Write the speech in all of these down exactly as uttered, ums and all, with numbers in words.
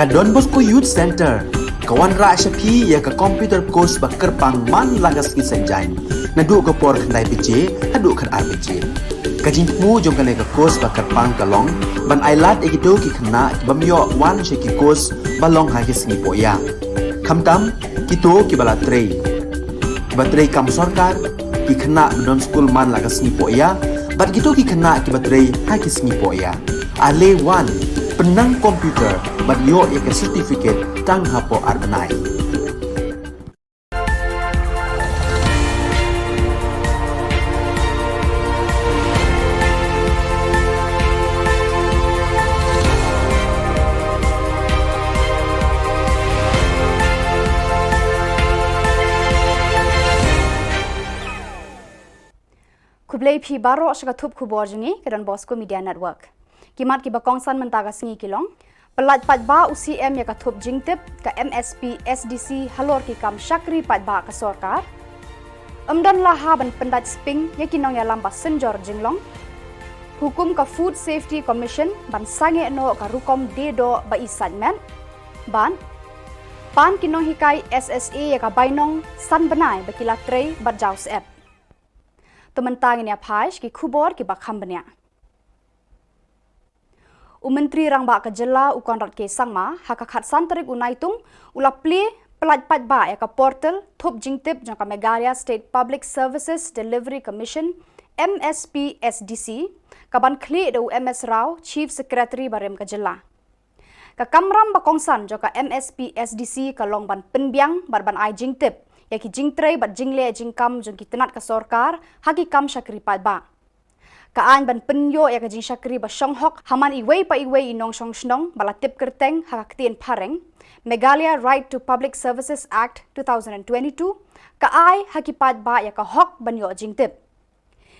Ka Don Bosco Youth Centre ka wanrah sha phi ïa ka computer course ba kyrpang man la ka sngi Saitjaiñ, naduh ka por khyndai baje haduh khatar baje. Ka jingthmu jong kane ka course ba kyrpang ka long ban ailad ïa kito ki khynnah ki bym ïoh wan sha ki course ba long ha ki sngi pohïa, khamtam kito kiba la trei, kiba trei kam sorkar, ki khynnah ba don skul man la ka sngi pohïa, bad kito ki khynnah kiba trei ha ki sngi pohïa. Ale wan, pynnang computer bad ïoh ïa ka certificate tang hapoh ar bnai. Khublei phi baroh sha ka thup khubor jong ngi ka Don Bosco Media Network. Ki mat kiba kongsan mynta ka sngi ki long: Pyllait paidbah u C M ïa ka thup jingtip ka M S P S D C halor ki kam shakri paidbah ka sorkar. Ym don la ha ban pyndait sping ïa ki nongïalam ba synjor jinglong. Hukum ka Food Safety Commission ban sangeh noh ka rukom die doh ba i sait met. Bad pan ki nonghikai S S A ïa ka bainong san bnai ba ki la trei bad jaw syep. To mynta ngin ïa phai sha ki khubor kiba kham bniah. U Myntri Rangbah ka Jylla u Conrad K Sangma ha ka khatsan tarik u Naitung u la plie pyllait paidbah ïa ka portal thup jingtip jong ka Meghalaya State Public Services Delivery Commission, M S P S D C, ka ban khlieh da u M S Rao, Chief Secretary barim ka Jylla. Ka kamram ba kongsan jong ka M S P S D C ka long ban pynbiang bad ban ai jingtip ïa ki jingtrei bad jingleh jingkam jong ki tnat ka sorkar ha ki kam shakri paidbah. Ka aiñ ban pynïoh ïa ka jingshakri ba shong hok ha man iwei pa iwei i nongshong shnong ba la tip kyrteng ha ka ktien phareng, Meghalaya Right to Public Services Act two thousand and twenty-two, ka ai ha ki paidbah ïa ka hok ban ïoh jingtip.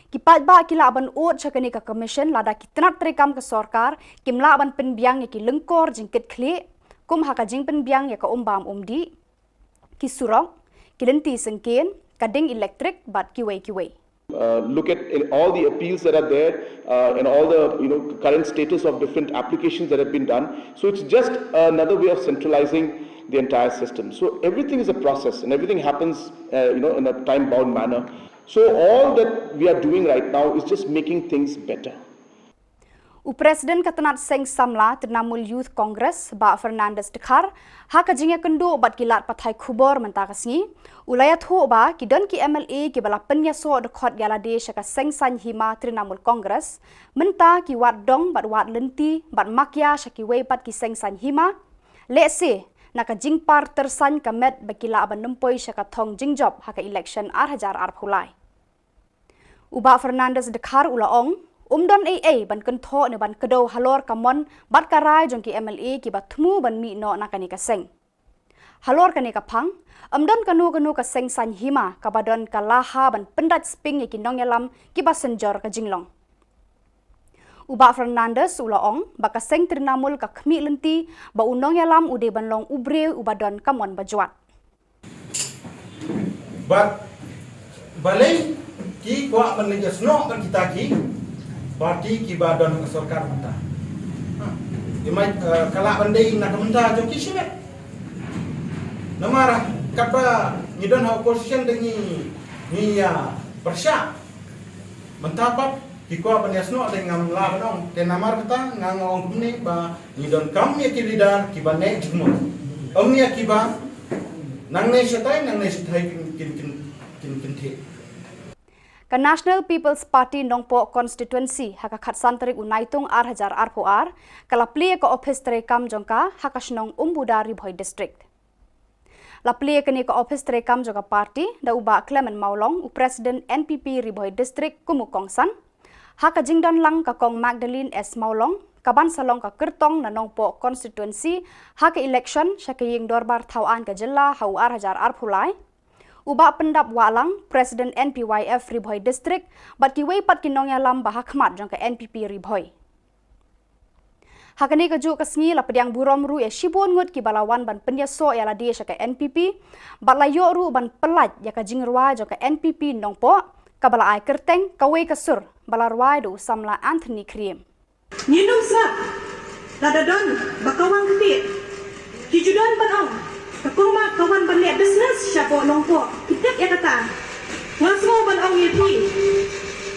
Ki paidbah ki lah ban ud sha kane ka commission lada ki tnat treikam ka sorkar kim lah ban pynbiang ïa ki lyngkor jingkitkhlieh, kum ha ka jingpynbiang ïa ka umbam umdih, ki surok, ki lynti syngkien, ka ding elektrik bad kiwei kiwei. Uh, look at in all the appeals that are there, uh, and all the, you know, current status of different applications that have been done. So it's just another way of centralizing the entire system. So everything is a process, and everything happens, uh, you know, in a time-bound manner. So all that we are doing right now is just making things better. U President ka tnat seng samla Trinamool Youth Congress, Bah Fernandes Dkhar, ha ka jingïakynduh bad ki lad pathai khubor mynta ka sngi, u la ïathuh ba ki don ki M L A kiba la pynïasoh dkhot ïalade sha ka seng saiñ hima Trinamool Congress, mynta ki wad dong bad wad lynti bad makia sha kiwei pat ki seng saiñ hima, lehse na ka jingpar tyrsaiñ ka met ba ki lah ban nym poi sha ka thong jingjop ha ka election ar hajar arphew lai. U Bah Fernandes Dkhar u la ong, um don ei ei ban kynthoh ne ban kdew halor ka mon bad ka rai jong ki M L A kiba thmu ban mih noh na kane ka seng. Halor kane ka phang, ym don kano kano ka seng saiñ hima kaba don ka laha ban pyndait sping ïa ki nongïalam kiba synjor ka jinglong. U Bah Fernandes u la ong ba ka seng Trinamool ka khmih lynti ba u nongïalam u dei ban long u briew uba don ka mon bajwat. Bad balei ki kwah ban leit ïasnoh bad kita ki parti kiba don ka sorkar mynta? Ha. Ki mai, eh, ka lah ban dei na ka bynta jong ki shimet. Namar katba ngi don ha opposition da ngi Ngi ïa pyrshah. Mynta pat ki kwah ban ïasnoh te ngam lah ban ong. Te namar kata nga nga ong kumne ba ngi donkam ïa ki leader kiba neh jingmut. Ym ïa kiba nangne shatai nangne shatai kin kin kin kin kin theh. Ka National People's Party Nongpoh Constituency ha ka khatsan tarik u Naitung ar hajar arphew ar ka la plie ka ophis treikam jong ka ha ka shnong Umbuda, Ri Bhoi District. La plie kane ka ophis treikam jong ka party da u Bah Clement Mawlong, u President N P P Ri Bhoi District kum u kongsan. Ha ka jingdon lang ka Kong Magdalene S Mawlong, ka ban sa long ka kyrtong na Nongpoh Constituency ha ka election sha ka ïing dorbar thaw aiñ ka jylla ha u ar hajar arphew lai. U Bah Pyndap Wahlang, President N P Y F Ri Bhoi District, bad kiwei pat ki nongïalam ba ha khmat jong ka N P P Ri Bhoi. Ha kane kajuh ka sngi la pdiang burom ruh ïa shibun ngut kiba la wan ban pynïasoh ïa lade sha ka N P P, bad la ïoh ruh ban pyllait ïa ka jingrwai jong ka N P P Nongpoh, kaba la ai kyrteng Kawei ka Sur, ba la rwai da u samla Anthony Khriem. Ngin ym sngap lada don ba ka wan ktieh. Ki ju don ban ong, ka Kong Mak ka wan ban leh business shapoh Nongpoh. Ki tip ïa kata. Nga sngew ban ong ïa phi,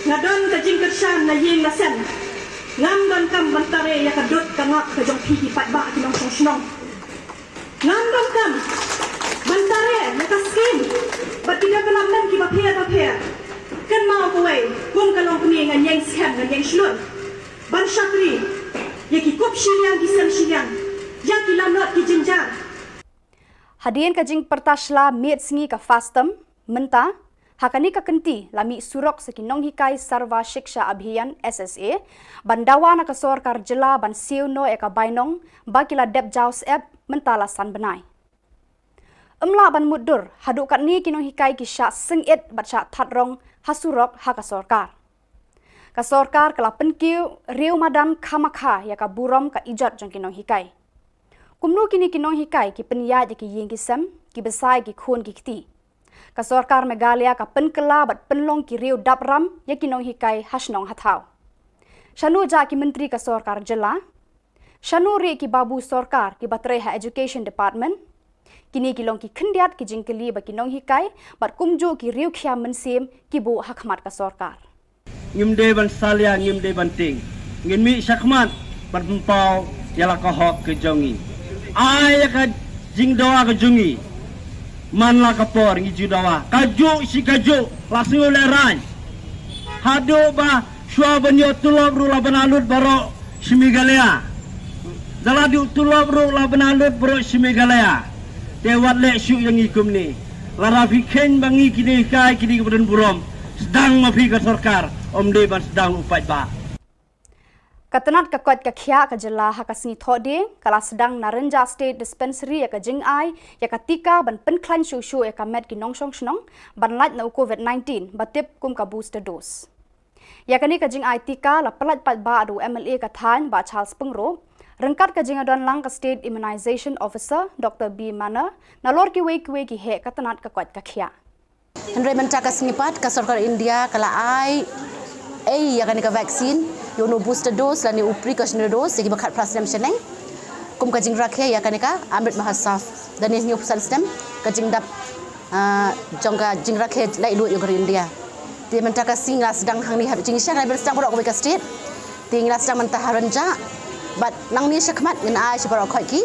nga don ka jingkyrshan na ïing na sem. Ngam donkam ban tare ïa ka dud ka ngap ka jong phi ki paidbah ki nongshong shnong. Ngam donkam ban tare ïa ka skim bad ki development kiba pher bapher. Kynmaw kawei, kum ka longkmie ngan ïeng skhem ngan ïeng shlur ban shakri ïa ki kup shiliang ki sem shiliang, ïa ki lanot ki jynjar. Hadien ka jingpyrta shla miet sngi ka FASTOM, mynta ha kane ka kynti la mih surok sa ki nonghikai Sarva Shiksha Abhiyan, S S A, ban dawa na ka sorkar jylla ban siew noh ïa ka bainong ba ki la dep jaw syep mynta la san bnai. Ym lah ban mutdur, haduh katne ki nonghikai ki shah syngit bad shah that rong ha surok ha ka sorkar. Ka sorkar ka la pynkiew riew madan khamakha ïa ka burom ka ijot jong ki nonghikai. Kumno kine ki nonghikai ki pynïaid ïa ki ïing ki sem, ki bsa ïa ki khun ki kti. Ka sorkar Meghalaya ka pynkylla bad pynlong ki riew dap ram ïa ki nonghikai ha shnong ha thaw. Shano jah ki myntri ka sorkar jylla? Shano rieh ki babu sorkar kiba trei ha Education Department? Kine ki long ki khyndiat ki jingkylli ba ki nonghikai bad kumjuh ki riewkhia mynsiem ki buh ha khmat ka sorkar. Ngim dei ban salia, ngim dei ban tieng. Ngin mih shakhmat ban pynpaw ïa la ka hok ka jong ngi. Ai ïa ka jingdawa ka jong ngi. Man la ka por ngi ju dawa. Kajuh shi kajuh la sngew lehraiñ. Haduh ba shuwa ban ïoh tulop ruh la bna lut baroh shi Meghalaya. Da la duh tulop ruh la bna lut baroh shi Meghalaya. Te wat leh shuh ïa ngi kumne. Lada phi kheiñ ba ngi ki nonghikai ki dei kiba don burom, sdang ma phi ka sorkar, ym dei ban sdang u paidbah. Ka tnat ka koit ka khiah ka jylla ha ka sngi Thohdieng ka la sdang na Rynjah State Dispensary ïa ka jingai ïa ka tika ban pynkhlaiñ shuh shuh ïa ka met ki nongshong shnong ban lait na u Covid nineteen ba tip kum ka booster dose. Ïa kane ka jingai tika la pyllait paidbah da u M L A ka thaiñ Bah Charles Pyngrope, ryngkat ka jingïadon lang ka State Immunization Officer Doctor B Manner, nalor kiwei kiwei ki heh ka tnat ka koit ka khiah. Hynrei mynta ka sngi pat ka sorkar India ka la ai ei ïa kane ka vaccine, ïa une u booster dose lane u precautionary dose ïa kiba khatphra snem shaneng, kum ka jingrakhe ïa kane ka Amrit Mahotsav. Da ne hynñiewphew san snem ka jingdap ah, jong ka jingrakhe laitluid jong ka ri India. Te mynta ka sngi ngi la sdang hangne ha Jingïaseng, la sdang baroh kawei ka state. Te ngi la sdang mynta ha Rynjah. Bad nangne shakhmat ngin ai sha baroh khoit ki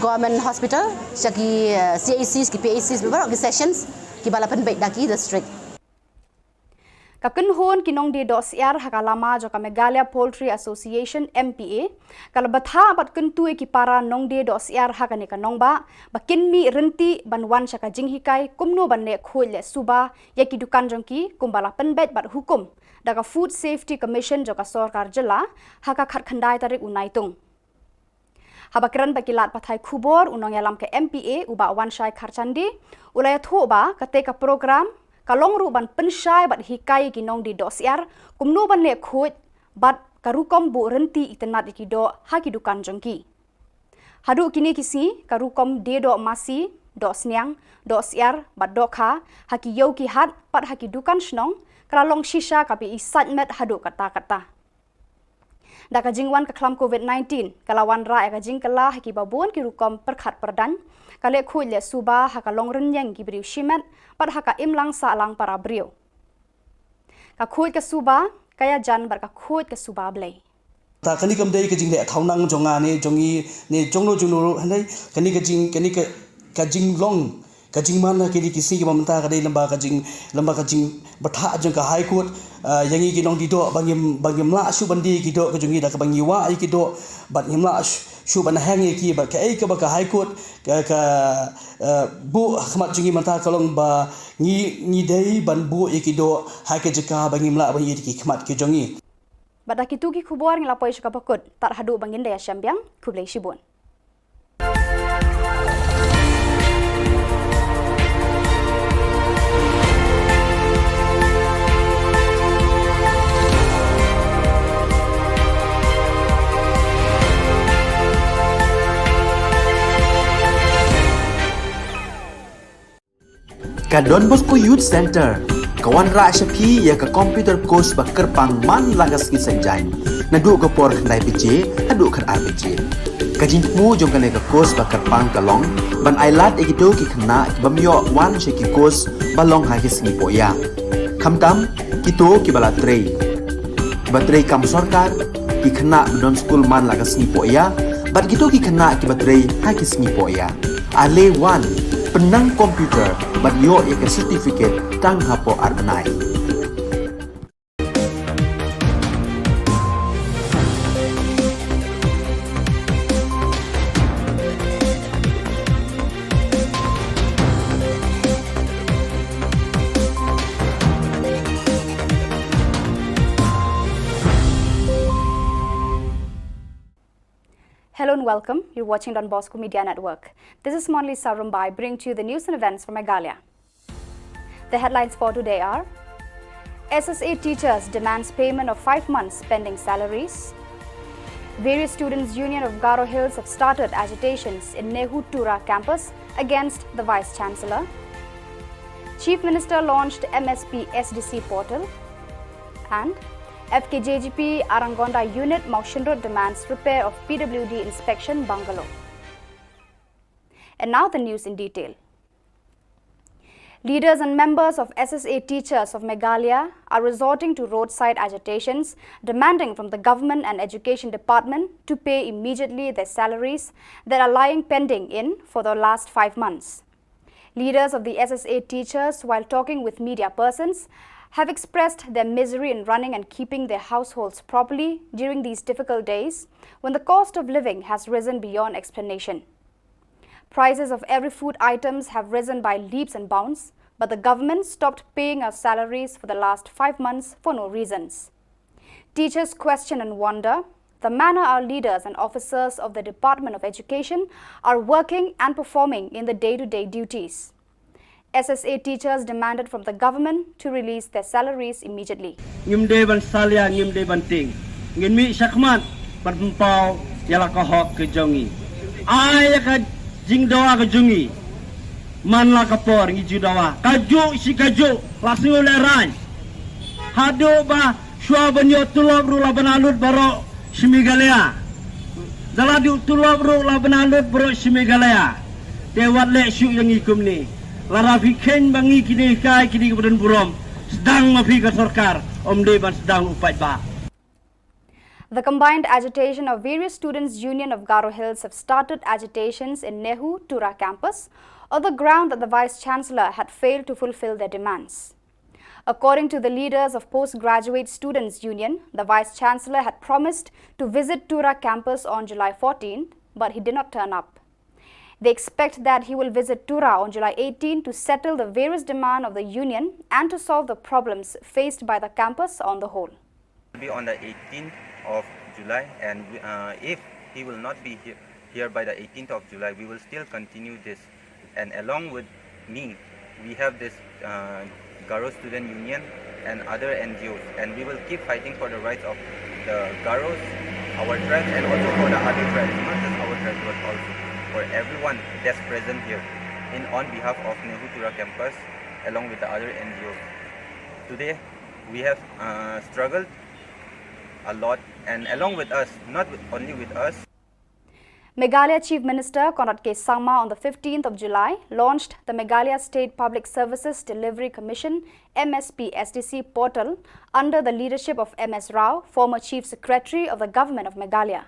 Government Hospital, sha ki, eh, C H Cs, ki P H Cs, baroh ki sessions kiba la pynbeit da ki district. Ka kynhun ki nongdie dohsyiar ha ka lama jong ka Meghalaya Poultry Association, M P A, ka la bthah bad kyntu ïa ki para nongdie dohsyiar ha kane ka nongbah ba kin mih rynti ban wan sha ka jinghikai kumno ban leh khuid leh suba ïa ki dukan jong ki kumba la pynbeit bad hukum da ka Food Safety Commission jong ka sorkar jylla ha ka khatkhyndai tarik u Naitung. Haba kren bad ki lad pathai khubor, u nongïalam ka M P A u Bah Wanshai Kharchandi u la ïathuh ba katei ka program ka long ruh ban pynshai bad hikai ïa ki nongdie dohsyiar kumno ban leh khuid bad ka rukom buh rynti itynnad ïa ki doh ha ki dukan jong ki. Haduh kine ki sngi ka rukom die doh masi, doh sniang, dohsyiar bad dohkha ha ki ïew ki hat bad ha ki dukan shnong ka la long shisha kaba i sait met haduh katta katta. Da ka jingwan ka khlam covid nineteen, ka la wanrah ïa ka jingkylla ha kiba bun ki rukom pyrkhat pyrdaiñ, ka leh khuid leh suba ha ka long rynïeng ki briew shimet, bad ha ka imlang sahlang para briew. Ka khuid ka suba, ka ïajan bad ka khuid ka suba Blei. Ta kane kam dei ka jingleh thaw nang jong nga ne jong i ne jong no jong no ruh, hynrei kane ka jing, kane ka, ka jinglong, ka jingman ha kine ki sngi kiba mynta ka dei lem bad ka jing, lem bad ka jingbatai jong ka High Court, ah, ïa ngi ki nongdie doh ba ngim, ba ngim lah shuh ban die ki doh ka jong ngi da kaba ngi wah ïa ki doh, bad ngim lah shuh, shuh ban heng ïa ki, bad kaei kaba ka High Court ka, ka, eh, buh ha khmat jong ngi mynta ka long ba ngi, ngi dei ban buh ïa ki doh ha ka jaka ba ngim lah ban ïoh ïa ki khmat ki jong ngi. Bad da kitu ki khubor ngi la poi sha kaba kut, tad haduh ba ngin da ïashem biang, khublei shibun. Ka Don Bosco Youth Center ka wanrah sha phi ïa ka computer course ba kyrpang man la ka sngi Saitjaiñ, naduh ka por khyndai baje haduh khatar baje. Ka jingthmu jong kane ka course ba kyrpang ka long ban ailad ïa kito ki khynnah ki bym ïoh wan sha ki course ba long ha ki sngi pohïa, khamtam kito kiba la trei, kiba trei kam sorkar, ki khynnah ba don skul man la ka sngi pohïa, bad kito ki khynnah kiba trei ha ki sngi pohïa. Ale wan, pynnang computer bad ïoh ïa ka certificate tang hapoh ar bnai. Hello and welcome. You're watching Don Bosco Media Network. This is Monlisa Rumbai bringing to you the news and events from Meghalaya. The headlines for today are: S S A teachers demands payment of five months pending salaries. Various students' union of Garo Hills have started agitations in NEHU Tura campus against the Vice Chancellor. Chief Minister launched M S P S D C portal. And F K J G P Arangonda unit Mawshynrut demands repair of P W D inspection bungalow. And now the news in detail. Leaders and members of S S A teachers of Meghalaya are resorting to roadside agitations, demanding from the government and education department to pay immediately their salaries that are lying pending in for the last five months. Leaders of the S S A teachers, while talking with media persons, have expressed their misery in running and keeping their households properly during these difficult days when the cost of living has risen beyond explanation. Prices of every food items have risen by leaps and bounds, but the government stopped paying our salaries for the last five months for no reasons. Teachers question and wonder the manner our leaders and officers of the Department of Education are working and performing in the day-to-day duties. S S A teachers demanded from the government to release their salaries immediately. Ngim dei ban salia, ngim dei ban tieng. Ngin mih shakhmat ban pynpaw ïa la ka hok ka jong ngi. Ai ïa ka jingdawa ka jong ngi. Man la ka por ngi ju dawa. Kajuh shi kajuh la sngew lehraiñ. Haduh ba shuwa ban ïoh tulop ruh la bna lut baroh shi Meghalaya. Da la duh tulop ruh la bna lut baroh shi Meghalaya. Te wat leh shuh ïa ngi kumne. Lada phi kheiñ ba ngi kine hikai kine kiba don burom, sdang ma phi ka sorkar, ym dei ban sdang u paidbah. The combined agitation of various students' union of Garo Hills have started agitations in NEHU Tura campus on the ground that the Vice Chancellor had failed to fulfill their demands. According to the leaders of Postgraduate Students' Union, the Vice Chancellor had promised to visit Tura campus on July fourteenth, but he did not turn up. They expect that he will visit Tura on July eighteenth to settle the various demands of the union and to solve the problems faced by the campus on the whole. Be on the eighteenth of July, and we, uh, if he will not be here, here by the eighteenth of July, we will still continue this. And along with me, we have this, uh, Garo Student Union and other N G Os, and we will keep fighting for the rights of the Garos, our tribe, and also for the other tribes, not just our tribe, but also for everyone that's present here in on behalf of NEHU Tura campus, along with the other N G Os. Today, we have, uh, struggled a lot, and along with us, not with, only with us. Meghalaya Chief Minister Conrad K Sangma on the fifteenth of July launched the Meghalaya State Public Services Delivery Commission, M S P S D C portal under the leadership of M S Rao, former Chief Secretary of the Government of Meghalaya.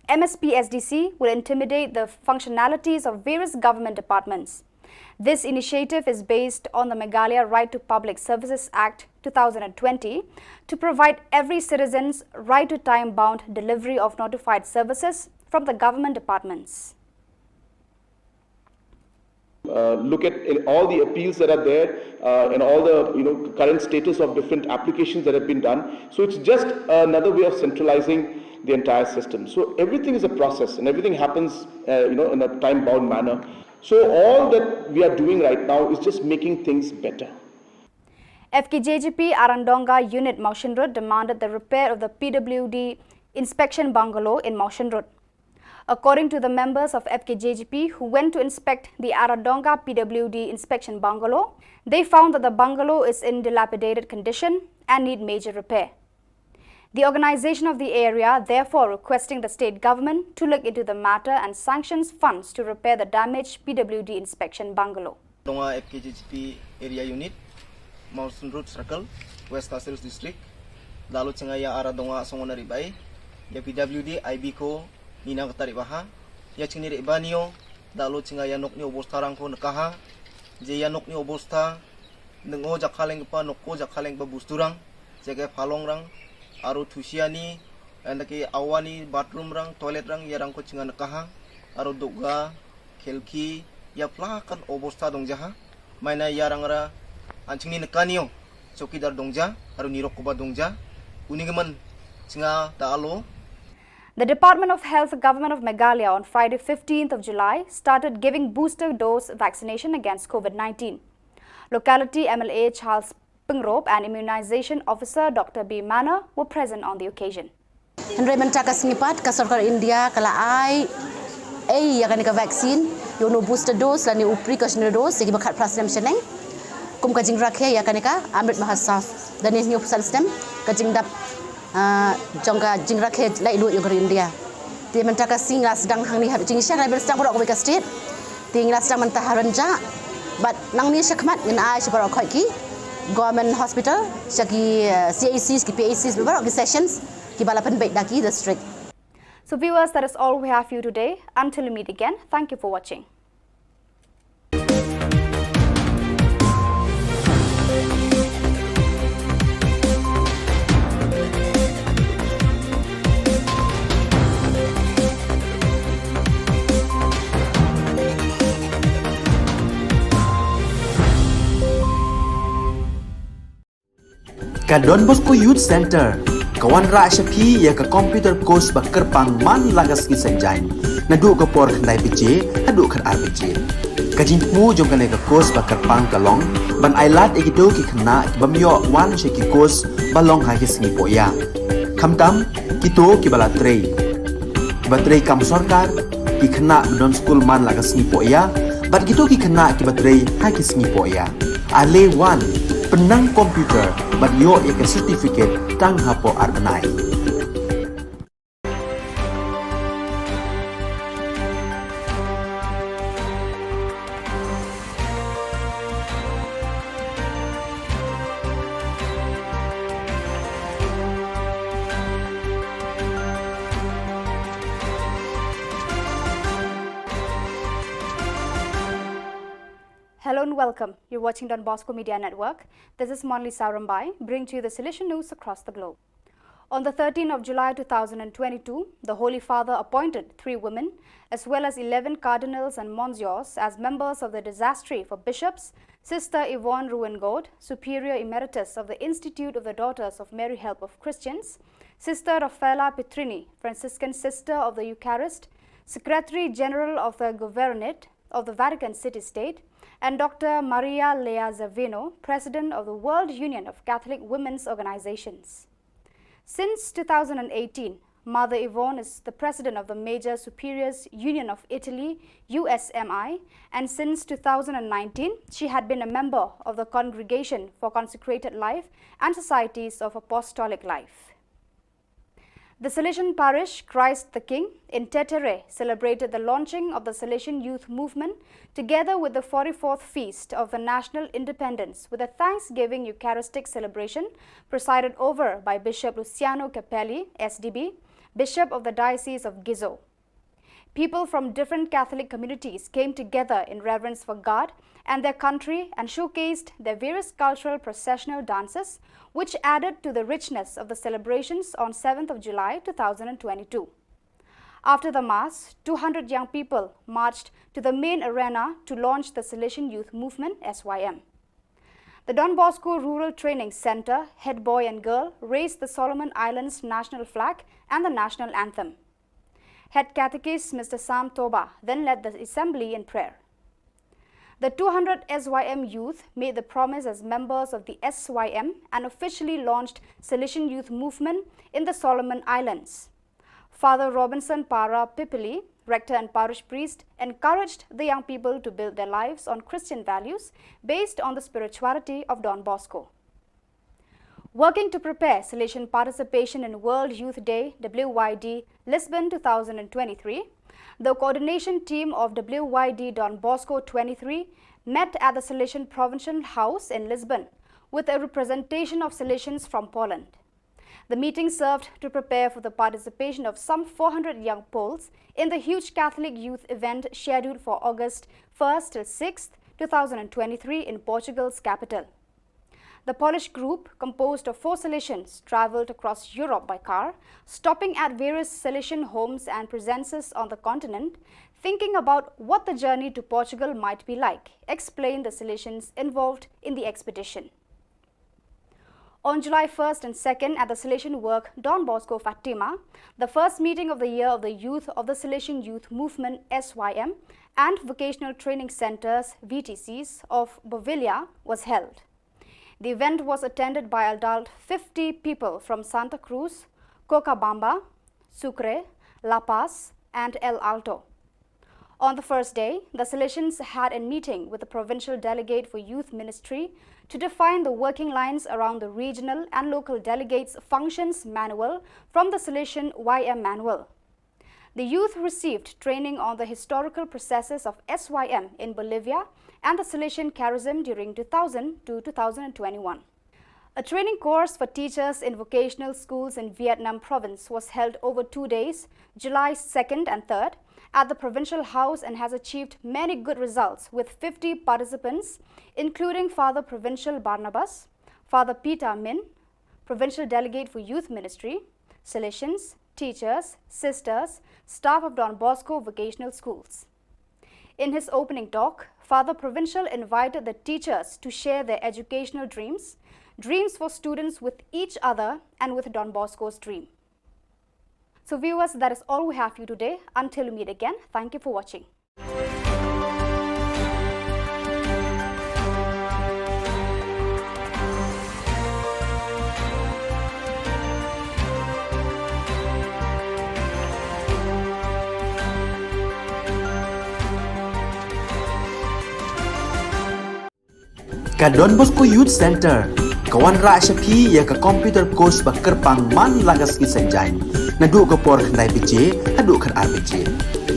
M S P S D C will intimidate the functionalities of various government departments. This initiative is based on the Meghalaya Right to Public Services Act two thousand and twenty to provide every citizen's right to time-bound delivery of notified services from the government departments. Uh, look at all the appeals that are there, uh, and all the, you know, current status of different applications that have been done. So it's just another way of centralizing the entire system. So everything is a process, and everything happens, uh, you know, in a time-bound manner. So all that we are doing right now is just making things better. F K J G P Aradonga Unit Mawshynrut demanded the repair of the P W D inspection bungalow in Mawshynrut. According to the members of F K J G P who went to inspect the Aradonga P W D inspection bungalow, they found that the bungalow is in dilapidated condition and need major repair. The organization of the area therefore requesting the state government to look into the matter and sanctions funds to repair the damaged P W D inspection bungalow. Donga F K J G P Area Unit, Mawshynrut Circle, West Khasi Hills District. Dalu chinga ya Aradonga songona ribai, ya P W D I B ko nina kata ribaha, ya chingni riba nio, dalu chinga ya nokni obostha rangko nekaha, je ya nokni obostha, nengo jakhaleng pa, nokko jakhaleng pa busturang, jage phalong rang, aro thusiani, enda ke awani bathroom rang, toilet rang, ya rangko chinga nekaha, aro doga, khelki, ya plakan obostha dongjaha, maina ya rangra, anchingni nekanio, chowkidar dongja, aro nirok koba dongja, unigiman chinga da alo. The Department of Health, Government of Meghalaya on Friday fifteenth of July started giving booster dose vaccination against COVID nineteen. Locality M L A Charles Pyngrope and Immunization Officer Doctor B Manor were present on the occasion. Hynrei mynta ka sngi pat ka sorkar India ka la ai ei ïa kane ka vaccine, ïa uno booster dose lane u precautionary dose ïa kiba khatphra snem shaneng. Kum ka jingrakhe ïa kane ka Amrit Mahotsav. Da hynñiewphew san snem ka jingdap, ah, jong ka jingrakhe laitluid jong ka ri India. Te mynta ka sngi ngi la sdang hangne ha Jingïaseng, ngi la sdang baroh kawei ka state. Te ngi la sdang mynta ha Rynjah. Bad nangne shakhmat ngin ai sha baroh khoit ki Government Hospital, sha ki, eh, C H Cs, ki P H Cs, baroh ki sessions kiba la pynbeit da ki district. So viewers, that is all we have for you today. Until we meet again, thank you for watching. Ka Don Bosco Youth Center ka wanrah sha phi ïa ka computer course ba kyrpang man la ka sngi Saitjaiñ, naduh ka por khyndai baje haduh khatar baje. Ka jingthmu jong kane ka course ba kyrpang ka long ban ailad ïa kito ki khynnah ki bym ïoh wan sha ki course ba long ha ki sngi pohïa. Khamtam kito kiba la trei, kiba trei kam sorkar, ki khynnah ba don skul man la ka sngi pohïa, bad kito ki khynnah kiba trei ha ki sngi pohïa. Ale wan, pynnang computer bad ïoh ïa ka certificate tang hapoh ar bnai. Hello and welcome. You're watching Don Bosco Media Network. This is Monlisa Rymbai, bringing to you the Salesian news across the globe. On the thirteenth of July two thousand and twenty-two, the Holy Father appointed three women as well as eleven cardinals and monsignors as members of the dicastery for bishops, Sister Yvonne Ruwengord, Superior Emeritus of the Institute of the Daughters of Mary Help of Christians, Sister Raffaella Petrini, Franciscan Sister of the Eucharist, Secretary General of the Governorate of the Vatican City State, and Doctor Maria Lea Zavino, President of the World Union of Catholic Women's Organizations. Since two thousand and eighteen, Mother Yvonne is the president of the Major Superiors Union of Italy, U S M I, and since two thousand and nineteen, she had been a member of the Congregation for Consecrated Life and Societies of Apostolic Life. The Salesian parish, Christ the King, in Tetere, celebrated the launching of the Salesian Youth Movement together with the forty-fourth Feast of the National Independence with a Thanksgiving Eucharistic celebration presided over by Bishop Luciano Capelli, S D B, Bishop of the Diocese of Gizo. People from different Catholic communities came together in reverence for God and their country and showcased their various cultural processional dances, which added to the richness of the celebrations on seventh of July two thousand twenty-two. After the Mass, two hundred young people marched to the main arena to launch the Salesian Youth Movement, S Y M. The Don Bosco Rural Training Center head boy and girl raised the Solomon Islands national flag and the national anthem. Head Catechist Mister Sam Toba then led the assembly in prayer. The two hundred S Y M youth made the promise as members of the S Y M and officially launched Salesian Youth Movement in the Solomon Islands. Father Robinson Para Pipili, rector and parish priest, encouraged the young people to build their lives on Christian values based on the spirituality of Don Bosco. Working to prepare Salesian participation in World Youth Day, W Y D, Lisbon two thousand twenty-three, the coordination team of W Y D Don Bosco twenty-three met at the Salesian Provincial House in Lisbon with a representation of Salesians from Poland. The meeting served to prepare for the participation of some four hundred young Poles in the huge Catholic youth event scheduled for August first till sixth, two thousand twenty-three, in Portugal's capital. The Polish group, composed of four Salesians, traveled across Europe by car, stopping at various Salesian homes and presences on the continent, thinking about what the journey to Portugal might be like, explained the Salesians involved in the expedition. On July first and second, at the Salesian Work Don Bosco Fatima, the first meeting of the year of the youth of the Salesian Youth Movement, S Y M, and Vocational Training Centres, V T Cs, of Bovilla was held. The event was attended by adult fifty people from Santa Cruz, Cochabamba, Sucre, La Paz, and El Alto. On the first day, the Salesians had a meeting with the provincial delegate for youth ministry to define the working lines around the regional and local delegates' functions manual from the Salesian Y M manual. The youth received training on the historical processes of S Y M in Bolivia and the Salesian charism during two thousand to two thousand twenty-one. A training course for teachers in vocational schools in Vietnam province was held over two days, July second and third, at the provincial house and has achieved many good results with fifty participants, including Father Provincial Barnabas, Father Peter Min, Provincial Delegate for Youth Ministry, Salesians, teachers, sisters, staff of Don Bosco vocational schools. In his opening talk, Father Provincial invited the teachers to share their educational dreams, dreams for students with each other, and with Don Bosco's dream. So, viewers, that is all we have for you today. Until we meet again, thank you for watching. Ka Don Bosco Youth Center ka wanrah sha phi ïa ka computer course ba kyrpang man la ka sngi Saitjaiñ, naduh ka por khyndai baje haduh khatar baje.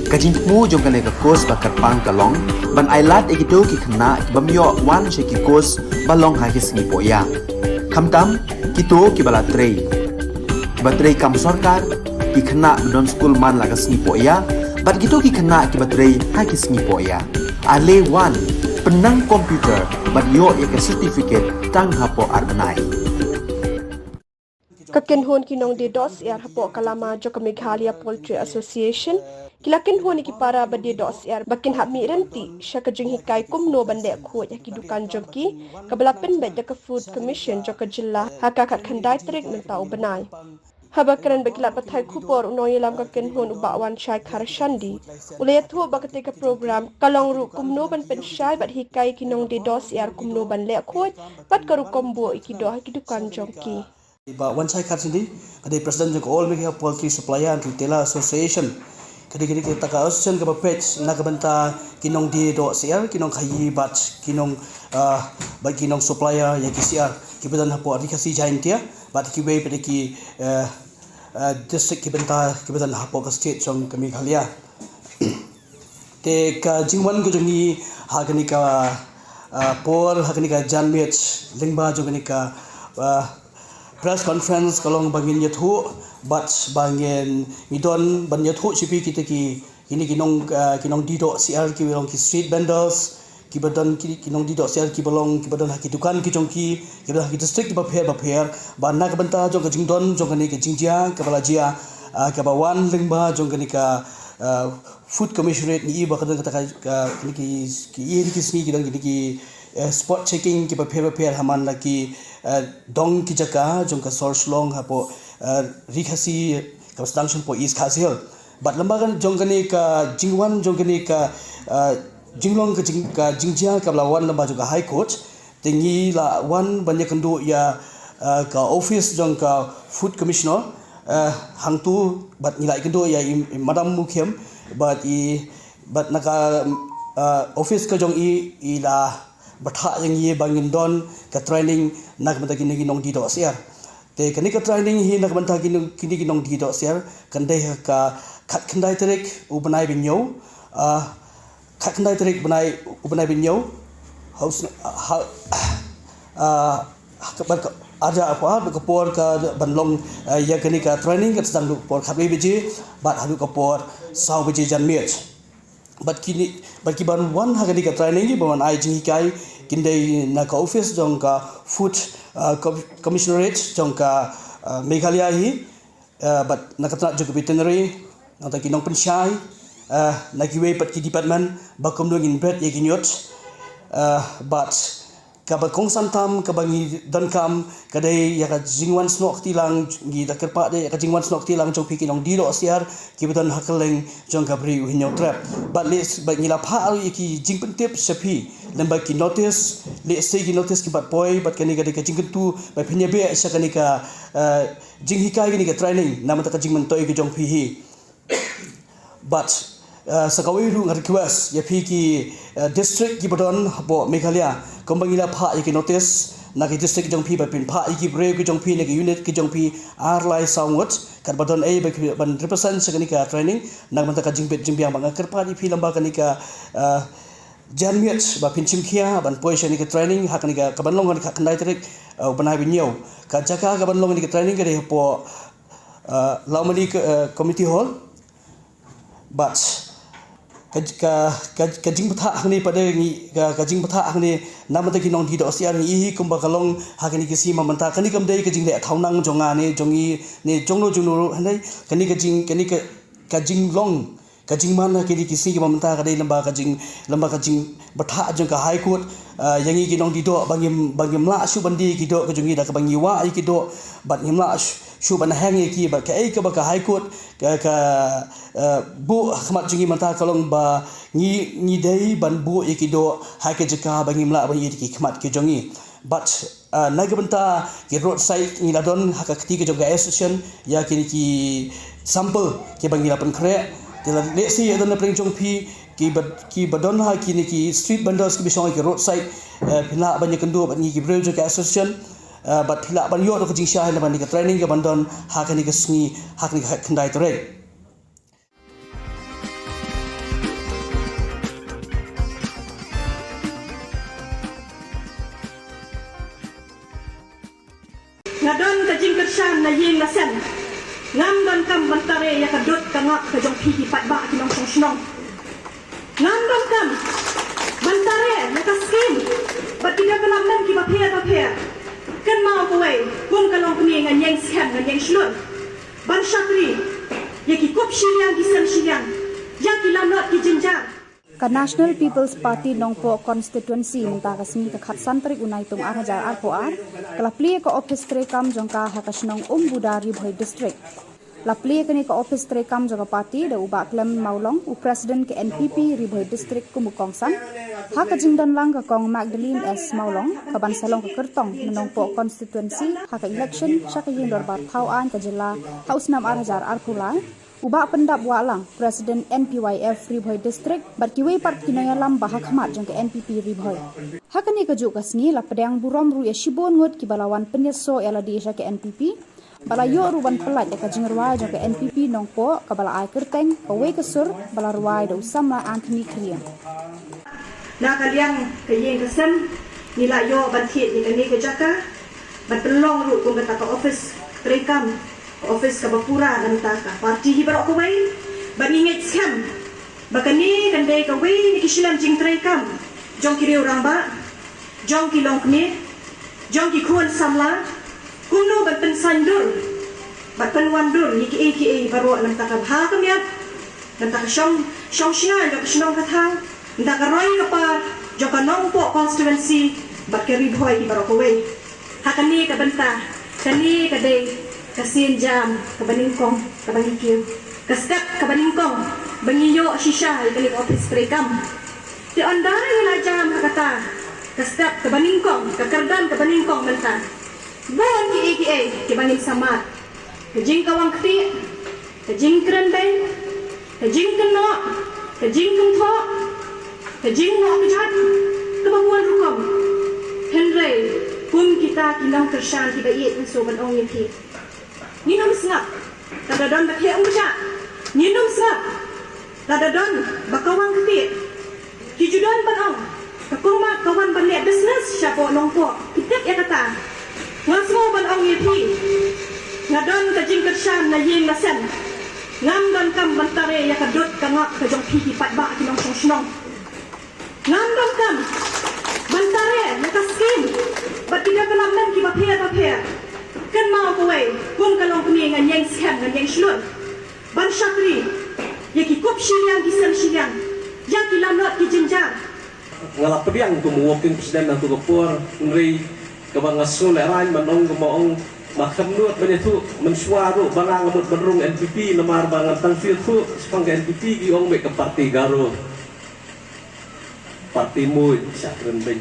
Ka jingthmu jong kane ka course ba kyrpang ka long ban ailad ïa kito ki khynnah ki bym ïoh wan sha ki course ba long ha ki sngi pohïa, khamtam kito kiba la trei, kiba trei kam sorkar, ki khynnah ba don skul man la ka sngi pohïa, bad kito ki khynnah kiba trei ha ki sngi pohïa. Ale wan, pynnang computer bad ïoh ïa ka certificate tang hapoh ar bnai. Ka kynhun ki nongdie doh syiar hapoh ka lama jong ka Meghalaya Poultry Association ki la kynhun ïa ki para ba die doh syiar ba kin hap mih ryntih sha ka jinghikai kumno ban leh khuid ha ki dukan jong ki, kaba la pynbeit da ka Food Commission jong ka jylla ha ka khatkhyndai tarik mynta u bnai. Haba kren bad ki lad pathai khubor, u nongïalam ka kynhun u Bah Wanshai Kharshandi u la ïathuh ba katei ka program ka long ruh kumno ban pynshai bad hikai ki nongdie doh syiar kumno ban leh khuid bad ka rukom buh ïa ki doh ha ki dukan jong ki. Bah Wanshai Kharshandi, ka dei President jong ka All Meghalaya Poultry Supplier and Retailer Association. Ka dei, ka dei kata ka association kaba peit na ka bynta ki nongdie doh syiar, ki nongkhaïi bad ki nong, ah, bad ki nong supplier ïa ki syiar kiba don hapoh Ri Khasi Jaintia bad kiwei pat ki, eh, uh, district ki bynta ki bynta hapoh ka state jong ka Meghalaya. Te ka jingwan ka jong ngi ha kane ka, uh, por ha kane ka janmiet lyngba jong kane ka, uh, press conference ka long ba ngin ïathuh bad ba ngin ngi don ban ïathuh sha phi kita ki kine ki nong, uh, ki nongdih dohsyiar ki long ki street vendors, ki ba don ki, ki nongdih dohsyiar ki ba long ki ba don ha ki dukan ki jong ki, ki ba don ha ki district ki bapher bapher, ba na ka bynta jong ka jingdon jong kane ka jingjia ka ba la jia, uh, ka ba wan lyngba jong kane ka, uh, Food Commissionerate, ngi i ba ka don kata ka, ka, kine ki, ki i ki sngi ki don kine ki, uh, spot checking ki bapher bapher ha man la ki, uh, dong ki jaka jong ka sor Shillong hapoh, uh, Ri Khasi ka ba sdang shong hapoh East Khasi Hills. Bad lyngba kan jong kane ka jingwan jong kane ka, uh, jinglong ka jing, ka jingjia ka ba la wan lyngba jong ka High Court. Te ngi la wan ban ïakynduh ïa, uh, ka office jong ka Food Commissioner, uh, hangtu bad ngi la ïakynduh ïa i, i Madam Mukhim bad i bad na ka, uh, office ka jong i i la bthah ïa ngi ba ngin don ka training na ka bynta kine ki nongdih dohsyiar. Te kane ka training hi na ka bynta kine, kine ki nongdih dohsyiar kan dei ha ka khatkhyndai tarik u bnai ba ñiew, ah, khatkhyndai tarik bnai, u bnai ba ñiew, ha u sn-, ha, ah, ha ka, bad ka, arja apa, bad ka por ka ban long, ah, ïa kane ka training kan sdang naduh por khatwei baje bad haduh ka por saw baje janmiet. Bad kine, bad ki ban wan ha kane ka training, ki ban wan ai jinghikai, kin dei na ka office jong ka Food, uh, Com-, Commissionerate jong ka, uh, Meghalaya hi, uh, bad na ka tnat jong ka veterinary, nangta ki nongpynshai, uh, na kiwei pat ki department, ba kumno ngin bret ïa ki ñiut, uh, bad ka ba kongsan tam ka ba ngi donkam ka dei ïa ka jingwan snoh kti lang, ngi da kyrpad ïa ka jingwan snoh kti lang jong phi ki nongdih dohsyiar ki ba don ha kylleng jong ka Bri u Hynñiewtrep. Bad leh, bad ngi la phah ruh ïa ki jingpyntip sha phi lyngba ki notice, lehse ki notice ki ba poi, bad kane ka dei ka jingkyntu ba phin ïa beh sha kane ka, eh, jinghikai, kane ka training na ka bynta ka jingmyntoi ka jong phi hi. Bad, uh, sa kawei ruh nga request ïa phi ki, uh, district ki ba don hapoh Meghalaya, kumba ngi la phah ïa ki notice na ki district ki jong phi, ba phin phah ïa ki briew ki jong phi na ki unit ki jong phi ar lai saw ngut, kat ba don ei ba ki ban represent sha kane ka training na ka bynta ka jingbit jingbiang. Bad nga kyrpad ïa phi lyngba kane ka, uh, janmiet ba phin shim khia ban poi sha kane ka training ha kane ka, ka ban long ha kane ka khyndai tarik, uh, u bnai ba ñiew. Ka jaka ka ban long kane ka training ka dei hapoh, uh, Lawmali, uh, Community Hall. Bad ka, ka, ka, ka jingbthah hangne pat de ngi, ka, ka jingbthah hangne na ka bynta ki nongdih dohsyiar ngi i hi kumba ka long ha kane ka sngi mynta. Kane kam dei ka jingleh thaw nang jong nga ne jong i ne jong no jong no ruh, hynrei kane ka jing, kane ka, ka jinglong, ka jingman ha kine ki sngi ki mynta ka dei lyngba ka jing, lyngba ka jingbthah jong ka High Court, ah, ïa ngi ki nongdih doh ba ngim, ba ngim lah shuh ban die ïa ki doh ka jong ngi da kaba ngi wah ïa ki doh, bad ngim lah shuh, shuh ban heng ïa ki, bad kaei kaba ka High Court ka, ka, ah, buh ha khmat jong ngi mynta ka long ba ngi, ngi dei ban buh ïa ki doh ha ka jaka ba ngim lah ban ïoh ïa ki khmat ki jong ngi. Bad, ah, na ka bynta ki roadside ngi la don ha ka kti ka jong ka association ïa kine ki sample kiba ngi la pynkhreh. Te lehse ïa don na pdeng jong phi kiba, kiba don ha kine ki street vendors kiba shong ha ki roadside, eh, phin lah ban ïakynduh bad ngi ki briew jong ka association, eh, bad phin lah ban ïoh da ka jingshai na bynta ka training ka ban don ha kane ka sngi, ha kane ka khyndai tarik. Nga don ka jingkyrshan na ïing na sem. Ngam donkam ban tare ïa ka dud ka ngap ka jong phi ki paidbah ki nongshong shnong. Ngam donkam ban tare ïa ka skim bad ki development kiba pher bapher. Kynmaw kawei, kum ka longkmie ngan ïeng skhem ngan ïeng shlur. Ban shakri ïa ki kup shiliang ki sem shiliang, ïa ki lanot ki jynjar. Ka National People's Party Nongpoh Constituency mynta ka sngi ka khatsan tarik u Naitung ar hajar arphew ar ka la plie ïa ka ophis treikam jong ka ha ka shnong Umbuda, Ri Bhoi District. La plie ïa kane ka ophis treikam jong ka party da u Bah Clement Mawlong, u President ka N P P Ri Bhoi District kum u kongsan, ha ka jingdon lang ka Kong Magdalene S Mawlong ka ban sa long ka kyrtong na Nongpoh Constituency ha ka election sha ka Ïing Dorbar Thaw Aiñ ka Jylla ha u snem ar hajar arphew lai, u Bah Pyndap Wahlang, President N P Y F Ri Bhoi District, bad kiwei pat ki nongïalam ba ha khmat jong ka N P P Ri Bhoi. Ha kane kajuh ka sngi la pdiang burom ruh ïa shibun ngut kiba la wan pynïasoh ïa lade sha ka N P P. Ba la ïoh ruh ban pyllait da ka jingrwai jong ka N P P Nongpoh kaba la ai kyrteng Kawei ka Sur, ba la rwai da u samla Anthony Khyriem. Na ka liang ka ïing ka sem, ngi la ïoh ban thied ïa kane ka jaka ban pynlong ruh kum kata ka office treikam, ka office kaba pura na ka bynta ka party hi baroh kawei. Ba ngi ngeit skhem ba kane kan dei kawei na ki shlem jingtreikam jong ki riew rangbah, jong ki longkmie, jong ki khun samla, kumno ban pynsaindur bad pynwandur ïa kiei kiei baroh na ka bynta ka bha ka miat, na ka bynta ka shong, shong shngain jong ka shnong ka thaw, na ka bynta ka roi ka par jong ka Nongpoh constituency bad ka Ri Bhoi hi baroh kawei. Ha kane ka bynta, kane ka dei ka sien jam kaba nyngkong kaba ngi kiew, ka step kaba nyngkong ba ngi ïoh shisha ïa kane ka office treikam. Te ynda ngi la jam ha kata ka step kaba nyngkong, ka kyrdan kaba nyngkong mynta, bun kiei kiei kiba ngin sa mad. Ka jingkawang ktieh, ka jingkren beiñ, ka jingkynnoh, ka jingkynthoh, ka jingngoh kjat, kaba bun rukom. Hynrei kum kita ki nongkyrshan kiba ïeit, ngi shu ban ong ïa phi, ngin ym sngap lada don ba theh ym kjat. Ngin ym sngap lada don ba kawang ktieh. Ki ju don ban ong, ka Kong Mat ka wan ban leh business shapoh Nongpoh. Phi tip ïa kata? Nga sngew ban ong ïa phi, nga don ka jingkyrshan na ïing na sem. Ngam donkam ban tare ïa ka dud ka ngap ka jong phi ki paidbah ki nongshong shnong. Ngam donkam ban tare ïa ka skim bad ki development kiba pher bapher. Kynmaw kawei, kum ka longkmie ngan ïeng skhem, ngan ïeng shlur ban shakri ïa ki kup shiliang ki sem shiliang, ïa ki lanot ki jynjar. Nga la pdiang kum u working president ha kato ka por, hynrei kaba nga sngew lehraiñ ban ong, kaba ong, ma kham nud ban ïathuh mynshuwa ruh ba nga nga mut ban rung N P P, namar ba ngan tang shu ïathuh shaphang ka N P P ki ong beit ka party Garo, party muid, shah kren beiñ.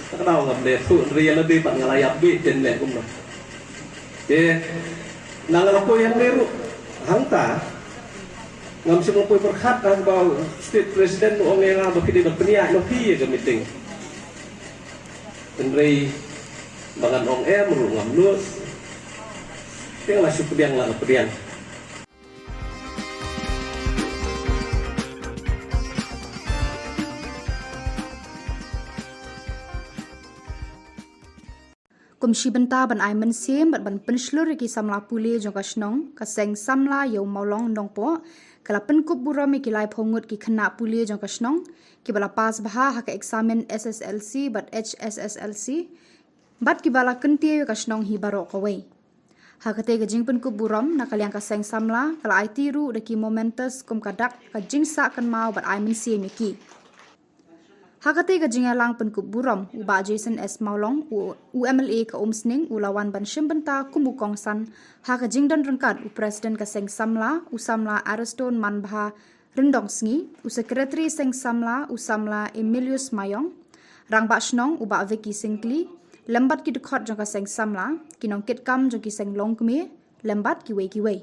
Ka daw ngam leh thuh, hynrei ïa lade pat nga la ïap beit, te leh kumno. Te na nga la poi hangne ruh, hangta ngam shym la poi pyrkhat, haba u state president u ong ïa nga ba ki dei ban pynïaid noh phi ïa ka meeting. Hynrei ba ngan ong em ruh ngam nud. Te nga la shu pdiang, la pdiang. Kum shi bynta ban ai mynsiem bad ban pynshlur ïa ki samla pule jong ka shnong, ka seng samla Ïew Mawlong Nongpoh ka la pynkup burom ïa ki laiphew ngut ki khynnah pule jong ka shnong kiba la pass bha ha ka eksamin S S L C bad H S S L C, bad kiba la kyntiew ïa ka shnong hi baroh kawei. Ha katei ka jingpynkup burom, na ka liang ka seng samla ka la aiti ruh da ki mementos kum ka dak ka jingsah kynmaw bad ai mynsiem ïa ki. Ha katei ka jingïalang pynkup burom, u Bah Jason S Mawlong, u, u M L A ka Umsning, u la wan ban shim bynta kum u kongsan ha ka jingdon ryngkat u President ka seng samla, u samla Ariston Manbha Ryndongsngi, u Secretary seng samla, u samla Emilius Mayong, Rangbah Shnong u Bah Vicky Syngkli, lem bad ki dkhot jong ka seng samla, ki nongkitkam jong ki seng longkmie, lem bad kiwei kiwei.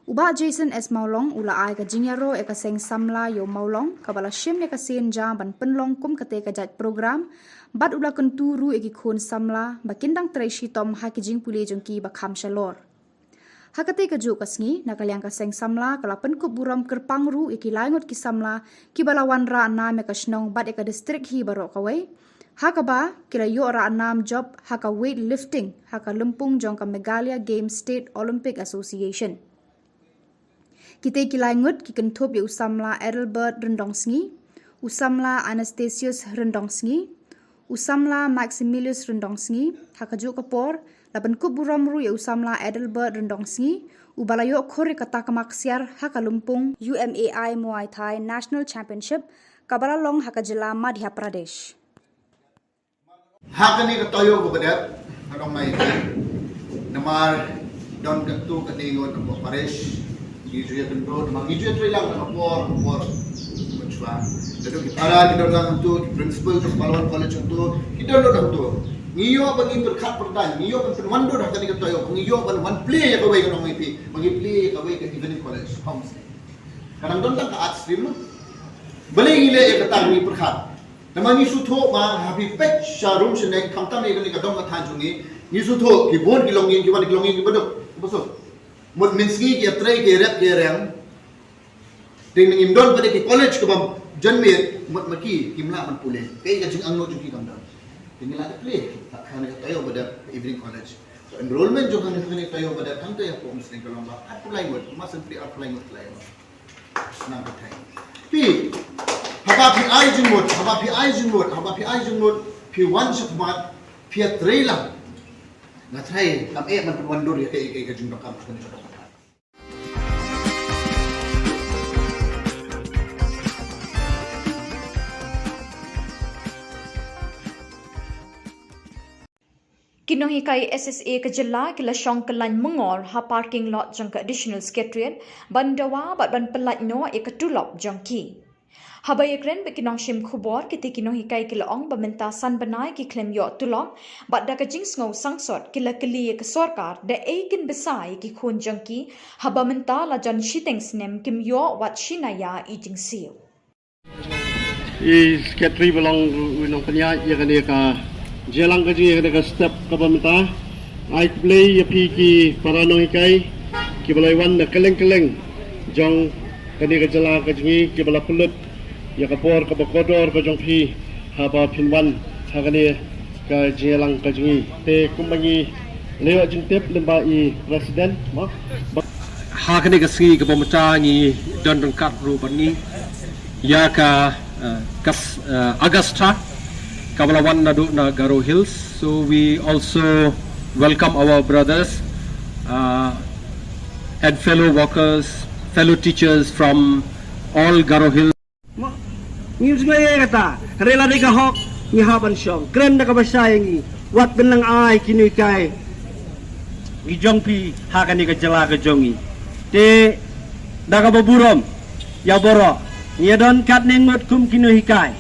U Bah Jason S Mawlong u la ai ka jingïaroh ïa ka seng samla Ïew Mawlong kaba la shim ïa ka sien jam ban pynlong kum katei ka jait program, bad u la kyntu ruh ïa ki khun samla ba kin dang trei shitom ha ki jingpule jong ki ba kham shalor. Ha katei kajuh ka sngi, na ka liang ka seng samla ka la pynkup burom kyrpang ruh ïa ki lai ngut ki samla kiba la wanrah nam ïa ka shnong bad ïa ka district hi baroh kawei, ha kaba ki la ïoh rah nam jop ha ka weight lifting ha ka lympung jong ka Meghalaya Games State Olympic Association. Kitei ki lai ngut ki kynthup ïa u samla Adelbert Ryndongsngi, u samla Anastasius Ryndongsngi, u samla Maximilius Ryndongsngi. Ha kajuh ka por, la pynkup burom ruh ïa u samla Adelbert Ryndongsngi, uba la ïoh khur ïa ka takma ksiar ha ka lympung U M A I Muay Thai National Championship kaba la long ha ka jylla Madhya Pradesh. Ha kane ka taïew kaba dep, ka dong mai. Namar don katto katne ngut na parish, ngi ju ïa kynduh, namar ngi ju ïa trei lang na ka por, ka por mynshuwa. Lada ki para ki don lang hangto, ki principal ka Palwan College hangto, ki don lang hangto. Ngi ïoh ba ngi pyrkhat pyrthai, ngi ïoh ban pynwandur ha kane ka taïew, ngi ïoh ban wan plie ïa kawei, ka dong mai phi, ba ngi plie ïa kawei ka Evening College, homestay. Ka dang don tang ka arts stream. Balei ngi leh ïa kata, ngi pyrkhat? Namar ngi sngewthuh ba ha phi peit sha rum sha neng, khamtam ïa kane ka dong ka thaiñ jong ngi, ngi sngewthuh ki bun ki longïing, ki wan ki longïing kiba duk. Mut mynsngi ki ïatrei ki ïarep ki ïareng. Te ngim don pat de ki college kaba jan miet, mut ma ki kim lah ban pule. Kaei ka jingangnud jong ki kam don. Te ngi lah da plie ha kane ka taïew ba dep evening college. So enrollment jong kane ka taïew ba dep hangta ïa ka Umsning ka long ba arphew lai ngut, ma sempri arphew lai ngut lai ngut. Nang ka thai. Phi, haba phi ai jingmut, haba phi ai jingmut, haba phi ai jingmut, phi wan shakhmat, phi ïatrei lang. Nga trai kam eh ban pynwandur ïa kaei kaei ka jingdonkam ka jingdonkam. Ki nonghikai S S A ka jylla ki la shong kyllain myngor ha parking lot jong ka Additional Secretariat ban dawa bad ban pyllait noh ïa ka tulop jong ki. Haba ïakren bad ki nongshim khubor, kite ki nonghikai ki la ong ba mynta san bnai ki khlem ïoh tulop bad da ka jingsngew sangsot ki la kylli ïa ka sorkar da ei kin bsa ïa ki khun jong ki, haba mynta la jan shiteng snem kim ïoh wat shi naïa i jingsiew. I secretary ba long ruh u nongpynïaid ïa kane ka jingïalang ka jong ngi, ïa kane ka step kaba mynta. Ai khublei ïa phi ki para nonghikai kiba la wan na kylleng kylleng jong kane ka jylla ka jong ngi, kiba la pynlut ïa ka por kaba kordor ka jong phi haba phin wan ha kane ka jingïalang ka jong ngi. Te kumba ngi la ïoh jingtip lyngba i president, mo, ba ha kane ka sngi kaba mynta ngi don ryngkat ruh bad ngi ïa ka, eh, ka s-, eh, Augusta kaba la wan naduh na Garo Hills. So we also welcome our brothers, uh, and fellow workers, fellow teachers from all Garo Hills. Mo, ngim sngewthuh ïa kata. Hynrei lada ka hok ngi hap ban shong. Kren da kaba shai ïa ngi. Wat pynlong ai ki nonghikai ki jong phi ha kane ka jylla ka jong ngi. Te da kaba burom ïa baroh, ngi ïa don katne ngut kum ki nonghikai.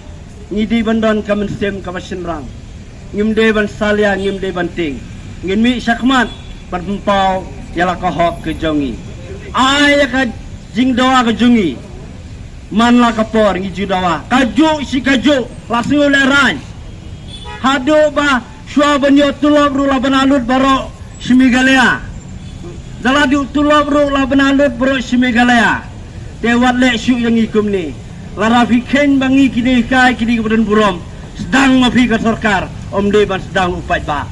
Ngi dei ban don ka mynsiem kaba shynrang. Ngim dei ban salia, ngim dei ban tieng. Ngin mih shakhmat ban pynpaw ïa la ka hok ka jong ngi. Ai ïa ka jingdawa ka jong ngi man la ka por ngi ju dawa. Kajuh shi kajuh la sngew lehraiñ. Haduh ba shuwa ban ïoh tulop ruh la bna lut baroh shi Meghalaya. Da la duh tulop ruh la bna lut baroh shi Meghalaya. Te wat leh shuh ïa ngi kumne. Lada phi kheiñ ba ngi ki nonghikai ki dei kiba don burom, sdang ma phi ka sorkar, ym dei ban sdang u paidbah.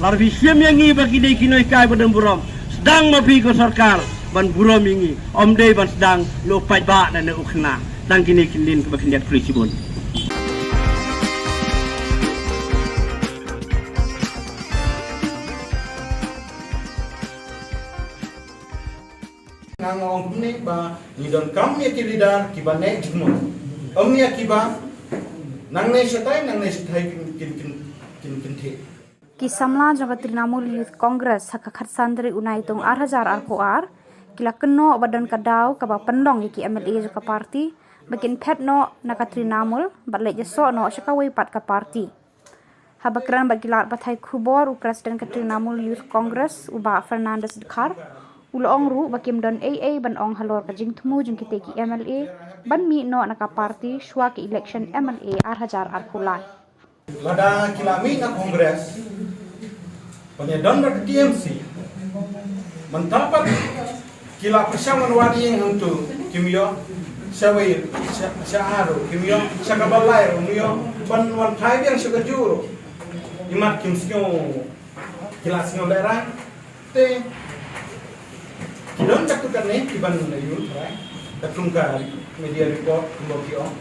Lada phi shim ïa ngi ba ki dei ki nonghikai ba don burom, sdang ma phi ka sorkar ban burom ïa ngi, ym dei ban sdang u paidbah ne u khynnah. Tang kine ki ktien kiba khyndiat, khublei shibun. Nga ong kumne ba ngi donkam ïa ki leader kiba neh jingmut. Ym ïa kiba nangne shatai, nangne shatai kin, kin, kin, kin, kin theh. Ki samla jong ka Trinamool Youth Congress ha ka khatsan tarik u Naitung ar hajar arphew ar ki la kynnoh ba don ka daw kaba pynlong ïa ki M L A jong ka party ba kin phet noh na ka Trinamool bad leit ïasoh noh sha kawei pat ka party. Haba kren bad ki lad pathai khubor, u President ka Trinamool Youth Congress, u Bah Fernandez Dkhar, u la ong ruh ba kim don ei ei ban ong halor ka jingthmu jong kite ki M L A ban mih noh na ka party shuwa ka election M L A ar hajar arphew lai. Lada ki la mih na Congress, ban ïadon bad ka T M C, mynta pat ki la pyrshang ban wad ïing hangtu, kim ïoh shawei, sha, sha ar ruh, kim ïoh sha kaba lai ruh, kim ïoh ban wan phai biang sha kajuh ruh. Imat kim sngew, ki la sngew lehraiñ. Te ki don katto katne kiban ïathuh tharai katkum ka media report kumba ki ong.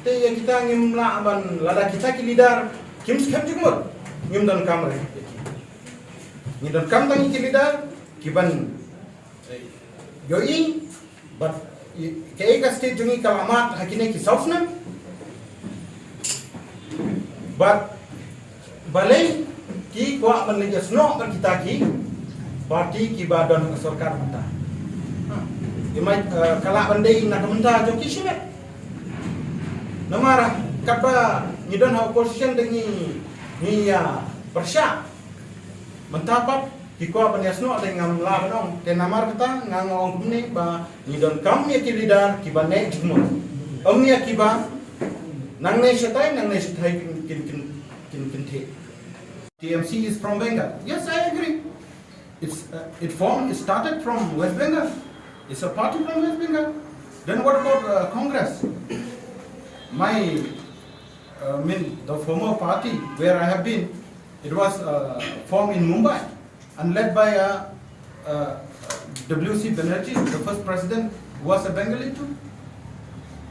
Te ïa kita ngim lah ban, lada kita ki leader kim skhem jingmut, ngim donkam re. Ngi donkam tang ki leader kiban ïohi ba kaei ka state jong ngi ka la mad ha kine ki saw snem. Bad balei ki kwah ban leit ïasnoh bad kita ki party kiba don ha sorkar mynta? Ha. Ki mai, eh, ka lah ban dei na ka bynta jong ki shimet. Namar katba ngi don ha opposition te ngi, ngi ïa pyrshah. Mynta pat ki kwah ban ïasnoh te ngam lah ban ong. Te namar kata nga ong kumne ba ngi donkam ïa ki leader kiba neh jingmut. Ym ïa kiba nangne shatai, nangne shatai kin, kin, kin, kin, kin theh. T M C is from Bengal. Yes, I agree. It's, uh, it formed, it started from West Bengal. It's a party from West Bengal. Then what about, uh, Congress? My, uh, mean, the former party where I have been, it was, uh, formed in Mumbai and led by, uh, uh, W C Banerjee, the first president, was a Bengali too.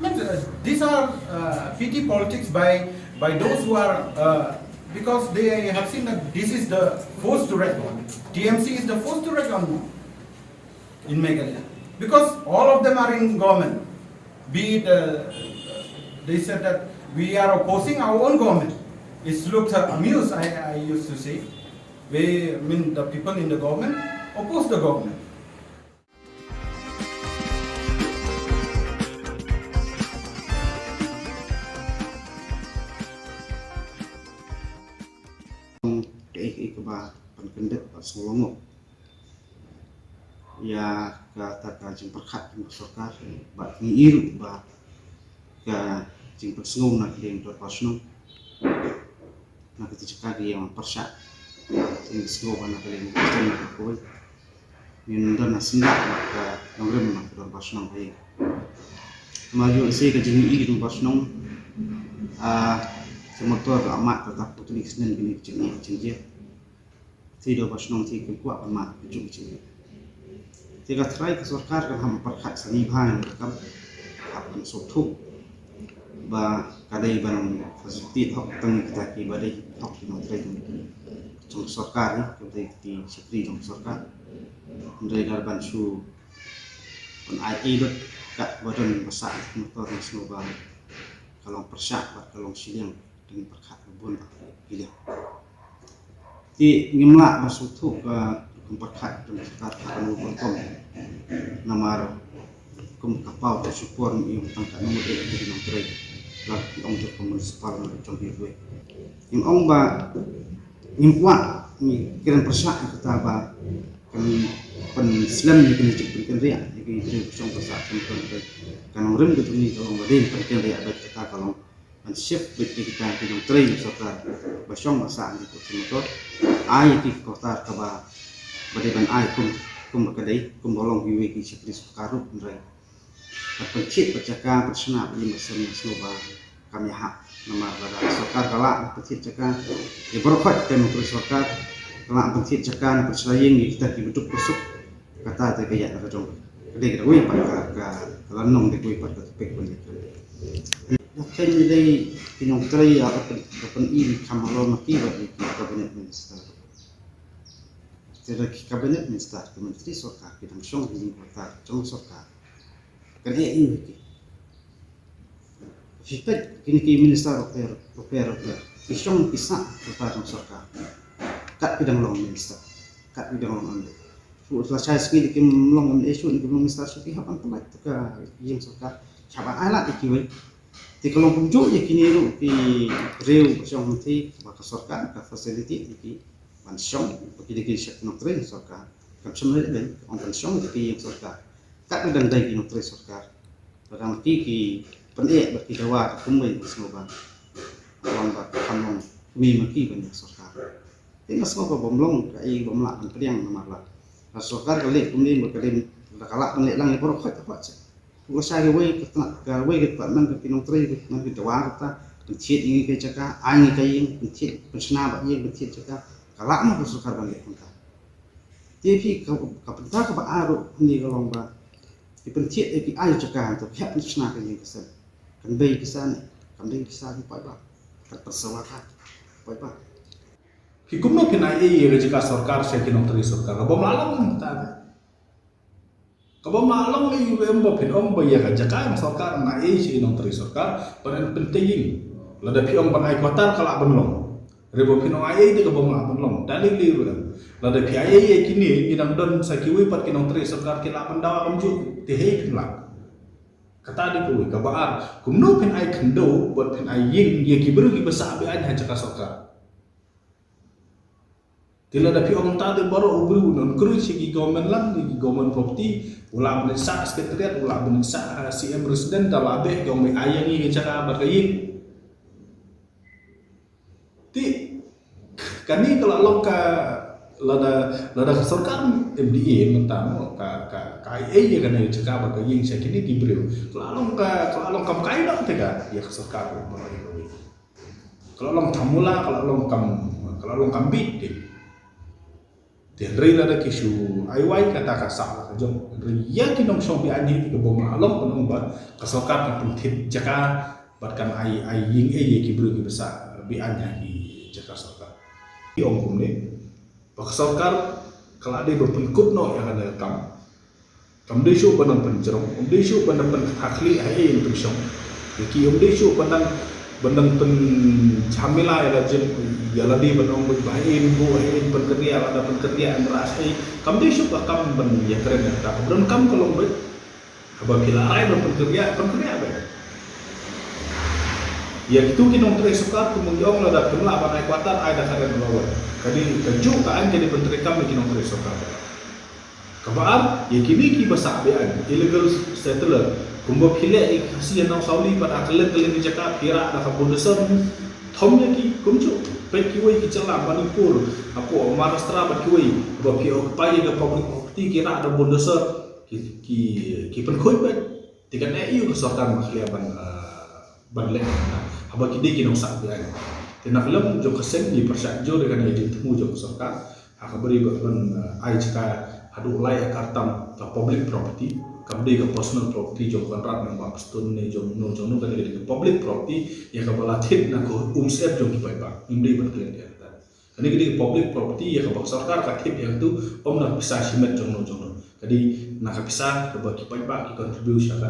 Means, uh, these are, uh, petty politics by, by those who are, uh, because they have seen that this is the force to reckon. T M C is the force to reckon in Meghalaya. Because all of them are in government. Be it, uh, they said that we are opposing our own government. It looks, uh, amused, I, I used to say. We, I mean, the people in the government oppose the government. Kaei kaei kaba pynkyndit bad sngewlyngngoh ïa kata ka jingpyrkhat jong ka sorkar, bad ngi i ruh ba ka jingpynsngew na ka liang dorbar shnong na kata jaka ka ïa pyrshah. Jingpynsngew ba na ka liang dorbar shnong na ka kawei ngin don na sngap na ka nongrim na ka dorbar shnong ka ïa. Namar ïoh lehse ka jingïohi ka dorbar shnong, ah, ka motor ka amat ka tap putli ka snem kine ka jingïohi ka jingjia. Te dorbar shnong te ka kwah ban mad ka jong ka jingïohi. Te ka trai ka sorkar kan hap pyrkhat sani bha ïa ka kam, hap ban sngewthuh ba ka dei ban facilitate hok tang kita kiba dei hok ki nongtrei jong ka sorkar, ne ka dei ki shakri jong ka sorkar. Hynrei lada ban shu ban ai ei lut kat ba don ba sah motor, nga sngew ba ka long pyrshah bad ka long shiliang. Dang pyrkhat ka bun ba ki liang. Te ngim lah ban sngewthuh ka rukom pyrkhat jong ka sorkar ka kano ka rukom. Namar kum ka paw ka shipor, ym tang ka nongdei ka nongtrei, la ki ong jong ka municipal, jong ki wei. Ngim ong ba ngim kwah, ngi kren pyrshah ïa kata ba kan pynslem ïa kane jingpynkynriah ïa ki briew shong ba sah, kan pynpyn ka nongrim ka jong ngi ka long ba dei pynkynriah bad kata ka long ban shift beit ïa kita ki nongtrei jong sorkar ba shong ba sah, ngi kut motor, ai ïa ki quarter kaba, ba dei ban ai kum, kum ba ka dei, kum ba long kiwei ki shakri sorkar ruh, hynrei ban pynthied bad jaka, pynshna bad ïing bad sem, nga sngew ba kam ïahap. Namar lada sorkar ka lah ban pynthied jaka ïa baroh khoit ki nongtrei sorkar, ka lah ban pynthied jaka, ban pynshna ïing ïa kita kiba duk ba suk, kata te ka ïaid na ka jong ka. Ka dei kawei pat ka, ka, ka lynnong, dei kawei pat ka topic ban ïa ka. Nga khein ïa dei ki nongtrei ïa ka pyn, ka pyni kham halor ma ki bad ïa ki cabinet minister. Te da ki cabinet minister, ki myntri sorkar, ki dang shong ha ïing quarter jong sorkar. Kan eh ïa ki. Phi peit kine ki minister ruh pher, ruh pher, ruh pher. Ki shong ki sah quarter jong sorkar. Kat ki dang long minister, kat ki dang long M L A. Shu la shai sngi da kim long M L A, shu da kim long minister, shu ki hap ban pynlait ka ïing sorkar. Hap ban ai lad ïa kiwei. Te ka long kumjuh ïa kine ruh ki briew ba shong hangtei ba ka sorkar ka facility ïa ki ban shong, ba ki dei ki shakri nongtrei sorkar. Kam shym lei lei, ong ban shong ïa ki ïing sorkar. Kat ba dang dei ki nongtrei sorkar. Ba dang ki, ki pyneh bad ki dawa ka kumwei, nga sngew ba ka long ba ka kam long kmie ma ki ban ïa sorkar. Te nga sngew ba bym long kaei bym lah ban pdiang namar la, la sorkar ka leh kumne ba ka dei, la ka lah ban leh lang ïa baroh khoit, khoit seh. Lashai kawei ka tnat, kawei ka department ka ki nongtrei, ka man ka dawa kata, pynthied ïa ngi ka jaka, ai ngi ka ïing, pynthied, pynshna bad ïing, pynthied jaka, ka lah mo ka sorkar ban leh kumta. Te phi ka, ka bynta kaba ar ruh hangne ka long ba ki pynthied ïa ki, ai jaka hangto, ki hap pynshna ka ïing ka sem. Kan bei pisa ne, kan bei pisa ne, paidbah. Kan pynsawa ka, paidbah. Phi kumno phin ai ei ïa ka jaka sorkar sha ki nongtrei sorkar? Ka bym lah long mynta. Ka bym lah long ei, em ba phin ong ba ïa ka jaka jong sorkar ngan ai ei sha ki nongtrei sorkar ban pyntei ïing. Lada phi ong ban ai quarter ka lah ban long. Hynrei ba phin ong ai ei te ka bym lah ban long. Da lei lei ruh em. Lada phi ai ei ïa kine, ngi dang don sa kiwei pat ki nongtrei sorkar ki lah ban dawa kumjuh. Te hei phin lah. Kata dei kawei, kaba ar, kumno phin ai khyndew bad phin ai ïing ïa ki briew kiba sah be-aiñ ha jaka sorkar. Te lada phi ong ta te baroh u briew un encourage ïa ki government land, ïa ki government property, u lah ban sah secretariat, u lah ban sah, eh, C M resident, da lah beh ki ong ba ai ïa ngi ka jaka bad ka ïing. Te kane ka la long ka, Lada, lada ka sorkar M D A mynta mo, ka, ka, ka ai ei ïa kane ka jaka ba ka ïing sha kine ki briew. Ka la long ka, ka la long kam kai dang te ka, ïa ka sorkar ba ïa ka wei. Ka la long thamula, ka la long kam, ka la long kam bit te. Te hynrei lada ki shu ai wai kata ka sah ka jong. Hynrei ïa ki nongshong beaiñ hi ka bym la long, ka long ba ka sorkar ka pynthit jaka bad kan ai, ai ïing ei ïa ki briew ki ba sah beaiñ ha ki jaka sorkar. Ki ong kumne. Ba ka sorkar ka la dei ba pynkut noh ïa kane ka kam. Kam dei shuh ban nang pynjrong, um dei shuh ban nang pynthakli ha ei ei pynshong. Ïa ki um dei shuh ban nang, ban nang pynjhamila ïa la jin, ïa la dei ban ong ba ha ei ei buh, ha ei ei pynkynriah, lada pynkynriah em rah ei. Kam dei shuh ka kam ban ïa kren ïa kata. Ka ba donkam ka long beit. Haba phi la rai ban pynkynriah, pynkynriah beit. Ïa kitu ki nongtrei sorkar kum ngi ong lada phim lah ban ai quarter, ai da ka rent allowance. Ka dei kajuh ka aiñ ka dei ban treikam ïa ki nongtrei sorkar. Kaba ar, ïa kine ki ba sah beaiñ, illegal settler. Kumba phi leh ïa ki Khasi ha Nongsauli bad ha kylleng kylleng ki jaka phi rah da ka bulldozer. Thom ïa ki kumjuh. Peit kiwei ki jylla Manipur, hapoh Maharashtra bad kiwei. Ba phi occupy ïa ka public property ki rah da bulldozer. Ki, ki, ki pynkhuid beit. Te kan ïa ka sorkar ma khlieh ban, eh, ban leh. Haba ki dei ki nongsah beaiñ. Te na ka liang jong ka seng ngi pyrshah jur ïa kane ka jingthmu jong ka sorkar. Ha kaba ri ba ban, eh, ai jaka haduh lai akar tam ka public property. Kam dei ka personal property jong Conrad ne Bah Prestone ne jong no jong no, kane ka dei ka public property. Ïa kaba la thied na ka umsyep jong ki paidbah. Ngim dei ban klet ïa kata. Kane ka dei ka public property ïa kaba ka sorkar ka thied ïa katu, ym na ka pisa shimet jong no jong no. Ka dei na ka pisa kaba ki paidbah ki contribute sha ka,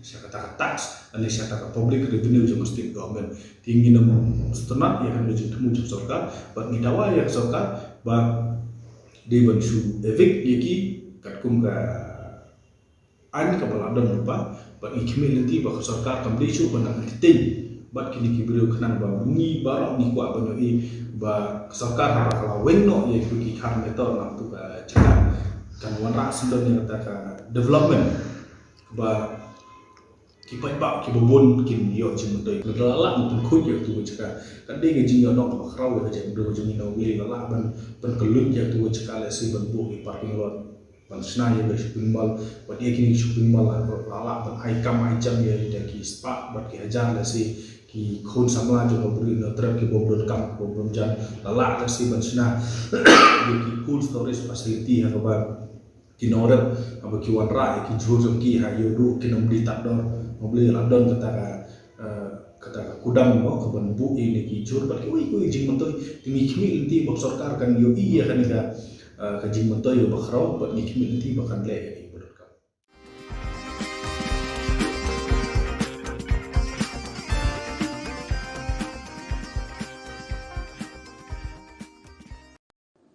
sha kata ka tax, lane sha kata ka public revenue jong ka state government. Te ngin ym sngewtynnat ïa kane ka jingthmu jong ka sorkar, bad ngi dawa ïa ka sorkar ba dei ban shu evict ïa ki katkum ka aiñ kaba la don lypa, bad ngi khmih lynti ba ka sorkar kam dei shuh ban nang entertain bad kine ki briew khnang ba ngi baroh ngi kwah ban ïohi ba ka sorkar haba ka la weng noh ïa ki khar meter na tu ka jaka kan wanrah syndon ïa kata ka development ba ki paidbah kiba bun kin ïoh jingmyntoi. Lada la lah ban pynkhuid ïa tu ka jaka, kan dei ka jingïoh nong kaba khraw ïa ka jaitbynriew jong ngi na U Blei, la lah ban pynkylluid ïa tu ka jaka, lehse ban buh ki parking lot. Ban shna ïa ka shopping mall, bad ïa kine ki shopping mall la, la lah ban ai kam ai jam ïa ki spah bad ki hajar, lehse ki khun samla jong ka Bri Hynñiewtrep ki bym don kam, ki bym don jan, la lah lehse ban shna ïa ki cold storage facility ha kaba ki nongrep haba ki wanrah ïa ki jhur jong ki ha ïoh duh kin ym dei tad dor. Haba la don kata ka eh, kata ka kudang mo, kaban buh ïa kine ki jhur bad kiwei kiwei jingmyntoi. Te ngi khmih lynti ba ka sorkar kan ïohi ïa kane ka, eh, ka jingmyntoi kaba khraw, bad ngi khmih lynti ba kan leh ïa kane ba donkam.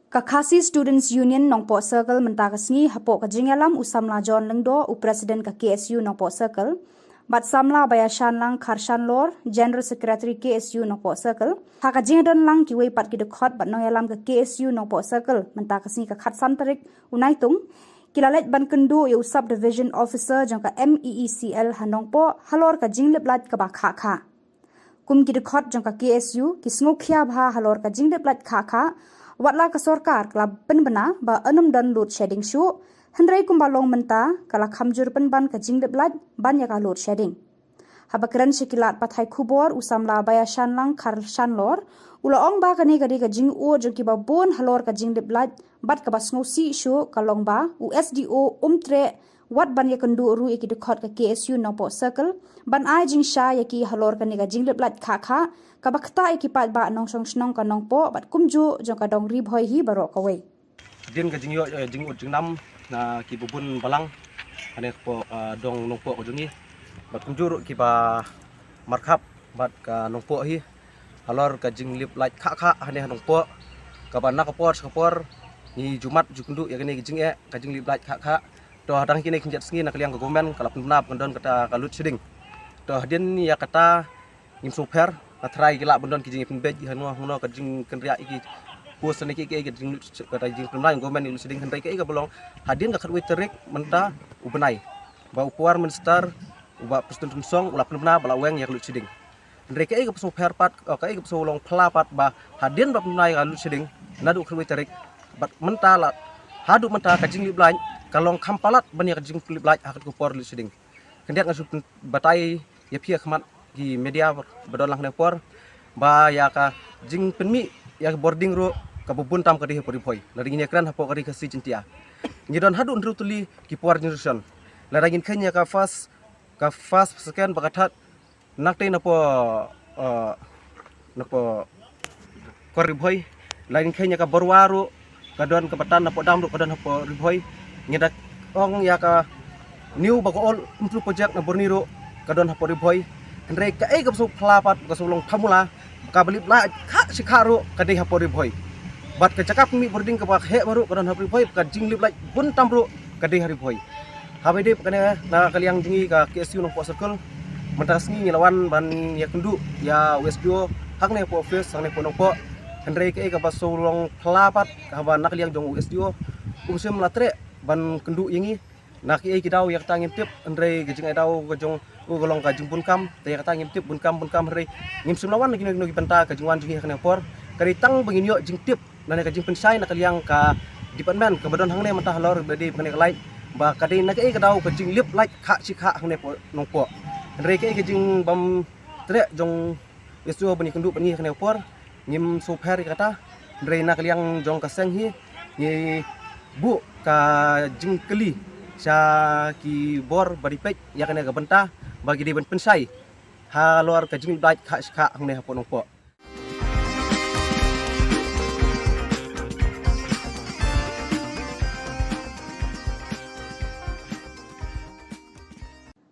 Ka Khasi Students Union Nongpoh Circle mynta ka sngi hapoh ka jingïalam u Samla John Lyngdoh, u President ka K S U Nongpoh Circle, bad Samla Baiashanlang Kharshanlor, General Secretary K S U Nongpoh Circle, ha ka jingdon lang kiwei pat ki dkhot bad nongïalam ka K S U Nongpoh Circle mynta ka sngi ka khatsan tarik u Naitung, ki la leit ban kynduh ïa u Subdivision Officer jong ka M E E C L ha Nongpoh halor ka jinglip lait kaba khah khah. Kum ki dkhot jong ka K S U, ki sngewkhia bha halor ka jinglip lait khah khah, wat la ka sorkar ka la pynbna ba yn ym don load shedding shuh, hynrei kumba long mynta, ka la kham jur pynban ka jinglip lait ban ïa ka load shedding. Haba kren sha ki lad pathai khubor, u Samla Baiashanlang Kharshanlor u la ong ba kane ka dei ka jingud jong kiba bun halor ka jinglip lait, bad kaba sngewsih shuh ka long ba u S D O um treh wat ban ïakynduh ruh ïa ki dkhot ka K S U Nongpoh Circle ban ai jingshai ïa ki halor kane ka jinglip lait khah khah kaba ktah ïa ki paidbah nongshong shnong ka Nongpoh bad kumjuh jong ka dong Ri Bhoi hi baroh kawei. Hadien ka jingïoh, eh, jingud jingnam na kiba bun balang hangne hapoh, eh, dong Nongpoh ka jong ngi bad kumjuh ruh kiba markhap bad ka Nongpoh hi halor ka jinglip lait khah khah hangne ha Nongpoh, kaba na ka por sha ka por ngi ju mad ju kynduh ïa kane ka jingeh, ka jinglip lait khah khah. To hadang kine ki kynjat sngi na ka liang ka government ka la pynbna ba kan don kata ka load shedding. To hadien ïa kata ngim sngewpher, nga tharai ki lah ban don ki jingpynbeit ïa hangno hangno, ka jingkynriah ïa ki post ne ki, ki, ka jing, kata jingpynbna ïa ka government ïa ka load shedding, hynrei kaei kaba long hadien ka khatwei tarik mynta u bnai, ba u Power Minister u Bah Prestone Tynsong u la pynbna ba la weng ïa ka load shedding. Hynrei kaei kaba sngewpher pat, eh, kaei kaba sngewlong phylla pat ba hadien ba pynbna ïa ka load shedding naduh khatwei tarik, Bad mynta la, haduh mynta ka jinglip light ka long kham palat ban ïa ka jinglip light ha katto ka por leit shading. Khyndiat nga shu batai ïa phi ha khmat ki media ba don lang hangne por ba ïa ka jingpynmih ïa ka bording ruh kaba bun tam ka dei hapoh Ri Bhoi. Lada ngin ïakren hapoh ka Ri Khasi Jaiñtia, ngi don haduh hynriew tylli ki por generation. Lada ngin kheiñ ïa ka first, ka first, second bad ka third, na tei napoh, eh, napoh kor Ri Bhoi. Lada ngin kheiñ ïa ka Borwa ruh ka don, kaba tan napoh dam ruh ka don hapoh Ri Bhoi. Ngi da ong ïa ka new bad ka old Umplu project na Burnie ruh ka don hapoh Ri Bhoi. Hynrei kaei kaba shu pla pat, ka shu long phamula, kaba lip light khah shi khah ruh ka dei hapoh Ri Bhoi. Bad ka jaka pynmih bording kaba heh baroh ka don hapoh Ri Bhoi, ka jinglip light bun tam ruh ka dei ha Ri Bhoi. Haba ïadei bad kane, na ka liang jong ngi ka K S U Nongpoh Circle, mynta ka sngi ngi la wan ban ïakynduh ïa u S D O hangne hapoh office, hangne hapoh Nongpoh. Hynrei kaei kaba shu long pla pat, haba na ka liang jong u S D O um shym la treh ban kynduh ïa ngi. Na kiei ki daw ïa kata ngim tip, hynrei ka jingai daw ka jong u ka long ka jingbun kam, te ïa kata ngim tip, bun kam, bun kam, hynrei ngim shym la wan na kino kino ki bynta. Ka jingwan jong ngi ha kane ka por ka dei tang ba ngin ïoh jingtip lane ka jingpynshai na ka liang ka department kaba don hangne mynta halor ba dei ba kane ka light, ba ka dei na kaei ka daw ka jinglip light khah shi khah hangne hapoh Nongpoh. Hynrei kaei ka jingbym treh jong u S D O ban ïakynduh bad ngi ha kane ka por, ngim shu pher ïa kata. Hynrei na ka liang jong ka seng hi ngi buh ka jingkylli sha ki bor ba dei peit ïa kane ka bynta ba ki dei ban pynshai halor ka jinglip light khah shi khah hangne hapoh Nongpoh.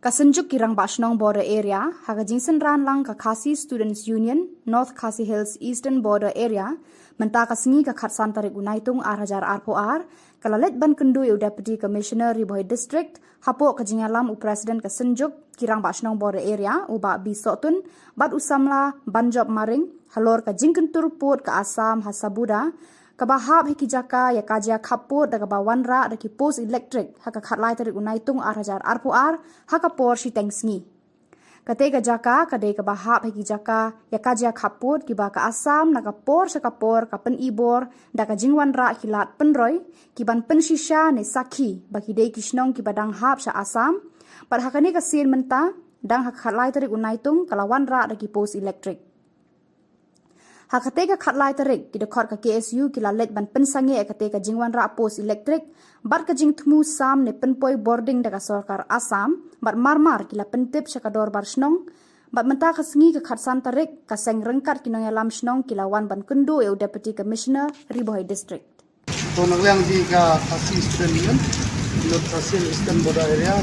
Ka Synjuk ki Rangbah Shnong Border Area, ha ka jingsynran lang ka Khasi Students Union, North Khasi Hills Eastern Border Area, mynta ka sngi ka khatsan tarik u Naitung ar hajar arphew ar, ka la leit ban kynduh ïa u Deputy Commissioner Ri Bhoi District, hapoh ka jingïalam u President ka Synjuk ki Rangbah Shnong Border Area, u Bah B Sohtun, bad u samla Banjop Maring, halor ka jingkyntur pud ka Assam ha Sabuda, kaba hap ha ki jaka ïa ka jia khappud da kaba wanrah da ki post elektrik ha ka khatlai tarik u Naitung ar hajar arphew ar ha ka por shiteng sngi. Katei ka jaka ka dei kaba hap ha ki jaka ïa ka jia khappud kiba ka Assam na ka por sha ka por ka pyni bor da ka jingwanrah ki lad pynroi ki ban pynshisha ne sakhi ba ki dei ki shnong kiba dang hap sha Assam. Bad ha kane ka sien mynta, dang ha ka khatlai tarik u Naitung ka la wanrah da ki post elektrik. Ha katei ka khatlai tarik, ki dkhot ka K S U ki la leit ban pynsangeh ïa katei ka jingwanrah post elektrik bad ka jingthmu sam ne pynpoi bording da ka sorkar Assam, bad marmar ki la pyntip sha ka dorbar shnong. Bad mynta ka sngi ka khatsan tarik, ka seng ryngkat ki nongïalam shnong ki la wan ban kynduh ïa u Deputy Commissioner Ri Bhoi District. To, na ka liang jong ka Khasi Student Union, North Khasi Eastern Border Area,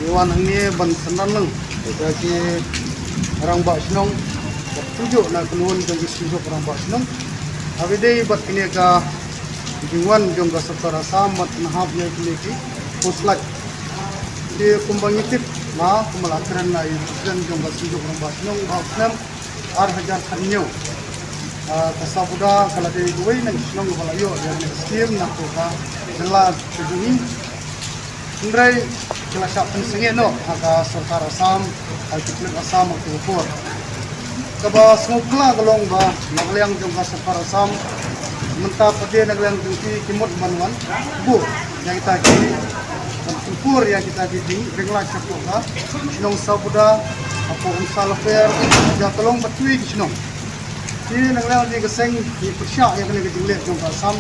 ngi wan hangne ban synran lang ïa ki rangbah shnong bad kumjuh na ka kynhun jong ki synjuk rangbah shnong. Haba ïadei bad kine ka jingwan jong ka sorkar Assam ban pynhap ïa kine ki post light, te kumba ngi tip, ma kumba la kren na i President jong ka synjuk rangbah shnong, ba u snem ar hajar khathynñiew, ah, ka Sabuda ka la dei kawei na ki shnong ba la ïoh ïa ka skim na ka jylla ka jong ngi. Hynrei ki la shah pynsangeh noh ha ka sorkar Assam, ha ki pulit Assam ha ka por. Kaba sngewphylla ka long ba na ka liang jong ka sorkar Assam mynta pat de na ka liang jong ki, ki mut ban wan buh ïa kita ki, ban pynpur ïa kita ki jingring light shapoh ka shnong Sabuda, hapoh Umsal Lofer, ïa ka long bad kiwei ki shnong. Te na ka liang jong ka seng ngi pyrshah ïa kane ka jingleh jong ka Assam.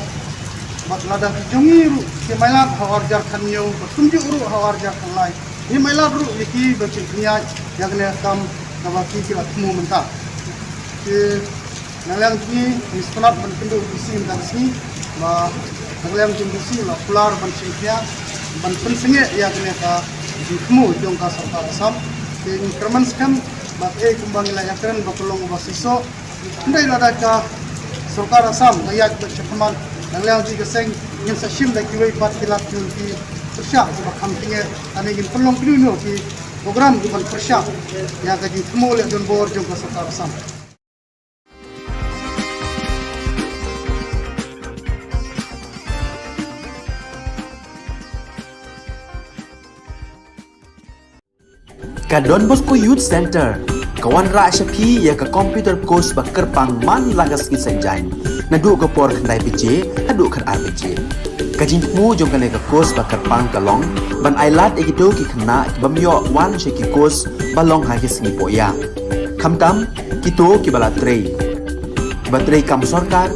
Bad lada ki jong ngi ruh ki mailat ha u ar hajar khathynñiew, bad kumjuh ruh ha u ar hajar khatlai, ngi mailat ruh ïa ki ban shim khyndiat ïa kane ka kam kaba ki, ki la thmu mynta. Te na ka liang jong ngi ngi sngewtynnat ban kynduh u D C mynta ka sngi, ba na ka liang jong u D C la kular ban shim khia, ban pynsangeh ïa kane ka jingthmu jong ka sorkar Assam. Te ngi kyrmen skhem ba kaei kumba ngi la ïakren ba ka long kaba shisha. Hynrei lada ka sorkar Assam ka ïaid bad shakhmat, na ka liang jong ka seng ngin sa shim da kiwei pat ki lad, ki pyrshah kiba kham tyngeh, lane ngin pynlong kino kino ki program kiban pyrshah ïa ka jingthmu leh donbor jong ka sorkar Assam. Ka Don Bosco Youth Center ka wanrah sha phi ïa ka computer course ba kyrpang man la ka sngi Saitjaiñ. naduh ka por khyndai baje haduh khatar baje. Ka jingthmu jong kane ka course ba kyrpang ka long ban ai lad ïa kito ki khynnah ki bym ïoh wan sha ki course ba long ha ki sngi pohïa. Khamtam kito kiba la trei, kiba trei kam sorkar,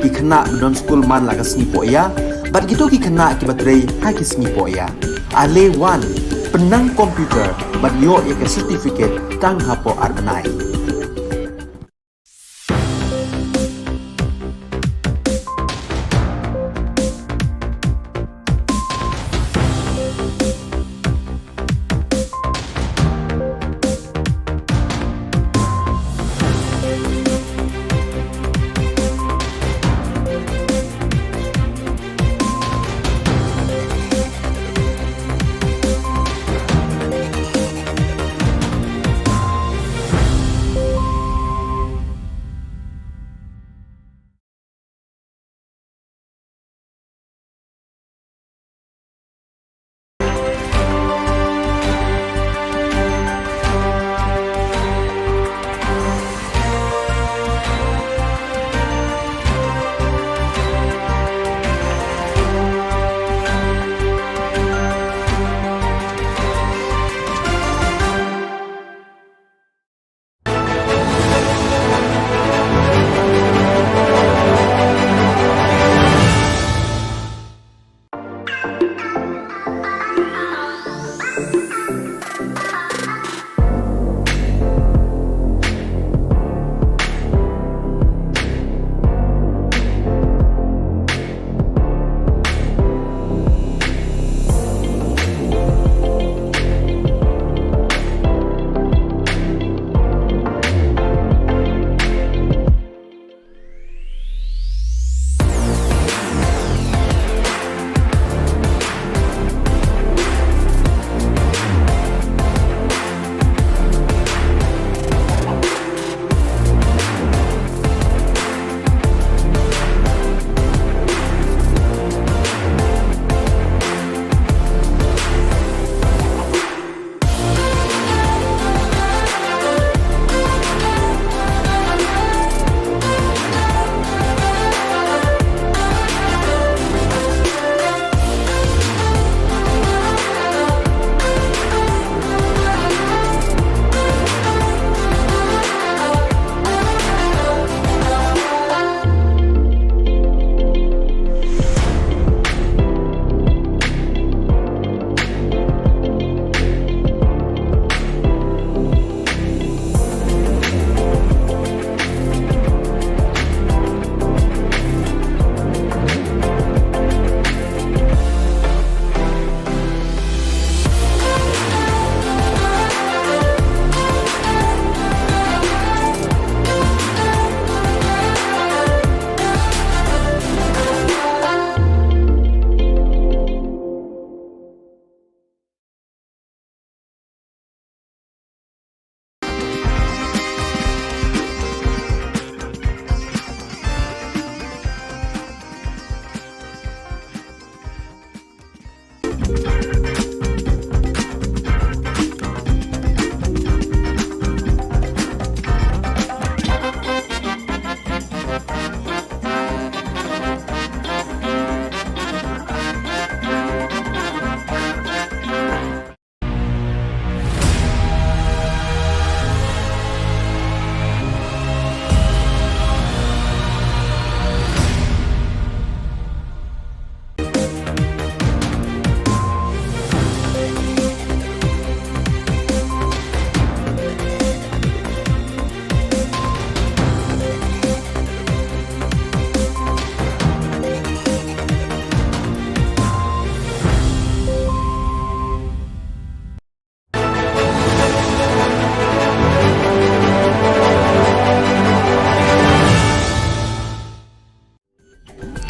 ki khynnah ba don skul man la ka sngi pohïa, bad kito ki khynnah kiba trei ha ki sngi pohïa. Ale wan, pynnang computer bad ïoh ïa ka certificate tang hapoh ar bnai.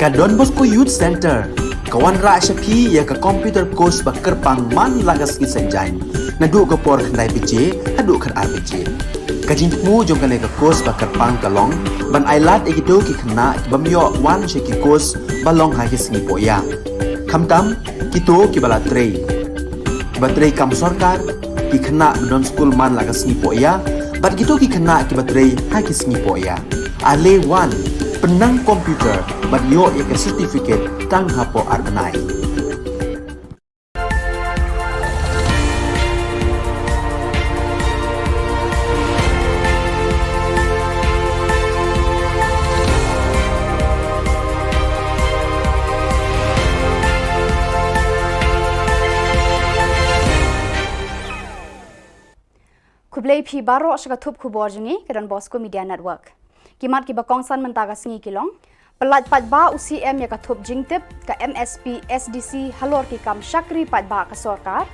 Ka Don Bosco Youth Center ka wanrah sha phi ïa ka computer course ba kyrpang man la ka sngi Saitjaiñ, naduh ka por khyndai baje haduh khatar baje. Ka jingthmu jong kane ka course ba kyrpang ka long ban ai lad ïa kito ki khynnah ki bym ïoh wan sha ki course ba long ha ki sngi pohïa. Khamtam kito kiba la trei, kiba trei kam sorkar, ki khynnah ba don skul man la ka sngi pohïa, bad kito ki khynnah kiba trei ha ki sngi pohïa. Ale wan, Pynnang computer bad ïoh ïa ka certificate tang hapoh ar bnai. Khublei phi baroh sha ka thup khubor jong ngi ka Don Bosco Media Network. Ki mat kiba kongsan mynta ka sngi ki long: Pyllait paidbah u C M ïa ka thup jingtip ka M S P S D C halor ki kam shakri paidbah ka sorkar.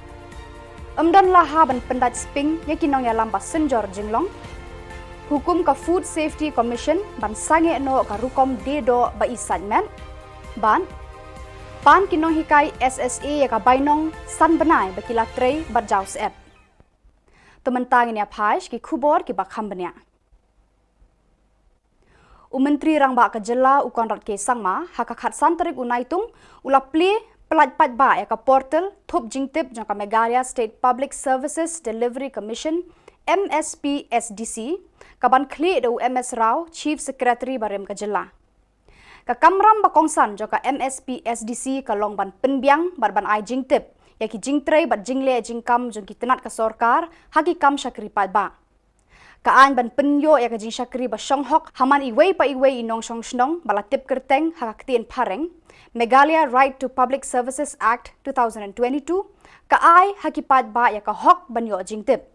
Ym don laha ban pyndait sping ïa ki nongïalam ba synjor jinglong. Hukum ka Food Safety Commission ban sangeh noh ka rukom die doh ba i sait met. Bad pan ki nonghikai S S A ïa ka bainong san bnai ba ki la trei bad jaw syep. To mynta ngin ïa phai sha ki khubor kiba kham bniah. U Myntri Rangbah ka Jylla u Conrad K Sangma ha ka khatsan tarik u Naitung u la plie pyllait paidbah ïa ka portal thup jingtip jong ka Meghalaya State Public Services Delivery Commission, M S P S D C, kaban khlieh da u M S Rao, Chief Secretary barim ka jylla. Ka kamram ba kongsan jong ka M S P S D C ka long ban pynbiang bad ban ai jingtip ïa ki jingtrei bad jingleh jingkam jong ki tnat ka sorkar ha ki kam shakri paidbah. Ka aiñ ban pynïoh ïa ka jingshakri ba shong hok ha man iwei pa iwei i nongshong shnong ba la tip kyrteng ha ka ktien phareng, Meghalaya Right to Public Services Act two thousand and twenty-two, ka ai ha ki paidbah ïa ka hok ban ïoh jingtip.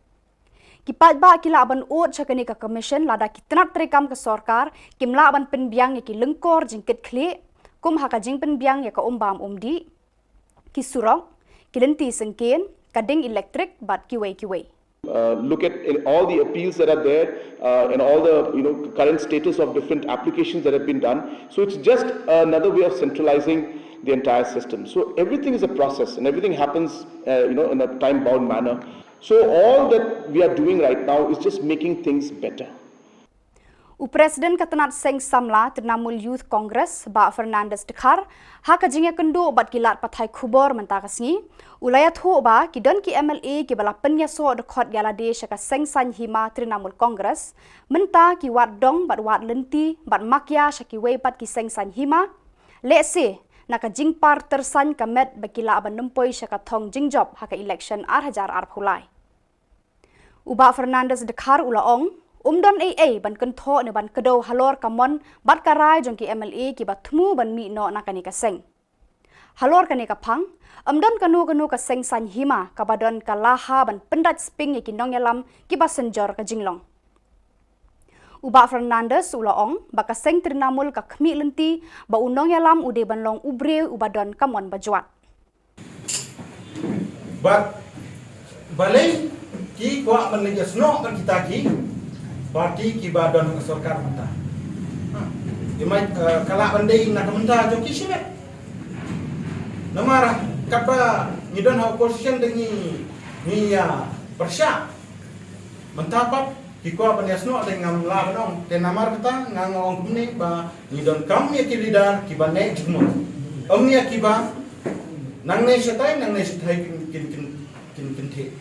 Ki paidbah ki lah ban ud sha kane ka commission lada ki tnat treikam ka sorkar kim lah ban pynbiang ïa ki lyngkor jingkitkhlieh, kum ha ka jingpynbiang ïa ka umbam umdih, ki surok, ki lynti syngkien, ka ding elektrik bad kiwei kiwei. Uh, look at in all the appeals that are there, uh, and all the, you know, current status of different applications that have been done. So it's just another way of centralizing the entire system. So everything is a process, and everything happens, uh, you know, in a time-bound manner. So all that we are doing right now is just making things better. U President ka tnat seng samla Trinamool Youth Congress, Bah Fernandez Dkhar, ha ka jingïakynduh bad ki lad pathai khubor mynta ka sngi, u la ïathuh ba ki don ki M L A kiba la pynïasoh dkhot ïa lade sha ka seng saiñ hima Trinamool Congress, mynta ki wad dong bad wad lynti bad makia sha kiwei pat ki seng saiñ hima, lehse na ka jingpar tyrsaiñ ka met ba ki lah ban nym poi sha ka thong jingjop ha ka election ar hajar arphew lai. U Bah Fernandez Dkhar u la ong, ym don ei ei ban kynthoh ne ban kdew halor ka mon bad ka rai jong ki M L A kiba thmu ban mih noh na kane ka seng. Halor kane ka phang, ym don kano kano ka seng saiñ hima kaba don ka laha ban pyndait sping ïa ki nongïalam kiba synjor ka jinglong. U Bah Fernandez u la ong ba ka seng Trinamool ka khmih lynti ba u nongïalam u dei ban long u briew uba don ka mon bajwat. Bad balei ki kwah ban leit ïasnoh bad kita ki parti kiba don ha sorkar mynta? Ha. Ki mai, eh, ka lah ban dei na ka bynta jong ki shimet. Namar katba ngi don ha opposition te ngi, ngi ïa pyrshah. Mynta pat ki kwah ban ïasnoh te ngam lah ban ong. Te namar kata nga nga ong kumne ba ngi donkam ïa ki leader kiba neh jingmut. Ym ïa kiba nangne shatai, nangne shatai kin, kin, kin, kin, kin theh.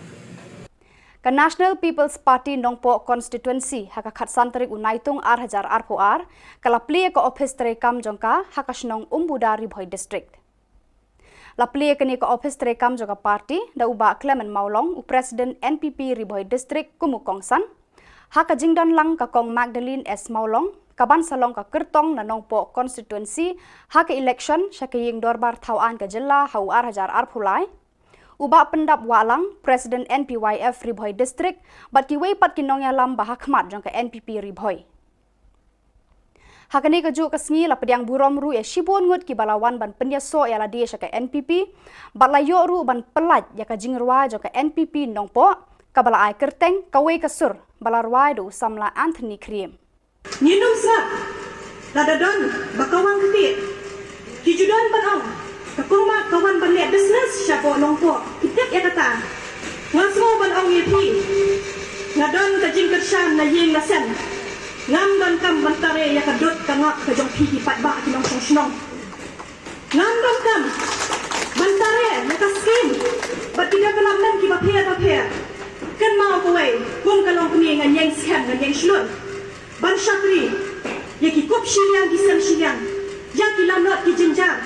Ka National People's Party Nongpoh Constituency ha ka khatsan tarik u Naitung ar hajar arphew ar, ka la plie ka ophis treikam jong ka ha ka shnong Umbuda, Ri Bhoi District. La plie kane ka ophis treikam jong ka party da u Bah Clement Mawlong, u President N P P Ri Bhoi District kum u kongsan. Ha ka jingdon lang ka Kong Magdalene S Mawlong, kaban sa long ka kyrtong na Nongpoh Constituency ha ka election sha ka ïing dorbar thaw aiñ ka jylla ha u ar hajar arphew lai, u Bah Pyndap Wahlang, President N P Y F Ri Bhoi District, bad kiwei pat ki nongïalam ba ha khmat jong ka N P P Ri Bhoi. Ha kane kajuh ka sngi la pdiang burom ruh ïa shibun ngut kiba la wan ban pynïasoh ïa lade sha ka N P P, bad la ïoh ruh ban pyllait ïa ka jingrwai jong ka N P P Nongpoh, kaba la ai kyrteng Kawei ka Sur, ba la rwai da u samla Anthony Khriem. Ngin ym sngap lada don ba ka wang ktieh. Ki ju don ban ong, ka Kong Mat ka wan ban leh business shapoh Nongpoh, ki tip ïa kata. Nga sngew ban ong ïa phi, nga don ka jingkyrshan na ïing na sem. Ngam donkam ban tare ïa ka dud ka ngat ka jong phi ki paidbah ki nongshong shnong. Ngam donkam ban tare ïa ka skim bad ki development kiba pher bapher. Kynmaw kawei, kum ka long kmie, ngan ïeng skhem, ngan ïeng shlur ban shakri. Ïa ki kup shiliang ki sem shiliang, ïa ki lanot ki jynjar.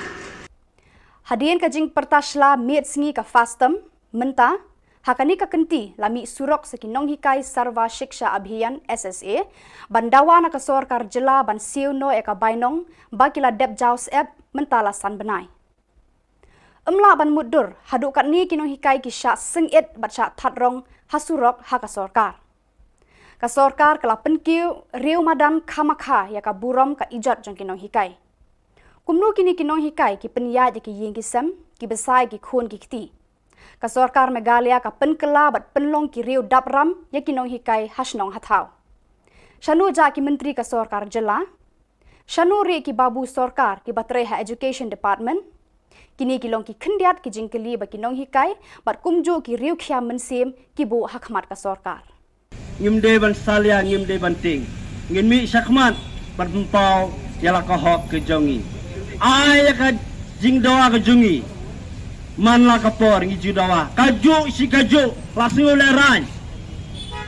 Hadien ka jingpyrta shla miet sngi ka FASTOM mynta, ha kane ka kynti la mih surok sa ki nonghikai Sarva Shiksha Abhiyan, S S A, ban dawa na ka sorkar jylla ban siew noh ïa ka bainong ba ki la dep jaw syep mynta la san bnai. Ym lah ban mutdur, haduh katne ki nonghikai ki shah sngewit bad shah that rong ha surok ha ka sorkar. Ka sorkar ka la pynkiew riew madan khamakha ïa ka burom ka ijot jong ki nonghikai. Kumno kine ki nonghikai ki pynïaid ïa ki ïing ki sem, ki bsa ïa ki khun ki kti? Ka sorkar Meghalaya ka pynkylla bad pynlong ki riew dap ram ïa ki nonghikai ha shnong ha thaw. Shano jah ki myntri ka sorkar jylla? Shano rieh ki babu sorkar kiba trei ha Education Department? Kine ki long ki khyndiat ki jingkylli ba ki nonghikai bad kumjuh ki riew khia mynsiem ki buh ha khmat ka sorkar. Ngim dei ban salia, ngim dei ban tieng. Ngin mih shakhmat ban pynpaw ïa la ka hok ka jong ngi. Ai ïa ka jingdawa ka jong ngi. Man la ka por ngi ju dawa. Kajuh shi kajuh la sngew lehraiñ.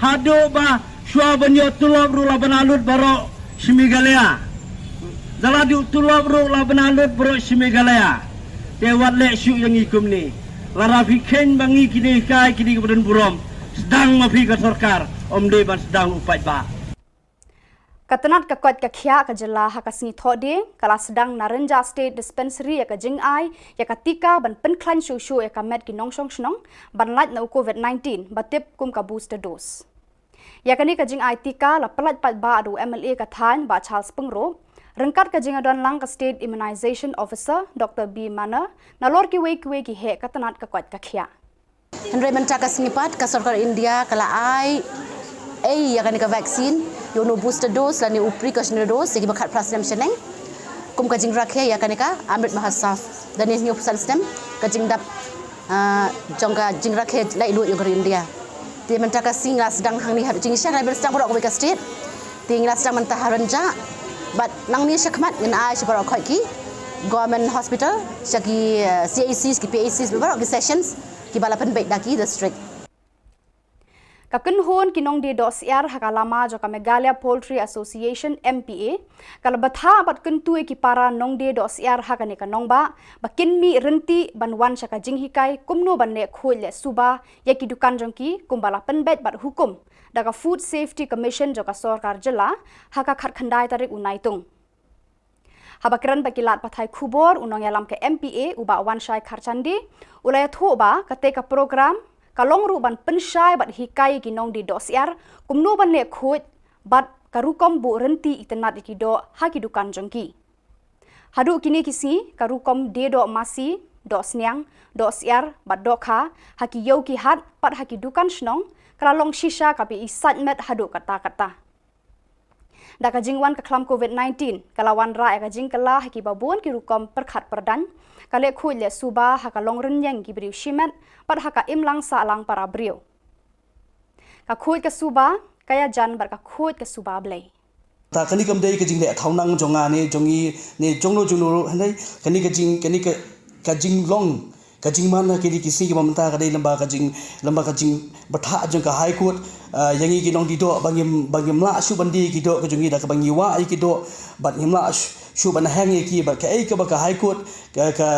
Haduh ba shuwa ban ïoh tulop ruh la ban alut baroh shi Meghalaya. Da la duh tulop ruh la ban alut baroh shi Meghalaya. Te wat leh shuh ïa ngi kumne. Lada phi kheiñ ba ngi kine hikai kine kiba don burom, sdang ma phi ka sorkar, ym dei ban sdang u paidbah. Ka tnat ka koit ka khiah ka jylla ha ka sngi Thohdieng ka la sdang na Rynjah State Dispensary ïa ka jingai ïa ka tika ban pynkhlaiñ shuh shuh ïa ka met ki nongshong shnong ban lait na u COVID nineteen ba tip kum ka booster dose. Ïa kane ka jingai tika la pyllait paidbah da u M L A ka thaiñ Bah Charles Pyngrope, ryngkat ka jingïadon lang ka State Immunization Officer Doctor B Manner, nalor kiwei kiwei ki heh ka tnat ka koit ka khiah. Hynrei mynta ka sngi pat ka sorkar India ka la ai ei ïa kane ka vaccine, ïa une u booster dose lane u precautionary dose ïa kiba khatphra snem shaneng. Kum ka jingrakhe ïa kane ka Amrit Mahotsav, lane hynñiewphew san snem ka jingdap, ah, jong ka jingrakhe laitluid jong ka ri India. Te mynta ka sngi ngi la sdang hangne ha Rynjah, ngi la sdang baroh kawei ka state. Te ngi la sdang mynta ha Rynjah. Bad nangne shakhmat ngin ai sha baroh khoit ki government hospital, sha ki, eh, C H Cs, ki P H Cs, baroh ki sessions kiba la pynbeit da ki district. Ka kynhun ki nongdie dohsyiar ha ka lama jong ka Meghalaya Poultry Association, M P A, ka la bthah bad kyntu ïa ki para nongdie dohsyiar ha kane ka nongbah ba kin mih rynti ban wan sha ka jinghikai kumno ban leh khuid leh suba ïa ki dukan jong ki, kumba la pynbeit bad hukum da ka Food Safety Commission jong ka sorkar jylla ha ka khatkhyndai tarik u Naitung. Haba kren bad ki lad pathai khubor, u nongïalam ka M P A u Bah Wanshai Kharchandi u la ïathuh ba katei ka program ka long ruh ban pynshai bad hikai ïa ki nongdie dohsyiar kumno ban leh khuid bad ka rukom buh rynti itynnad ïa ki doh ha ki dukan jong ki. Haduh kine ki sngi ka rukom die doh masi, doh sniang, dohsyiar bad dohkha ha ki ïew ki hat bad ha ki dukan shnong ka la long shisha kaba i sait met haduh katta katta. Da ka jingwan ka khlam COVID nineteen ka la wanrah ïa ka jingkylla ha kiba bun ki rukom pyrkhat pyrdaiñ, ka leh khuid leh suba ha ka long rynïeng ki briew shimet bad ha ka imlang sahlang para briew. Ka khuid ka suba ka ïajan bad ka khuid ka suba Blei. Ta kane kam dei ka jingleh thaw nang jong nga ne jong ngi ne jong no jong no ruh, hynrei kane ka jing, kane ka, ka jinglong, ka jingman ha kine ki sngi kiba mynta ka dei lem bad ka jing, lem bad ka jingbthah jong ka High Court, ah, ïa ngi ki nongdie doh ba ngim, ba ngim lah shuh ban die ïa ki doh ka jong ngi da kaba ngi wah ïa ki doh bad ngim lah shuh, shuh ban heng ïa ki bad kaei kaba ka High Court ka, ka,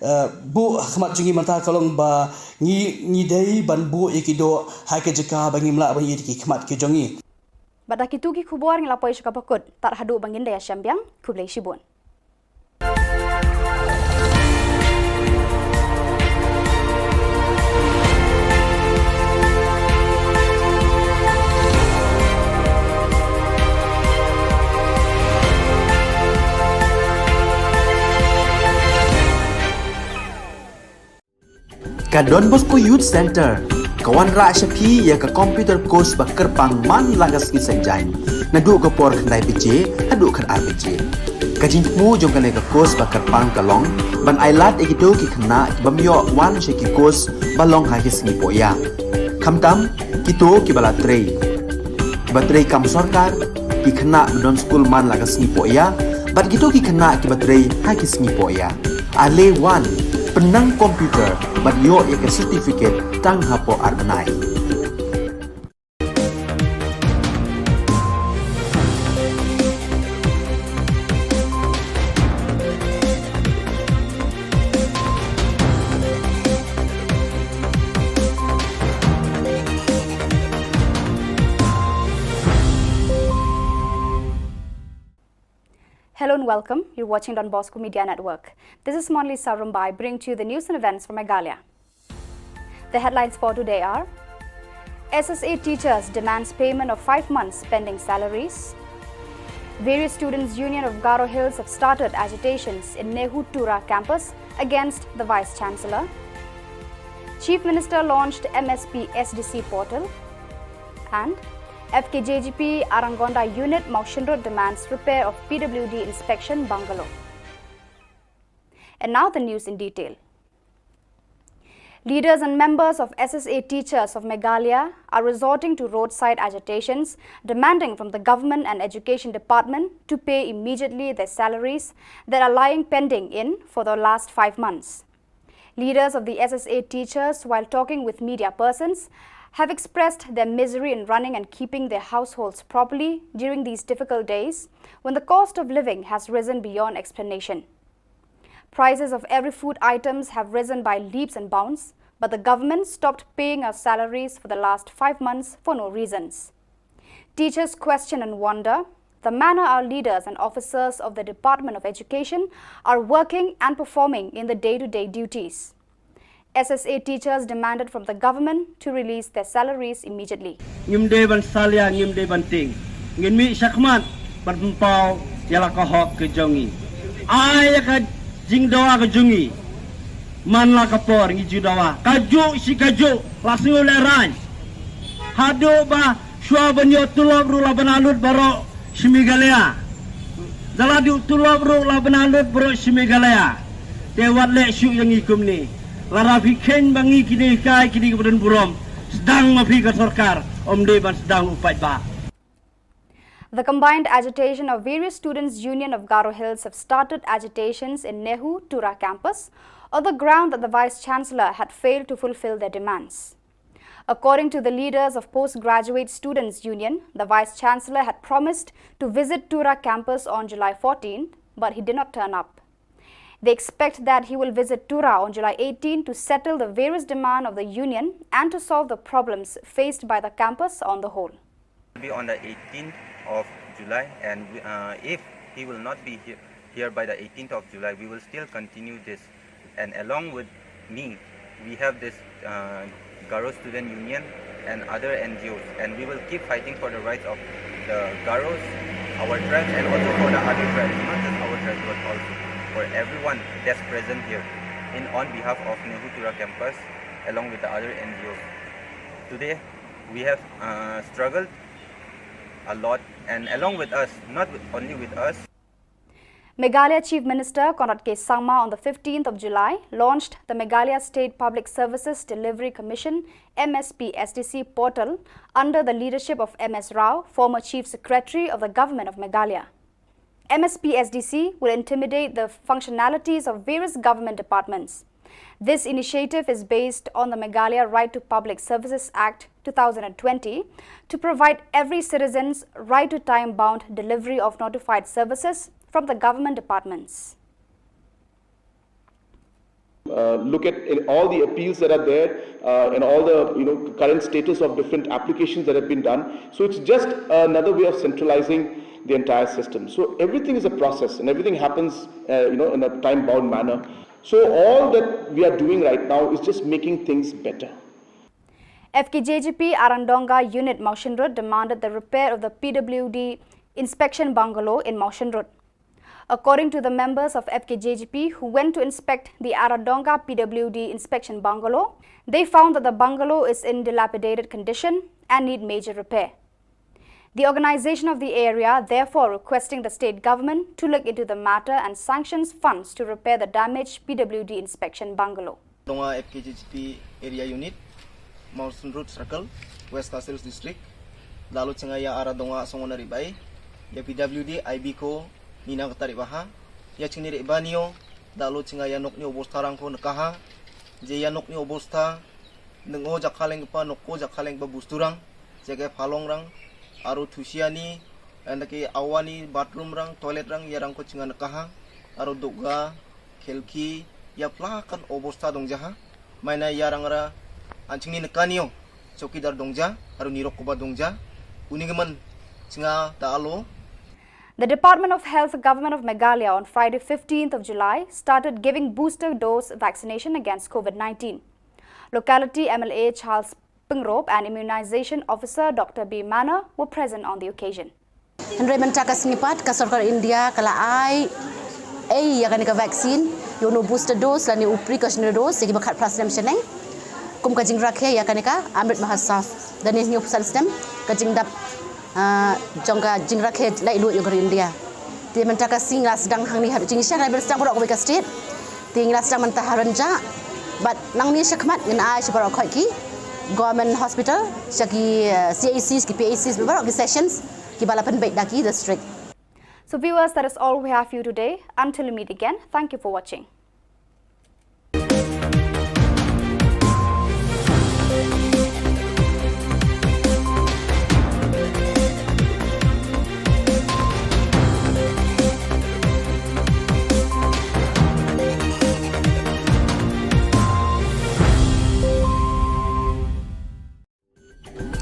ah, buh ha khmat jong ngi mynta ka long ba ngi, ngi dei ban buh ïa ki doh ha ka jaka ba ngim lah ban ïoh ïa ki khmat ki jong ngi. Bad da kitu ki khubor ngi la poi sha kaba kut, tad haduh ba ngin da ïashem biang, khublei shibun. Ka Don Bosco Youth Center ka wanrah sha phi ïa ka computer course ba kyrpang man la ka sngi Saitjaiñ, naduh ka por khyndai baje haduh khatar baje. Ka jingthmu jong kane ka course ba kyrpang ka long ban ailad ïa kito ki khynnah ki bym ïoh wan sha ki course ba long ha ki sngi pohïa. Khamtam kito kiba la trei, kiba trei kam sorkar, ki khynnah ba don skul man la ka sngi pohïa, bad kito ki khynnah kiba trei ha ki sngi pohïa. Ale wan, pynnang computer bad ïoh ïa ka certificate tang hapoh ar bnai. Welcome. You're watching Don Bosco Media Network. This is Monlisa Rumbai, bringing to you the news and events from Meghalaya. The headlines for today are: S S A teachers demands payment of five months pending salaries. Various students' union of Garo Hills have started agitations in NEHU Tura campus against the Vice Chancellor. Chief Minister launched M S P S D C portal. And F K J G P Arangonda unit Mawshynrut demands repair of P W D inspection bungalow. And now the news in detail. Leaders and members of S S A teachers of Meghalaya are resorting to roadside agitations, demanding from the government and education department to pay immediately their salaries that are lying pending in for the last five months. Leaders of the S S A teachers, while talking with media persons, have expressed their misery in running and keeping their households properly during these difficult days when the cost of living has risen beyond explanation. Prices of every food items have risen by leaps and bounds, but the government stopped paying our salaries for the last five months for no reasons. Teachers question and wonder the manner our leaders and officers of the Department of Education are working and performing in the day-to-day duties. S S A teachers demanded from the government to release their salaries immediately. Ngim dei ban salia, ngim dei ban tieng. Ngin mih shakhmat ban pynpaw ïa la ka hok ka jong ngi. Ai ïa ka jingdawa ka jong ngi. Man la ka por ngi ju dawa. Kajuh shi kajuh la sngew lehraiñ. Haduh ba shuwa ban ïoh tulop ruh la bana lut baroh shi Meghalaya. Da la duh tulop ruh la bana lut baroh shi Meghalaya. Te wat leh shuh ïa ngi kumne. Lada phi kheiñ ba ngi kine kai kine ki ba don burom, sdang ma phi ka sorkar, ym dei ban sdang u paidbah. The combined agitation of various students' union of Garo Hills have started agitations in NEHU Tura campus on the ground that the Vice Chancellor had failed to fulfill their demands. According to the leaders of Postgraduate Students' Union, the Vice Chancellor had promised to visit Tura campus on July fourteenth, but he did not turn up. They expect that he will visit Tura on July eighteenth to settle the various demands of the union and to solve the problems faced by the campus on the whole. Be on the eighteenth of July, and we, uh, if he will not be he-, here by the eighteenth of July, we will still continue this. And along with me, we have this, uh, Garo Student Union and other N G Os, and we will keep fighting for the rights of the Garos, our tribe, and also for the other tribes, not just our tribe, but also for everyone that's present here in, on behalf of NEHU Tura campus, along with the other N G Os. Today, we have, uh, struggled a lot, and along with us, not with, only with us. Meghalaya Chief Minister Conrad K Sangma on the fifteenth of July launched the Meghalaya State Public Services Delivery Commission, M S P S D C portal under the leadership of M S Rao, former Chief Secretary of the Government of Meghalaya. M S P S D C will intimidate the functionalities of various government departments. This initiative is based on the Meghalaya Right to Public Services Act two thousand and twenty to provide every citizen's right to time-bound delivery of notified services from the government departments. Uh, look at in all the appeals that are there, uh, and all the, you know, current status of different applications that have been done. So it's just another way of centralizing the entire system. So everything is a process, and everything happens, uh, you know, in a time-bound manner. So all that we are doing right now is just making things better. F K J G P Arandonga Unit Mawshynrut demanded the repair of the P W D inspection bungalow in Mawshynrut. According to the members of F K J G P who went to inspect the Aradonga P W D inspection bungalow, they found that the bungalow is in dilapidated condition and need major repair. The organization of the area therefore requesting the state government to look into the matter and sanctions funds to repair the damaged P W D inspection bungalow. Donga F K J G P Area Unit, Mawshynrut Circle, West Khasi Hills District. Lalu chenga ya ara donga songona ribai, ya P W D I B ko nina kata ribaha. Ya chingni riba nio, lalu chenga ya nok ni obostha rang ko nekaha. Je ya nok ni obostha, nengo jakhaleng pa, nok ko jakhaleng pa busturang, jage phalong rang, aro thusiani, enda ke awani bathroom rang, toilet rang, ya rang ko chenga nekaha, aro doga, khelki, ya plakan obostha dongjaha, maina ya rang ra, anchingni nekanio, chowkidar dongja, aro nirok koba dongja, uni gemen chenga ta alo. The Department of Health, Government of Meghalaya, on Friday, fifteenth of July, started giving booster dose vaccination against COVID nineteen. Locality M L A Charles Pyngrope and Immunization Officer Doctor B Manor were present on the occasion. Hynrei mynta ka sngi pat ka sorkar India ka la ai ei ïa kane ka vaccine, ïa uno booster dose lane u precautionary dose ïa kiba khatphra snem shaneng, kum ka jingrakhe ïa kane ka Amrit Mahotsav. Da ne hynñiewphew san snem ka jingdap, ah, jong ka jingrakhe laitluid jong ka ri India. Te mynta ka sngi ngi la sdang hangne haduh jingshai, ngi la sdang baroh kawei ka state. Te ngi la sdang mynta ha Rynjah. Bad nangne shakhmat ngin ai sha baroh khoit ki government hospital, sha ki, eh, C H Cs, ki P H Cs, baroh ki sessions kiba la pynbeit da ki district. So viewers, that is all we have for you today. Until we meet again, thank you for watching.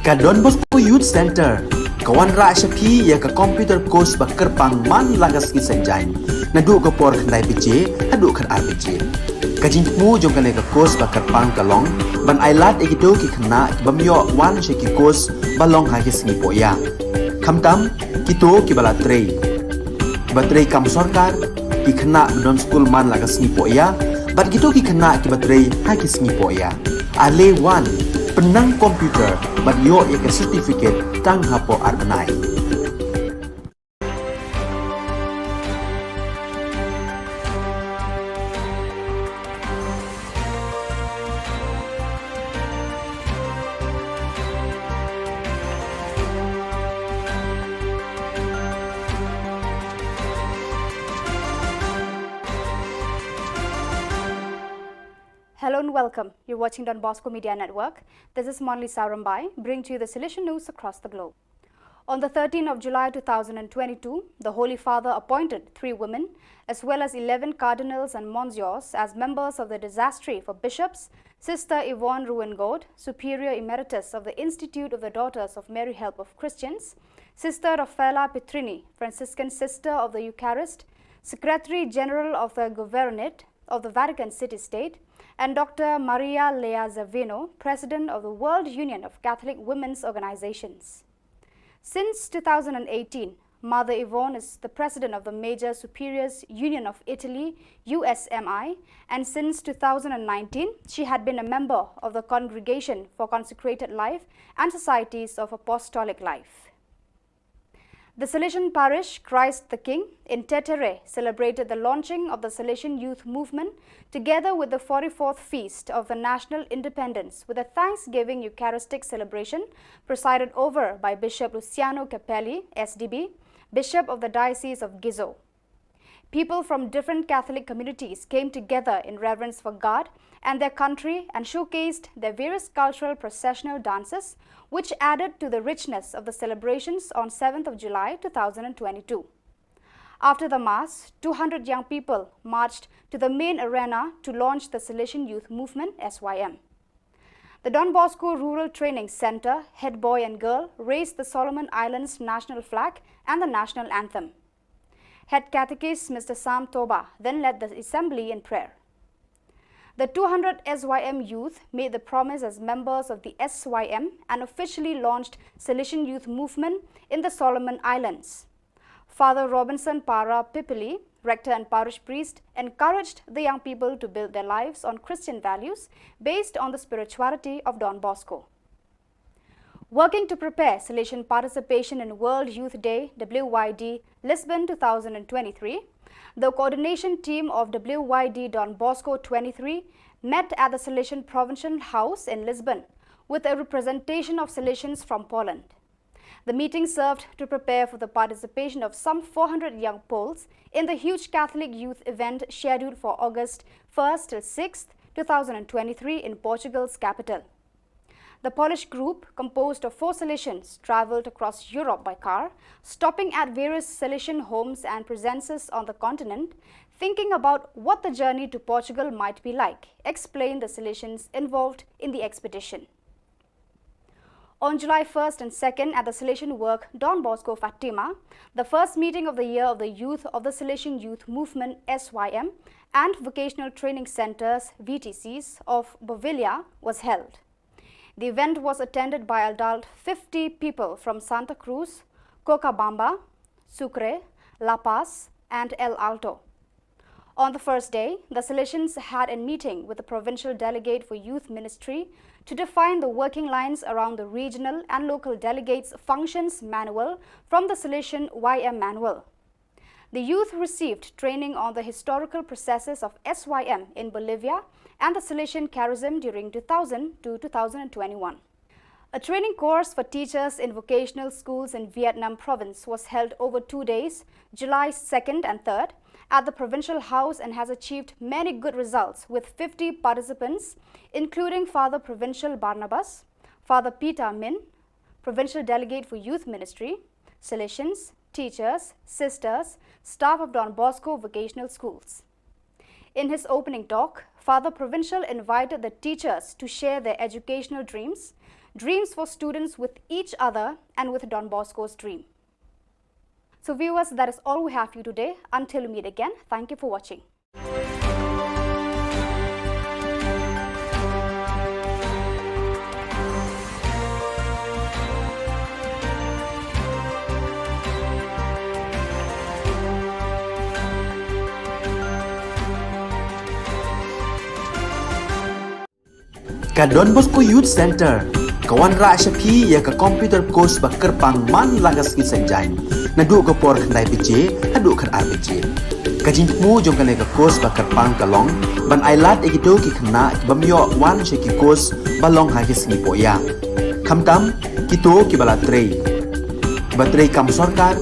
Ka Don Bosco Youth Center ka wanrah sha phi ïa ka computer course ba kyrpang man la ka sngi Saitjaiñ, naduh ka por khyndai baje haduh khatar baje. Ka jingthmu jong kane ka course ba kyrpang ka long ban ailad ïa kito ki khynnah ki bym ïoh wan sha ki course ba long ha ki sngi pohïa, khamtam kito kiba la trei, kiba trei kam sorkar, ki khynnah ba don skul man la ka sngi pohïa, bad kito ki khynnah kiba trei ha ki sngi pohïa. Ale wan, pynnang computer bad ïoh ïa ka certificate tang hapoh ar bnai. Hello and welcome. You're watching Don Bosco Media Network. This is Monli Sarambai, bringing to you the Salesian news across the globe. On the thirteenth of July two thousand and twenty-two, the Holy Father appointed three women, as well as eleven cardinals and monsiors, as members of the dicastery for bishops, Sister Yvonne Ruwengord, Superior Emeritus of the Institute of the Daughters of Mary Help of Christians, Sister Rafaela Petrini, Franciscan Sister of the Eucharist, Secretary General of the Governorate of the Vatican City State, and Doctor Maria Lea Zavino, President of the World Union of Catholic Women's Organizations. Since two thousand and eighteen, Mother Yvonne is the president of the Major Superiors Union of Italy, U S M I, and since two thousand and nineteen, she had been a member of the Congregation for Consecrated Life and Societies of Apostolic Life. The Salesian parish Christ the King in Tetere celebrated the launching of the Salesian Youth Movement together with the forty-fourth Feast of the National Independence with a Thanksgiving Eucharistic celebration presided over by Bishop Luciano Capelli, S D B, Bishop of the Diocese of Gizo. People from different Catholic communities came together in reverence for God and their country and showcased their various cultural processional dances, which added to the richness of the celebrations on seventh of July two thousand and twenty-two. After the Mass, two hundred young people marched to the main arena to launch the Salesian Youth Movement, S Y M. The Don Bosco Rural Training Centre head boy and girl raised the Solomon Islands national flag and the national anthem. Head Catechist Mister Sam Toba then led the assembly in prayer. The two hundred S Y M youth made the promise as members of the S Y M and officially launched Salesian Youth Movement in the Solomon Islands. Father Robinson Para Pipili, rector and parish priest, encouraged the young people to build their lives on Christian values based on the spirituality of Don Bosco. Working to prepare Salesian participation in World Youth Day, W Y D, Lisbon two thousand and twenty-three, the coordination team of W Y D Don Bosco twenty-three met at the Salesian Provincial House in Lisbon with a representation of Salesians from Poland. The meeting served to prepare for the participation of some four hundred young Poles in the huge Catholic youth event scheduled for August first till sixth, two thousand and twenty-three, in Portugal's capital. The Polish group, composed of four Salesians, traveled across Europe by car, stopping at various Salesian homes and presences on the continent, thinking about what the journey to Portugal might be like, explained the Salesians involved in the expedition. On July first and second at the Salesian Work Don Bosco Fatima, the first meeting of the year of the youth of the Salesian Youth Movement S Y M and Vocational Training Centres V T Cs of Bovilla was held. The event was attended by adult fifty people from Santa Cruz, Cochabamba, Sucre, La Paz, and El Alto. On the first day, the Salesians had a meeting with the provincial delegate for youth ministry to define the working lines around the regional and local delegates' functions manual from the Salesian Y M manual. The youth received training on the historical processes of S Y M in Bolivia and the Salesian charism during two thousand to two thousand twenty-one. A training course for teachers in vocational schools in Vietnam province was held over two days, July second and third, at the provincial house and has achieved many good results with fifty participants, including Father Provincial Barnabas, Father Peter Min, Provincial Delegate for Youth Ministry, Salesians, teachers, sisters, staff of Don Bosco vocational schools. In his opening talk, Father Provincial invited the teachers to share their educational dreams, dreams for students with each other, and with Don Bosco's dream. So, viewers, that is all we have for you today. Until we meet again, thank you for watching. Ka Don Bosco Youth Centre ka wanrah sha phi ïa ka computer course ba kyrpang man la ka sngi Saitjaiñ, naduh ka por khyndai baje haduh khatar baje. Ka jingthmu jong kane ka course ba kyrpang ka long ban ailad ïa kito ki khynnah ki bym ïoh wan sha ki course ba long ha ki sngi poh ïa. Khamtam kito kiba la trei, kiba trei kam sorkar,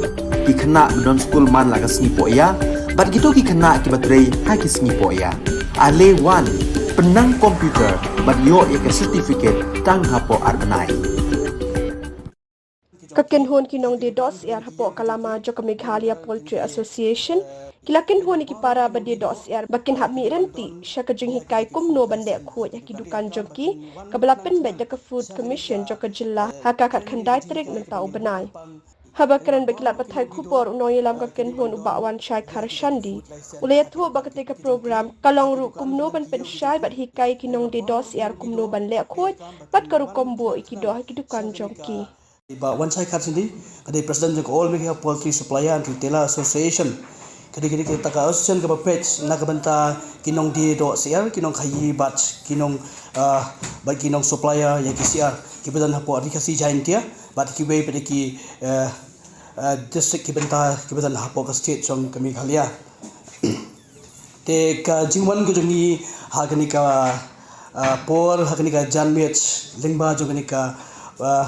ki khynnah ba don skul man la ka sngi poh ïa, bad kito ki khynnah kiba trei ha ki sngi poh ïa. Ale wan, pynnang computer bad ïoh ïa ka certificate tang hapoh ar bnai. Ka kynhun ki nongdie doh syiar hapoh ka lama jong ka Meghalaya Poultry Association ki la kynhun ïa ki para ba die doh syiar ba kin hap mih ryntih sha ka jinghikai kumno ban leh khuid ha ki dukan jong ki, kaba la pynbeit da ka Food Commission jong ka jylla ha ka khatkhyndai tarik mynta u bnai. Haba kren bad ki lad pathai khubor, u nongïalam ka kynhun u Bah Wanshai Kharshandi u la ïathuh ba katei ka program ka long ruh kumno ban pynshai bad hikai ki nongdie doh syiar kumno ban leh khuid bad ka rukom buh ïa ki doh ha ki dukan jong ki. Bah Wanshai Kharshandi, ka dei President jong ka All Meghalaya Poultry Supplier and Retailer Association. Ka dei, ka dei kata ka association kaba peit na ka bynta ki nongdie doh syiar, ki nongkhaii bad ki nong, ah, bad ki nong supplier ïa ki syiar kiba don hapoh Ri Khasi Jaiñtia bad kiwei pat ki, eh, eh, district ki bynta kiba don hapoh ka state jong ka Meghalaya. Te ka jingwan ka jong ngi ha kane ka, ah, por, ha kane ka janmiet lyngba jong kane ka, ah,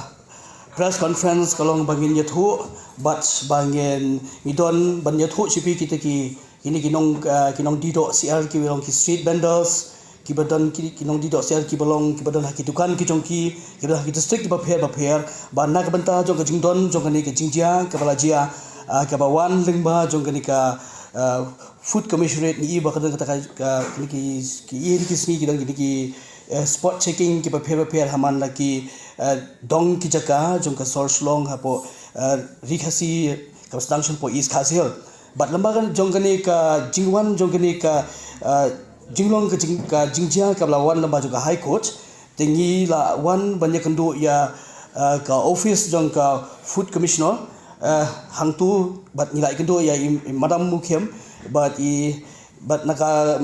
press conference ka long ba ngin ïathuh bad ba ngin, ngi don ban ïathuh sha phi kita ki, kine ki nong, ah, ki nongdie doh syiar kiba long ki street vendors, kiba don ki, ki nongdie doh syiar kiba long, kiba don ha ki dukan ki jong ki, kiba don ha ki district kiba pher ba pher, ba na ka bynta jong ka jingdon jong kane ka jingjia kaba la jia, ah, kaba wan lyngba jong kane ka, ah, Food Commissionerate, ngi i ba ka don kata ka, ka, kine ki, ki i ki sngi ki don kine ki, eh, spot checking kiba pher ba pher ha man la ki, eh, dong ki jaka jong ka sor Shillong hapoh, eh, Ri Khasi kaba sdang shong hapoh East Khasi Hills. Bad lyngba kan jong kane ka jingwan jong kane ka, ah, jinglong ka jing, ka jingjia kaba la wan lyngba jong ka High Court, te ngi la wan ban ïakynduh ïa, ah, ka office jong ka Food Commissioner, ah, hangtu bad ngi la ïakynduh ïa i, i Madam Mukhim bad i, bad na ka,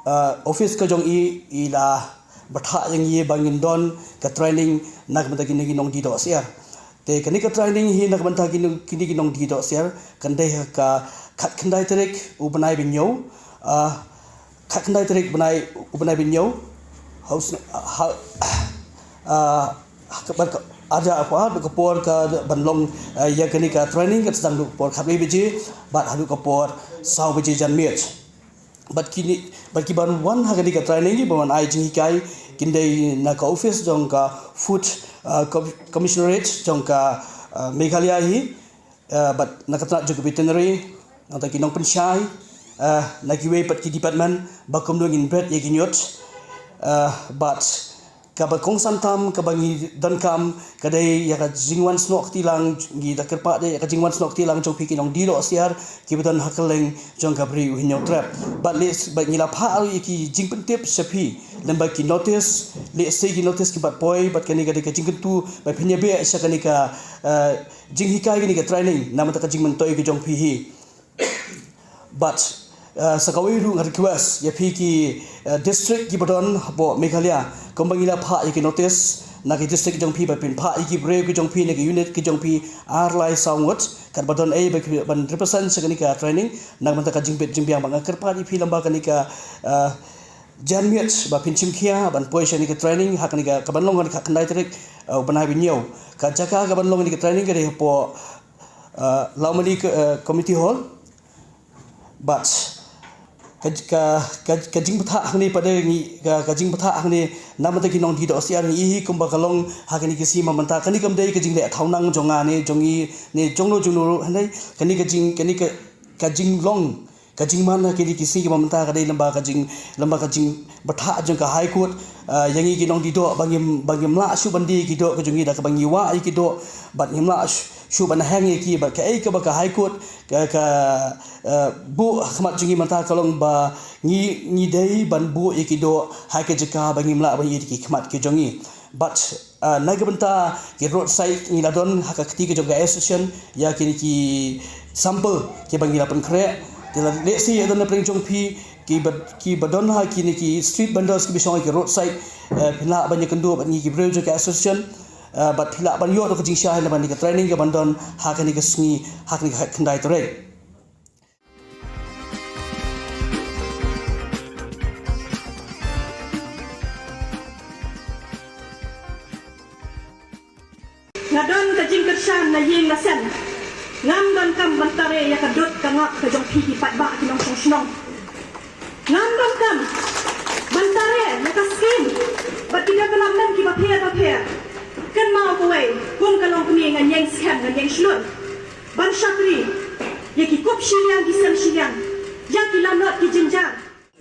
ah, office ka jong i, i la bthah ïa ngi ba ngin don ka training na ka bynta kine ki nongdie doh syiar. Te kane ka training hi na ka bynta kine, kine ki nongdie doh syiar kan dei ha ka khatkhyndai tarik u bnai ba ñiew, ah, khatkhyndai tarik bnai, u bnai ba ñiew, ha u sn-, ha, ah, ha ka, bad ka, arja, ha ka por ka ban long, ah, ïa kane ka training kan sdang naduh ka por khatwei baje bad haduh ka por saw baje janmiet. Bad kine, bad ki ban wan ha kane ka training, ki ban wan ai jinghikai, kin dei na ka office jong ka Food, ah, Com-, Commissionerate jong ka, ah, Meghalaya hi, ah, bad na ka tnat jong ka veterinary, nangta ki nongpynshai, ah, na kiwei pat ki department, ba kumno ngin bret ïa ki ñiut, ah, bad Kaba kongsan tam kaba ngi donkam ka dei ïa ka jingwan snoh kti lang, ngi da kyrpad ïa ka jingwan snoh kti lang jong phi ki nongdie dohsiar kiba don ha kylleng jong ka Bri U Hynñiewtrep. Bad leh bad ngi la phah ruh ïa ki jingpyntip sha phi lyngba ki notice, leh sei ki notice ki bad poi, bad kane ka dei ka jingkyntu ba phin ïa beh sha kane ka, eh, jinghikai, kane ka training namar ka jingmyntoi ka jong phi hi. Bad, eh, sa kawei ruh nga request ïa phi ki, eh, district kiba don hapoh Meghalaya, kumba ngi la phah ïa ki notice na ki district jong phi, ba phin phah ïa ki briew ki jong phi na ki unit ki jong phi ar lai saw ngut, katba don ei ba ki ban represent sha kane ka training na ka bynta ka jingbit jingbiang. Ba nga kyrpad ïa phi lyngba kane ka, eh, janmiet ba phin shim khia ban poi sha kane ka training ha kane ka, ka ban long ha ka khyndai tarik, eh, u bnai ba hynñiew. Ka jaka ka ban long kane ka training ka dei hapoh, eh, Lawmali, eh, Community Hall. Bad ka, ka, ka, ka jingbthah hangne pat de ngi, ka, ka jingbthah hangne namar ki nongdie dohsiar ngi ïohi kumba ka long ha kane ka sngi mynta. Kane kam dei ka jingleh thaw nang jong nga ne jong ngi ne jong no jong no ruh, hynrei kane ka jing, kane ka, ka jinglong, ka jingman ha kine ki sngi mynta ka dei lyngba ka jing, lyngba ka jingbthah jong ka High Court, ah, ïa ngi ki nongdie doh ba ngim, ba ngim lah shuh ban die ki doh ka jong ngi da kaba ngi wah ïa ki doh, bad ngim lah shuh, shuh ban heng ïa ki, bad kaei kaba ka High Court ka, ka, ah, buh ha khmat jong ngi mynta ka long ba ngi, ngi dei ban buh ïa ki doh ha ka jaka ba ngim lah ban ïohi da ki khmat ki jong ngi. Bad, ah, na ka bynta ki roadside ngi la don ha ka kti ka jong ka association ïa kine ki sample kiba ngi la pynkhreh. Te la lehse ïa don na pdeng jong phi kiba, kiba don ha kine ki street vendors kiba shong ha ki roadside, eh, phi lah ban ïakynduh bad ngi ki briew jong ka association, eh, bad phi lah ban ïoh da ka jingshai na bynta ka training ka ban don ha kane ka sngi, ha kane ka khyndai tarik. Nga don ka jingkyrshan na ïing na sem. Ngam donkam ban tare ïa ka dud ka ngap ka jong phi ki paidbah ki nongshong shnong. Ngam donkam ban tare ïa ka skim bad ki development kiba pher bapher. Kynmaw kawei, kum ka longkmie ngan ïeng skhem ngan ïeng shlur ban shakri ïa ki kup shiliang ki sem shiliang, ïa ki lanot ki jynjar.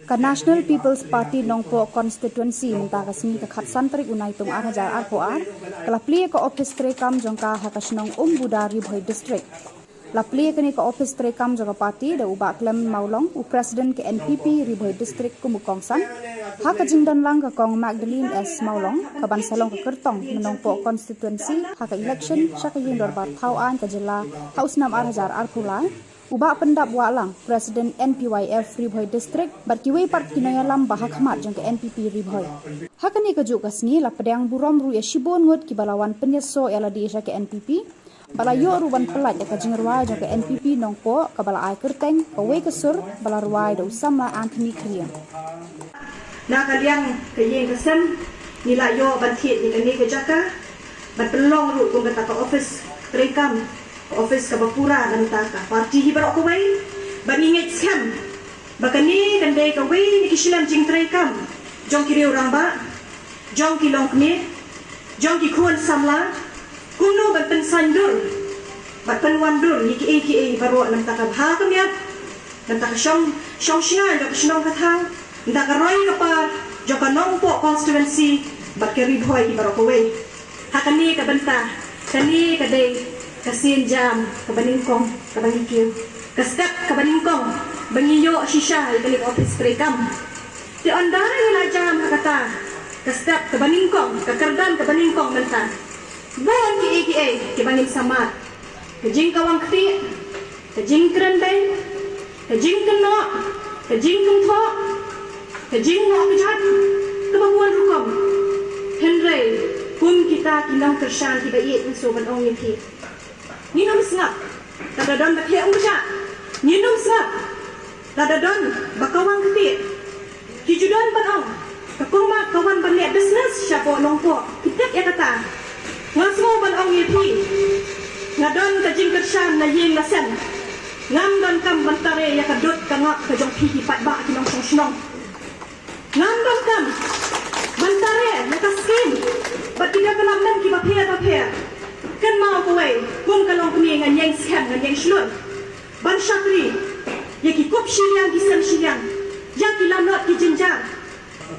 Ka National People's Party Nongpoh Constituency mynta ka sngi ka khatsan tarik u Naitung ar hajar arphew ar ka la plie ka ophis treikam jong ka ha ka shnong Umbuda, Ri Bhoi District. La plie kane ka ophis treikam jong ka party da u Bah Clement Mawlong, u President ka N P P Ri Bhoi District kum u kongsan, ha ka jingdon lang ka Kong Magdalene S Mawlong ka ban sa long ka kyrtong na Nongpoh Constituency ha ka election sha ka Ïing Dorbar Thaw Aiñ ka jylla ha u snem ar hajar arphew lai, u Bah Pyndap Wahlang, President N P Y F Ri Bhoi District, bad kiwei pat ki nongïalam ba ha khmat jong ka N P P Ri Bhoi. Ha kane kajuh ka sngi la pdiang burom ruh ïa shibun ngut kiba la wan pynïasoh ïa lade sha ka N P P, ba la ïoh ruh ban pyllait ïa ka jingrwai jong ka N P P Nongpoh kaba la ai kyrteng Kawei ka Sur ba la rwai da u samla Anthony Khyrïeng. Na ka liang ka ïing ka sem ngi la ïoh ban thied ïa kane ka jaka ban pynlong ruh kum kata ka ophis treikam, ka ophis kaba pura na ka bynta ka party hi baroh kawei. Ba ngi ngeit skhem ba kane kan dei kawei na ki shlem jingtreikam jong ki riew rangbah, jong ki longkmie, jong ki khun samla, kumno ban pynsaiñdur bad pynwandur ïa kiei kiei baroh na ka bynta ka bha ka miat, na ka bynta ka shong, shong shngain jong ka shnong ka thaw, na ka bynta ka roi ka par jong ka Nongpoh Constituency bad ka Ri Bhoi hi baroh kawei. Ha kane ka bynta, kane ka dei ka sienjam kaba nyngkong kaba ngi kiew, ka step kaba nyngkong ba ngi ïoh shisha ïa kane ka ophis treikam. Te ynda ngi la jam ha kata ka step kaba nyngkong, ka kyrdan kaba nyngkong mynta, bun kiei kiei kiba ngin sa mad. Ka jingkawang ktieh, ka jingkren beiñ, ka jingkynnoh, ka jingkynthoh, ka jingngoh kjat, kaba bun rukom. Hynrei kum kita ki nongkyrshan kiba ïeit, nga sngewbha ban ong ïa phi, ngin ym sngap lada don ba theh umphniang, ngin ym sngap lada don ba kawang ktieh. Ki ju don ban ong, ka kong Mat ka wan ban leh business shapoh Nongpoh, phi tip ïa kata. Nga sngewbha ban ong ïa phi, nga don ka jingkyrshan na ïing na sem. Ngam donkam ban tare ïa ka dud ka ngap ka jong phi ki paidbah ki nongshong shnong. Ngam donkam ban tare ïa ka skim bad ki development kiba pher bapher. Kynmaw kawei, kum ka longkmie ngan ïeng skhem ngan ïeng shlur ban shakri ïa ki kup shiliang ki sem shiliang, ïa ki lanot ki jynjar.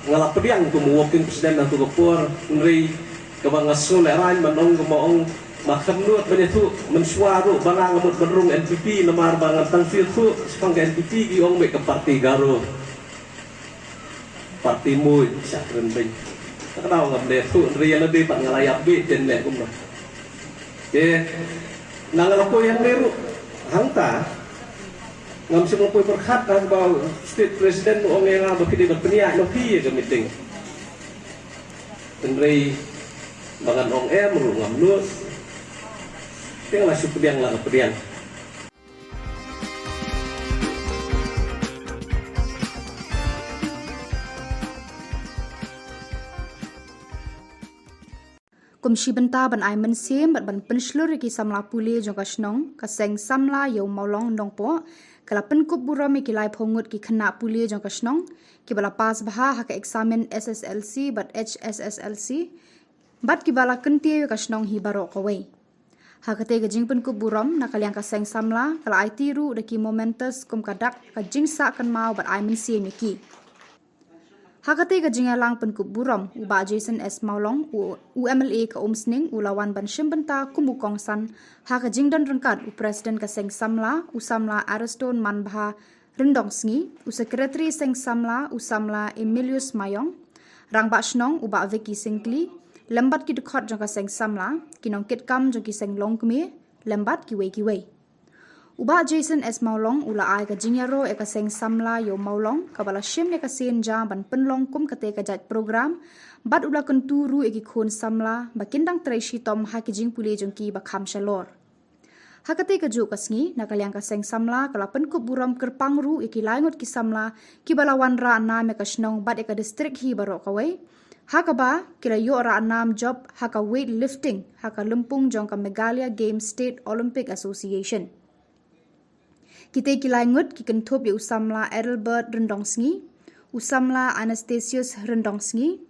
Nga la pdiang kum u working president ha tu ka por, hynrei kaba nga sngew lehraiñ ban ong, kaba ong, ma kham nud ban ïathuh mynshuwa ruh ba nga, nga mut ban rung N P P, namar ba ngan tang shu ïathuh shaphang ka N P P ki ong beit ka party Garo. Party mut sha kren beiñ. Ka daw ngam leh thuh, hynrei ïa lade pat nga la ïap beit, ten leh kumno. Te na nga la poi hangne ruh, hangta ngam shym la poi pyrkhat, haba state president u ong ïa nga ba phi dei ban pynïaid noh phi ïa ka meeting. Hynrei ba ngan ong em ruh ngam nud. Te nga la shu pdiang, la ka pdiang. Kum shi bynta ban ai mynsiem bad ban pynshlur ïa ki samla pule jong ka shnong, ka seng samla Ïew Mawlong Nongpoh ka la pynkup burom ïa ki laiphew ngut ki khynnah pule jong ka shnong kiba la pass bha ha ka eksamin S S L C bad H S S L C, bad kiba la kyntiew ïa ka shnong hi baroh kawei. Ha katei ka jingpynkup burom, na ka liang ka seng samla ka la aiti ruh da ki mementos kum ka dak ka jingsah kynmaw bad ai mynsiem ïa ki. Ha katei ka jingïalang pynkup burom, u Bah Jason S Mawlong, u, u M L A ka Umsning, u la wan ban shim bynta kum u kongsan ha ka jingdon ryngkat u President ka seng samla, u samla Ariston Manbha Ryndongsngi, u Secretary seng samla, u samla Emilius Mayong, Rangbah Shnong u Bah Vicky Syngkli, lem bad ki dkhot jong ka seng samla, ki nongkitkam jong ki seng longkmie, lem bad kiwei kiwei. U Bah Jason S Mawlong u la ai ka jingïaroh ïa ka seng samla Ïew Mawlong kaba la shim ïa ka sien ja ban pynlong kum katei ka jait program, bad u la kyntu ruh ïa ki khun samla ba kin dang trei shitom ha ki jingpule jong ki ba kham shalor. Ha katei kajuh ka sngi, na ka liang ka seng samla ka la pynkup burom kyrpang ruh ïa ki lai ngut ki samla kiba la wanrah nam ïa ka shnong bad ïa ka district hi baroh kawei, ha kaba ki la ïoh rah nam jop ha ka weight lifting ha ka lympung jong ka Meghalaya Games State Olympic Association. Kitei ki lai ngut ki kynthup ïa u samla Adelbert Ryndongsngi, u samla Anastasius Ryndongsngi,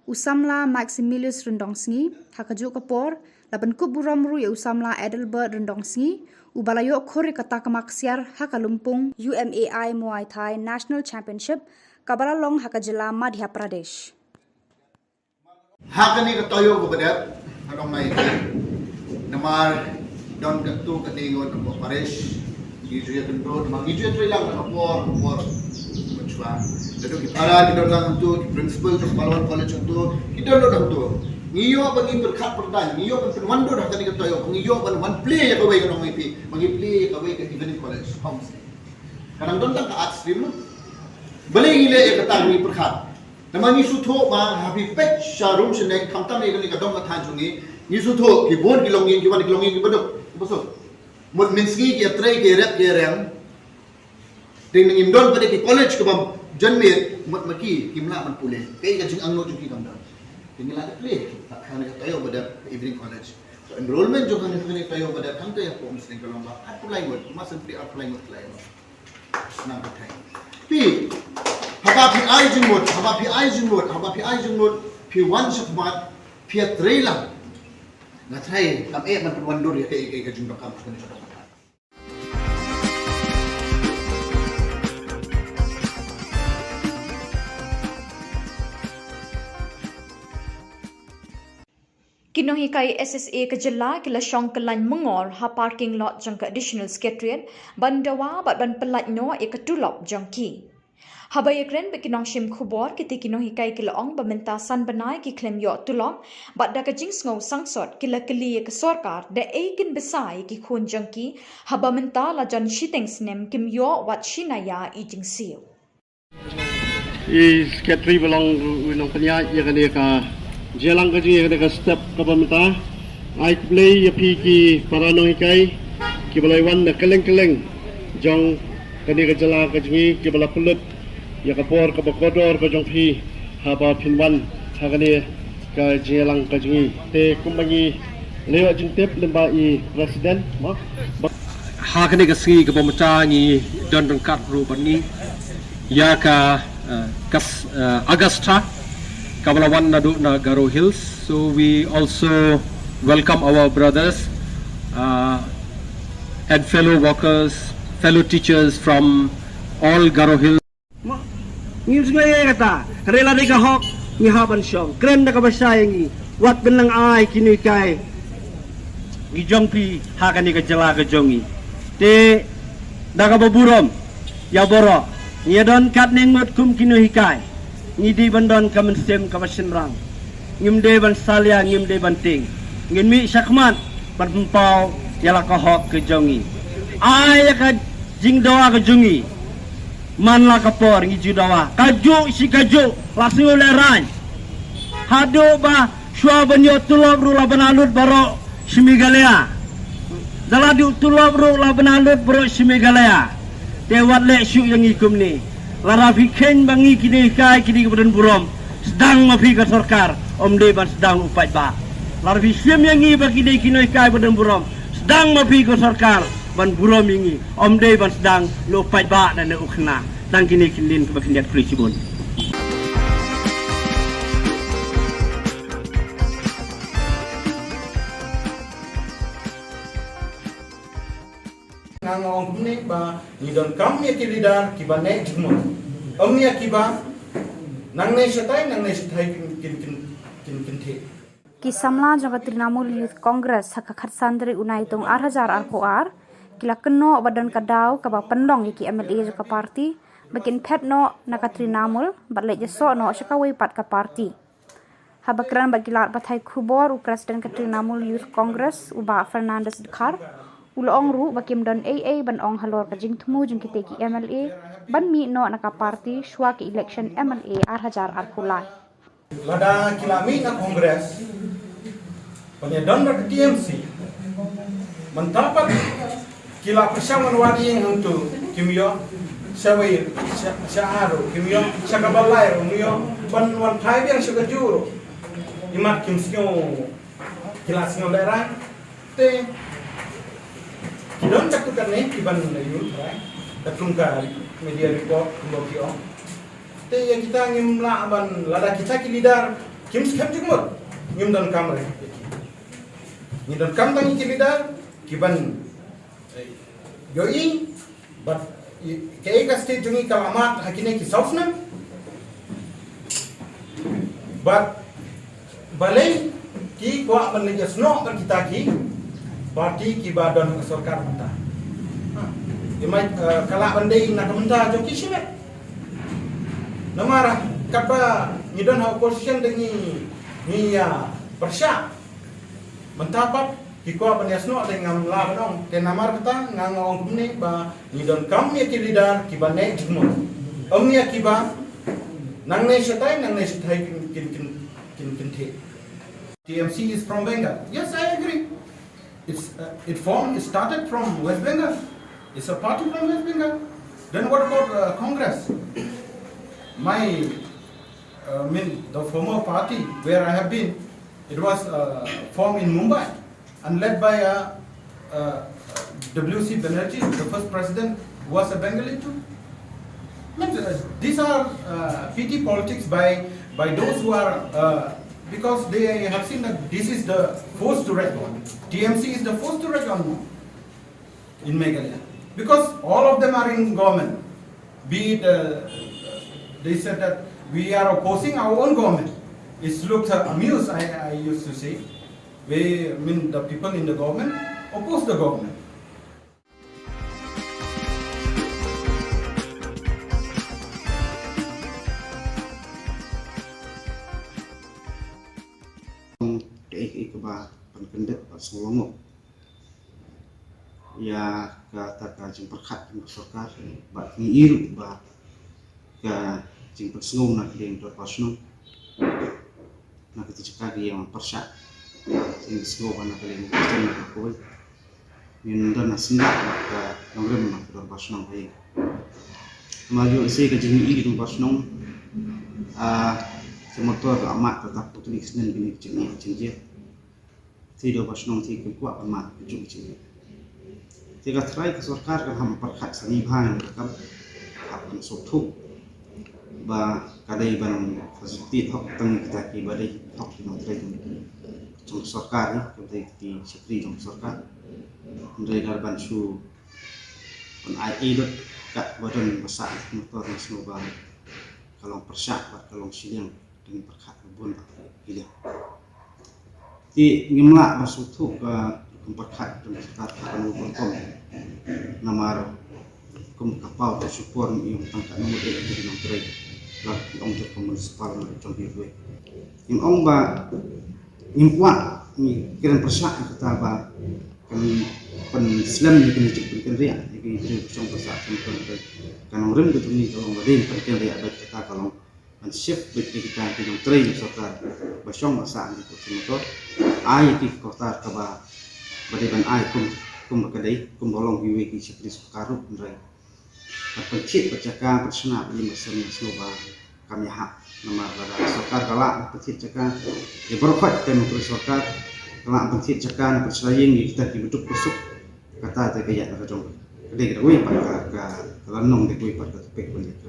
u samla Maximilius Ryndongsngi. Ha kajuh ka por, la pynkup burom ruh ïa u samla Adelbert Ryndongsngi, uba la ïoh khur ïa ka takma ksiar ha ka lympung U M A I Muay Thai National Championship kaba la long ha ka jylla Madhya Pradesh. Ha kane ka taïew kaba dep, ka dong nai. Namar don katto katne ngut na parish, ngi ju ïa kynduh, namar ngi ju ïa trei lang na ka por, ka por mynshuwa. Lada ki para ki don lang hangto, ki principal jong Pahlawan College hangto, ki don lang hangto. Ngi ïoh ba ngin pyrkhat pyrda, ngi ïoh ban pynwandur ha kane ka taïew, ngi ïoh ban wan plie ïa kawei, ka dong nai phi, ba ngi plie ïa kawei ka evening college, homestay. Ka dang don tang ka art stream. Balei ngi leh ïa kata, ngi pyrkhat? Namar ngi sngewthuh ba ha phi peit sha rum sha neng, khamtam ïa kane ka dong ka thaiñ jong ngi, ngi sngewthuh ki bun ki longïing, ki wan ki longïing kiba duk, kiba suk. Mut mynsngi ki ïatrei, ki ïarep, ki ïareng. Te ngim don pat de ki college kaba jan miet, mut ma ki kim lah ban pule. Kaei ka jingangnud jong ki kam don. Te ngi la dep plie ha kane ka taïew ba dep, evening college. Ka enrollment jong kane, kane ka taïew ba dep, hangta ïa ka Umsning ka long ba arphew lai ngut, ma shen phi arphew lai ngut, lai ngut. Nang ka thai. Phi, haba phi ai jingmut, haba phi ai jingmut, haba phi ai jingmut, phi wan shakhmat, phi ïatrei lang. Nga tharai kam eh ban pynwandur ïa kaei kaei ka jingdonkam jong kane ka donkam. Ki nonghikai S S A ka jylla ki la shong kyllain myngor ha parking lot jong ka Additional Secretariat ban dawa bad ban pyllait noh ïa ka tulop jong ki. Haba ïakren bad ki nongshim khubor, kitei ki nonghikai ki la ong ba mynta san bnai ki khlem ïoh tulop, bad da ka jingsngew sangsot ki la kylli ïa ka sorkar da ei kin bsa ïa ki khun jong ki, haba mynta la jan shiteng snem kim ïoh wat shi naïa i jingsiew. I secretary ba long ruh u nongpynïaid ïa kane ka jingïalang ka jong ngi, ïa kane ka step kaba mynta. Ai khublei ïa phi ki para nonghikai kiba la wan na kylleng kylleng jong kane ka jylla ka jong ngi, kiba la pynlut ïa ka por kaba kordor ka jong phi haba phin wan ha kane ka jingïalang ka jong ngi. Te kumba ngi la ïoh jingtip lyngba i president, mo, ba ha kane ka sngi kaba mynta ngi don ryngkat ruh bad ngi ïa ka, eh, ka s-, eh, Augusta kaba la wan naduh na Garo Hills. So we also welcome our brothers, uh, and fellow workers, fellow teachers from all Garo Hills. Ngi sngew ïa kata, ka rei la dei ka hok, ngi hap ban shong. Kren da kaba shai ïa ngi, wat ban nang ai ki nonghikai ki jong phi ha kane ka jylla ka jong ngi. Te da kaba burom ïa baroh, ngi ïa don katne ngut kum ki nonghikai, ngi dei ban don ka mynsiem kaba shynrang. Ngim dei ban salia, ngim dei ban tieng. Ngin mih shakhmat ban pynpaw ïa la ka hok ka jong ngi. Ai ïa ka jingdawa ka jong ngi. Man la ka por ngi ju dawa. Kajuh shi kajuh la sngew lehraiñ. Haduh ba shuwa ban ïoh tulop ruh la ban lut baroh shi Meghalaya. Da la duh tulop ruh la ban lut baroh shi Meghalaya. Te wat leh shuh ïa ngi kumne. Lada phi kheiñ ba ngi ki nonghikai ki dei kiba don burom, sdang ma phi ka sorkar, ym dei ban sdang u paidbah. Lada phi shim ïa ngi ba ki dei ki nonghikai ba don burom, sdang ma phi ka sorkar ban burom ïa ngi, ym dei ban sdang na u paidbah ne na u khynnah. Tang kine ki kyntien kaba khyndiat, khublei shibun. Nga nga ong kumne ba ngi donkam ïa ki leader kiba neh jingmut. Ym ïa kiba nangne shatai, nangne shatai kin, kin, kin, kin, kin theh. Ki samla jong ka Trinamool Youth Congress ha ka khatsan tarik u Naitung ar hajar arphew ar ki la kynnoh ba don ka daw kaba pynlong ïa ki M L A jong ka party ba kin phet noh na ka Trinamool bad leit ïasoh noh sha kawei pat ka party. Haba kren bad ki lad pathai khubor, u President ka Trinamool Youth Congress, u Bah Fernandez Dkhar, u la ong ruh ba kim don ei ei ban ong halor ka jingthmu jong kitei ki M L A ban mih noh na ka party shuwa ka election M L A ar hajar arphew lai. Lada ki la mih na Congress, ban ïa don bad ka T M C, mynta pat ki la pyrshang ban wad ïing hangto, kim ïoh. Sha wei, sha, sha ar ruh kim ïoh, sha kaba lai ruh kim ïoh, ban wan phai biang sha kajuh ruh. Imat kim sngew, ki la sngew lehraiñ. Te ki don katto katne kiban ïoh tharai katkum ka media report kumba ki ong. Te ïa kita ngim lah ban, lada kita ki leader kim skhem jingmut, ngim donkam re. Ngi donkam tang ïa ki leader kiban, eh, ïohi, bad i, kaei ka state jong ngi ka la mad ha kine ki saw snem. Bad balei ki kwah ban leit ïasnoh bad kita ki party kiba don ha sorkar mynta. Ha, i mai, eh, ka lah ban dei na ka bynta jong ki shimet. Namar katba ngi don ha opposition te ngi, ngi ïa pyrshah. Mynta pat ki kwah ban ïasnoh te ngam lah ban ong. Te namar kata nga nga ong kumne ba ngi donkam ïa ki leader kiba neh jingmut. Ym ïa kiba nangne shatai, nangne shatai kin, kin, kin, kin, kin theh. T M C is from Bengal. Yes, I agree. It's, uh, it formed, it started from West Bengal. It's a party from West Bengal. Then what about, uh, Congress? My, uh, I mean, the former party where I have been, it was, uh, formed in Mumbai and led by, uh, uh, W C Banerjee, the first president, was a Bengali too. I mean, uh, these are, uh, petty politics by, by those who are, uh, because they have seen that this is the force to reckon. T M C is the force to reckon in Meghalaya. Because all of them are in government. Be it, uh, they said that we are opposing our own government. It looks, uh, amused, I, I used to say. We, I mean, the people in the government oppose the government. Kaei kaei kaba pynkyndit bad sngewlyngngoh ïa kata ka jingpyrkhat jong ka sorkar, bad ngi i ruh ba ka jingpynsngew na ka liang dorbar shnong, na kata jaka ka ïa pyrshah jingpynsngew ba na ka liang ka jong ka kawei. Ngin don na sngap bad ka nongrim na ka dorbar shnong ka ïa. Namar ïoh lehse ka jingïohi ka dorbar shnong, ah, ka motor ka amat ka tap putli ka snem kine ka jingïohi ka jingïohi. Te dorbar shnong te kim kwah ban mad ka jong ka jingïohi. Te ka trai ka sorkar kan hap pyrkhat sani bha ïa ka kam, hap ban sngewthuh ba ka dei ban facilitate hok tang kita kiba dei hok ki nongtrei jong ka sorkar, ïa ka dei ki shakri jong ka sorkar. Hynrei lada ban shu ban ai ei lut kat ba don ba sah motor, nga sngew ba ka long pyrshah bad ka long shiliang, ka ngi pyrkhat ka bun bad ki liang. Te ngim lah ban sngewthuh ka rukom pyrkhat jong ka sorkar ka ban rukom namar kum ka paw ka shukor ngi ong tang ka nong de ki nong trei la ki ong jong ka municipal ma jong ki wei. Ngim ong ba ngim kwah ngi kren pyrshah kata ba kan pynslem ngi kini jingpynkynriah ngi kini jingpynsong pyrshah kan pynriah kan ong rem ka jong ngi ka ong ba dei pynkyndriah ba kata ka long ban shift bad ki kita ki nongtrei sorkar ba shong ba sah ki kot motor ai ki kotar kaba ba dei ban ai kum kum ba ka dei kum ba long ki wei ki shakri sorkar ruh nrei. Ban pynthied ba jaka ban shna ba ïing ba sem sngewbha kam ïahap namar ba da sorkar ka lah ban pynthied jaka ïa baroh khoit ka nongtrei sorkar ka lah ban pynthied jaka na ban shna ïing ïa kita ki ba duk ba suk. Kata te ka ïa ka jong ka dei ka wei pat ka ka la nong dei wei pat ka topic ban ïa ka.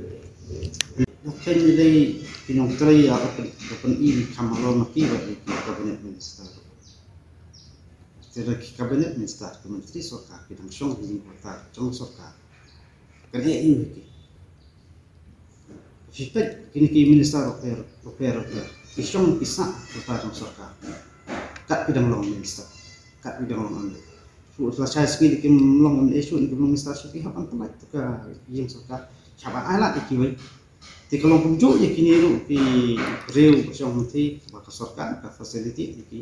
Ka khein dei ki nongtrei ïa ka pyn ka pyn i ni kam halor ma ki ba ki cabinet minister. Te da ki cabinet minister ki menteri sorkar ki dang shong ki ïing sorkar jong sorkar. Kan eh i ki. Phi peit kine ki minister ruh pher ruh pher ruh pher ki shong ki sah ruh ta jong sorkar. Kat ki dang long minister kat ki dang long MLA. Shu la shai sngi ki long MLA shu ki long minister shu ki hap ban pynlait ka ïing sorkar. Hap ban ai lad ïa kiwei. Te ka long kumjuh ïa kine ruh ki briew ba shong hangtei ba ka sorkar ka facility ïa ki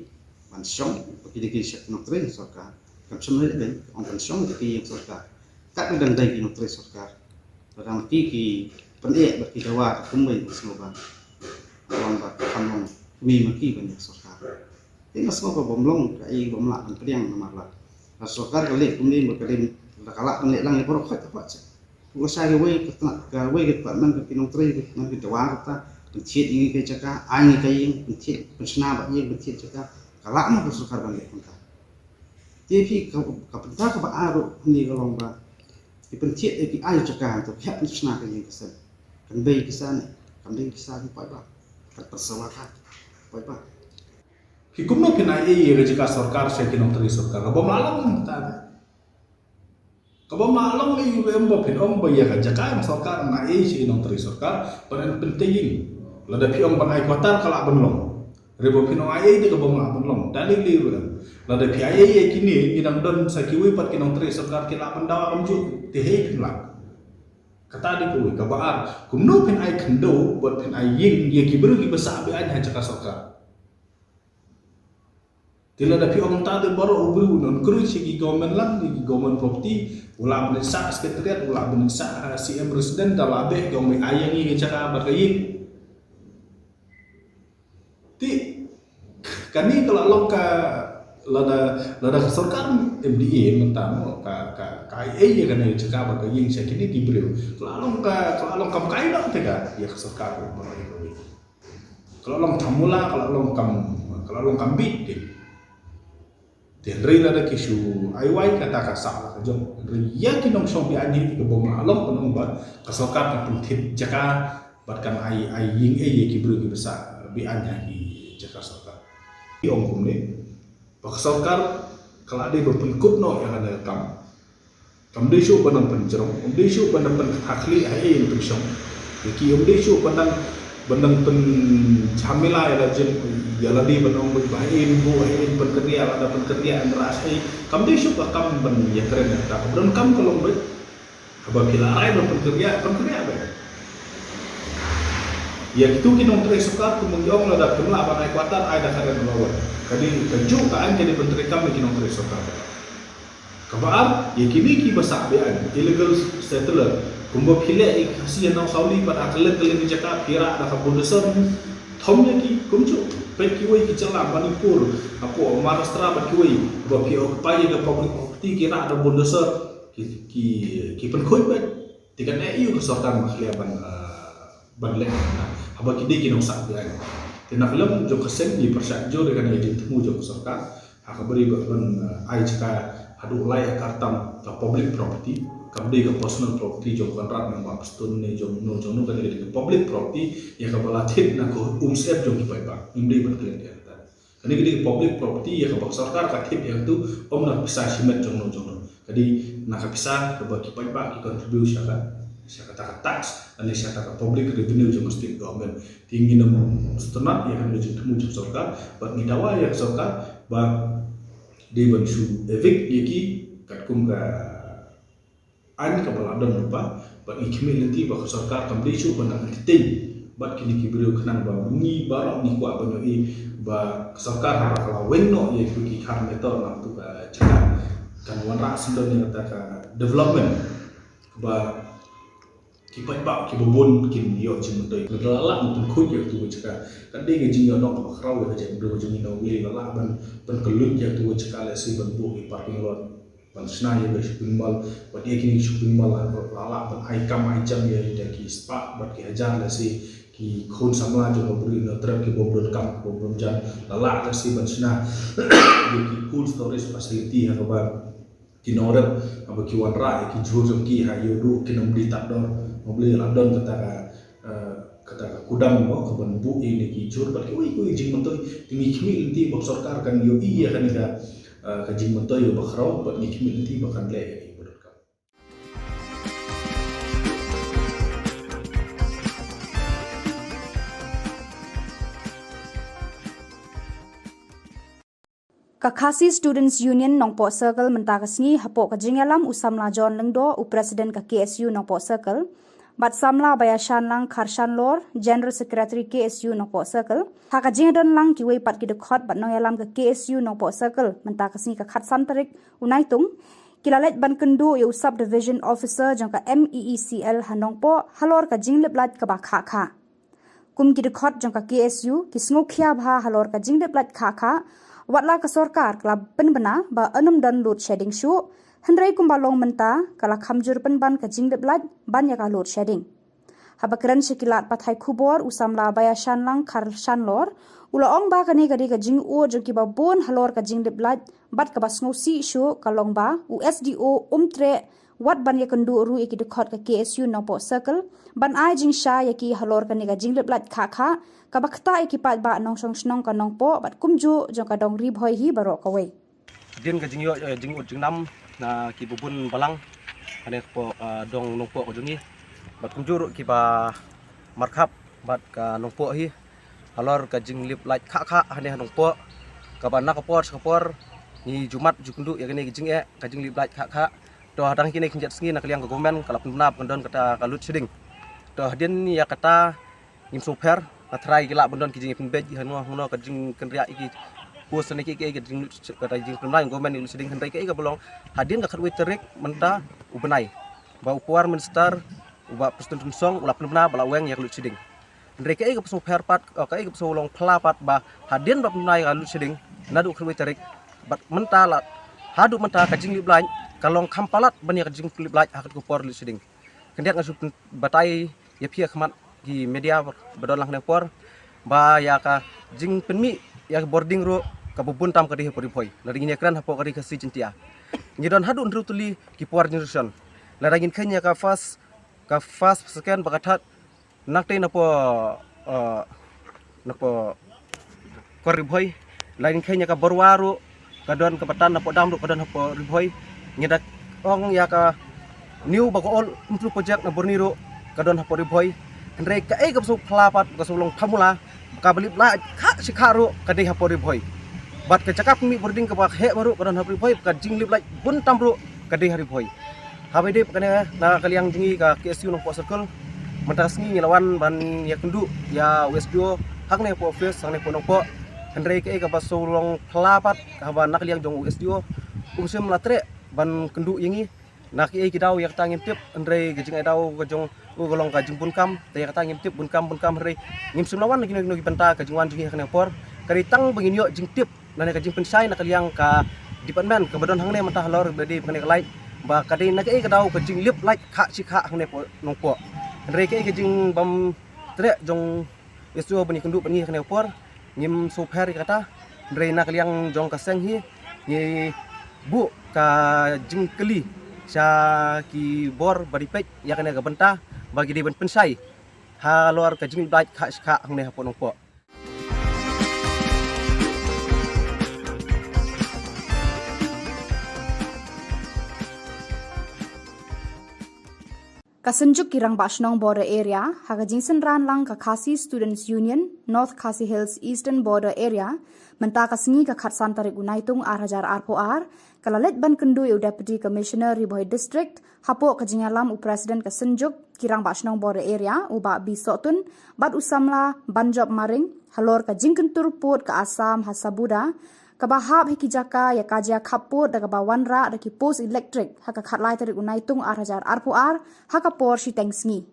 ban shong ba ki dei ki shakri nongtrei sorkar. Kam shym lei lei ong ban shong ïa ki ïing sorkar. Kat ki dang dei ki nongtrei sorkar. Ba dang ki ki pyneh bad ki dawa ka kumwei ba sngewbha. Wan ba ka kham long kmie ma ki ban ïa sorkar. Te nga sngewbha bym long ka ei bym lah ban pdiang namar la ka sorkar ka leh kumne ba ka dei la ka lah ban leh lang ïa baroh khoit ka phat sha. Ka shai kawei ka tnat kawei ka department ka ki nongtrei ka man ki dawa kata pynthied ïa ngi ka jaka ai ngi ka ïing pynthied pynshna ba ïing pynthied jaka ka lah ma ka sorkar ban leh kumta. Te phi ka ka pynta kaba ar ruh hynne ka long ba ki pynthied ïa ki ai jaka hangto ki hap pynshna ka ïing ka sem. Kan bei pisa ne kan bei pisa ki paidbah kan pynsawa ka paidbah. Phi kumno phin ai ei ïa ka jaka sorkar sha ki nongtrei sorkar kaba ma long ta. Kaba ma long ei em ba phin ong ba ïa ka jaka em sorkar na ei sha ki nongtrei sorkar ban pynta ïing. Lada phi ong ban ai quarter ka lah ban long. Re ba phin ong ai ei te kaba ma lah ban long. Da lei lei ruh em. Lada phi ai ei ïa kine ngi dang don sa kiwei pat ki nongtrei sorkar ki lah ban dawa ban juh te hei phin lah. Kata dei kawei kaba ar kumno phin ai khyndew bad phin ai ïing ïa ki briew kiba sah be-aiñ ha jaka sorkar. Te lada phi ong ta te baroh u briew u nongkruid sha ki government land ki government property u lah ban sah secretariat u lah ban sah CM resident da lah beh jong me ai ïa ngi ka jaka bad ka ïing. Te kane ka la long ka lada lada ka sorkar MDA mynta mo ka ka ka ai ïa kane ka jaka bad ka ïing sha kine ki briew ka la long ka ka la long kam kai dang te ka ïa ka sorkar ba ka long ka la long kam mula ka la long kam ka la long kam bit te. Te hynrei lada ki shu ai wai kata ka sah ka jong hynrei ïa ki nongshong be-aiñ hi ka bym lah long ka nong ba ka sorkar ka pynthied jaka bad kan ai ai ïing ei ïa ki briew kiba sah be-aiñ ha ki jaka sorkar. Ki ong kumne ba ka sorkar ka la dei ba pynkut noh ïa kane ka kam. Kam dei shuh ban nang pynjrong, um dei shuh ban nang pynkhakhlih ha ei ei pynshong. Ïa ki um dei shuh ban nang ban nang pynjhamila ïa la jin ïa la dei ban ong ba ha ei ei bu ha ei ei pynkynriah la da pynkynriah nra ha ei. Kam dei shuh ba kam ban ïa kren ïa ka ba don kam ka long ba haba phi la rai ban pynkynriah pynkynriah ba. Ïa kitu ki nongtrei sorkar kum ngi ong la da pynlah ban ai quarter ai da ka ren ba wan. Ka dei ka juh ka aiñ ka dei ban trei kam ïa ki nongtrei sorkar. Kaba ar, ïa kine kiba sah be-aiñ, illegal settler, kumba phi leh ïa ki Khasi ha Nongsauli bad ha kylleng kylleng ki jaka phi rah da ka bulldozer, thom ïa ki kumjuh, peit kiwei ki jylla Manipur, hapoh Maharashtra bad kiwei, ba phi occupy ïa ka public property ki rah da bulldozer, ki ki ki pynkhuid bad. Te kan ïa ka sorkar ma khlieh ban ban leh haba ki dei ki nongsah be-aiñ. Te na ka liang jong ka seng ngi pyrshah jur ïa kane ka jingthmu jong ka sorkar. Ha kaba ri ba ban ai jaka haduh lai akar tam ka public property kam dei ka personal property jong Conrad Nongbah Prestone ne jong no jong no ka dei ka public property ïa kaba la thied na ka umsyep jong ki paidbah ngim dei ban klet ïa kata. Kane ka dei ka public property ïa kaba ka sorkar ka thied ïa katu ym na ka pisa shimet jong no jong no ka dei na ka pisa kaba ki paidbah ki contribute sha ka sha kata ka tax, lane sha kata ka public revenue jong ka state government. Te ngin ym sngewtynnat ïa kane ka jingthmu jong ka sorkar, bad ngi dawa ïa ka sorkar ba dei ban shu evict ïa ki katkum ka aiñ kaba la don lypa, bad ngi khmih lynti ba ka sorkar kam dei shuh ban nang entertain bad kine ki briew khnang ba ngi baroh ngi kwah ban ïohi ba ka sorkar haba ka la weng noh ïa ki khar meter na katu ka jaka, kan wanrah sngewdon ïa kata ka development ba ki paidbah kiba bun kin ïoh jingmyntoi. Lada la lah ban pynkhuid ïa katu ka jaka, ka dei ka jingïoh nong kaba khraw ïa ka jaitbynriew jong ngi. Ngi la lah ban pynkylla ïa katu ka jaka, lehse ban buh ki parking lot, ban shna ïa ka shopping mall, bad ïa kine ki shopping mall la lah ban ai kam ai jam ïa ki spah bad ki hajar, lehse ki khun samla jong ka Bri Hynñiewtrep kiba bym don kam bym don jan, la lah lehse ban shna ïa ki cold storage facility ha kaba ki nongrep haba ki wanrah ïa ki jhur jong ki ha ïoh ruh kin ym dei tad dor. Haba la don kata ka, eh, kata ka kudang mo kaban buh ïa kine ki jhur bad kiwei kiwei jingmyntoi. Te ngi khmih lynti ba ka sorkar kan ïohi ïa kane ka, eh, ka jingmyntoi kaba khraw bad ngi khmih lynti ba kan leh ïa ki ba donkam. Ka Khasi Students Union Nongpoh Circle mynta ka sngi hapoh ka jingïalam u Samla John Lyngdoh, u President ka K S U Nongpoh Circle, bad Samla Baïashanlang Kharshanlor, General Secretary K S U Nongpoh Circle, ha ka jingdon lang kiwei pat ki dkhot bad nongïalam ka K S U Nongpoh Circle mynta ka sngi ka khatsan tarik u Naitung, ki la leit ban kynduh ïa u Sub Division Officer jong ka M E E C L ha Nongpoh halor ka jinglip lait kaba khah khah. Kum ki dkhot jong ka K S U, ki sngewkhia bha halor ka jinglip lait khah khah, wat la ka sorkar ka la pynbna ba yn ym don load shedding shuh, hynrei kumba long mynta ka la kham jur pynban ka jinglip lait ban ïa ka load shedding. Haba kren sha ki lad pathai khubor, u Samla Baïashanlang Kharshanlor u la ong ba kane ka dei ka jingud jong kiba bun halor ka jinglip lait bad kaba sngewsih shuh ka long ba u S D O um treh wat ban ïakynduh ruh ïa ki dkhot ka K S U Nongpoh Circle ban ai jingshai ïa ki halor kane ka jinglip lait khah khah kaba ktah ïa ki paidbah nongshong shnong ka Nongpoh bad kumjuh jong ka dong Ri Bhoi hi baroh kawei. Hadien ka jingïoh, eh, jingud jingnam na kiba bun balang hangne hapoh, eh, dong Nongpoh ka jong ngi bad kumjuh ruh kiba markhap bad ka Nongpoh hi halor ka jinglip lait khah khah hangne ha Nongpoh, kaba na ka por sha ka por ngi ju mad ju kynduh ïa kane ka jingeh ka jinglip lait khah khah. To hadang kine ki jait sngi na ka liang ka government ka la pynbna ba kan don kata ka load shedding. To hadien ïa kata ngim sngewpher, nga tharai ki lah ban don ki jingpynbeit ïa hangno hangno ka jingkynriah ïa ki post ne ki, ki, ki jing, kata jingpynbna government ïa ka load shedding, hynrei kaei kaba long, hadien ka khatwei tarik mynta u bnai ba u Power Minister u Bah Prestone Tynsong u la pynbna ba la weng ïa ka load shedding. Hynrei kaei kaba sngewpher pat, eh, kaei kaba sngewlong phylla pat ba hadien ba pynbna ïa ka load shedding naduh khatwei tarik bad mynta la haduh mynta ka jinglip lait ka long kham palat ban ïa ka jinglip lait ha katu ka por load shedding. Khyndiat nga shu pyn-, batai ïa phi ha khmat ki media ba don lang hangne por ba ïa ka jingpynmih ïa ka bording ruh kaba bun tam ka dei hapoh Ri Bhoi. Lada ngin ïakren hapoh ka Ri Khasi Jaiñtia, ngi don haduh hynriew tylli ki power generation. Lada ngin kheiñ ïa ka first, ka first, second bad ka third, nangtei napoh, eh, napoh kor Ri Bhoi. Lada ngin kheiñ ïa ka Borwa ruh ka don kaba tan, napoh dam ruh ka don hapoh Ri Bhoi. Ngi da ong ïa ka new bad ka old infrastructure project na Burnie ruh ka don hapoh Ri Bhoi. Hynrei kaei kaba sngewphylla pat, ka sngewlong phylla, kaba lip lait khah shi khah ruh ka dei hapoh Ri Bhoi. Bad ka jaka pynmih bording kaba heh baroh ka don hapoh Ri Bhoi, ka jinglip lait bun tam ruh ka dei ha Ri Bhoi. Haba ïadei bad kane na ka liang jong ngi ka K S U Nongpoh Circle, mynta ka sngi ngi la wan ban ïakynduh ïa u S D O hangne hapoh office hangne hapoh Nongpoh. Hynrei kaei kaba sngewlong phylla pat haba na ka liang jong u S D O um shym la treh ban kynduh ïa ngi. Na kiei ki daw ïa kata ngim tip, hynrei ka jingai daw ka jong u ka long ka jingbun kam, te ïa kata ngim tip, bun kam bun kam, hynrei ngim shym la wan na kino kino ki bynta ka jingwan jong ngi hangne por. Ka dei tang ba ngin ïoh jingtip lane ka jingpynshai na ka liang ka department kaba don hangne mynta halor ba dei kane ka lait, ba ka dei na kaei ka daw ka jinglip lait khah shi khah hangne hapoh Nongpoh. Hynrei kaei ka jingbym treh jong S D O ban ïakynduh bad ngi hangne por, ngim sngewpher ïa kata. Hynrei na ka liang jong ka seng hi ngi buh ka jingkylli sha ki bor ba dei peit ïa kane ka bynta ba ki dei ban pynshai halor ka jinglip lait khah shi khah hangne hapoh Nongpoh. Ka Synjuk ki Rangbah Shnong Border Area, ha ka jingsynran lang ka Khasi Students Union, North Khasi Hills Eastern Border Area, mynta ka sngi ka khatsan tarik u Naitung ar hajar arphew ar, ka la leit ban kynduh ïa u Deputy Commissioner Ri Bhoi District, hapoh ka jingïalam u President ka Synjuk ki Rangbah Shnong Border Area, u Bah B Sohtun, bad u samla Banjop Maring, halor ka jingkyntur pud ka Assam ha Sabuda, kaba hap ha ki jaka ïa ka jia khappud da kaba wanrah da ki post elektrik ha ka khatlai tarik u Naitung ar hajar arphew ar ha ka por shiteng sngi.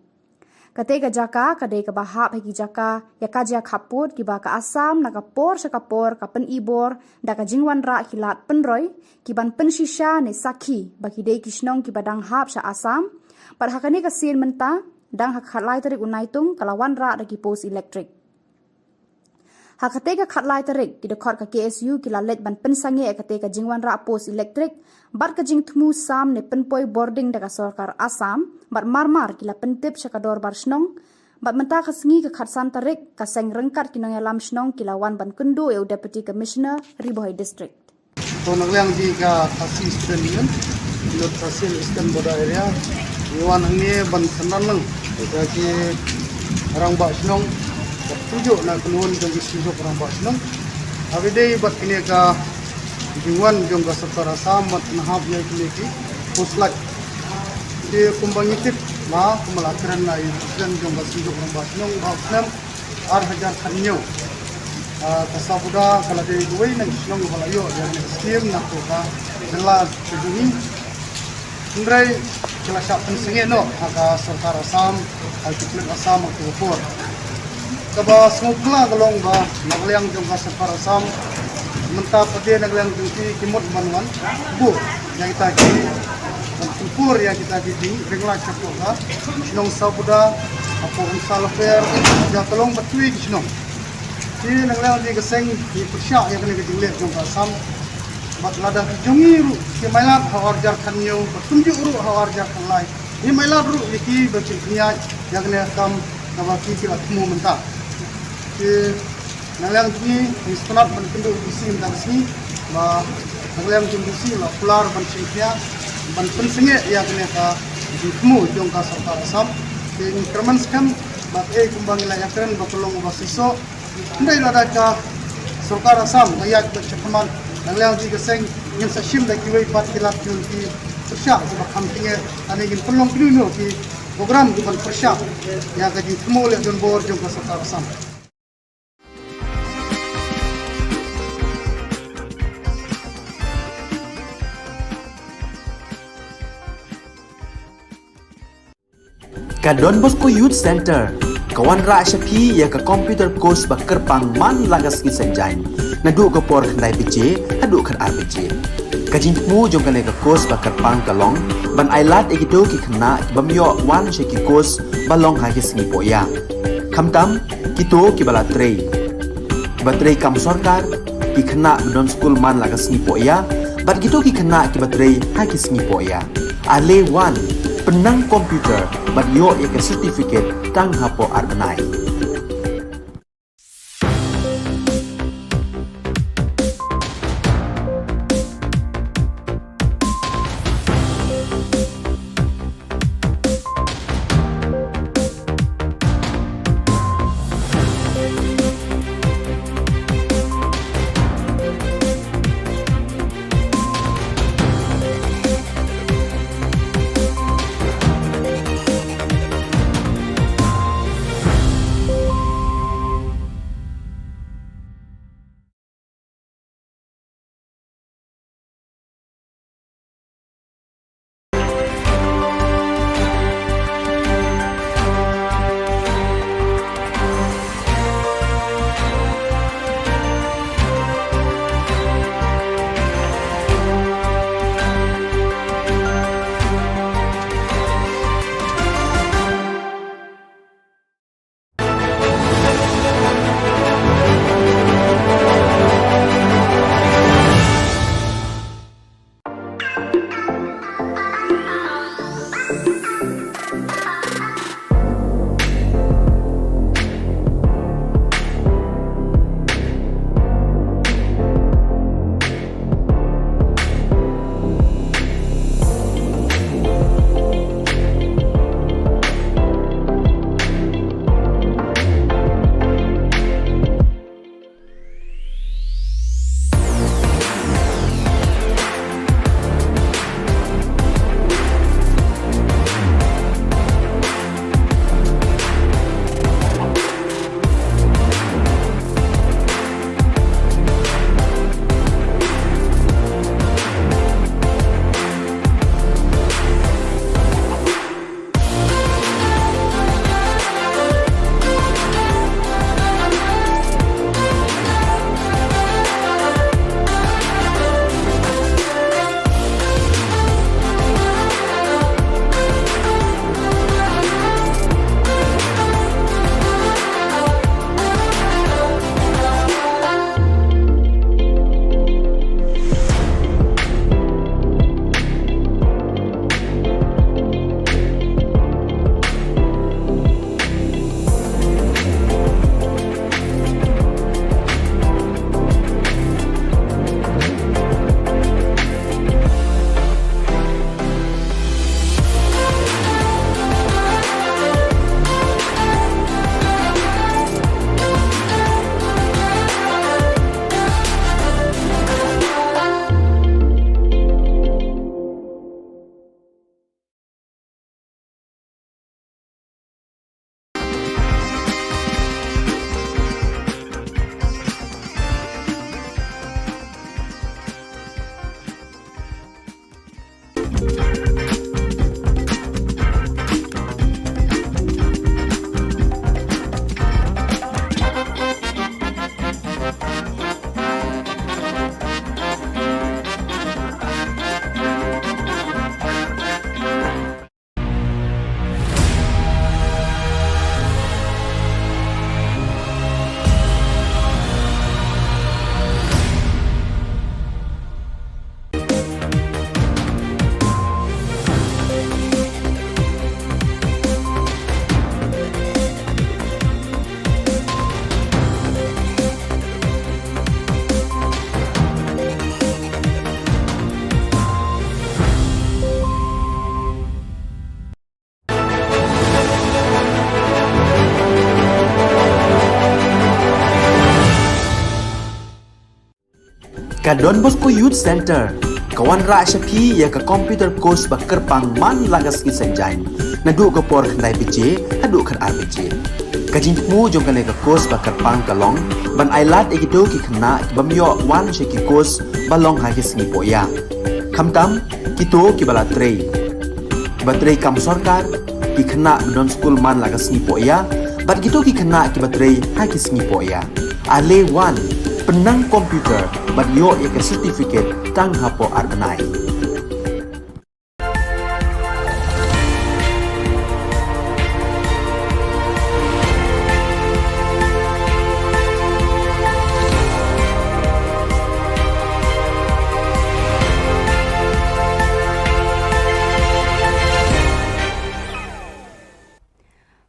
Kata ka jaka ka dei kaba hap ha ki jaka ïa ka jia khappud kiba ka Assam na ka por sha ka por ka pynibor da ka jingwanrah ki lad pynroi kiban pynshisha ne sakhi ba ki dei ki shnong kiba dang hap sha Assam. Bad ha kane ka sien mynta, dang ha ka khatlai tarik u Naitung ka la wanrah da ki post elektrik. Ha kata ka khatlai tarik, ki dkhot ka K S U ki la leit ban pynsangeh ïa kata ka jingwanrah post elektrik bad ka jingthmu sam ne pynpoi bording da ka sorkar Assam, bad marmar ki la pyntip sha ka dorbar shnong. Bad mynta ka sngi ka khatsan tarik, ka seng ryngkat ki nongïalam shnong ki la wan ban kynduh ïa u Deputy Commissioner Ri Bhoi District. To na liang jong ka Khasi Student Union, North Khasi Eastern Border Area, ngi wan hangne ban synran lang ïa ki rangbah shnong, bad kumjuh na kynhun jong ki seng jong rangbah shnong. Haba ïadei bad kine ka jingwan jong ka sorkar Assam ban pynhap ïa kine ki post light. Te kumba ngi tip, ba kumba la kren na i president jong ka seng jong rangbah shnong, ba u snem ar hajar khathynñiew, ah, ka Sabuda ka la dei kawei na ki shnong ba la ïoh ïa ka skim na ka jylla ka jong ngi. Hynrei ki la shah pynsangeh noh ha ka sorkar Assam, ha ki pulit Assam ha ka por. Kaba sngewphylla ka long ba na ka liang jong ka sorkar Assam mynta pat de na ka liang jong ki, ki mut ban wan buh ïa kita ki, ban pynpur ïa kita ki jingringlat shapoh ka shnong Sabuda, hapoh Umsal Lofer, Jatalong bad kiwei ki shnong. Te na ka liang jong ka seng ngi pyrshah ïa kane ka jingleh jong ka Assam. Bad lada ki jong ngi ruh ki mailat ha ar hajar khathynñiew, bad kumjuh ruh ha ar hajar khatlai, ngi mailat ruh ïa ki ban shim khyndiat ïa kane ka kam kaba ki, ki la thmu mynta. Te na ka liang jong ngi, ngi sngewtynnat ban kynduh ïa u D C mynta ka sngi, ba na ka liang jong u D C la kular ban shim khia, ban pynsangeh ïa kane ka jingthmu jong ka sorkar Assam. Te ngi kyrmen skhem ba kaei kumba ngi la ïakren ba ka long ba shisha. Hynrei lada ka sorkar Assam ka ïaid bad shakhmat, na ka liang jong ka seng ngin sa shim da kiwei pat ki lad, kiwei ki pyrshah kiba kham tyngeh, lane ngin pynlong kino kino ki program kiban pyrshah ïa ka jingthmu leh donbor jong ka sorkar Assam. Ka Don Bosco Youth Center ka wanrah sha phi ïa ka computer course ba kyrpang man la ka sngi Saitjaiñ, naduh ka por khyndai baje haduh khatar baje. Ka jingthmu jong kane ka course ba kyrpang ka long ban ailad ïa kito ki khynnah ki bym ïoh wan sha ki course ba long ha ki sngi pohïa. Khamtam kito kiba la trei, kiba trei kam sorkar, ki khynnah ba don skul man la ka sngi pohïa, bad kito ki khynnah kiba trei ha ki sngi pohïa. Ale wan, pynnang computer bad ïoh ïa ka certificate tang hapoh ar bnai. Ka Don Bosco Youth Center ka wanrah sha phi ïa ka computer course ba kyrpang man la ka sngi Saitjaiñ, naduh ka por khyndai baje haduh khatar baje. Ka jingthmu jong kane ka course ba kyrpang ka long ban ailad ïa kito ki khynnah ki bym ïoh wan sha ki course ba long ha ki sngi pohïa, khamtam kito kiba la trei, kiba trei kam sorkar, ki khynnah ba don skul man la ka sngi pohïa, bad kito ki khynnah kiba trei ha ki sngi pohïa. Ale wan, pynnang computer bad ïoh ïa ka certificate tang hapoh ar bnai.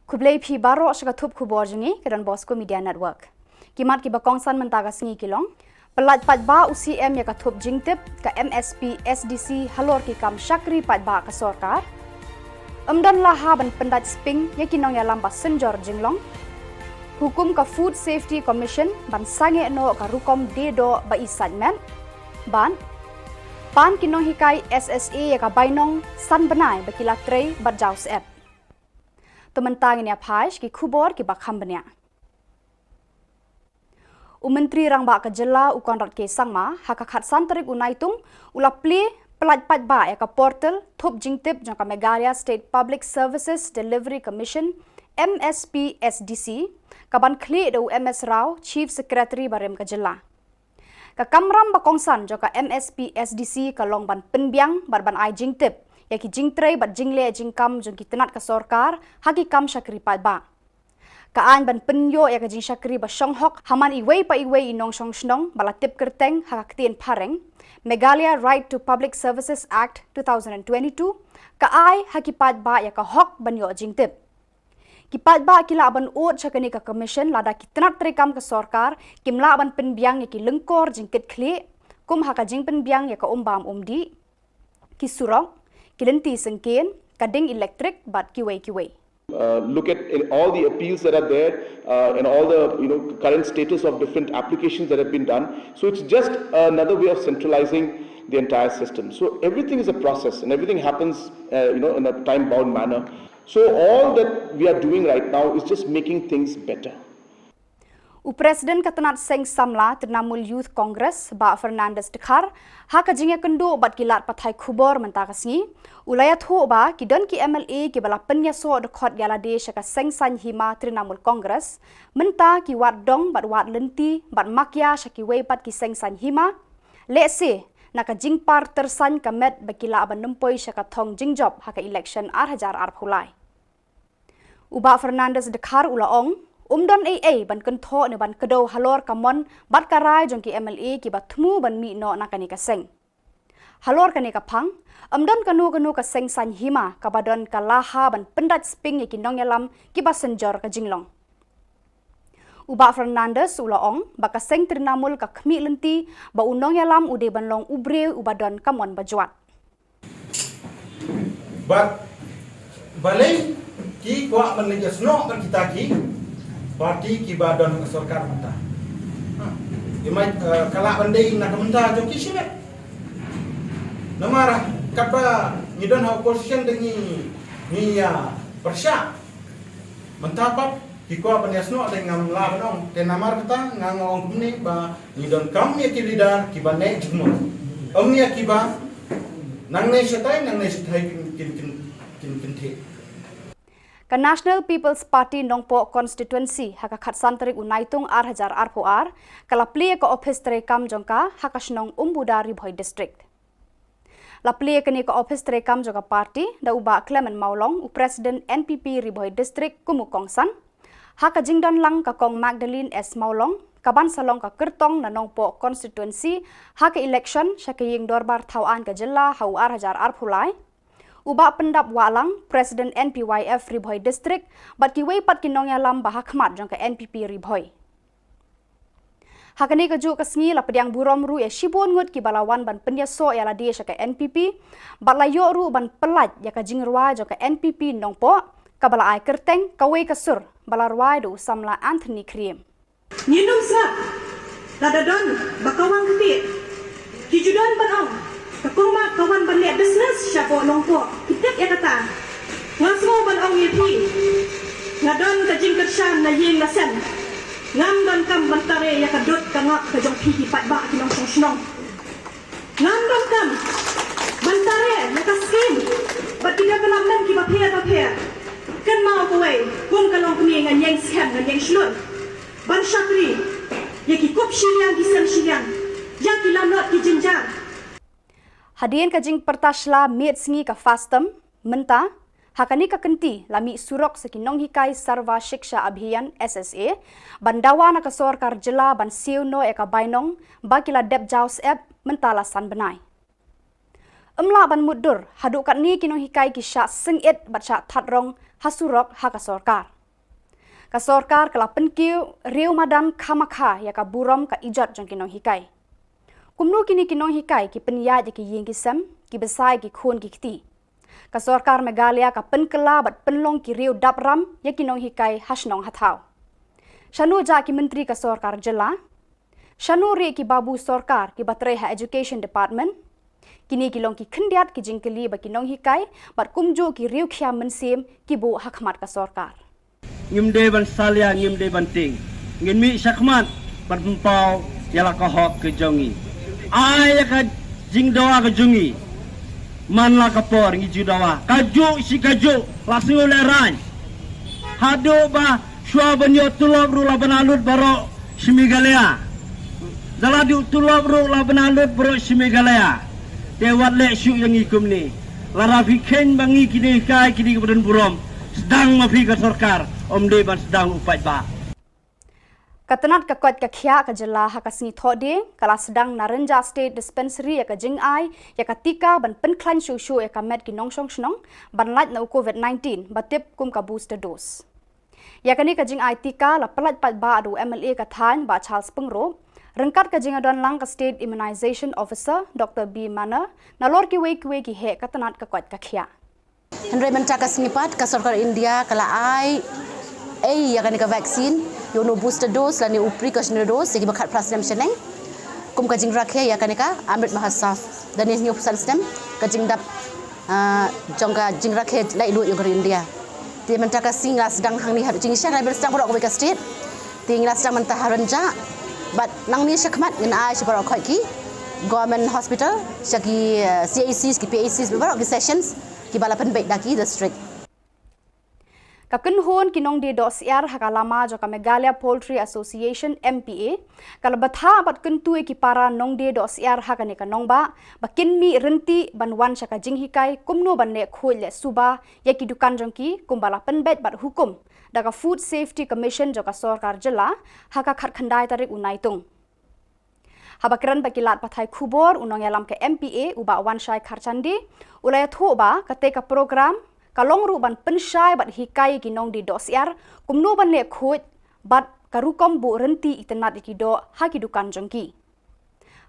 Khublei phi baroh sha ka thup khubor jong ngi ka Don Bosco Media Network. Ki mat kiba kongsan mynta ka sngi ki long: Pyllait paidbah u C M ïa ka thup jingtip ka M S P S D C halor ki kam shakri paidbah ka sorkar. Ym don la ha ban pyndait sping ïa ki nongïalam ba synjor jinglong. Hukum ka Food Safety Commission ban sangeh noh ka rukom die doh ba i sait met. Bad pan ki nonghikai S S A ïa ka bainong san bnai ba ki la trei bad jaw syep. To mynta ngin ïa phai sha ki khubor kiba kham bniah. U Myntri Rangbah ka Jylla u Conrad K Sangma ha ka khatsan tarik u Naitung u la plie pyllait paidbah ïa ka portal thup jingtip jong ka Meghalaya State Public Services Delivery Commission, M S P S D C, ka ban khlieh da u M S Rao, Chief Secretary barim ka jylla. Ka kamram ba kongsan jong ka M S P S D C ka long ban pynbiang bad ban ai jingtip ïa ki jingtrei bad jingleh jingkam jong ki tnat ka sorkar ha ki kam shakri paidbah. Ka aiñ ban pynïoh ïa ka jingshakri ba shong hok ha man iwei pa iwei i nongshong shnong ba la tip kyrteng ha ka ktien phareng, Meghalaya Right to Public Services Act two thousand and twenty-two, ka ai ha ki paidbah ïa ka hok ban ïoh jingtip. Ki paidbah ki lah ban ud sha kane ka commission lada ki tnat treikam ka sorkar kim lah ban pynbiang ïa ki lyngkor jingkitkhlieh, kum ha ka jingpynbiang ïa ka umbam umdih, ki surok, ki lynti syngkien, ka ding elektrik bad kiwei kiwei. Uh, look at in all the appeals that are there, uh, and all the, you know, current status of different applications that have been done. So it's just another way of centralizing the entire system. So everything is a process, and everything happens, uh, you know, in a time-bound manner. So all that we are doing right now is just making things better. U President ka tnat seng samla Trinamool Youth Congress, Bah Fernandes Dkhar, ha ka jingïakynduh bad ki lad pathai khubor mynta ka sngi, u la ïathuh ba ki don ki M L A kiba la pynïasoh dkhot ïalade sha ka seng saiñ hima Trinamool Congress, mynta ki wad dong bad wad lynti bad makia sha kiwei pat ki seng saiñ hima, lehse na ka jingpar tyrsañ ka met ba ki lah ban nym poi sha ka thong jingjop ha ka election ar hajar arphew lai. U Bah Fernandes Dkhar u la ong, ym don ei ei ban kynthoh ne ban kdew halor ka mon bad ka rai jong ki M L A kiba thmu ban mih noh na kane ka seng. Halor kane ka phang, ym don kano kano ka seng saiñ hima kaba don ka laha ban pyndait sping ïa ki nongïalam kiba synjor ka jinglong. U Bah Fernandes u la ong ba ka seng Trinamool ka khmih lynti ba u nongïalam u dei ban long u briew uba don ka mon bajwat. Bad balei ki kwah ban leit ïasnoh bad kita ki parti kiba don ha sorkar mynta? Ha. Ki mai, eh, ka lah ban dei na ka bynta jong ki shimet. Namar katba ngi don ha opposition te ngi, ngi ïa pyrshah. Mynta pat ki kwah ban ïasnoh te ngam lah ban ong. Te namar kata nga nga ong kumne ba ngi donkam ïa ki leader kiba neh jingmut. Ym ïa kiba Nangne shatai, nangne shatai kin kin kin kin kin thik. Ka National People's Party Nongpoh Constituency ha ka khatsan tarik u Naitung ar hajar arphew ar ka la plie ka ophis treikam jong ka ha ka shnong Umbuda, Ri Bhoi District. La plie kane ka ophis treikam jong ka party da u Bah Clement Mawlong, u President N P P Ri Bhoi District kum u kongsan. Ha ka jingdon lang ka Kong Magdalene S Mawlong, ka ban sa long ka kyrtong na Nongpoh Constituency ha ka election sha ka ïing dorbar thaw aiñ ka jylla ha u ar hajar arphew lai. U Bah Pyndap Wahlang, President N P Y F Ri Bhoi District, bad kiwei pat ki nongïalam ba ha khmat jong ka N P P Ri Bhoi. Ha kane kajuh ka sngi la pdiang burom ruh ïa shibun ngut kiba la wan ban pynïasoh ïa lade sha ka N P P, bad la ïoh ruh ban pyllait ïa ka jingrwai jong ka N P P Nongpoh, kaba la ai kyrteng Kawei ka Sur, ba la rwai da u samla Anthony Khriem. Ngin ym sngap lada don ba ka wang ktieh. Ki ju don ban ong, ka kong Mat ka wan ban leh business shapoh Nongpoh. Ki tip ïa kata. Nga sngew ban ong ïa phi, nga don ka jingkyrshan na ïing na sem. Ngam donkam ban tare ïa ka dud ka ngap ka jong phi ki paidbah ki nongshong shnong. Ngam donkam ban tare ïa ka skim bad ki development kiba pher ba pher. Kynmaw kawei, kum ka longkmie ngan ïeng skhem ngan ïeng shlur ban shakri ïa ki kup shiliang ki sem shiliang, ïa ki lanot ki jynjar. Hadien ka jingpyrta shla miet sngi ka FASTOM, mynta ha kane ka kynti la mih surok sa ki nonghikai Sarva Shiksha Abhiyan, S S A, ban dawa na ka sorkar jylla ban siew noh ïa ka bainong ba ki la dep jaw syep mynta la san bnai. Ym lah ban mutdur, haduh katne ki nonghikai ki shah sngewit bad shah that rong ha surok ha ka sorkar. Ka sorkar ka la pynkiew riew madan khamakha ïa ka burom ka ijot jong ki nonghikai. Kumno kine ki nonghikai ki pynïaid ïa ki ïing ki sem, ki bsa ïa ki khun ki kti. Ka sorkar Meghalaya ka pynkylla bad pynlong ki riew dap ram ïa ki nonghikai ha shnong ha thaw. Shano jah ki myntri ka sorkar jylla? Shano rieh ki babu sorkar kiba trei ha Education Department? Kine ki long ki khyndiat ki jingkylli ba ki nonghikai bad kumjuh ki riew khia mynsiem ki buh ha khmat ka sorkar. Ngim dei ban salia, ngim dei ban tieng. Ngin mih shakhmat ban pynpaw ïa la ka hok ka jong ngi. Ai ïa ka jingdawa ka jong ngi man la ka por ngi ju dawa. Kajuh shi kajuh la sngew lehraiñ. Haduh ba shuwa ban ïoh tulop ruh la bana lut baroh shi Meghalaya. Da la duh tulop ruh la bana lut baroh shi Meghalaya. Te wat leh shuh ïa ngi kumne. Lada phi kheiñ ba ngi kine hikai kine kiba don burom, sdang ma phi ka sorkar, ym dei ban sdang u paidbah. Ka tnat ka koit ka khiah ka jylla ha ka sngi Thohdieng ka la sdang na Rynjah State Dispensary ïa ka jingai ïa ka tika ban pynkhlaiñ shuh shuh ïa ka met ki nongshong shnong ban lait na u COVID nineteen ba tip kum ka booster dose. Ïa kane ka jingai tika la pyllait paidbah da u M L A ka thaiñ Bah Charles Pyngrope, ryngkat ka jingïadon lang ka State Immunization Officer Doctor B Manner, nalor kiwei kiwei ki heh ka tnat ka koit ka khiah. Hynrei mynta ka sngi pat ka sorkar India ka la ai ei ïa kane ka vaccine, ïa une u booster dose lane u precautionary dose ïa kiba khatphra snem shaneng. Kum ka jingrakhe ïa kane ka Amrit Mahotsav da hynñiewphew san snem ka jingdap, ah, jong ka jingrakhe laitluid jong ka ri India. Te mynta ka sngi la sdang hangne ha Jingshan, la sdang baroh kawei ka state. Te ngi la sdang mynta ha Rynjah. Bad nangne shakhmat ngin ai sha baroh khoit ki Government Hospital, sha ki, eh, C H Cs, ki P H Cs, baroh ki sessions kiba la pynbeit da ki district. Ka kynhun ki nongdie dohsyiar ha ka lama jong ka Meghalaya Poultry Association, M P A, ka la bthah bad kyntu ïa ki para nongdie dohsyiar ha kane ka nongbah ba kin mih ryntih ban wan sha ka jinghikai kumno ban leh khuid leh suba ïa ki dukan jong ki kumba la pynbeit bad hukum da ka Food Safety Commission jong ka sorkar jylla ha ka khatkhyndai tarik u Naitung. Haba kren bad ki lad pathai khubor, u nongïalam ka M P A u Bah Wanshai Kharchandi u la ïathuh ba katei ka program ka long ruh ban pynshai bad hikai ïa ki nongdie dohsyiar kumno ban leh khuid bad ka rukom buh ryntih itynnad ïa ki doh ha ki dukan jong ki.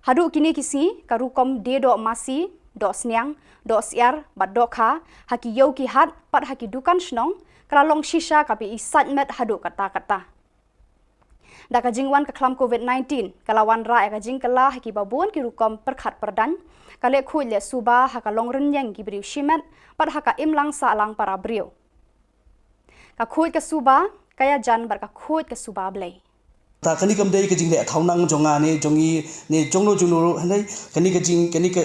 Haduh kine ki sngi ka rukom die doh masi, doh sniang, doh syiar bad doh kha ha ki ïew ki hat bad ha ki dukan shnong ka la long shisha kaba i sait met haduh katta katta. Da ka jingwan ka khlam COVID nineteen ka la wanrah ïa ka jingkylla ha kiba bun ki rukom pyrkhat pyrdaiñ, ka leh khuid leh suba ha ka long rynïeng ki briew shimet bad ha ka imlang sahlang para briew. Ka khuid ka suba ka ïajan bad ka khuid ka suba Blei. Ta kane kam dei ka jingleh thaw nang jong nga ne jong ngi ne jongno jongno ruh, hynrei kane ka jing, kane ka,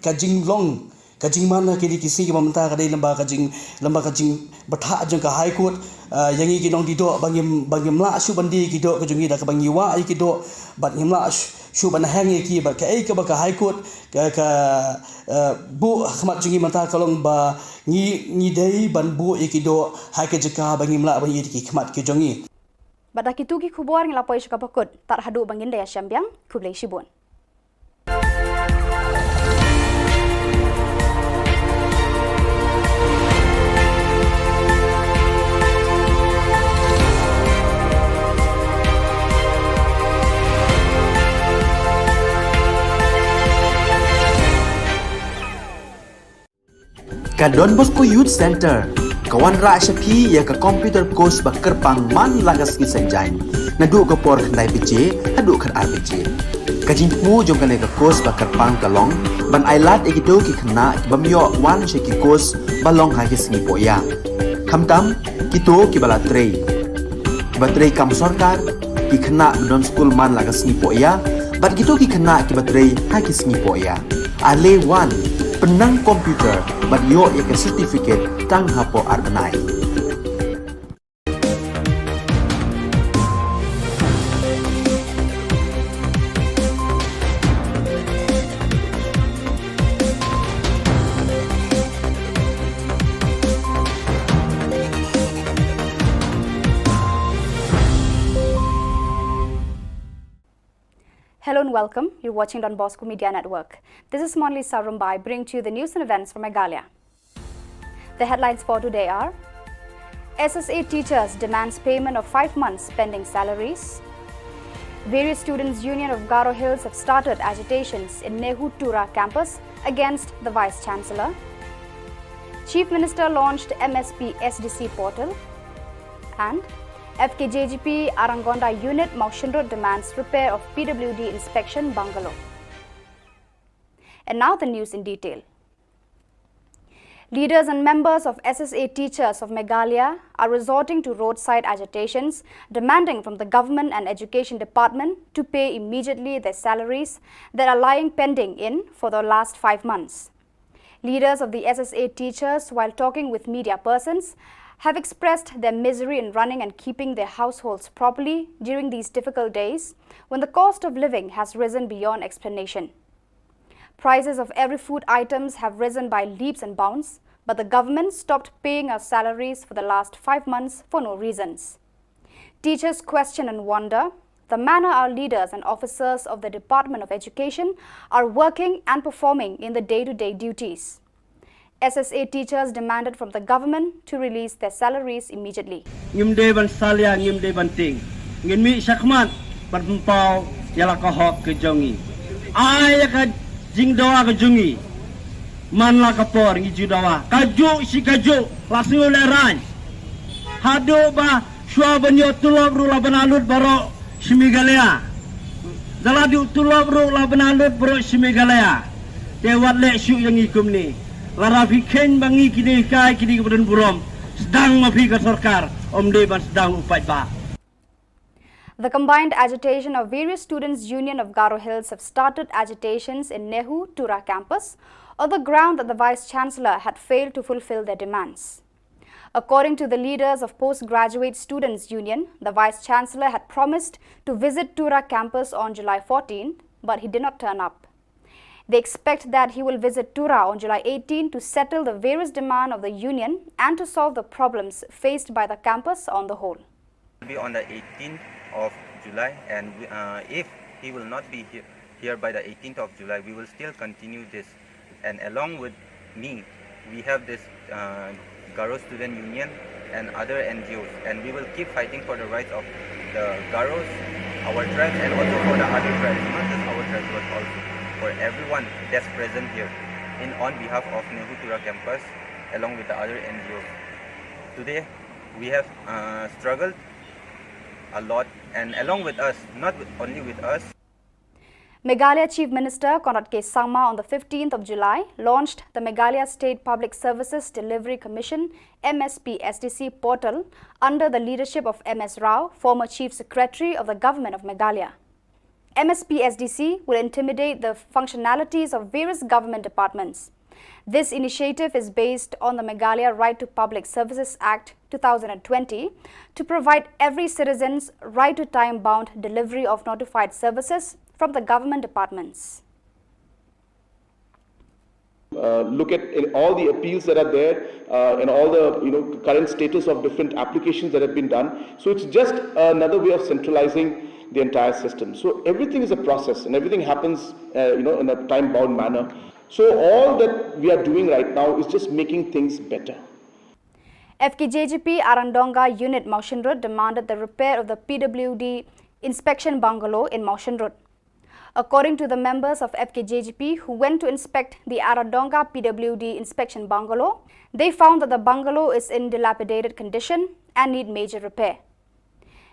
ka jinglong Ka jingman ha kine ki sngi kiba mynta ka dei lyngba ka jing, lyngba ka jingbatai jong ka High Court, ah, ïa ngi ki nongdie doh ba ngim, ba ngim lah shuh ban die ïa ki doh ka jong ngi da kaba ngi wah ïa ki doh, bad ngim lah sh-, shuh ban heng ïa ki, bad kaei kaba ka High Court ka, ka, ah, buh ha khmat jong ngi mynta ka long ba ngi, ngi dei ban buh ïa ki doh ha ka jaka ba ngim lah ban ïoh ïa ki khmat ki jong ngi. Bad da kito ki khubor ngi la poi sha kaba kut, tad haduh ba ngin da ïashem biang, khublei shibun. Ka Don Bosco Youth Centre ka wanrah sha phi ïa ka computer course ba kyrpang man la ka sngi Saitjaiñ, naduh ka por khyndai baje haduh khatar baje. Ka jingthmu jong kane ka course ba kyrpang ka long ban ailad ïa kito ki khynnah ki bym ïoh wan sha ki course ba long ha ki sngi pohïa, khamtam kito kiba la trei, kiba trei kam sorkar, ki khynnah ba don skul man la ka sngi pohïa, bad kito ki khynnah kiba trei ha ki sngi pohïa. Ale wan, pynnang computer bad ïoh ïa ka certificate tang hapoh ar bnai. Hello and welcome. You're watching Don Bosco Media Network. This is Monlisa Rumbai, bringing to you the news and events from Meghalaya. The headlines for today are: S S A teachers demands payment of five months pending salaries. Various students' union of Garo Hills have started agitations in NEHU Tura campus against the Vice Chancellor. Chief Minister launched M S P S D C portal. And F K J G P Arangonda unit, Mawshynrut demands repair of P W D inspection bungalow. And now the news in detail. Leaders and members of S S A teachers of Meghalaya are resorting to roadside agitations, demanding from the government and education department to pay immediately their salaries that are lying pending in for the last five months. Leaders of the S S A teachers, while talking with media persons, have expressed their misery in running and keeping their households properly during these difficult days when the cost of living has risen beyond explanation. Prices of every food items have risen by leaps and bounds, but the government stopped paying our salaries for the last five months for no reasons. Teachers question and wonder the manner our leaders and officers of the Department of Education are working and performing in the day-to-day duties. S S A teachers demanded from the government to release their salaries immediately. Ngim dei ban salia, ngim dei ban tieng. Ngin mih shakhmat ban pynpaw ïa la ka hok ka jong ngi. Ai ïa ka jingdawa ka jong ngi. Man la ka por ngi ju dawa. Kajuh shi kajuh la sngew lehraiñ. Haduh ba shuwa ban ïoh tulop ruh la bna lut baroh shi Meghalaya. Da la duh tulop ruh la bna lut baroh shi Meghalaya. Te wat leh shuh ïa ngi kumne. Lada phi kheiñ ba ngi ki dei kai ki dei kiba don burom, sdang ma phi ka sorkar, ym dei ban sdang u paidbah. The combined agitation of various students' union of Garo Hills have started agitations in NEHU Tura campus on the ground that the Vice Chancellor had failed to fulfill their demands. According to the leaders of Postgraduate Students' Union, the Vice Chancellor had promised to visit Tura campus on July fourteenth, but he did not turn up. They expect that he will visit Tura on July eighteen to settle the various demand of the union and to solve the problems faced by the campus on the whole. Be on the eighteenth of July, and we, uh, if he will not be he-, here by the eighteenth of July, we will still continue this. And along with me, we have this, uh, Garo Student Union and other N G Os, and we will keep fighting for the rights of the Garos, our tribes, and also for the other tribes, not just our tribes, but also for everyone that's present here in, on behalf of NEHU Tura campus, along with the other N G Os. Today, we have, uh, struggled a lot, and along with us, not with, only with us. Meghalaya Chief Minister Conrad K Sangma on the fifteenth of July launched the Meghalaya State Public Services Delivery Commission, M S P S D C portal under the leadership of M S Rao, former Chief Secretary of the Government of Meghalaya. M S P S D C will intimidate the functionalities of various government departments. This initiative is based on the Meghalaya Right to Public Services Act two thousand twenty to provide every citizen's right to time-bound delivery of notified services from the government departments. Uh, look at all the appeals that are there uh, and all the you know current status of different applications that have been done. So it's just another way of centralizing the entire system. So everything is a process and everything happens uh, you know in a time bound manner. So all that we are doing right now is just making things better. F K J G P Aradonga Unit Mawshynrut demanded the repair of the P W D inspection bungalow in Mawshynrut. According to the members of F K J G P who went to inspect the Aradonga P W D inspection bungalow, they found that the bungalow is in dilapidated condition and need major repair.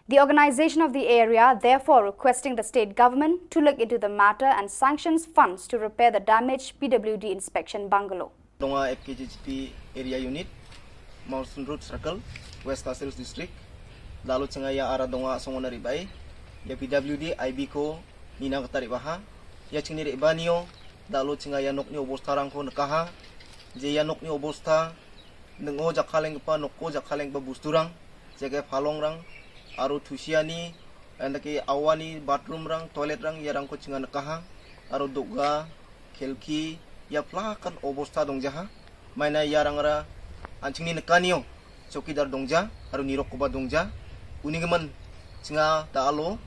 The organization of the area therefore requesting the state government to look into the matter and sanctions funds to repair the damaged P W D inspection bungalow. Donga F K J G P Area Unit, Mawshynrut Circle, West Khasi Hills District. Dalu chinga ya ara donga songona ribai, ya P W D I B ko nina kata ribaha, ya chingni ribanio, dalu chinga ya nokni obostha rangko nekaha, je ya nokni obostha, nengo jakhaleng pa nokko jakhaleng pa busturang, jage phalong rang, aro thusiani, enda ke awani bathroom rang, toilet rang, ya rangko chinga nekaha, aro doga, khelki, ya plakan obostha dongjaha, maina ya rangra, anchingni nekanio, chowkidar dongja, aro nirok koba dongja, unigeman chinga da alo.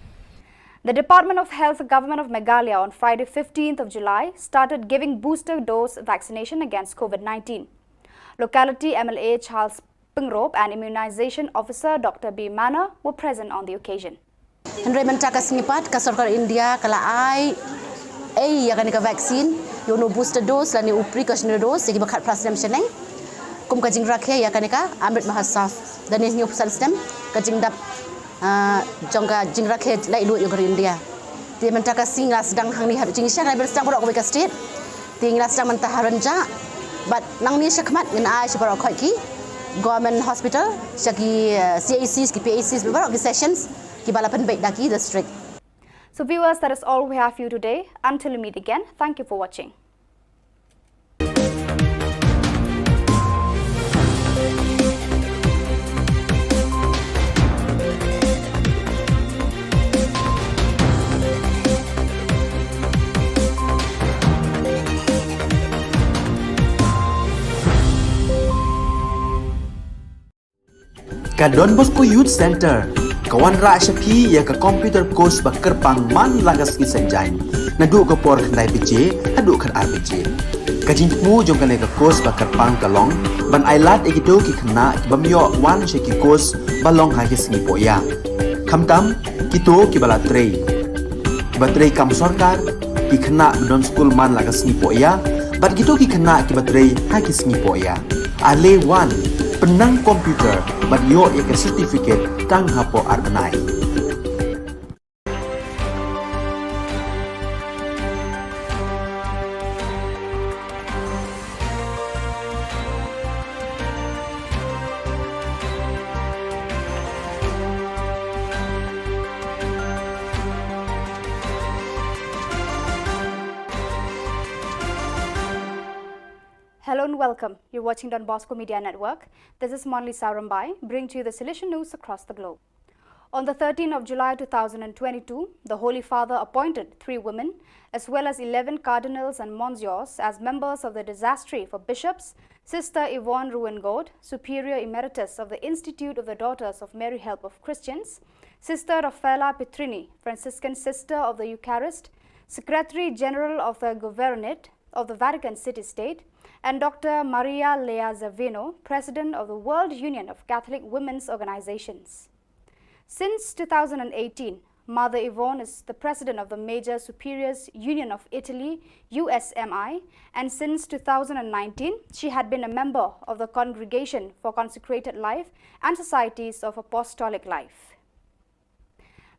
The Department of Health, Government of Meghalaya on Friday fifteenth of July started giving booster dose vaccination against COVID nineteen. Locality M L A Charles Pyngrope and Immunization Officer Doctor B Manor were present on the occasion. Hynrei mynta ka sngi pat ka sorkar India ka la ai ei ïa kane ka vaccine ïa uno booster dose lane u precautionary dose ïa kiba khatphra snem shaneng kum ka jingrakhe ïa kane ka Amrit Mahotsav. Da hynñiew phew san snem ka jingdap jong ka jingrakhe laitluid jong ka ri India. Te mynta ka sngi ngi la sdang hangne ha Jingshisha, ngi la sdang baroh kawei ka state. Te ngi la sdang mynta ha Rynjah bad nangne shakhmat ngin ai sha baroh khoit ki Government Hospital, sha ki C H Cs, ki P H Cs, baroh ki sessions kiba la pynbeit da ki district. So viewers, that is all we have for you today. Until we meet again, thank you for watching. Ka Don Bosco Youth Centre ka wanrah sha phi ïa ka computer course ba kyrpang man la ka sngi Saitjaiñ, naduh ka por khyndai baje haduh khatar baje. Ka jingthmu jong kane ka course ba kyrpang ka long ban ailad ïa kito ki khynnah ki bym ïoh wan sha ki course ba long ha ki sngi pohïa, khamtam kito kiba la trei, kiba trei kam sorkar, ki khynnah ba don skul man la ka sngi pohïa bad kito ki khynnah kiba trei ha ki sngi pohïa. Ale wan, pynnang computer bad ïoh ïa ka certificate tang hapoh ar bnai. Hello and welcome. You're watching Don Bosco Media Network. This is Monlisa Rymbai, bringing to you the Salesian news across the globe. On the thirteenth of July two thousand twenty-two, the Holy Father appointed three women, as well as eleven cardinals and monsiors, as members of the dicastery for bishops, Sister Yvonne Ruwengord, Superior Emeritus of the Institute of the Daughters of Mary Help of Christians, Sister Raffaella Petrini, Franciscan Sister of the Eucharist, Secretary General of the Governorate of the Vatican City State, and Doctor Maria Lea Zavino, President of the World Union of Catholic Women's Organizations. Since two thousand eighteen, Mother Yvonne is the President of the Major Superiors Union of Italy, U S M I, and since two thousand nineteen, she had been a member of the Congregation for Consecrated Life and Societies of Apostolic Life.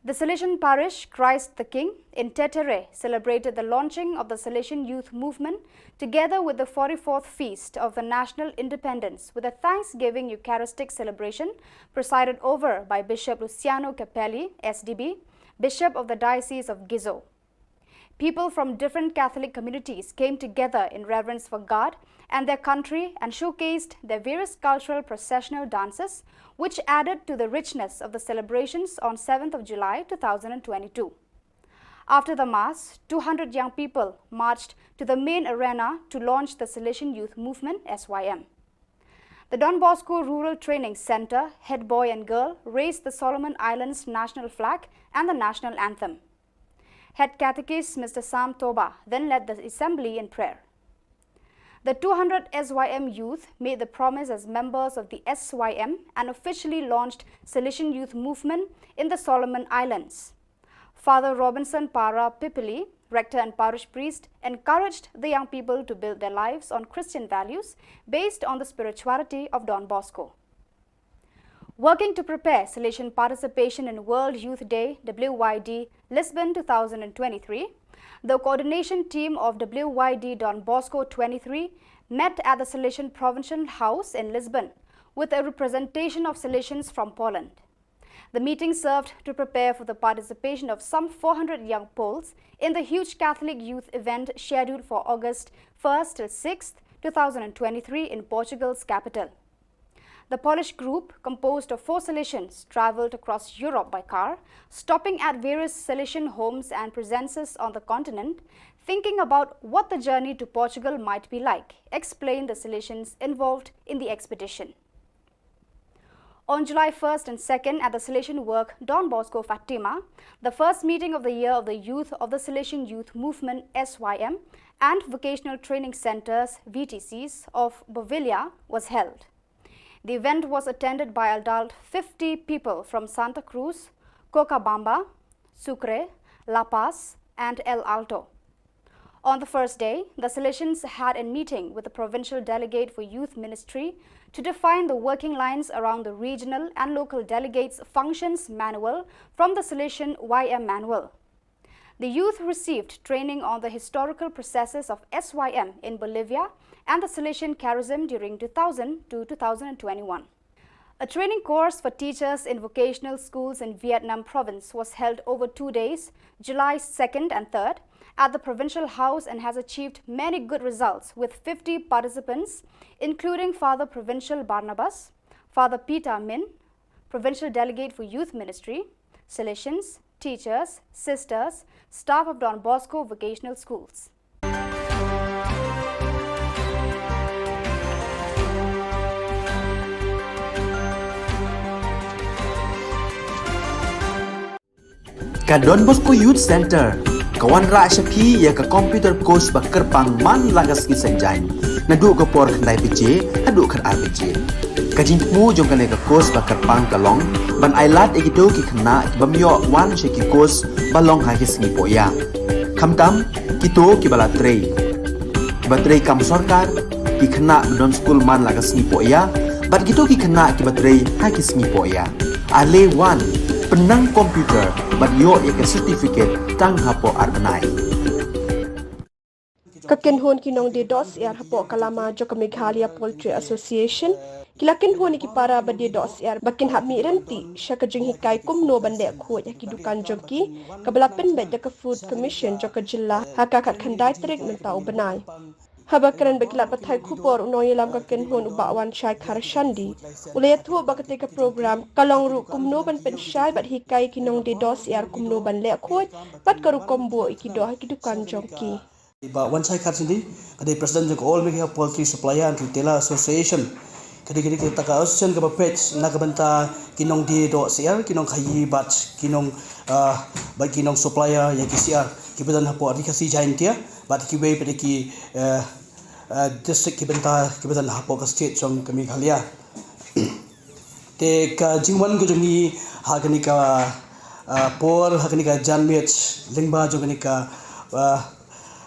The Salesian parish Christ the King in Tetere celebrated the launching of the Salesian Youth Movement together with the forty-fourth Feast of the National Independence with a Thanksgiving Eucharistic celebration presided over by Bishop Luciano Capelli, S D B, Bishop of the Diocese of Gizo. people from different Catholic communities came together in reverence for God and their country and showcased their various cultural processional dances, which added to the richness of the celebrations on seventh of July two thousand twenty-two. After the Mass, two hundred young people marched to the main arena to launch the Salesian Youth Movement, S Y M. The Don Bosco Rural Training Centre head boy and girl raised the Solomon Islands national flag and the national anthem. Head Catechist Mister Sam Toba then led the assembly in prayer. The two hundred S Y M youth made the promise as members of the S Y M and officially launched Salesian Youth Movement in the Solomon Islands. Father Robinson Para Pipili, rector and parish priest, encouraged the young people to build their lives on Christian values based on the spirituality of Don Bosco. Working to prepare Salesian participation in World Youth Day, W Y D, Lisbon two thousand twenty-three, the coordination team of W Y D Don Bosco twenty-three met at the Salesian Provincial House in Lisbon with a representation of Salesians from Poland. The meeting served to prepare for the participation of some four hundred young Poles in the huge Catholic youth event scheduled for August first till sixth, two thousand twenty-three, in Portugal's capital. The Polish group, composed of four Salesians, traveled across Europe by car, stopping at various Salesian homes and presences on the continent, thinking about what the journey to Portugal might be like, explained the Salesians involved in the expedition. On July first and second, at the Salesian Work Don Bosco Fatima, the first meeting of the year of the youth of the Salesian Youth Movement, S Y M, and Vocational Training Centres, V T Cs, of Bovilla was held. The event was attended by adult fifty people from Santa Cruz, Cochabamba, Sucre, La Paz, and El Alto. On the first day, the Salesians had a meeting with the provincial delegate for youth ministry to define the working lines around the regional and local delegates' functions manual from the Salesian Y M manual. The youth received training on the historical processes of S Y M in Bolivia and the Salesian charism during two thousand to two thousand twenty-one. A training course for teachers in vocational schools in Vietnam province was held over two days, July second and third, at the provincial house and has achieved many good results, with fifty participants, including Father Provincial Barnabas, Father Peter Min, Provincial Delegate for Youth Ministry, Salesians, teachers, sisters, staff of Don Bosco vocational schools. Ka Don Bosco Youth Centre ka wanrah sha phi ïa ka computer course ba kyrpang man la ka sngi Saitjaiñ, naduh ka por khyndai baje haduh khatar baje. Ka jingthmu jong kane ka course ba kyrpang ka long ban ailad ïa kito ki khynnah ki bym ïoh wan sha ki course ba long ha ki sngi pohïa. Khamtam kito kiba la trei, kiba trei kam sorkar, ki khynnah ba don skul man la ka sngi pohïa, bad kito ki khynnah kiba trei ha ki sngi pohïa. Ale wan, pynnang computer bad ïoh ïa ka certificate tang hapoh ar bnai. Ka kynhun ki nongdie doh syiar hapoh ka lama jong ka Meghalaya Poultry Association ki la kynhun ïa ki para ba die doh syiar ba kin hap mih ryntih sha ka jinghikai kumno ban leh khuid ha ki dukan jong ki, kaba la pynbeit da ka Food Commission jong ka jylla ha ka khatkhyndai tarik mynta u bnai. Haba kren bad ki lad pathai khubor, u nongïalam ka kynhun u Bah Wanshai Kharshandi u la ïathuh ba katei ka program ka long ruh kumno ban pynshai bad hikai ki nongdie doh syiar kumno ban leh khuid bad ka rukom buh ïa ki doh ha ki dukan jong ki. Bah Wanshai Kharshandi, ka dei President jong ka All Meghalaya Poultry Supplier and Retailer Association. Ka dei, ka dei kata ka association kaba peit na ka bynta ki nongdie doh syiar, ki nongkhaii bad ki nong, ah, bad ki nong supplier ïa ki syiar kiba don hapoh Ri Khasi Jaintia bad kiwei pat ki, eh, eh, district ki bynta kiba don hapoh ka state jong ka Meghalaya. Te ka jingwan ka jong ngi ha kane ka, ah, por, ha kane ka janmiet lyngba jong kane ka, ah,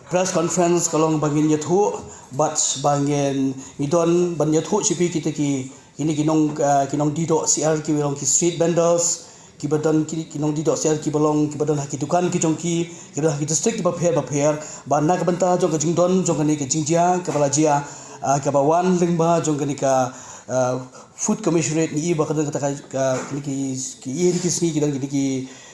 press conference ka long ba ngin ïathuh bad ba ngin, ngi don ban ïathuh sha phi kita ki, kine ki nong, ah, ki nongdie doh syiar kiba long ki street vendors, kiba don ki, ki nongdie doh syiar kiba long, kiba don ha ki dukan ki jong ki, kiba don ha ki district kiba pher ba pher, ba na ka bynta jong ka jingdon jong kane ka jingjia kaba la jia, ah, kaba wan lyngba jong kane ka, ah, Food Commissionerate, ngi i ba ka don kata ka, ka, kine ki, ki, i ki sngi ki don kine ki,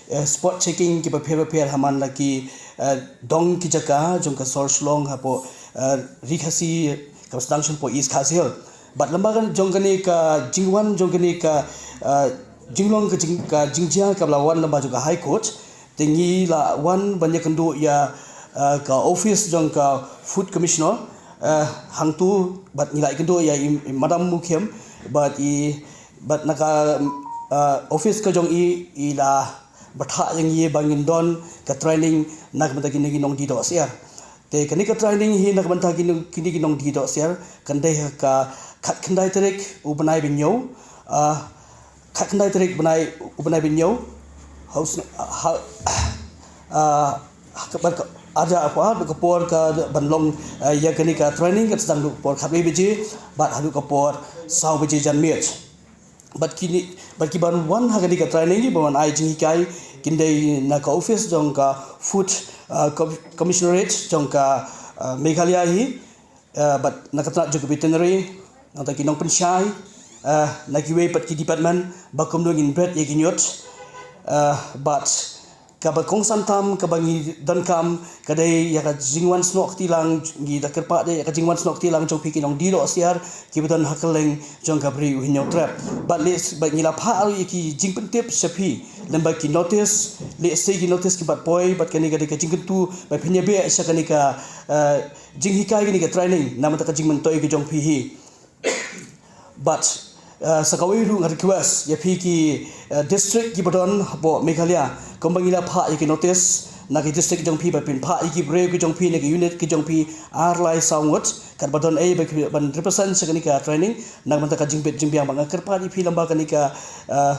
eh, spot checking kiba pher bapher ha man la ki, eh, dong ki jaka jong ka sor Shillong hapoh, eh, Ri Khasi kaba sdang shong hapoh East Khasi Hills. Bad lyngba kan jong kane ka jingwan jong kane ka, eh, jinglong ka jing, ka jingjia kaba la wan lyngba jong ka High Court. Te ngi la wan ban ïakynduh ïa, eh, ka office jong ka Food Commissioner, eh, hangtu bad ngi la ïakynduh ïa i, i Madam Mukhim bad i, bad na ka, eh, office ka jong i, i la bthah ïa ngi ba ngin don ka training na ka bynta kine ki nongdie dohsyiar. Te kane ka training hi na ka bynta kine, kine ki nongdie dohsyiar kan dei ha ka khatkhyndai tarik u bnai ba hynñiew, ah, khatkhyndai tarik bnai, u bnai ba hynñiew, ha u sn-, ha, ah, ha ka, bad ka, arja apa, bad ka por ka ban long, ah, ïa kane ka training kan sdang naduh ka por khatwei baje bad haduh ka por saw baje janmiet. Bad kine, bad kiban wan ha kane ka training, kiban wan ai jinghikai, kin dei na ka office jong ka Food, ah, Com-, Commissionerate jong ka, ah, Meghalaya hi, ah, bad na ka tnat jong ka veterinary, nangta ki nongpynshai, ah, na kiwei pat ki department, ba kumno ngin bret ïa ki ñiut, ah, bad kaba kongsan tam kaba ngi donkam ka dei ïa ka jingwan snoh kti lang, ngi da kyrpad ïa ka jingwan snoh kti lang jong phi ki nongdie dohsyiar kiba don ha kylleng jong ka Bri u Hynñiewtrep. Bad leh, bad ngi la phah ruh ïa ki jingpyntip sha phi lyngba ki notice, lehse ki notice kiba poi, bad kane ka dei ka jingkyntu ba phin ïa beh sha kane ka, eh, jinghikai, kane ka training na ka bynta ka jingmyntoi ka jong phi hi. Bad, eh, sa kawei ruh nga request ïa phi ki, eh, district kiba don hapoh Meghalaya, kumba ngi la phah ïa ki notice na ki district ki jong phi, ba phin phah ïa ki briew ki jong phi na ki unit ki jong phi ar lai saw ngut, katba don ei ba ki ban represent sha kane ka training na ka bynta ka jingbit jingbiang. Bad nga kyrpad ïa phi lyngba kane ka, eh,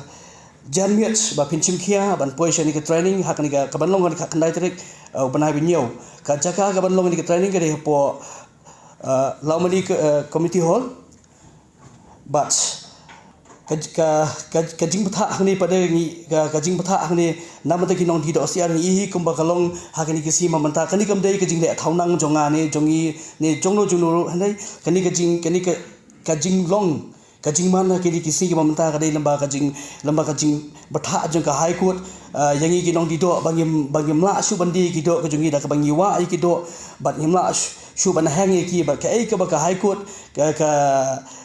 janmiet ba phin shim khia ban poi sha kane ka training ha kane ka, kaban long ha kane ka khatkhyndai tarik, eh, u bnai ba hynñiew. Ka jaka kaban long kane ka training ka dei hapoh, eh, Lawmali, eh, Community Hall. Bad ka, ka, ka, ka jingbthah hangne pat de ngi, ka, ka jingbthah hangne na ka bynta ki nongdie dohsyiar ngi ïohi kumba ka long ha kine ki sngi mynta. Kane kam dei ka jingleh thaw nang jong nga ne jong ngi ne jong no jong no ruh, hynrei kane ka jing, kane ka, ka jinglong, ka jingman ha kine ki sngi mynta ka dei lyngba ka jing, lyngba ka jingbthah jong ka High Court, ah, ïa ngi ki nongdie doh ba ngim, ba ngim lah shuh ban die ïa ki doh ka jong ngi da kaba ngi wah ïa ki doh, bad ngim lah shuh, shuh ban heng ïa ki, bad kaei kaba ka High Court ka, ka,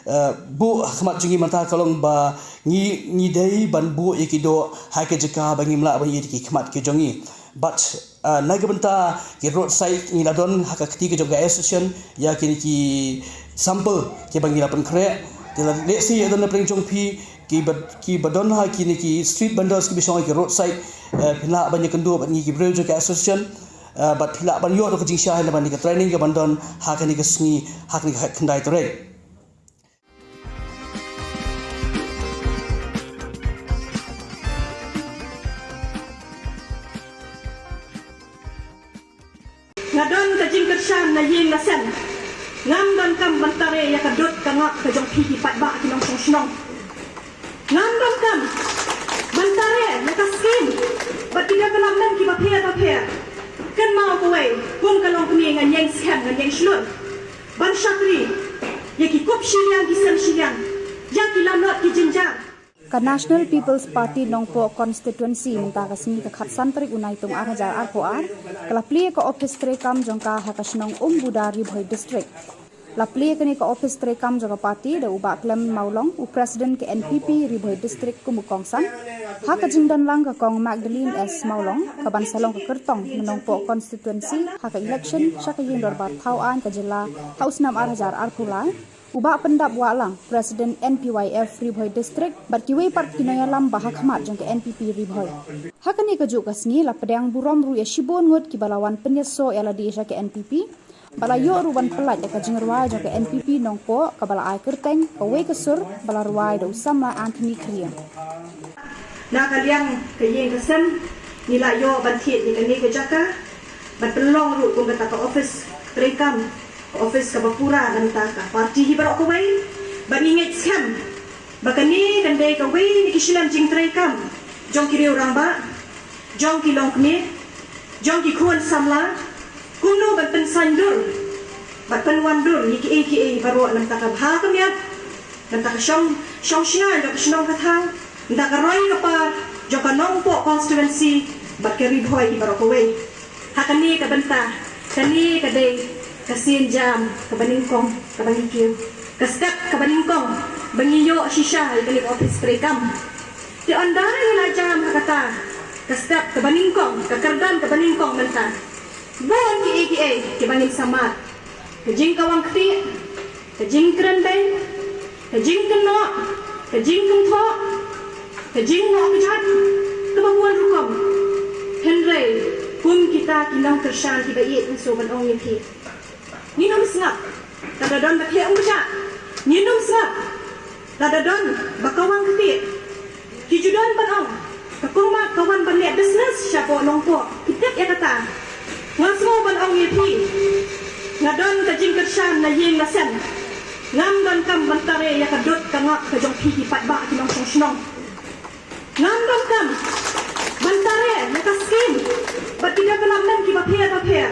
eh, buh ha khmat jong ngi mynta ka long ba ngi, ngi dei ban buh ïa ki doh ha ka jaka ba ngim lah ban ïohi da ki khmat ki jong ngi. Bad, eh, na ka bynta ki roadside ngi la don ha ka kti ka jong ka association ïa kine ki sample kiba ngi la pynkhreh. Te lehse ïa don na pdeng jong phi kiba, kiba don ha kine ki street vendors kiba shong ha ki roadside, eh, phin lah ban ïakynduh bad ngi ki briew jong ka association, eh, bad phin lah ban ïoh da ka jingshai na kane ka training kaban don ha kane ka sngi, ha kane ka khatkhyndai tarik. Nga don ka jingkyrshan na ïing na sem. Ngam donkam ban tare ïa ka dud ka ngap ka jong phi ki paidbah ki nongshong shnong. Ngam donkam ban tare ïa ka skim bad ki development kiba pher bapher. Kynmaw kawei, kum ka longkmie ngan ïeng skhem ngan ïeng shlur ban shakri ïa ki kup shiliang ki sem shiliang, ïa ki lanot ki jynjar. Ka National People's Party Nongpoh Constituency mynta ka sngi ka khatsan tarik u Naitung ar hajar arphew ar ka la plie ïa ka ophis treikam jong ka ha ka shnong Umbuda, Ri Bhoi District. La plie ïa kane ka ophis treikam jong ka party da u Bah Clement Mawlong, u President ka N P P Ri Bhoi District kum u kongsan. Ha ka jingdon lang ka Kong Magdalene S Mawlong kaban sa long ka kyrtong na Nongpoh Constituency ha ka election sha ka Ïing Dorbar Thaw Aiñ ka Jylla ha u snem ar hajar arphew lai. U Bah Pyndap Wahlang, President N P Y F Ri Bhoi District, bad kiwei pat ki nongïalam ba ha khmat jong ka N P P Ri Bhoi. Ha kane kajuh ka sngi la pdiang burom ruh ïa shibun ngut kiba la wan pynïasoh ïa lade sha ka N P P, bad la ïoh ruh ban pyllait ïa ka jingrwai jong ka N P P Nongpoh kaba la ai kyrteng Kawei ka Sur ba la rwai da u samla Anthony Khyrïang. Na ka liang ka ïing ka sem ngi la ïoh ban thied ïa kane ka jaka ban pynlong ruh kum kata ka ophis treikam, ka ophis kaba pura na ka bynta ka party hi baroh kawei. Bad ngi ngeit skhem ba kane kan dei kawei na ki shlem jingtreikam jong ki riew rangbah, jong ki longkmie, jong ki khun samla, kumno ban pynsaindur bad pynwandur ïa kiei kiei baroh na ka bynta ka bha ka miat, na ka bynta ka shong, shong shngain jong ka shnong ka thaw, na ka bynta ka roi ka par, jong ka Nongpoh constituency bad ka Ri Bhoi hi baroh kawei. Ha kane ka bynta, kane ka dei ka sien jam kaba nyngkong kaba ngi kiew. Ka step kaba nyngkong ba ngi ïoh shisha ïa kane ka office treikam. Te ynda ngi la jam ha kata ka step kaba nyngkong, ka kyrdan kaba nyngkong mynta, bun kiei kiei kiba ngin sa mad. Ka jingkawang ktieh, ka jingkren beiñ, ka jingkynnoh, ka jingkynthoh, ka jingngoh kjat, kaba bun rukom. Hynrei kum kita ki nongkyrshan kiba ïeit, ngi shu ban ong ïa phi, ngin ym sngap lada don ba theh ym kjat. Ngin ym sngap lada don ba kawang ktieh. Ki ju don ban ong, ka Kong Mat ka wan ban leh business shapoh Nongpoh. Ki tip ïa kata. Nga sngew ban ong ïa phi, nga don ka jingkyrshan na ïing na sem. Ngam donkam ban tare ïa ka dud ka ngap ka jong phi ki paidbah ki nongshong shnong. Ngam donkam ban tare ïa ka skim bad ki development kiba pher bapher.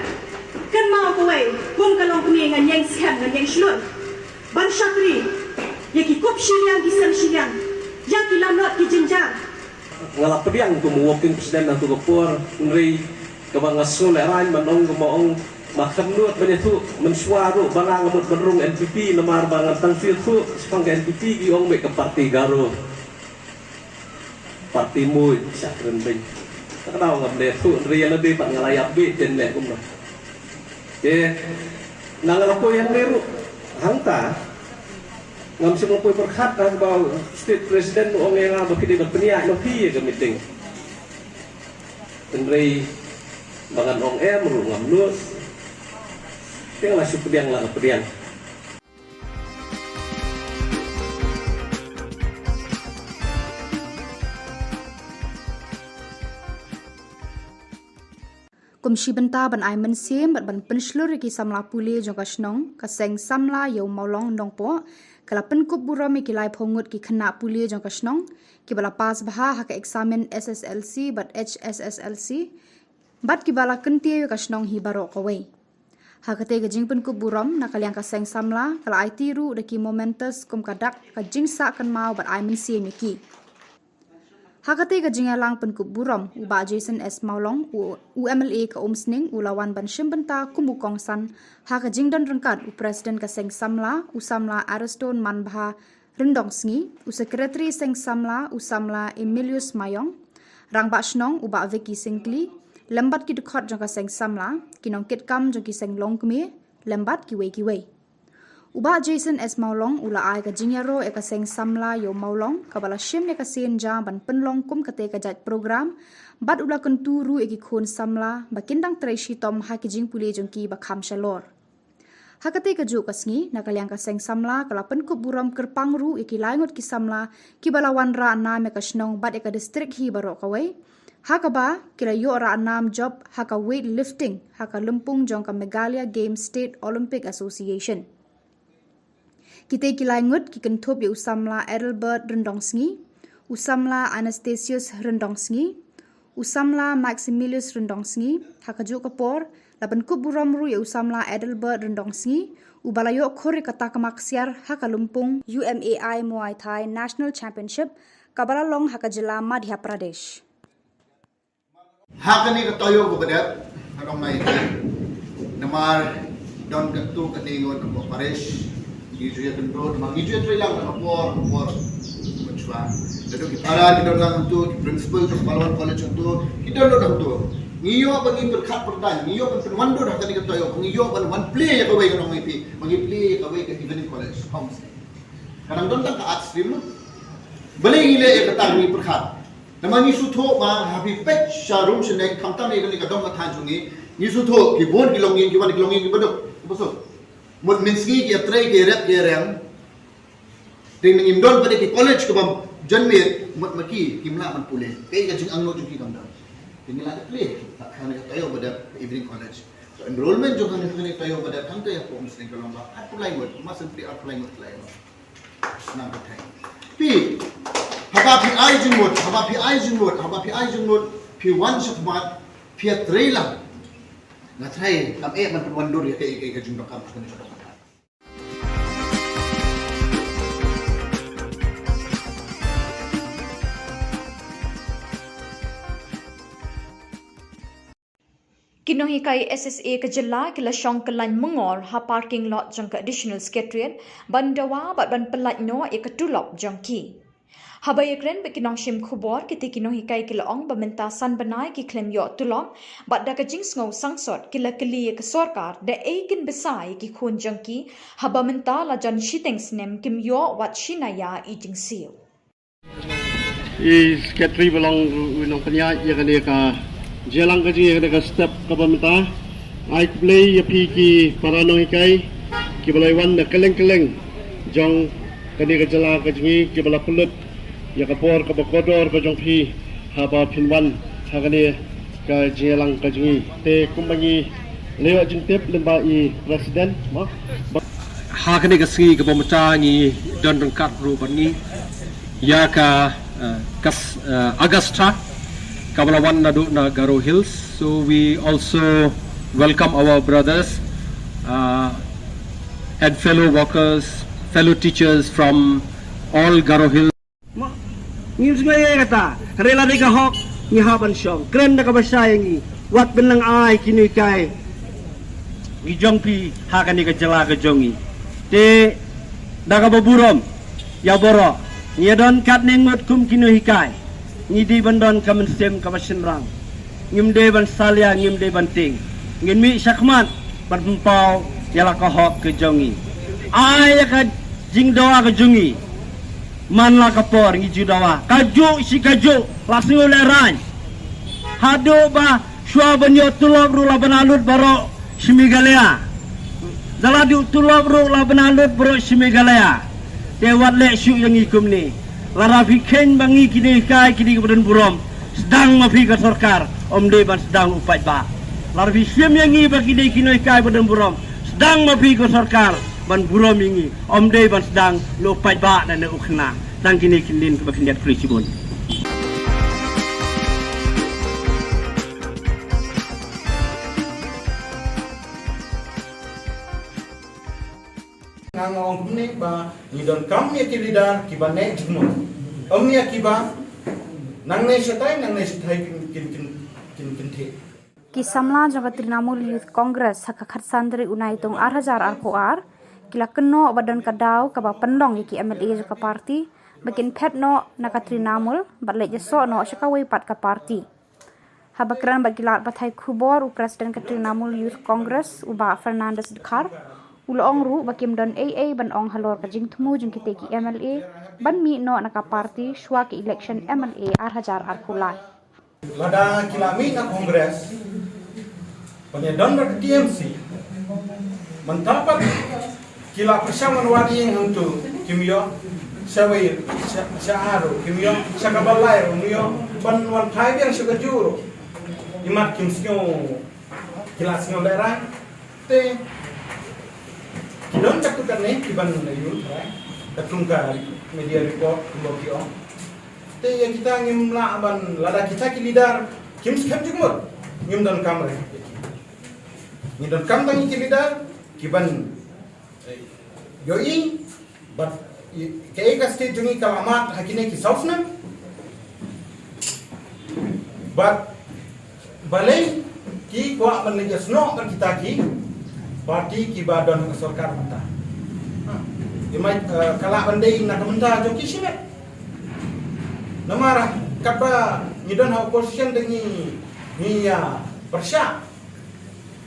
Kynmaw kawei, kum ka longkmie, ngan ïeng skhem, ngan ïeng shlur ban shakri ïa ki kup shiliang, ki sem shiliang, ïa ki lanot, ki jynjar. Nga la pdiang kum u working president ha kato ka por, hynrei kaba nga sngew lehraiñ ban ong, kaba ong, ma khlem nud ban ïathuh mynshuwa ruh ba nga, nga mut ban rung N P P, namar ba ngan tang shu ïathuh shaphang ka N P P ki ong beit ka party Garo, party muid, sha kren beiñ. Kata ka daw ngam leh ïathuh, hynrei ïa lade pat nga la ïap beit, te leh kumno. Te na nga la poi hangne ruh, hangta ngam shym la poi pyrkhat, haba u state president u ong ïa nga ba phi dei ban pynïaid noh phi ïa ka meeting. Hynrei ba ngan ong em ruh ngam nud. Te nga la shu pdiang, la ka pdiang. Kum shi bynta ban ai mynsiem bad ban pynshlur ïa ki samla pule jong ka shnong, ka seng samla Ïew Mawlong Nongpoh ka la pynkup burom ïa ki laiphew ngut ki khynnah pule jong ka shnong kiba la pass bha ha ka eksamin S S L C bad H S S L C, bad kiba la kyntiew ïa ka shnong hi baroh kawei. Ha katei ka jingpynkup burom na ka liang ka seng samla ka la aiti ruh da ki mementos kum ka dak ka jingsah kynmaw bad ai mynsiem ïa ki. Ha katei ka jingïalang pynkup burom, u Bah Jason S Mawlong, u, u M L A ka Umsning, u la wan ban shim bynta kum u kongsan ha ka jingdon ryngkat u President ka seng samla, u samla Ariston Manbha Ryndongsngi, u Secretary seng samla, u samla Emilius Mayong, Rangbah Shnong u Bah Vicky Syngkli, lem bad ki dkhot jong ka seng samla, ki nongkitkam jong ki seng longkmie, lem bad kiwei kiwei. U Bah Jason S Mawlong u la ai ka jingïaroh ïa ka seng samla Ïew Mawlong kaba la shim ïa ka sien jam ban pynlong kum katei ka jait program, bad u la kyntu ruh ïa ki khun samla ba kin dang trei shitom ha ki jingpule jong ki ba kham shalor. Ha katei kajuh ka sngi, na ka liang ka seng samla ka la pynkup burom kyrpang ruh ïa ki lai ngut ki samla kiba la wanrah nam ïa ka shnong bad ïa ka district hi baroh kawei, ha kaba ki la ïoh rah nam jop ha ka weight lifting ha ka lympung jong ka Meghalaya Games State Olympic Association. Kitei ki lai ngut ki kynthup ïa u samla Adelbert Ryndongsngi, u samla Anastasius Ryndongsngi, u samla Maximilius Ryndongsngi. Ha kajuh ka por, la pynkup burom ruh ïa u samla Adelbert Ryndongsngi, uba la ïoh khur ïa ka takma ksiar ha ka lympung U M A I Muay Thai National Championship kaba la long ha ka jylla Madhya Pradesh. Ha kane ka taïew kaba dep, nga ong ma ïa phi, namar don katto katne ngut na parish, ngi ju ïakynduh, namar ngi ju ïatrei lang na ka por ka por mynshuwa. Naduh ki para ki don lang hangto, ki principal jong Pahlawan College hangto, ki don lut hangto. Ngi ïoh ban ngi pyrkhat pyrdan, ngi ïoh ban pynwandur ha kane ka taïew, ngi ïoh ban wan plie ïa kawei, nga ong ma ïa phi, ban ngi plie ïa kawei ka evening college, home stay. Ka dang don tang ka arts stream. Balei ngi leh ïa kata, ngi pyrkhat. Namar ngi sngewthuh ba ha phi peit sha rum sha neng, khamtam ïa kane ka dong ka thaiñ jong ngi, ngi sngewthuh ki bun ki longïing, ki wan ki longïing kiba duk, kiba suk. Mut mynsngi ki ïatrei, ki ïarep, ki ïarem. Te ngim don pat de ki college kaba janmiet, mut ma ki kim lah ban pule. Kaei ka jingangnud jong ki kam don. Te ngi la dep plie ha kane ka taïew ba dep, evening college. So enrollment jong kane ka taïew ba dep, hangta hapoh Umsning ka long ba arphew lai ngut, ma sngewthuh arphew lai ngut, lai ngut. Nang ka thai. Phi, haba phi ai jingmut, haba phi ai jingmut, haba phi ai jingmut, phi wan shakhmat, phi ïatrei lang. Nga tharai kam eh ban pynwandur ïa kaei kaei ka jingdonkam ka jingdonkam. Ki nonghikai S S A ka jylla ki la shong kyllain myngor ha parking lot jong ka Additional Secretariat ban dawa bad ban pyllait noh ïa ka tulop jong ki. Haba ïakren bad ki nongshim khubor, kita ki nonghikai ki la ong ba mynta san bnai ki khlem ïoh tulop bad da ka jingsngew sangsot ki la kylli ïa ka sorkar da ei kin bsa ïa ki khun jong ki, haba mynta la jan shiteng snem kim ïoh wat shi naïa i jingsiew. I secretary ba long u nongpynïaid ïa kane ka jingïalang ka jong ngi, ïa kane ka step kaba mynta. Ai khublei ïa phi ki para nonghikai kiba la wan na kylleng kylleng jong kane ka jylla ka jong ngi, kiba la pynlut ïa ka por kaba kordor ka jong phi haba phin wan ha kane ka jingïalang ka jong ngi. Te kumba ngi la ïoh jingtip lyngba i president, mo, ba ha kane ka sngi kaba mynta ngi don ryngkat ruh bad ngi ïa ka, eh, ka s-, eh, Augusta kaba la wan naduh na Garo Hills. So we also welcome our brothers, uh, and fellow workers, fellow teachers from all Garo Hills. Mo, ngim sngew ïa kata, hynrei lada ka hok ngi hap ban shong. Kren da kaba shai ïa ngi, wat pynlong ai ki nonghikai ki jong phi ha kane ka jylla ka jong ngi. Te da kaba burom ïa baroh, ngi don katne ngut kum ki nonghikai, ngi dei ban don ka mynsiem kaba shynrang. Ngim dei ban salia, ngim dei ban tieng. Ngin mih shakhmat ban pynpaw ïa la ka hok ka jong ngi. Ai ïa ka jingdawa ka jong ngi. Man la ka por ngi ju dawa. Kajuh shi kajuh la sngew lehraiñ. Haduh ba shuwa ban ïoh tulop ruh la bna lut baroh shi Meghalaya. Da la duh tulop ruh la bna lut baroh shi Meghalaya. Te wat leh shuh ïa ngi kumne. Lada phi kheiñ ba ngi ki nonghikai ki dei kiba don burom, sdang ma phi ka sorkar, ym dei ban sdang u paidbah. Lada phi shim ïa ngi ba ki dei ki nonghikai ba don burom, sdang ma phi ka sorkar ban burom ïa ngi, ym dei ban sdang na u paidbah ne na u khynnah. Tang kine ki ktien kiba khyndiat, khublei shibun. Nga nga ong kumne ba ngi donkam ïa ki leader kiba neh jingmut. Ym ïa kiba nangne shatai, nangne shatai kin, kin, kin, kin, kin theh. Ki samla jong ka Trinamool Youth Congress ha ka khatsan tarik u Naitung ar hajar arphew ar ki la kynnoh ba don ka daw kaba pynlong ïa ki M L A jong ka party ba kin phet noh na ka Trinamool bad leit ïasoh noh sha kawei pat ka party. Haba kren bad ki lad pathai khubor, u President ka Trinamool Youth Congress, u Bah Fernandez Dkhar, u la ong ruh ba kim don ei ei ban ong halor ka jingthmu jong kita ki M L A ban mih noh na ka party shuwa ka election M L A ar hajar arphew lai. Lada ki la mih na Congress ban ïadon bad ka T M C, mynta pat ki la pyrshang ban wad ïing hangto, kim ïoh. Sha wei, sha, sha ar ruh kim ïoh. Sha kaba lai ruh kim ïoh. Ban wan phai biang sha kajuh ruh, imat kim sngew, ki la sngew lehraiñ. Te ki don katto katne kiban ïoh tharai katkum ka media report kumba ki ong. Te ïa kita ngim lah ban, lada kita ki leader kim skhem jingmut, ngim donkam re. Ngi donkam tang ki leader kiban, eh, ïohi ba i, kaei ka state jong ngi ka la mad ha kine ki saw snem. Bad balei ki kwah ban leit ïasnoh bad kita ki party kiba don ha ka sorkar mynta. Ha, i mai, eh, ka lah ban dei na ka bynta jong ki shimet. Namar katba ngi don ha opposition te ngi, ngi ïa pyrshah.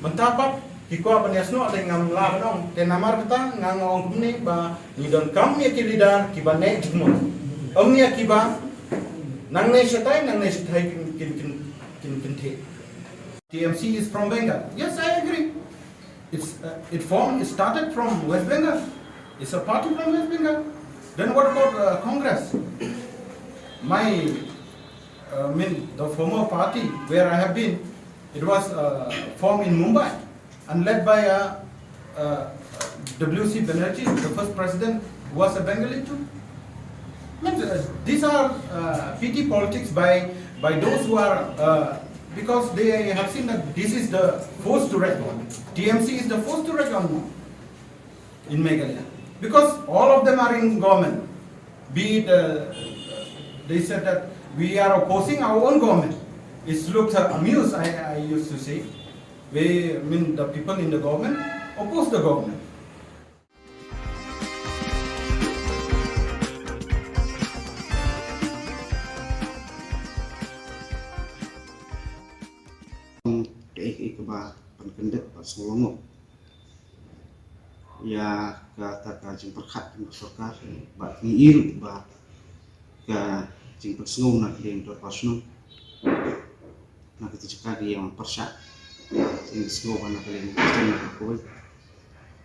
Mynta pat ki kwah ban ïasnoh, te ngam lah ban ong. Te namar kata nga nga ong kumne ba ngi donkam ïa ki leader kiba neh jingmut. Ym ïa kiba nangne shatai, nangne shatai kin, kin, kin, kin, kin theh. T M C is from Bengal. Yes, I agree. It's, uh, it formed, it started from West Bengal. It's a party from West Bengal. Then what about, uh, Congress? My, uh, I mean, the former party where I have been, it was, uh, formed in Mumbai and led by, uh, uh, W C Banerjee, the first president, was a Bengali too. I mean, uh, these are, uh, petty politics by, by those who are, uh, because they have seen that this is the force to reckon. T M C is the force to reckon in Meghalaya. Because all of them are in government. Be it, uh, they said that we are opposing our own government. It looks, uh, amused, I, I used to say. They mean the people in the government oppose the government. Te ik ba pan kendek ba sngolongok. Ïa kata ka jingpyrkhat ka sorkar ba ngi iru ba ka jingpynsngew na ka liang dorbar shnong. Na kata jaka ka ïa pyrshah. Jingpynsngew ba na ka liang Khristan na ka kawei.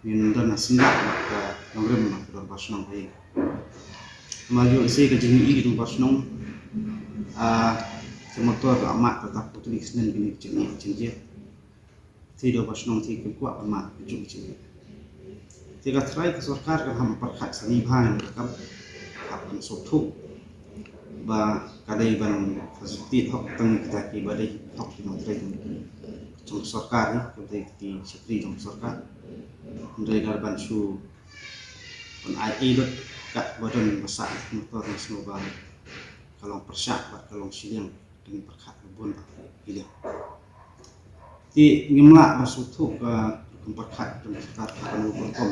Ngin don na senda na ka nongrim na ka dorbar shnong ka ïa. Ma ïoh lehse ka jingïohi ka dorbar shnong. Ah, ka motor ka amat ka tap putri snen kini jingïohi jingïohi. Te dorbar shnong te kim kwah ban mad ka jong ka jingeh. Te ka trai ka sorkar kan hap pyrkhat sani bha ïa ka kam. Hap ban sngewthuh ba ka dei ban facilitate hok tang kita kiba dei hok ki nongtrei jong ka sorkar, ne ka dei ki shakri jong ka sorkar. Hynrei lada ban shu ban ai ei lut kat ba don ba sah motor, nga sngew ba ka long pyrshah bad ka long shiliang. Dang pyrkhat ka bun ba ki liang. Te ngim lah ban sngewthuh ka rukom pyrkhat jong ka sorkar ha kano ka rukom.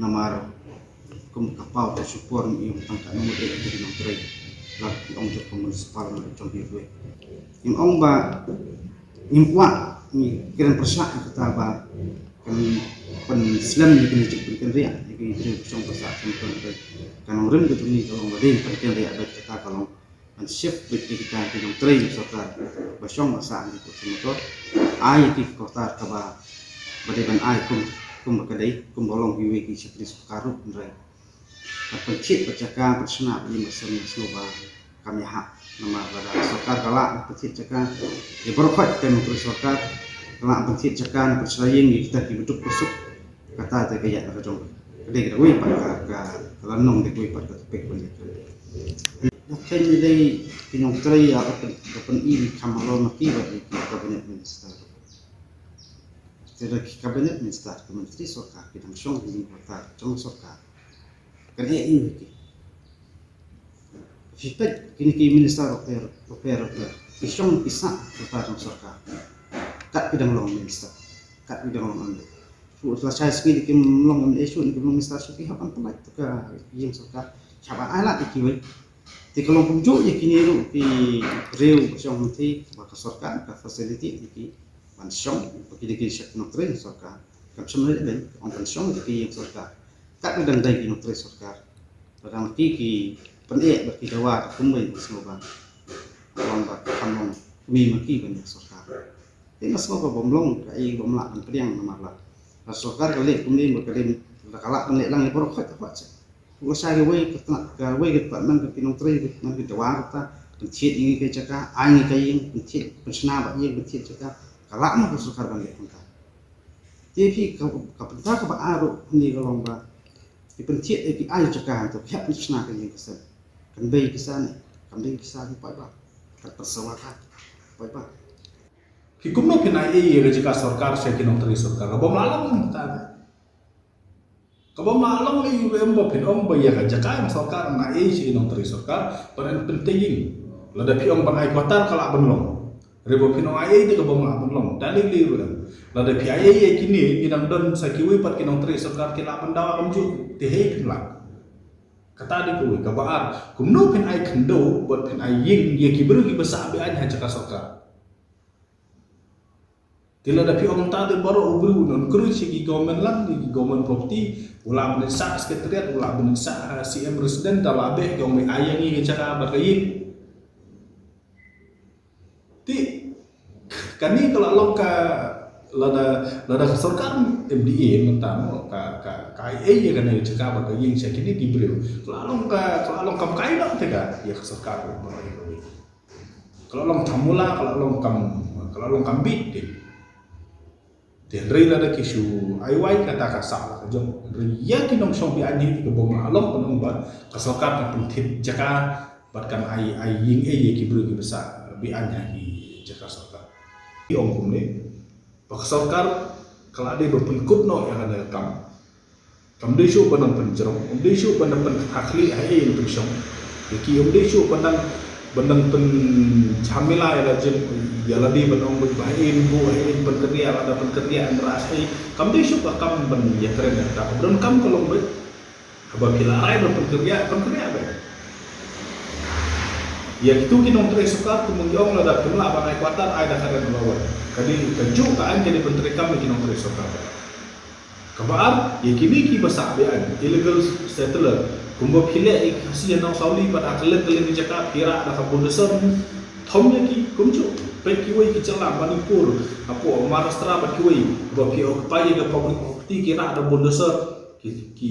Namar kum ka paw ka shu por ngi ïoh tang katno ngut eh ki nongtrei. Lada ki ong jong ka municipal na jong ki ruh. Ngim ong ba ngim kwah, ngi kren pyrshah ïa kata ba kan pynslem ïa kine jingpynkynriah ïa ki briew ba shong ba sah. Ka nongrim ka jong ngi ka long ba dei pynkyndit ïa kata ka long ban shift beit ïa kita ki nongtrei sorkar ba shong ba sah ha ki kot motor. Ai ïa ki ka ktar kaba ba dei ban ai kum, kum ba ka dei, kum ba long kiwei ki shakri sorkar ruh, hynrei ban pynthied beit jaka, ban shna beit ïa ki, nga sngew ba kam ïahap. Namar lada sorkar ka lah ban pynthied jaka ïa baroh khoit ki nongtrei sorkar, ka lah ban pynthied jaka, ban shna ïing ïa kita kiba duk ba suk. Kata te ka ïa na ka jong ka dei kawei pat ka, ka, ka lynnong, dei kawei pat ka topic ban ïa ka. Nga kheiñ dei ki nongtrei ïa ka pyn, ka pyni kham halor ma ki bad ki cabinet minister. Te da ki cabinet minister, ki myntri sorkar, ki dang shong ha ïing ha ktar jong sorkar. Kan ïa ïa ki. Phi peit kine ki minister ruh pher, ruh pher, ruh pher. Ki shong ki sah ha ktar jong sorkar. Kat ki dang long minister. Kat ki dang long M L A. Shu la shai sngi kim long M L A shuh, kim long minister shuh, ki hap ban pynlait ka ïing sorkar. Hap ban ai lad ïa kiwei. Te ka long kumjuh ïa kine ruh ki briew ba shong hangtei ba ka sorkar ka facility ïa ki ban shong, ba ki dei ki shakri nongtrei sorkar. Kam shym leh leh, ong ban shong ïa ki ïing sorkar. Kat ki dang dei ki nongtrei sorkar. Lada ma ki ki pyneh bad ki dawa ka kumwei, nga sngew ba long ba kham long kmie ma ki ban ïa sorkar. Te nga sngew ba bym long kaei bym lah ban pdiang namar la, la sorkar ka leh kumne ba ka dei, la ka lah ban leh lang ïa baroh khoit ka khoit seh. Ka shai kawei ka tnat, kawei ka department, ka ki nongtrei, ka man ki dawa kata, pynthied ïa ngi ka jaka, ai ngi ka ïing, pynthied, pynshna bad ïing, pynthied jaka. Ka lah mo ka sorkar ban leh kumta. Te phi ka, ka bynta kaba ar ruh hangne ka long ba ki pynthied, eh, ki ai jaka hangto, ki hap pynshna ka ïing ka sem. Kan bei pisa ne, kan bei pisa ne, paidbah. Kan pynsawa ka, paidbah. Ki kumno phin ai ei ïa ka jaka sorkar sha ki nongtrei sorkar? Ka bym lah long mynta. Ka bym lah long ei, em, ba phin ong ba ïa ka jaka jong sorkar ngan ai ei sha ki nongtrei sorkar, ban pynthei ïing. Lada phi ong ban ai quarter ka lah ban long. Hynrei ba phin ong ai ei te ka bym lah ban long. Da lei lei ruh em. Lada phi ai ei ïa kine, ngi dang don sa kiwei pat ki nongtrei sorkar ki lah ban dawa kumjuh. Te hei phin lah. Kata dei kawei, kaba ar, kumno phin ai khyndew bad phin ai ïing ïa ki briew kiba sah be-aiñ ha jaka sorkar. Te lada phi ong ta te baroh u briew un encourage ïa ki government land, ïa ki government property, u lah ban sah secretariat, u lah ban sah, eh, C M resident, da lah beh ki ong ba ai ïa ngi ka jaka bad ka ïing. Te kane ka la long ka, lada, lada ka sorkar M D A mynta mo, ka, ka, ka ai ei ïa kane ka jaka bad ka ïing sha kine ki briew, ka la long ka, ka la long kam kai noh te ka ïa ka sorkar ba ïa kawei. Ka la long thamula, ka la long kam, ka la long kam bit te. Te hynrei lada ki shu ai wai kata ka sah la ka jong. Hynrei ïa ki nongshong be-aiñ hi te ka bym lah long, ban ong ba ka sorkar kan pynthied jaka bad kan ai, ai ïing ei ïa ki briew kiba sah be-aiñ ha ki jaka sorkar. Ki ong kumne ba ka sorkar ka la dei ba pynkut noh ïa kane ka kam. Kam dei shuh ban nang pynjrong, kam dei shuh ban nang pynhakli ha ei ei pynshong. Ïa ki kam dei shuh ban nang Ban nang pynjhamila ïa la jin, ïa lade ban ong beit ba haei buh, haei pynkynriah, lada pynkynriah yn rah shaei. Kam dei shuh ka kam ban ïakren ïa kata. Ka ba donkam ka long beit, haba phi la rai ban pynkynriah, pynkynriah beit. Ïa kitu ki nongtrei sorkar, kumba ngi ong, lada phim lah ban ai quarter, ai da ka rent allowance. Ka dei kajuh ka aiñ ka dei ban treikam ïa ki nongtrei sorkar. Kaba ar, ïa kine kiba sah beaiñ, illegal settler. Kumba phi leh ïa ki Khasi ha Nongsauli bad ha kylleng kylleng ki jaka, phi rah da ka bulldozer. Thom ïa ki kumjuh, peit kiwei ki jylla Manipur, hapoh Maharashtra bad kiwei, ba phi occupy ïa ka public property, ki rah da bulldozer, ki, ki,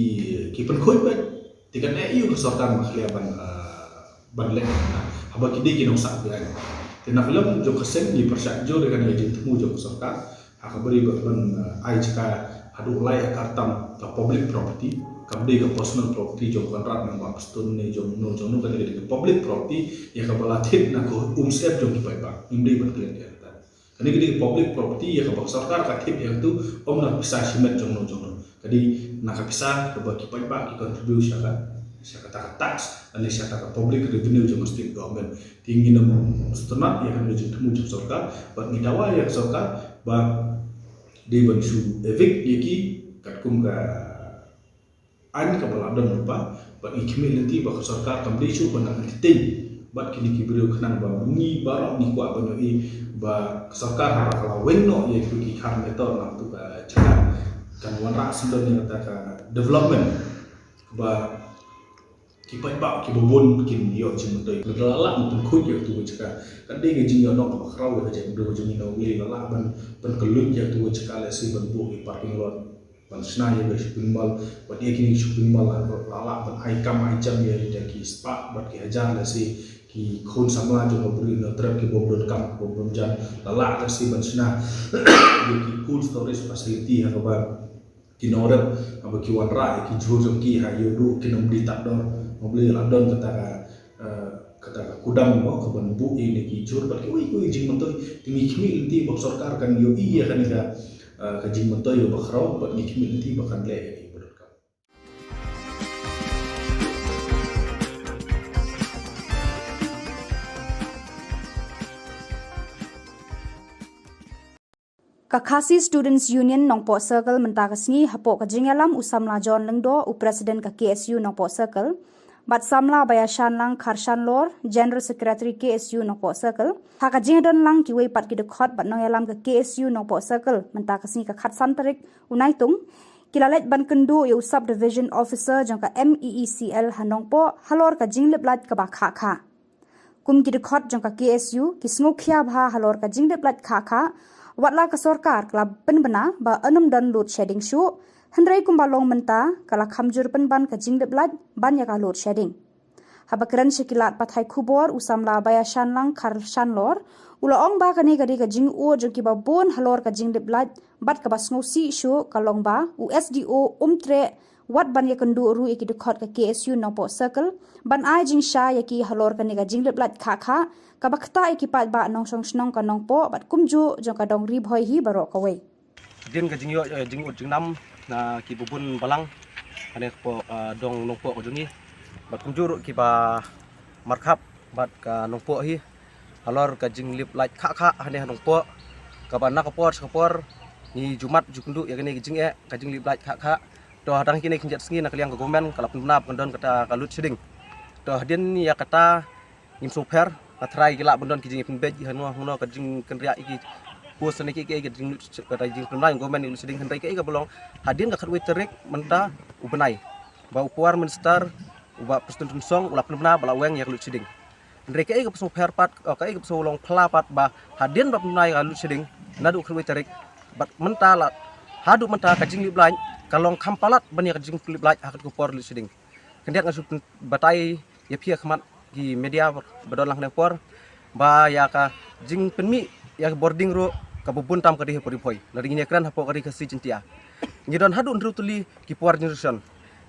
ki pynkhuid beit. Te kan eh aïu ka sorkar ma khlieh ban, ah, ban leh na, haba ki dei ki nongsah beaiñ. Te na ka liang jong ka seng ngi pyrshah jur ïa kane ka jingthmu jong ka sorkar, ha kaba ri ba ban, ah, ai jaka haduh lai akar tam ka public property, kam dei ka personal property jong Conrad ne Bah Prestone ne jong no jong no, kane ka dei ka public property, ïa kaba la thied na ka umsyep jong ki paidbah, ngim dei ban klet ïa kata. Kane ka dei ka public property ïa kaba ka sorkar ka thied ïa katu, ym na ka pisa shimet jong no jong no. Ka dei na ka pisa kaba ki paidbah ki contribute sha ka, sha kata ka tax, lane sha kata ka public revenue jong ka state government. Te ngin ym sngewtynnat ïa kane ka jingthmu jong ka sorkar, bad ngi dawa ïa ka sorkar ba dei ban shu evict ïa ki katkum ka aiñ kaba la don lypa, bad ngi khmih lynti ba ka sorkar kam dei shuh ban nang entertain bad kine ki briew, khnang ba ngi baroh ngi kwah ban ïohi ba ka sorkar haba ka la weng noh ïa kitu ki khar meter na katu ka jaka, kan wanrah syndon ïa kata ka development ba ki paidbah kiba bun kin ïoh jingmyntoi. Lada la lah ban pynkhuid ïa katu ka jaka, kan dei ka jingïoh nong kaba khraw ïa ka jaitbynriew jong ngi. Nongwei la lah ban pynkylluid ïa katu ka jaka, lehse ban buh ki parking lot, ban shna ïa ka shopping mall, bad ïa kine ki shopping mall la lah ban ai kam ai jam ïa ki spah bad ki hajar, lehse ki khun samla jong ka Bri Hynñiewtrep ki bym don kam, ki bym don jan, la lah lehse ban shna ïa ki cold storage facility ha kaba ki nongrep haba ki wanrah ïa ki jhur jong ki ha ïoh duh kin ym dei tad dor. Haba la don kata ka, eh, kata ka kudang mo ka ban buh ïa kine ki jhur bad kiwei kiwei jingmyntoi. Te ngi khmih lynti ba ka sorkar kan ïohi ïa kane ka, eh, ka jingmyntoi ba khraw bad ngi khmih lynti ba kan leh ïa ki ba donkam. Ka Khasi Students Union Nongpoh Circle mynta ka sngi hapoh ka jingïalam u samla John Lyngdoh, u President ka K S U Nongpoh Circle, bad samla Baiashanlang Kharshanlor, General Secretary K S U Nongpoh Circle, ha ka jingdon lang kiwei pat ki dkhot bad nongïalam ka K S U Nongpoh Circle mynta ka sngi ka khatsan tarik u Naitung, ki la leit ban kynduh ïa u Sub Division Officer jong ka M E E C L ha Nongpoh halor ka jinglip lait kaba khah khah. Kum ki dkhot jong ka K S U, ki sngewkhia bha halor ka jinglip lait khah khah, wat la ka sorkar ka la pynbna ba yn ym don load shedding shuh, hynrei kumba long mynta ka la kham jur pynban ka jinglip lait ban ïa ka load shedding. Haba kren sha ki lad pathai khubor, u samla Baiashanlang Kharshanlor u la ong ba kane ka dei ka jingud jong kiba bun halor ka jinglip lait, bad kaba sngewsih shuh ka long ba u S D O um treh wat ban ïakynduh ruh ïa ki dkhot ka K S U Nongpoh Circle ban ai jingshai ïa ki halor kane ka jinglip lait khah khah kaba ktah ïa ki paidbah nongshong shnong ka Nongpoh bad kumjuh jong ka dong Ri Bhoi hi baroh kawei. Hadien ka jingïoh, eh, jingud jingnam na kiba bun balang hangne hapoh, eh, dong Nongpoh ka jong ngi bad kumjuh ruh kiba markhap bad ka Nongpoh hi halor ka jinglip lait khah khah hangne ha Nongpoh, kaba na ka por sha ka por ngi ju mad ju kynduh ïa kane ka jingeh, ka jinglip lait khah khah. To hadang kine ki jait sngi na ka liang ka government ka la pynbna ba kan don kata ka load shedding. To hadien ïa kata ngim sngewpher, nga tharai ki lah ban don ki jingpynbeit ïa hangno hangno ka jingkynriah ïa ki post ne ki, ki, ki jing, kata jingpynbna jong government ïa ka load shedding, hynrei kaei kaba long, hadien ka khatwei tarik mynta u bnai, ba u Power Minister u Bah Prestone Tynsong u la pynbna ba la weng ïa ka load shedding. Hynrei kaei kaba sngewpher pat, eh, kaei kaba sngewlong phylla pat ba hadien ba pynbna ïa ka load shedding naduh khatwei tarik bad mynta la, haduh mynta ka jinglip lait ka long kham palat ban ïa ka jinglip lait ha katu ka por load shedding. Khyndiat nga shu pyn-, batai ïa phi ha khmat ki media ba don lang hangne por ba ïa ka jingpynmih ïa ka bording ruh kaba bun tam ka dei hapoh Ri Bhoi. Lada ngin ïakren hapoh ka Ri Khasi Jaiñtia, ngi don haduh hynriew tylli ki power generation.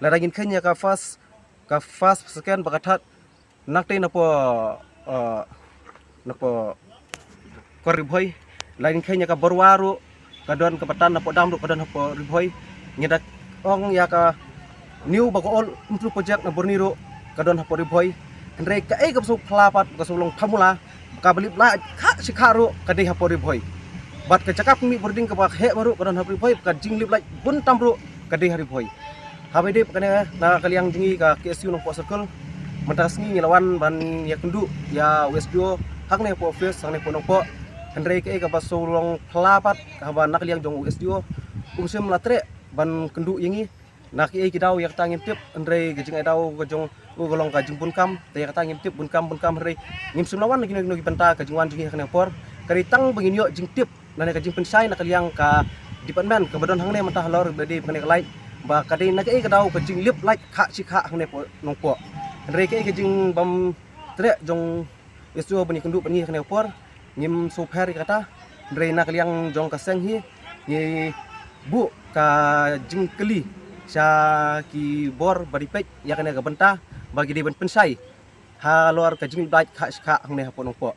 Lada ngin kheiñ ïa ka first, ka first, second bad ka third, nangtei napoh, eh, napoh kor Ri Bhoi. Lada ngin kheiñ ïa ka Barwa ruh ka don, kaba tan napoh dam ruh ka don hapoh Ri Bhoi. Ngi da ong ïa ka new bad ka old, ym tlu project na Burnie ruh ka don hapoh Ri Bhoi. Hynrei kaei kaba shu phla pat, ka shu long phamula, kaba lip lait kha shi kha ruh ka dei hapoh Ri Bhoi. Bad ka jaka pynmih boarding kaba heh baroh ka don hapoh Ri Bhoi, ka jinglip lait bun tam ruh ka dei ha Ri Bhoi. Haba ïadei bad kane, na ka liang jong ngi ka K S U Nongpoh Circle, mynta ka sngi ngi la wan ban ïakynduh ïa u S D O hangne hapoh office, hangne hapoh Nongpoh. Hynrei kaei kaba shu long phla pat, haba na ka liang jong u S D O um shym la treh ban kynduh ïa ngi. Na kiei ki daw ïa kata ngim tip, hynrei ka jingai daw ka jong u ka long ka jingbun kam, te ïa kata ngim tip, bun kam, bun kam, hynrei ngim shym la wan na kino kino ki bynta. Ka jingwan jong ngi ha kane ka por ka dei tang ba ngin ïoh jingtip lane ka jingpynshai na ka liang ka department kaba don hangne mynta halor ba dei ba kane ka lait, ba ka dei na kaei ka daw ka jinglip lait kha shi kha hangne hapoh Nongpoh. Hynrei kaei ka jingbym treh jong u S D O ban ïakynduh bad ngi ha kane ka por, ngim shu pher ïa kata. Hynrei na ka liang jong ka seng hi, ngi buh ka jingkylli sha ki bor ba dei peit ïa kane ka bynta, ba ki dei ban pynshai halor ka jinglip lait kha shi kha hangne hapoh Nongpoh.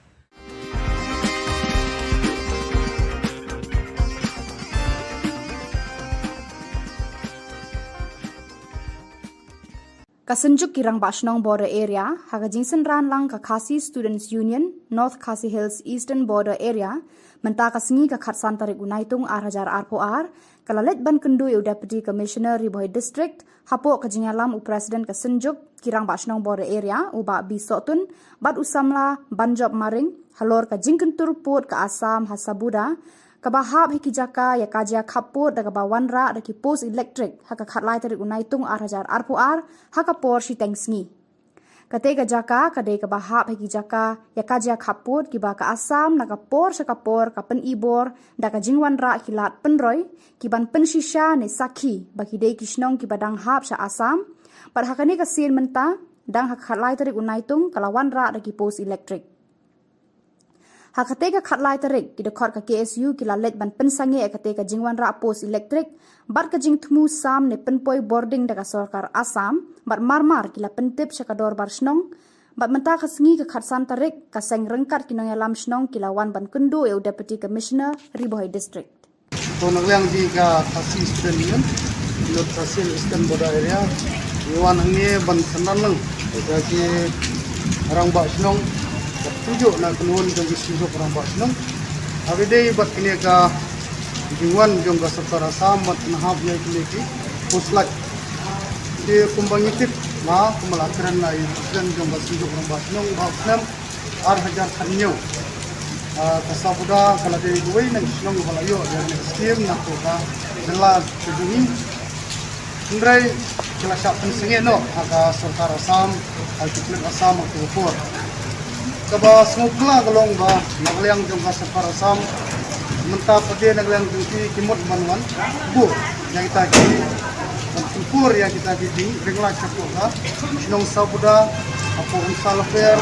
Ka Synjuk ki Rangbah Shnong Border Area, ha ka jingsynran lang ka Khasi Students Union, North Khasi Hills Eastern Border Area, mynta ka sngi ka khatsan tarik u Naitung ar hajar arphew ar, ka la leit ban kynduh ïa u Deputy Commissioner Ri Bhoi District, hapoh ka jingïalam u President ka Synjuk ki Rangbah Shnong Border Area, u Bah B Sohtun, bad u Samla Banjop Maring, halor ka jingkyntur pud ka Assam ha Sabuda, kaba hap ha ki jaka ïa ka jia khappud da kaba wanrah da ki post elektrik, ha ka khatlai tarik u Naitung ar hajar arphew ar, ha ka por shiteng sngi. Kata ka jaka ka dei kaba hap ha ki jaka ïa ka jia khappud kiba ka Assam na ka por sha ka por ka pynibor da ka jingwanrah ki lad pynroi, ki ban pynshisha ne sakhi ba ki dei ki shnong kiba dang hap sha Assam. Bad ha kane ka sien mynta, dang ha ka khatlai tarik u Naitung ka la wanrah da ki post elektrik. Ha kata ka khatlai tarik, ki dkhot ka K S U ki la leit ban pynsangeh ïa kata ka jingwanrah post elektrik bad ka jingthmu sam ne pynpoi boarding da ka sorkar Assam, bad marmar ki la pyntip sha ka dorbar shnong. Bad mynta ka sngi ka khatsan tarik, ka seng ryngkat ki nongïalam shnong ki la wan ban kynduh ïa u Deputy Commissioner Ri Bhoi District. To, na ka liang jong ka Khasi Student Union, North Khasi Eastern Border Area, ngi wan hangne ban synran lang ïa ki rangbah shnong, bad kumjuh na kynhun jong ki seng jong rangbah shnong, haba ïadei bad kine ka jingwan jong ka sorkar Assam ban pynhap ïa kine ki post light. Te kumba ngi tip, ma kumba la kren na i president jong ka seng jong rangbah shnong, ba u snem ar hajar khathynñiew, ah, ka Sabuda ka la dei kawei na ki shnong ba la ïoh ïa kane ka skim na ka jylla ka jong ngi. Hynrei ki la shah pynsangeh noh ha ka sorkar Assam, ha ki pulit Assam ha ka por. Kaba sngewbha ka long ba na ka liang jong ka sorkar Assam mynta pat de na ka liang jong ki, ki mut ban wan buh ïa kita ki, ban pynkur ïa kita ki jingring lait shapoh ka shnong Sabuda, hapoh Umsal Lafir,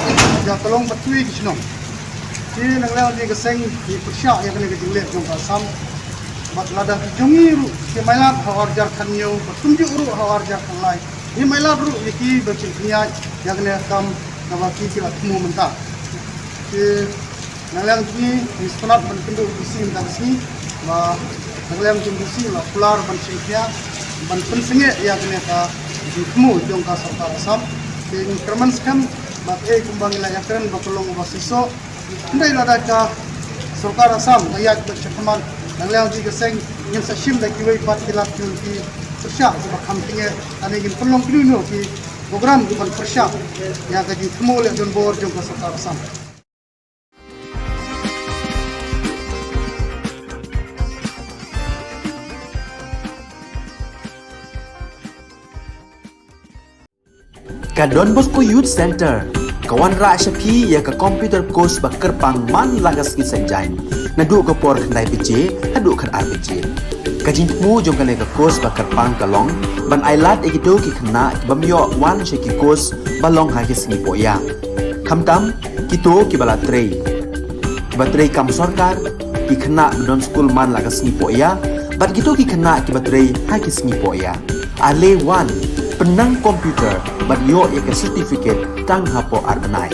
ïa ka long bad kiwei ki shnong. Te na ka liang jong ka seng ngi pyrshah ïa kane ka jingleh jong ka Assam. Bad lada ki jong ngi ruh ki mailat ha u ar hajar khathynñiew, bad kumjuh ruh ha u ar hajar khatlai, ngi mailat ruh ïa ki ban shim khyndiat ïa kane ka kam kaba ki, ki la thmu mynta. Te na ka liang jong ngi, ngi sngewtynnat ban kynduh ïa u D C mynta ka sngi, ba na ka liang jong u D C la kular ban shim khia, ban pynsangeh ïa kane ka jingthmu jong ka sorkar Assam. Te ngi kyrmen skhem ba kaei kumba ngi la ïakren ba ka long kaba shisha. Hynrei lada ka sorkar Assam ka ïaid bad shakhmat, na ka liang jong ka seng ngin sa shim da kiwei pat ki lad, kiwei ki pyrshah kiba kham tynge, lane ngin pynlong kino kino ki program kiban pyrshah ïa ka jingthmu leh donbor jong ka sorkar Assam. Ka Don Bosco Youth Center ka wanrah sha phi ïa ka computer course ba kyrpang man la ka sngi Saitjaiñ, naduh ka por khyndai baje haduh khatar baje. Ka jingthmu jong kane ka course ba kyrpang ka long ban ailad ïa kito ki khynnah ki bym ïoh wan sha ki course ba long ha ki sngi pohïa. Khamtam kito kiba la trei, kiba trei kam sorkar, ki khynnah ba don skul man la ka sngi pohïa, bad kito ki khynnah kiba trei ha ki sngi pohïa. Ale wan, pynnang computer bad ïoh ïa ka certificate tang hapoh ar bnai.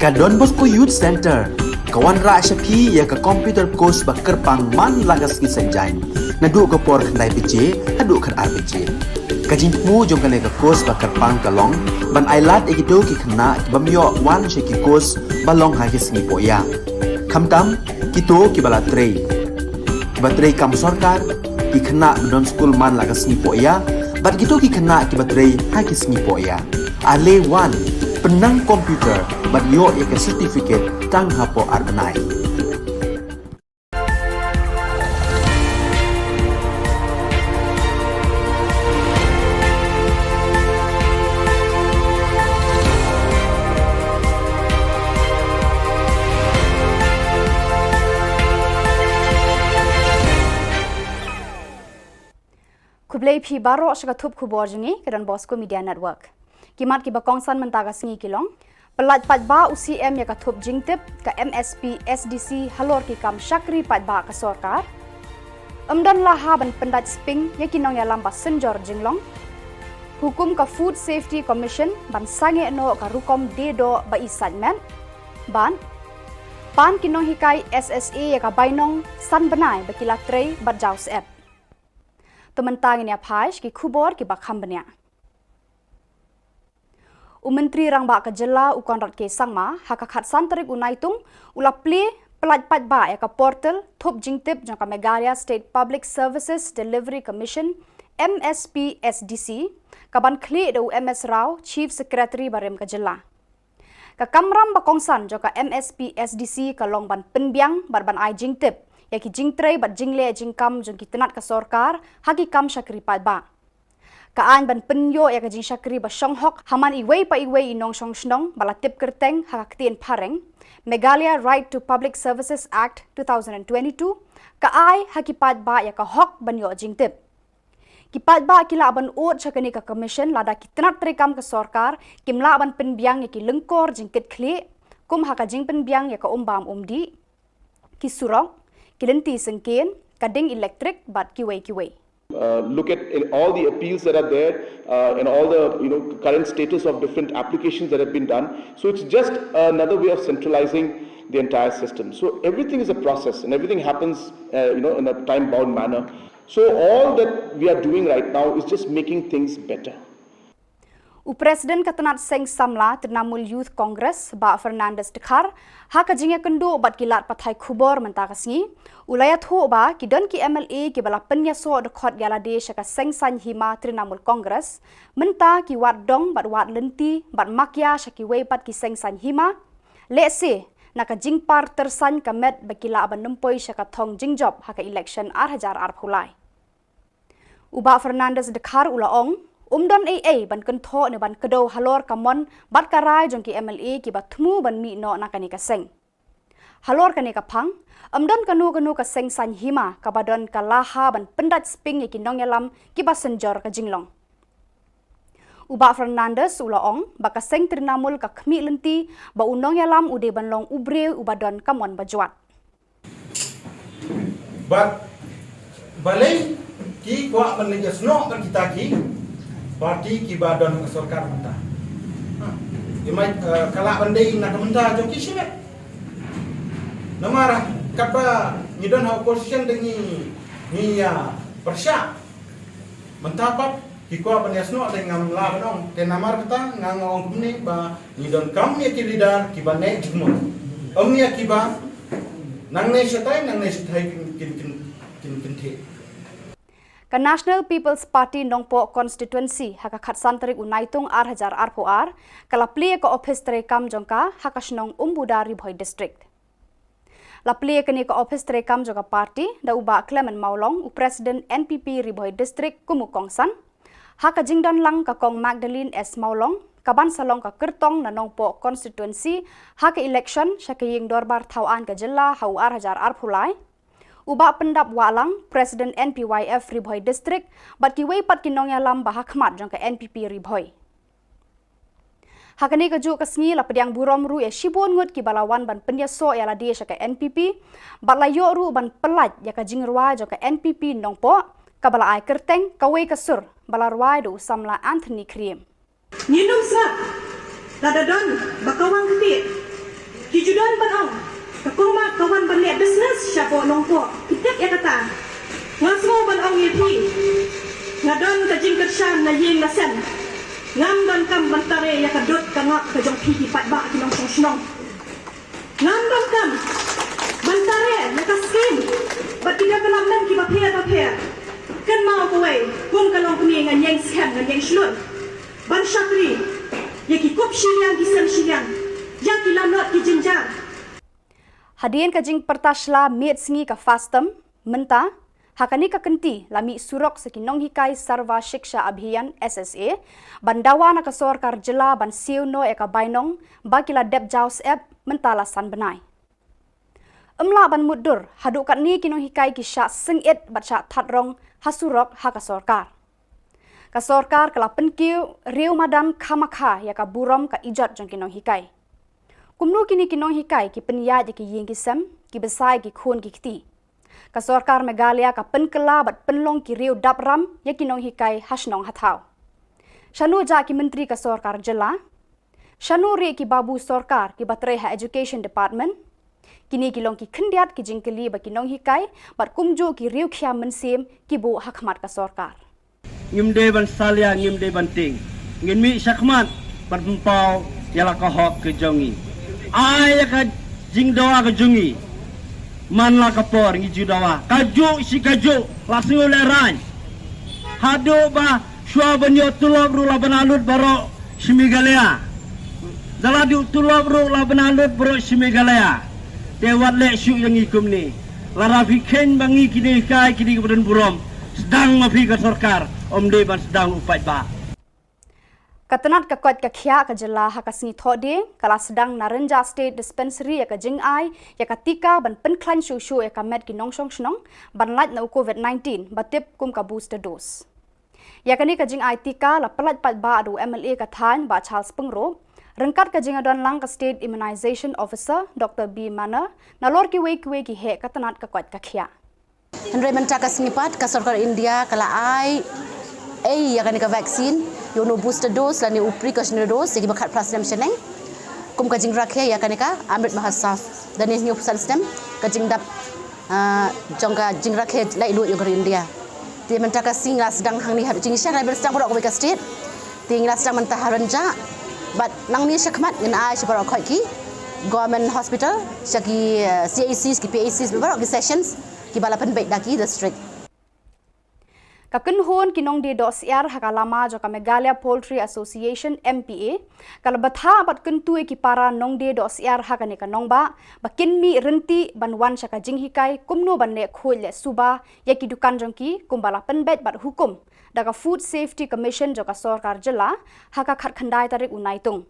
Ka Don Bosco Youth Centre ka wanrah sha phi ïa ka computer course ba kyrpang man la ka sngi Saitjaiñ, naduh ka por khyndai baje haduh khatar baje. Ka jingthmu jong kane ka course ba kyrpang ka long ban ailad ïa kito ki khynnah ki bym ïoh wan sha ki course ba long ha ki sngi pohïa, khamtam kito kiba la trei, kiba trei kam sorkar, ki khynnah ba don skul man la ka sngi pohïa bad kito ki khynnah kiba trei ha ki sngi pohïa. Ale wan, pynnang computer bad ïoh ïa ka certificate tang hapoh ar bnai. Khublei phi baroh sha ka thup khubor jong ngi ka Don Bosco Media Network. Ki mat kiba kongsan mynta ka sngi ki long: Pyllait paidbah u C M ïa ka thup jingtip ka M S P S D C halor ki kam shakri paidbah ka sorkar. Ym don la ha ban pyndait sping ïa ki nongïalam ba synjor jinglong. Hukum ka Food Safety Commission ban sangeh noh ka rukom die doh ba i sait met. Bad pan ki nonghikai S S A ïa ka bainong san bnai ba ki la trei bad jaw syep. To mynta ngin ïa phai sha ki khubor kiba kham bniah. U Myntri Rangbah ka Jylla u Conrad K Sangma ha ka khatsan tarik u Naitung u la plie pyllait paidbah ïa ka portal thup jingtip jong ka Meghalaya State Public Services Delivery Commission, M S P S D C, ka ban khlieh da u M S Rao, Chief Secretary barim ka Jylla. Ka kamram ba kongsan jong ka M S P S D C ka long ban pynbiang bad ban ai jingtip ïa ki jingtrei bad jingleh jingkam jong ki tnat ka sorkar ha ki kam shakri paidbah. Ka aiñ ban pynïoh ïa ka jingshakri ba shong hok ha man iwei pa iwei i nongshong shnong ba la tip kyrteng ha ka ktien phareng, Meghalaya Right to Public Services Act two thousand and twenty-two, ka ai ha ki paidbah ïa ka hok ban ïoh jingtip. Ki paidbah ki lah ban ud sha kane ka commission lada ki tnat treikam ka sorkar kim lah ban pynbiang ïa ki lyngkor jingkitkhlieh, kum ha ka jingpynbiang ïa ka um bam um dih, ki surok, ki lynti syngkien, ka ding elektrik bad kiwei kiwei. Uh, look at in all the appeals that are there, uh, and all the, you know, current status of different applications that have been done. So it's just another way of centralizing the entire system. So everything is a process, and everything happens, uh, you know, in a time-bound manner. So all that we are doing right now is just making things better. U President ka tnat seng samla Trinamool Youth Congress, Bah Fernandes Dkhar, ha ka jingïakynduh bad ki lad pathai khubor mynta ka sngi, u la ïathuh ba ki don ki M L A kiba la pynïasoh dkhot ïa lade sha ka seng saiñ hima Trinamool Congress, mynta ki wad dong bad wad lynti bad makia sha kiwei pat ki seng saiñ hima, lehse na ka jingpar tyrsaiñ ka met ba ki lah ban nym poi sha ka thong jingjop ha ka election ar hajar arphew lai. U Bah Fernandes Dkhar u la ong, ym don ei ei ban kynthoh ne ban kdew halor ka mon bad ka rai jong ki M L A kiba thmu ban mih noh na kane ka seng. Halor kane ka phang, ym don kano kano ka seng saiñ hima kaba don ka laha ban pyndait sping ïa ki nongïalam kiba synjor ka jinglong. U Bah Fernandes u la ong ba ka seng Trinamool ka khmih lynti ba u nongïalam u dei ban long u briew uba don ka mon bajwat. Bad balei ki kwah ban leit ïasnoh bad kita ki parti kiba don ha sorkar mynta? Ha. Ki mai, eh, ka lah ban dei na ka bynta jong ki shimet. Namar katba ngi don ha opposition te ngi, ngi ïa pyrshah. Mynta pat ki kwah ban ïasnoh te ngam lah ban ong. Te namar kata nga nga ong kumne ba ngi donkam ïa ki leader kiba neh jingmut. Ym ïa kiba nangne shatai, nangne shatai kin, kin, kin, kin, kin theh. Ka National People's Party Nongpoh Constituency ha ka khatsan tarik u Naitung ar hajar arphew ar ka la plie ka ophis treikam jong ka ha ka shnong Umbuda, Ri Bhoi District. La plie kane ka ophis treikam jong ka party da u Bah Clement Mawlong, u President N P P Ri Bhoi District kum u kongsan. Ha ka jingdon lang ka Kong Magdalene S Mawlong, ka ban sa long ka kyrtong na Nongpoh Constituency ha ka election sha ka ïing dorbar thaw aiñ ka jylla ha u ar hajar arphew lai. U Bah Pyndap Wahlang, President N P Y F Ri Bhoi District, bad kiwei pat ki nongïalam ba ha khmat jong ka N P P Ri Bhoi. Ha kane kajuh ka sngi la pdiang burom ruh ïa shibun ngut kiba la wan ban pynïasoh ïa lade sha ka N P P, bad la ïoh ruh ban pyllait ïa ka jingrwai jong ka N P P Nongpoh, kaba la ai kyrteng Kawei ka Sur, ba la rwai da u samla Anthony Khriem. Ngin ym sngap lada don ba ka wan ktieh Ki ju don ban ong, ka Kong Mat ka wan ban leh business shapoh Nongpoh. Phi tip ïa kata. Nga sngew ban ong ïa phi, nga don ka jingkyrshan na ïing na sem. Ngam donkam ban tare ïa ka dud ka ngap ka jong phi ki paidbah ki nongshong shnong. Ngam donkam ban tare ïa ka skim bad ki development kiba pher bapher. Kynmaw kawei, kum ka longkmie, ngan ïeng skhem, ngan ïeng shlur ban shakri ïa ki kup shiliang ki sem shiliang, ïa ki lanot ki jynjar. Hadien ka jingpyrta shla miet sngi ka FASTM, mynta ha kane ka kynti la mih surok sa ki nonghikai Sarva Shiksha Abhiyan, S S A, ban dawa na ka sorkar jylla ban siew noh ïa ka bainong ba ki la dep jaw syep mynta la san bnai. Ym lah ban mutdur, haduh katne ki nonghikai ki shah sngewit bad shah that rong ha surok ha ka sorkar. Ka sorkar ka la pynkiew riew madan khamakha ïa ka burom ka ijot jong ki nonghikai. Kumno kine ki nonghikai ki pynïaid ïa ki ïing ki sem, ki bsa ïa ki khun ki kti? Ka sorkar Meghalaya ka pynkylla bad pynlong ki riew dap ram ïa ki nonghikai ha shnong ha thaw. Shano jah ki myntri ka sorkar jylla? Shano rieh ki babu sorkar kiba trei ha Education Department? Kine ki long ki khyndiat ki jingkylli ba ki nonghikai bad kumjuh ki riewkhia mynsiem ki buh ha khmat ka sorkar. Ngim dei ban salia, ngim dei ban tieng. Ngin mih shakhmat ban pynpaw ïa la ka hok ka jong ngi. Ai ïa ka jingdawa ka jong ngi. Man la ka por ngi ju dawa. Kajuh shi kajuh la sngew lehraiñ. Haduh ba shuwa ban ïoh tulop ruh la bna lut baroh shi Meghalaya. Da la duh tulop ruh la bna lut baroh shi Meghalaya. Te wat leh shuh ïa ngi kumne. Lada phi kheiñ ba ngi ki nonghikai ki dei kiba don burom, sdang ma phi ka sorkar, ym dei ban sdang u paidbah. Ka tnat ka koit ka khiah ka jylla ha ka sngi Thohdieng ka la sdang na Rynjah State Dispensary ïa ka jingai ïa ka tika ban pynkhlaiñ shuh shuh ïa ka met ki nongshong shnong ban lait na u COVID nineteen ba tip kum ka booster dose. Ïa kane ka jingai tika la pyllait paidbah da u M L A ka thaiñ Bah Charles Pyngrope, ryngkat ka jingïadon lang ka State Immunization Officer Doctor B Manner, nalor kiwei kiwei ki heh ka tnat ka koit ka khiah. Hynrei mynta ka sngi pat ka sorkar India ka la ai ei ïa kane ka vaccine, ïa une u booster dose lane u precautionary dose ïa kiba khatphra snem shaneng. Kum ka jingrakhe ïa kane ka Amrit Mahotsav. Da ne hynñiew phew san snem ka jingdap, ah, jong ka jingrakhe laitluid jong ka ri India. Te mynta ka sngi la sdang hangne ha Jingshang, la sdang baroh kawei ka state. Te ngi la sdang mynta ha Rynjah. Bad nangne shakhmat ngin ai sha baroh khoit ki government hospital, sha ki, eh, C H Cs, ki P H Cs, baroh ki sessions kiba la pynbeit da ki district. Ka kynhun ki nongdie doh syiar ha ka lama jong ka Meghalaya Poultry Association, M P A, ka la bthah bad kyntu ïa ki para nongdie doh syiar ha kane ka nongbah ba kin mih ryntih ban wan sha ka jinghikai kumno ban leh khuid leh suba ïa ki dukan jong ki kumba la pynbeit bad hukum da ka Food Safety Commission jong ka sorkar jylla ha ka khatkhyndai tarik u Naitung.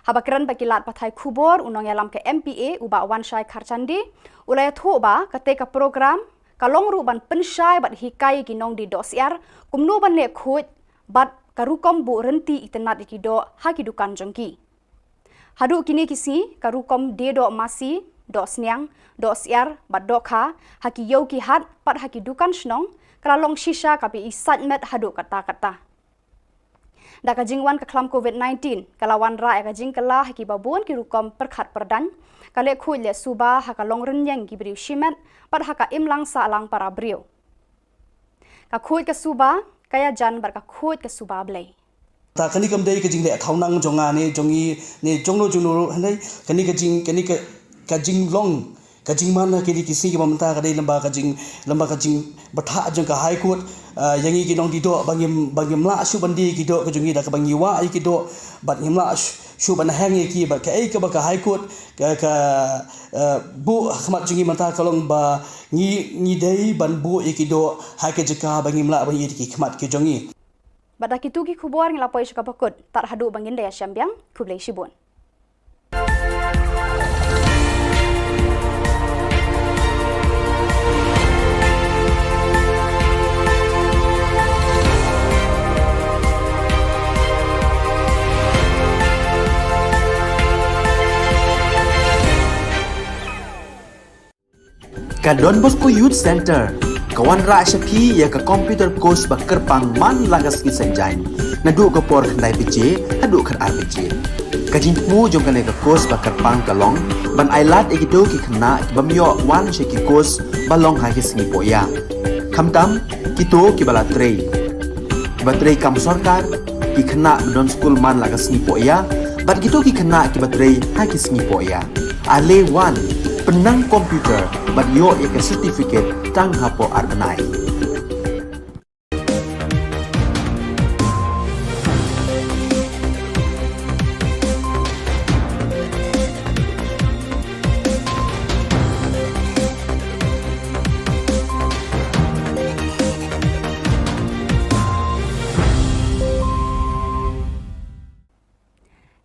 Haba kren bad ki lad pathai khubor, u nongïalam ka M P A u Bah Wanshai Kharchandi u la ïathuh ba katei ka program ka long ruh ban pynshai bad hikai ïa ki nongdie doh syiar kumno ban leh khuid bad ka rukom buh ryntih itynnad ïa ki doh ha ki dukan jong ki. Haduh kine ki sngi ka rukom die doh masi, doh sniang, doh syiar bad dohkha ha ki ïew ki hat bad ha ki dukan shnong ka la long shisha kaba i sait met haduh katta katta. Da ka jingwan ka khlam COVID nineteen ka la wanrah ïa ka jingkylla ha kiba bun ki rukom pyrkhat pyrdaiñ, ka leh khuid leh suba ha ka long rynïeng ki briew shimet bad ha ka imlang sahlang para briew. Ka khuid ka suba ka ïajan bad ka khuid ka suba blei. Ta kane kam dei ka jingleh thaw nang jong nga ne jong i ne jong no jong no ruh, hynrei kane ka jing, kane ka, ka jinglong ka jingman ha kine ki sngi kiba mynta ka dei lem bad ka jing, lem bad ka jingbthah jong ka High Court, ah, ïa ngi ki nongdie doh ba ngim, ba ngim lah shuh ban die ki doh ka jong ngi da kaba ngi wah ïa ki doh bad ngim lah shuh, shuh ban heng ïa ki bad kaei kaba ka High Court ka, ka, ah, buh ha khmat jong ngi mynta ka long ba ngi, ngi dei ban buh ïa ki doh ha ka jaka ba ngim lah ban ïoh ïa ki khmat ki jong ngi. Bad da kitu ki khubor ngi la poi sha kaba kut, tad haduh ba ngin da ïashem biang, khublei shibun. Ka Don Bosco Youth Center ka wanrah sha phi ïa ka computer course ba kyrpang man la ka sngi Saitjaiñ. Naduh ka por khyndai baje haduh khatar baje. Ka jingthmu jong kane ka course ba kyrpang ka long ban ai lad ïa kito ki khynnah ki bym ïoh wan sha ki course ba long ha ki sngi pohïa. Khamtam kito kiba la trei, kiba trei kam sorkar, ki khynnah ba don skul man la ka sngi pohïa, bad kito ki khynnah kiba trei ha ki sngi pohïa. Ale wan, pynnang computer bad ïoh ïa ka certificate tang hapoh ar bnai.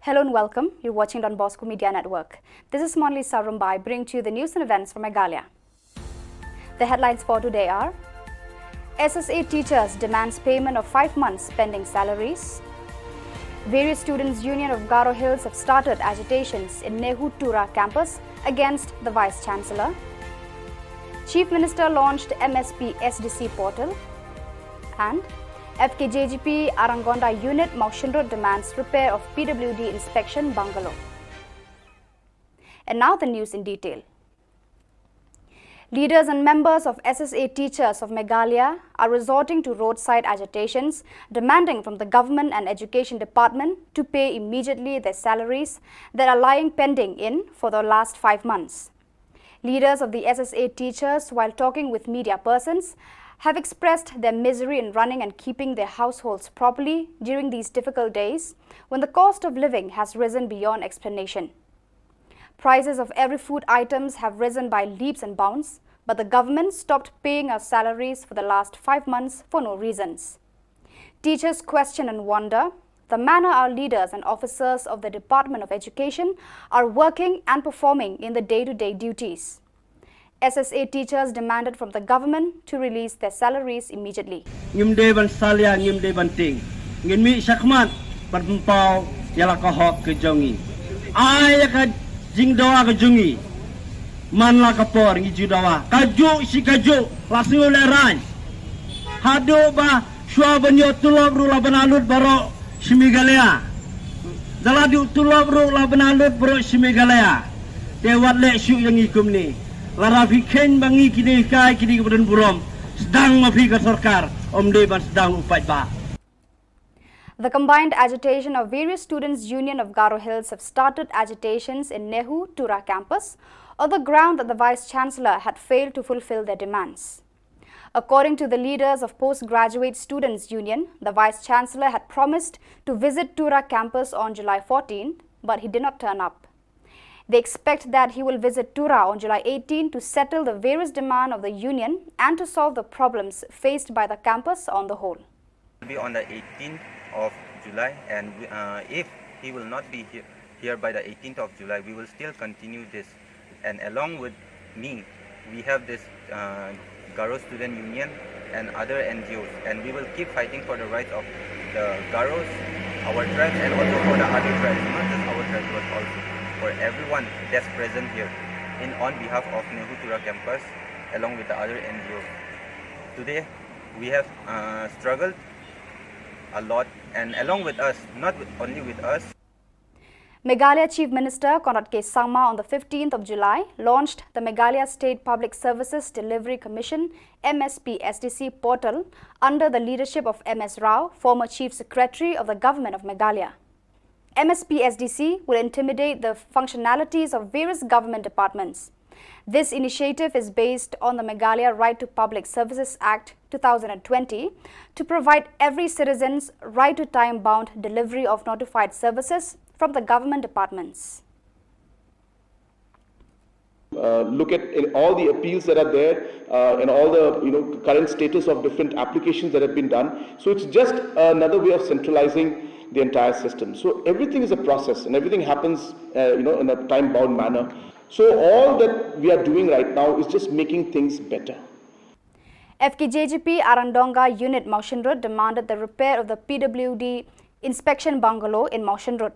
Hello and welcome. You're watching Don Bosco Media Network. This is Monlisa Rumbai bringing to you the news and events from Meghalaya. The headlines for today are: S S A teachers demands payment of five months pending salaries. Various students' union of Garo Hills have started agitations in NEHU Tura campus against the Vice Chancellor. Chief Minister launched M S P S D C portal. And F K J G P Arangonda Unit, Mawshynrut demands repair of P W D inspection bungalow. And now the news in detail. Leaders and members of S S A teachers of Meghalaya are resorting to roadside agitations, demanding from the government and education department to pay immediately their salaries that are lying pending in for the last five months. Leaders of the S S A teachers, while talking with media persons, have expressed their misery in running and keeping their households properly during these difficult days when the cost of living has risen beyond explanation. Prices of every food items have risen by leaps and bounds, but the government stopped paying our salaries for the last five months for no reasons. Teachers question and wonder the manner our leaders and officers of the Department of Education are working and performing in the day-to-day duties. S S A teachers demanded from the government to release their salaries immediately. Ngim dei ban salia, ngim dei ban tieng. Ngin mih shakhmat ban pynpaw ïa la ka hok ka jong ngi. Ai ïa ka jingdawa ka jong ngi. Man la ka por ngi ju dawa. Kajuh shi kajuh la sngew lehraiñ. Haduh ba shuwa ban ïoh tulop ruh la bna lut baroh shi Meghalaya. Da la duh tulop ruh la bna lut baroh shi Meghalaya. Te wat leh shuh ïa ngi kumne. Lada phi kheiñ ba ngi ki dei kai, ki dei kiba don burom, sdang ma phi ka sorkar, ym dei ban sdang u paidbah. The combined agitation of various students' union of Garo Hills have started agitations in NEHU Tura campus on the ground that the Vice Chancellor had failed to fulfill their demands. According to the leaders of Postgraduate Students' Union, the Vice Chancellor had promised to visit Tura campus on July fourteen, but he did not turn up. They expect that he will visit Tura on July eighteen to settle the various demands of the union and to solve the problems faced by the campus on the whole. Be on the eighteenth of July, and we, uh, if he will not be here, here by the eighteenth of July, we will still continue this. And along with me, we have this, uh, Garo Student Union and other N G Os, and we will keep fighting for the rights of the Garos, our tribes, and also for the other tribes, not just our tribes, but also for everyone that's present here in on behalf of NEHU Tura campus, along with the other N G Os. Today, we have, uh, struggled a lot, and along with us, not with, only with us. Meghalaya Chief Minister Conrad K Sangma on the fifteenth of July launched the Meghalaya State Public Services Delivery Commission, M S P S D C portal under the leadership of M S Rao, former Chief Secretary of the Government of Meghalaya. M S P S D C will intimidate the functionalities of various government departments. This initiative is based on the Meghalaya Right to Public Services Act two thousand and twenty to provide every citizen's right to time-bound delivery of notified services from the government departments. Uh, look at in all the appeals that are there, uh, and all the, you know, current status of different applications that have been done. So it's just another way of centralizing the entire system. So everything is a process, and everything happens, uh, you know, in a time-bound manner. So all that we are doing right now is just making things better. F K J G P Arandonga Unit Mawshynrut demanded the repair of the P W D inspection bungalow in Mawshynrut.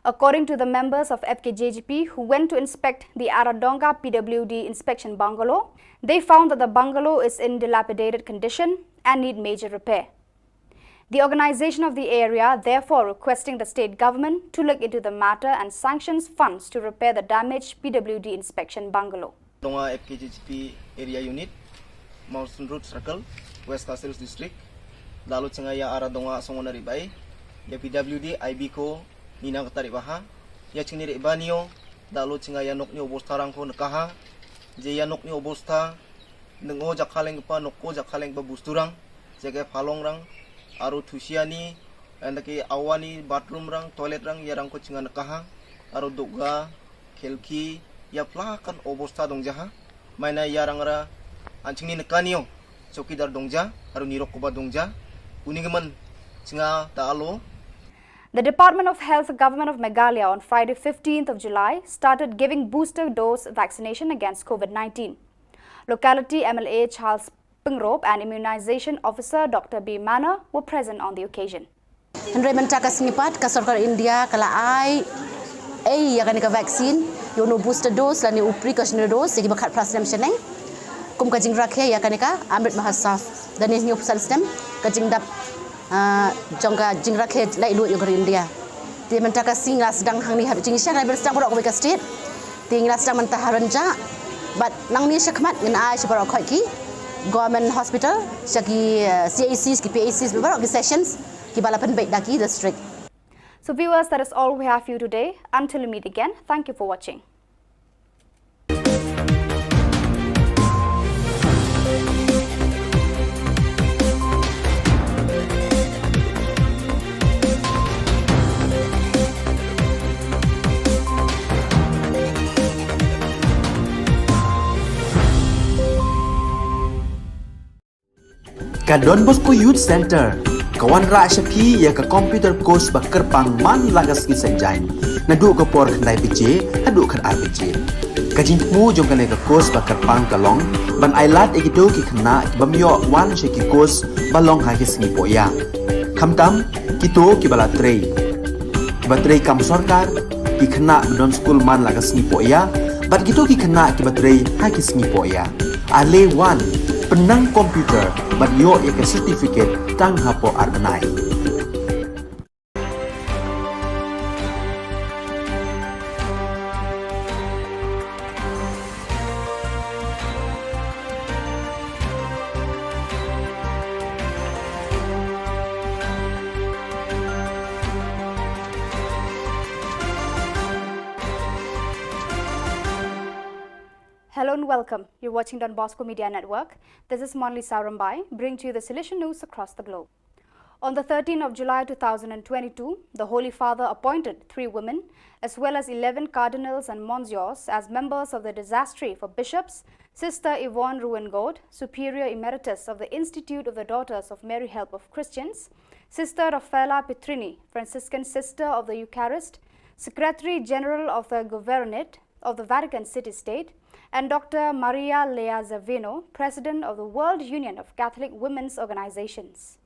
According to the members of F K J G P who went to inspect the Aradonga P W D inspection bungalow, they found that the bungalow is in dilapidated condition and need major repair. The organization of the area therefore requesting the state government to look into the matter and sanctions funds to repair the damaged P W D inspection bungalow. Dong ha F K J G P Area Unit, Mawson Road Circle, West Khasi Hills District. Dalo chinga ya ara dong ha song na ribai ya P W D I B ko nina kata ribaha. Ya chingni riba nio dalo chinga ya nok ni obostha rang ko nekaha. Je ya nok ni obostha, nengo jakhaleng pa, nokko jakhaleng pa busturang, jage phalong rang, aro thusiani, andake awani bathroom rang, toilet rang, yarang ko chinga nekaha, aro doga, khelki, ya plakan obostha dong jaha, maina yarang ra, anchingni nekanio, chowkidar dong ja, aro nirok koba dong ja, unigiman chinga ta alo. The Department of Health, Government of Meghalaya, on Friday, fifteenth of July, started giving booster dose vaccination against COVID nineteen. Locality M L A Charles Pyngrope and Immunization Officer Doctor B Manor were present on the occasion. Hynrei mynta ka sngi pat ka sorkar India ka la ai ei ïa kane ka vaccine, ïa uno booster dose lane u precautionary dose ïa kiba khatphra snem shaneng. Kum ka jingrakhe ïa kane ka Amrit Mahotsav, da hynñiewphew san snem ka jingdap, ah, jong ka jingrakhe laitluid ïa ka ri India. Te mynta ka sngi nga la sdang hangne ha Jingïashiang, nga la sdang baroh kawei ka state. Te nga la sdang mynta ha Rynjah. Bad nangne shakhmat ngan ai sha baroh khoit ki government hospital, sha ki, eh, C H Cs, ki P H Cs, baroh ki sessions kiba la pynbeit da ki district. So viewers, that is all we have for you today. Until we meet again, thank you for watching. Ka Don Bosco Youth Center ka wanrah sha phi ïa ka computer course ba kyrpang man la ka sngi Saitjaiñ, naduh ka por khyndai baje haduh khatar baje. Ka jingthmu jong kane ka course ba kyrpang ka long ban ailad ïa kito ki khynnah ki bym ïoh wan sha ki course ba long ha ki sngi pohïa, khamtam kito kiba la trei, kiba trei kam sorkar, ki khynnah ba don skul man la ka sngi pohïa, bad kito ki khynnah kiba trei ha ki sngi pohïa. Ale wan, pynnang computer bad ïoh ïa ka certificate tang hapoh ar bnai. Hello and welcome. You're watching Don Bosco Media Network. This is Monlisa Rymbai, bringing to you the Salesian news across the globe. On the thirteenth of July two thousand and twenty-two, the Holy Father appointed three women, as well as eleven cardinals and monsiors, as members of the Dicastery for Bishops, Sister Yvonne Ruwengord, Superior Emeritus of the Institute of the Daughters of Mary Help of Christians, Sister Raffaella Petrini, Franciscan Sister of the Eucharist, Secretary General of the Governorate of the Vatican City State, and Doctor Maria Lea Zavino, President of the World Union of Catholic Women's Organizations.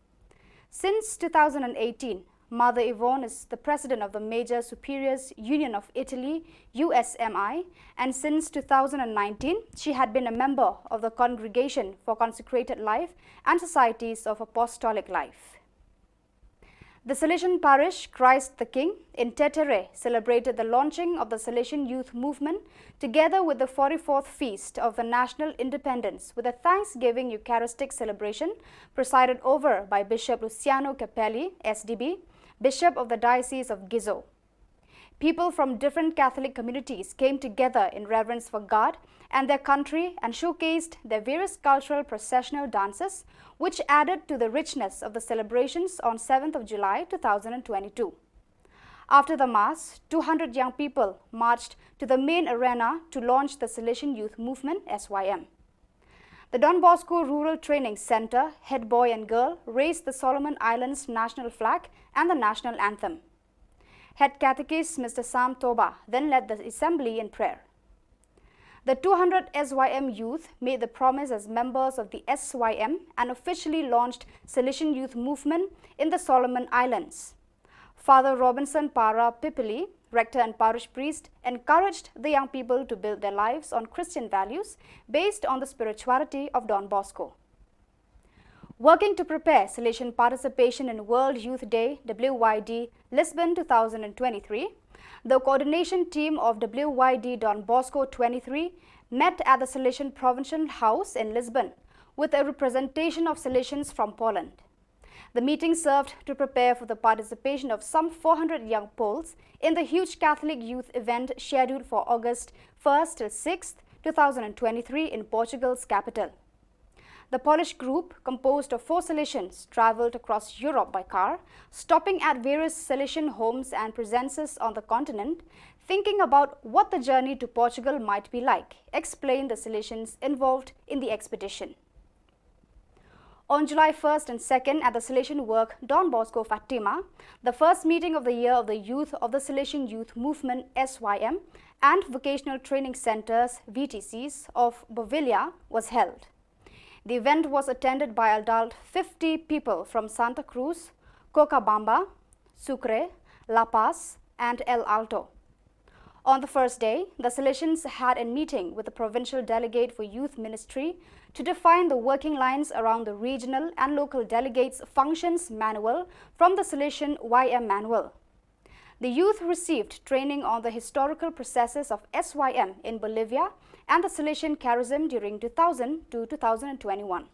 Since two thousand and eighteen, Mother Yvonne is the president of the Major Superiors Union of Italy, U S M I, and since two thousand and nineteen, she had been a member of the Congregation for Consecrated Life and Societies of Apostolic Life. The Salesian parish Christ the King in Tetere celebrated the launching of the Salesian Youth Movement, together with the forty-fourth Feast of the National Independence, with a Thanksgiving Eucharistic celebration presided over by Bishop Luciano Capelli, S D B, Bishop of the Diocese of Gizo. People from different Catholic communities came together in reverence for God and their country and showcased their various cultural processional dances, which added to the richness of the celebrations on seventh of July two thousand and twenty-two. After the Mass, two hundred young people marched to the main arena to launch the Salesian Youth Movement, S Y M. The Don Bosco Rural Training Centre head boy and girl raised the Solomon Islands national flag and the national anthem. Head Catechist Mister Sam Toba then led the assembly in prayer. The two hundred S Y M youth made the promise as members of the S Y M and officially launched Salesian Youth Movement in the Solomon Islands. Father Robinson Para Pipili, rector and parish priest, encouraged the young people to build their lives on Christian values based on the spirituality of Don Bosco. Working to prepare Salesian participation in World Youth Day, W Y D, Lisbon two thousand twenty-three, the coordination team of W Y D Don Bosco twenty-three met at the Salesian Provincial House in Lisbon with a representation of Salesians from Poland. The meeting served to prepare for the participation of some four hundred young Poles in the huge Catholic youth event scheduled for August first till sixth, two thousand twenty-three, in Portugal's capital. The Polish group, composed of four Salesians, traveled across Europe by car, stopping at various Salesian homes and presences on the continent, thinking about what the journey to Portugal might be like, explained the Salesians involved in the expedition. On July first and second, at the Salesian Work Don Bosco Fatima, the first meeting of the year of the youth of the Salesian Youth Movement, S Y M, and Vocational Training Centres, V T Cs, of Bovilla was held. The event was attended by adult fifty people from Santa Cruz, Cochabamba, Sucre, La Paz, and El Alto. On the first day, the Salesians had a meeting with the provincial delegate for youth ministry to define the working lines around the regional and local delegates' functions manual from the Salesian Y M manual. The youth received training on the historical processes of S Y M in Bolivia and the Salesian charism during two thousand to two thousand twenty-one.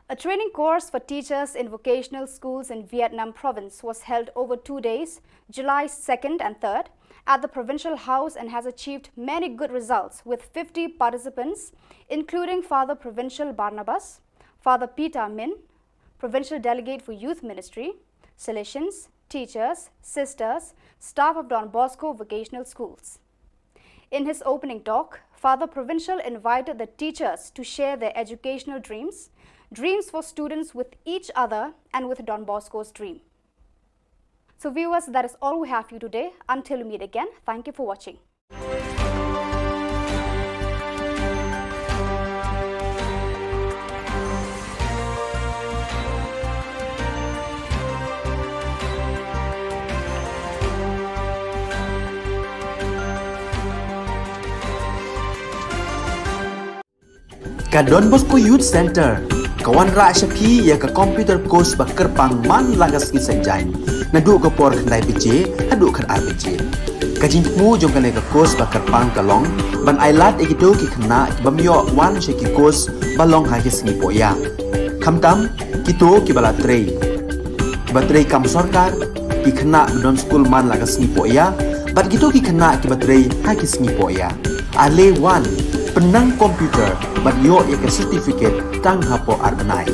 A training course for teachers in vocational schools in Vietnam province was held over two days, July second and third, at the provincial house and has achieved many good results, with fifty participants, including Father Provincial Barnabas, Father Peter Min, Provincial Delegate for Youth Ministry, Salesians, teachers, sisters, staff of Don Bosco vocational schools. In his opening talk, Father Provincial invited the teachers to share their educational dreams, dreams for students with each other and with Don Bosco's dream. So viewers, that is all we have for you today. Until we meet again, thank you for watching. Ka Don Bosco Youth Centre ka wanrah sha phi ïa ka computer course ba kyrpang man la ka sngi Saitjaiñ, naduh ka por khyndai baje haduh khatar baje. Ka jingthmu jong kane ka course ba kyrpang ka long ban ailad ïa kito ki khynnah ki bym ïoh wan sha ki course ba long ha ki sngi pohïa, khamtam kito kiba la trei, kiba trei kam sorkar, ki khynnah ba don skul man la ka sngi pohïa, bad kito ki khynnah kiba trei ha ki sngi pohïa. Ale wan, pynnang computer bad ïoh ïa ka certificate tang hapoh ar bnai.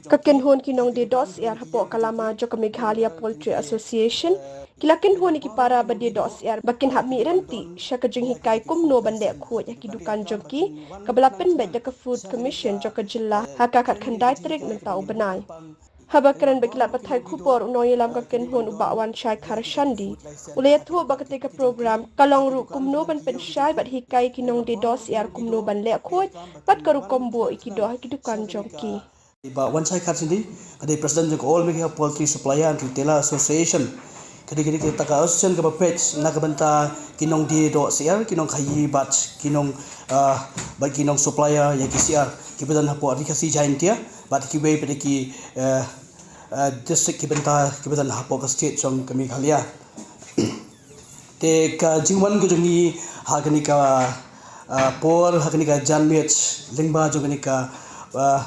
Ka kynhun ki nongdie doh syiar hapoh ka lama jong ka Meghalaya Poultry Association ki la kynhun ïa ki para ba die doh syiar ba kin hap mih ryntih sha ka jinghikai kumno ban leh khuid ha ki dukan jong ki, kaba la pynbeit da ka Food Commission jong ka jylla ha ka khatkhyndai tarik mynta u bnai. Haba kren bad ki lad pathai khubor, u nongïalam ka kynhun u Bah Wanshai Kharshandi u la ïathuh ba katei ka program ka long ruh kumno ban pynshai bad hikai ki nongdie doh syiar kumno ban leh khuid bad ka rukom buh ïa ki doh ha ki dukan jong ki. Bah Wanshai Kharshandi, ka dei President jong ka All Meghalaya Poultry Supplier and Retailer Association. Ka dei, ka dei kata ka association kaba peit na ka bynta ki nongdie doh syiar, ki nongkhaïi bad ki nong, ah, bad ki nong supplier ïa ki syiar kiba don hapoh Ri Khasi Jaiñtia bad kiwei pat ki, eh, eh, district kiba bynta kiba don hapoh ka state jong ka Meghalaya. Te ka jingwan ka jong ngi ha kane ka, ah, por, ha kane ka janmiet lyngba jong kane ka, ah,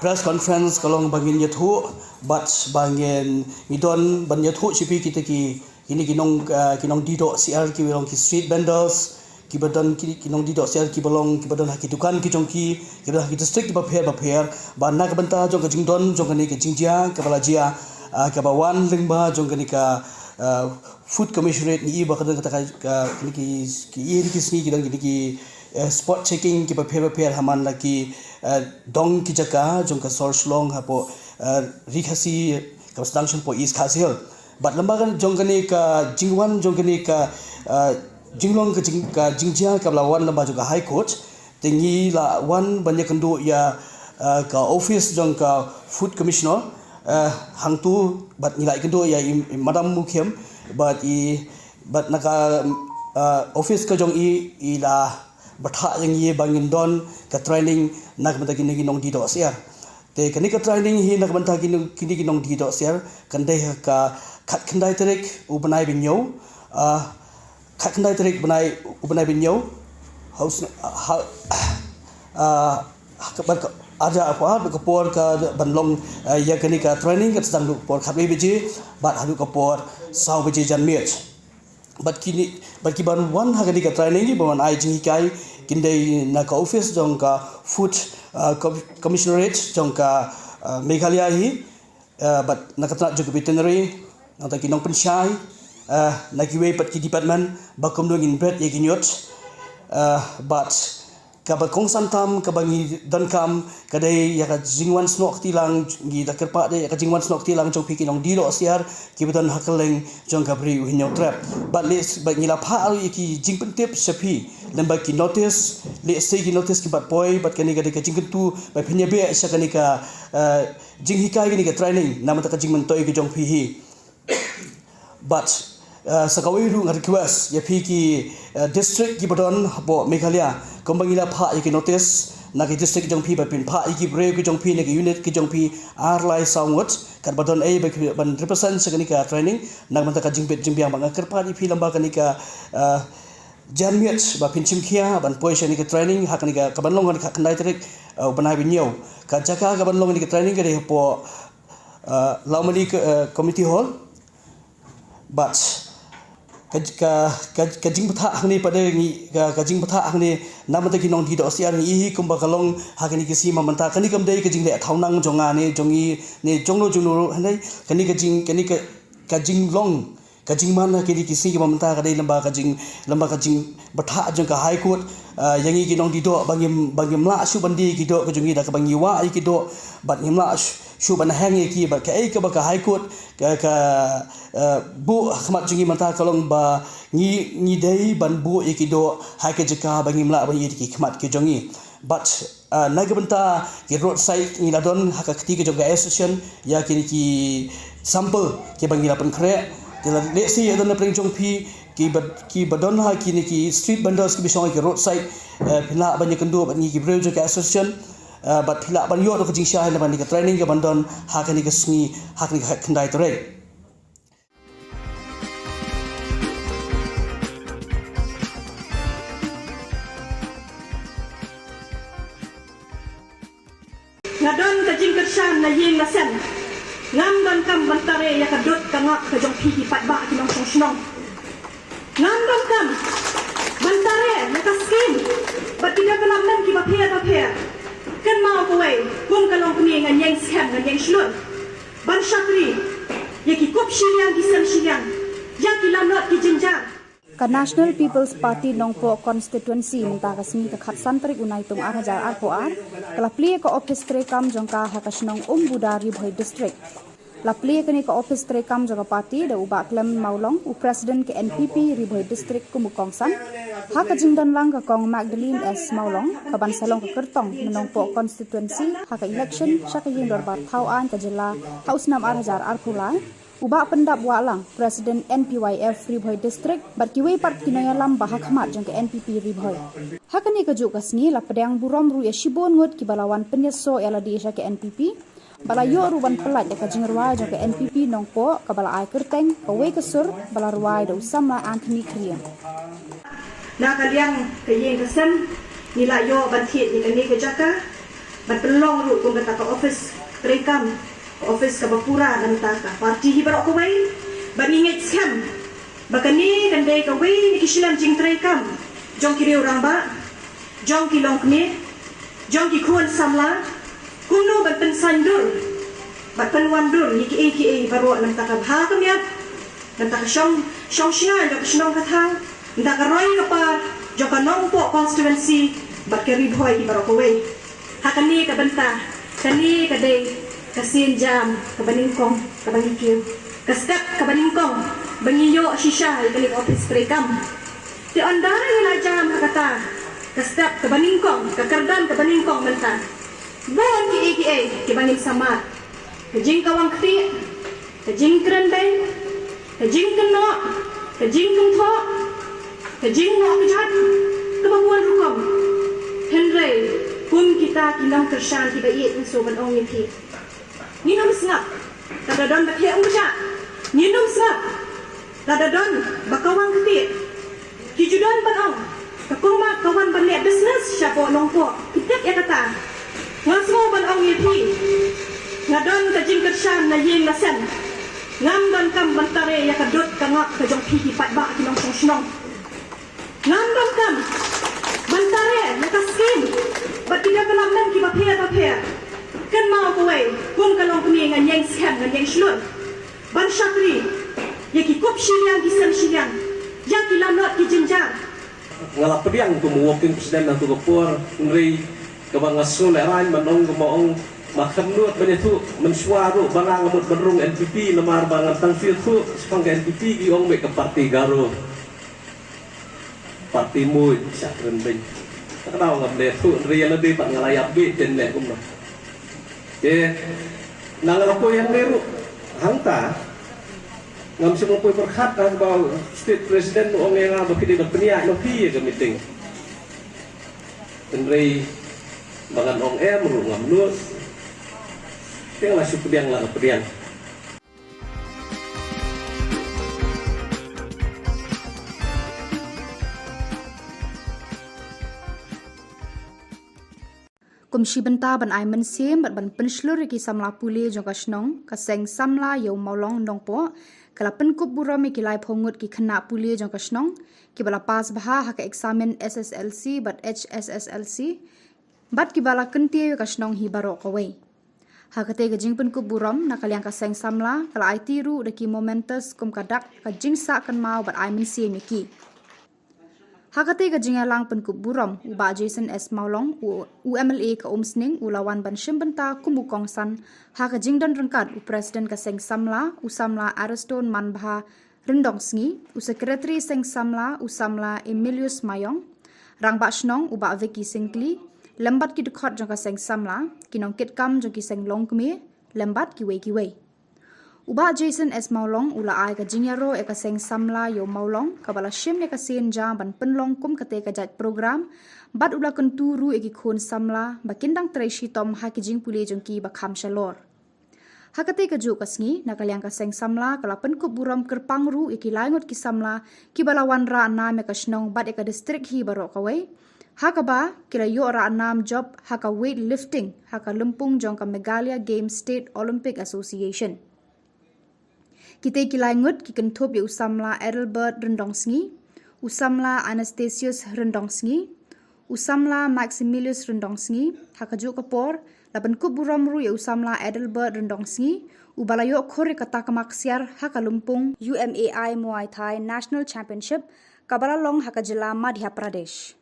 press conference ka long ba ngin ïathuh bad ba ngin, ngi don ban ïathuh sha phi kita ki, kine ki nong, ah, ki nongdie doh syiar kiba long ki street vendors, kiba don ki, ki nongdie doh syiar kiba long, kiba don ha ki dukan ki jong ki, kiba don ha ki district kiba pher ba pher, ba na ka bynta jong ka jingdon jong kane ka jingjia kaba la jia, ah, kaba wan lyngba jong kane ka, ah, Food Commissionerate, ngi i ba ka don kata ka, ka, kine ki, ki ïa ki sngi ki don kine ki, eh, spot checking kiba pher ba pher ha man la ki, eh, dong ki jaka jong ka sor Shillong hapoh, eh, Ri Khasi kaba sdang shong hapoh East Khasi Hills. Bad lyngba ka jong kane ka jingwan jong kane ka, eh, jinglong ka jing, ka jingjia kaba la wan lyngba jong ka High Court, te ngi la wan ban ïakynduh ïa, eh, ka office jong ka Food Commissioner, eh, hangtu bad ngi la ïakynduh ïa i, i Madam Mukhim bad i, bad na ka, eh, office ka jong i, i la bthah ïa ngi ba ngin don ka training na ka bynta kine ki nongdie dohsyiar. Te kane ka training hi na ka bynta kine, kine ki nongdie dohsyiar kan dei ha ka khatkhyndai tarik u bnai ba hynñiew, ah, khatkhyndai tarik bnai, u bnai ba hynñiew, ha u sn-, ha, ah, ha ka, bad ka, arja apa, bad ka por ka ban long, ah, ïa kane ka training kan sdang naduh ka por khatwei baje bad haduh ka por saw baje janmiet. Bad kine, bad ki ban wan ha kane ka training, ki ban wan ai jinghikai, kin dei na ka office jong ka Food, ah, Com-, Commissionerate jong ka, ah, Meghalaya hi, ah, bad na ka tnat jong ka veterinary, nangta ki nongpynshai, ah, na kiwei pat ki department, ba kumno ngin bret ïa ki ñiut, ah, bad kaba kongsan tam, kaba ngi donkam, ka dei ïa ka jingwan snoh kti lang, ngi da kyrpad ïa ka jingwan snoh kti lang jong phi ki nongdie dohsyiar, kiba don ha kylleng jong ka Bri u Hynñiewtrep. Bad leh, bad ngi la phah ruh ïa ki jingpyntip sha phi, lyngba ki notice, lehse ki notice ki bat poi, bad kane ka dei ka jingkyntu, ba phin ïa beh sha kane ka, eh, jinghikai kane ka training, na ka bynta ka jingmyntoi ka jong phi hi. Bad, uh, sa kawei ruh nga request ïa phi ki, uh, district kiba don hapoh Meghalaya. Kumba ngi la phah ïa ki notice na ki district jong phi, ba phin phah ïa ki briew ki jong phi, na ki unit ki jong phi, ar lai saw ngut. Katba don ei ba ki ban represent sha kane ka training, na ka bynta ka jingbit jingbiang, ba nga kyrpad ïa phi lyngba kane ka, uh, janmiet ba phin shim khia ban poi sha kane ka training, ha kane ka, ka ban long ha kane ka khatkhyndai tarik, uh, bnai ba hynñiew. Ka jaka ka ban long kane ka training ka dei hapoh, uh, Lawmali, uh, Community Hall. Bad ka, ka, ka, ka jingbthah hangne pat de ngi, ka, ka jingbthah hangne na ka bynta ki nongdie dohsyiar ngi ïohi kumba ka long ha kane ka sngi mynta, kane kam dei ka jingleh thawnang jong nga ne jong ngi ne jong no jong no ruh, hynrei kane ka jing, kane ka, ka jinglong, ka jingman ha kine ki sngi kiba mynta ka dei lyngba ka jing, lyngba ka jingbthah jong ka High Court, ah, ïa ngi ki nongdie doh, ba ngim, ba ngim lah shuh ban die ïa ki doh ka jong ngi da kaba ngi wah ïa ki doh, bad ngim lah shuh, shuh ban heng ïa ki, bad kaei kaba ka High Court ka, ka, ah, buh ha khmat jong ngi mynta ka long ba ngi, ngi dei ban buh ïa ki doh ha ka jaka ba ngim lah ban ïoh ïa ki khmat ki jong ngi. Bad, ah, na ka bynta ki roadside ngi la don ha ka kti ka jong ka association ïa kine ki sample kiba ngi la pynkhreh. Te lehse ïa don na pdeng jong phi kiba, kiba don ha kine ki street vendors kiba shong ha ki roadside, eh, phi lah ban ïakynduh bad ngi ki briew jong ka association, eh, bad phi lah ban ïoh ruh ka jingshai na kane ka training ka ban don ha kane ka sngi, ha kane ka khatkhyndai tarik. Nga don ka jingkyrshan na ïing na sem. Ngam donkam ban tare ïa ka dud ka ngap ka jong phi ki paidbah ki nongshong shnong. Ngam donkam ban tare ïa ka skim bad ki development kiba pher ba pher. Kynmaw kawei, kum ka longkmie ngan ïeng skhem ngan ïeng shlur ban shakri ïa ki kup shiliang ki sem shiliang, ïa ki lanot ki jynjar. Ka National People's Party Nongpoh Constituency mynta ka sngi ka khatsan tarik u Naitung ar hajar arphew ar ka la plie ka ophis treikam jong ka ha ka shnong Umbuda, Ri Bhoi District. La plie kane ka ophis treikam jong ka party da u Bah Clement Mawlong, u President ka N P P Ri Bhoi District kum u kongsan, ha ka jingdon lang ka Kong Magdalene S Mawlong, ka ban sa long ka kyrtong na Nongpoh Constituency ha ka election sha ka Ïing Dorbar Thaw Aiñ ka Jylla ha u snem ar hajar arphew lai. U Bah Pyndap Wahlang, President N P Y F Ri Bhoi District, bad kiwei pat ki nongïalam ba ha khmat jong ka N P P Ri Bhoi. Ha kane kajuh ka sngi la pdiang burom ruh ïa shibun ngut kiba la wan pynïasoh ïa lade sha ka N P P, ba la ïoh ruh ban pyllait ïa ka jingrwai jong ka N P P Nongpoh kaba la ai kyrteng Kawei ka Sur, ba la rwai da u samla Anthony Khyriem. Na ka liang ka ïing ka sem, ngi la ïoh ban thied ïa kane ka jaka ban pynlong ruh kum kata ka ophis treikam, ka ophis kaba pura na ka bynta ka party hi baroh kawei. Bad ngi ngeit skhem ba kane kan dei kawei na ki shilliang jingtreikam jong ki riew rangbah, jong ki longkmie, jong ki khun samla, kumno ban pynsaiñdur bad pynwandur ïa kiei kiei baroh na ka bynta ka bha ka miat, na ka bynta ka shong, shong shngaiñ jong ka shnong ka thaw, na ka bynta ka roi ka par jong ka Nongpoh Constituency bad ka Ri Bhoi hi baroh kawei. Ha kane ka bynta, kane ka dei ka sienjam kaba nyngkong kaba ngi kiew, ka step kaba nyngkong ba ngi ïoh shisha ïa kane ka ophis treikam. Te ynda ngi la jam ha kata ka step kaba nyngkong, ka kyrdan kaba nyngkong mynta, bun kiei kiei kiba ngin sa mad. Ka jingkawang ktieh, ka jingkren beiñ, ka jingkynnoh, ka jingkynthoh, ka jingngoh kjat, kaba bun rukom. Kum kita ki nongkyrshan kiba ïeit, ngi shu ban ong ïa phi, ngin ym sngap lada don ba theh umrjah. Ngin ym sngap lada don ba kawang ktieh. Ki ju don ban ong, ka Kong Mat ka wan ban leh business shapoh Nongpoh. Phi tip ïa kata. Nga sngew ban ong ïa phi, nga don ka jingkyrshan na ïing na sem. Ngam donkam ban tare ïa ka dud ka ngap ka jong phi ki paidbah ki nongshong shnong. Ngam donkam ban tare ïa ka skim bad ki development kiba pher bapher. Kynmaw kawei, kum ka longkmie ngan ïeng skhem, ngan ïeng shlur ban shakri ïa ki kup shiliang, ki sem shiliang, ïa ki lanot, ki jynjar. Nga la pdiang kum u working president ha tu ka por, hynrei kaba nga sngew lehraiñ ban ong, kaba ong, ma khlem nud ban ïathuh mynshuwa ruh ba nga nga mut ban rung N P P, namar ba ngan tang shu ïathuh shaphang ka N P P ki ong beit ka party Garo, party muid, sha kren beiñ. Ka daw ngam leh thuh, hynrei ïa lade pat nga la ïap beit, ten leh kumno. Te na nga la poi hangne ruh, hangta ngam shym la poi pyrkhat, haba u state president u ong ïa nga ba ki dei ban pynïaid noh phi ïa ka meeting. Hynrei ba ngan ong em ruh ngam nud. Te nga la shu pdiang, la pdiang. Kum shi bynta ban ai mynsiem bad ban pynshlur ïa ki samla pule jong ka shnong, ka seng samla Ïew Mawlong Nongpoh ka la pynkup burom ïa ki laiphew ngut ki khynnah pule jong ka shnong kiba la pass bha ha ka eksamin S S L C bad H S S L C, bad kiba la kyntiew ïa ka shnong hi baroh kawei. Ha katei ka jingpynkup burom, na ka liang ka seng samla ka la aiti ruh da ki mementos kum ka dak ka jingsah kynmaw bad ai mynsiem ïa ki. Ha katei ka jingïalang pynkup burom, u Bah Jason S Mawlong, u, u M L A ka Umsning, u la wan ban shim bynta kum u kongsan ha ka jingdon ryngkat u President ka seng samla, u samla Ariston Manbha Ryndongsngi, u Secretary seng samla, u samla Emilius Mayong, Rangbah Shnong u Bah Vicky Syngkli, lem bad ki dkhot jong ka seng samla, ki nongkitkam jong ki seng longkmie, lem bad kiwei kiwei. U Bah Jason S Mawlong u la ai ka jingïaroh ïa ka seng samla Ïew Mawlong kaba la shim ïa ka sien ja ban pynlong kum katei ka jait program, bad u la kyntu ruh ïa ki khun samla ba kin dang trei shitom ha ki jingpule jong ki ba kham shalor. Ha katei kajuh ka sngi, na ka liang ka seng samla ka la pynkup burom kyrpang ruh ïa ki lai ngut ki samla kiba la wanrah nam ïa ka shnong bad ïa ka district hi baroh kawei, ha kaba ki la ïoh rah nam jop ha ka weight lifting ha ka lympung jong ka Meghalaya Games State Olympic Association. Kitei ki lai ngut ki kynthup ïa u samla Adelbert Ryndongsngi, u samla Anastasius Ryndongsngi, u samla Maximilius Ryndongsngi. Ha kajuh ka por, la pynkup burom ruh ïa u samla Adelbert Ryndongsngi, uba la ïoh khur ïa ka takma ksiar ha ka lympung U M A I Muay Thai National Championship kaba la long ha ka jylla Madhya Pradesh.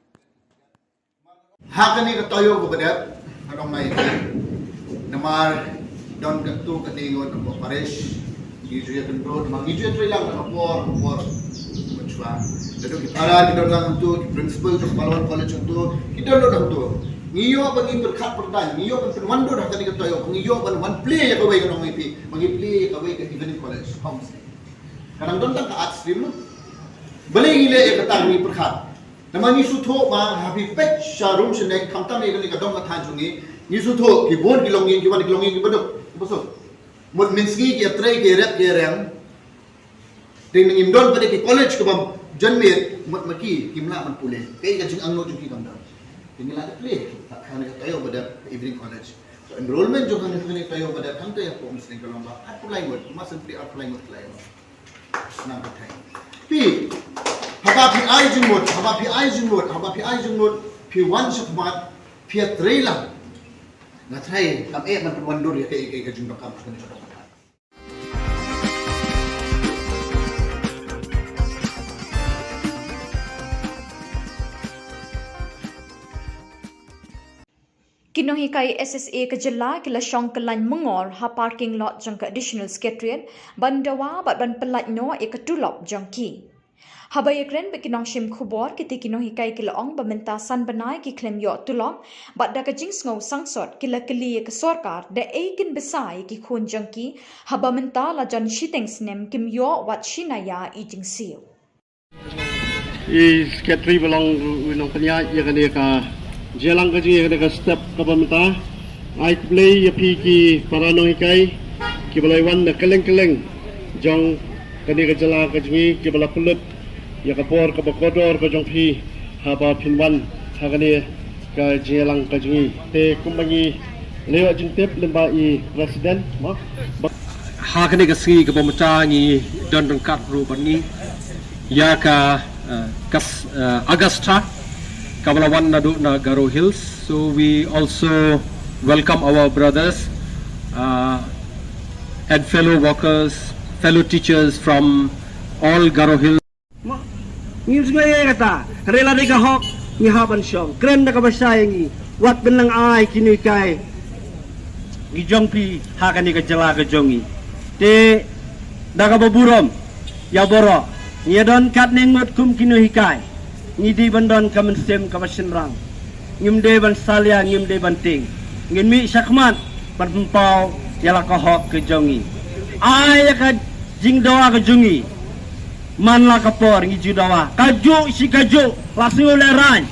Ha kane ka taïew kaba dep, ka dong nai. Namar don katto katne ngut na parish, ngi ju ïa kynduh, namar ngi ju ïa trei lang na ka por ka por. Mynshwa, naduh ki para ki don lang hangto, ki principal jong Pahlawan College hangto, ki don lang hangto. Ngi ïoh ban ngi pyrkhat pyrdan, ngi ïoh ban pynwandur ha kane ka taïew, ngi ïoh ban wan plie ïa kawei, ka dong nai phi, ban ngi plie ïa kawei ka evening college, homestay. Ka dang don tang ka art stream. Balei ngi leh ïa kata, ngi pyrkhat? Namar ngi sngewthuh ba ha phi peit sha rum shane, khamtam ïa kane ka dong ka thaiñ jong ngi, ngi sngewthuh ki bun ki longïing, ki wan ki longïing kiba duk, kiba suk. Mut mynsngi ki ïatrei, ki ïarep, ki ïareng. Te ngim don pat de ki college kaba jan miet, mut ma ki kim lah ban pule. Kaei ka jingangnud jong ki kam don. Te ngi la dep plie ha kane ka taïew ba dep, evening college. So enrollment jong kane ka taïew ba dep hangta ïa ka Umsning ka long ba arphew lai ngut, ma sngewthuh arphew lai ngut, lai ngut. Nang ka thai. Phi, haba phi ai jingmut, haba phi ai jingmut, haba phi ai jingmut, phi wan shakhmat, phi ïatrei lang. Nga tharai kam eh ban pynwandur ïa kaei kaei ka jingdonkam jong ka jingdonkam. Ki nonghikai S S A ka jylla ki la shong kyllain myngor ha parking lot jong ka Additional Secretariat ban dawa bad ban pyllait noh ïa ka tulop jong ki. Haba ïakren bad ki nongshim khubor, kitei ki nonghikai ki la ong ba mynta san bnai ki khlem ïoh tulop, bad da ka jingsngew sangsot ki la kylli ïa ka sorkar da ei kin bsa ïa ki khun jong ki, haba mynta la jan shiteng snem kim ïoh wat shi naïa i jingsiew. I secretary ba long u nongpynïaid ïa kane ka Jingïalang ka jong ngi ha kane ka step kaba mynta. Ai khublei ïa phi ki para nonghikai kiba la wan na kylleng kylleng jong kane ka jylla ka jong ngi, kiba la pynlut ïa ka por kaba kordor ka jong phi haba phin wan ha kane ka jingïalang ka jong ngi. Te kumba ngi la ïoh jingtip lyngba i president, mo, ba ha kane ka sngi kaba mynta ngi don ryngkat ruh bad ngi ïa ka, eh, ka s-, eh, Augusta kaba la wan naduh na Garo Hills. So we also welcome our brothers, uh, and fellow workers, fellow teachers from all Garo Hills. Mo, ngim sngewthuh ïa kata. Hynrei lada ka hok ngi hap ban shong. Kren da kaba shai ïa ngi. Wat ban nang ai ki nonghikai ki jong phi ha kane ka jylla ka jong ngi. Te da kaba burom ïa baroh, ngi don katne ngut kum ki nonghikai. Ngi dei ban don ka mynsiem kaba shynrang. Ngim dei ban salia, ngim dei ban tieng. Ngin mih shakhmat ban pynpaw ïa la ka hok ka jong ngi. Ai ïa ka jingdawa ka jong ngi man la ka por ngi ju dawa. Kajuh shi kajuh la sngew lehraiñ.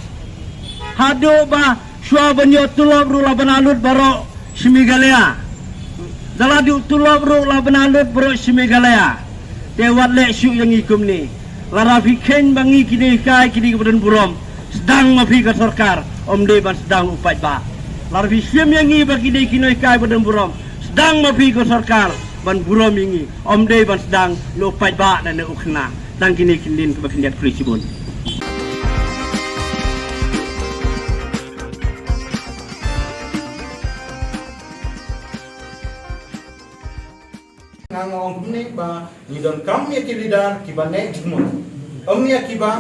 Haduh ba shuwa ban ïoh tulop ruh la ba la lut baroh shi Meghalaya. Da la duh tulop ruh la ba la lut baroh shi Meghalaya. Te wat leh shuh ïa ngi kumne. Lada phi kheiñ ba ngi ki nonghikai ki dei kiba don burom, sdang ma phi ka sorkar, ym dei ban sdang u paidbah. Lada phi shim ïa ngi ba ki dei ki nonghikai ba don burom, sdang ma phi ka sorkar ban burom ïa ngi, ym dei ban sdang na u paidbah ne na u khynnah. Tang kine ki kyntien kiba khyndiat, khublei shibun. Nga nga ong kumne ba ngi donkam ïa ki leader kiba neh jingmut. Ym ïa kiba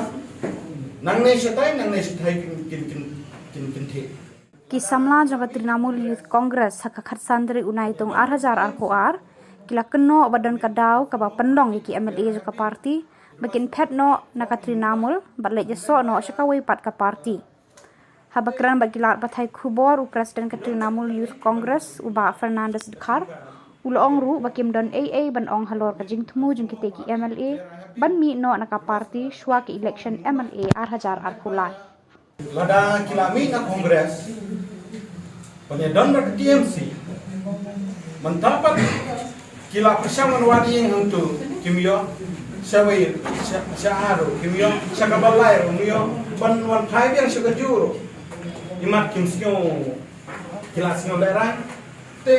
nangne shatai, nangne shatai kin, kin, kin, kin, kin theh. Ki samla jong ka Trinamool Youth Congress ha ka khatsan tarik u Naitung ar hajar arphew ar ki la kynnoh ba don ka daw kaba pynlong ïa ki M L A jong ka party ba kin phet noh na ka Trinamool bad leit ïasoh noh sha kawei pat ka party. Haba kren bad ki lad pathai khubor, u President ka Trinamool Youth Congress, u Bah Fernandez Dkhar, u la ong ruh ba kim don ei ei ban ong halor ka jingthmu jong kitei ki M L A ban mih noh na ka party shuwa ka election M L A ar hajar arphew lai. Lada ki la mih na Congress, ban ïadon bad ka T M C, mynta pat ki la pyrshang ban wad ïing hangtu, kim ïoh, sha wei, sha, sha ar ruh kim ïoh, sha kaba lai ruh kim ïoh, ban wan phai biang sha kajuh ruh. Imat kim sngew, ki la sngew lehraiñ. Te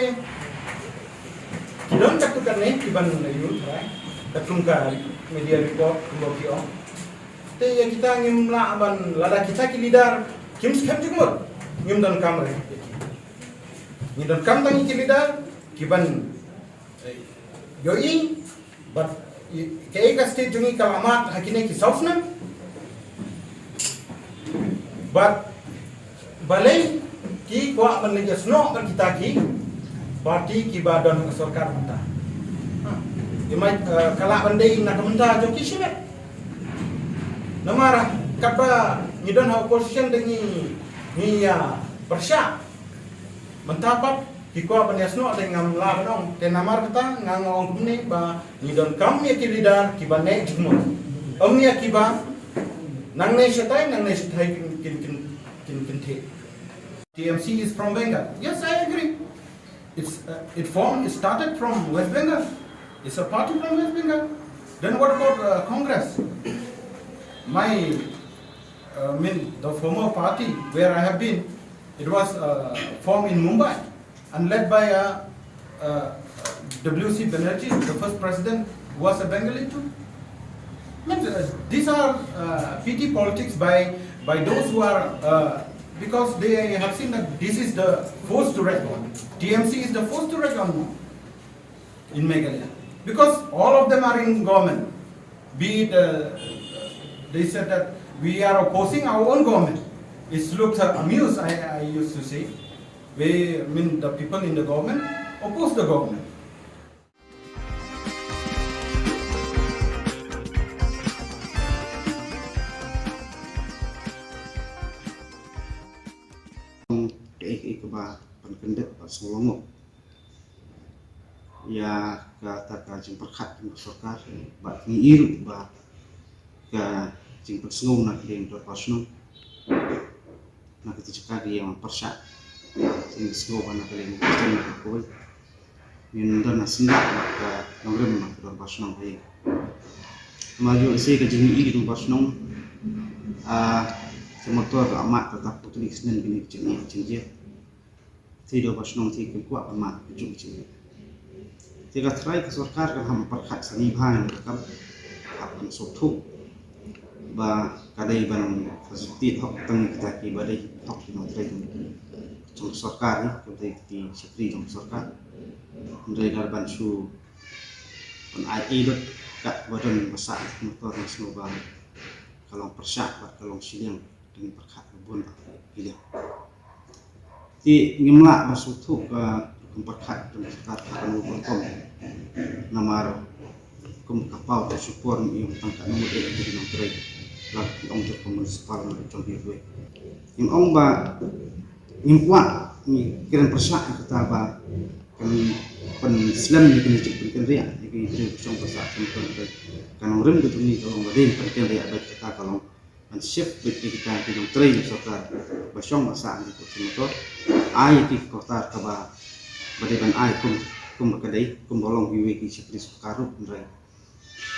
ki don katto katne kiban ïoh tharai, katkum ka media report kumba ki ong. Te ïa kita ngim lah ban, lada kita ki leader kim skhem jingmut, ngim donkam re. Ngi donkam tang ïa ki leader kiban, eh, ïohi, bad i, kaei ka state jong ngi ka la mad ha kine ki saw snem. Bad balei ki kwah ban leit ïasnoh bad kita ki party kiba don ha ka sorkar mynta. Ha. Ki mai, eh, ka lah ban dei na ka bynta jong ki shimet. Namar katba ngi don ha opposition te ngi, ngi ïa pyrshah. Mynta pat ki kwah ban ïasnoh te ngam lah ban ong. Te namar kata nga nga ong kumne ba ngi donkam ïa ki leader kiba neh jingmut. Ym ïa kiba nangne shatai, nangne shatai kin, kin, kin, kin, kin theh. T M C is from Bengal. Yes, I agree. It's, uh, it formed, it started from West Bengal. It's a party from West Bengal. Then what about, uh, Congress? My, uh, mean, the former party where I have been, it was, uh, formed in Mumbai and led by, uh, uh, W C Banerjee, the first president, was a Bengali too. Means, uh, these are, uh, petty politics by, by those who are, uh, because they have seen that this is the force to reckon. T M C is the force to reckon in Meghalaya. Because all of them are in government. Be it, uh, they said that we are opposing our own government. It looks, uh, amused, I, I used to say. We, I mean, the people in the government oppose the government. Kaei kaei kaba pynkyndit bad sngewlyngngoh ïa kata ka jingpyrkhat jong ka sorkar, bad ngi i ruh ba ka jingpynsngew na ka liang dorbar shnong Na kata ka jaka ka ïing pyrshah. Sngewbha na ka liang ka shnong ka kawei. Ngin don na syndah bad ka nongrim na ka dorbar shnong ka ïing. Namar ïoh lehse ka jingïohi ka dorbar shnong, ah, ka motor ka amat ka tap putli ka snem kine ka jingïohi ka jingïohi. Te dorbar shnong te ka kwah ka amat ka jingïohi. Te ka trai ka sorkar ka ham pyrkhat sani bha ïa ka kam. Hap kan sothu ba ka dei ban facilitate hok tang kita ki ba dei hok ki nongtrei jong sorkar ni, ka dei ki shakri jong sorkar. Hynrei dar ban shu ban ai ei lut kat ba don ba sah motor na sngewbha ka long pyrshah bad ka long shiliang. Dang pyrkhat ka bun ba ki liang. Te ngim lah ba shu thuh ka rukom pyrkhat jong ka sorkar ka kano ka rukom. Namar kum ka paw ka shukor ngi ïoh tang ka nong dei ki nongtrei. Lah ki ong jong ka municipal na jong ki wei. Ngim ong ba ngim kwah ngi kren pyrshah ïa kata ba kan pynslem ïa kane jingpynkynriah ïa ki briew shong ba sah kan pyntrei. Ka nongrim ka jong ngi ka long ba dei pynkyndriah ba kata ka long ban shift beit ïa kita ki nongtrei jong sorkar ba shong ba sah ki kut motor. Ai ïa ki ka kordor kaba ba dei ban ai kum kum ba ka dei kum ba long kiwei ki shakri sorkar ruh hynrei.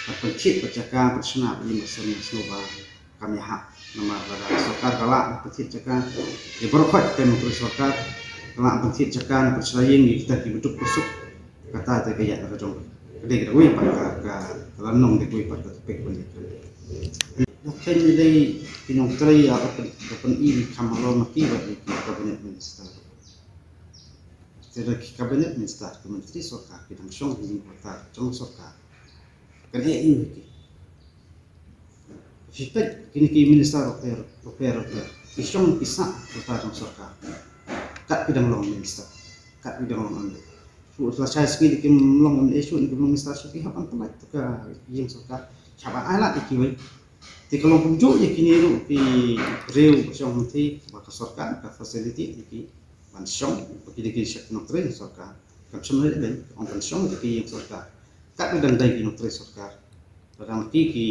Ban pynthied bad jaka, pynshna bad ïing bad sem, sngewbha kam ïahap. Namar lada ka sorkar ka lah ban pynthied jaka ïa baroh khoit, ka nongtrei sorkar ka lah ban pynthied jaka, pynshna ïing ïa kita kiba duk ba suk. Kata te ka ïaid na ka jong ka dei ka dei kawei pat ka, ka, ka lynnong, dei kawei pat ka topic ban ïakren. Nga khein ïa dei ki nongtrei ïa ka pyn, ka pyni kham halor ma ki bad ïa ki cabinet minister. Te da ki cabinet minister, ki myntri sorkar, ki dang shong ha ïing ha ktar jong sorkar. Kan eh ïa ki. Phi peit kine ki minister ruh pher, ruh pher, ruh pher. Ki shong ki sah ha ktar jong sorkar. Kat ki dang long minister. Kat ki dang long M L A. Shu la shai sngi da kim long M L A, shu da kim long minister, shu ki hap ban pynlait ka ïing sorkar. Ki hap ban ai lad ïa kiwei. Te ka long kumjuh ïa kine ruh ki briew ba shong hangtei ba ka sorkar ka facility ïa ki ban shong ba ki dei ki shakri nongtrei sorkar. Kam shym lei lei ong ban shong ïa ki ïing sorkar. Kat ba dang dei ki nongtrei sorkar. Ba dang ki ki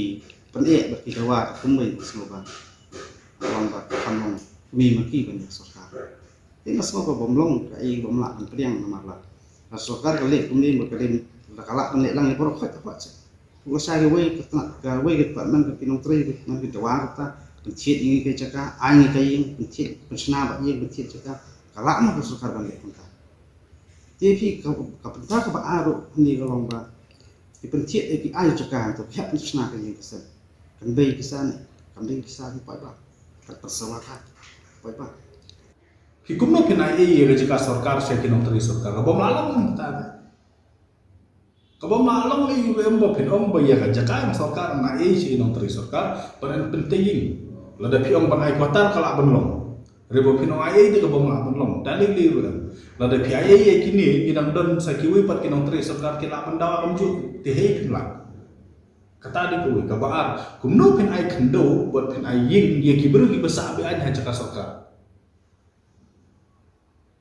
pyneh ba ki dawa ka kumwei ba sngewbha. Ka long ba ka kam long kmie ma ki ban ïa sorkar. Te nga sngewbha bym long kaei bym lah ban pdiang namar la ka sorkar ka leh kumne ba ka dei, la ka lah ban leh lang ïa baroh khoit, khoit seh. Ka shai kawei ka tnat, kawei ka department ka ki nongtrei, ka man ka dawa kata, pynthied ïa ngi ka jaka, ai ngi ka ïing, pynthied, pynshna bad ïing, pynthied jaka. Ka lah ma ka sorkar ban leh kumta. Te phi ka, ka bynta kaba ar ruh hangne ka long ba ki pynthied ïa ki, ai jaka, to ki hap pynshna ka ïing ka sem. Kan bei ki sa ne, kan bei ki sa ne, paidbah. Kan pynsawa ka, paidbah. Phi kumno phin ai ei ïa ka jaka sorkar sha ki nongtrei sorkar? Ka bym lah long mynta. Ka bym lah long ei, em ba phin ong ba ïa ka jaka sorkar ngan ai ei sha ki nongtrei sorkar ban pyntrei ïing. Lada phi ong ban ai quarter ka lah ban long. Hynrei ba phin ong ai ei te ka bym lah ban long. Da lei lei ruh em. Lada phi ai ei ïa kine, ngi dang don sa kiwei pat ki nongtrei sorkar ki lah ban dawa kumjuh. Te hei phin lah. Kata dei kawei, kaba ar. Kumno phin ai khyndew bad phin ai ïing ïa ki briew kiba sah be-aiñ ha jaka sorkar.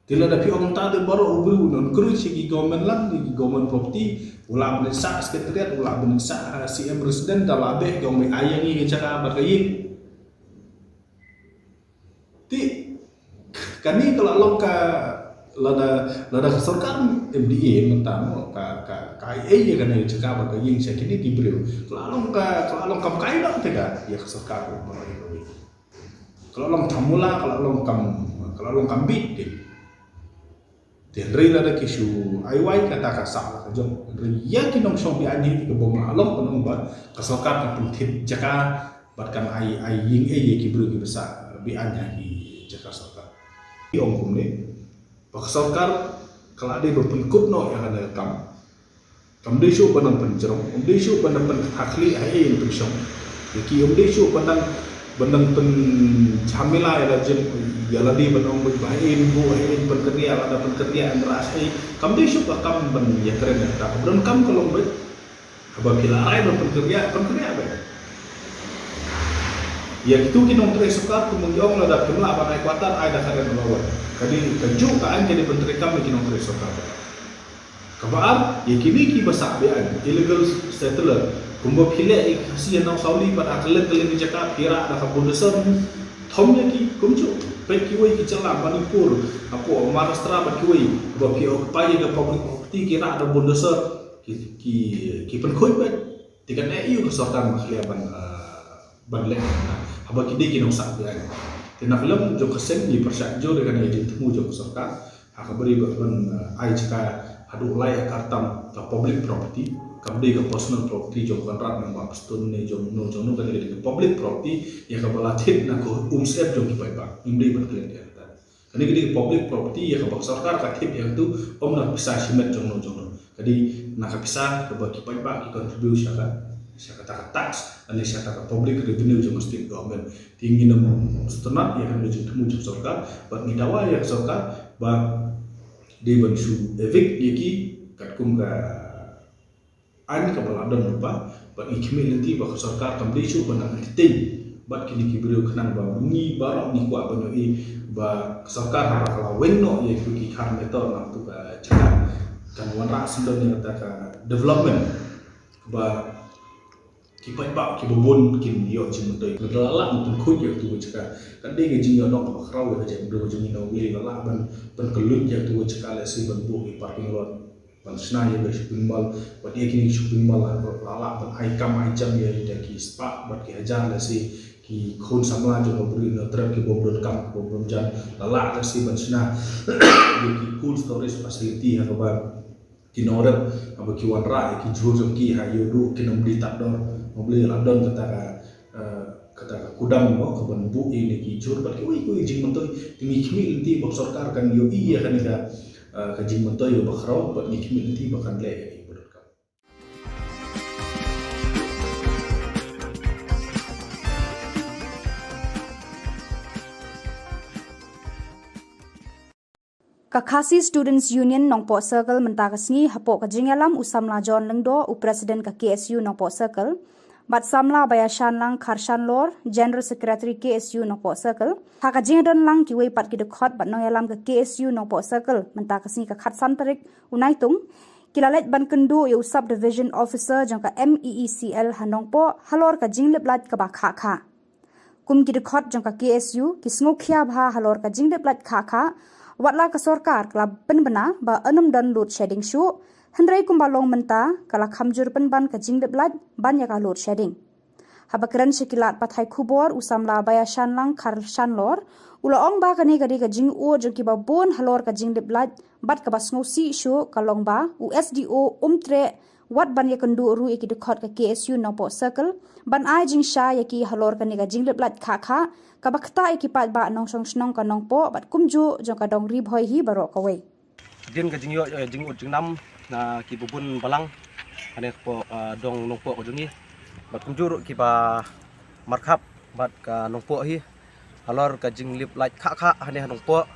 Te lada phi ong ta te baroh u briew u encourage ïa ki government land, ïa ki government property, u lah ban sah secretariat, u lah ban sah, ah, C M residence, da lah beh ki ong ba ai ïa ngi ka jaka bad ka ïing. Te kane ka la long ka, lada, lada ka sorkar M D A mynta mo, ka, ka, ka ai ïa kane ka jaka bad ka ïing sha kine ki briew. Ka la long ka, ka la long kam kai dang te ka, ïa ka sorkar mo, ka la long ka mula, ka la long kam, ka la long kam bit te. Te hynrei lada ki shu ai wai kata ka sah la ka jong. Hynrei ïa ki nongshong be-aiñ hi te ka bym lah long, ka long ba ka sorkar kan pynthied jaka bad kan ai, ai ïing ei ïa ki briew kiba sah be-aiñ ha ki jaka sorkar. Ki ong kumne ba ka sorkar ka la dei ba pynkut noh ïa kane ka kam. Kam dei shuh ban nang pynjrong, kam dei shuh ban nang pynkhakhlih ha ei ei pynshong. Ïa ki kam dei shuh ban nang, ban nang pynjhamila ïa la jin, ïa la dei ban ong ba ha ei ei buh, ha ei ei pynkynriah, lada pynkynriah em rah ei. Kam dei shuh ka kam ban ïakren ïa kata. Ka donkam ka long ba haba phi la rai ban pynkynriah, pynkynriah beit. Ïa kitu ki nongtrei sorkar kumba ngi ong lada phim lah ban ai quarter, ai da ka rent allowance. Ka dei kajuh ka aiñ ka dei pyntreikam ïa ki nongtrei sorkar. Kaba ar, ïa kine kiba sah be-aiñ, illegal settler, kumba phi leh ïa ki Khasi ha Nongsauli bad ha kylleng kylleng ki jaka, phi rah da ka bulldozer, thom ïa ki kumjuh. Peit kiwei ki jylla Manipur, hapoh Maharashtra bad kiwei, ba phi occupy ïa ka public property ki rah da bulldozer, ki, ki, ki pynkhuid bad. Te kane ïa ka sorkar ma khia ban, ah, ban leh. Haba ki dei ki nongsah ki ai. Te na ka lem jong ka seng ngi pyrshah jur ïa kane ka jingthmu jong ka sorkar. Ha kaba ri ba ban, ah, ai jaka haduh lai akar tam ka public property, kam dei ka personal property jong Conrad ne Bah Prestone ne jong no jong no, kane ka dei ka public property, ïa kaba la thied na ka umsyep jong ki paidbah. Ngim dei ban klet ïa kata. Kane ka dei ka public property ïa kaba ka sorkar ka thied ïa katu, ym na ka pisa shimet jong no jong no. Ka dei na ka pisa kaba ki paidbah ki contribute sha ka, sha kata ka tax, lane sha kata ka public revenue jong ka state government. Te ngin ym sngewtynnat ïa kane ka jingthmu jong ka sorkar, bad ngi dawa ïa ka sorkar ba dei ban shu evict ïa ki katkum ka aiñ kaba la don lypa, bad ngi khmih lynti ba ka sorkar kam dei shuh ban entertain bad kine ki briew khnang ba ngi baroh ngi kwah ban ïohi ba ka sorkar haba ka la weng noh ïa ki khar meter na katu ka jaka, kan wanrah syndon ïa kata ka development ba ki paidbah kiba bun kin ïoh jingmyntoi. Lada la lah ban pynkhuid ïa katu ka jaka, kan dei ka jingïoh nong kaba khraw ïa ka jaitbynriew jong ngi na U Blei, la lah ban, ban kylluid ïa katu ka jaka, lehse ban buh ïa parking lot, ban shna ïa ka shopping mall, bad ïa kine ki shopping mall la, la lah ban ai kam ai jam ïa, ïa ki spah bad ki hajar, lehse ki khun samla jong ka Bri Hynñiewtrep ki bym donkam, ki bym jan, la lah lehse ban shna ïa ki cold storage facility ha kaba ki nongrep haba ki wanrah ïa ki jhur jong ki ha ïoh ruh kin ym dei tad dor. Haba la don kata ka, eh, kata ka kudam mo kaban buh ïa kine ki jhur bad kiwei kiwei jingmyntoi. Te ngi khmih lynti ba ka sorkar kan ïohi ïa kane ka, eh, ka jingmyntoi kaba khraw bad ngi khmih lynti ba kan leh ïa kaba donkam. Ka Khasi Students Union Nongpoh Circle mynta ka sngi hapoh ka jingïalam u samla John Lyngdoh, u President ka K S U Nongpoh Circle, bad samla Baïashanlang Kharshanlor, General Secretary K S U Nongpoh Circle, ha ka jingdon lang kiwei pat ki dkhot bad nongïalam ka K S U Nongpoh Circle mynta ka sngi ka khatsan tarik u Naitung, ki la leit ban kynduh ïa u Subdivision Officer jong ka M E E C L ha Nongpoh halor ka jinglip light kaba khah khah. Kum ki dkhot jong ka K S U, ki sngewkhia bha halor ka jinglip light khah khah, watla ka sorkar ka la pynbna ba yn ym don load shedding shuh, hynrei kumba long mynta ka la kham jur pynban ka jinglip light ban ïa ka load shedding. Haba kren sha ki lad pathai khubor u samla Baïashanlang Kharshanlor, u la ong ba kane ka dei ka jingud jong kiba bun halor ka jinglip light, bad kaba sngewsih shuh ka long ba u S D O um treh wat ban ïakynduh ruh ïa ki dkhot ka K S U Nongpoh Circle ban ai jingshai ïa ki halor kane ka jinglip light khah khah kaba ktah ïa ki paidbah nongshong shnong ka Nongpoh bad kumjuh jong ka dong Ri Bhoi hi baroh kawei. Hadien ka jingïoh, eh, jingud jingnam na kiba bun balang hangne hapoh, eh, dong Nongpoh ka jong ngi, bad kumjuh ruh kiba markhap bad ka Nongpoh hi halor ka jinglip light khah khah hangne ha Nongpoh,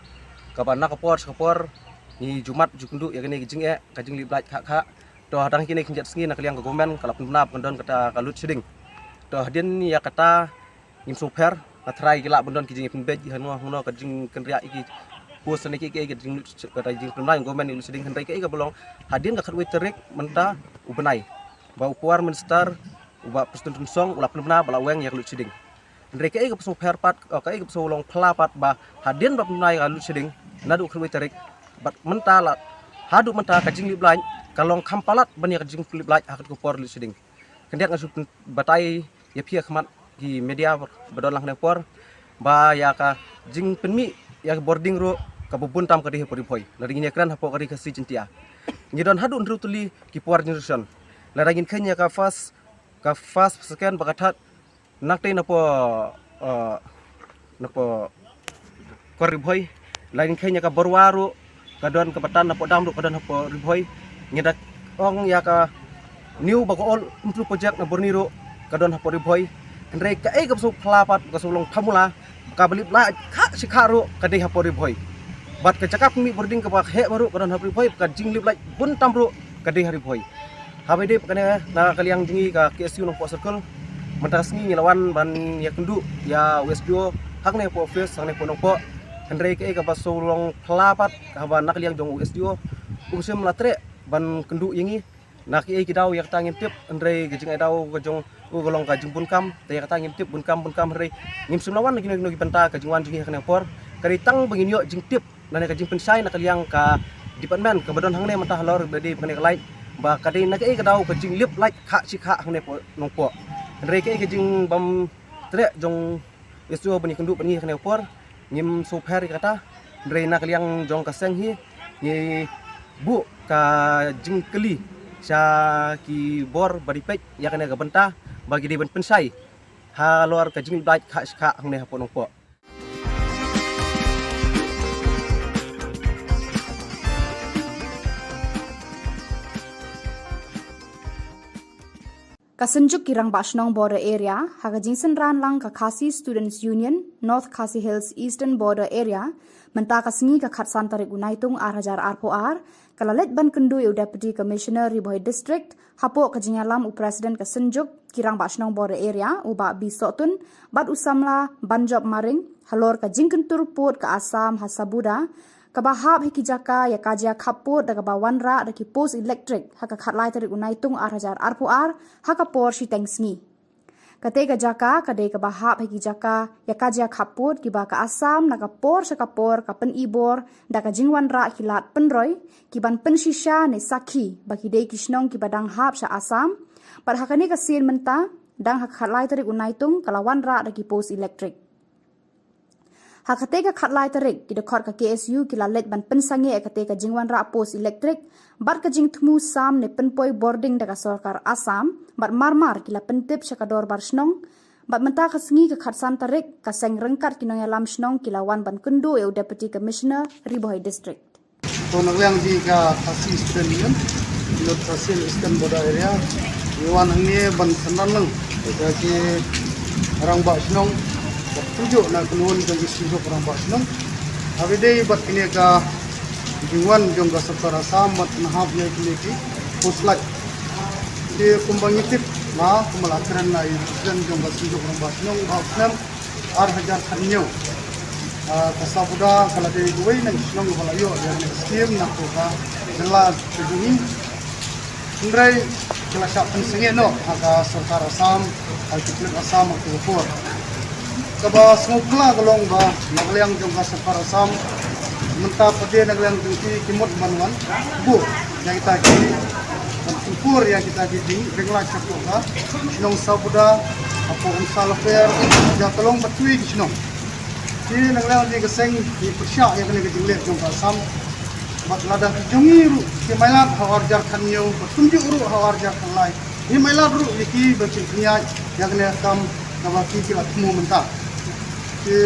kaba na ka por sha ka por ngi ju mad ju kynduh ïa kane ka jingeh ka jinglip light khah khah. To hadang kine ki jait sngi na ka liang ka government ka la pynbna ba kan don kata ka load shedding. To hadien ïa kata ngim sngewpher, nga tharai ki lah ban don ki jingpynbeit hangno hangno ka jingkynriah ïa ki post ne ki, ki, ki jing, kata jingpynbna jong government ïa load shedding, hynrei kaei kaba long hadien ka khatwei tarik mynta u bnai ba u Power Minister u Bah Prestone Tynsong u la pynbna ba la weng ïa ka load shedding. Hynrei kaei kaba sngewpher pat, eh, kaei kaba sngewlong phylla pat ba hadien ba pynbna ïa ka load shedding naduh khatwei tarik bad mynta la, haduh mynta ka jinglip light ka long kham palat ban ïa ka jinglip light ha katu ka por load shedding. Khyndiat nga shu pyn-, batai ïa phi ha khmat ki media ba don lang hangne por ba ïa ka jingpynmih ïa ka bording ruh kaba bun tam ka dei hapoh Ri Bhoi. Lada ngin ïakren hapoh ka Ri Khasi Jaiñtia, ngi don haduh hynriew tylli ki power generation. Lada ngin kheiñ ïa ka first, ka first, second bad ka third, nangtei napoh, eh, napoh kor Ri Bhoi. Lada ngin kheiñ ïa ka Barwa ruh ka don, kaba tan napoh dam ruh ka don hapoh Ri Bhoi. Ngi da ong ïa ka new bad ka old Umtlu project na Burnie ruh ka don hapoh Ri Bhoi. Hynrei kaei kaba sngewphylla pat, ka sngewlong phylla, kaba lip light khah shi khah ruh ka dei hapoh Ri Bhoi. Bad ka jaka pynmih bording kaba heh baroh ka don hapoh Ri Bhoi, ka jinglip light bun tam ruh ka dei ha Ri Bhoi. Haba ïadei bad kane na ka liang jong ngi ka K S U Nongpoh Circle, mynta ka sngi ngi la wan ban ïakynduh ïa u S D O hangne hapoh office hangne hapoh Nongpoh. Hynrei kaei kaba sngewlong phylla pat haba na ka liang jong u S D O um shym la treh ban kynduh ïa ngi. Na kiei ki daw ïa kata ngim tip, hynrei ka jingai daw ka jong u ka long ka jingbun kam, te ïa kata ngim tip, bun kam bun kam, hynrei ngim shym la wan na kino kino ki bynta ka jingwan jong ngi ha kane ka por. Ka dei tang ba ngin ïoh jingtip lane ka jingpynshai na ka liang ka department kaba don hangne mynta halor ba dei ba kane ka light ba ka dei na kaei ka daw ka jinglip light khah shi khah hangne hapoh Nongpoh. Hynrei kaei ka jingbym treh jong S D O ban ïakynduh bad ngi ha kane ka por, ngim sngewpher ïa kata. Hynrei na ka liang jong ka seng hi ngi buh ka jingkylli sha ki bor ba dei peit ïa kane ka bynta ba ki dei ban pynshai halor ka jinglip light khah shi khah hangne hapoh Nongpoh. Ka Synjuk ki Rangbah Shnong Border Area ha ka jingsynran lang ka Khasi Students Union North Khasi Hills Eastern Border Area mynta ka sngi ka khatsan tarik u Naitung ar hajar arphew ar ka la leit ban kynduh ïa u Deputy Commissioner Ri Bhoi District hapoh ka jingïalam u President ka Synjuk ki Rangbah Shnong Border Area u Bah B Sohtun bad u samla Banjop Maring halor ka jingkyntur pud ka Assam ha Sabuda kaba hap ha ki jaka ïa ka jia khappud da kaba wanrah da ki post elektrik ha ka khatlai tarik u Naitung ar hajar arphew ar ha ka por shiteng sngi. Kata ka jaka ka dei kaba hap ha ki jaka ïa ka jia khappud kiba ka Assam na ka por sha ka por ka pynibor da ka jingwanrah ki lad pynroi ki ban pynshisha ne sakhi ba ki dei ki shnong kiba dang hap sha Assam. Bad ha kane ka sien mynta dang ha ka khatlai tarik u Naitung ka la wanrah da ki post elektrik. Ha kata ka khatlai tarik ki dkhot ka K S U ki la leit ban pynsangeh ïa kata ka jingwanrah post elektrik bad ka jingthmu sam ne pynpoi bording da ka sorkar Assam bad marmar ki la pyntip sha ka dorbar shnong. Bad mynta ka sngi ka khatsan tarik ka seng ryngkat ki nongïalam shnong ki la wan ban kynduh ïa u Deputy Commissioner Ri Bhoi District. To na liang jong ka Khasi Student Union, North Khasi Eastern Border Area, ngi wan hangne ban synran lang ïa ki rangbah shnong, bad kumjuh na kynhun jong ki seng jong rangbah shnong. Haba ïadei bad kine ka jingwan jong ka sorkar Assam ban pynhap ïa kine ki post light. Te kumba ngi tip, ma kumba la kren na i president jong ka seng jong rangbah shnong, ba u snem ar hajar khathynñiew. Ah, ka Sabuda ka la dei kawei na ki shnong ba la ïoh ïa kane ka skim na ka jylla ka jong ngi. Hynrei ki la shah pynsangeh noh ha ka sorkar Assam, ha ki pulit Assam ha ka por. Kaba sngewphylla ka long ba na ka liang jong ka sorkar Assam mynta pat de na ka liang jong ki ki mut ban wan buh ïa kita ki, ban pynkur ïa kita ki jingpynlait shapoh ka shnong Sabuda, hapoh Umsal Lower, Jatalong bad kiwei ki shnong. Te na ka liang jong ka seng ngi pyrshah ïa kane ka jingleh jong ka Assam. Bad lada ki jong ngi ruh ki mailat ha u ar hajar khathynñiew bad kumjuh ruh ha u ar hajar khatlai, ngi mailat ruh ïa ki ban shim khyndiat ïa kane ka kam kaba ki ki la thmu mynta. Te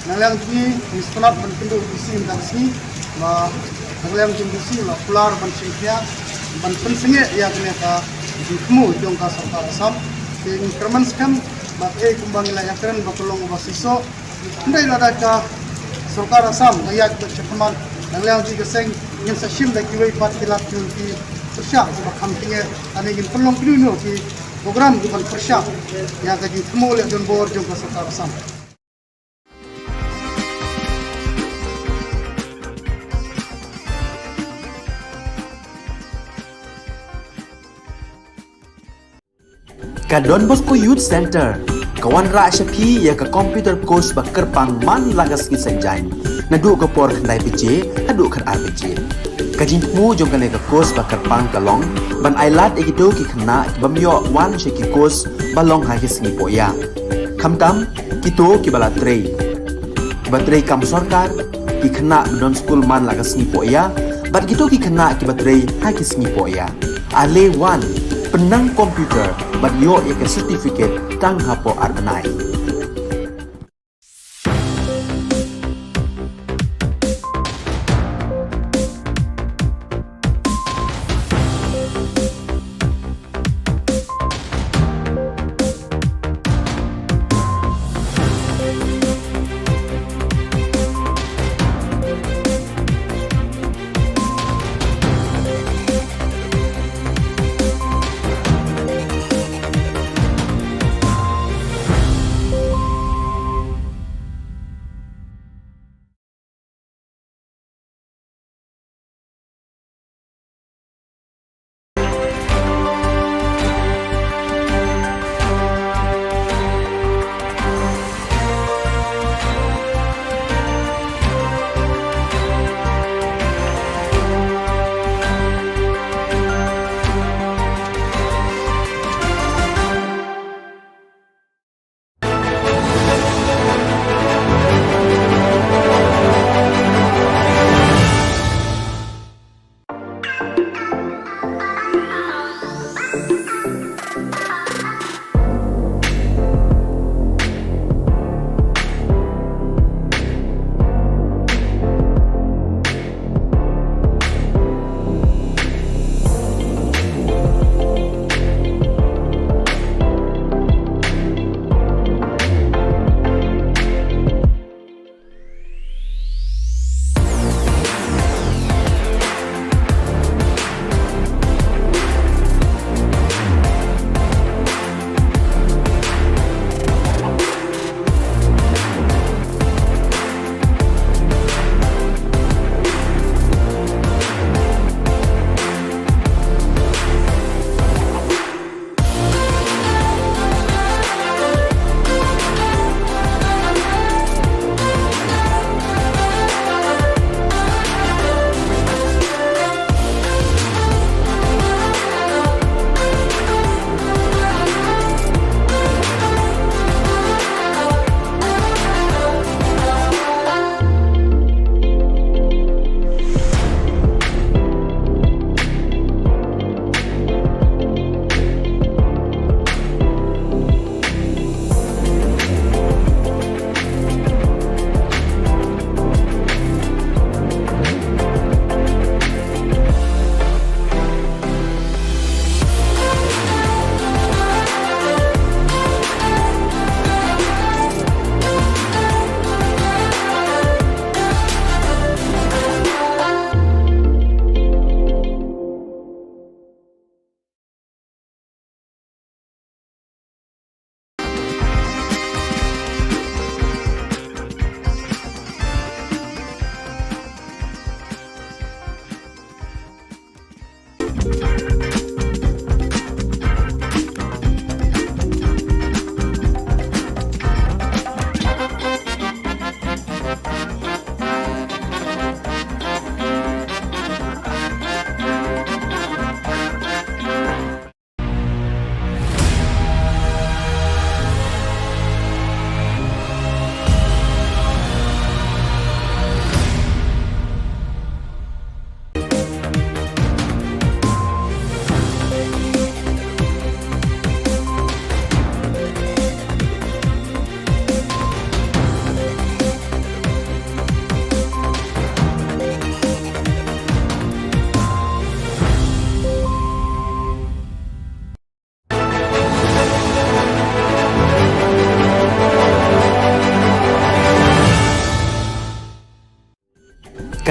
na ka liang jong ngi ngi sngewtynnat ban kynduh D C mynta ka sngi, ba na ka liang jong D C la kular ban shim khia ban pynsangeh ïa kane ka jingthmu jong ka sorkar Assam. Te ngi kyrmen skhem ba kaei kumba ngi la ïakren ba ka long kaba shisha. Hynrei lada ka sorkar Assam ka ïaid bad shakhmat, na ka liang jong ka seng ngin sa shim da kiwei pat ki lad ki pyrshah kiba kham tynge, lane ngin pynlong kino kino ki program kiban pyrshah ïa ka jingthmu leh donbor jong ka sorkar Assam. Ka Don Bosco Youth Center ka wanrah sha phi ïa ka computer course ba kyrpang man la ka sngi Saitjaiñ, naduh ka por khyndai baje haduh khatar baje. Ka jingthmu jong kane ka course ba kyrpang ka long ban ailad ïa kito ki khynnah ki bym ïoh wan sha ki course ba long ha ki sngi pohïa, khamtam kito kiba la trei, kiba trei kam sorkar, ki khynnah ba don skul man la ka sngi pohïa bad kito ki khynnah kiba trei ha ki sngi pohïa. Ale wan, pynnang computer bad ïoh ïa ka certificate tang hapoh ar bnai.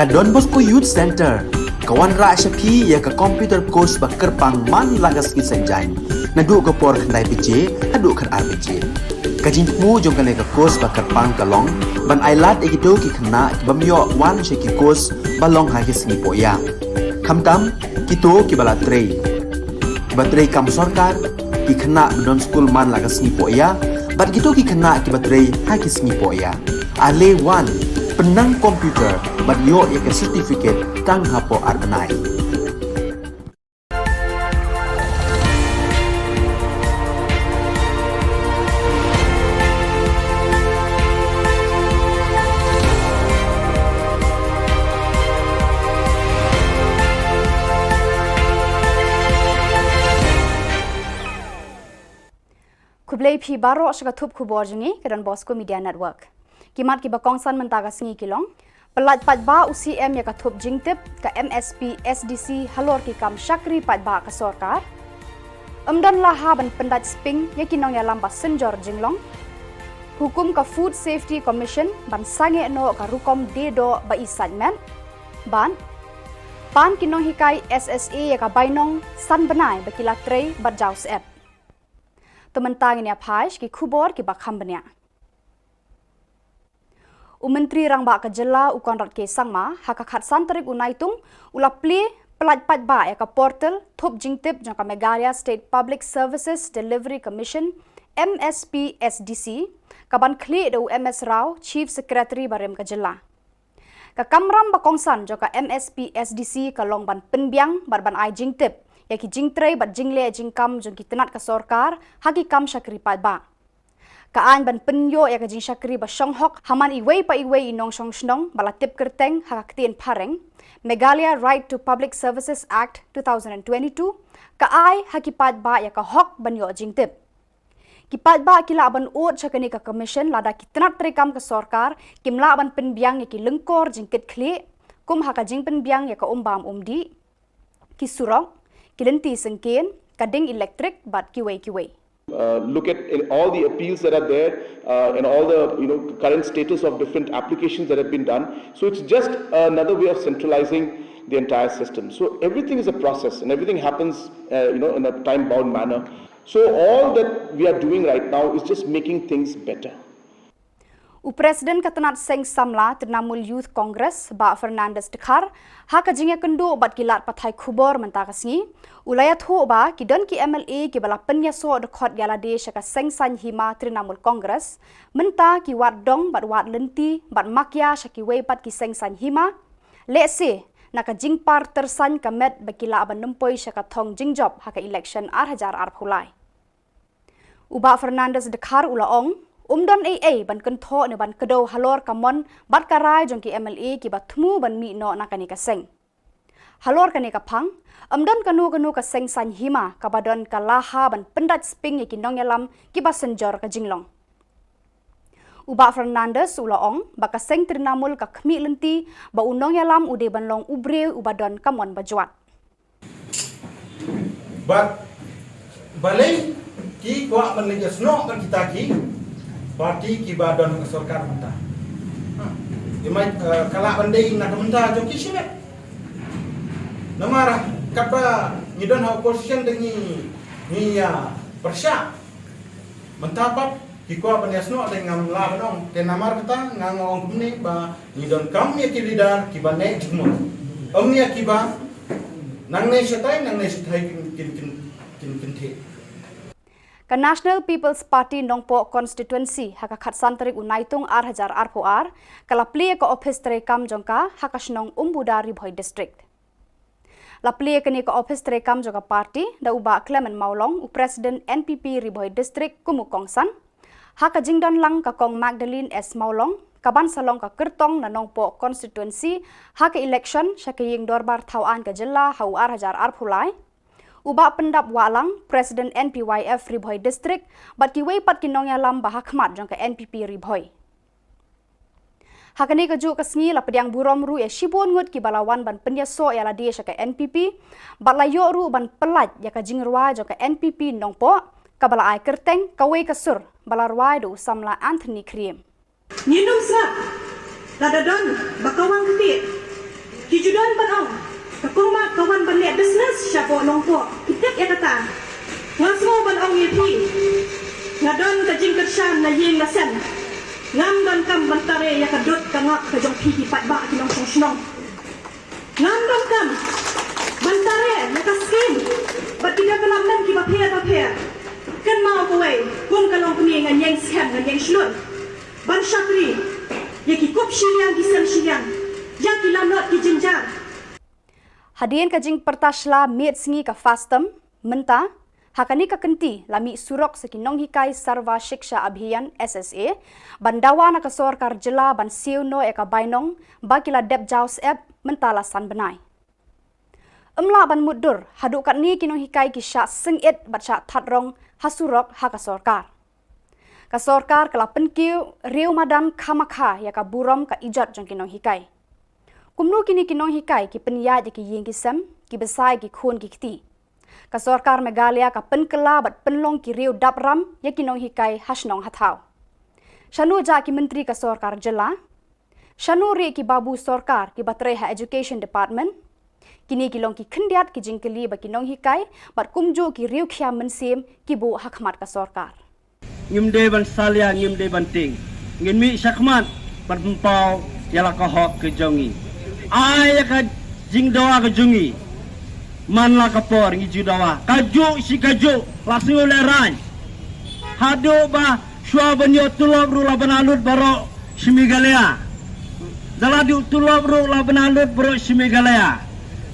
Ka Don Bosco Youth Centre ka wanrah sha phi ïa ka computer course ba kyrpang man la ka sngi Saitjaiñ, naduh ka por khyndai baje haduh khatar baje. Ka jingthmu jong kane ka course ba kyrpang ka long ban ai lad ïa kito ki khynnah ki bym ïoh wan sha ki course ba long ha ki sngi pohïa, khamtam kito kiba la trei, kiba trei kam sorkar, ki khynnah ba don skul man la ka sngi pohïa bad kito ki khynnah kiba trei ha ki sngi pohïa. Ale wan, pynnang computer bad ïoh ïa ka certificate tang hapoh ar bnai. Khublei phi baroh sha ka thup khubor jong ngi ka Don Bosco Media Network. Ki mat kiba kongsan mynta ka sngi ki long: Pyllait paidbah u C M ïa ka thup jingtip ka M S P S D C halor ki kam shakri paidbah ka sorkar. Ym don la ha ban pyndait sping ïa ki nongïalam ba synjor jinglong. Hukum ka Food Safety Commission ban sangeh noh ka rukom die doh ba i sait met. Bad pan ki nonghikai S S A ïa ka bainong san bnai ba ki la trei bad jaw syep. To mynta ngin ïa phai sha ki khubor kiba kham bniah. U Myntri Rangbah ka Jylla u Conrad K Sangma ha ka khatsan tarik u Naitung u la plie pyllait paidbah ïa ka portal thup jingtip jong ka Meghalaya State Public Services Delivery Commission, M S P S D C, ka ban khlieh da u M S Rao, Chief Secretary barim ka Jylla. Ka kamram ba kongsan jong ka M S P S D C ka long ban pynbiang bad ban ai jingtip ïa ki jingtrei bad jingleh jingkam jong ki tnat ka sorkar ha ki kam shakri paidbah. Ka aiñ ban pynïoh ïa ka jingshakri ba shong hok ha man iwei pa iwei i nongshong shnong ba la tip kyrteng ha ka ktien phareng, Meghalaya Right to Public Services Act two thousand and twenty-two, ka ai ha ki paidbah ïa ka hok ban ïoh jingtip. Ki paidbah ki lah ban ud sha kane ka commission lada ki tnat treikam ka sorkar kim lah ban pynbiang ïa ki lyngkor jingkitkhlieh, kum ha ka jingpynbiang ïa ka um bam um dih, ki surok, ki lynti syngkien, ka ding elektrik bad kiwei kiwei. Uh, look at in all the appeals that are there, uh, and all the, you know, current status of different applications that have been done. So it's just another way of centralizing the entire system. So everything is a process, and everything happens, uh, you know, in a time-bound manner. So all that we are doing right now is just making things better. U President ka tnat seng samla Trinamool Youth Congress, Bah Fernandes Dkhar, ha ka jingïakynduh bad ki lad pathai khubor mynta ka sngi, u la ïathuh ba ki don ki M L A kiba la pynïasoh dkhot ïa lade sha ka seng saiñ hima Trinamool Congress, mynta ki wad dong bad wad lynti bad makia sha kiwei pat ki seng saiñ hima, lehse na ka jingpar tyrsaiñ ka met ba ki lah ban nym poi sha ka thong jingjop ha ka election ar hajar arphew lai. U Bah Fernandes Dkhar u la ong, ym don ei ei ban kynthoh ne ban kdew halor ka mon bad ka rai jong ki M L A kiba thmu ban mih noh na kane ka seng. Halor kane ka phang, ym don kano kano ka seng saiñ hima kaba don ka laha ban pyndait sping ïa ki nongïalam kiba synjor ka jinglong. U Bah Fernandes u la ong ba ka seng Trinamool ka khmih lynti ba u nongïalam u dei ban long u briew uba don ka mon bajwat. Bad balei ki kwah ban leit ïasnoh bad kita ki parti kiba don ha sorkar mynta? Ha. Ki mai, eh, ka lah ban dei na ka bynta jong ki shimet. Namar katba ngi don ha opposition te ngi, ngi ïa pyrshah. Mynta pat ki kwah ban ïasnoh te ngam lah ban ong. Te namar kata nga nga ong kumne ba ngi donkam ïa ki leader kiba neh jingmut. Ym ïa kiba nangne shatai, nangne shatai kin, kin, kin, kin, kin theh. Ka National People's Party Nongpoh Constituency ha ka khatsan tarik u Naitung ar hajar arphew ar, ka la plie ka ophis treikam jong ka ha ka shnong Umbuda, Ri Bhoi District. La plie kane ka ophis treikam jong ka party da u Bah Clement Mawlong, u President N P P Ri Bhoi District kum u kongsan. Ha ka jingdon lang ka Kong Magdalene S Mawlong, ka ban sa long ka kyrtong na Nongpoh Constituency ha ka election sha ka ïing dorbar thaw aiñ ka jylla ha u ar hajar arphew lai. U Bah Pyndap Wahlang, President N P Y F Ri Bhoi District, bad kiwei pat ki nongïalam ba ha khmat jong ka N P P Ri Bhoi. Ha kane kajuh ka sngi la pdiang burom ruh ïa shibun ngut kiba la wan ban pynïasoh ïa lade sha ka N P P, bad la ïoh ruh ban pyllait ïa ka jingrwai jong ka N P P Nongpoh, kaba la ai kyrteng Kawei ka Sur, ba la rwai da u samla Anthony Khriem. Ngin ym sah lada don ba ka wan ktieh Ki ju don ban ong, ka Kong Mat ka wan ban leh business shapoh Nongpoh. Ki tip ïa kata. Nga sngew ban ong ïa phi, nga don ka jingkyrshan na ïing na sem. Ngam donkam ban tare ïa ka dud ka ngap ka jong phi ki paidbah ki nongshong shnong. Ngam donkam ban tare ïa ka skim bad ki development kiba pher bapher. Kynmaw kawei, kum ka longkmie ngan ïeng skhem ngan ïeng shlur ban shakri ïa ki kup shiliang ki sem shiliang, ïa ki lanot ki jynjar. Hadien ka jingpyrta shla miet sngi ka FASTM, mynta ha kane ka kynti la mih surok sa ki nonghikai Sarva Shiksha Abhiyan, S S A, ban dawa na ka sorkar jylla ban siew noh ïa ka bainong ba ki la dep jaw syep mynta la san bnai. Ym lah ban mutdur, haduh katne ki nonghikai ki shah sngewit bad shah that rong ha surok ha ka sorkar. Ka sorkar ka la pynkiew riew madan khamakha ïa ka burom ka ijot jong ki nonghikai. Kumno kine ki nonghikai ki pynïaid ïa ki ïing ki sem, ki bsa ïa ki khun ki kti? Ka sorkar Meghalaya ka pynkylla bad pynlong ki riew dap ram ïa ki nonghikai ha shnong ha thaw. Shano jah ki myntri ka sorkar jylla? Shano rieh ki babu sorkar kiba trei ha Education Department? Kine ki long ki khyndiat ki jingkylli ba ki nonghikai bad kumjuh ki riewkhia mynsiem ki buh ha khmat ka sorkar. Ngim dei ban salia, ngim dei ban tieng. Ngin mih shakhmat ban pynpaw ïa la ka hok ka jong ngi. Ai ïa ka jingdawa ka jong ngi. Man la ka por ngi ju dawa. Kajuh shi kajuh la sngew lehraiñ. Haduh ba shuwa ban ïoh tulop ruh la bna lut baroh shi Meghalaya. Da la duh tulop ruh la bna lut baroh shi Meghalaya.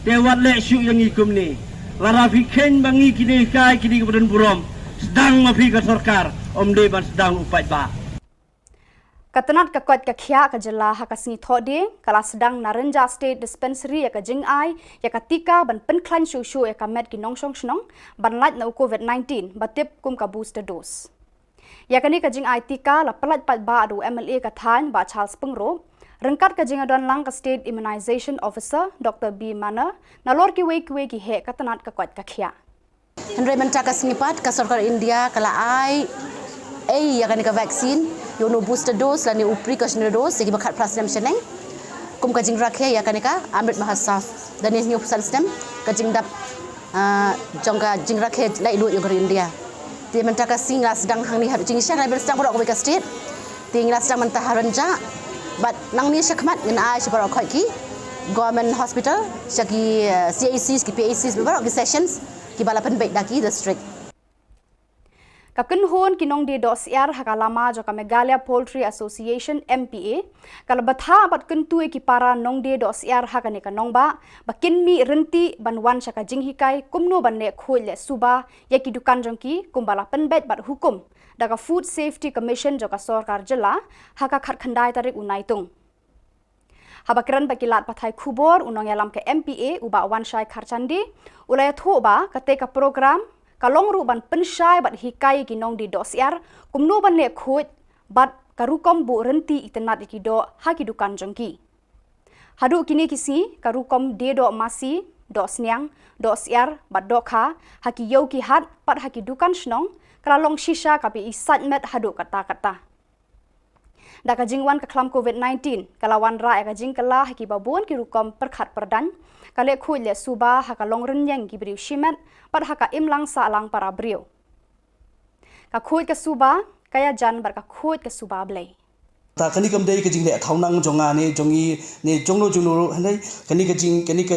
Te wat leh shuh ïa ngi kumne. Lada phi kheiñ ba ngi ki nonghikai ki dei kiba don burom, sdang ma phi ka sorkar, ym dei ban sdang u paidbah. Ka tnat ka koit ka khiah ka jylla ha ka sngi Thohdieng ka la sdang na Rynjah State Dispensary ïa ka jingai ïa ka tika ban pynkhlaiñ shuh shuh ïa ka met ki nongshong shnong ban lait na u COVID nineteen ba tip kum ka booster dose. Ïa kane ka jingai tika la pyllait paidbah da u M L A ka thaiñ Bah Charles Pyngrope, ryngkat ka jingïadon lang ka State Immunization Officer Doctor B Manner, nalor kiwei kiwei ki heh ka tnat ka koit ka khiah. Hynrei mynta ka sngi pat ka sorkar India ka la ai ei ïa kane ka vaccine, ïa une u booster dose lane u precautionary dose ïa kiba khatphra snem shaneng. Kum ka jingrakhe ïa kane ka Amrit Mahotsav. Da hynñiewphew san snem ka jingdap, ah, jong ka jingrakhe laitluid jong ka ri India. Te mynta ka sngi la sdang hangne ha Jingshang, la sdang baroh kawei ka state. Te ngi la sdang mynta ha Rynjah. Bad nangne shakhmat ngin ai sha baroh khoit ki government hospital, sha ki, eh, C H Cs, ki P H Cs, baroh ki sessions kiba la pynbeit da ki district. Ka kynhun ki nongdie doh syiar ha ka lama jong ka Meghalaya Poultry Association, M P A, ka la bthah bad kyntu ïa ki para nongdie doh syiar ha kane ka nongbah ba kin mih rynti ban wan sha ka jinghikai kumno ban leh khuid leh suba ïa ki dukan jong ki kumba la pynbeit bad hukum da ka Food Safety Commission jong ka sorkar jylla ha ka khatkhyndai tarik u Naitung. Haba kren bad ki lad pathai khubor, u nongïalam ka M P A u Bah Wanshai Kharchandi u la ïathuh ba katei ka program ka long ruh ban pynshai bad hikai ïa ki nongdie doh syiar kumno ban leh khuid bad ka rukom buh rynti itynnad ïa ki doh ha ki dukan jong ki. Haduh kine ki sngi ka rukom die doh masi, doh sniang, doh syiar bad dohkha ha ki ïew ki hat bad ha ki dukan shnong ka la long shisha kaba i sait met haduh katta katta. Da ka jingwan ka khlam COVID nineteen ka la wanrah ïa ka jingkylla ha kiba bun ki rukom pyrkhat pyrdaiñ, ka leh khuid leh suba ha ka long rynïeng ki briew shimet bad ha ka imlang sahlang para briew. Ka khuid ka suba ka ïajan bad ka khuid ka suba blei. Ta kane kam dei ka jingleh thaw nang jong nga ne jong i ne jong no jong no ruh, hynrei kane ka jing, kane ka,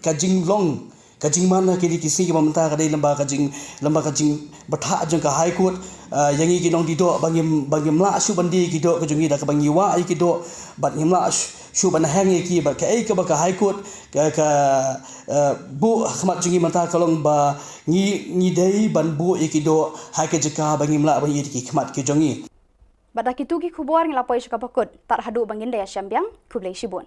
ka jinglong ka jingman ha kine ki sngi kiba mynta ka dei lem bad ka jing, lem bad ka jingbthah jong ka High Court, ah, ïa ngi ki nongdie doh ba ngim, ba ngim lah shuh ban die ki doh ka jong ngi da kaba ngi wah ïa ki doh bad ngim lah shuh, shuh ban heng ïa ki bad kaei kaba ka High Court ka, ka, ah, buh ha khmat jong ngi mynta ka long ba ngi, ngi dei ban buh ïa ki doh ha ka jaka ba ngim lah ban ïoh ïa ki khmat ki jong ngi. Bad da kitu ki khubor ngi la poi sha kaba kut, tad haduh ba ngin da ïashem biang, khublei shibun.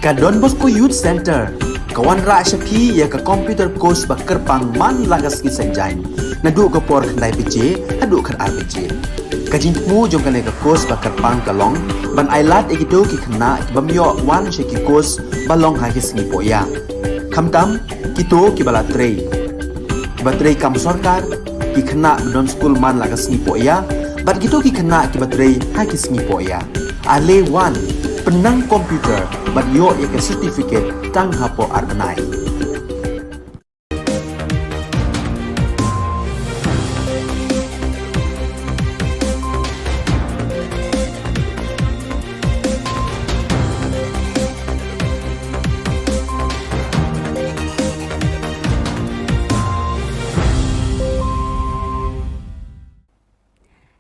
Ka Don Bosco Youth Center ka wanrah sha phi ïa ka computer course ba kyrpang man la ka sngi Saitjaiñ, naduh ka por khyndai baje haduh khatar baje. Ka jingthmu jong kane ka course ba kyrpang ka long ban ai lad ïa kito ki khynnah ki bym ïoh wan sha ki course ba long ha ki sngi poh ïa. Khamtam kito ki ba la trei, ki ba trei kam sorkar, ki khynnah ba don skul man la ka sngi poh ïa, bad kito ki khynnah ki ba trei ha ki sngi poh ïa. Ale wan, pynnang computer bad ïoh ïa ka certificate tang hapoh ar bnai.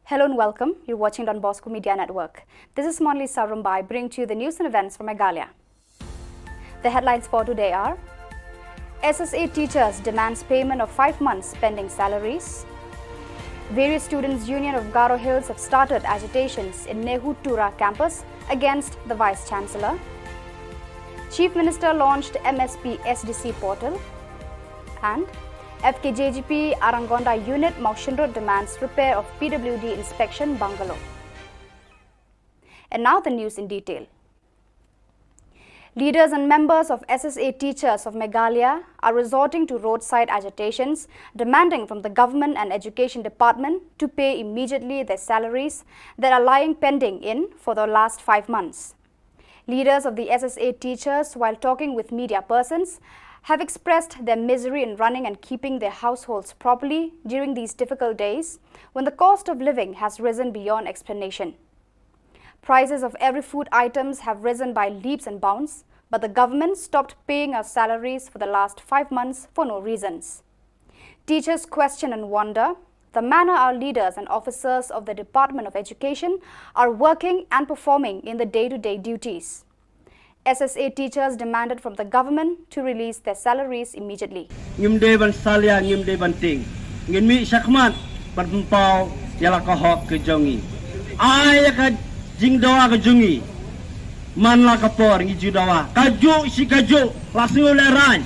Hello and welcome. You're watching Don Bosco Media Network. This is Monlisa Rumbai bringing to you the news and events from Meghalaya. The headlines for today are: S S A teachers demands payment of five months pending salaries. Various Students Union of Garo Hills have started agitations in NEHU Tura campus against the Vice Chancellor. Chief Minister launched M S P S D C portal. And F K J G P Arangonda Unit, Mawshynrut demands repair of P W D inspection bungalow. And now the news in detail. Leaders and members of S S A teachers of Meghalaya are resorting to roadside agitations, demanding from the government and education department to pay immediately their salaries that are lying pending in for the last five months. Leaders of the S S A teachers, while talking with media persons, have expressed their misery in running and keeping their households properly during these difficult days when the cost of living has risen beyond explanation. Prices of every food items have risen by leaps and bounds, but the government stopped paying our salaries for the last five months for no reasons. Teachers question and wonder the manner our leaders and officers of the Department of Education are working and performing in the day-to-day duties. S S A teachers demanded from the government to release their salaries immediately. Ngim dei ban salia, ngim dei ban tieng. Ngin mih shakhmat ban pynpaw ïa la ka hok ka jong ngi. Ai ïa ka jingdawa ka jong ngi man la ka por ngi ju dawa. Kajuh shi kajuh la sngew lehraiñ.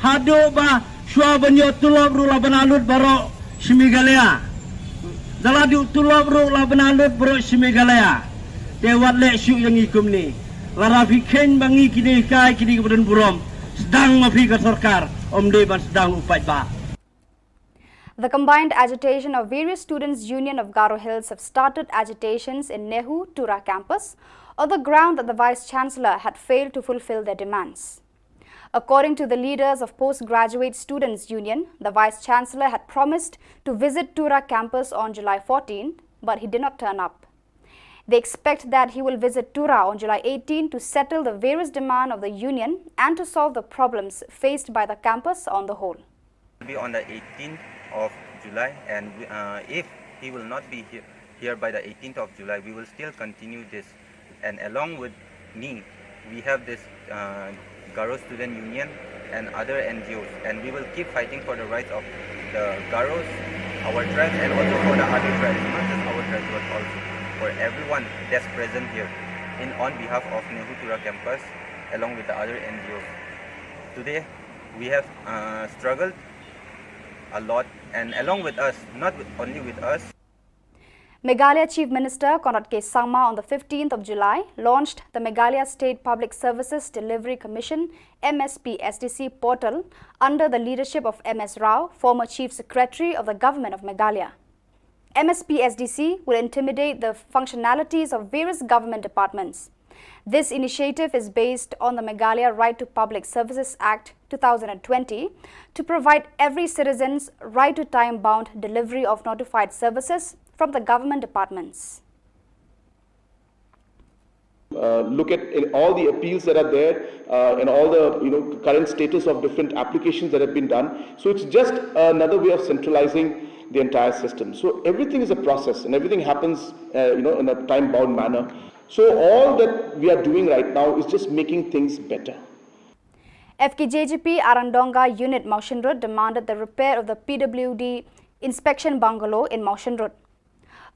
Haduh ba shuwa ban ïoh tulop ruh la bna lut baroh shi Meghalaya. Da la duh tulop ruh la bna lut baroh shi Meghalaya. Te wat leh shuh ïa ngi kumne. Lada phi kheiñ ba ngi kine hikai kine kiba don burom, sdang ma phi ka sorkar, ym dei ban sdang u paidbah. The combined agitation of various Students Union of Garo Hills have started agitations in NEHU Tura campus on the ground that the Vice Chancellor had failed to fulfill their demands. According to the leaders of Postgraduate Students Union, the Vice Chancellor had promised to visit Tura campus on July fourteenth, but he did not turn up. They expect that he will visit Tura on July eighteenth to settle the various demands of the union and to solve the problems faced by the campus on the whole. Be on the eighteenth of July, and we, uh, if he will not be here, here by the eighteenth of July, we will still continue this. And along with me, we have this, uh, Garo Student Union and other N G Os, and we will keep fighting for the rights of the Garos, our tribe, and also for the other tribes, not just our tribes, but also for everyone that's present here in on behalf of NEHU Tura campus, along with the other N G Os. Today, we have, uh, struggled a lot, and along with us, not with, only with us. Meghalaya Chief Minister Conrad K Sangma on the fifteenth of July launched the Meghalaya State Public Services Delivery Commission, M S P S D C portal under the leadership of M S Rao, former Chief Secretary of the Government of Meghalaya. M S P S D C will intimidate the functionalities of various government departments. This initiative is based on the Meghalaya Right to Public Services Act two thousand and twenty to provide every citizen's right to time-bound delivery of notified services from the government departments. Uh, look at in all the appeals that are there, uh, and all the, you know, current status of different applications that have been done. So it's just another way of centralizing the entire system. So everything is a process, and everything happens, uh, you know, in a time-bound manner. So all that we are doing right now is just making things better. F K J G P Arandonga Unit Mawshynrut demanded the repair of the P W D inspection bungalow in Mawshynrut.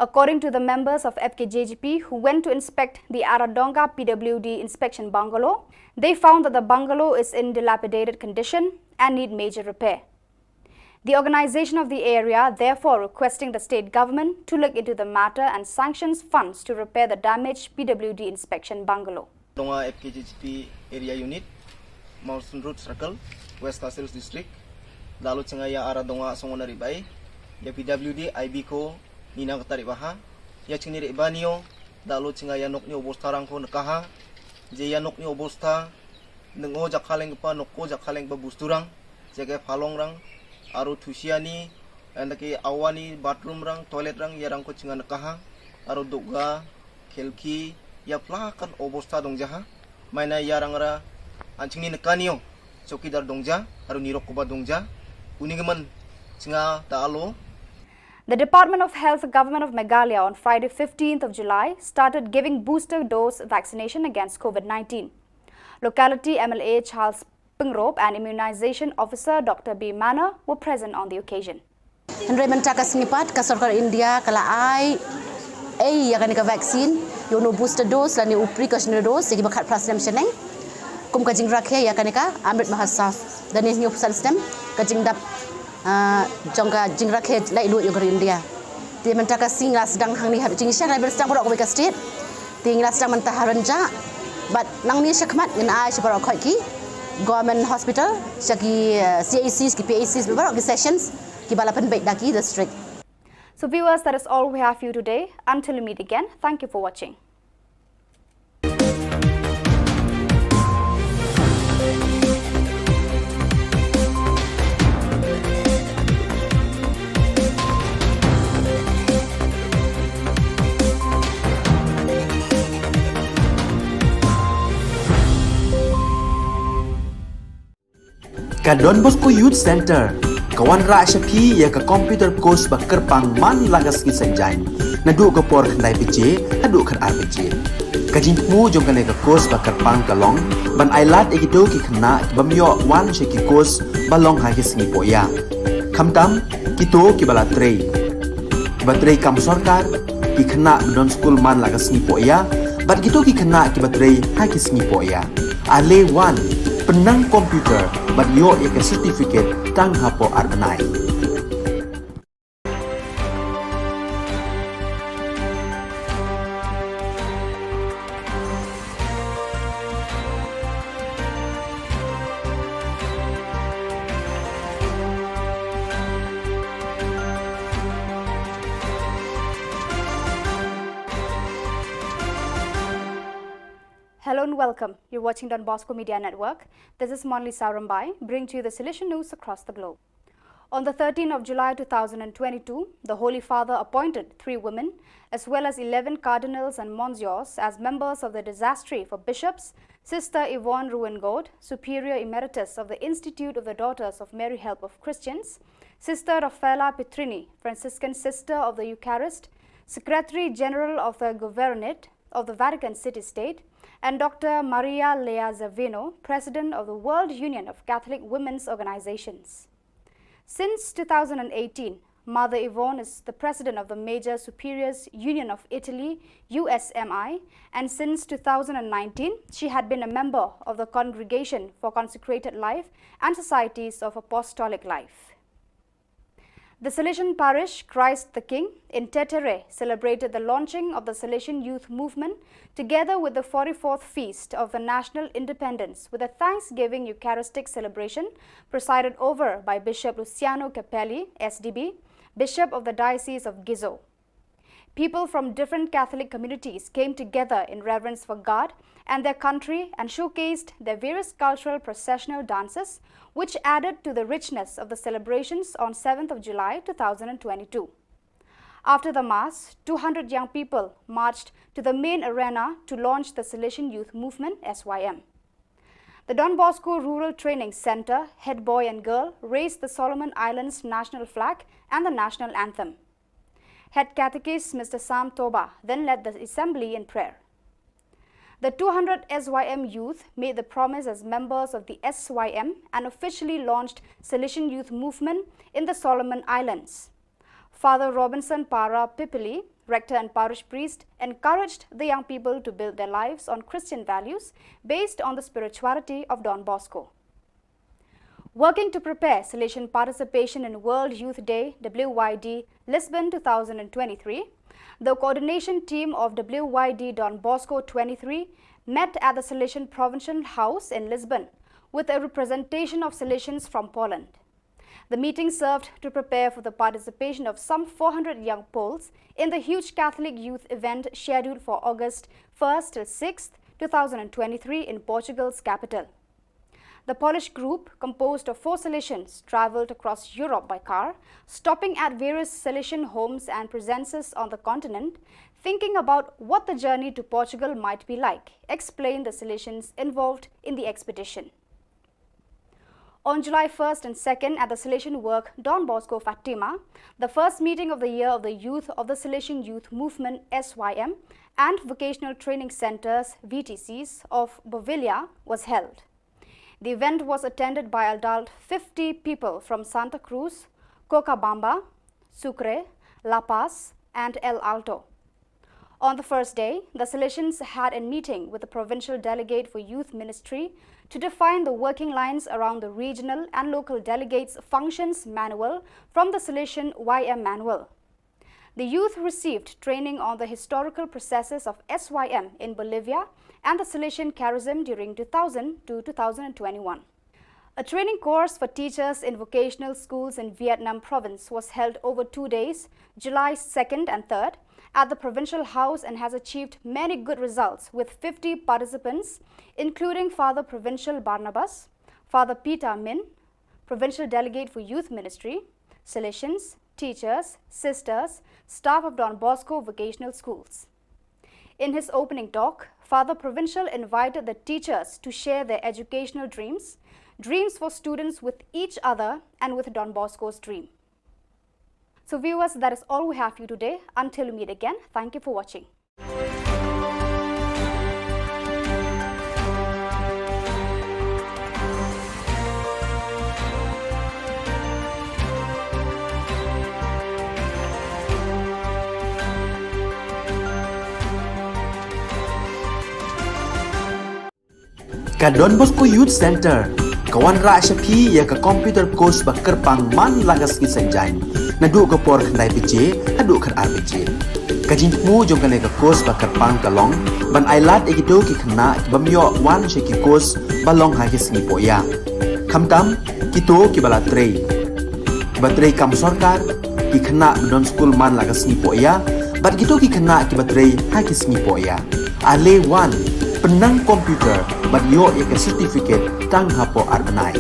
According to the members of F K J G P who went to inspect the Aradonga P W D inspection bungalow, they found that the bungalow is in dilapidated condition and need major repair. The organization of the area therefore requesting the state government to look into the matter and sanctions funds to repair the damaged P W D inspection bungalow. Dong ha F K J G P Area Unit, Mawson Road Circle, West Khasi Hills District. Da la u jingïa ara dong ha song na ribai, ïa P W D I B ko ni na ka tarik baha. Ïa jingni ribai nio, da la u jingïa nok ni obostha rang ko nakaha. Je ïa nok ni obostha, nang o jakhaleng pa, nok ko jakhaleng pa busturang, jaka phalong rang, aro thusiani, anda ke awani bathroom rang, toilet rang, ïa rang ko jingïa nakaha, aro doga, khelki, ïa plakan obostha dong jaha, maina ïa rang ra, an jingni nakanio, chowkidar dong ja, aro nirok ko ba dong ja, uni ngiman, jingïa da la u. The Department of Health, Government of Meghalaya on Friday fifteenth of July started giving booster dose vaccination against COVID nineteen. Locality M L A Charles Pyngrope and Immunization Officer Doctor B Manor were present on the occasion. Hynrei mynta ka sngi pat ka sorkar India ka la ai, ei, ïa kane ka vaccine, ïa une u booster dose lane u precautionary dose ïa kiba khatphra snem shaneng. Kum ka jingrakhe ïa kane ka Amrit Mahotsav. Da une u hynñiew phew san snem ka jingdap, ah, jong ka jingrakhe laitluid jong ka ri India. Te mynta ka sngi nga sdang hangne hap jingshang, nga sdang baroh kawei ka state. Te nga sdang mynta ha Rynjah. Bad nangne shakhmat ngan ai sha baroh khoit ki government hospital, sha ki, eh, C H Cs, ki P H Cs, baroh ki sessions kiba la pynbeit da ki district. So viewers, that is all we have for you today. Until we meet again, thank you for watching. Ka Don Bosco Youth Center ka wanrah sha phi ïa ka computer course ba kyrpang man la ka sngi Saitjaiñ, naduh ka por khyndai baje haduh khatar baje. Ka jingthmu jong kane ka course ba kyrpang ka long ban ailad ïa kito ki khynnah ki bym ïoh wan sha ki course ba long ha ki sngi pohïa, khamtam kito kiba la trei, kiba trei kam sorkar, ki khynnah ba don skul man la ka sngi pohïa, bad kito ki khynnah kiba trei ha ki sngi pohïa. Ale wan, pynnang computer bad ïoh ïa ka certificate tang hapoh ar bnai. Hello and welcome. You're watching Don Bosco Media Network. This is Monli Sarambai, bringing to you the Salesian news across the globe. On the thirteenth of July two thousand and twenty-two, the Holy Father appointed three women, as well as eleven cardinals and monsignors, as members of the dicastery for bishops, Sister Yvonne Ruwengord, Superior Emeritus of the Institute of the Daughters of Mary Help of Christians, Sister Raffaella Petrini, Franciscan Sister of the Eucharist, Secretary General of the Governorate of the Vatican City State, and Doctor Maria Lea Zavino, President of the World Union of Catholic Women's Organizations. Since two thousand and eighteen, Mother Yvonne is the President of the Major Superiors Union of Italy, U S M I, and since two thousand and nineteen, she had been a member of the Congregation for Consecrated Life and Societies of Apostolic Life. The Salesian parish Christ the King in Tetere celebrated the launching of the Salesian Youth Movement together with the forty-fourth Feast of the National Independence with a Thanksgiving Eucharistic celebration presided over by Bishop Luciano Capelli, S D B, Bishop of the Diocese of Gizo. People from different Catholic communities came together in reverence for God and their country and showcased their various cultural processional dances, which added to the richness of the celebrations on seventh of July two thousand and twenty-two. After the Mass, two hundred young people marched to the main arena to launch the Salesian Youth Movement, S Y M. The Don Bosco Rural Training Centre head boy and girl raised the Solomon Islands national flag and the national anthem. Head Catechist Mister Sam Toba then led the assembly in prayer. The two hundred S Y M youth made the promise as members of the S Y M and officially launched Salesian Youth Movement in the Solomon Islands. Father Robinson Para Pipili, rector and parish priest, encouraged the young people to build their lives on Christian values based on the spirituality of Don Bosco. Working to prepare Salesian participation in World Youth Day, W Y D, Lisbon two thousand twenty-three, the coordination team of W Y D Don Bosco twenty-three met at the Salesian Provincial House in Lisbon with a representation of Salesians from Poland. The meeting served to prepare for the participation of some four hundred young Poles in the huge Catholic youth event scheduled for August first till sixth, two thousand twenty-three, in Portugal's capital. The Polish group, composed of four Salesians, traveled across Europe by car, stopping at various Salesian homes and presences on the continent, thinking about what the journey to Portugal might be like, explained the Salesians involved in the expedition. On July first and second, at the Salesian Work Don Bosco Fatima, the first meeting of the year of the youth of the Salesian Youth Movement, S Y M, and Vocational Training Centres, V T Cs, of Bovilla was held. The event was attended by adult fifty people from Santa Cruz, Cochabamba, Sucre, La Paz, and El Alto. On the first day, the Salesians had a meeting with the provincial delegate for youth ministry to define the working lines around the regional and local delegates' functions manual from the Salesian Y M manual. The youth received training on the historical processes of S Y M in Bolivia and the Salesian charism during two thousand to two thousand twenty-one. A training course for teachers in vocational schools in Vietnam province was held over two days, July second and third, at the provincial house and has achieved many good results, with fifty participants, including Father Provincial Barnabas, Father Peter Min, Provincial Delegate for Youth Ministry, Salesians, teachers, sisters, staff of Don Bosco vocational schools. In his opening talk, Father Provincial invited the teachers to share their educational dreams, dreams for students with each other and with Don Bosco's dream. So viewers, that is all we have for you today. Until we meet again, thank you for watching. Ka Don Bosco Youth Centre ka wanrah sha phi ïa ka computer course ba kyrpang man la ka sngi Saitjaiñ, naduh ka por khyndai baje haduh khatar baje. Ka jingthmu jong kane ka course ba kyrpang ka long ban ailad ïa kito ki khynnah ki bym ïoh wan sha ki course ba long ha ki sngi pohïa, khamtam kito kiba la trei, kiba trei kam sorkar, ki khynnah ba don skul man la ka sngi pohïa, bad kito ki khynnah kiba trei ha ki sngi pohïa. Ale wan, pynnang computer bad ïoh ïa ka certificate tang hapoh ar bnai.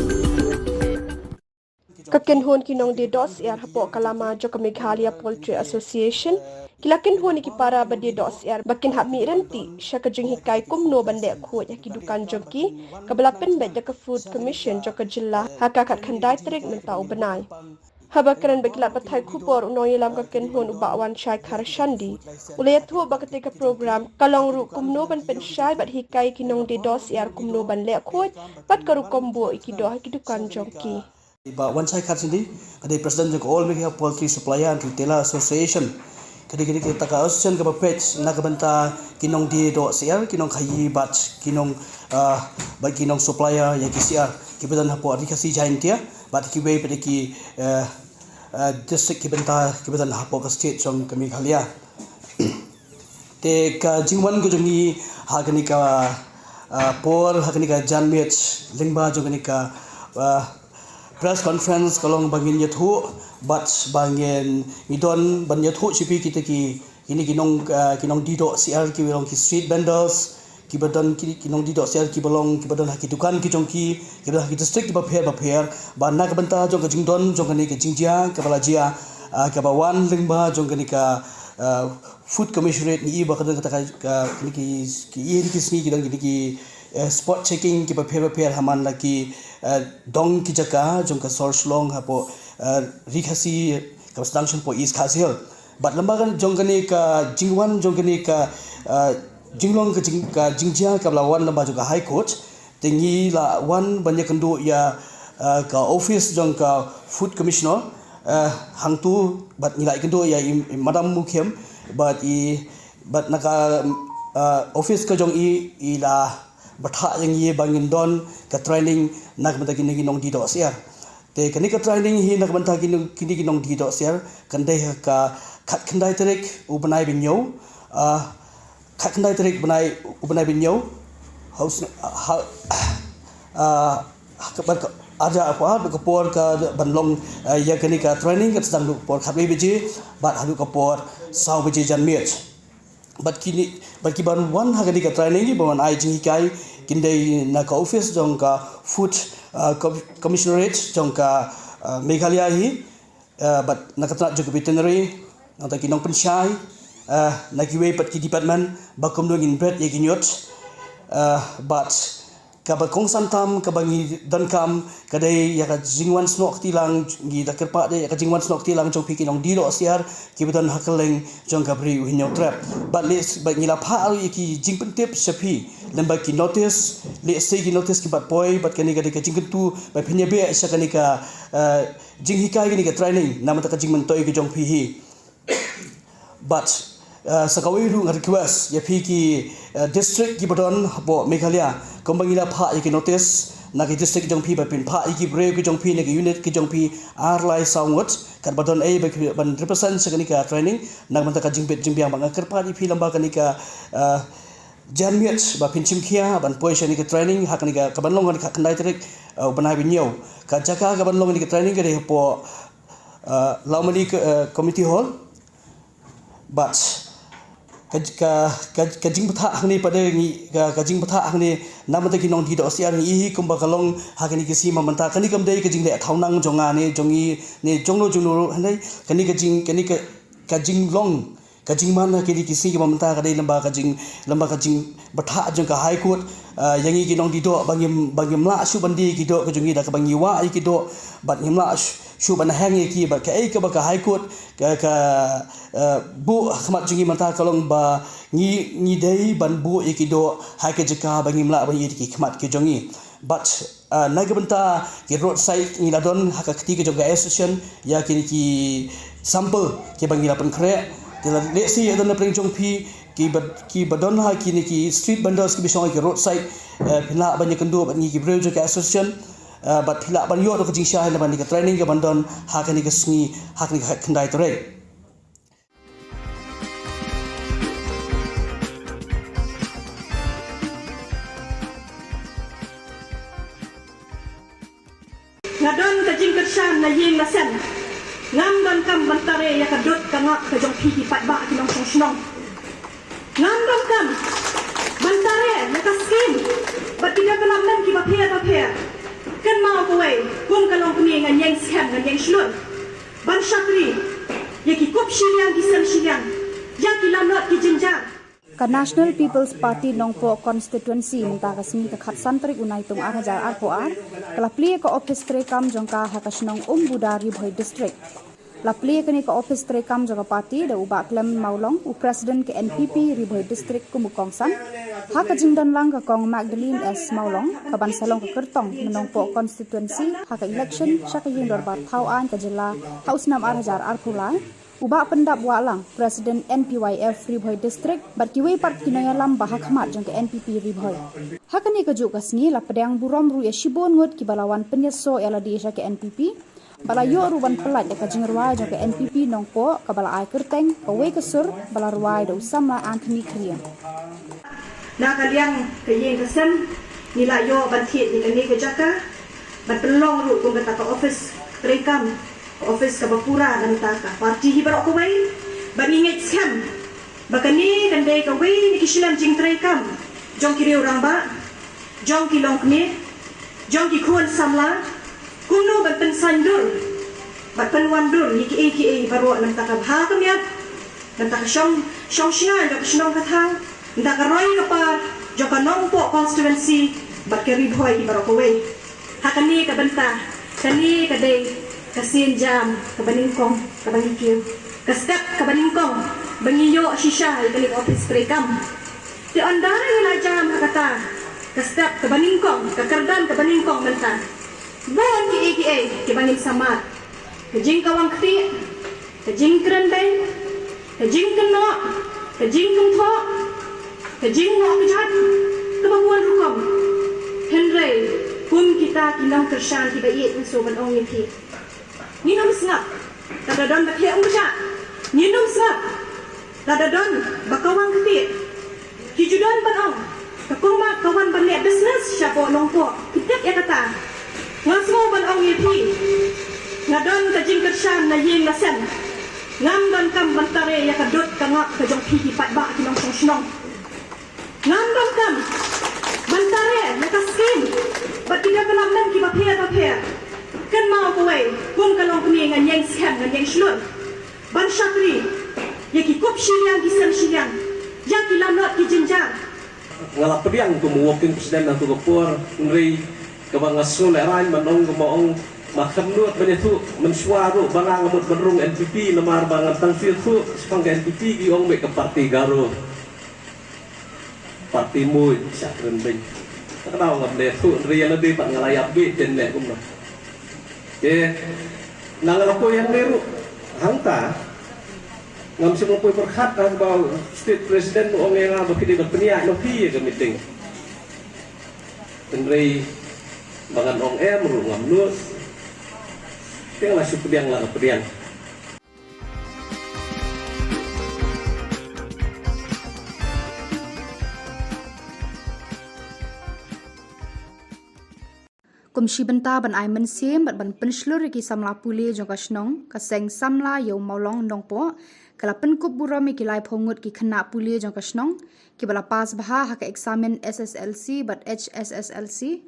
Ka kynhun ki nongdie doh syiar hapoh ka lama jong ka Meghalaya Poultry Association ki la kynhun ïa ki para ba die doh syiar ba kin hap mih ryntih sha ka jinghikai kumno ban leh khuid ha ki dukan jong ki, kaba la pynbeit da ka Food Commission jong ka jylla ha ka khatkhyndai tarik mynta u bnai. Haba kren bad ki lad pathai khubor, u nongïalam ka kynhun u Bah Wanshai Kharshandi u la ïathuh ba katei ka program ka long ruh kumno ban pynshai bad hikai ki nongdie doh syiar kumno ban leh khuid bad ka rukom buh ïa ki doh ha ki dukan jong ki. Bah Wanshai Kharshandi, ka dei President jong ka All Meghalaya Poultry Supplier and Retailer Association. Ka dei, ka dei kata ka association kaba peit na ka bynta ki nongdie doh syiar, ki nongkhaïi bad ki nong, ah, bad ki nong supplier ïa ki syiar kiba don hapoh Ri Khasi Jaintia bad kiwei pat ki, eh, eh, district kiba don, kiba don hapoh ka state jong ka Meghalaya. Te ka jingwan ka jong ngi ha kane ka, ah, por, ha kane ka janmiet lyngba jong kane ka, ah, press conference ka long ba ngin ïathuh bad ba ngin, ngi don ban ïathuh sha phi kita ki, kine ki nong, ah, ki nongdie doh syiar kiba long ki street vendors, kiba don ki, ki nongdie doh syiar kiba long, kiba don ha ki dukan ki jong ki, kiba don ha ki district kiba pher bapher, ba na ka bynta jong ka jingdon jong kane ka jingjia kaba la jia, ah, kaba wan lyngba jong kane ka, ah, Food Commissionerate, ngi i ba ka don kata ka, ka, kine ki, ki, ïa kine ki sngi ki don kine ki, eh, spot checking kiba pher bapher ha man la ki, eh, dong ki jaka jong ka sor Shillong hapoh, eh, Ri Khasi, kaba sdang shong hapoh East Khasi Hills. Bad lyngba kan jong kane ka jingwan jong kane ka, ah, jinglong ka jing, ka jingjia kaba la wan lyngba jong ka High Court, te ngi la wan ban ïakynduh ïa, ah, ka office jong ka Food Commissioner, ah, hangtu bad ngi la ïakynduh ïa i, i Madam Mukhim bad i, bad na ka, ah, office ka jong i, i la Bthah ïa ngi ba ngin don ka training na ka bynta kine ki nongdie doh syiar. Te kane ka training hi na ka bynta kine, kine ki nongdie doh syiar kan dei ha ka khatkhyndai tarik u bnai ba hynñiew, ah, khatkhyndai tarik bnai, u bnai ba hynñiew, ha u sn-, ha, ah, ha ka, bad ka, arja, ha ka por ka ban long, ah, ïa kane ka training kan sdang naduh ka por khatwei baje bad haduh ka por saw baje janmiet. Bad kine, bad ki ban wan ha kane ka training, ki ban wan ai jinghikai, kin dei na ka office jong ka Food, ah, Com-, Commissionerate jong ka, ah, Meghalaya hi, ah, bad na ka tnat jong ka veterinary, nangta ki nongpynshai, ah, na kiwei pat ki department, ba kumno ngin bret ïa ki ñiut, ah, bad kaba kongsan tam, kaba ngi donkam, ka dei ïa ka jingwan snoh kti lang, ngi da kyrpad ïa ka jingwan snoh kti lang jong phi ki nongdie doh syiar, kiba don ha kylleng jong ka Bri u Hynñiewtrep. Bad leh, bad ngi la phah ruh ïa ki jingpyntip sha phi, lyngba ki notice, lehse ki notice ki bat poi, bad kane ka dei ka jingkyntu, ba phin ïa beh sha kane ka, eh, jinghikai kane ka training, na ka bynta ka jingmyntoi ka jong phi hi. Bad, eh, sa kawei ruh nga request ïa phi ki, eh, district kiba don hapoh Meghalaya, kumba ngi la phah ïa ki notice na ki district ki jong phi, ba phin phah ïa ki briew ki jong phi na ki unit ki jong phi ar lai saw ngut, katba don ei ba ki ban represent sha kane ka training, na ka bynta ka jingbit jingbiang. Bad nga kyrpad ïa phi lyngba kane ka, eh, janmiet ba phin shim khia ban poi sha kane ka training ha kane ka, ka ban long ha kane ka khatkhyndai tarik, eh, u bnai ba hynñiew. Ka jaka ka ban long kane ka training ka dei hapoh, eh, Lawmani, eh, Community Hall. Bad ka, ka, ka, ka jingbthah hangne pat de ngi, ka, ka jingbthah hangne na ka bynta ki nongdie doh syiar ngi ïohi kumba ka long ha kine ki sngi mynta. Kane kam dei ka jingleh thawnang jong nga ne jong ngi ne jong no jong no ruh, hynrei kane ka jing, kane ka, ka jinglong, ka jingman ha kine ki sngi mynta ka dei lyngba ka jing, lyngba ka jingbthah jong ka High Court, ah, ïa ngi ki nongdie doh, ba ngim, ba ngim lah shuh ban die ïa ki doh ka jong ngi da kaba ngi wah ïa ki doh, bad ngim lah shuh, shuh ban heng ïa ki, bad kaei kaba ka High Court ka, ka, eh, buh ha khmat jong ngi mynta ka long ba ngi, ngi dei ban buh ïa ki doh ha ka jaka ba ngim lah ban ïoh ïa ki khmat ki jong ngi. Bad, eh, na ka bynta ki roadside ngi la don ha ka kti ka jong ka association ïa kine ki sample kiba ngi la pynkhreh. Te lehse ïa don na pdeng jong phi kiba, kiba don ha kine ki street vendors kiba shong ha ki roadside, eh, phin lah ban ïakynduh bad ngi ki briew jong ka association, eh, bad phin lah ban ïoh da ka jingshai na bynta ka training ka ban don ha kane ka sngi, ha kane ka khatkhyndai tarik. Nga don ka jingkyrshan na ïing na sem. Ngam donkam ban tare ïa ka dud ka ngap ka jong phi ki paidbah ki nongshong shnong. Ngam donkam ban tare ïa ka skim bad ki development kiba pher ba pher. Kynmaw kawei, kum ka longkmie ngan ïeng skhem ngan ïeng shlur ban shakri ïa ki kup shiliang ki sem shiliang, ïa ki lanot ki jynjar. Ka National People's Party Nongpoh Constituency mynta ka sngi ka khatsan tarik u Naitung ar hajar arphew ar ka la plie ka ophis treikam jong ka ha ka shnong Umbuda, Ri Bhoi District. La plie kane ka ophis treikam jong ka party da u Bah Clement Mawlong, u President ka N P P Ri Bhoi District kum u kongsan, ha ka jingdon lang ka Kong Magdalene S Mawlong, ka ban sa long ka kyrtong na Nongpoh Constituency ha ka election sha ka Ïing Dorbar Thaw Aiñ ka Jylla ha u snem ar hajar arphew lai. U Bah Pyndap Wahlang, President N P Y F Ri Bhoi District, bad kiwei pat ki nongïalam ba ha khmat jong ka N P P Ri Bhoi. Ha kane kajuh ka sngi la pdiang burom ruh ïa shibun ngut kiba la wan pynïasoh ïa lade sha ka N P P, ba la ïoh ruh ban pyllait da ka jingrwai jong ka N P P Nongpoh kaba la ai kyrteng Kawei ka Sur, ba la rwai da u samla Anthony Khyriem. Na ka liang ka ïing ka sem, ngi la ïoh ban thied ïa kane ka jaka ban pynlong ruh kum kata ka ophis treikam, ka ophis kaba pura na ka bynta ka party hi baroh kawei. Ba ngi ngeit skhem ba kane kan dei kawei na ki shlem jingtreikam jong ki riew rangbah, jong ki longkmie, jong ki khun samla, kumno ban pynsaindur bad pynwandur ïa kiei kiei baroh na ka bynta ka bha ka miat, na ka bynta ka shong, shong shngain ka shnong ka thaw, na ka bynta ka roi ka par jong ka Nongpoh Constituency bad ka Ri Bhoi hi baroh kawei. Ha kane ka bynta, kane ka dei ka sienjam kaba nyngkong kaba ngi kiew, ka step kaba nyngkong ba ngi ïoh shisha ïa kane ka ophis treikam. Te ynda ngi la jam ha kata ka step kaba nyngkong, ka kyrdan kaba nyngkong mynta, bun kiei kiei kiba ngin sa mad. Ka jingkawang ktieh, ka jingkren beiñ, ka jingkynnoh, ka jingkynthoh, ka jingngoh kjat, kaba bun rukom. Ta ki nongkyrshan kiba ïeit, ngi shu ban ong ïa phi, ngin ym sngap lada don ba theh ong ba jah. Ngin ym sngap lada don ba kawang ktieh. Ki ju don ban ong, ka Kong Mat ka wan ban leh business shapoh Nongpoh. Phi tip ïa kata. Nga sngew ban ong ïa phi, nga don ka jingkyrshan na ïing na sem. Ngam donkam ban tare ïa ka dud ka ngap ka jong phi ki paidbah ki nongshong shnong. Ngam donkam ban tare ïa ka skim bad ki development kiba pher ba pher. Kynmaw kawei, kum ka long kane, ngan ïeng skhem, ngan ïeng shlur ban shakri ïa ki kup shiliang ki sem shiliang, ïa ki lanot ki jynjar. Nga la pdiang kum u working president ha tu ka por, hynrei kaba nga sngew lehraiñ ban ong, kaba ong, ma khlem nud ban ïathuh mynshuwa ruh ba nga nga mut ban rung N P P, namar ba ngan tang shu ïathuh shaphang ka N P P ki ong beit ka party Garo, party Muid, sha kren beiñ. Ka daw ngam dei thuh, hynrei ïa lade pat nga la ïap beit, ten leh kumno. Te na nga la poi hangne ruh, hangta ngam shym la poi pyrkhat, haba u state president u ong ïa nga ba ki dei ban pynïaid noh phi ïa ka meeting. Hynrei ba ngan ong em ruh ngam nud. Te nga la shu pdiang, la ka pdiang. Kum shi bynta ban ai mynsiem bad ban pynshlur ïa ki samla pule jong ka shnong, ka seng samla Ïew Mawlong Nongpoh ka la pynkup burom ïa ki laiphew ngut ki khynnah pule jong ka shnong kiba la pass bha ha ka eksamin S S L C bad H S S L C,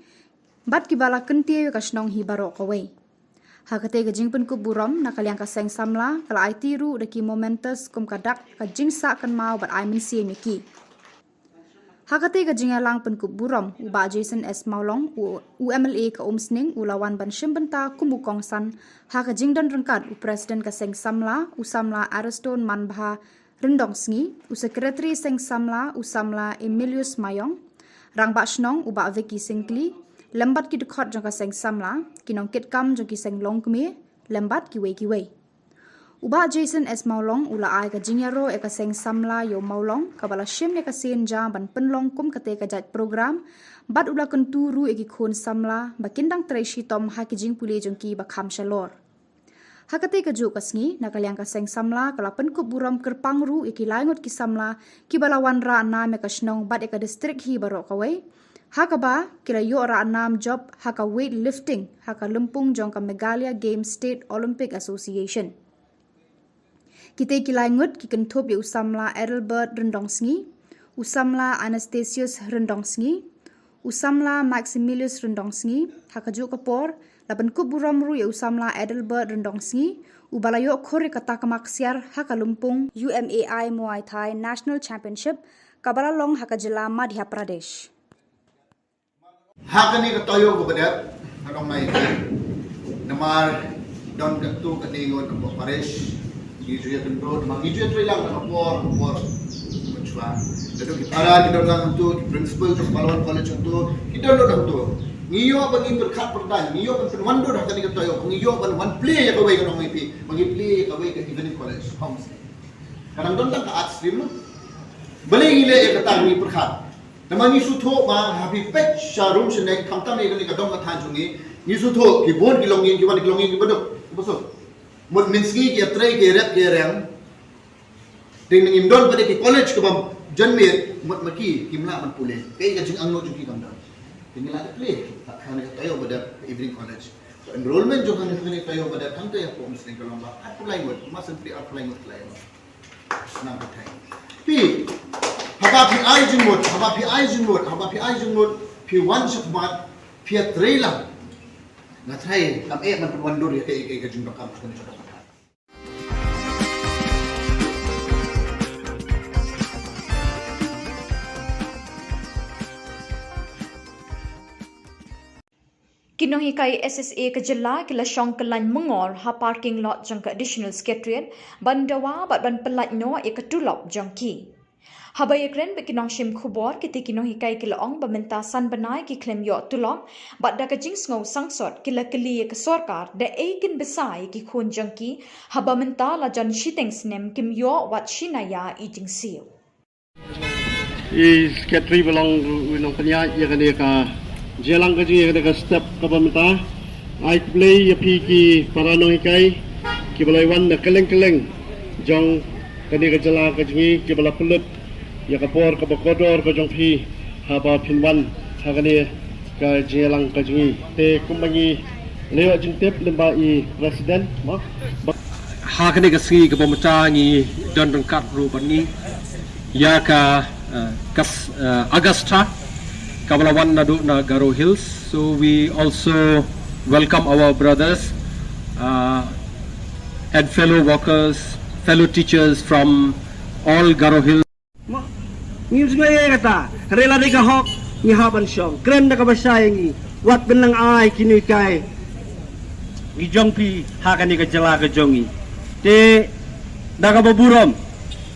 bad kiba la kyntiew ïa ka shnong hi baroh kawei. Ha katei ka jingpynkup burom, na ka liang ka seng samla ka la aiti ruh da ki mementos kum ka dak ka jingsah kynmaw bad ai mynsiem ïa ki. Ha katei ka jingïalang pynkup burom, u Bah Jason S Mawlong, u, u M L A ka Umsning, u la wan ban shim bynta kum u kongsan ha ka jingdon ryngkat u President ka seng samla, u samla Ariston Manbha Ryndongsngi, u Secretary seng samla, u samla Emilius Mayong, Rangbah Shnong u Bah Vicky Syngkli, lem bad ki dkhot jong ka seng samla, ki nongkitkam jong ki seng longkmie, lem bad kiwei kiwei. U Bah Jason S Mawlong u la ai ka jingïaroh ïa ka seng samla Ïew Mawlong kaba la shim ïa ka sien ja ban pynlong kum katei ka jait program, bad u la kyntu ruh ïa ki khun samla ba kin dang trei shitom ha ki jingpule jong ki ba kham shalor. Ha katei kajuh ka sngi, na ka liang ka seng samla ka la pynkup burom kyrpang ruh ïa ki lai ngut ki samla kiba la wanrah nam ïa ka shnong bad ïa ka district hi baroh kawei, ha kaba ki la ïoh rah nam jop ha ka weight lifting ha ka lympung jong ka Meghalaya Games State Olympic Association. Kitei ki lai ngut ki kynthup ïa u samla Adelbert Ryndongsngi, u samla Anastasius Ryndongsngi, u samla Maximilius Ryndongsngi. Ha kajuh ka por, la pynkup burom ruh ïa u samla Adelbert Ryndongsngi, uba la ïoh khur ïa ka takma ksiar ha ka lympung U M A I Muay Thai National Championship kaba la long ha ka jylla Madhya Pradesh. Ha kane ka taïew kaba dep, ka dong nai. Namar don katto katne ngut na parish, ngi ju ïa kynduh, namar ngi ju ïa trei lang na ka por, ka por mynshuwa. Lada ki para ki don lang hangto, ki principal jong Palwan College hangto, ki don lang hangto. Ngi ïoh ban ngi pyrkhat pyrthai, ngi ïoh ban pynwandur ha kane ka taïew, ngi ïoh ban wan plie ïa kawei, ka dong nai phi, ban ngi plie ïa kawei ka evening college, homestay. Ka dang don tang ka art stream. Balei ngi leh ïa kata, ngi pyrkhat. Namar ngi sngewthuh ba ha phi peit sha rum sha neng, khamtam ïa kane ka dong ka thaiñ jong ngi, ngi sngewthuh ki bun ki longïing, ki wan ki longïing kiba duk, kiba suk. Mut mynsngi ki ïatrei ki ïarep ki ïareng. Dei nangim don pat de ki college kaba jan miet, mut ma ki kim lah ban pule. Kaei ka jingangnud jong ki kam don. Te ngi la dep plie ha kane ka taïew ba dep, evening college. Ka enrollment jong kane ka taïew ba dep hangta hapoh Umsning ka long ba arphew lai ngut, ma shen plie arphew lai ngut, lai ngut. Nang ka thai. Phi, haba phi ai jingmut, haba phi ai jingmut, haba phi ai jingmut, phi wan shakhmat, phi ïatrei lang. Nga tharai kam eh ban pynwandur ïa kaei kaei ka jingdonkam ka jingdonkam. Ki nonghikai S S A ka jylla ki la shong kyllain myngor ha parking lot jong ka Additional Secretariat ban dawa bad ban pyllait noh ïa ka tulop jong ki. Haba ïakren bad ki nongshim khubor, kitei ki nonghikai ki la ong ba mynta san bnai ki khlem ïoh tulop, bad da ka jingsngew sangsot ki la kylli ïa ka sorkar da ei kin bsa ïa ki khun jong ki, haba mynta la jan shiteng snem kim ïoh wat shi naïa i jingsiew. I secretary ba long u nongpynïaid ïa kane ka Jingïalang ka jong ngi ha kane ka step kaba mynta, ai khublei ïa phi ki para nonghikai kiba la wan na kylleng kylleng jong kane ka jylla ka jong ngi, kiba la pynlut ïa ka por kaba kordor ka jong phi haba phin wan ha kane ka jingïalang ka jong ngi. Te kumba ngi la ïoh jingtip lyngba i president, mo, ba ha kane ka sngi kaba mynta ngi don ryngkat ruh bad ngi ïa ka, eh, ka s-, eh, Augusta kaba la wan naduh na Garo Hills. So we also welcome our brothers, uh, and fellow workers, fellow teachers from all Garo Hills. Mo, ngim sngew ïa kata, hynrei lada ka hok ngi hap ban shong. Kren da kaba shai ïa ngi, wat pynlong ai ki nonghikai ki jong phi ha kane ka jylla ka jong ngi. Te da kaba burom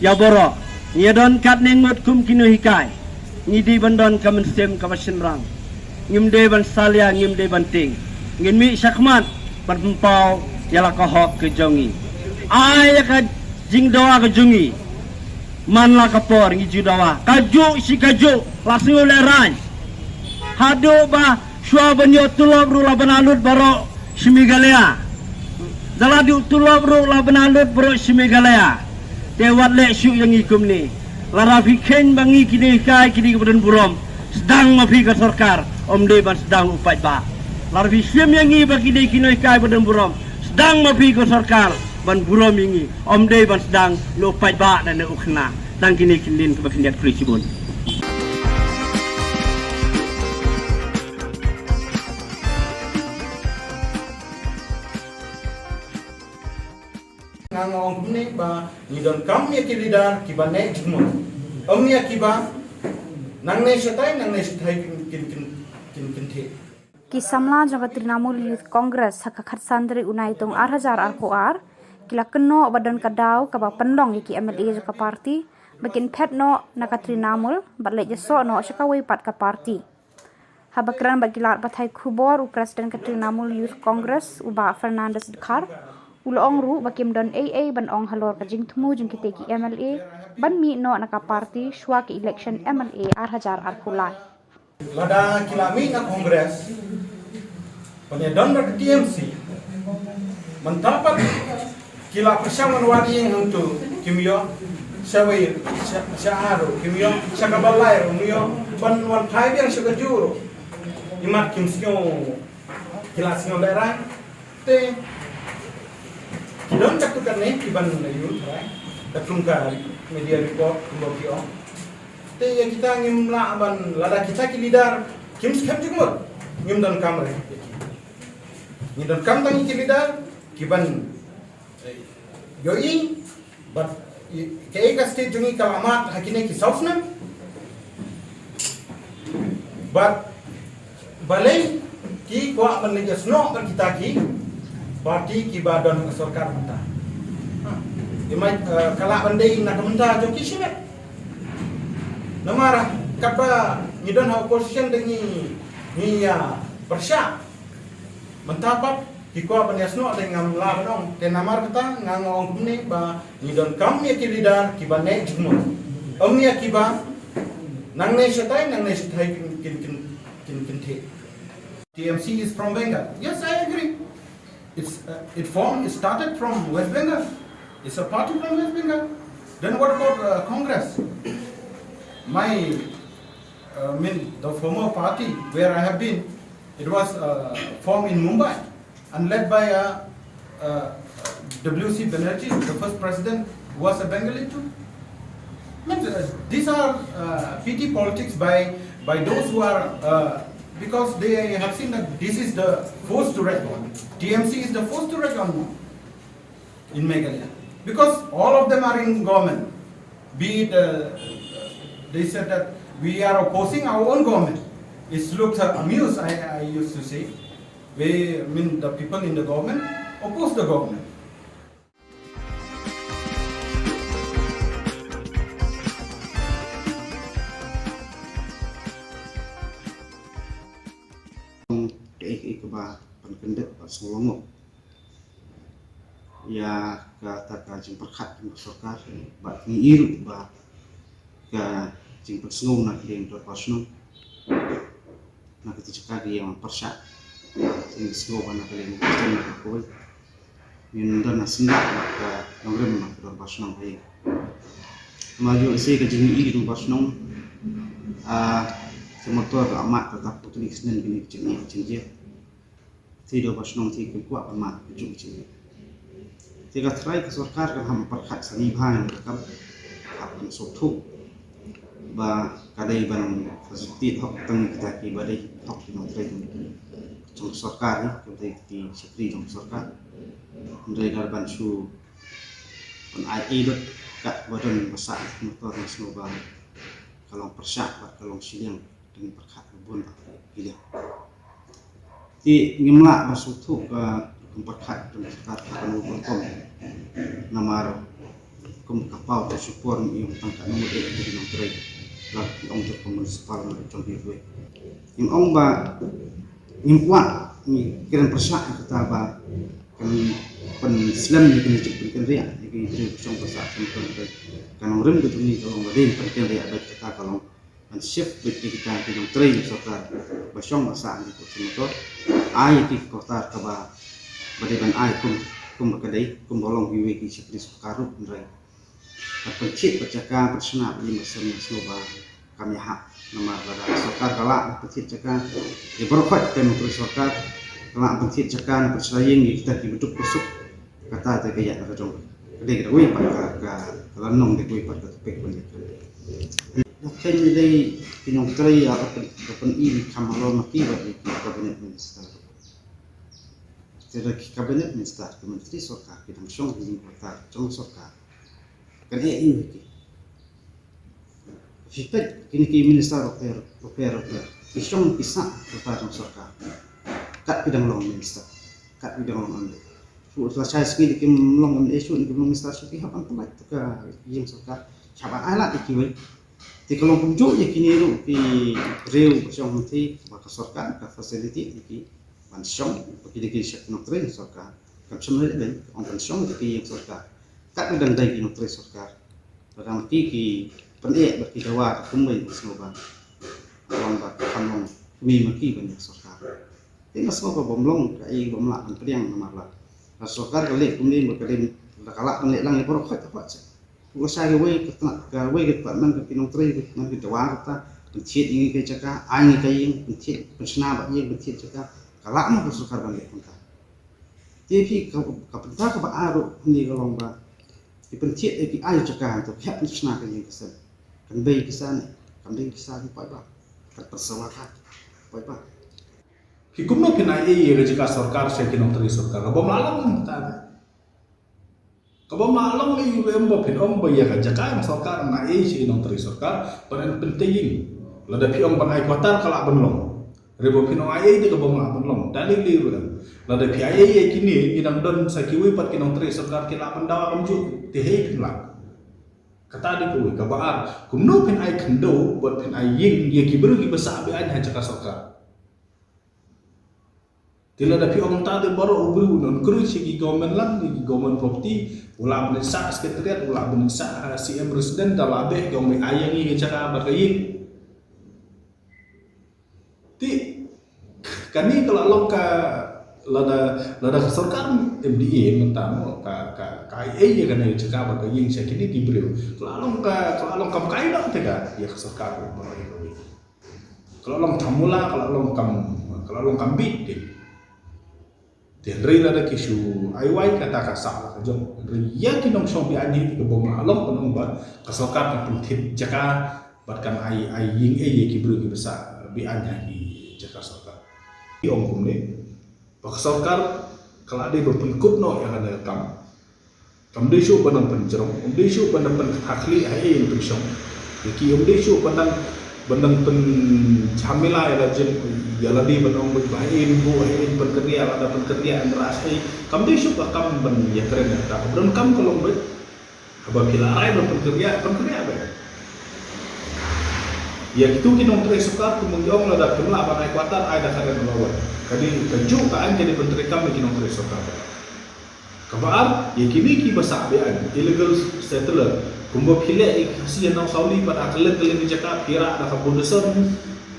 ïa baroh, ngi don katne ngut kum ki nonghikai, ngi dei ban don ka mynsiem kaba shynrang. Ngim dei ban salia, ngim dei ban tieng. Ngin mih shakhmat ban pynpaw ïa la ka hok ka jong ngi. Ai ïa ka jingdawa ka jong ngi man la ka por ngi ju dawa. Kajuh shi kajuh la sngew lehraiñ. Haduh ba shuwa ban ïoh tulop ruh la bana lut baroh shi Meghalaya. Da la duh tulop ruh la bana lut baroh shi Meghalaya. Te wat leh shuh ïa ngi kumne. Lada phi kheiñ ba ngi ki nonghikai ki dei kiba don burom, sdang ma phi ka sorkar, ym dei ban sdang u paidbah. Lada phi shim ïa ngi ba ki dei ki nonghikai ba don burom, sdang ma phi ka sorkar ban burom ïa ngi, ym dei ban sdang na u paidbah ne na u khynnah. Tang kine ki ktien kiba khyndiat, khublei shibun. Nga nga ong kumne ba ngi donkam ïa ki leader kiba neh jingmut. Ym ïa kiba nangne shatai, nangne shatai kin, kin, kin, kin, kin theh. Ki samla jong ka Trinamool Youth Congress ha ka khatsan tarik u Naitung ar hajar arphew ar ki la kynnoh ba don ka daw kaba pynlong ïa ki M L A jong ka party ba kin phet noh na ka Trinamool bad leit ïasoh noh sha kawei pat ka party. Haba kren bad ki lad pathai khubor, u President ka Trinamool Youth Congress, u Bah Fernandez Dkhar, u la ong ruh ba kim don ei ei ban ong halor ka jingthmu jong kitei ki M L A ban mih noh na ka party shuwa ka election M L A ar hajar arphew lai. Lada ki la mih na Congress, ban ïadon bad ka T M C, mynta pat ki la pyrshang ban wad ïing hangto, kim ïoh, sha wei, sha, sha ar ruh kim ïoh, sha kaba lai ruh kim ïoh, ban wan phai biang sha kajuh ruh, imat kim sngew, ki la sngew lehraiñ. Te ki don katto katne kiban ïoh tharai katkum ka media report kumba ki ong. Te ïa kita ngim lah ban, lada kita ki leader kim skhem jingmut, ngim donkam re. Ngi donkam tang ki leader kiban, eh, ïohi ba i, kaei ka state jong ngi ka la mad ha kine ki saw snem. Bad balei ki kwah ban leit ïasnoh bad kita ki party kiba don ha ka sorkar mynta? Ha. Ki mai, eh, ka lah ban dei na ka bynta jong ki shimet. Namar katba ngi don ha opposition te ngi, ngi ïa pyrshah. Mynta pat ki kwah ban ïasnoh te ngam lah ban ong. Te namar kata nga nga ong kumne ba ngi donkam ïa ki leader kiba neh jingmut. Ym ïa kiba nangne shatai, nangne shatai kin, kin, kin, kin, kin theh. T M C is from Bengal. Yes, I agree. It's, uh, it formed, it started from West Bengal. It's a party from West Bengal. Then what about, uh, Congress? My, uh, I mean, the former party where I have been, it was, uh, formed in Mumbai and led by, uh, uh, W C Banerjee, the first president, was a Bengali too. Means, uh, these are, uh, petty politics by, by those who are, uh, because they have seen that this is the force to reckon. T M C is the force to reckon in Meghalaya. Because all of them are in government. Be it, uh, they said that we are opposing our own government. It looks, uh, amused, I, I used to say. We, I mean, the people in the government oppose the government. Kaei kaei kaba pynkyndit bad sngewlyngngoh ïa kata ka jingpyrkhat jong ka sorkar, bad ngi i ruh ba ka jingpynsngew na ka liang dorbar shnong. na kata ka jaka ka ïing pyrshah. Ngi sngew ba na ka liang ka sdang na ka kawei, ngin don na syndah bad ka nongrim na ka dorbar shnong ka ïing. Namar ïoh lehse ka jingïohi ka dorbar shnong, ah, ka motor ka amat ka tap putli ka snen kine ka jingïohi ka jingïohi. Te dorbar shnong te kim kwah ban mad ka jong ka jingïohi. Te ka trai ka sorkar kan hap pyrkhat sa ni bha ïa ka kam, hap ban sngewthuh ba ka dei ban facilitate hok tang kita kiba dei hok ki nongtrei jong ka sorkar, ne ka dei ki shakri jong ka sorkar. Hynrei lada ban shu ban ai ei lut kat ba don ba sah motor, nga sngew ba ka long pyrshah bad ka long shiliang. Dang pyrkhat ka bun ki liang. Te ngim lah ban sngewthuh ka rukom pyrkhat jong ka sorkar ha kano ka rukom. Namar kum ka paw ka shu por, ngim ïoh tang katno ngut eh ki nongtrei. Lada ki ong jong ka municipal na jong kiwei. Ngim ong ba ngim kwah, ngi kren pyrshah ïa kata ba kan pynslem ïa kine ki jingpynkynriah ïa ki briew ki shong ba sah, kan pynpynkynriah ka nongrim ka jong ngi ka long ba dei pynpynkynriah bad kata ka long ban shift beit ïa kita ki nongtrei sorkar ba shong ba sah ha ki kut motor, ai ïa ki quarter kaba, ba dei ban ai kum, kum ba ka dei, kum ba long kiwei ki shakri sorkar ruh, hynrei ban pynthied bad jaka, ban shna bad ïing bad sem, nga sngew ba kam ïahap. Namar lada sorkar ka lah ban pynthied jaka ïa baroh khoit kita ki nongtrei sorkar, ka lah ban pynthied jaka, ban shna ïing ïa kita kiba duk ba suk, kata te ka ïaid na ka jong ka. Ka dei kawei pat ka, ka, ka lynnong, dei kawei pat ka topic ban ïakren. Nga khein ïa ki nongtrei, ïa ka pyn-, ka pyni ne kham halor ma ki bad ïa ki cabinet minister. Te da ki cabinet minister, ki myntri sorkar, ki dang shong ha ïing quarter jong sorkar. Kan ïa ïing ki. Phi peit kine ki minister bapher, bapher, bapher. Ki shong ki sah quarter jong sorkar. Kat ki dang long minister, kat ki dang long M L A. Shu la shai sngi da kim long M L A shuh, kim long minister shuh, ki hap ban pynlait ka ïing sorkar. Ki hap ban ai lad ïa kiwei. Te ka long kumjuh ïa kine ruh ki briew ba shong hangtei ba ka sorkar ka facility ïa ki ban shong, ba ki dei ki shakri nongtrei sorkar. Kam shym leh dei, ong ban shong ïa ki ïing sorkar. Kat ki dang dei ki nongtrei sorkar. Lada ma ki ki pyneh bad ki dawa ka kumwei, nga sngew ba ka long ba ka kam long kmie ma ki ban ïa ka sorkar. Te nga sngew ba bym long kaei, bym lah ban pdiang namar lada sorkar ka leh kumne ba ka dei, lada ka lah ban leh lang ïa baroh khoit ka khoit seh. Lashai kawei ka tnat, kawei ka department, ka ki nongtrei, ka man ki dawa kata, pynthied ïa ngi ka jaka, ai ngi ka ïing, pynthied, pynshna bad ïing, pynthied jaka, ka lah mo ka sorkar ban leh kumta. Te phi ka, ka bynta kaba ar ruh hangne ka long ba ki pynthied, eh, ki ai jaka hangto, ki hap pynshna ka ïing ka sem. Kan bei pisa ne, kan bei pisa ne, paidbah. Kan pynsawa ka, paidbah. Phi kumno phin ai ei ïa ka jaka sorkar sha ki nongtrei sorkar? Ka bym lah long mynta. Ka bym lah long ïa u em ba phin ong ba ïa ka jaka jong sorkar ngan ai ei sha ki nongtrei sorkar ban pynthie ïing. Lada phi ong ban ai quarter ka lah ban long. Hynrei ba phin ong ai ei te ka bym lah ban long. Da lei lei ruh em. Lada phi ai ei ïa kine, ngi dang don sa kiwei pat ki nongtrei sorkar ki lah ban dawa kumjuh. Te hei phin lah. Kata dei kawei. Kaba ar, kumno phin ai khyndew bad phin ai ïing ïa ki briew kiba sah be-aiñ ha jaka sorkar. Te lada phi ong ta te baroh u briew un encourage ïa ki government land, ïa ki government property, u lah ban sah secretariat, u lah ban sah, eh, C M resident, da lah beh ki ong ba ai ïa ngi ka jaka bad ka ïing. Te kane ka la long ka, lada, lada ka sorkar M D A mynta mo, ka, ka, ka ai ei ïa kane ka jaka bad ka ïing sha kine ki briew, ka la long ka, ka la long kam kai noh te ka ïa ka sorkar ba ïa kawei. Ka la long thamula, ka la long kam, ka la long kam bit te. Te hynrei lada ki shu ai wai kata ka sah la ka jong. Hynrei ïa ki nongshong be-aiñ hi te ka bym lah long, ka long ba ka sorkar kan pynthied jaka bad kan ai, ai ïing ei ïa ki briew kiba sah be-aiñ ha ki jaka sorkar. Ki ong kumne ba ka sorkar ka la dei ba pynkut noh ïa kane ka kam. Kam dei shuh ban nang pynjrong, um dei shuh ban nang pynkhakhlih ha ei ei pynshong. Ïa ki um dei shuh ban nang, ban nang pynjhamila ïa la jin, ïa la dei ban ong ba ha ei ei buh, ha ei ei pynkynriah, lada pynkynriah hynrei ha ei. Kam dei shuh ka kam ban ïakren ïa kata. Ka donkam ka long ba haba phi la rai ban pynkynriah, pynkynriah beit. Ïa kitu ki nongtrei sorkar kumba ngi ong lada phim lah ban ai quarter, ai da ka rent allowance. Ka dei kajuh ka aiñ ka dei ban treikam ïa ki nongtrei sorkar. Kaba ar, ïa kine kiba sah be-aiñ, illegal settler, kumba phi leh ïa ki Khasi ha Nawsawli bad ha kylleng kylleng ki jaka, phi rah da ka foundation,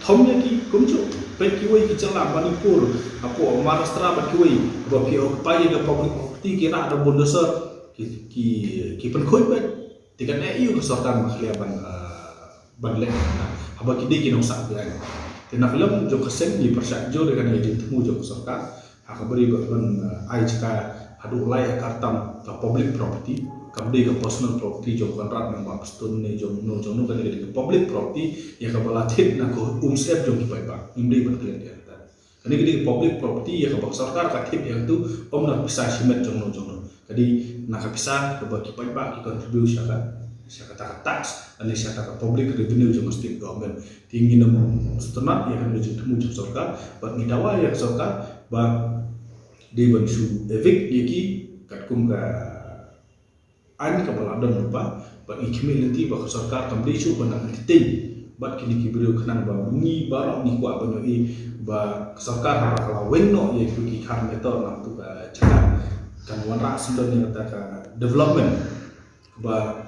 thom ïa ki kumjuh. Peit kiwei ki jylla Manipur, hapoh Maharashtra bad kiwei, ba phi occupy ïa ka public property ki rah da bulldozer, ki, ki, ki pynkhuid bad. Te kan ïa u ka sorkar ma khlieh ban, ah, ban leh na. Haba ki dei ki nongsah ki ai. Te na ka liang jong ka seng ngi pyrshah jur ïa kane ka jingthmu jong ka sorkar. Ha kaba ri ba ban, ah, ai jaka haduh lai akar tam ka public property. Kam dei ka personal property jong Conrad Nongbah Prestone ne jong no jong no, kane ka dei ka public property ïa kaba la thied na ka umsyep jong ki paidbah. Ngim dei ban klet ïa kata. Kane ka dei ka public property ïa kaba ka sorkar ka thied ïa katu, ym na ka pisa shimet jong no jong no. Ka dei na ka pisa kaba ki paidbah ki contribute sha ka, sha kata ka tax, lane sha kata ka public revenue jong ka state government. Te ngin ym sngewtynnat ïa kane ka jingthmu jong ka sorkar, bad ngi dawa ïa ka sorkar ba dei ban shu evict ïa ki katkum ka aiñ kaba la don lypa, bad ngi khmih lynti ba ka sorkar kam dei shuh ban entertain bad kine ki briew khnang ba ngi baroh ngi kwah ban ïohi ba ka sorkar haba ka la weng noh ïa ki khar meter na katu ka jaka, kan wanrah syndon ïa kata ka development ba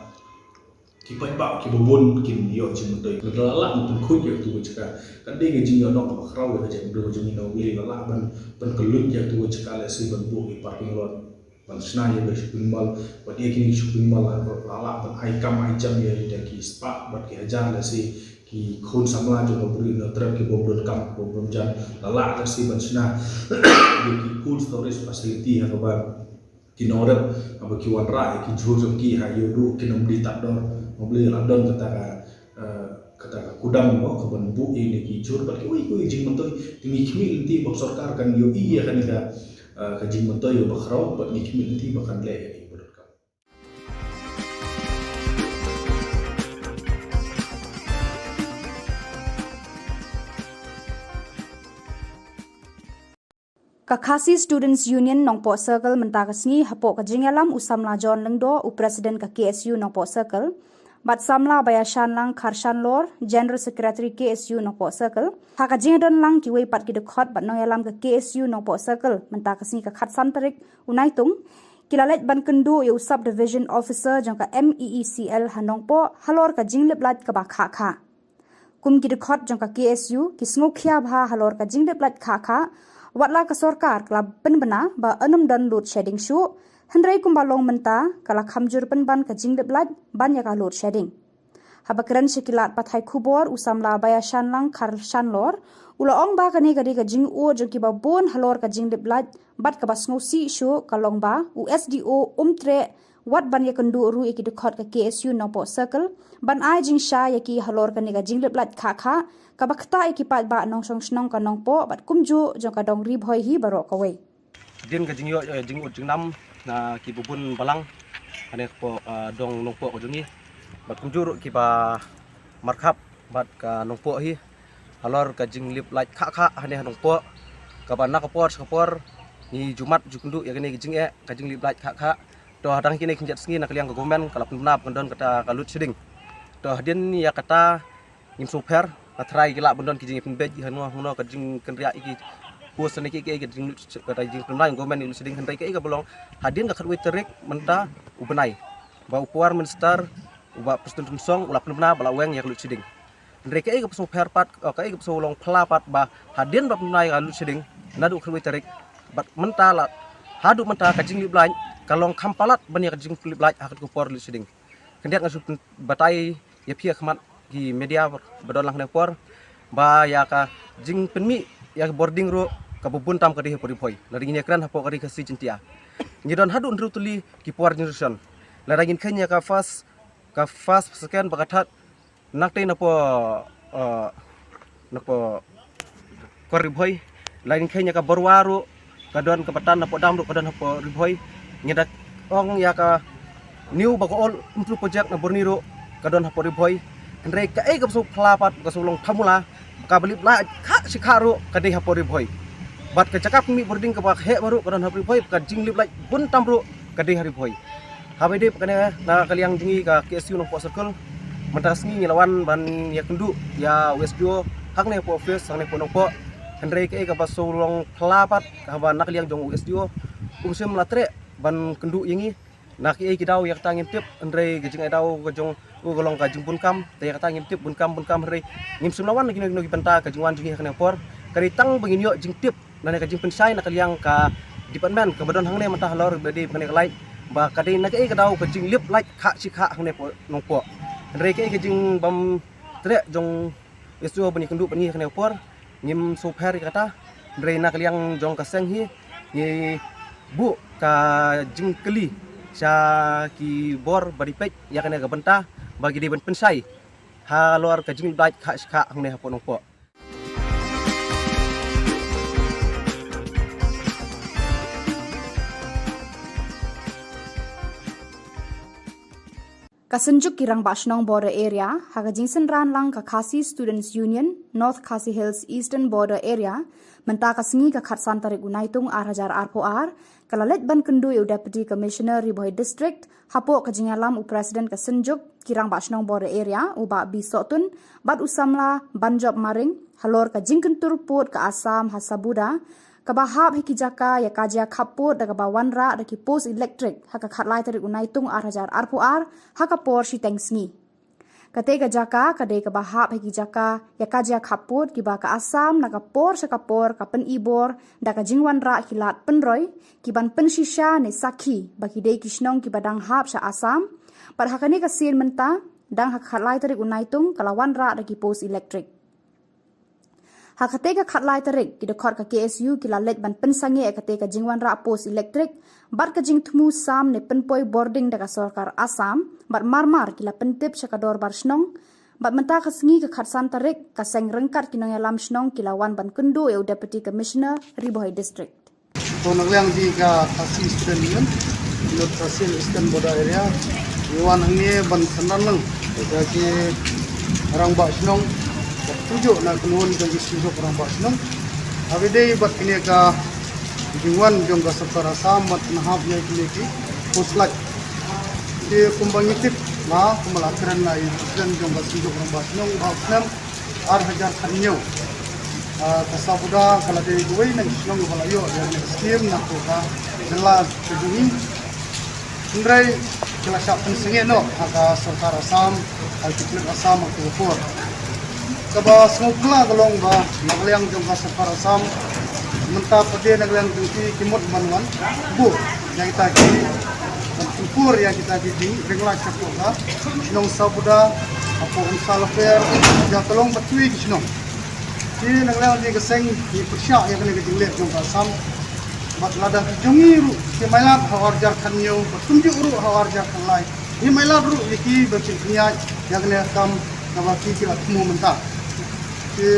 ki paidbah kiba bun kin ïoh jingmyntoi. Lada la lah ban pynkhuid ïa katu ka jaka, kan dei ka jingïoh nong kaba khraw ïa ka jaitbynriew jong ngi na U Blei, la lah ban, ban kylluid ïa katu ka jaka, lehse ban buh ki parking lot, ban shna ïa ka shopping mall, bad ïa kine ki shopping mall la, la lah ban ai kam ai jam ïa, ïa ki spah bad ki hajar, lehse ki khun samla jong ka Bri Hynñiewtrep ki bym don kam, bym don jan, la lah lehse ban shna ïa ki cold storage facility ha kaba ki nongrep haba ki wanrah ïa ki jhur jong ki ha ïoh ruh kin ym dei tad dor. Haba la don kata ka, eh, kata ka kudang mo kaban buh ïa kine ki jhur bad kiwei kiwei jingmyntoi. Te ngi khmih lynti ba ka sorkar kan ïohi ïa kane ka, eh, ka jingmyntoi kaba khraw bad ngi khmih lynti ba kan leh ïa kaba donkam. Ka Khasi Students Union Nongpoh Circle mynta ka sngi hapoh ka jingïalam u Samla John Lyngdoh, u President ka K S U Nongpoh Circle, bad Samla Baiashanlang Kharshanlor, General Secretary K S U Nongpoh Circle, ha ka jingdon lang kiwei pat ki dkhot bad nongïalam ka K S U Nongpoh Circle mynta ka sngi ka khatsan tarik u Naitung, ki la leit ban kynduh ïa u Subdivision Officer jong ka M E E C L ha Nongpoh halor ka jinglip lait kaba khah khah. Kum ki dkhot jong ka K S U, ki sngewkhia bha halor ka jinglip lait khah khah, wat la ka sorkar ka la pynbna ba yn ym don load shedding shuh, hynrei kumba long mynta ka la kham jur pynban ka jinglip lait ban ïa ka load shedding. Haba kren sha ki lad pathai khubor u Samla Baiashanlang Kharshanlor, u la ong ba kane ka dei ka jingud jong kiba bun halor ka jinglip lait, bad kaba sngewsih shuh ka long ba u S D O um treh wat ban ïakynduh ruh ïa ki dkhot ka K S U Nongpoh Circle ban ai jingshai ïa ki halor kane ka jinglip lait khah khah kaba ktah ïa ki paidbah nongshong shnong ka Nongpoh bad kumjuh jong ka dong Ri Bhoi hi baroh kawei. Hadien ka jingïoh, eh, jingud jingnam na kiba bun balang hangne hapoh, eh, dong Nongpoh ka jong ngi, bad kumjuh ruh kiba markhap bad ka Nongpoh hi halor ka jinglip lait khah khah hangne ha Nongpoh, kaba na ka por sha ka por ngi ju mad ju kynduh ïa kane ka jingeh ka jinglip lait khah khah. To hadang kine ki jait sngi na ka liang ka government ka la pynbna ba kan don kata ka load shedding. To hadien ïa kata ngim sngewpher, nga tharai ki lah ban don ki jingpynbeit ïa hangno hangno ka jingkynriah ïa ki post ne ki, ki, ki jing, kata jingpynbna jong government ïa load shedding, hynrei kaei kaba long, hadien ka khatwei tarik mynta u bnai, ba u Power Minister u Bah Prestone Tynsong u la pynbna ba la weng ïa ka load shedding. Hynrei kaei kaba sngewpher pat, eh, kaei kaba sngewlong phylla pat ba hadien ba pynbna ïa ka load shedding naduh khatwei tarik bad mynta la, haduh mynta ka jinglip lait ka long kham palat ban ïa ka jinglip lait ha katu ka por load shedding. Khyndiat nga shu pyn-, batai ïa phi ha khmat ki media ba don lang hangne por ba ïa ka jingpynmih ïa ka bording ruh kaba bun tam ka dei hapoh Ri Bhoi. Lada ngin ïakren hapoh ka Ri Khasi Jaiñtia, ngi don haduh hynriew tylli ki power generation. Lada ngin kheiñ ïa ka first, ka first, second bad ka third, nangtei napoh, eh, napoh kor Ri Bhoi. Lada ngin kheiñ ïa ka Barwa ruh ka don, kaba tan napoh dam ruh ka don hapoh Ri Bhoi. Ngi da ong ïa ka new bad ka old Umtru project na Burnie ruh ka don hapoh Ri Bhoi. Hynrei kaei kaba sngewphylla pat, ka sngewlong phylla, kaba lip lait khah shi khah ruh ka dei hapoh Ri Bhoi. Bad ka jaka pynmih bording kaba heh baroh ka don hapoh Ri Bhoi, ka jinglip lait bun tam ruh ka dei ha Ri Bhoi. Haba ïadei bad kane, na ka liang jong ngi ka K S U Nongpoh Circle, mynta ka sngi ngi la wan ban ïakynduh ïa u S D O hangne hapoh office hangne hapoh Nongpoh. Hynrei kaei kaba sngewlong phylla pat, haba na ka liang jong u S D O um shym la treh ban kynduh ïa ngi. Na kiei ki daw ïa kata ngim tip, hynrei ka jingai daw ka jong u ka long ka jingbun kam, te ïa kata ngim tip, bun kam bun kam, hynrei ngim shym la wan na kino kino ki bynta ka jingwan jong ngi ha kane ka por. Ka dei tang ba ngin ïoh jingtip lane ka jingpynshai na ka liang ka department kaba don hangne mynta halor ba dei ba kane ka light ba ka dei na kaei ka daw ka jinglip light khah shi khah hangne hapoh Nongpoh. Hynrei kaei ka jingbym treh jong S D O ban ïakynduh bad ngi ha kane ka por, ngim sngewpher ïa kata. Hynrei na ka liang jong ka seng hi ngi buh ka jingkylli sha ki bor ba dei peit ïa kane ka bynta ba ki dei ban pynshai halor ka jinglip light khah shi khah hangne hapoh Nongpoh. Ka Synjuk ki Rangbah Shnong Border Area ha ka jingsynran lang ka Khasi Students Union North Khasi Hills Eastern Border Area mynta ka sngi ka khatsan tarik u Naitung ar hajar arphew ar ka la leit ban kynduh ïa u Deputy Commissioner Ri Bhoi District hapoh ka jingïalam u President ka Synjuk ki Rangbah Shnong Border Area u Bah B Sohtun bad u samla Banjop Maring halor ka jingkyntur pud ka Assam ha Sabuda kaba hap ha ki jaka ïa ka jia khappud da kaba wanrah da ki post elektrik ha ka khatlai tarik u Naitung ar hajar arphew ar ha ka por shiteng sngi. Kata ka jaka ka dei kaba hap ha ki jaka ïa ka jia khappud kiba ka Assam na ka por sha ka por ka pynibor da ka jingwanrah ki lad pynroi ki ban pynshisha ne sakhi ba ki dei ki shnong kiba dang hap sha Assam. Bad ha kane ka sien mynta dang ha ka khatlai tarik u Naitung ka la wanrah da ki post elektrik. Ha kata ka khatlai tarik ki dkhot ka K S U ki la leit ban pynsangeh ïa kata ka jingwanrah post elektrik bad ka jingthmu sam ne pynpoi bording da ka sorkar Assam bad marmar ki la pyntip sha ka dorbar shnong. Bad mynta ka sngi ka khatsan tarik ka seng ryngkat ki nongïalam shnong ki la wan ban kynduh ïa u Deputy Commissioner Ri Bhoi District. To na liang jong ka Khasi Student Union, North Khasi Eastern Border Area, ngi wan hangne ban synran lang ïa ki rangbah shnong, bad kumjuh na kynhun jong ki seng jong rangbah shnong. Haba ïadei bad kine ka jingwan jong ka sorkar Assam ban pynhap ïa kine ki post light. Te kumba ngi tip, ma kumba la kren na i president jong ka seng jong rangbah shnong, ba u snem ar hajar khathynñiew. Ah, ka Sabuda ka la dei kawei na ki shnong ba la ïoh ïa kane ka skim na ka jylla ka jong ngi. Hynrei ki la shah pynsangeh noh ha ka sorkar Assam, ha ki pulit Assam ha ka por. Kaba sngewphylla ka long ba na ka liang jong ka sorkar Assam mynta pat de na ka liang jong ki ki mut ban wan buh ïa kita ki, ban pynkur ïa kita ki jingring light shapoh ka shnong Sabuda, hapoh Umsal Lofer, ïa ka long bad kiwei ki shnong. Te na ka liang jong ka seng ngi pyrshah ïa kane ka jingleh jong ka Assam. Bad lada ki jong ngi ruh ki mailat ha u ar hajar khathynñiew bad kumjuh ruh ha u ar hajar khatlai, ngi mailat ruh ïa ki ban shim khyndiat ïa kane ka kam kaba ki ki la thmu mynta. Te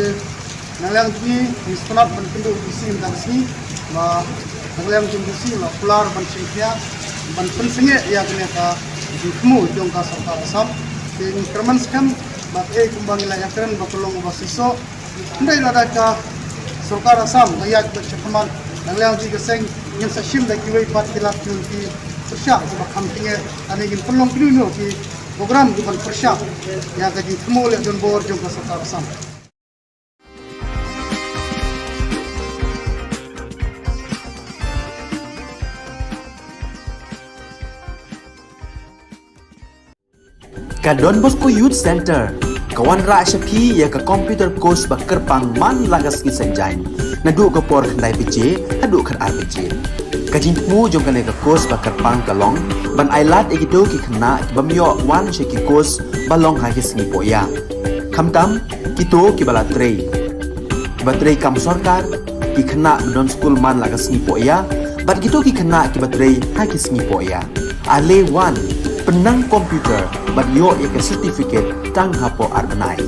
na ka liang jong ngi ngi sngewtynnat ban kynduh D C mynta ka sngi. Ba na ka liang jong D C la kular ban shim khyndiat ban pynsangeh ïa kane ka jingthmu jong ka sorkar Assam. Te ngi kyrmen skhem ba kaei kumba ngi la ïakren ba ka long kaba shisha. Hynrei lada ka sorkar Assam ka ïaid bad shakhmat, na ka liang jong ka seng ngin sa shim da kiwei pat ki lad ki pyrshah kiba kham tynge, lane ngin pynlong kino kino ki program kiban pyrshah ïa ka jingthmu leh donbor jong ka sorkar Assam. Ka Don Bosco Youth Center ka wanrah sha phi ïa ka computer course ba kyrpang man la ka sngi Saitjaiñ, naduh ka por khyndai baje haduh khatar baje. Ka jingthmu jong kane ka course ba kyrpang ka long ban ailad ïa kito ki khynnah ki bym ïoh wan sha ki course ba long ha ki sngi pohïa, khamtam kito kiba la trei, kiba trei kam sorkar, ki khynnah ba don skul man la ka sngi pohïa bad kito ki khynnah kiba trei ha ki sngi pohïa. Ale wan, pynnang computer bad ïoh ïa ka certificate tang hapoh ar bnai.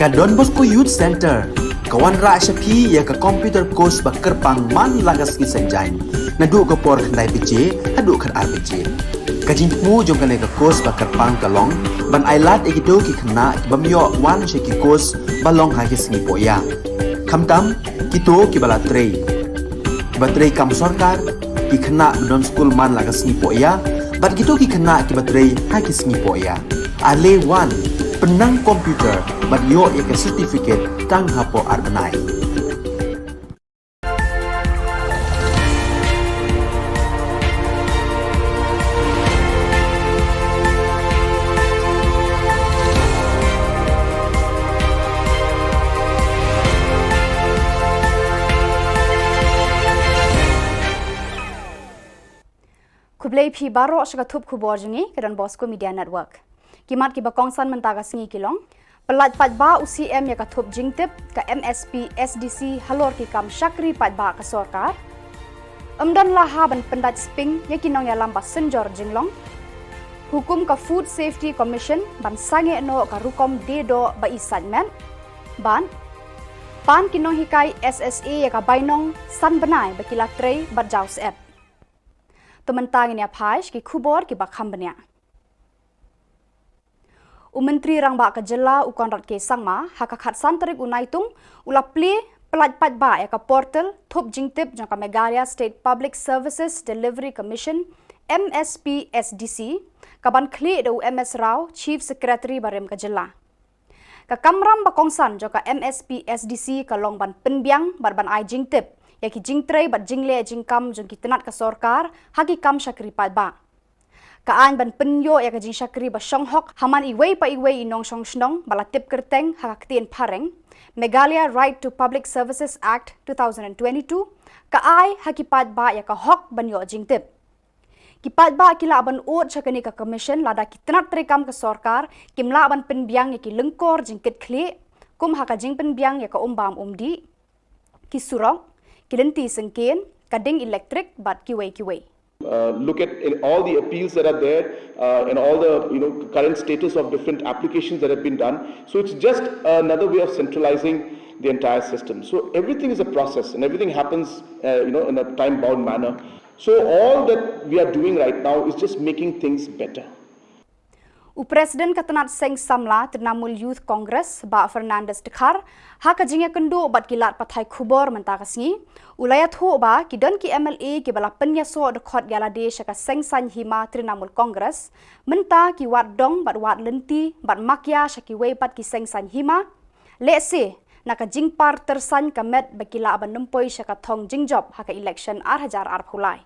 Ka Don Bosco Youth Centre ka wanrah sha phi ïa ka computer course ba kyrpang man la ka sngi Saitjaiñ, naduh ka por khyndai baje haduh khatar baje. Ka jingthmu jong kane ka course ba kyrpang ka long ban ai lad ïa kito ki khynnah ki bym ïoh wan sha ki course ba long ha ki sngi pohïa, khamtam kito kiba la trei, kiba trei kam sorkar, ki khynnah ba don skul man la ka sngi pohïa bad kito ki khynnah kiba trei ha ki sngi pohïa. Ale wan, pynnang computer bad ïoh ïa ka certificate tang hapoh ar bnai. Khublei phi baroh sha ka thup khubor jong ngi ka Don Bosco Media Network. Ki mat kiba kongsan mynta ka sngi ki long: Pyllait paidbah u C M ïa ka thup jingtip ka M S P S D C halor ki kam shakri paidbah ka sorkar. Ym don la ha ban pyndait sping ïa ki nongïalam ba synjor jinglong. Hukum ka Food Safety Commission ban sangeh noh ka rukom die doh ba i sait met. Bad pan ki nonghikai S S A ïa ka bainong san bnai ba ki la trei bad jaw syep. To mynta ngin ïa phai sha ki khubor kiba kham bniah. U Myntri Rangbah ka Jylla u Conrad K Sangma ha ka khatsan tarik u Naitung u la plie pyllait paidbah ïa ka portal thup jingtip jong ka Meghalaya State Public Services Delivery Commission, M S P S D C, kaban khlieh da u M S Rao, Chief Secretary barim ka Jylla. Ka kamram ba kongsan jong ka M S P S D C ka long ban pynbiang bad ban ai jingtip ïa ki jingtrei bad jingleh jingkam jong ki tnat ka sorkar ha ki kam shakri paidbah. Ka aiñ ban pynïoh ïa ka jingshakri ba shong hok ha man iwei pa iwei i nongshong shnong ba la tip kyrteng ha ka ktien phareng, Meghalaya Right to Public Services Act two thousand twenty-two, ka ai ha ki paidbah ïa ka hok ban ïoh jingtip. Ki paidbah ki lah ban ud sha kane ka commission lada ki tnat treikam ka sorkar kim lah ban pynbiang ïa ki lyngkor jingkitkhlieh, kum ha ka jingpynbiang ïa ka umbam umdih, ki surok, ki lynti syngkien, ka ding elektrik bad kiwei kiwei. Uh, look at in all the appeals that are there, uh, and all the, you know, current status of different applications that have been done. So it's just another way of centralizing the entire system. So everything is a process, and everything happens, uh, you know, in a time-bound manner. So all that we are doing right now is just making things better. U President ka tnat seng samla Trinamool Youth Congress, Bah Fernandes Dkhar, ha ka jingïakynduh bad ki lad pathai khubor mynta ka sngi, u la ïathuh ba ki don ki M L A kiba la pynïasoh dkhot ïa lade sha ka seng saiñ hima Trinamool Congress, mynta ki wad dong bad wad lynti bad makia sha kiwei pat ki seng saiñ hima, lehse na ka jingpar tyrsaiñ ka met ba ki lah ban nym poi sha ka thong jingjop ha ka election ar hajar arphew lai.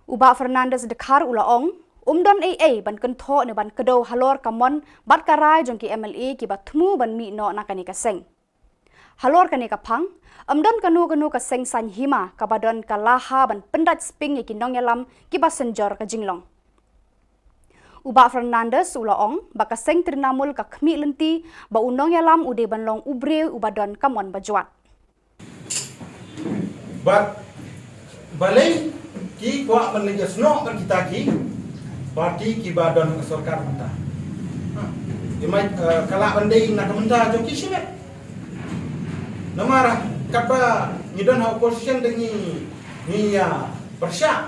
U Bah Fernandes Dkhar u la ong, ym don ei ei ban kynthoh ne ban kdew halor ka mon bad ka rai jong ki M L A kiba thmu ban mih noh na kane ka seng. Halor kane ka phang, ym don kano kano ka seng saiñ hima kaba don ka la ha ban pyndait sping ïa ki nongïalam kiba synjor ka jinglong. U Bah Fernandes u la ong ba ka seng Trinamool ka khmih lynti ba u nongïalam u dei ban long u briew uba don ka mon ba jwat. Bad balei ki kwah ban leit ïasnoh bad kita ki parti kiba don ha sorkar mynta? Ha. Ki mai, eh, ka lah ban dei na ka bynta jong ki shimet. Namar katba ngi don ha opposition te ngi, ngi ïa pyrshah.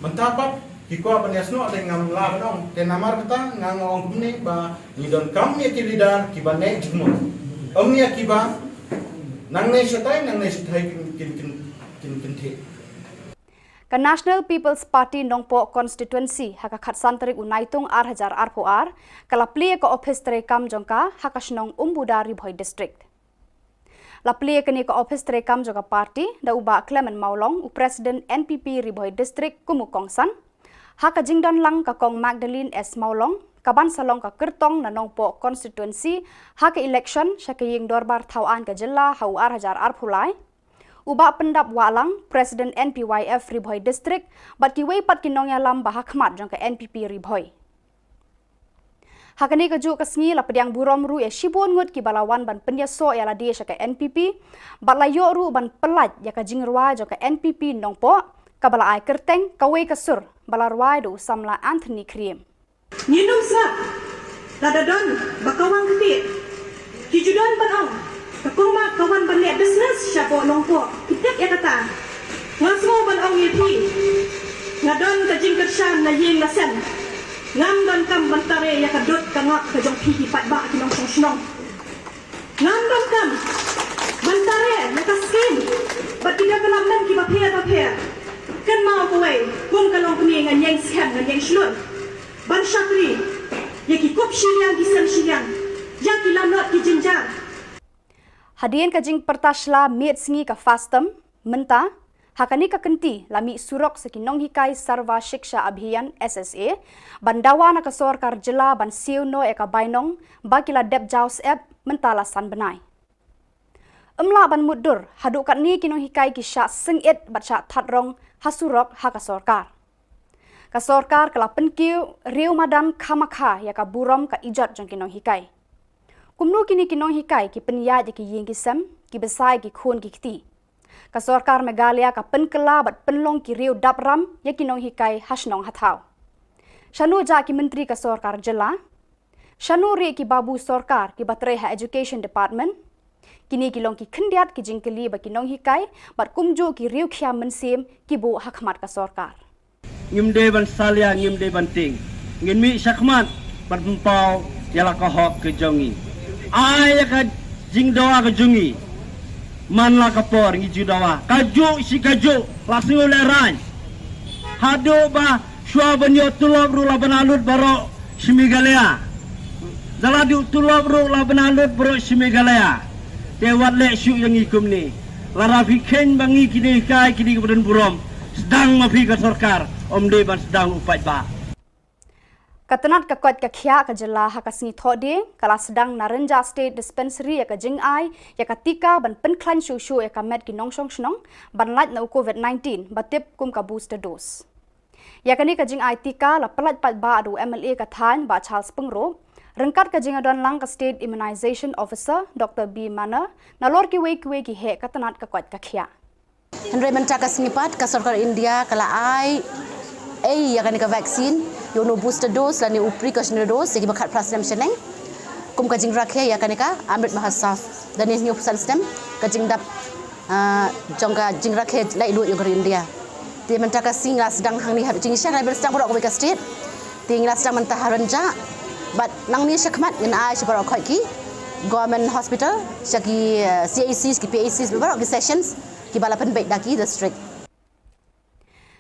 Mynta pat ki kwah ban ïasnoh te ngam lah ban ong. Te namar kata nga nga ong kumne ba ngi donkam ïa ki leader kiba neh jingmut. Ym ïa kiba nangne shatai, nangne shatai kin, kin, kin, kin, kin theh. Ka National People's Party Nongpoh Constituency ha ka khatsan tarik u Naitung ar hajar arphew ar ka la plie ka ophis treikam jong ka ha ka shnong Umbuda, Ri Bhoi District. La plie kane ka ophis treikam jong ka party da u Bah Clement Mawlong, u President N P P Ri Bhoi District kum u kongsan. Ha ka jingdon lang ka Kong Magdalene S Mawlong, kaban sa long ka kyrtong na Nongpoh Constituency ha ka election sha ka ïing dorbar thaw aiñ ka jylla ha u ar hajar arphew lai. U Bah Pyndap Wahlang, President N P Y F Ri Bhoi District, bad kiwei pat ki nongïalam ba ha khmat jong ka N P P Ri Bhoi. Ha kane kajuh ka sngi la pdiang burom ruh ïa shibun ngut kiba la wan ban pynïasoh ïa lade sha ka N P P, bad la ïoh ruh ban pyllait ïa ka jingrwai jong ka N P P Nongpoh, kaba la ai kyrteng Kawei ka Sur, ba la rwai da u samla Anthony Khriem. Ngin ym sah lada don ba ka wang ktieh Ko nongko, ki tip ïa kata. Nga sngew ban ong ïa phi. Nga don ka jingkyrshan na ïing na sem. Ngam donkam ban tare ïa ka dud ka ngap ka jong phi ki paidbah ki nongshong shnong. Ngam donkam ban tare ïa ka skim bad ki development kiba pher ba pher. Kynmaw kawei, kum ka longkmie ngan ïeng skhem ngan ïeng shlur. Ban shakri ïa ki kup shiliang ki sem shiliang, ïa ki lanot ki jynjar. Hadien ka jingpyrta shla miet sngi ka FASTOM, mynta, ha kane ka kynti la mih surok sa ki nonghikai Sarva Shiksha Abhiyan, S S A, ban dawa na ka sorkar jylla ban siew noh ïa ka bainong ba ki la dep jaw syep mynta la san bnai. Ym lah ban mutdur, haduh katne ki nonghikai ki shah sngewit bad shah that rong ha surok ha ka sorkar. Ka sorkar ka la pynkiew riew madan khamakha ïa ka burom ka ijot jong ki nonghikai. Kumno kine ki nonghikai ki pynïaid ïa ki ïing ki sem, ki bsa ïa ki khun ki kti. Ka sorkar Meghalaya ka pynkylla bad pynlong ki riew dap ram ïa ki nonghikai ha shnong ha thaw. Shano jah ki myntri ka sorkar jylla? Shano rieh ki babu sorkar kiba trei ha Education Department? Kine ki long ki khyndiat ki jingkylli ba ki nonghikai bad kumjuh ki riew khia mynsiem ki buh ha khmat ka sorkar. Ngim dei ban salia, ngim dei ban tieng. Ngin mih shakhmat bad pynpaw ïa la ka hok ka jong ngi. Ai ïa ka jingdawa ka jong ngi. Man la ka por ngi ju dawa. Kajuh shi kajuh la sngew lehraiñ. Haduh ba shuwa ban ïoh tulop ruh la ban alut baroh shi Meghalaya. Da la duh tulop ruh la ban alut baroh shi Meghalaya. Te wat leh shuh ïa ngi kumne. Lada phi kheiñ ba ngi kine hikai kine kiba don burom. Sdang ma phi ka sorkar, ym dei ban sdang u paidbah. Ka tnat ka koit ka khiah ka jylla ha ka sngi Thohdieng, ka la sdang na Rynjah State Dispensary ïa ka jingai ïa ka tika ban pynkhlaiñ shuh shuh ïa ka met ki nongshong shnong ban lait na u COVID nineteen ba tip kum ka booster dose. Ïa kane ka jingai tika la pyllait paidbah da u M L A ka thaiñ Bah Charles Pyngrope, ryngkat ka jingïadon lang ka State Immunization Officer Doctor B Manner, nalor kiwei kiwei ki heh ka tnat ka koit ka khiah. Hynrei mynta ka sngi pat ka sorkar India ka la ai ei ïa kane ka vaccine, ïa une u booster dose lane u precautionary dose ïa kiba khatphra snem shaneng. Kum ka jingrakhe ïa kane ka Amrit Mahotsav, da hynñiewphew san snem ka jingdap, ah, jong ka jingrakhe laitluid jong ka ri India. Te mynta ka sngi ngi la sdang hangne ha Jingshiang, ngi la sdang baroh kawei ka state. Te ngi la sdang mynta ha Rynjah. Bad nangne shakhmat ngin ai sha baroh khoit ki Government Hospital, sha ki, eh, C H Cs, ki P H Cs, baroh ki sessions kiba la pynbeit da ki district.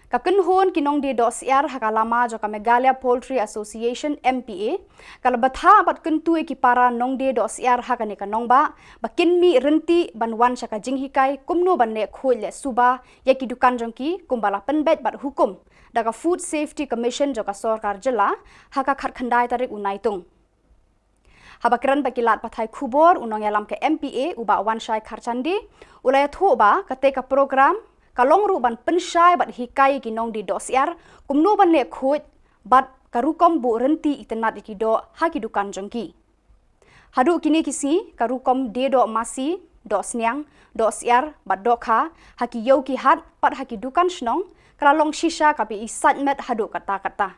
Ka kynhun ki nongdie dohsyiar ha ka lama jong ka Meghalaya Poultry Association, M P A, ka la bthah bad kyntu ïa ki para nongdie dohsyiar ha kane ka nongbah ba kin mih ryntih ban wan sha ka jinghikai kumno ban leh khuid leh suba ïa ki dukan jong ki kumba la pynbeit bad hukum da ka Food Safety Commission jong ka sorkar jylla ha ka khatkhyndai tarik u Naitung. Haba kren bad ki lad pathai khubor, u nongïalam ka M P A u Bah Wanshai Kharchandi u la ïathuh ba katei ka program ka long ruh ban pynshai bad hikai ïa ki nongdie dohsyiar kumno ban leh khuid bad ka rukom buh ryntih itynnad ïa ki doh ha ki dukan jong ki. Haduh kine ki sngi ka rukom die doh masi, doh sniang, dohsyiar bad dohkha ha ki ïew ki hat bad ha ki dukan shnong ka la long shisha kaba i sait met haduh katta katta.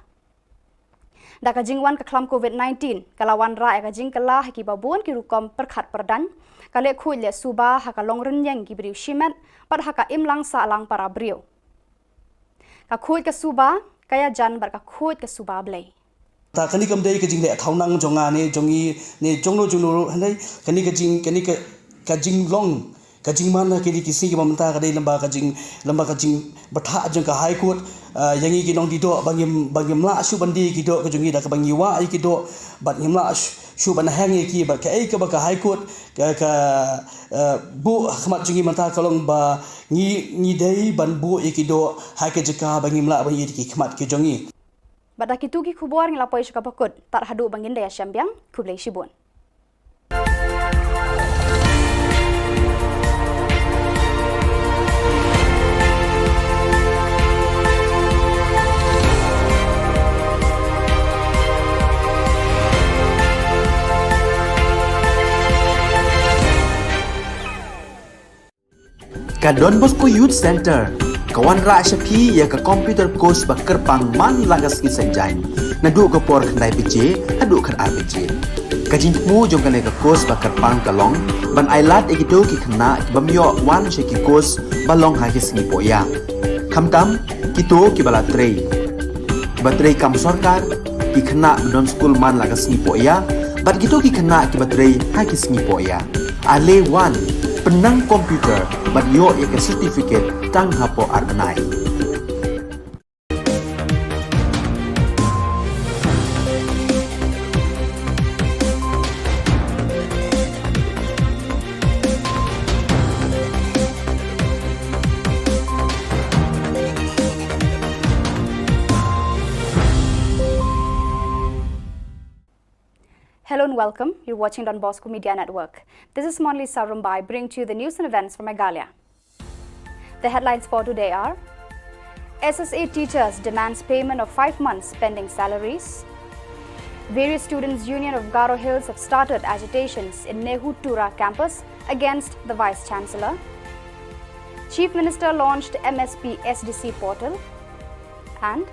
Da ka jingwan ka khlam COVID nineteen, ka la wanrah ïa ka jingkylla ha kiba bun ki rukom pyrkhat pyrdaiñ, ka leh khuid leh suba ha ka longrynïeng ki briew shimet bad ha ka imlang sahlang para briew. Ka khuid ka suba ka ïajan bad ka khuid ka suba Blei. Ta kane kam dei ka jingleh thaw nang jong nga ne jong ngi ne jong no jong no ruh, hynrei kane ka jing, kane ka, ka jinglong ka jingman ha kine ki sngi kiba mynta ka dei lem bad ka jing, lem bad ka jingbthah jong ka High Court, ah, ïa ngi ki nongdie doh ba ngim, ba ngim lah shuh ban die ki doh ka jong ngi da kaba ngi wah ïa ki doh bad ngim lah shuh, shuh ban heng ïa ki bad kaei kaba ka High Court ka, ka, ah, buh ha khmat jong ngi mynta ka long ba ngi, ngi dei ban buh ïa ki doh ha ka jaka ba ngim lah ban ïoh ïa ki khmat ki jong ngi. Bad da kitu ki khubor ngi la poi sha kaba kut, tad haduh ba ngin da ïashem biang, khublei shibun. Ka Don Bosco Youth Center ka wanrah sha phi ïa ka computer course ba kyrpang man la ka sngi Saitjaiñ. Naduh ka por khyndai baje haduh khatar baje. Ka jingthmu jong kane ka course ba kyrpang ka long ban ai lad ïa kito ki khynnah ki bym ïoh wan sha ki course ba long ha ki sngi poh ïa. Khamtam kito ki ba la trei, ki ba trei kam sorkar, ki khynnah ba don skul man la ka sngi poh ïa, bad kito ki khynnah ki ba trei ha ki sngi poh ïa. Ale wan, pynnang computer bad ïoh ïa ka certificate tang hapoh ar bnai. Hello and welcome. You're watching Don Bosco Media Network. This is Monlisa Rumbai, bringing to you the news and events from Meghalaya. The headlines for today are: S S A teachers demands payment of five months pending salaries. Various students' union of Garo Hills have started agitations in NEHU Tura campus against the Vice Chancellor. Chief Minister launched M S P S D C portal. And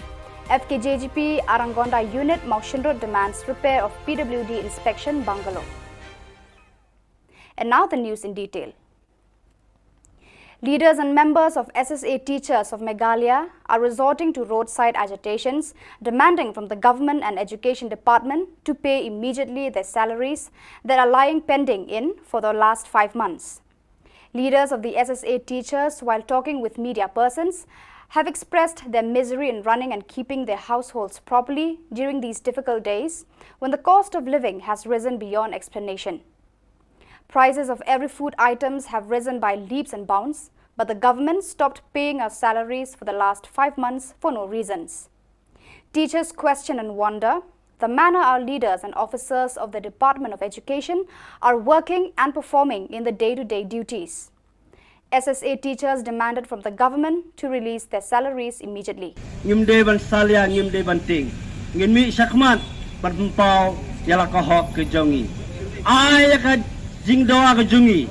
F K J G P Arangonda unit Mawshynrut demands repair of P W D inspection bungalow. And now the news in detail. Leaders and members of S S A teachers of Meghalaya are resorting to roadside agitations, demanding from the government and education department to pay immediately their salaries that are lying pending in for the last five months. Leaders of the S S A teachers, while talking with media persons, have expressed their misery in running and keeping their households properly during these difficult days when the cost of living has risen beyond explanation. Prices of every food items have risen by leaps and bounds, but the government stopped paying our salaries for the last five months for no reasons. Teachers question and wonder the manner our leaders and officers of the Department of Education are working and performing in the day-to-day duties. S S A teachers demanded from the government to release their salaries immediately. Ngim dei ban salia, ngim dei ban tieng. Ngin mih shakhmat ban pynpaw ïa la ka hok ka jong ngi. Ai ïa ka jingdawa ka jong ngi.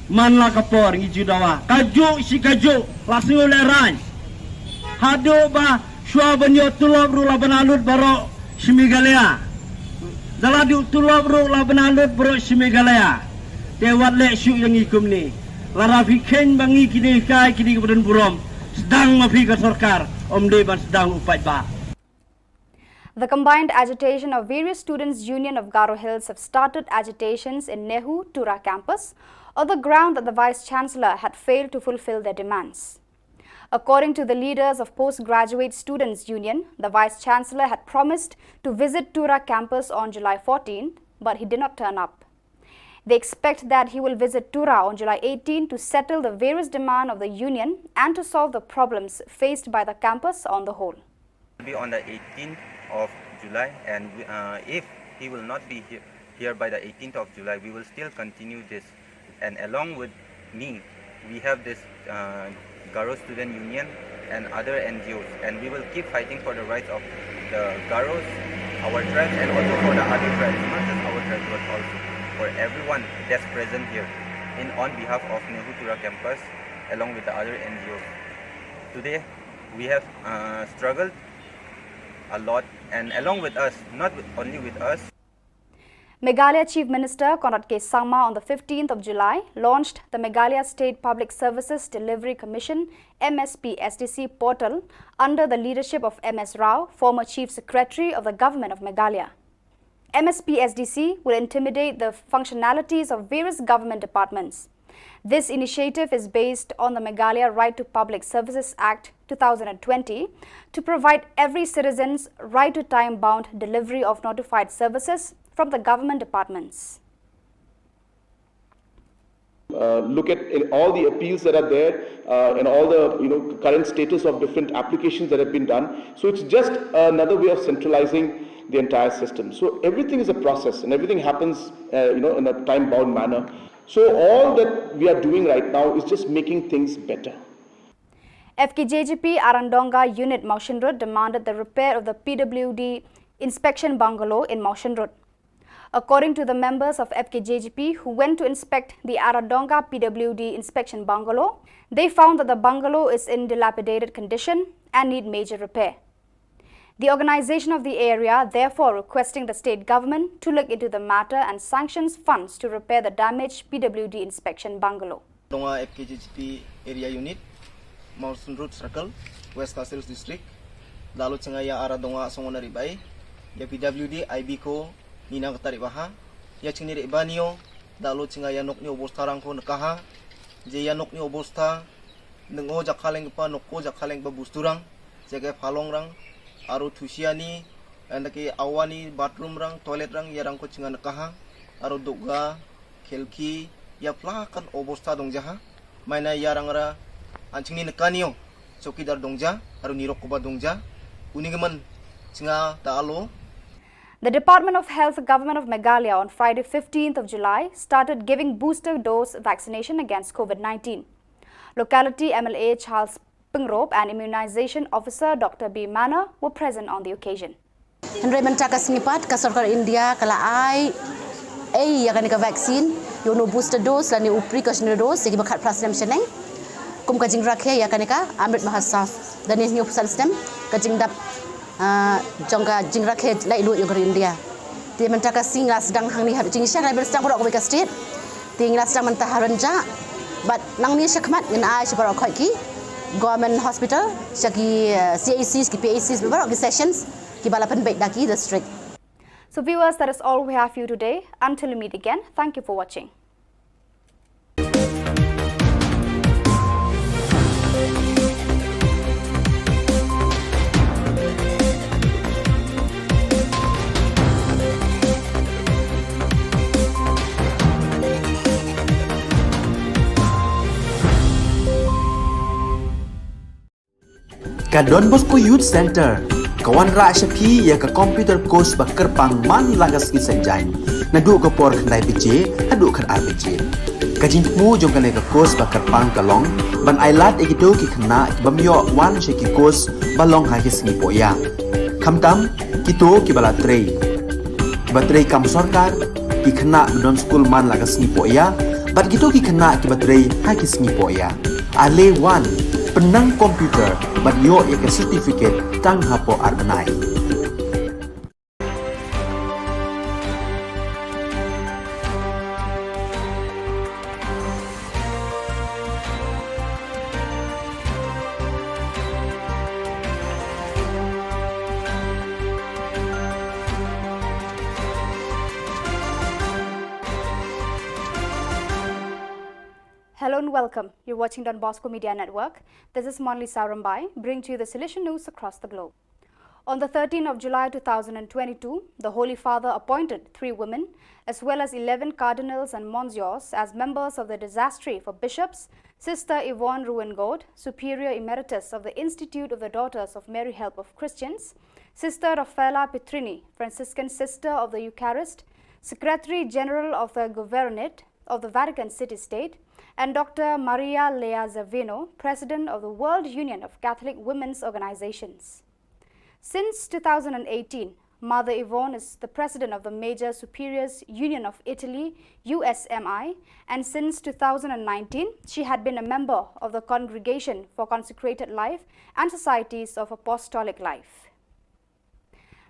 Man la ka por ngi ju dawa. Kajuh shi kajuh la sngew lehraiñ. Haduh ba shuwa ban ïoh tulop ruh la ban alut baroh shi Meghalaya. Da la duh tulop ruh la ban alut baroh shi Meghalaya. Te wat leh shuh ïa ngi kumne. Lada phi kheiñ ba ngi kine ki kai kine ki ba don burom, sdang ma phi ka sorkar, ym dei ban sdang u paidbah. The combined agitation of various students' union of Garo Hills have started agitations in NEHU Tura campus on the ground that the Vice Chancellor had failed to fulfill their demands. According to the leaders of Postgraduate Students' Union, the Vice Chancellor had promised to visit Tura campus on July fourteen, but he did not turn up. They expect that he will visit Tura on July eighteen to settle the various demand of the union and to solve the problems faced by the campus on the whole. Be on the eighteenth of July, and we, uh, if he will not be he-, here by the eighteenth of July, we will still continue this. And along with me, we have this, uh, Garo Student Union and other N G Os, and we will keep fighting for the rights of the Garos, our tribes, and also for the other tribes, not just our tribes, but also for everyone that's present here in, on behalf of NEHU Tura campus, along with the other N G Os. Today, we have, uh, struggled a lot, and along with us, not with, only with us. Meghalaya Chief Minister Conrad K Sangma on the fifteenth of July launched the Meghalaya State Public Services Delivery Commission, M S P S D C portal under the leadership of M S Rao, former Chief Secretary of the Government of Meghalaya. M S P S D C will intimidate the functionalities of various government departments. This initiative is based on the Meghalaya Right to Public Services Act two thousand and twenty to provide every citizen's right to time-bound delivery of notified services from the government departments. Uh, look at in all the appeals that are there, uh, and all the, you know, current status of different applications that have been done. So it's just another way of centralizing the entire system. So everything is a process, and everything happens, uh, you know, in a time-bound manner. So all that we are doing right now is just making things better. F K J G P Arandonga Unit Mawshynrut demanded the repair of the P W D inspection bungalow in Mawshynrut. According to the members of F K J G P who went to inspect the Aradonga P W D inspection bungalow, they found that the bungalow is in dilapidated condition and need major repair. The organization of the area therefore requesting the state government to look into the matter and sanctions funds to repair the damaged P W D inspection bungalow. Dong ha F K J G P Area Unit, Mawson Road Circle, West Khasi Hills District. Dalo chingaya ara dong ha song na ribai. Ya P W D I B ko nina kata ribaha. Ya chingni ribanio. Dalo chingaya nok ni obostha rang ko nakaha. Je ya nok ni obostha. Neng o jakhaleng pa nok ko jakhaleng pa busturang. Jage phalong rang, aro thusiani, enda ki awani bathroom rang, toilet rang, yarang ko chingan kaha, aro dukga, khelki, ya plakan obostha dong jaha, maina yarang ra, anchingni nakanio, chowkidar dong ja, aro nirok koba dong ja, unigaman chinga ta alo. The Department of Health, Government of Meghalaya on Friday fifteenth of July started giving booster dose vaccination against COVID nineteen. Locality M L A Charles Pyngrope and Immunization Officer Doctor B Manor were present on the occasion. Hynrei mynta ka sngi pat ka sorkar India ka la ai ei ïa kane ka vaccine ïa uno booster dose lane u precautionary dose ïa kiba khatphra snem shaneng. Kum ka jingrakhe ïa kane ka Amrit Mahotsav da ne hynñiew phew san snem ka jingdap ah, jong ka jingrakhe laitluid ïa ka ri India. Te mynta ka sngi la sdang hangne haduh jingshai la sdang baroh kawei ka state. Te ngi la sdang mynta ha Rynjah. Bad nangne shakhmat ngin ai sha baroh khoit ki government hospital, sha ki eh, C H Cs, ki P H Cs, baroh ki sessions kiba la pynbeit da ki district. So viewers, that is all we have for you today. Until we meet again, thank you for watching. Ka Don Bosco Youth Center ka wanrah sha phi ïa ka computer course ba kyrpang man la ka sngi Saitjaiñ, naduh ka por khyndai baje haduh khatar baje. Ka jingthmu jong kane ka course ba kyrpang ka long ban ailad ïa kito ki khynnah ki bym ïoh wan sha ki course ba long ha ki sngi pohïa. Khamtam kito kiba la trei, kiba trei kam sorkar, ki khynnah ba don skul man la ka sngi pohïa, bad kito ki khynnah kiba trei ha ki sngi pohïa. Ale wan, pynnang computer bad ïoh ïa ka certificate tang hapoh ar bnai. Hello and welcome. You're watching Don Bosco Media Network. This is Monlisa Rymbai, bringing to you the Salesian news across the globe. On the thirteenth of July two thousand and twenty-two, the Holy Father appointed three women, as well as eleven cardinals and monsiors, as members of the Dicastery for Bishops, Sister Yvonne Ruwengord, Superior Emeritus of the Institute of the Daughters of Mary Help of Christians, Sister Raffaella Petrini, Franciscan Sister of the Eucharist, Secretary General of the Governorate of the Vatican City State, and Doctor Maria Lea Zavino, President of the World Union of Catholic Women's Organizations. Since two thousand and eighteen, Mother Yvonne is the President of the Major Superiors Union of Italy, U S M I, and since two thousand and nineteen, she had been a member of the Congregation for Consecrated Life and Societies of Apostolic Life.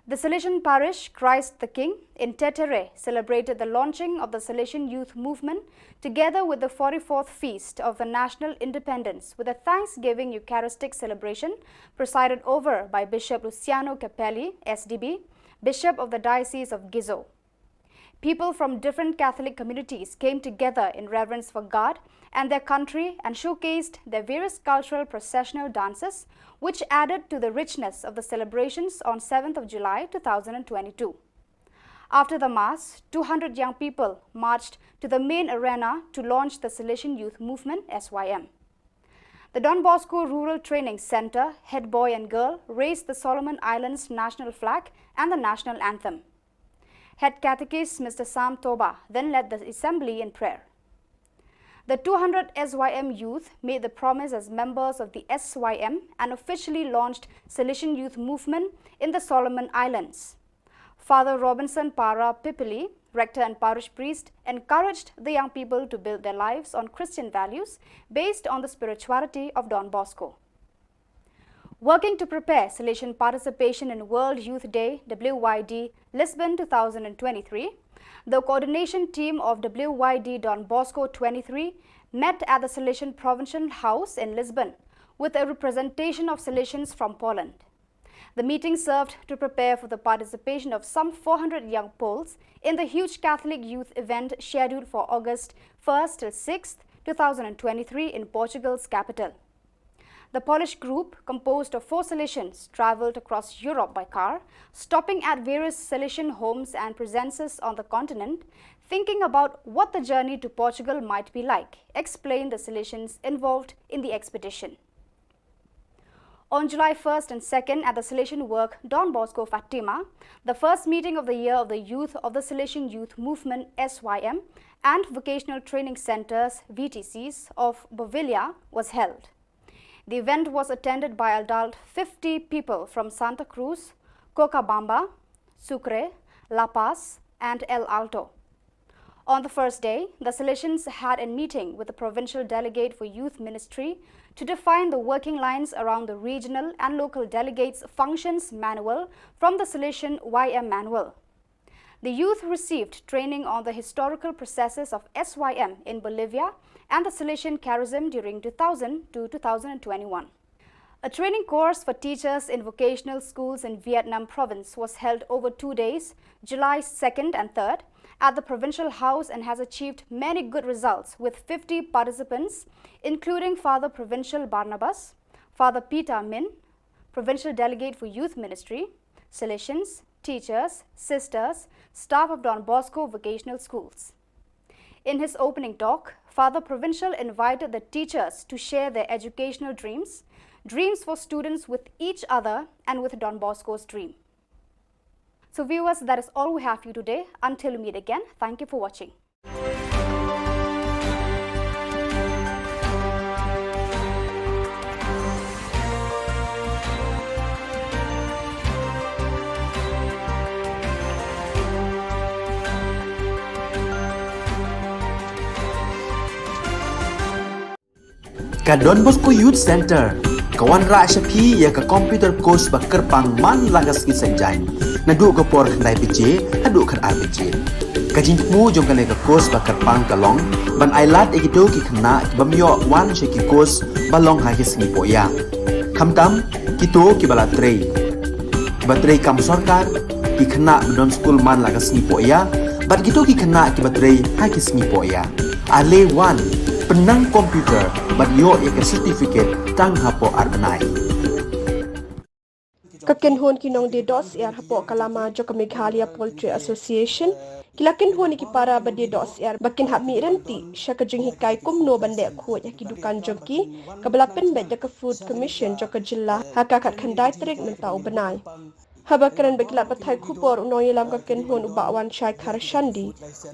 The Salesian parish Christ the King in Tetere celebrated the launching of the Salesian Youth Movement together with the forty-fourth Feast of the National Independence with a Thanksgiving Eucharistic celebration presided over by Bishop Luciano Capelli, S D B, Bishop of the Diocese of Gizo. People from different Catholic communities came together in reverence for God and their country and showcased their various cultural processional dances, which added to the richness of the celebrations on seventh of July two thousand and twenty-two. After the Mass, two hundred young people marched to the main arena to launch the Salesian Youth Movement, S Y M. The Don Bosco Rural Training Centre head boy and girl raised the Solomon Islands national flag and the national anthem. Head Catechist Mister Sam Toba then led the assembly in prayer. The two hundred S Y M youth made the promise as members of the S Y M and officially launched Salesian Youth Movement in the Solomon Islands. Father Robinson Para Pipili, rector and parish priest, encouraged the young people to build their lives on Christian values based on the spirituality of Don Bosco. Working to prepare Salesian participation in World Youth Day, W Y D, Lisbon two thousand twenty-three, the coordination team of W Y D Don Bosco twenty-three met at the Salesian Provincial House in Lisbon with a representation of Salesians from Poland. The meeting served to prepare for the participation of some four hundred young Poles in the huge Catholic youth event scheduled for August first till sixth, two thousand twenty-three, in Portugal's capital. The Polish group, composed of four Salesians, traveled across Europe by car, stopping at various Salesian homes and presences on the continent, thinking about what the journey to Portugal might be like, explained the Salesians involved in the expedition. On July first and second, at the Salesian Work Don Bosco Fatima, the first meeting of the year of the youth of the Salesian Youth Movement, S Y M, and Vocational Training Centres, V T Cs, of Bovilla was held. The event was attended by adult fifty people from Santa Cruz, Cochabamba, Sucre, La Paz, and El Alto. On the first day, the Salesians had a meeting with the provincial delegate for youth ministry to define the working lines around the regional and local delegates' functions manual from the Salesian Y M manual. The youth received training on the historical processes of S Y M in Bolivia and the Salesian charism during two thousand to two thousand twenty-one. A training course for teachers in vocational schools in Vietnam province was held over two days, July second and third, at the provincial house and has achieved many good results, with fifty participants, including Father Provincial Barnabas, Father Peter Min, Provincial Delegate for Youth Ministry, Salesians, teachers, sisters, staff of Don Bosco vocational schools. In his opening talk, Father Provincial invited the teachers to share their educational dreams, dreams for students, with each other and with Don Bosco's dream. So viewers, that is all we have for you today. Until we meet again, thank you for watching. Ka Don Bosco Youth Centre ka wanrah sha phi ïa ka computer course ba kyrpang man la ka sngi Saitjaiñ, naduh ka por khyndai baje haduh khatar baje. Ka jingthmu jong kane ka course ba kyrpang ka long ban ailad ïa kito ki khynnah ki bym ïoh wan sha ki course ba long ha ki sngi poh ïa. Khamtam kito kiba la trei, kiba trei kam sorkar, ki khynnah ba don skul man la ka sngi poh ïa, bad kito ki khynnah kiba trei ha ki sngi poh ïa. Ale wan, pynnang computer bad ïoh ïa ka certificate tang hapoh ar bnai. Ka kynhun ki nongdie doh syiar hapoh ka lama jong ka Meghalaya Poultry Association ki la kynhun ïa ki para ba die doh syiar ba kin hap mih ryntih sha ka jinghikai kumno ban leh khuid ha ki dukan jong ki, kaba la pynbeit da ka Food Commission jong ka jylla ha ka khatkhyndai tarik mynta u bnai. Haba kren bad ki lad pathai khubor, u nongïalam ka kynhun u Bah Wanshai Kharshandi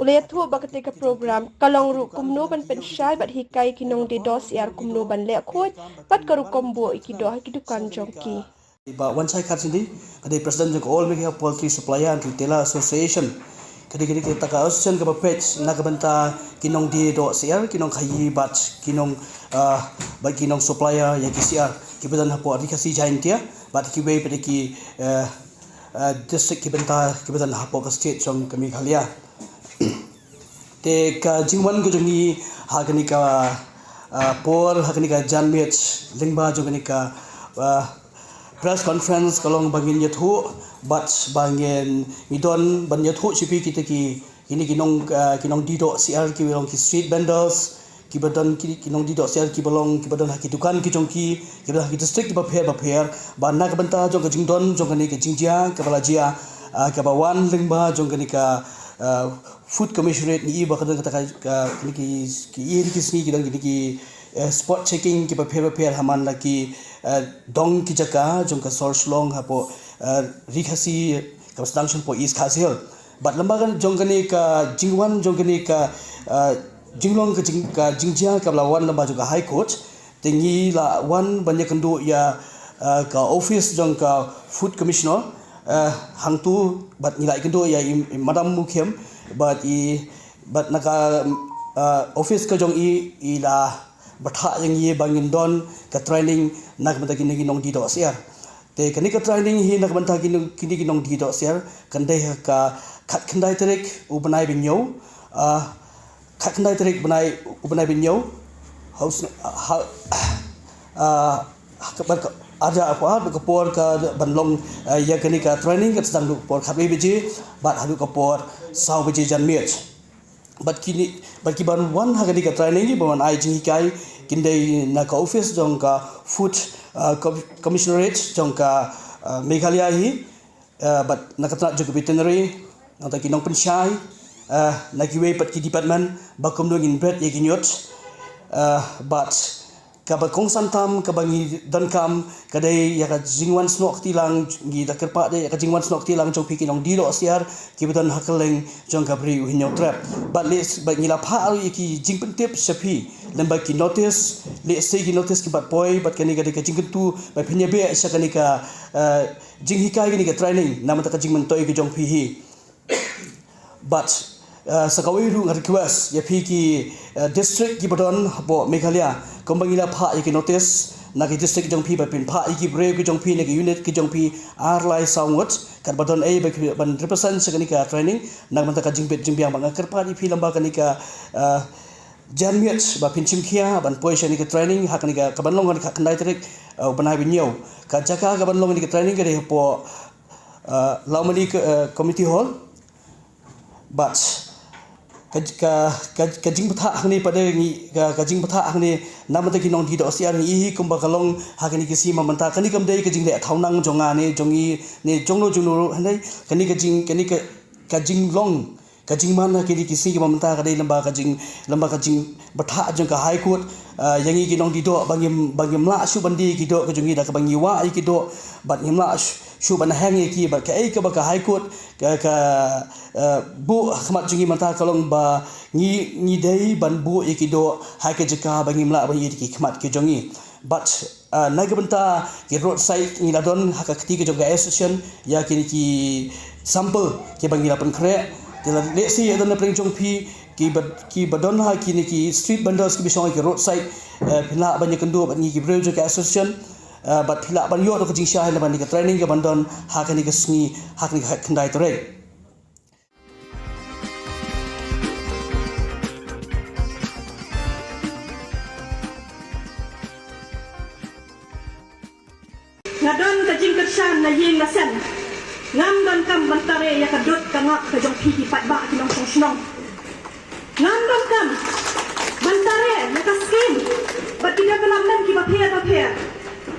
u la ïathuh ba katei ka program ka long ruh kumno ban pynshai bad hikai ki nongdie doh syiar kumno ban leh khuid bad ka rukom buh ïa ki doh ha ki dukan jong ki. Bah Wanshai Kharshandi, ka dei President jong ka All Meghalaya Poultry Supplier and Retailer Association. Ka dei, ka dei kata ka association kaba peit na ka bynta ki nongdie doh syiar, ki nongkhaïi bad ki nong, ah, bad ki nong supplier ïa ki syiar kiba don hapoh Ri Khasi Jaiñtia bad kiwei pat ki, eh, eh, district kiba bynta kiba don hapoh ka state jong ka Meghalaya. Te ka jingwan ka jong ngi ha kane ka, ah, por, ha kane ka janmiet lyngba jong kane ka, ah, press conference ka long ba ngin ïathuh bad ba ngin, ngi don ban ïathuh sha phi kita ki, kine ki nong, ah, ki nongdie doh syiar kiba long ki street vendors, kiba don ki, ki nongdie doh syiar kiba long, kiba don ha ki dukan ki jong ki, kiba don ha ki district kiba pher ba pher, ba na ka bynta jong ka jingdon jong kane ka jingjia kaba la jia, ah, kaba wan lyngba jong kane ka, ah, Food Commissionerate, ngi i ba ka don kata ka, ka, kine ki, ki ïa ki sngi ki don kine ki, eh, spot checking kiba pher ba pher ha man la ki, eh, dong ki jaka jong ka sor Shillong hapoh, eh, Ri Khasi kaba sdang shong hapoh East Khasi Hills. Bad lyngba ka jong kane ka jingwan jong kane ka, ah, jinglong ka jing, ka jingjia kaba la wan lyngba jong ka High Court, te ngi la wan ban ïakynduh ïa, ah, ka office jong ka Food Commissioner, ah, hangtu bad ngi la ïakynduh ïa i, i Madam Mukhim bad i, bad na ka, ah, office ka jong i, i la bthah ïa ngi ba ngin don ka training na ka bynta kine ki nongdie dohsyiar. Te kane ka training hi na ka bynta kine, kine ki nongdie dohsyiar kan dei ha ka khatkhyndai tarik u bnai ba hynñiew, ah, khatkhyndai tarik bnai, u bnai ba hynñiew, ha u sn-, ha, ah, ha ka, bad ka, arja apa, bad ka por ka ban long, ah, ïa kane ka training kan sdang naduh ka por khatwei baje bad haduh ka por saw baje janmiet. Bad kine, bad ki ban wan ha kane ka training, ki ban wan ai jinghikai, kin dei na ka office jong ka Food, ah, Com-, Commissionerate jong ka, ah, Meghalaya hi, ah, bad na ka tnat jong ka veterinary, nangta ki nongpynshai, ah, na kiwei pat ki department, ba kumno ngin bret ïa ki ñiut, ah, bad kaba kongsan tam, kaba ngi donkam, ka dei ïa ka jingwan snoh kti lang, ngi da kyrpad ïa ka jingwan snoh kti lang jong phi ki nongdie dohsyiar, kiba don ha kylleng jong ka Bri u Hynñiewtrep. Bad leh, bad ngi la phah ruh ïa ki jingpyntip sha phi, lyngba ki notice, lehse ki notice ki bat poi, bad kane ka dei ka jingkyntu, ba phin ïa beh sha kane ka, eh, jinghikai kane ka training, na ka bynta ka jingmyntoi ka jong phi hi. Bad, uh, sa kawei ruh nga request ïa phi ki, uh, district kiba don hapoh Meghalaya, kumba ngi la phah ïa ki notice na ki district jong phi, ba phin phah ïa ki briew ki jong phi, na ki unit ki jong phi, ar lai saw ngut, katba don ei ba ki ban represent sha kane ka training, na ka bynta ka jingbit jingbiang. Bad nga kyrpad ïa phi lyngba kane ka, uh, janmiet ba phin shim khia ban poi sha kane ka training, ha kane ka, ka ban long ha kane ka khatkhyndai tarik, uh, bnai ba hynñiew. Ka jaka ka ban long kane ka training ka dei hapoh, uh, Lawmani, uh, Community Hall. Bad ka, ka, ka, ka jingbthah hangne pat de ngi, ka, ka jingbthah hangne na ka bynta ki nongdie dohsyiar ngi ïohi kumba ka long ha kine ki sngi mynta, kane kam dei ka jingleh thawnang jong nga ne jong ngi ne jong no jong no ruh, hynrei kane ka jing, kane ka, ka jinglong, ka jingman ha kine ki sngi mynta ka dei lyngba ka jing, lyngba ka jingbthah jong ka High Court, ah, ïa ngi ki nongdie doh, ba ngim, ba ngim lah shuh ban die ïa ki doh ka jong ngi da kaba ngi wah ïa ki doh, bad ngim lah shuh, shuh ban heng ïa ki, bad kaei kaba ka High Court ka, ka, eh, buh ha khmat jong ngi mynta ka long ba ngi, ngi dei ban buh ïa ki doh ha ka jaka ba ngim lah ban ïohi da ki khmat ki jong ngi. Bad, eh, na ka bynta ki roadside ngi la don ha ka kti ka jong ka association ïa kine ki sample kiba ngi la pynkhreh. Te lehse ïa don na pdeng jong phi kiba, kiba don ha kine ki street vendors kiba shong ha ki roadside, eh, phi lah ban ïakynduh bad ngi ki briew jong ka association. Ah, bad phi lah ban ïoh ruh ka jingshai na kane ka training ka ban don ha kane ka sngi, ha kane ka khatkhyndai tarik. Nga don ka jingkyrshan na ïing na sem. Ngam donkam ban tare ïa ka dud ka ngap ka jong phi ki paidbah ki nongshong shnong. Ngam donkam ban tare ïa ka skim bad ki development kiba pher bapher.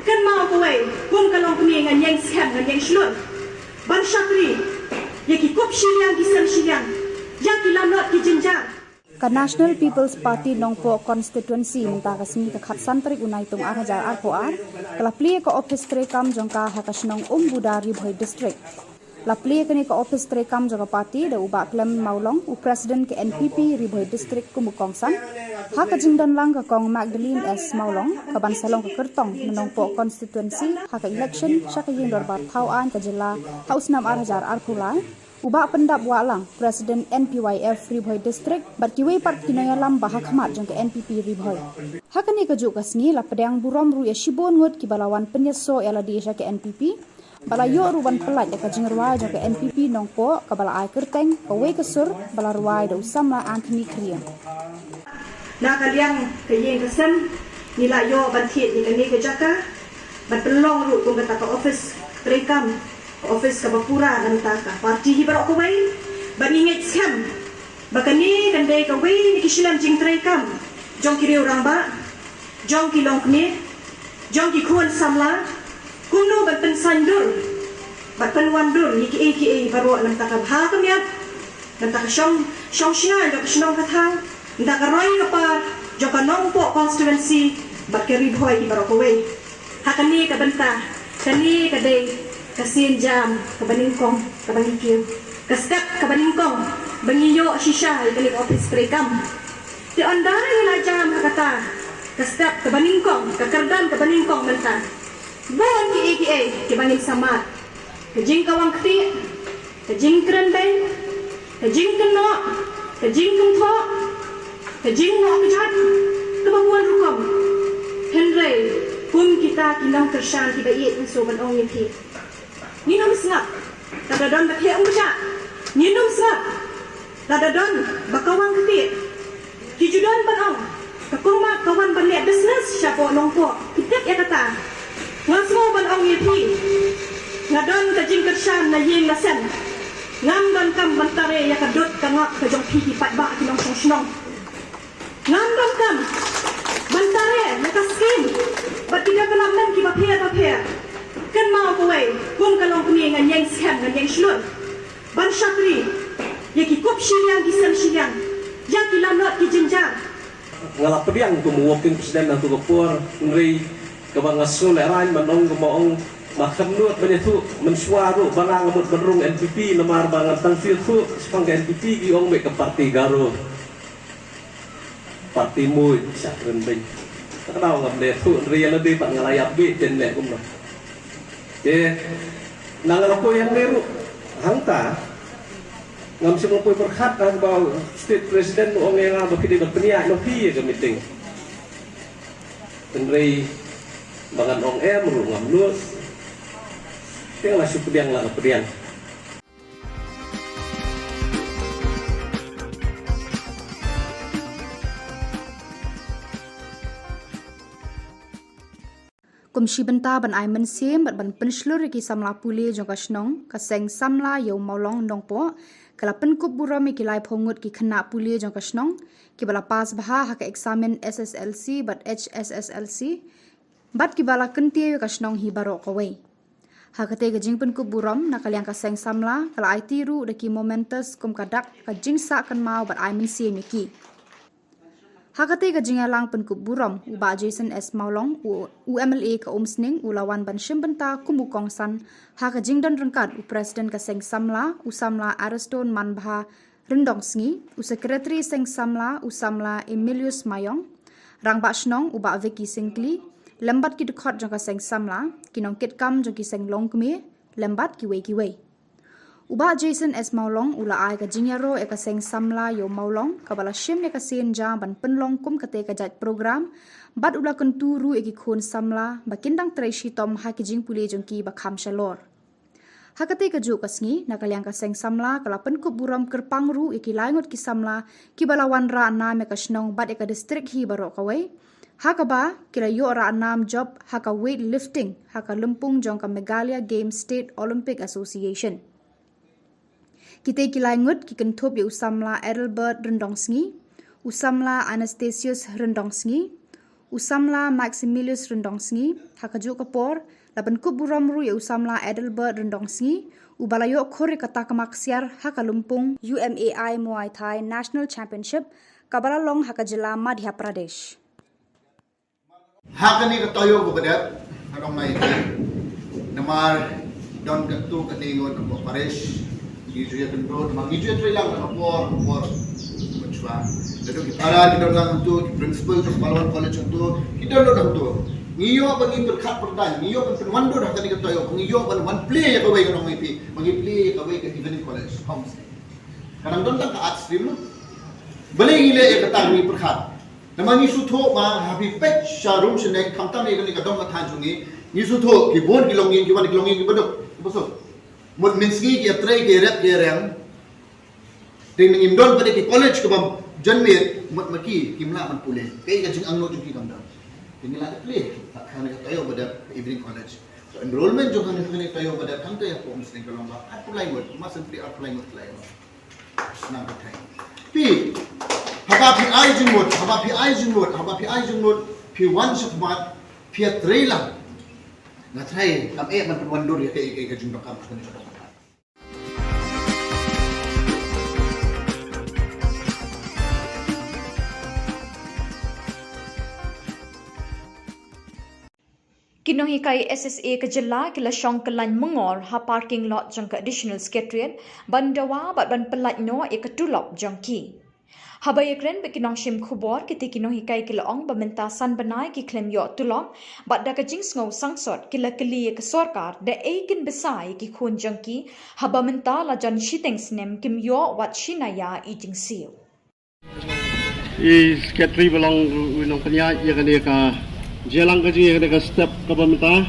Kynmaw kawei, kum ka longkmie ngan ïeng skhem ngan ïeng shlur ban shakri ïa ki kup shiliang ki sem shiliang ïa ki lanot ki jynjar. Ka National People's Party Nongpoh Constituency mynta ka sngi ka khatsan tarik u Naitung ar hajar arphew ar ka la plie ka ophis treikam jong ka ha ka shnong Umbuda, Ri Bhoi District. La plie kane ka ophis treikam jong ka party da u Bah Clement Mawlong, u President ka N P P Ri Bhoi District kum u kongsan. Ha ka jingdon lang ka Kong Magdalene S Mawlong, ka ban sa long ka kyrtong na Nongpoh Constituency ha ka election sha ka Ïing Dorbar Thaw Aiñ ka Jylla ha u snem ar hajar arphew lai, u Bah Pyndap Wahlang, President N P Y F Ri Bhoi District, bad kiwei pat ki nongïalam ba ha khmat jong ka N P P Ri Bhoi. Ha kane kajuh ka sngi la pdiang burom ruh ïa shibun ngut kiba la wan pynïasoh ïa lade sha ka N P P, ba la ïoh ruh ban pyllait da ka jingrwai jong ka N P P Nongpoh kaba la ai kyrteng Kawei ka Sur ba la rwai da u samla Anthony Khyriem. Na ka liang ka ïing ka sem ngi la ïoh ban thied ïa kane ka jaka ban pynlong ruh kum kata ka ophis treikam, ka ophis kaba pura na ka bynta ka party hi baroh kawei. Bad ngi ngeit skhem ba kane kan dei kawei na ki shlem jingtreikam jong ki riew rangbah, jong ki longkmie, jong ki khun samla, kumno ban pynsaiñdur bad pynwandur ïa kiei kiei baroh na ka bynta ka bha ka miat, na ka bynta ka shong, shong shngain jong ka shnong ka thaw, na ka bynta ka roi ka par jong ka Nongpoh Constituency bad ka Ri Bhoi hi baroh kawei. Ha kane ka bynta, kane ka dei ka sienjam kaba nyngkong kaba ngi kiew, ka step kaba nyngkong ba ngi ïoh shisha ïa kane ka ophis treikam. Te ynda ngi la jam ha kata ka step kaba nyngkong, ka kyrdan kaba nyngkong mynta, bun kiei kiei kiba ngin sa mad. Ka jingkawang ktieh, ka jingkren beiñ, ka jingkynnoh, ka jingkynthoh, ka jingngoh kjat, Kaba bun rukom. Hynrei kum kita ki nongkyrshan kiba ïeit, ngi shu ban ong ïa phi, ngin ym sngap. Lada don ba theh ong ba jah, ngin ym sngap. Lada don ba kawang ktieh, ki ju don ban ong, ka Kong Mat ka wan ban leh business shapoh Nongpoh. Phi tip ïa kata? Nga sngew ban ong ïa phi, nga don ka jingkyrshan na ïing na sem. Ngam donkam ban tare ïa ka dud ka ngap ka jong phi ki paidbah ki nongshong shnong. Ngam donkam ban tare ïa ka skim bad ki development kiba pher bapher. Kynmaw kawei, kum ka longkmie, ngan ïeng skhem, ngan ïeng shlur ban shakri ïa ki kup shiliang, ki sem shiliang, ïa ki lanot, ki jynjar. Nga la pdiang kum u working president ha tu ka por, hynrei kaba nga sngew lehraiñ ban ong, kaba ong ma khlem nud ban ïathuh mynshuwa ruh ba nga, nga mut ban rung N P P, namar ba ngan tang shu ïathuh shaphang ka N P P ki ong mei ka party Garo, party mui, sha kren beiñ. Ka daw ngam leh thuh, hynrei ïa lade pat nga la ïap beit, ten leh kumno. Te na nga la poi hangne ruh, hangta ngam shym la poi pyrkhat, haba u state president u ong ïa nga ba ki dei ban pynïaid noh phi ïa ka meeting. Hynrei ba ngan ong em ruh ngam nud. Te nga la shu pdiang, la ka pdiang. Kum shi bynta ban ai mynsiem bad ban pynshlur ïa ki samla pule jong ka shnong, ka seng samla Ïew Mawlong Nongpoh ka la pynkup burom ïa ki laiphew ngut ki khynnah pule jong ka shnong kiba la pass bha ha ka eksamin S S L C bad H S S L C, bad kiba la kyntiew ïa ka shnong hi baroh kawei. Ha katei ka jingpynkup burom na ka liang ka seng samla ka la aiti ruh da ki mementos kum ka dak ka jingsah kynmaw bad ai mynsiem ïa ki. Ha katei ka jingïalang pynkup burom, u Bah Jason S Mawlong, u, u M L A ka Umsning, u la wan ban shim bynta kum u kongsan ha ka jingdon ryngkat u President ka seng samla, u samla Ariston Manbha Ryndongsngi, u Secretary seng samla, u samla Emilius Mayong, Rangbah Shnong u Bah Vicky Syngkli, lem bad ki dkhot jong ka seng samla, ki nongkitkam jong ki seng longkmie, lem bad kiwei kiwei. U Bah Jason S Mawlong u la ai ka jingïaroh ïa ka seng samla Ïew Mawlong kaba la shim ïa ka sien ja ban pynlong kum katei ka jait program, bad u la kyntu ruh ïa ki khun samla ba kin dang trei shitom ha ki jingpule jong ki ba kham shalor. Ha katei kajuh ka sngi, na ka liang ka seng samla ka la pynkup burom kyrpang ruh ïa ki lai ngut ki samla kiba la wanrah nam ïa ka shnong bad ïa ka district hi baroh kawei, ha kaba ki la ïoh rah nam jop ha ka weight lifting ha ka lympung jong ka Meghalaya Games State Olympic Association. Kitei ki lai ngut ki kynthup ïa u samla Adelbert Ryndongsngi, u samla Anastasius Ryndongsngi, u samla Maximilius Ryndongsngi. Ha kajuh ka por, la pynkup burom ruh ïa u samla Adelbert Ryndongsngi, uba la ïoh khur ïa ka takma ksiar ha ka lympung U M A I Muay Thai National Championship kaba la long ha ka jylla Madhya Pradesh. Ha kane ka taïew kaba dep, ka dong nai. Namar don katto katne ngut na parish, ngi ju ïa kynduh, namar ngi ju ïa trei lang na ka por, ka por mynshwa. Lada ki para ki don lang tu, ki principal ka Pahlawan College tu, ki don lang tu. Ngi ïoh ba ngi pyrkhat pyrdan, ngi ïoh ban pynwandur ha kane ka taïew, ngi ïoh ban wan plie ïa kawei, ka dong nai phi, ba ngi plie ïa kawei ka Evening College, homestay. Ka dang don tang ka art stream. Balei ngi leh ïa kata, ngi pyrkhat. Namar ngi sngewthuh ba ha phi peit sha rum shane, khamtam ïa kane ka dong ka thaiñ jong ngi, ngi sngewthuh ki bun ki longïing, ki wan ki longïing kiba duk, kiba suk. Mut mynsngi ki ïatrei, ki ïarep, ki ïarem. Te ngim don pat de ki college kaba jan miet, mut ma ki kim lah ban pule. Kaei ka jingangnud jong ki kam don. Te ngi la dep plie ha kane ka taïew ba dep, Evening College. So enrollment jong kane ka taïew ba dep, hangta ïa ka Umsning ka long ba arphew lai ngut, ma sngewthuh arphew lai ngut, lai ngut. Nang ka thai. Phi, haba phi ai jingmut, haba phi ai jingmut, haba phi ai jingmut, phi wan shakhmat, phi ïatrei lang. Nga trai, kam eh ban pynwandur ïa ka, ïa ka, ïa ka jingdonkam ka jingdonkam. Ki nonghikai S S A ka jylla ki la shong kyllain myngor ha parking lot jong ka Additional Secretariat ban dawa bad ban pyllait noh ïa ka tulop jong ki. Haba ïakren bad ki nongshim khubor, kitei ki nonghikai ki la ong ba mynta san bnai ki khlem ïoh tulop bad da ka jingsngew sangsot ki la kylli ïa ka sorkar da ei kin bsa ïa ki khun jong ki, haba mynta la jan shiteng snem kim ïoh wat shi naïa i jingsiew. I Secretary ba long u nongpynïaid ïa kane ka jingïalang ka jong ngi, ïa kane ka step kaba mynta.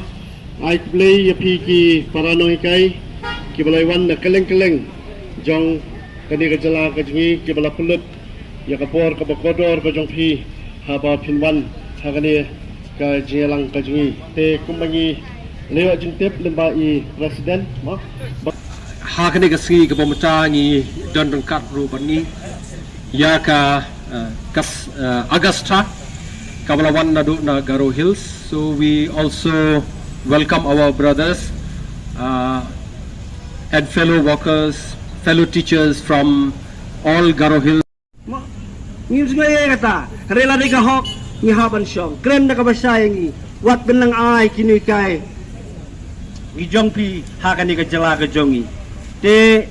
Ai khublei ïa phi ki para nonghikai kiba la wan na kylleng kylleng jong kane ka jylla ka jong ngi, kiba la pynlut ïa ka por kaba kordor ka jong phi haba phin wan ha kane ka jingïalang ka jong ngi. Te kumba ngi la ïoh jingtip lyngba i President, mo, ba ha kane ka sngi kaba mynta ngi don ryngkat ruh bad ngi ïa ka, eh, kas-, eh, Augusta, kaba la wan naduh na Garo Hills. So we also welcome our brothers, uh, and fellow workers, fellow teachers from all Garo Hills. Mo, ngim sngew ïa kata, hynrei lada ka hok ngi hap ban shong. Kren da kaba shai ïa ngi, wat pynlong ai ki nonghikai ki jong phi ha kane ka jylla ka jong ngi. Te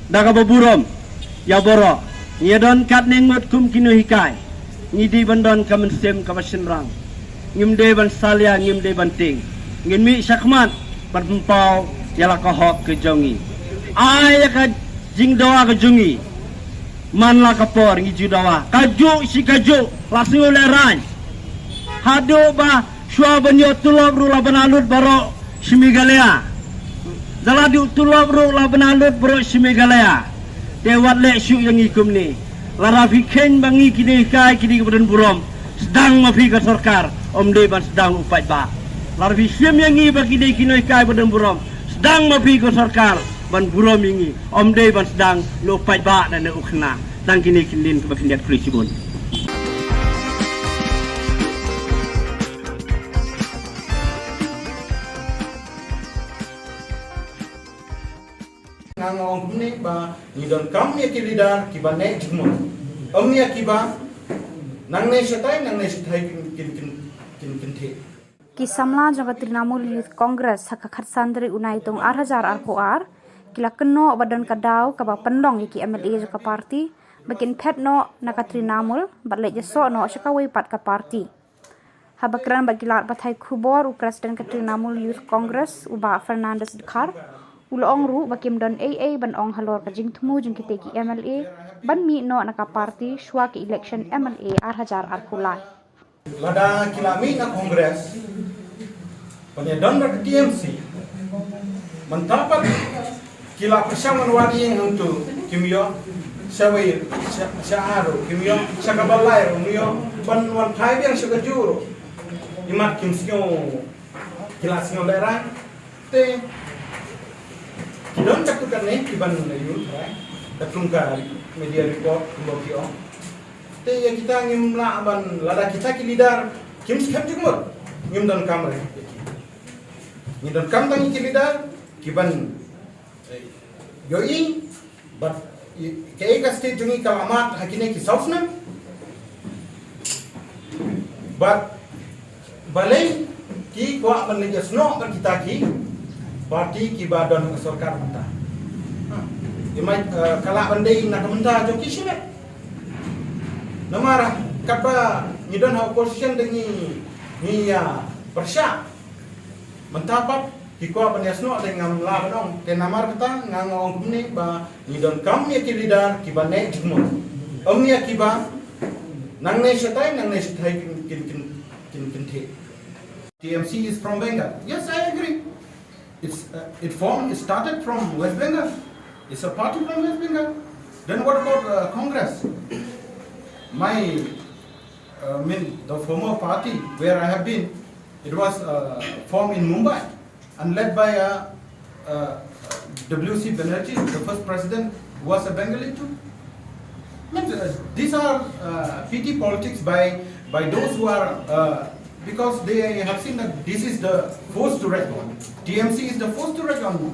da kaba burom ïa baroh, ngi don katne ngut kum ki nonghikai, ngi dei ban don ka mynsiem kaba shynrang. Ngim dei ban salia, ngim dei ban tieng. Ngin mih shakhmat ban pynpaw ïa la ka hok ka jong ngi. Ai ïa ka jingdawa ka jong ngi. Man la ka por ngi ju dawa, kajuh shi kajuh, la sngew lehraiñ. Haduh ba shuwa ban ïoh tulop ruh la bna lut baroh shi Meghalaya. Da la duh tulop ruh la bna lut baroh shi Meghalaya. Te wat leh shuh ïa ngi kumne. Lada phi kheiñ ba ngi ki nonghikai ki dei kiba don burom, sdang ma phi ka sorkar, ym dei ban sdang u paidbah. Lada phi shim ïa ngi ba ki dei ki nonghikai ba don burom, sdang ma phi ka sorkar ban burom ïa ngi, ym dei ban sdang na u paidbah ne na u khynnah. Tang kine ki ktien kiba khyndiat, khublei shibun. Nga nga ong kumne ba ngi donkam ïa ki leader kiba neh jingmut. Ym ïa kiba nangne shatai, nangne shatai kin, kin, kin, kin, kin theh. Ki samla jong ka Trinamool Youth Congress ha ka khatsan tarik u Naitung ar hajar arphew ar ki la kynnoh ba don ka daw kaba pynlong ïa ki M L A jong ka party ba kin phet noh na ka Trinamool bad leit ïasoh noh sha kawei pat ka party. Haba kren bad ki lad pathai khubor u President ka Trinamool Youth Congress u Bah Fernandez Dkhar u la ong ruh ba kim don ei ei ban ong halor ka jingthmu jong kitei ki M L A ban mih noh na ka party shuwa ka election M L A ar hajar arphew lai. Lada ki la mih na Congress ban ïadon bad ka T M C, mynta pat ki la pyrshang ban wad ïing hangto, kim ïoh sha wei, sha, sha ar ruh kim ïoh, sha kaba lai ruh kim ïoh, ban wan phai biang sha kajuh ruh imat kim sngew, ki la sngew lehraiñ. Te ki don katto katne kiban ïoh tharai katkum ka media report kumba ki ong. Te ïa kita ngim lah ban, lada kita ki leader kim skhem jingmut, ngim donkam re. Ngi donkam tang ki leader kiban, eh, ïohi bad i, kaei ka state jong ngi ka la mad ha kine ki saw snem. Bad balei ki kwah ban leit ïasnoh bad kita ki party kiba don ha sorkar mynta? Ha. Ki mai, eh, ka lah ban dei na ka bynta jong ki shimet. Namar katba ngi don ha opposition te ngi, ngi ïa pyrshah. Mynta pat ki kwah ban ïasnoh te ngam lah ban ong. Te namar kata nga nga ong kumne ba ngi donkam ïa ki leader kiba neh jingmut. Ym ïa kiba nangne shatai, nangne shatai kin, kin, kin, kin, kin theh. T M C is from Bengal. Yes, I agree. It's, uh, it formed, it started from West Bengal. It's a party from West Bengal. Then what about, uh, Congress? My, uh, I mean, the former party where I have been, it was, uh, formed in Mumbai and led by, uh, uh, W C Banerjee, the first president, was a Bengali too. Means, uh, these are, uh, petty politics by, by those who are, uh, because they have seen that this is the force to reckon. T M C is the force to reckon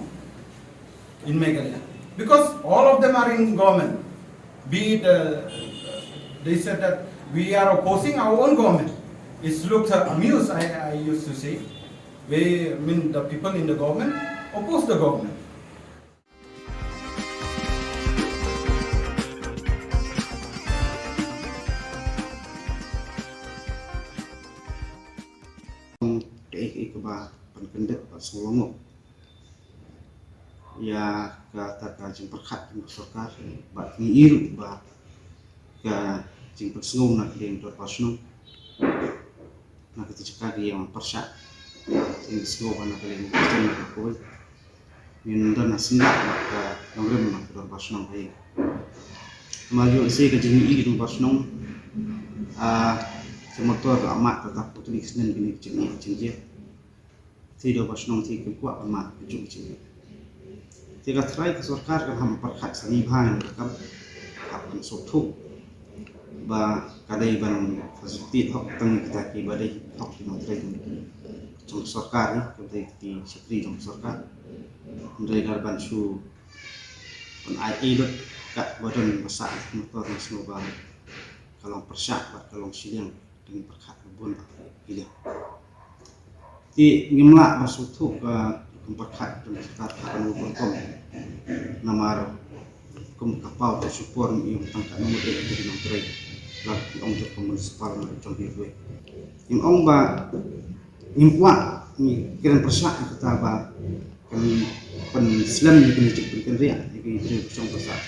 in Meghalaya. Because all of them are in government. Be it, uh, they said that we are opposing our own government. It looks, uh, amused, I, I used to say. We, I mean, the people in the government oppose the government. Kaei kaei kaba pynkyndit bad sngewlyngngoh ïa kata ka jingpyrkhat jong ka sorkar, bad ngi i ruh ba ka jingpynsngew na ka liang dorbar shnong, na kata ka jaka ka ïing pyrshah, jingpynsngew na ka liang Khristan na ka kawei. Ngin don ha syndah bad ka nongrim na ka dorbar shnong ka ïing. Namar ïoh lehse ka jingïohi ka dorbar shnong, ah, ka motor ka amat ka tap putli ka snen kine ka jingïohi ka jingjia. Te dorbar shnong te kim kwah ban mad ka jong ka jingïohi. Te ka trai ka sorkar kan hap pyrkhat sa ni bha ïa ka kam, hap ban sngewthuh ba ka dei ban facilitate hok tang kita kiba dei hok ki nongtrei jong ka sorkar, ne ka dei ki shakri jong ka sorkar. Hynrei lada ban shu ban ai ei lut kat ba don ba sah motor, nga sngew ba ka long pyrshah bad ka long shiliang. Dang pyrkhat ka bun ba ki liang. Te ngim lah ban sngewthuh ka kam pyrkhat ka sorkar ka kan u pyrkom. Namar kum ka paw ka shu por ngi ïoh tang ka nongmut eh ka nongtrei. Lah ki ong jong ka municipal na jong ki wei. Ngim ong ba ngim kwah, ngi kren pyrshah kata ba kan pynslem ïa kine ki jingpynkynriah ïa ki briew shong ba sah.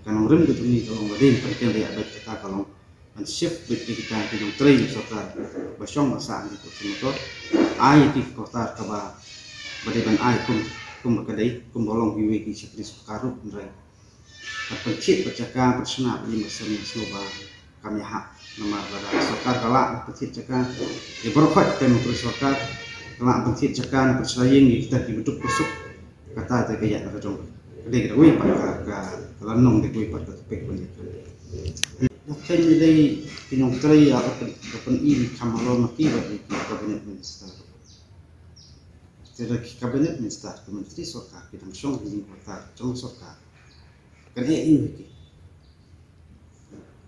Kan nongrim ka jong ngi ka long ba dei pynkyndit bad kata ka long ban shift beit ïa kita ki nongtrei sorkar ba shong ba sah ha ki motor. Ai ïa ki quarter kaba, ba dei ban ai kum, kum ba ka dei, kum ba long kiwei ki shakri sorkar ruh, hynrei ban pynthied beit jaka, pynshna beit ïing beit sem, nga sngew ba kam ïahap. Namar lada sorkar ka lah ban pynthied jaka ïa baroh khoit ki nongtrei sorkar, ka lah ban pynthied jaka, ban pynshna ïing ïa kita kiba duk ba suk. Kata te ka ïaid na ka jong ka. Ka dei kawei pat ka, ka, ka lynnong, dei kawei pat ka topic ban ïaid. Nga khein ïa dei ki nongtrei ïa ka pyn, ka pyni kham halor ma ki bad ïa ki cabinet minister. Te da ki cabinet minister, ki myntri sorkar, ki dang shong ha ïing quarter jong sorkar. Kan ïa ïa ki.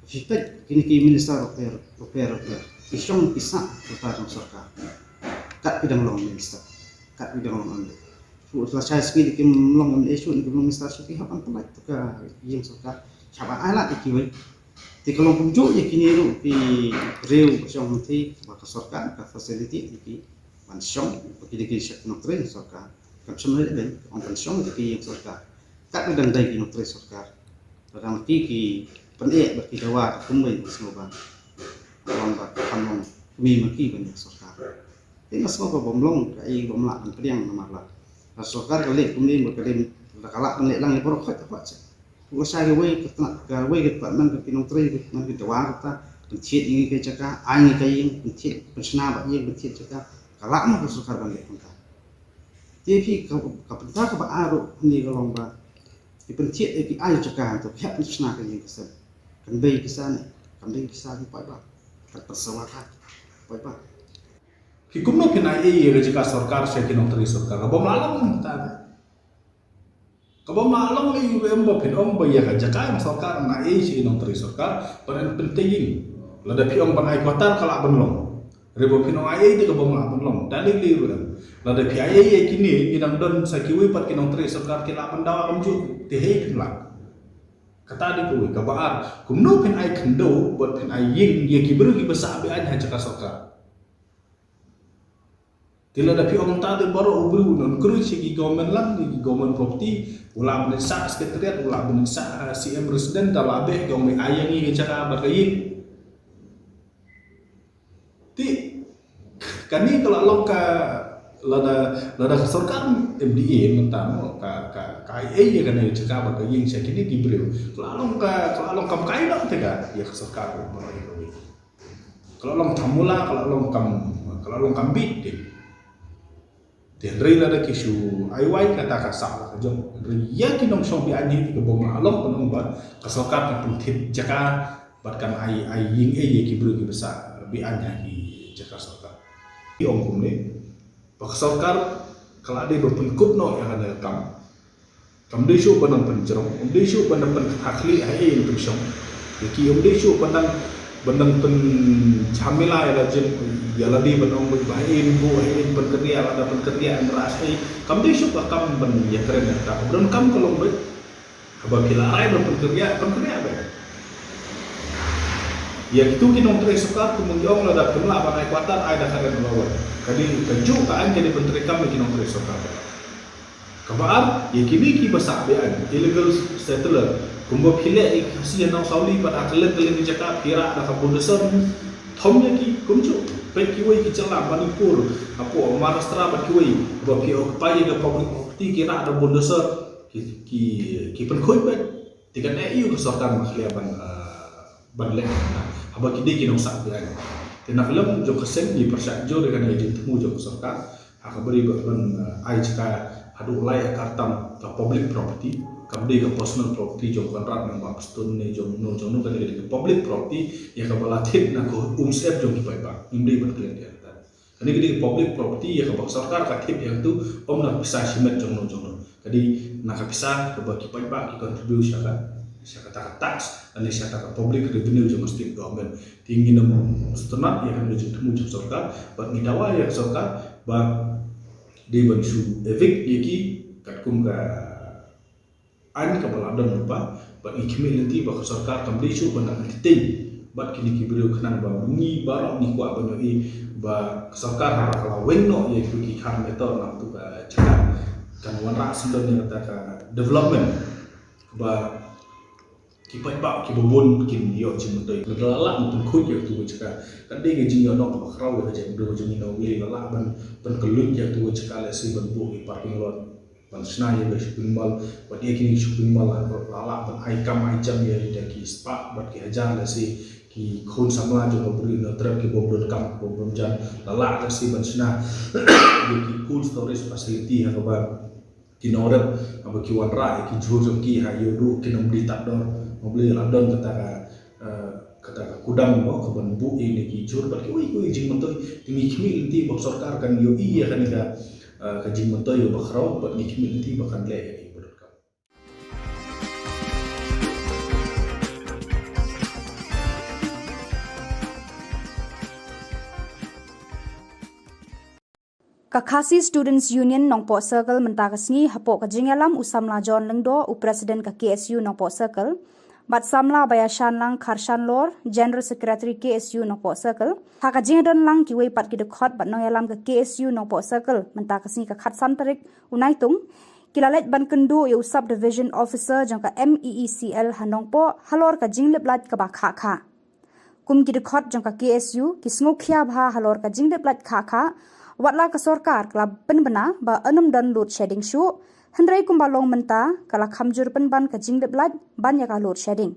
Phi peit kine ki minister ruh pher, ruh pher, ruh pher. Ki shong ki sah quarter jong sorkar. Kat ki dang long minister, kat ki dang long M L A. Shu la shai sngi kim long M L A, shu kim long minister, shu ki hap ban pynlait ka ïing sorkar. Hap ban ai lad ïa kiwei. Te ka long kumjuh ïa kine ruh ki briew ba shong hangtei ba ka sorkar ka facility ïa ki ban shong, ba ki dei ki shakri nongtrei sorkar. Kam shym leh leh, ong ban shong ïa ki ïing sorkar. Kat ki dang dei ki nongtrei sorkar. Lada ma ki ki pyneh bad ki dawa ka kumwei, nga sngew ba, ba long ba ka kham long kmie ma ki ban ïa sorkar. Te nga sngew ba bym long kaei bym lah ban pdiang namar la, la sorkar ka leh kumne ba ka dei, la ka lah ban leh lang ïa baroh khoit ka khoit seh. Ka shai kawei ka tnat, kawei ka department, ka ki nongtrei, ka man ki dawa kata, pynthied ïa ngi ka jaka, ai ngi ka ïing, pynthied, pynshna bad ïing, pynthied jaka. Ka lah mo ka sorkar ban leh kumta? Te phi ka, ka bynta kaba ar ruh hangne ka long ba ki pynthied ïa ki, ai jaka hangto, ki hap pynshna ka ïing ka sem. Kan bei pisa ne, kan bei pisa ne, paidbah. Kan pynsawa ka, paidbah. Phi kumno phin ai ei ïa ka jaka sorkar sha ki nongtrei sorkar? Ka bym lah long mynta ka. Ka bym lah long ei, em ba phin ong ba ïa ka jaka jong sorkar ngan ai ei sha ki nongtrei sorkar, ban pyntrei ïing. Lada phi ong ban ai quarter ka lah ban long. Hynrei ba phin ong ai ei te ka bym lah ban long. Da lei lei ruh em. Lada phi ai ei ïa kine, ngi dang don sa kiwei pat ki nongtrei sorkar ki lah ban dawa kumjuh. Te hei phin lah. Kata dei kawei, kaba ar, kumno phin ai khyndew bad phin ai ïing ïa ki briew kiba sah be-aiñ ha jaka sorkar. Te lada phi ong ta te baroh u briew un encourage ïa ki government land, ïa ki government property, u lah ban sah secretariat, u lah ban sah, eh, C M resident, da lah beh ki ong ba ai ïa ngi ka jaka bad ka ïing. Te kane ka la long ka, lada, lada ka sorkar M D A mynta mo, ka, ka, ka ai ei ïa kane ka jaka bad ka ïing sha kine ki briew, ka la long ka, ka la long kam kai noh te ka ïa ka sorkar mo, ïa kawei. Ka la long thamula, ka la long kam, ka la long kam bit te. Te hynrei lada ki shu ai wai kata ka sah la ka jong. Hynrei ïa ki nongshong be-aiñ hi te ka bym lah long, pynban ba ka sorkar kan pynthied jaka bad kan ai, ai ïing ei ïa ki briew kiba sah be-aiñ ha ki jaka sorkar. Ki ong kumne ba ka sorkar ka la dei ba pynkup noh ïa kane ka kam. Kam dei shuh ban nang pynjrong, um dei shuh ban nang pynkhakhlih ha ei ei pynshong. Ïa ki um dei shuh ban nang, ban nang pynjhamila ïa la jin, ïa lade ban ong ba ha ei ei buh, ha ei ei pynkynriah, lada pynkynriah ym rah ei. Kam dei shuh ka kam ban ïakren ïa kata. Ka donkam ka long beit, haba ki la rai ban pynkynriah, pynkynriah beit. Ïa kitu ki nongtrei sorkar, kum ki ong, lada phim lah ban ai quarter, ai da ka rent allowance. Ka dei kajuh ka aiñ ka dei ban treikam ïa ki nongtrei sorkar. Kaba ar, ïa kine kiba sah be-aiñ, illegal settler, Kumba phi leh ïa ki Khasi ha Nongsauli bad ha kylleng kylleng ki jaka phi rah da ka bulldozer. Thom ïa ki kumjuh, peit kiwei ki jylla Manipur, hapoh Maharashtra bad kiwei, ba phi occupy ïa ka public property ki rah da bulldozer, ki, ki, ki pynkhuid bad. Te kan ïoh ka sorkar ma khlieh ban, ah, ban leh. Haba ki dei ki nongsah ki ai. Te na ka liang jong ka seng ngi pyrshah jur ïa kane ka jingthmu jong ka sorkar. Ha kaba ri ban, ban, ah, ai jaka haduh lai akar tam ka public property, kaba dei ka personal property jong Conrad Nongbah Prestone ne jong no jong no, kane ka dei ka public property ïa kaba la thied na ka umsyep jong ki paidbah. Ngim dei ban klet ïa kata. Kane ka dei ka public property ïa kaba ka sorkar ka thied ïa katu, ym na ka pisa shimet jong no jong no. Ka dei na ka pisa kaba ki paidbah ki contribute sha ka, sha kata ka tax, lane sha kata ka public revenue jong ka state government. Te ngin ym sngewtynnat ïa kane ka jingthmu jong sorkar, bad ngi dawa ïa ka sorkar ba dei ban shu evict ïa ki katkum ka aiñ kaba la don lypa, bad ngi khmih lynti ba ka sorkar kam dei shuh ban entertain bad kine ki briew, khnang ba ngi baroh ngi kwah ban ïohi ba ka sorkar haba ka la weng noh ïa ki khar meter na katu ka jaka, kan wanrah syndon ïa kata ka development ba ki paidbah kiba bun kin ïoh jingmyntoi. Lada la lah ban pynkhuid ïa katu ka jaka, kan dei ka jingïoh nong kaba khraw ïa ka jaitbynriew jong ngi. Ngi la lah ban pynkylla ïa katu ka jaka, lehse ban buh ïa parking lot, ban shna ïa ka shopping mall, bad ïa kine ki shopping mall la lah ban ai kam ai jam ïa ki spah bad ki hajar, lehse ki khun samla jong ka Bri Hynñiewtrep ki bym don kam, ki bym don jan, la lah lehse ban shna ïa ki cold storage facility ha kaba ki nongrep haba ki wanrah ïa ki jhur jong ki ha ïoh duh kin ym dei tad dor. Haba la don kata ka, eh, kata ka kudang mo kaban buh ïa kine ki jhur bad kiwei kiwei jingmyntoi. Te ngi khmih lynti ba ka sorkar kan ïohi ïa kane ka, eh, ka jingmyntoi ba khraw, bad ngi khmih lynti ba kan leh ïa ki ba donkam. Ka Khasi Students Union Nongpoh Circle mynta ka sngi hapoh ka jingïalam u samla John Lyngdoh, u President ka K S U Nongpoh Circle, bad samla Baiashanlang Kharshanlor, General Secretary K S U Nongpoh Circle. Ha ka jingdon lang kiwei pat ki dkhot bad nongïalam ka K S U Nongpoh Circle mynta ka sngi ka khatsan tarik u Naitung, ki la leit ban kynduh ïa u Subdivision Officer jong ka M E E C L ha Nongpoh halor ka jinglip lait kaba khah khah. Kum ki dkhot jong ka K S U, ki sngewkhia bha halor ka jinglip lait khah khah, wat la ka sorkar ka la pynbna ba ym don load shedding shuh, hynrei kumba long mynta ka la kham jur pynban ka jinglip lait ban ïa ka load shedding.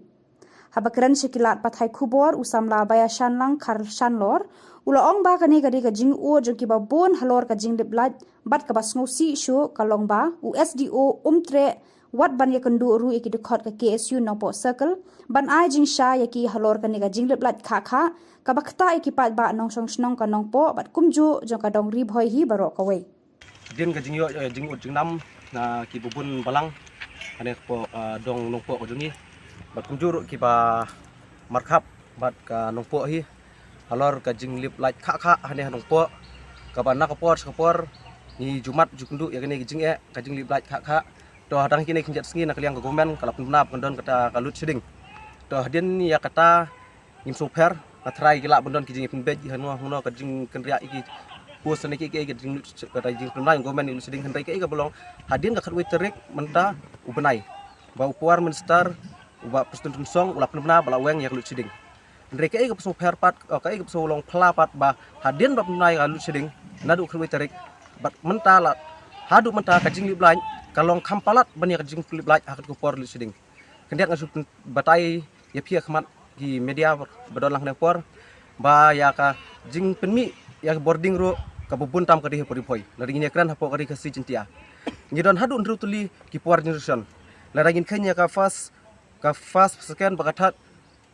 Haba kren sha ki lad pathai khubor, u samla Baiashanlang Kharshanlor u la ong ba kane ka dei ka jingud jong kiba bun halor ka jinglip lait, bad kaba sngewsih shuh ka long ba u S D O um treh wat ban ïakynduh ruh ïa ki dkhot ka K S U Nongpoh Circle ban ai jingshai ïa ki halor kane ka jinglip lait khah khah kaba ktah ïa ki paidbah nongshong shnong ka Nongpoh bad kumjuh jong ka dong Ri Bhoi hi baroh kawei. Hadien ka jingïoh, eh, jingud jingnam na kiba bun balang hangne hapoh, eh, dong Nongpoh ka jong ngi, bad kumjuh ruh kiba markhap bad ka Nongpoh hi halor ka jinglip lait khah khah hangne ha Nongpoh, kaba na ka por sha ka por ngi ju mad ju kynduh ïa kane ka jingeh, ka jinglip lait khah khah. To hadang kine ki kynjat sngi na ka liang ka government ka la pynbna ba kan don kata ka load shedding. To hadien ïa kata ngim sngewpher, nga tharai ki lah ban don ki jingpynbeit hangno hangno, ka jingkynriah ïa ki post ne ki, ki, ki jing, kata jingpynbna government ïa ka load shedding, hynrei kaei kaba long, hadien ka khatwei tarik mynta u bnai, ba u Power Minister u Bah Prestone Tynsong u la pynbna ba la weng ïa ka load shedding. Hynrei kaei kaba sngewpher pat, eh, kaei kaba sngewlong phylla pat ba hadien ba pynbna ïa ka load shedding naduh khatwei tarik bad mynta la, haduh mynta ka jinglip lait ka long kham palat ban ïa ka jinglip lait ha katu ka por load shedding. Khyndiat nga shu pyn-, batai ïa phi ha khmat ki media ba don lang hangne por ba ïa ka jingpynmih ïa ka bording ruh kaba bun tam ka dei hapoh Ri Bhoi. Lada ngin ïakren hapoh ka Ri Khasi Jaiñtia, ngi don haduh hynriew tylli ki power generation. Lada ngin kheiñ ïa ka first, ka first, second bad ka third,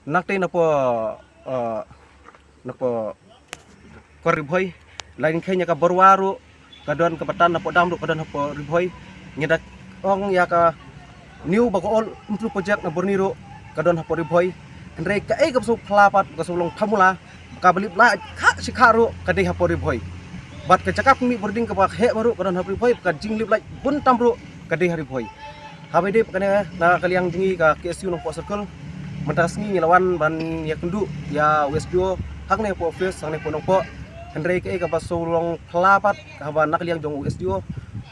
nangtei napoh, eh, napoh kor Ri Bhoi. Lada ngin kheiñ ïa ka Barwa ruh ka don, kaba tan napoh dam ruh ka don hapoh Ri Bhoi. Ngi da ong ïa ka new bad ka old, Umtru project na Burnie ruh ka don hapoh Ri Bhoi. Hynrei kaei kaba sngewphylla pat, ka sngewlong pharmula, kaba lip lait khah shi khah ruh ka dei hapoh Ri Bhoi. Bad ka jaka pynmih bording kaba heh baroh ka don hapoh Ri Bhoi, ka jinglip lait bun tam ruh ka dei ha Ri Bhoi. Haba ïadei bad kane na ka liang jong ngi ka K S U Nongpoh Circle, mynta ka sngi ngi la wan ban ïakynduh ïa u S D O hangne hapoh office hangne hapoh Nongpoh. Hynrei kaei kaba sngewlong phylla pat haba na ka liang jong u S D O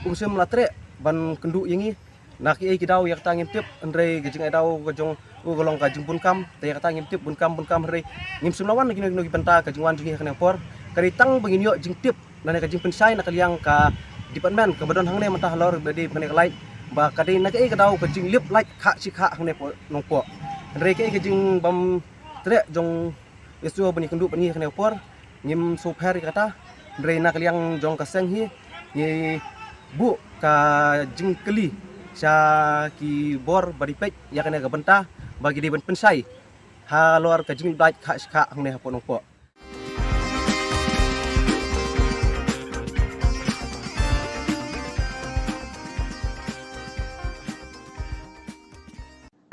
um shym la treh ban kynduh ïa ngi. Na kiei ki daw ïa kata ngim tip, hynrei ka jingai daw ka jong u ka long ka jingbun kam, te ïa kata ngim tip bun kam bun kam, hynrei ngim shym la wan na kino kino ki bynta ka jingwan jong ngi ha kane ka por. Ka dei tang ba ngin ïoh jingtip lane ka jingpynshai na ka liang ka department kaba don hangne mynta halor ba dei ba kane ka light, ba ka dei na kaei ka daw ka jinglip light khah shi khah hangne hapoh Nongpoh. Hynrei kaei ka jingbym treh jong S D O ban ïakynduh bad ngi ha kane ka por, ngim sngewpher ïa kata. Hynrei na ka liang jong ka seng hi ngi buh ka jingkylli sha ki bor ba dei peit ïa kane ka bynta ba ki dei ban pynshai halor ka jinglip light khah shi khah hangne hapoh Nongpoh.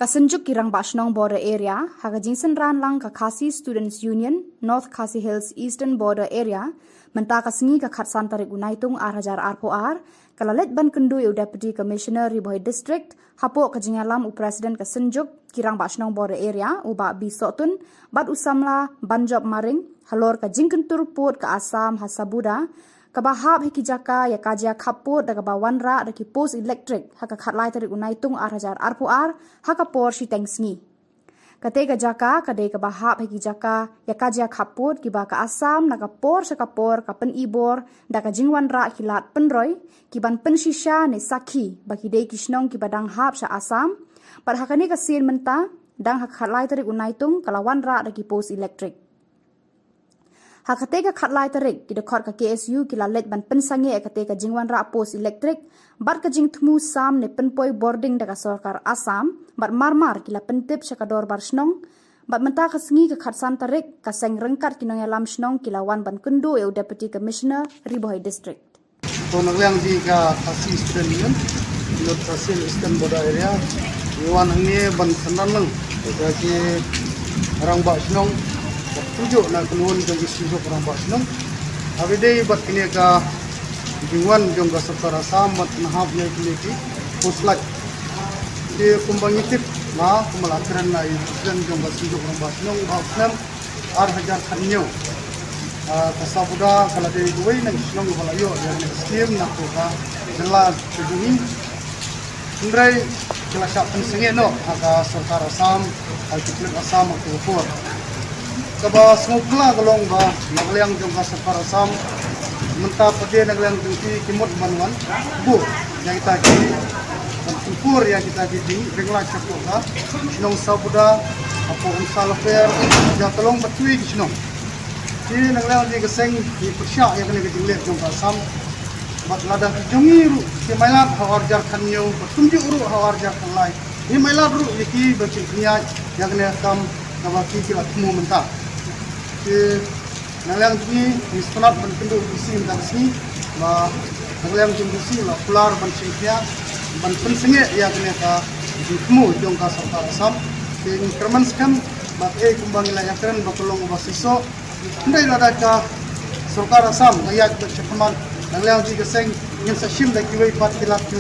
Ka Synjuk ki Rangbah Shnong Border Area ha ka jingsynran lang ka Khasi Students Union North Khasi Hills Eastern Border Area mynta ka sngi ka khatsan tarik u Naitung ar hajar arphew ar ka la leit ban kynduh ïa u Deputy Commissioner Ri Bhoi District hapoh ka jingïalam u President ka Synjuk ki Rangbah Shnong Border Area u Bah B Sohtun bad u samla Banjop Maring halor ka jingkyntur pud ka Assam ha Sabuda kaba hap ha ki jaka ïa ka jia khappud da kaba wanrah da ki post elektrik ha ka khatlai tarik u Naitung ar hajar arphew ar ha ka por shiteng sngi. Katei ka jaka ka dei kaba hap ha ki jaka ïa ka jia khappud kiba ka Assam na ka por sha ka por ka pynibor da ka jingwanrah ki lad pynroi ki ban pynshisha ne sakhi ba ki dei ki shnong kiba dang hap sha Assam. Bad ha kane ka sien mynta dang ha ka khatlai tarik u Naitung ka la wanrah da ki post elektrik. Ha katei ka khatlai tarik ki dkhot ka K S U ki la leit ban pynsangeh ïa katei ka jingwanrah post elektrik bad ka jingthmu sam ne pynpoi bording da ka sorkar Assam bad marmar ki la pyntip sha ka dorbar shnong. Bad mynta ka sngi ka khatsan tarik ka seng ryngkat ki nongïalam shnong ki la wan ban kynduh ïa u Deputy Commissioner Ri Bhoi District. To na liang jong ka Khasi Student Union, North Khasi Eastern Border Area, ngi wan hangne ban synran lang ïa ki rangbah shnong, bad kumjuh na kynhun jong ki seng jong rangbah shnong. Haba ïadei bad kine ka jingwan jong ka sorkar Assam ban pynhap ïa kine ki post light. Te kumba ngi tip, ma kumba la kren na i president jong ka seng jong rangbah shnong, ba u snem ar hajar khathynñiew. Ah, ka Sabuda ka la dei kawei na ki shnong ba la ïoh ïa ka skim na ka jylla ka jong ngi. Hynrei ki la shah pynsangeh noh ha ka sorkar Assam, ha ki pulit Assam ha ka por. Kaba sngewphylla ka long ba na ka liang jong ka sorkar Assam mynta pat de na ka liang jong ki ki mut ban wan buh ïa kita ki, ban pynpur ïa kita ki jingpynlait shapoh ka shnong Sabuda, hapoh Umsalafer, ïa ka long bad kiwei ki shnong. Te na ka liang jong ka seng ngi pyrshah ïa kane ka jingleh jong ka Assam. Bad lada ki jong ngi ruh ki mailat ha u ar hajar khathynñiew bad kumjuh ruh ha u ar hajar khatlai, ngi mailat ruh ïa ki ban sngewthuh ïa kane ka kam kaba ki ki la thmu mynta. Te na ka liang jong ngi ngi sngewtynnat ban kynduh ïa u D C mynta ka sngi, ba na ka liang jong u D C la kular ban sngewthuh ban pynsangeh ïa kane ka jingthmu jong ka sorkar Assam. Te ngi kyrmen skhem ba eh kumba ngi la ïakren ba ka long kaba shisha. Hynrei lada ka sorkar Assam ka ïaid bad shakhmat, na ka liang jong ka seng ngin sa shim da kiwei pat ki lad ki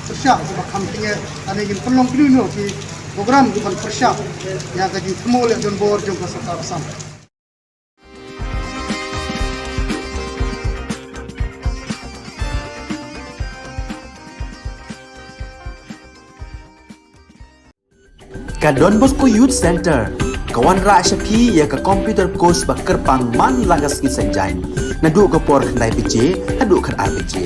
pyrshah kiba kham tynge, lane ngin pynlong kino kino ki program kiban pyrshah ïa ka jingthmu leh donbor jong ka sorkar Assam. Ka Don Bosco Youth Center ka wanrah sha phi ïa ka computer course ba kyrpang man la ka sngi Saitjaiñ, naduh ka por khyndai baje haduh khatar baje.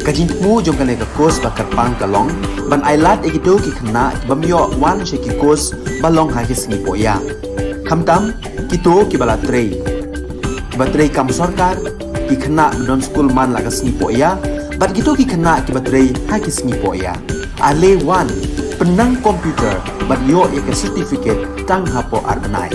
Ka jingthmu jong kane ka course ba kyrpang ka long ban ailad ïa kito ki khynnah ki bym ïoh wan sha ki course ba long ha ki sngi pohïa, khamtam kito kiba la trei, kiba trei kam sorkar, ki khynnah ba don skul man la ka sngi pohïa, bad kito ki khynnah kiba trei ha ki sngi pohïa. Ale wan, pynnang computer bad ïoh ïa ka certificate tang hapoh ar bnai.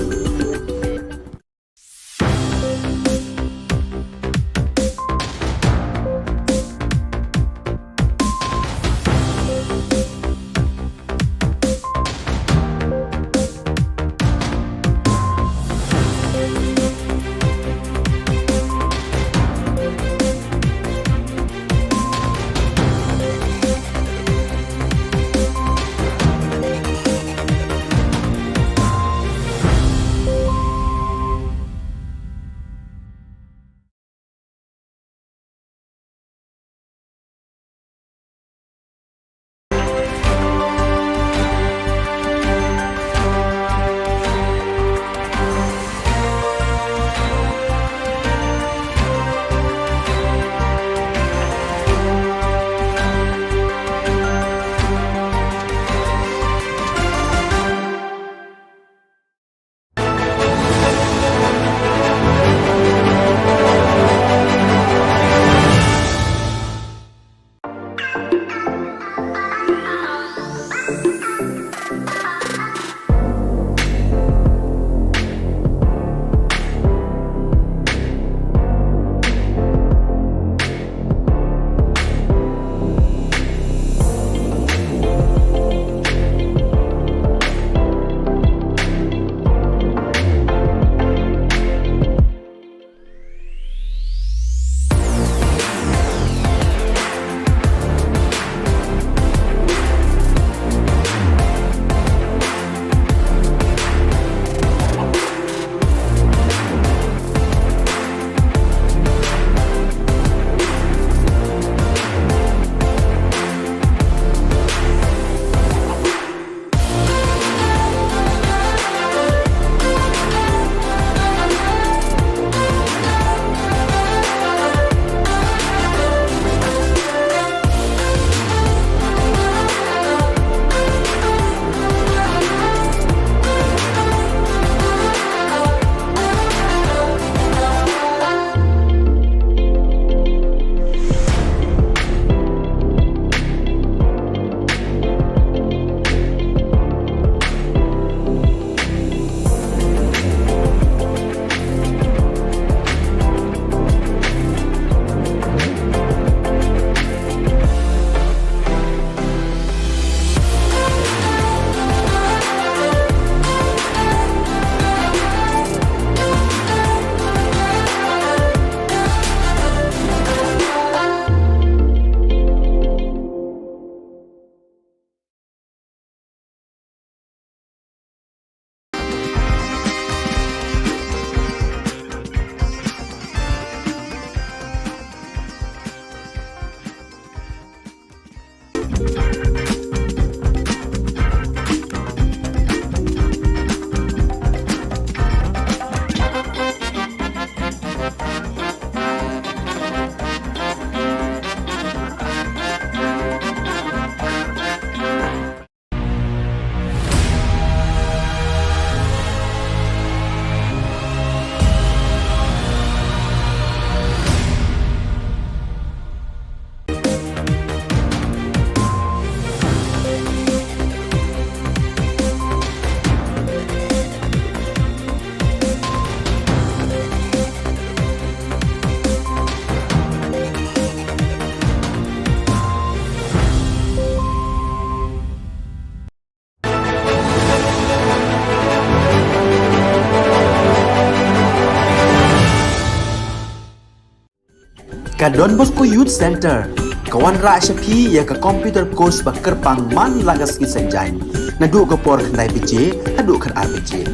Ka Don Bosco Youth Centre ka wanrah sha phi ïa ka computer course ba kyrpang man la ka sngi Saitjaiñ, naduh ka por khyndai baje haduh khatar baje.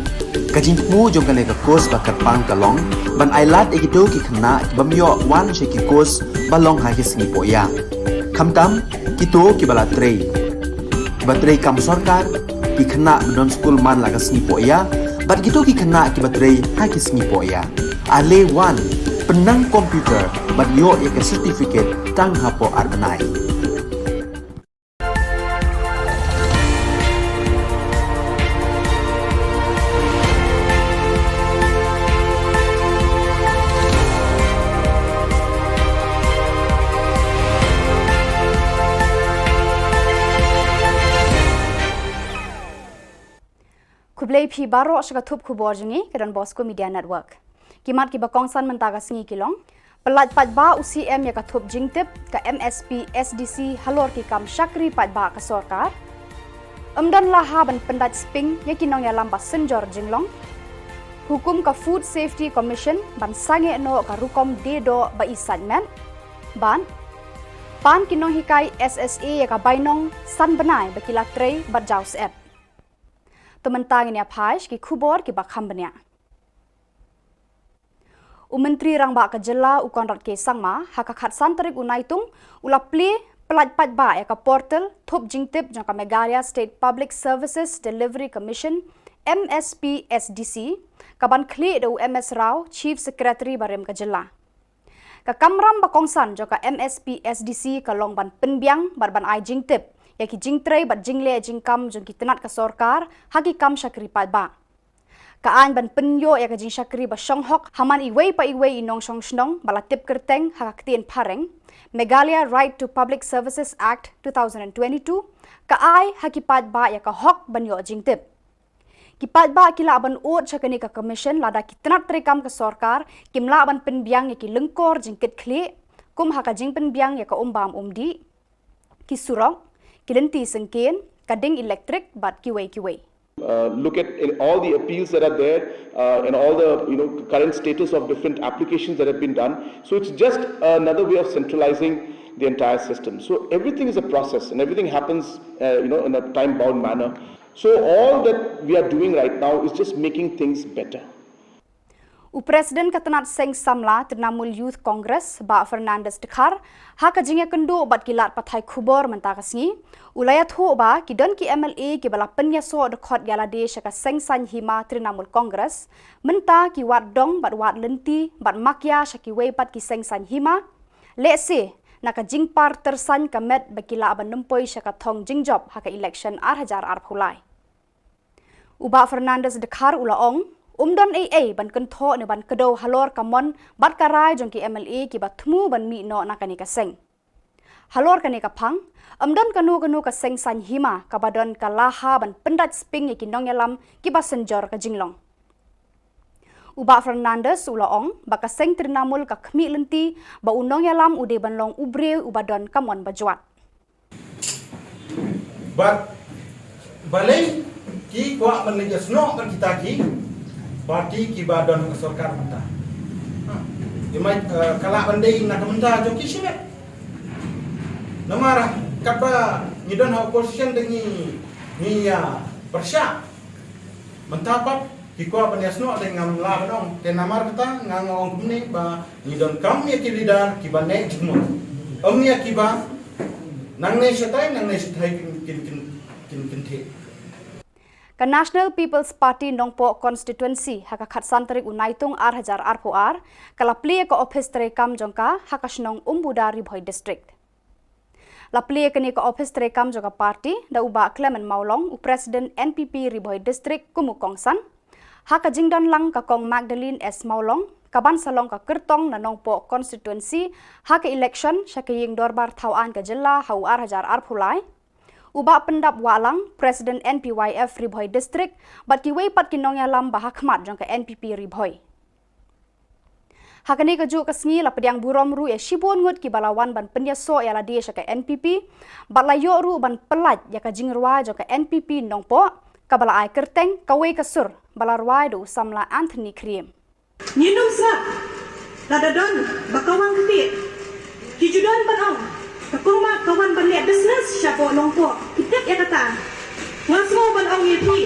Ka jingthmu jong kane ka course ba kyrpang ka long ban ai lad ïa kito ki khynnah ki bym ïoh wan sha ki course ba long ha ki sngi pohïa, khamtam kito kiba la trei, kiba trei kam sorkar, ki khynnah ba don skul man la ka sngi pohïa bad kito ki khynnah kiba trei ha ki sngi pohïa. Ale wan, pynnang computer bad ïoh ïa ka certificate tang hapoh ar bnai. Khublei phi baroh sha ka thup khubor jong ngi ka Don Bosco Media Network. Ki mat kiba kongsan mynta ka sngi ki long: Pyllait paidbah u C M ïa ka thup jingtip ka M S P S D C halor ki kam shakri paidbah ka sorkar. Ym don la ha ban pyndait sping ïa ki nongïalam ba synjor jinglong. Hukum ka Food Safety Commission ban sangeh noh ka rukom die doh ba i sait met. Bad pan ki nonghikai S S A ïa ka bainong san bnai ba ki la trei bad jaw syep. To mynta ngin ïa phai sha ki khubor kiba kham bniah. U Myntri Rangbah ka Jylla u Conrad K Sangma ha ka khatsan tarik u Naitung u la plie pyllait paidbah ïa ka portal thup jingtip jong ka Meghalaya State Public Services Delivery Commission, M S P S D C, ka ban khlieh da u M S Rao, Chief Secretary barim ka Jylla. Ka kamram ba kongsan jong ka M S P S D C ka long ban pynbiang bad ban ai jingtip ïa ki jingtrei bad jingleh jingkam jong ki tnat ka sorkar ha ki kam shakri paidbah. Ka aiñ ban pynïoh ïa ka jingshakri ba shong hok ha man iwei pa iwei i nongshong shnong ba la tip kyrteng ha ka ktien phareng, Meghalaya Right to Public Services Act two thousand and twenty-two, ka ai ha ki paidbah ïa ka hok ban ïoh jingtip. Ki paidbah ki lah ban ud sha kane ka commission lada ki tnat treikam ka sorkar kim lah ban pynbiang ïa ki lyngkor jingkitkhlieh, kum ha ka jingpynbiang ïa ka umbam umdih, ki surok, ki lynti syngkien, ka ding elektrik bad kiwei kiwei. Uh, look at in all the appeals that are there, uh, and all the, you know, current status of different applications that have been done. So it's just another way of centralizing the entire system. So everything is a process, and everything happens, uh, you know, in a time-bound manner. So all that we are doing right now is just making things better. U President ka tnat seng samla Trinamool Youth Congress, Bah Fernandes Dkhar, ha ka jingïakynduh bad ki lad pathai khubor mynta ka sngi, u la ïathuh ba ki don ki M L A kiba la pynïasoh dkhot ïalade sha ka seng saiñ hima Trinamool Congress, mynta ki wad dong bad wad lynti bad makia sha kiwei pat ki seng saiñ hima, lehse na ka jingpar tyrsaiñ ka met ba ki lah ban nym poi sha ka thong jingjop ha ka election ar hajar arphew lai. U Bah Fernandes Dkhar u la ong, ym don ei ei ban kynthoh ne ban kdew halor ka mon bad ka rai jong ki M L A kiba thmu ban mih noh na kane ka seng. Halor kane ka phang, ym don kano kano ka seng saiñ hima kaba don ka laha ban pyndait sping ïa ki nongïalam kiba synjor ka jinglong. U Bah Fernandes u la ong ba ka seng Trinamool ka khmih lynti ba u nongïalam u dei ban long u briew uba don ka mon bajwat. Bad balei ki kwah ban leit ïasnoh bad kita ki parti kiba don ha sorkar mynta? Ha. Ki mai, eh, ka lah ban dei na ka bynta jong ki shimet. Namar katba ngi don ha opposition te ngi, ngi ïa pyrshah. Mynta pat ki kwah ban ïasnoh te ngam lah ban ong. Te namar kata nga nga ong kumne ba ngi donkam ïa ki leader kiba neh jingmut. Ym ïa kiba nangne shatai, nangne shatai kin, kin, kin, kin, kin theh. Ka National People's Party Nongpoh Constituency ha ka khatsan tarik u Naitung ar hajar arphew ar, ka la plie ka ophis treikam jong ka ha ka shnong Umbuda, Ri Bhoi District. La plie kane ka ophis treikam jong ka party da u Bah Clement Mawlong, u President N P P Ri Bhoi District kum u kongsan. Ha ka jingdon lang ka Kong Magdalene S Mawlong, ka ban sa long ka kyrtong na Nongpoh Constituency ha ka election sha ka ïing dorbar thaw aiñ ka jylla ha u ar hajar arphew lai. U Bah Pyndap Wahlang, President N P Y F Ri Bhoi District, bad kiwei pat ki nongïalam ba ha khmat jong ka N P P Ri Bhoi. Ha kane kajuh ka sngi la pdiang burom ruh ïa shibun ngut kiba la wan ban pynïasoh ïalade sha ka N P P, bad la ïoh ruh ban pyllait ïa ka jingrwai jong ka N P P Nongpoh, kaba la ai kyrteng Kawei ka Sur, ba la rwai da u samla Anthony Khriem. Ngin ym sah lada don ba ka wan ktieh. Ki ju don ban ong, ka Kong Mat ka wan ban leh business shapoh Nongpoh. Ki tip ïa kata. Nga sngew ban ong ïa phi,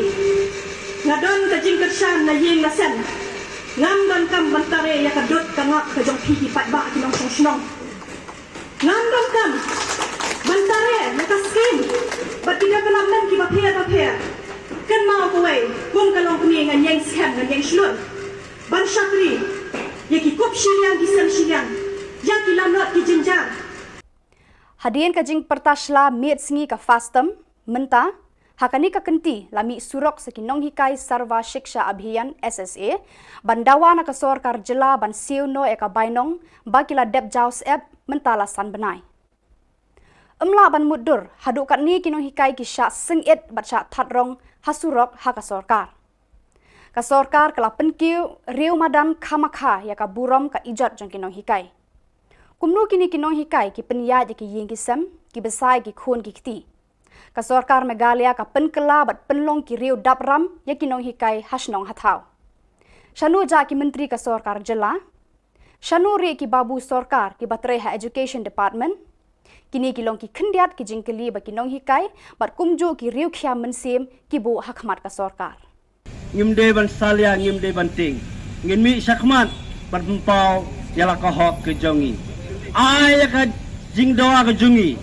nga don ka jingkyrshan na ïing na sem. Ngam donkam ban tare ïa ka dud ka ngap ka jong phi ki paidbah ki nongshong shnong. Ngam donkam ban tare ïa ka skim bad ki development kiba pher bapher. Kynmaw kawei, kum ka longkmie, ngan ïeng skhem, ngan ïeng shlur ban shakri ïa ki kup shiliang ki sem shiliang, ïa ki lamnot ki jynjar. Hadien ka jingpyrta shla miet sngi ka FASTM mynta, ha kane ka kynti la mih surok sa ki nonghikai Sarva Shiksha Abhiyan, S S A, ban dawa na ka sorkar jylla ban siew noh ïa ka bainong ba ki la dep jaw syep mynta la san bnai. Ym lah ban mutdur, haduh katne ki nonghikai ki shah sngewit bad shah that rong ha surok ha ka sorkar. Ka sorkar ka la pynkiew riew madan khamakha ïa ka burom ka ijot jong ki nonghikai. Kumno kine ki nonghikai ki pynïaid ïa ki ïing ki sem, ki bsa ïa ki khun ki kti? Ka sorkar Meghalaya ka pynkylla bad pynlong ki riew dap ram ïa ki nonghikai ha shnong ha thaw. Shano jah ki myntri ka sorkar jylla? Shano rieh ki babu sorkar kiba trei ha Education Department? Kine ki long ki khyndiat ki jingkylli ba ki nonghikai bad kumjuh ki riewkhia mynsiem ki buh ha khmat ka sorkar. Ngim dei ban salia, ngim dei ban tieng. Ngin mih shakhmat ban pynpaw ïa la ka hok ka jong ngi. Ai ïa ka jingdawa ka jong ngi.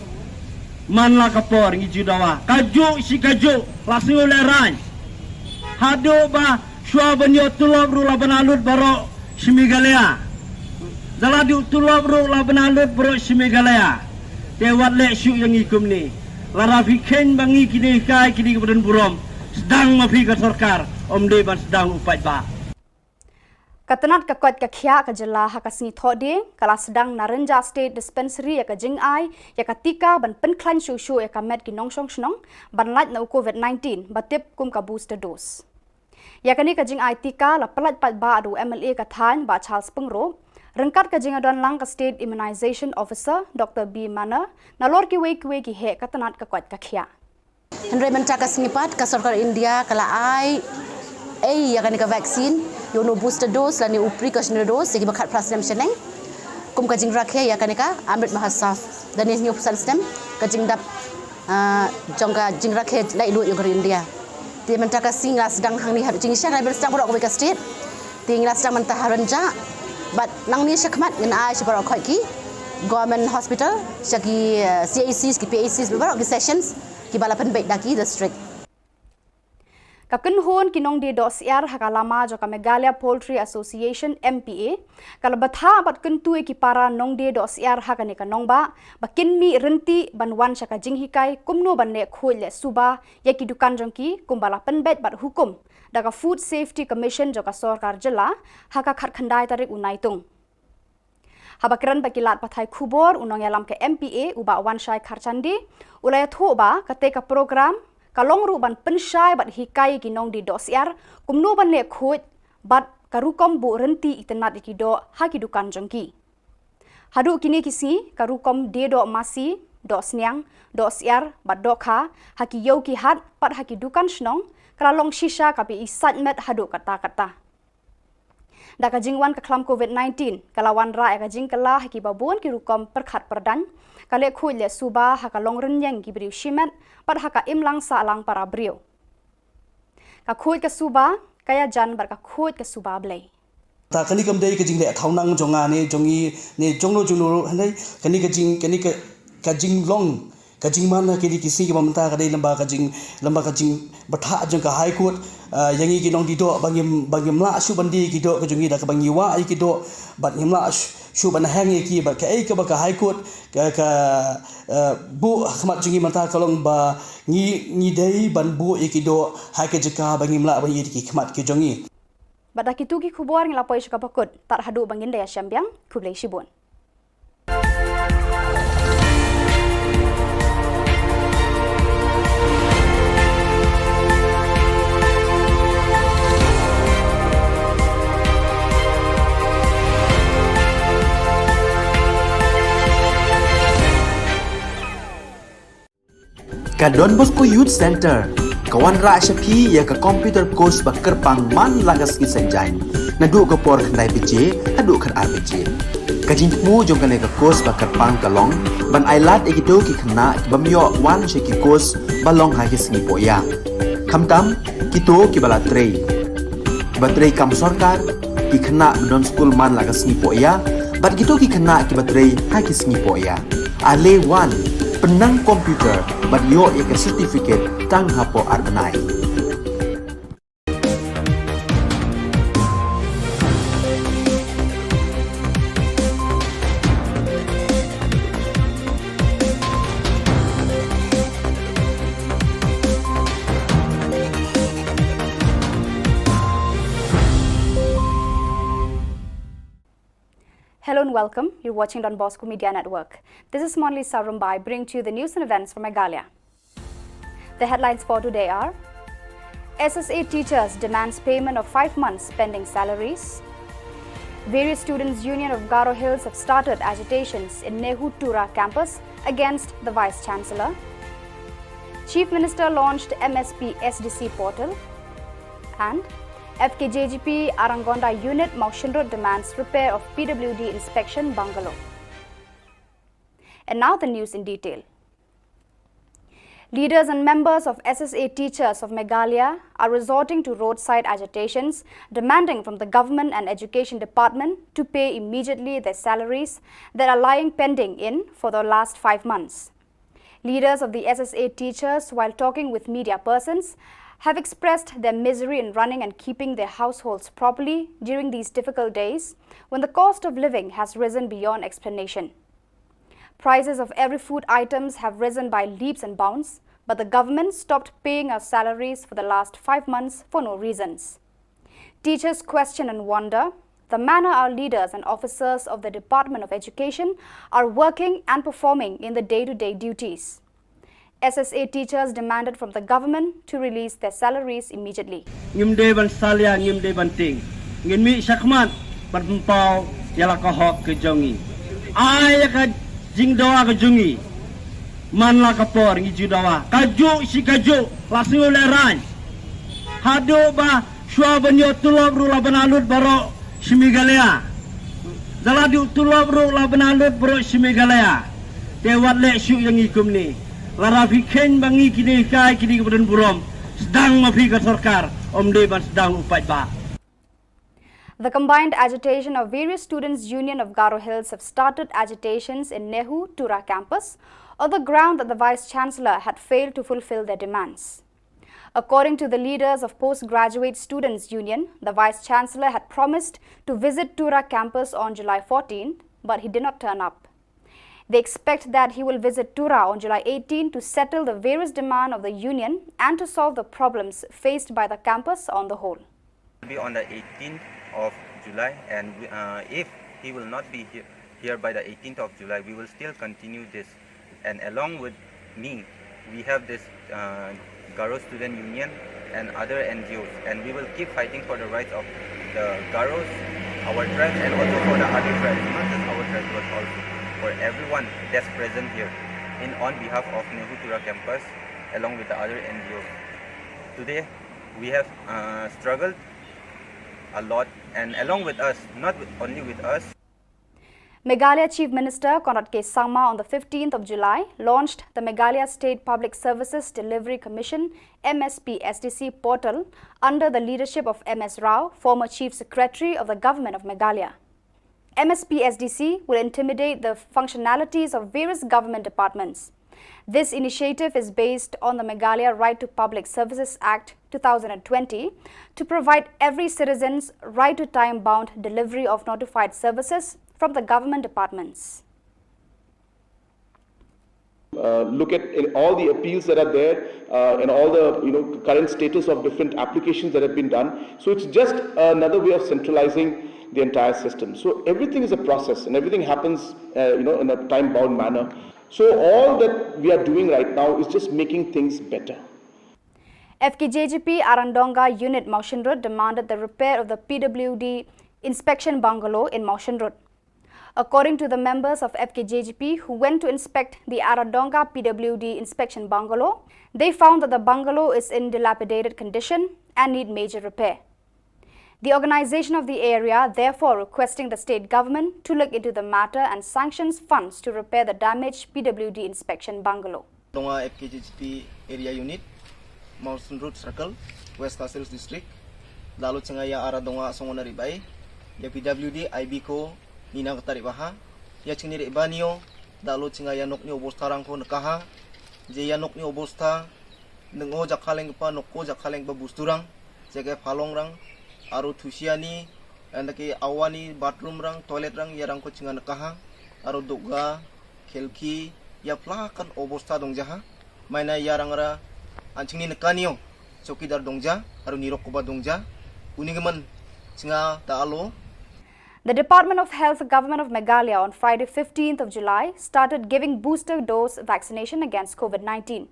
Man la ka por ngi ju dawa. Kajuh shi kajuh, la sngew lehraiñ. Haduh ba shuwa ban ïoh tulop ruh la bna lut baroh shi Meghalaya. Da la duh tulop ruh la bna lut baroh shi Meghalaya. Te wat leh shuh ïa ngi kumne. Lada phi kheiñ ba ngi ki nonghikai ki dei kiba don burom, sdang ma phi ka sorkar, ym dei ban sdang u paidbah. Ka tnat ka koit ka khiah ka jylla ha ka sngi Thohdieng ka la sdang na Rynjah State Dispensary ïa ka jingai ïa ka tika ban pynkhlaiñ shuh shuh ïa ka met ki nongshong shnong ban lait na u COVID nineteen ba tip kum ka booster dose. Ïa kane ka jingai tika la pyllait paidbah da u M L A ka thaiñ Bah Charles Pyngrope, ryngkat ka jingïadon lang ka State Immunization Officer Doctor B Manner, nalor kiwei kiwei ki heh ka tnat ka koit ka khiah. Hynrei mynta ka sngi pat ka sorkar India ka la ai ei ïa kane ka vaccine, ïa une u booster dose lane u precautionary dose ïa kiba khatphra snem shaneng. Kum ka jingrakhe ïa kane ka Amrit Mahotsav, da ne hynñiew phew san snem ka jingdap, ah, jong ka jingrakhe laitluid jong ka ri India. Te mynta ka sngi la sdang hangne ha Jingïaseng, la sdang baroh kawei ka state. Te ngi la sdang mynta ha Rynjah. Bad nangne shakhmat ngin ai sha baroh khoit ki government hospital, sha ki, eh, C H Cs, ki P H Cs, baroh ki sessions kiba la pynbeit da ki district. Ka kynhun ki nongdie doh syiar ha ka lama jong ka Meghalaya Poultry Association, M P A, ka la bthah bad kyntu ïa ki para nongdie doh syiar ha kane ka nongbah ba kin mih rynti ban wan sha ka jinghikai kumno ban leh khuid leh suba ïa ki dukan jong ki kumba la pynbeit bad hukum da ka Food Safety Commission jong ka sorkar jylla ha ka khatkhyndai tarik u Naitung. Haba kren bad ki lad pathai khubor, u nongïalam ka M P A u Bah Wanshai Kharchandi u la ïathuh ba katei ka program ka long ruh ban pynshai bad hikai ïa ki nongdie doh syiar kumno ban leh khuid bad ka rukom buh rynti itynnad ïa ki doh ha ki dukan jong ki. Haduh kine ki sngi ka rukom die doh masi, doh sniang, doh syiar bad dohkha ha ki ïew ki hat bad ha ki dukan shnong ka la long shisha kaba i sait met haduh katta katta. Da ka jingwan ka khlam COVID nineteen ka la wanrah ïa ka jingkylla ha kiba bun ki rukom pyrkhat pyrdaiñ, ka leh khuid leh suba ha ka long rynïeng ki briew shimet bad ha ka imlang sahlang para briew. Ka khuid ka suba ka ïajan bad ka khuid ka suba blei. Ta kane kam dei ka jingleh thaw nang jong nga ne jong i ne jong no jong no ruh, hynrei kane ka jing, kane ka, ka jinglong, ka jingman ha kine ki sngi kiba mynta ka dei lem bad ka jing, lem bad ka jingbthah jong ka High Court, ah, ïa ngi ki nongdie doh ba ngim, ba ngim lah shuh ban die ki doh ka jong ngi da kaba ngi wah ïa ki doh bad ngim lah shuh, shuh ban heng ïa ki bad kaei kaba ka High Court ka, ka, ah, buh ha khmat jong ngi mynta ka long ba ngi, ngi dei ban buh ïa ki doh ha ka jaka ba ngim lah ban ïoh ïa ki khmat ki jong ngi. Bad da kitu ki khubor ngi la poi sha kaba kut, tad haduh ba ngin da ïashem biang, khublei shibun. Ka Don Bosco Youth Center ka wanrah sha phi ïa ka computer course ba kyrpang man la ka sngi Saitjaiñ, naduh ka por khyndai baje haduh khatar baje. Ka jingthmu jong kane ka course ba kyrpang ka long ban ai lad ïa kito ki khynnah ki bym ïoh wan sha ki course ba long ha ki sngi poh ïa. Khamtam kito ki ba la trei, ki ba trei kam sorkar, ki khynnah ba don skul man la ka sngi poh ïa, bad kito ki khynnah ki ba trei ha ki sngi poh ïa. Ale wan, pynnang computer bad ïoh ïa ka certificate tang hapoh ar bnai. Hello and welcome. You're watching Don Bosco Media Network. This is Monli Sarumbai bringing to you the news and events from Meghalaya. The headlines for today are: S S A teachers demands payment of five months pending salaries. Various Students Union of Garo Hills have started agitations in NEHU Tura campus against the Vice Chancellor. Chief Minister launched M S P S D C portal. And F K J G P Arangonda Unit, Mawshynrut demands repair of P W D inspection bungalow. And now the news in detail. Leaders and members of S S A teachers of Meghalaya are resorting to roadside agitations, demanding from the government and education department to pay immediately their salaries that are lying pending in for the last five months. Leaders of the S S A teachers, while talking with media persons, have expressed their misery in running and keeping their households properly during these difficult days when the cost of living has risen beyond explanation. Prices of every food items have risen by leaps and bounds, but the government stopped paying our salaries for the last five months for no reasons. Teachers question and wonder the manner our leaders and officers of the Department of Education are working and performing in the day-to-day duties. S S A teachers demanded from the government to release their salaries immediately. Ngim dei ban salia, ngim dei ban tieng. Ngin mih shakhmat ban pynpaw ïa la ka hok ka jong ngi. Ai ïa ka jingdawa ka jong ngi. Man la ka por ngi ju dawa. Kajuh shi kajuh la sngew lehraiñ. Haduh ba shuwa ban ïoh tulop ruh la bana lut baroh shi Meghalaya. Da la duh tulop ruh la bana lut baroh shi Meghalaya. Te wat leh shuh ïa ngi kumne. Lada phi kheiñ ba ngi kine hikai kine kiba don burom, sdang ma phi ka sorkar, ym dei ban sdang u paidbah. The combined agitation of various Students Union of Garo Hills have started agitations in NEHU Tura campus on the ground that the Vice Chancellor had failed to fulfill their demands. According to the leaders of Postgraduate Students Union, the Vice Chancellor had promised to visit Tura campus on July fourteenth, but he did not turn up. They expect that he will visit Tura on July eighteenth to settle the various demands of the union and to solve the problems faced by the campus on the whole. Be on the eighteenth of July, and we, uh, if he will not be here, here by the eighteenth of July, we will still continue this. And along with me, we have this, uh, Garo Student Union and other N G Os, and we will keep fighting for the rights of the Garos, our tribe, and also for the other tribes, not just our tribe, but also for everyone that's present here, in on behalf of NEHU Tura campus, along with the other N G Os. Today, we have, uh, struggled a lot, and along with us, not with, only with us. Meghalaya Chief Minister Conrad K Sangma on the fifteenth of July launched the Meghalaya State Public Services Delivery Commission, M S P S D C portal under the leadership of M S Rao, former Chief Secretary of the Government of Meghalaya. M S P S D C will intimidate the functionalities of various government departments. This initiative is based on the Meghalaya Right to Public Services Act two thousand and twenty to provide every citizen's right to time-bound delivery of notified services from the government departments. Uh, look at in all the appeals that are there, uh, and all the, you know, current status of different applications that have been done. So it's just another way of centralizing the entire system. So everything is a process, and everything happens, uh, you know, in a time-bound manner. So all that we are doing right now is just making things better. F K J G P Arandonga Unit Mawshynrut demanded the repair of the P W D inspection bungalow in Mawshynrut. According to the members of F K J G P who went to inspect the Aradonga P W D inspection bungalow, they found that the bungalow is in dilapidated condition and need major repair. The organization of the area therefore requesting the state government to look into the matter and sanctions funds to repair the damaged P W D inspection bungalow. Dong ha F K J G P Area Unit, Mawson Road Circle, West Khasi Hills District. Dalo chinga ya ara dong ha song na ribai ya P W D I B ko nina kata ribaha. Ya chingni riba nio dalo chinga ya nok ni obostha rang ko nekaha. Je ya nok ni obostha nengo jakhaleng pa nokko jakhaleng pa busturang, jage phalong rang, aro thusiani, andake awani bathroom rang, toilet rang, yarang ko chinga nekaha, aro doga, khelki, ya plakan obostha dong jaha, maina yarang ra, anchingni nekanio, chowkidar dong ja, aro nirok koba dong ja, unigeman chinga ta alo. The Department of Health, Government of Meghalaya on Friday fifteenth of July started giving booster dose vaccination against COVID nineteen.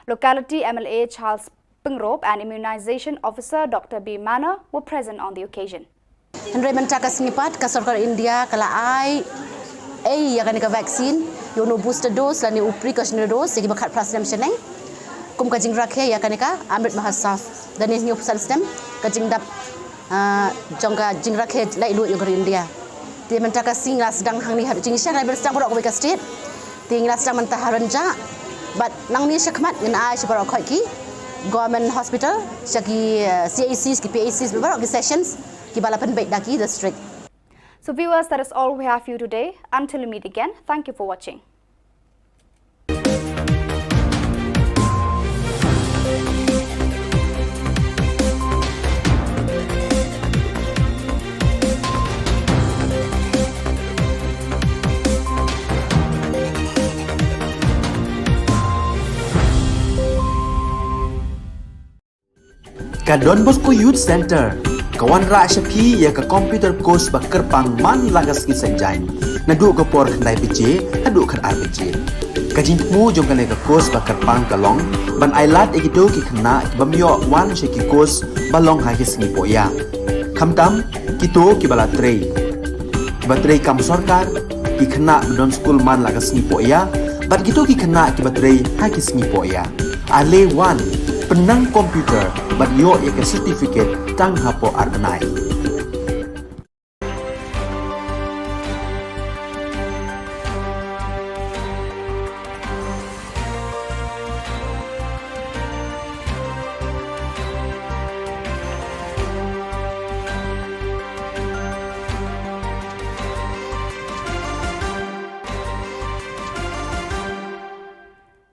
Locality M L A Charles Pyngrope and Immunization Officer Doctor B Manor were present on the occasion. Hynrei mynta ka sngi pat ka sorkar India ka la ai ei ïa kane ka vaccine ïa uno booster dose lane u precautionary dose ïa kiba khatphra snem shaneng. Kum ka jingrakhe ïa kane ka Amrit Mahotsav da ne hynñiew phew san snem ka jingdap ah, jong ka jingrakhe laitluid ïa ka ri India. Te mynta ka sngi nga la sdang hangne haduh jingshisha, nga la sdang baroh kawei ka state. Te nga la sdang mynta ha Rynjah. Bad nangne shakhmat ngan ai sha baroh khoit ki government hospital, sha ki eh, C H Cs, ki P H Cs, baroh ki sessions kiba la pynbeit da ki district. So viewers, that is all we have for you today. Until we meet again, thank you for watching. Ka Don Bosco Youth Center ka wanrah sha phi ïa ka computer course ba kyrpang man la ka sngi Saitjaiñ, naduh ka por khyndai baje haduh khatar baje. Ka jingthmu jong kane ka course ba kyrpang ka long ban ailad ïa kito ki khynnah ki bym ïoh wan sha ki course ba long ha ki sngi pohïa, khamtam kito kiba la trei, kiba trei kam sorkar, ki khynnah ba don skul man la ka sngi pohïa, bad kito ki khynnah kiba trei ha ki sngi pohïa. Ale wan, pynnang computer bad ïoh ïa ka certificate tang hapoh ar bnai.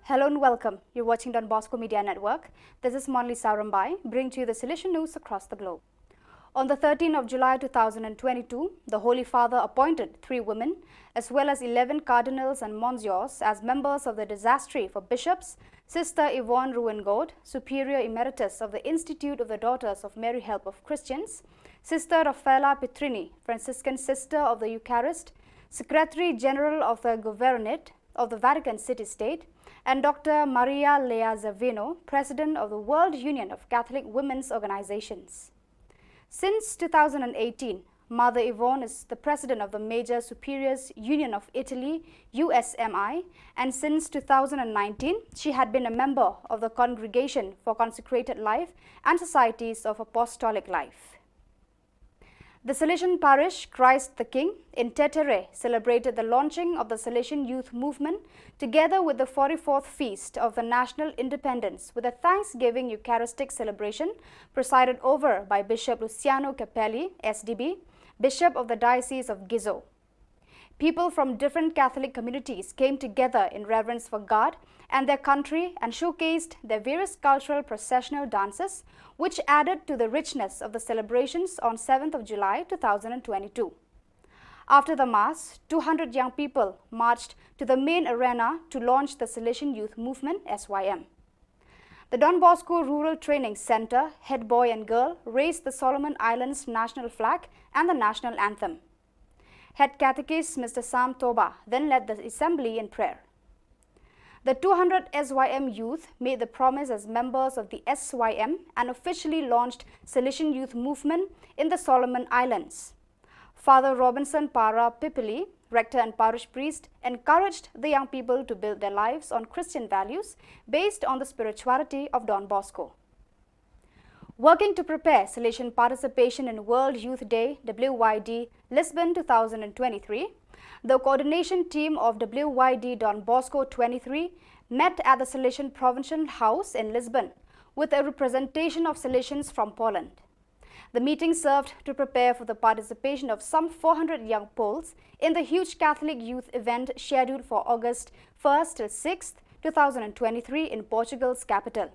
Hello and welcome. You're watching Don Bosco Media Network. This is Monlisa Rymbai, bringing to you the Salesian news across the globe. On the thirteenth of July two thousand and twenty-two, the Holy Father appointed three women, as well as eleven cardinals and monsignors, as members of the dicastery for bishops, Sister Yvonne Ruwengord, Superior Emeritus of the Institute of the Daughters of Mary Help of Christians, Sister Raffaella Petrini, Franciscan Sister of the Eucharist, Secretary General of the Governorate of the Vatican City State, and Doctor Maria Lea Zavino, President of the World Union of Catholic Women's Organizations. Since two thousand and eighteen, Mother Yvonne is the President of the Major Superiors Union of Italy, U S M I, and since two thousand and nineteen, she had been a member of the Congregation for Consecrated Life and Societies of Apostolic Life. The Salesian parish Christ the King in Tetere celebrated the launching of the Salesian Youth Movement together with the forty-fourth Feast of the National Independence with a Thanksgiving Eucharistic celebration presided over by Bishop Luciano Capelli, S D B, Bishop of the Diocese of Gizo. People from different Catholic communities came together in reverence for God and their country and showcased their various cultural processional dances, which added to the richness of the celebrations on seventh of July two thousand and twenty-two. After the Mass, two hundred young people marched to the main arena to launch the Salesian Youth Movement, S Y M. The Don Bosco Rural Training Centre head boy and girl raised the Solomon Islands national flag and the national anthem. Head Catechist Mister Sam Toba then led the assembly in prayer. The two hundred S Y M youth made the promise as members of the S Y M and officially launched Salesian Youth Movement in the Solomon Islands. Father Robinson Para Pipili, rector and parish priest, encouraged the young people to build their lives on Christian values based on the spirituality of Don Bosco. Working to prepare Salesian participation in World Youth Day, W Y D, Lisbon two thousand twenty-three, the coordination team of W Y D Don Bosco twenty-three met at the Salesian Provincial House in Lisbon with a representation of Salesians from Poland. The meeting served to prepare for the participation of some four hundred young Poles in the huge Catholic youth event scheduled for August first till sixth, two thousand twenty-three, in Portugal's capital.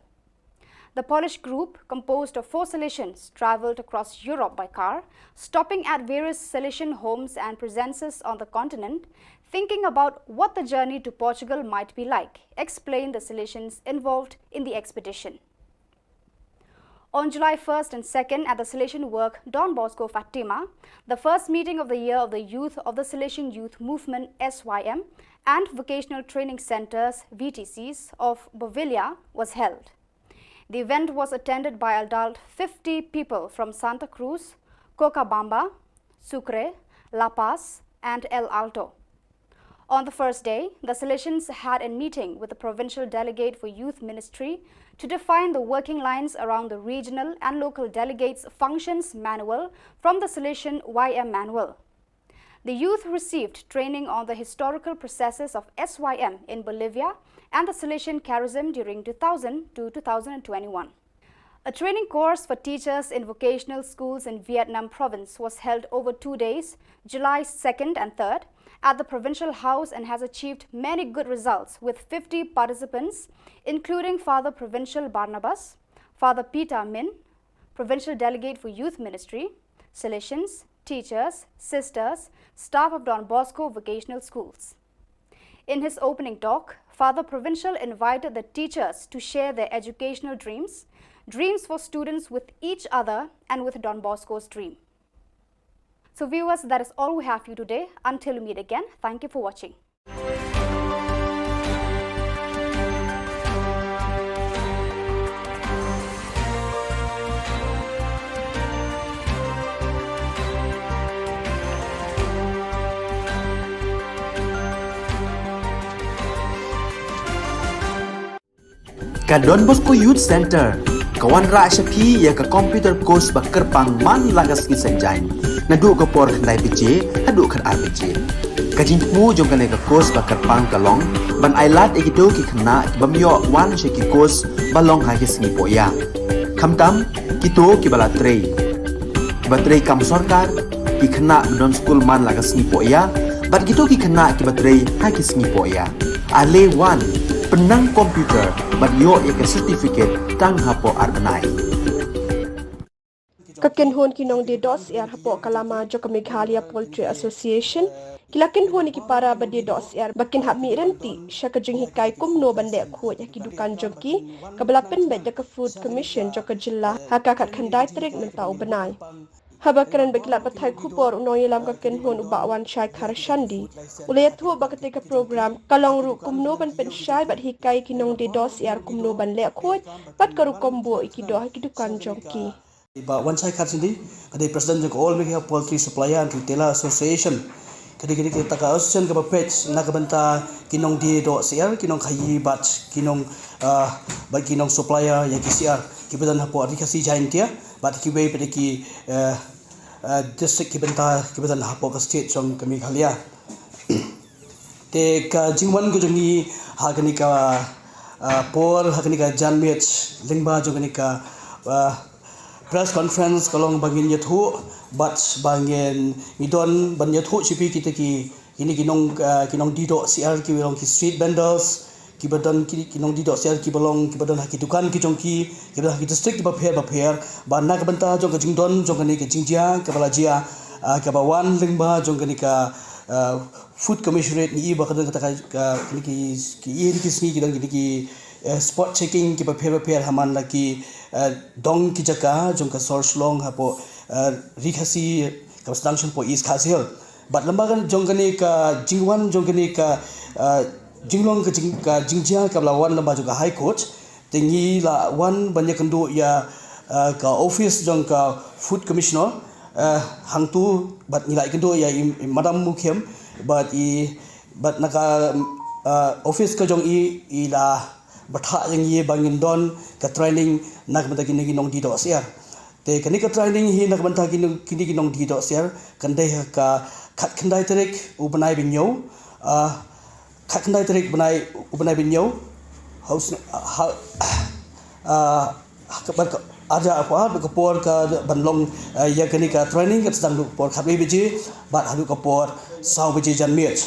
The Polish group, composed of four Salesians, traveled across Europe by car, stopping at various Salesian homes and presences on the continent, thinking about what the journey to Portugal might be like, explained the Salesians involved in the expedition. On July first and second, at the Salesian Work Don Bosco Fatima, the first meeting of the year of the youth of the Salesian Youth Movement, S Y M, and Vocational Training Centres, V T Cs, of Bovilla was held. The event was attended by adult fifty people from Santa Cruz, Cochabamba, Sucre, La Paz, and El Alto. On the first day, the Salesians had a meeting with the provincial delegate for youth ministry to define the working lines around the regional and local delegates' functions manual from the Salesian Y M manual. The youth received training on the historical processes of S Y M in Bolivia and the Salesian charism during two thousand to two thousand twenty-one. A training course for teachers in vocational schools in Vietnam province was held over two days, July second and third, at the provincial house and has achieved many good results, with fifty participants, including Father Provincial Barnabas, Father Peter Min, Provincial Delegate for Youth Ministry, Salesians, teachers, sisters, staff of Don Bosco vocational schools. In his opening talk, Father Provincial invited the teachers to share their educational dreams, dreams for students with each other and with Don Bosco's dream. So viewers, that is all we have for you today. Until we meet again, thank you for watching. Ka Don Bosco Youth Centre ka wanrah sha phi ïa ka computer course ba kyrpang man la ka sngi Saitjaiñ, naduh ka por khyndai baje haduh khatar baje. Ka jingthmu jong kane ka course ba kyrpang ka long ban ai lad ïa kito ki khynnah ki bym ïoh wan sha ki course ba long ha ki sngi pohïa, khamtam kito kiba la trei, kiba trei kam sorkar, ki khynnah ba don skul man la ka sngi pohïa, bad kito ki khynnah kiba trei ha ki sngi pohïa. Ale wan, pynnang computer bad ïoh ïa ka certificate tang hapoh ar bnai. Ka kynhun ki nongdie doh syiar hapoh ka lama jong ka Meghalaya Poultry Association ki la kynhun ïa ki para ba die doh syiar ba kin hap mih ryntih sha ka jinghikai kumno ban leh khuid ha ki dukan jong ki, kaba la pynbeit da ka Food Commission jong ka jylla ha ka khatkhyndai tarik mynta u bnai. Haba kren bad ki lad pathai khubor, u nongïalam ka kynhun u Bah Wanshai Kharshandi u la ïathuh ba katei ka program ka long ruh kumno ban pynshai bad hikai ki nongdie doh syiar kumno ban leh khuid bad ka rukom buh ïa ki doh ha ki dukan jong ki. Bah Wanshai Kharshandi, ka dei President jong ka All Meghalaya Poultry Supplier and Retailer Association. Ka dei, ka dei kata ka association kaba peit na ka bynta ki nongdie doh syiar, ki nongkhaïi bad ki nong, ah, bad ki nong supplier ïa ki syiar kiba don hapoh Ri Khasi Jaiñtia bad kiwei pat ki, eh, eh, district kiba bynta kiba don hapoh ka state jong ka Meghalaya. Te ka jingwan ka jong ngi ha kane ka, ah, por, ha kane ka janmiet lyngba jong kane ka, ah, press conference ka long ba ngin ïathuh bad ba ngin, ngi don ban ïathuh sha phi kita ki, kine ki nong, ah, ki nongdie doh syiar kiba long ki street vendors, kiba don ki, ki nongdie doh syiar kiba long, kiba don ha ki dukan ki jong ki, kiba don ha ki district kiba pher ba pher, ba na ka bynta jong ka jingdon jong kane ka jingjia kaba la jia, ah, kaba wan lyngba jong kane ka, ah, Food Commissionerate, ngi i ba ka don kata ka, ka, kine ki, ki, i ki sngi ki don kine ki, eh, spot checking kiba pher ba pher ha man la ki, eh, dong ki jaka jong ka sor Shillong hapoh, eh, Ri Khasi kaba sdang shong hapoh East Khasi Hills. Bad lyngba ka jong kane ka jingwan jong kane ka, eh, jinglong ka jing, ka jingjia kaba la wan lyngba jong ka High Court. Te ngi la wan ban ïakynduh ïa, eh, ka office jong ka Food Commissioner, eh, hangtu bad ngi la ïakynduh ïa i, i Madam Mukhim bad i, bad na ka, eh, office ka jong i, i la, Bthah ïa ngi ba ngin don ka training na ka bynta kine ki nongdie doh syiar. Te kane ka training hi na ka bynta kine, kine ki nongdie doh syiar kan dei ha ka khatkhyndai tarik u bnai ba hynñiew, ah, khatkhyndai tarik bnai, u bnai ba hynñiew, ha u sn-, ha, ah, ha ka, bad ka, arja apa, bad ka por ka ban long, ah, ïa kane ka training kan sdang naduh ka por khatwei baje bad haduh ka por saw baje janmiet.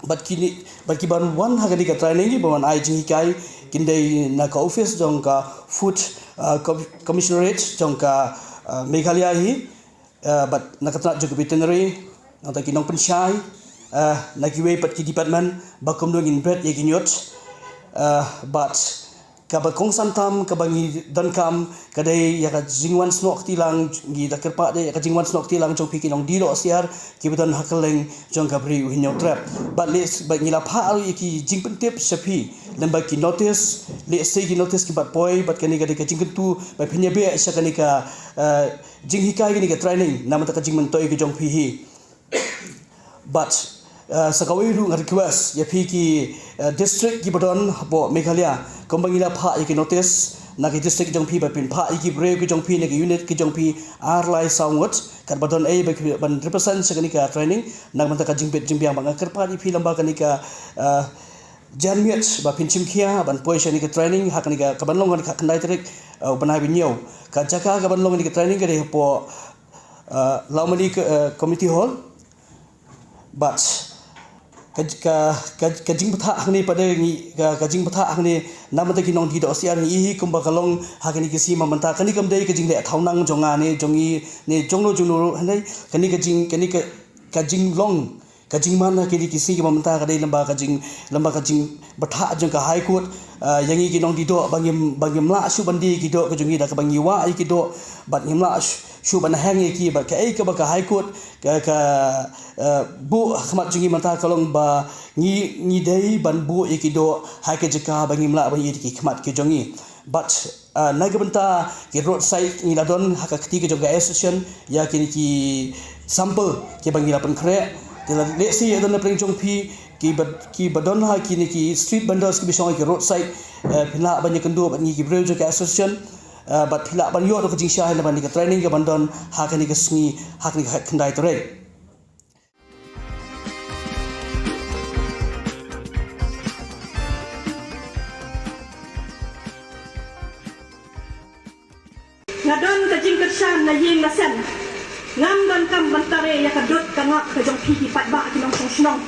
Bad kine, bad ki ban wan ha kane ka training, ki ban wan ai jinghikai, kin dei na ka office jong ka Food, ah, Com-, Commissionerate jong ka, ah, Meghalaya hi, ah, bad na ka tnat jong ka veterinary, nangta ki nongpynshai, ah, na kiwei pat ki department, ba kumno ngin bret ïa ki ñiut, ah, bad kaba kongsan tam kaba ngi donkam ka dei ïa ka jingwan snoh kti lang, ngi da kyrpad ïa ka jingwan snoh kti lang jong phi ki nongdie doh syiar kiba don ha kylleng jong ka Bri u Hynñiewtrep. Bad leh, bad ngi la phah ruh ïa ki jingpyntip sha phi lyngba ki notice, lehse ki notice ki bat poi, bad kane ka dei ka jingkyntu ba phin ïa beh sha kane ka, eh, jinghikai, kane ka training na ka bynta ka jingmyntoi ka jong phi hi. Bad, eh, sa kawei ruh nga request ïa phi ki, eh, district kiba don hapoh Meghalaya, kumba ngi la phah ïa ki notice na ki district jong phi, ba phin phah ïa ki briew ki jong phi na ki unit ki jong phi ar lai saw ngut, katba don ei ba ki ban represent sha kane ka training na ka bynta ka jingbit jingbiang. Bad nga kyrpad ïa phi lyngba kane ka, eh, janmiet ba phin shim khia ban poi sha kane ka training ha kane ka, ka ban long ha kane ka khatkhyndai tarik, eh, u bnai ba hynñiew. Ka jaka ka ban long kane ka training ka dei hapoh, eh, Lawmani, eh, Community Hall. Bad ka, ka, ka, ka jingbthah hangne pat de ngi, ka, ka jingbthah hangne na ka bynta ki nongdie doh syiar ngi ïohi kumba ka long ha kine ki sngi mynta. Kane kam dei ka jingleh thawnang jong nga ne jong ngi ne jong no jong no ruh, hynrei kane ka jing, kane ka, ka jinglong, ka jingman ha kine ki sngi mynta ka dei lyngba ka jing, lyngba ka jingbthah jong ka High Court, ah, ïa ngi ki nongdie doh, ba ngim, ba ngim lah shuh ban die ïa ki doh ka jong ngi da kaba ngi wah ïa ki doh, bad ngim lah shuh, shuh ban heng ïa ki, bad kaei kaba ka High Court ka, ka, eh, buh ha khmat jong ngi mynta ka long ba ngi, ngi dei ban buh ïa ki doh ha ka jaka ba ngim lah ban ïohi da ki khmat ki jong ngi. Bad, eh, na ka bynta ki roadside ngi la don ha ka kti ka jong ka association ïa kine ki sample kiba ngi la pynkhreh. Te lehse ïa don na pdeng jong phi kiba, kiba don ha kine ki street vendors kiba shong ha ki roadside, eh, phi lah ban ïakynduh bad ngi ki briew jong ka association, eh, bad phi lah ban ïoh ruh ka jingshai na ka bynta ka training ka ban don ha kane ka sngi, ha kane ka khatkhyndai tarik. Nga don ka jingkyrshan na ïing na sem. Ngam donkam ban tare ïa ka dud ka ngap ka jong phi ki paidbah ki nongshong shnong.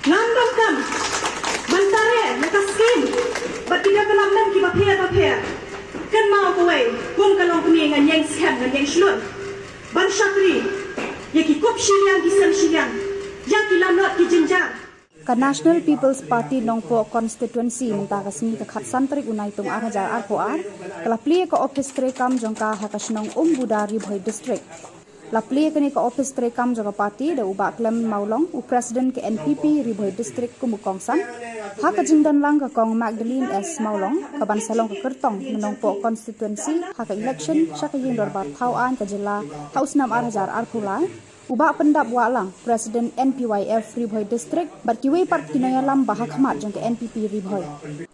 Ngam donkam ban tare ïa ka skim bad ki development kiba pher ba pher. Kynmaw kawei, kum ka longkmie ngan ïeng skhem ngan ïeng shlur ban shakri ïa ki kup shiliang ki sem shiliang, ïa ki lanot ki jynjar. Ka National People's Party Nongpoh Constituency mynta ka sngi ka khatsan tarik u Naitung ar hajar arphew ar ka la plie ka ophis treikam jong ka ha ka shnong Umbuda, Ri Bhoi District. La plie kane ka ophis treikam jong ka party da u Bah Clement Mawlong, u President ka N P P Ri Bhoi District kum u kongsan, ha ka jingdon lang ka Kong Magdalene S Mawlong, ka ban sa long ka kyrtong na Nongpoh Constituency ha ka election sha ka Ïing Dorbar Thaw Aiñ ka Jylla ha u snem ar hajar arphew lai. U Bah Pyndap Wahlang, President N P Y F Ri Bhoi District, bad kiwei pat ki nongïalam ba ha khmat jong ka N P P Ri Bhoi.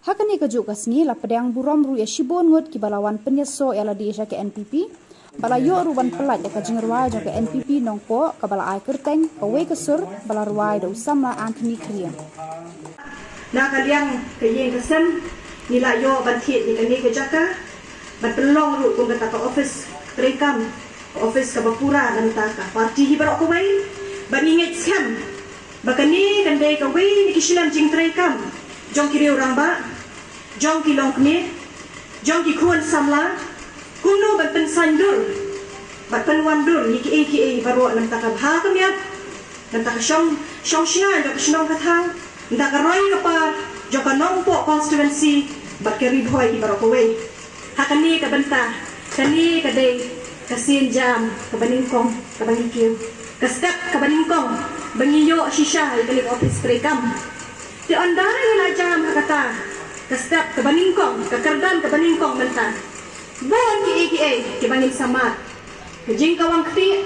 Ha kane kajuh ka sngi la pdiang burom ruh ïa shibun ngut kiba la wan pynïasoh ïa lade sha ka N P P, ba la ïoh ruh ban pyllait ïa ka jingrwai jong ka N P P Nongpoh kaba la ai kyrteng Kawei ka Sur, ba la rwai da u samla Anthony Khyriem. Na ka liang ka ïing ka sem ngi la ïoh ban thied ïa kane ka jaka ban pynlong ruh kum kata ka ophis treikam, ka ophis kaba pura na ka bynta ka party hi baroh kawei. Bad ngi ngeit skhem ba kane kan dei kawei na ki shlem jingtreikam jong ki riew rangbah, jong ki longkmie, jong ki khun samla, kumno ban pynsaiñdur bad pynwandur ïa kiei kiei baroh na ka bynta ka bha ka miat, na ka bynta ka shong, shong shngain jong ka shnong ka thaw, na ka bynta ka roi ka par jong ka Nongpoh Constituency bad ka Ri Bhoi hi baroh kawei. Ha kane ka bynta, kane ka dei ka sienjam kaba nyngkong kaba ngi kiew, ka step kaba nyngkong ba ngi ïoh shisha ïa kane ka ophis treikam. Te ynda ngi la jam ha kata ka step kaba nyngkong, ka kyrdan kaba nyngkong mynta, bun kiei kiei kiba ngin sa mad. Ka jingkawang ktieh,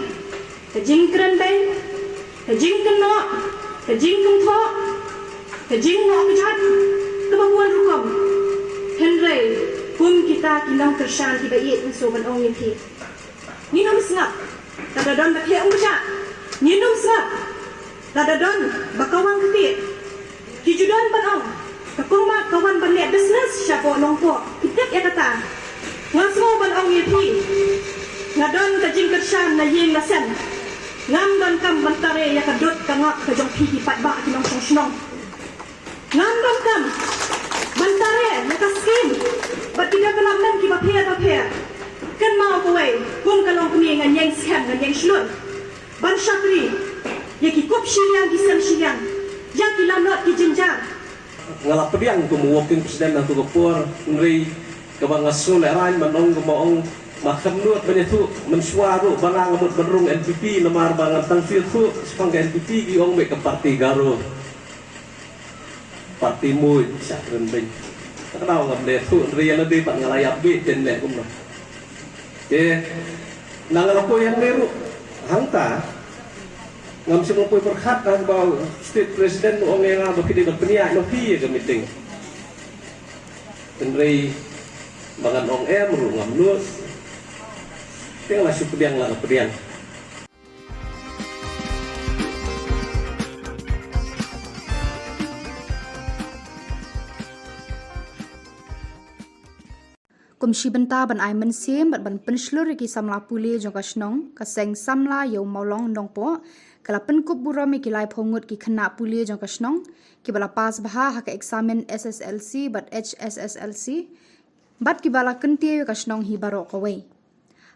ka jingkren beiñ, ka jingkynnoh, ka jingkynthoh, ka jingngoh kjat, Kaba bun rukom. Hynrei kum kita ki nongkyrshan kiba ïeit, ngi shu ban ong ïa phi, ngin ym sngap lada don ba theh umrkah. Ngin ym sngap lada don ba kawang ktieh. Ki ju don ban ong, ka Kong Mat ka wan ban leh business shapoh Nongpoh. Phi tip ïa kata? Nga sngew ban ong ïa phi, nga don ka jingkyrshan na ïing na sem. Ngam donkam ban tare ïa ka dud ka ngap ka jong phi ki paidbah ki nongshong shnong. Ngam donkam ban tare ïa ka skim bad ki development kiba pher bapher. Kynmaw kawei, kum ka longkmie, ngan ïeng skhem, ngan ïeng shlur ban shakri ïa ki kup shiliang, ki sem shiliang, ïa ki lanot, ki jynjar. Nga la pdiang kum u working president ha tu ka por, hynrei kaba nga sngew lehraiñ ban ong, kaba ong ma khlem nud ban ïathuh mynshuwa ruh ba nga nga mut ban rung N P P, namar ba ngan tang shu ïathuh shaphang ka N P P ki ong mei ka party Garo, party mui, sha kren beiñ. Ka daw ngam leh thuh, hynrei ïa lade pat nga la ïap beit, ten leh kumno. Te na nga la poi hangne ruh, hangta ngam shym la poi pyrkhat, haba u state president u ong ïa nga ba ki dei ban pynïaid noh phi ïa ka meeting. Hynrei ba ngan ong em ruh ngam nud. Te nga la shu pdiang, la ka pdiang. Kum shi bynta ban ai mynsiem bad ban pynshlur ïa ki samla pule jong ka shnong, ka Seng Samla Ïew Mawlong Nongpoh ka la pynkup burom ïa ki laiphew ngut ki khynnah pule jong ka shnong kiba la pass bha ha ka eksamin S S L C bad H S S L C, bad kiba la kyntiew ïa ka shnong hi baroh kawei.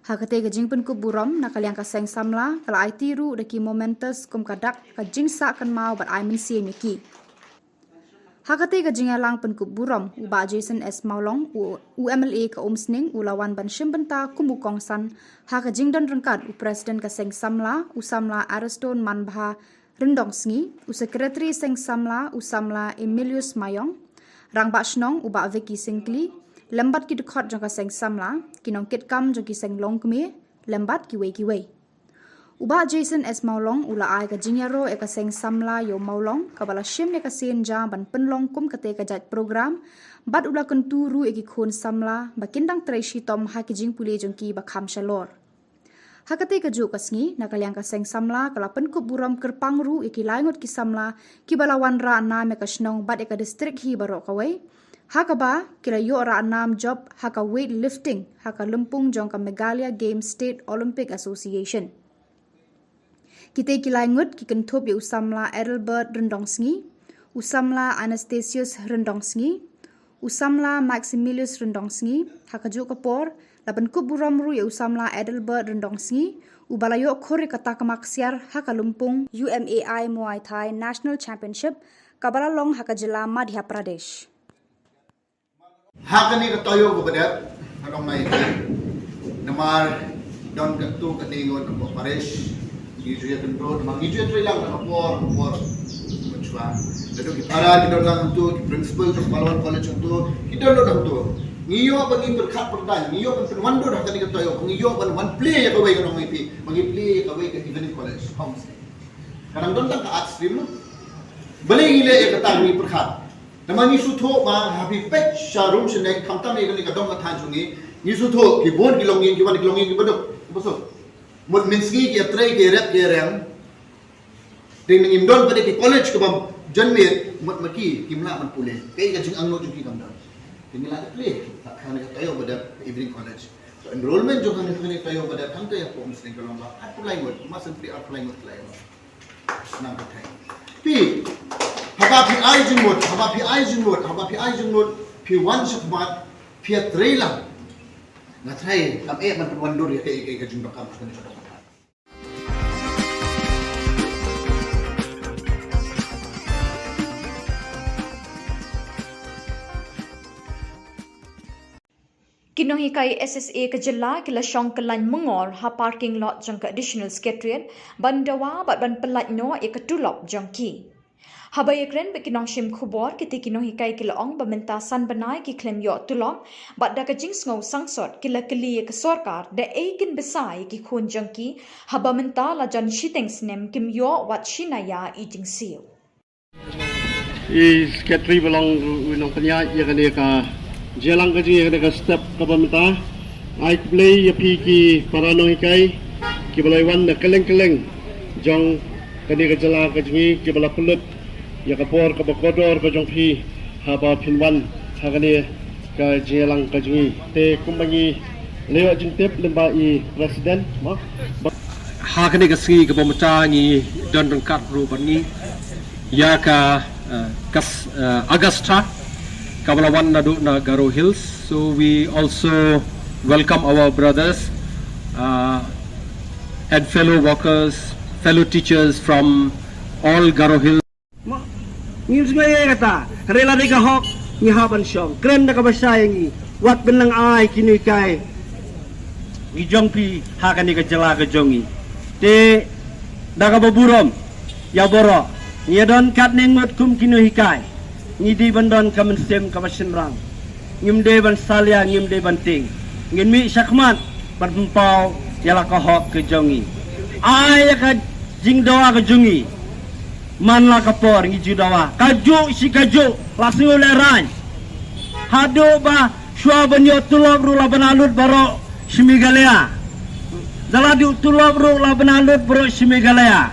Ha katei ka jingpynkup burom, na ka liang ka Seng Samla ka la aiti ruh da ki mementos kum ka dak ka jingsah kynmaw bad ai mynsiem ïa ki. Ha katei ka jingïalang pynkup burom, u Bah Jason S Mawlong, u, u M L A ka Umsning, u la wan ban shim bynta kum u kongsan ha ka jingdon ryngkat u President ka Seng Samla, u Samla Ariston Manbha Ryndongsngi, u Secretary Seng Samla, u Samla Emilius Mayong, Rangbah Shnong u Bah Vicky Syngkli, lem bad ki dkhot jong ka Seng Samla, ki nongkitkam jong ki seng longkmie, lem bad kiwei kiwei. U Bah Jason S Mawlong u la ai ka jingïaroh ïa ka Seng Samla Ïew Mawlong kaba la shim ïa ka sien ja ban pynlong kum katei ka jait program, bad u la kyntu ruh ïa ki khun samla ba kin dang trei shitom ha ki jingpule jong ki ba kham shalor. Ha katei kajuh ka sngi, na ka liang ka Seng Samla ka la pynkup burom kyrpang ruh ïa ki lai ngut ki samla kiba la wanrah nam ïa ka shnong bad ïa ka district hi baroh kawei, ha kaba ki la ïoh rah nam jop ha ka weight lifting ha ka lympung jong ka Meghalaya Games State Olympic Association. Kitei ki lai ngut ki kynthup ïa u Samla Adelbert Ryndongsngi, u Samla Anastasius Ryndongsngi, u Samla Maximilius Ryndongsngi. Ha kajuh ka por, la pynkup burom ruh ïa u Samla Adelbert Ryndongsngi, uba la ïoh khur ïa ka takma ksiar ha ka lympung U M A I Muay Thai National Championship kaba la long ha ka jylla Madhya Pradesh. Ha kane ka taïew kaba dep, ka long nai. Namar don katto katne ngut na parish, ngi ju ïa kynduh, namar ngi ju ïa trei lang na ka por, ka por. Mynshwa. Lada ki para ki don lang hangto, ki principal jong Pahlawan College hangto, ki don lut hangto. Ngi ïoh ban ngi pyrkhat pyrdan, ngi ïoh ban pynwandur ha kane ka taïew, ngi ïoh ban wan plie ïa kawei, ka long nai phi, ban ngi plie ïa kawei ka evening college, homestay. Ka dang don tang ka art stream. Balei ngi leh ïa kata, ngi pyrkhat. Namar ngi sngewthuh ba ha phi peit sha rum shane, khamtam ïa kane ka dong ka thaiñ jong ngi, ngi sngewthuh ki bun ki longïing, ki wan ki longïing kiba duk, kiba suk. Mut mynsngi ki ïatrei, ki ïarep, ki ïarem. Dei nangim don pat de ki college kaba jan miet, mut ma ki kim lah ban pule. Kaei ka jingangnud jong ki kam don. Te ngi la dep plie ha kane ka taïew ba dep, evening college. So enrollment jong kane ka taïew ba dep, hangta ïa ka Umsning ka long ba arphew lai ngut, ma sngewthuh arphew lai ngut, lai ngut. Nang ka thai. Phi, haba phi ai jingmut, haba phi ai jingmut, haba phi ai jingmut, phi wan shakhmat, phi ïatrei lang. Nga trai, kam eh ban pynwandur ïa kaei kaei ka jingdonkam ka jingdonkam. Ki nonghikai S S A ka jylla ki la shong kyllain myngor ha parking lot jong ka Additional Secretariat ban dawa bad ban pyllait noh ïa ka tulop jong ki. Haba ïakren bad ki nongshim khubor, kitei ki nonghikai ki la ong ba mynta san bnai ki khlem ïoh tulop, bad da ka jingsngew sangsot ki la kylli ïa ka sorkar da ei kin bsa ïa ki khun jong ki, haba mynta la jan shiteng snem kim ïoh wat shi naïa i jingsiew. I secretary ba long u nongpynïaid ïa kane ka jingïalang ka jong ngi, ïa kane ka step kaba mynta. Ai khublei ïa phi ki para nonghikai kiba la wan na kylleng kylleng jong kane ka jylla ka jong ngi, kiba la pynlut ïa ka por kaba kordor ka jong phi haba phin wan ha kane ka jingïalang ka jong ngi. Te kumba ngi la ïoh jingtip lyngba i president, mo, ba ha kane ka sngi kaba mynta ngi don ryngkat ruh bad ngi ïa ka, eh, kas-, eh, Augusta, kaba la wan naduh na Garo Hills. So we also welcome our brothers, uh, and fellow workers, fellow teachers from all Garo Hills. Mo, ngim sngew ïa kata, hynrei lada ka hok ngi hap ban shong. Kren da kaba shai ïa ngi, wat pynlong ai ki nonghikai ki jong phi ha kane ka jylla ka jong ngi. Te da kaba burom ïa baroh, ngi don katne ngut kum ki nonghikai, ngi dei ban don ka mynsiem kaba shynrang. Ngim dei ban salia, ngim dei ban tieng. Ngin mih shakhmat ban pynpaw ïa la ka hok ka jong ngi. Ai ïa ka jingdawa ka jong ngi. Man la ka por ngi ju dawa, kajuh shi kajuh, la sngew lehraiñ. Haduh ba shuwa ban ïoh tulop ruh la bna lut baroh shi Meghalaya. Da la duh tulop ruh la bna lut baroh shi Meghalaya.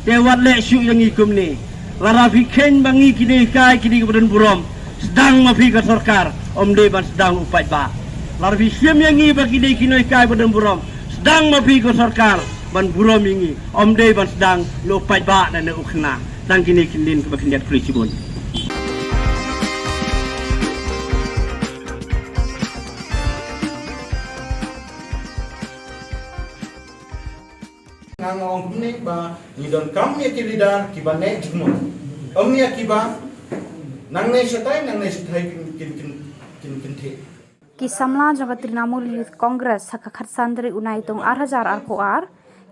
Te wat leh shuh ïa ngi kumne. Lada phi kheiñ ba ngi ki nonghikai ki dei kiba don burom, sdang ma phi ka sorkar, ym dei ban sdang u paidbah. Lada phi shim ïa ngi ba ki dei ki nonghikai ba don burom, sdang ma phi ka sorkar ban burom ïa ngi, ym dei ban sdang na u paidbah ne na u khynnah. Tang kine ki ktien kiba khyndiat, khublei shibun. Nga nga ong kumne ba ngi donkam ïa ki leader kiba neh jingmut. Ym ïa kiba nangne shatai, nangne shatai kin, kin, kin, kin, kin theh. Ki samla jong ka Trinamool Youth Congress ha ka khatsan tarik u Naitung ar hajar arphew ar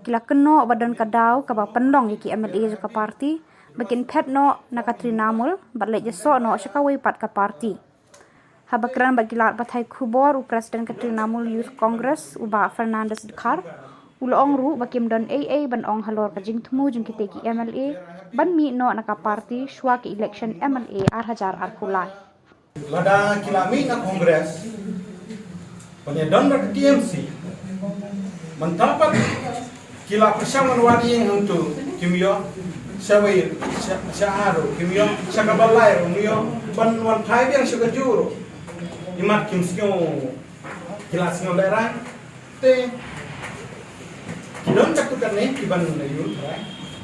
ki la kynnoh ba don ka daw kaba pynlong ïa ki M L A jong ka party ba kin phet noh na ka Trinamool bad leit ïasoh noh sha kawei pat ka party. Haba kren bad ki lad pathai khubor u President ka Trinamool Youth Congress u Bah Fernandez Dkhar u la ong ruh ba kim don ei ei ban ong halor ka jingthmu jong kitei ki M L A ban mih noh na ka party shuwa ka election M L A ar hajar arphew lai. Lada ki la mih na Congress ban ïadon bad ka T M C, mynta pat ki la pyrshang ban wad ïing hangto, kim ïoh. Sha wei, sha, sha ar ruh kim ïoh, sha kaba lai ruh kim ïoh, ban wan phai biang sha kajuh ruh. Imat kim sngew ki la sngew lehraiñ. Te ki don katto katne kiban ïathuh, eh,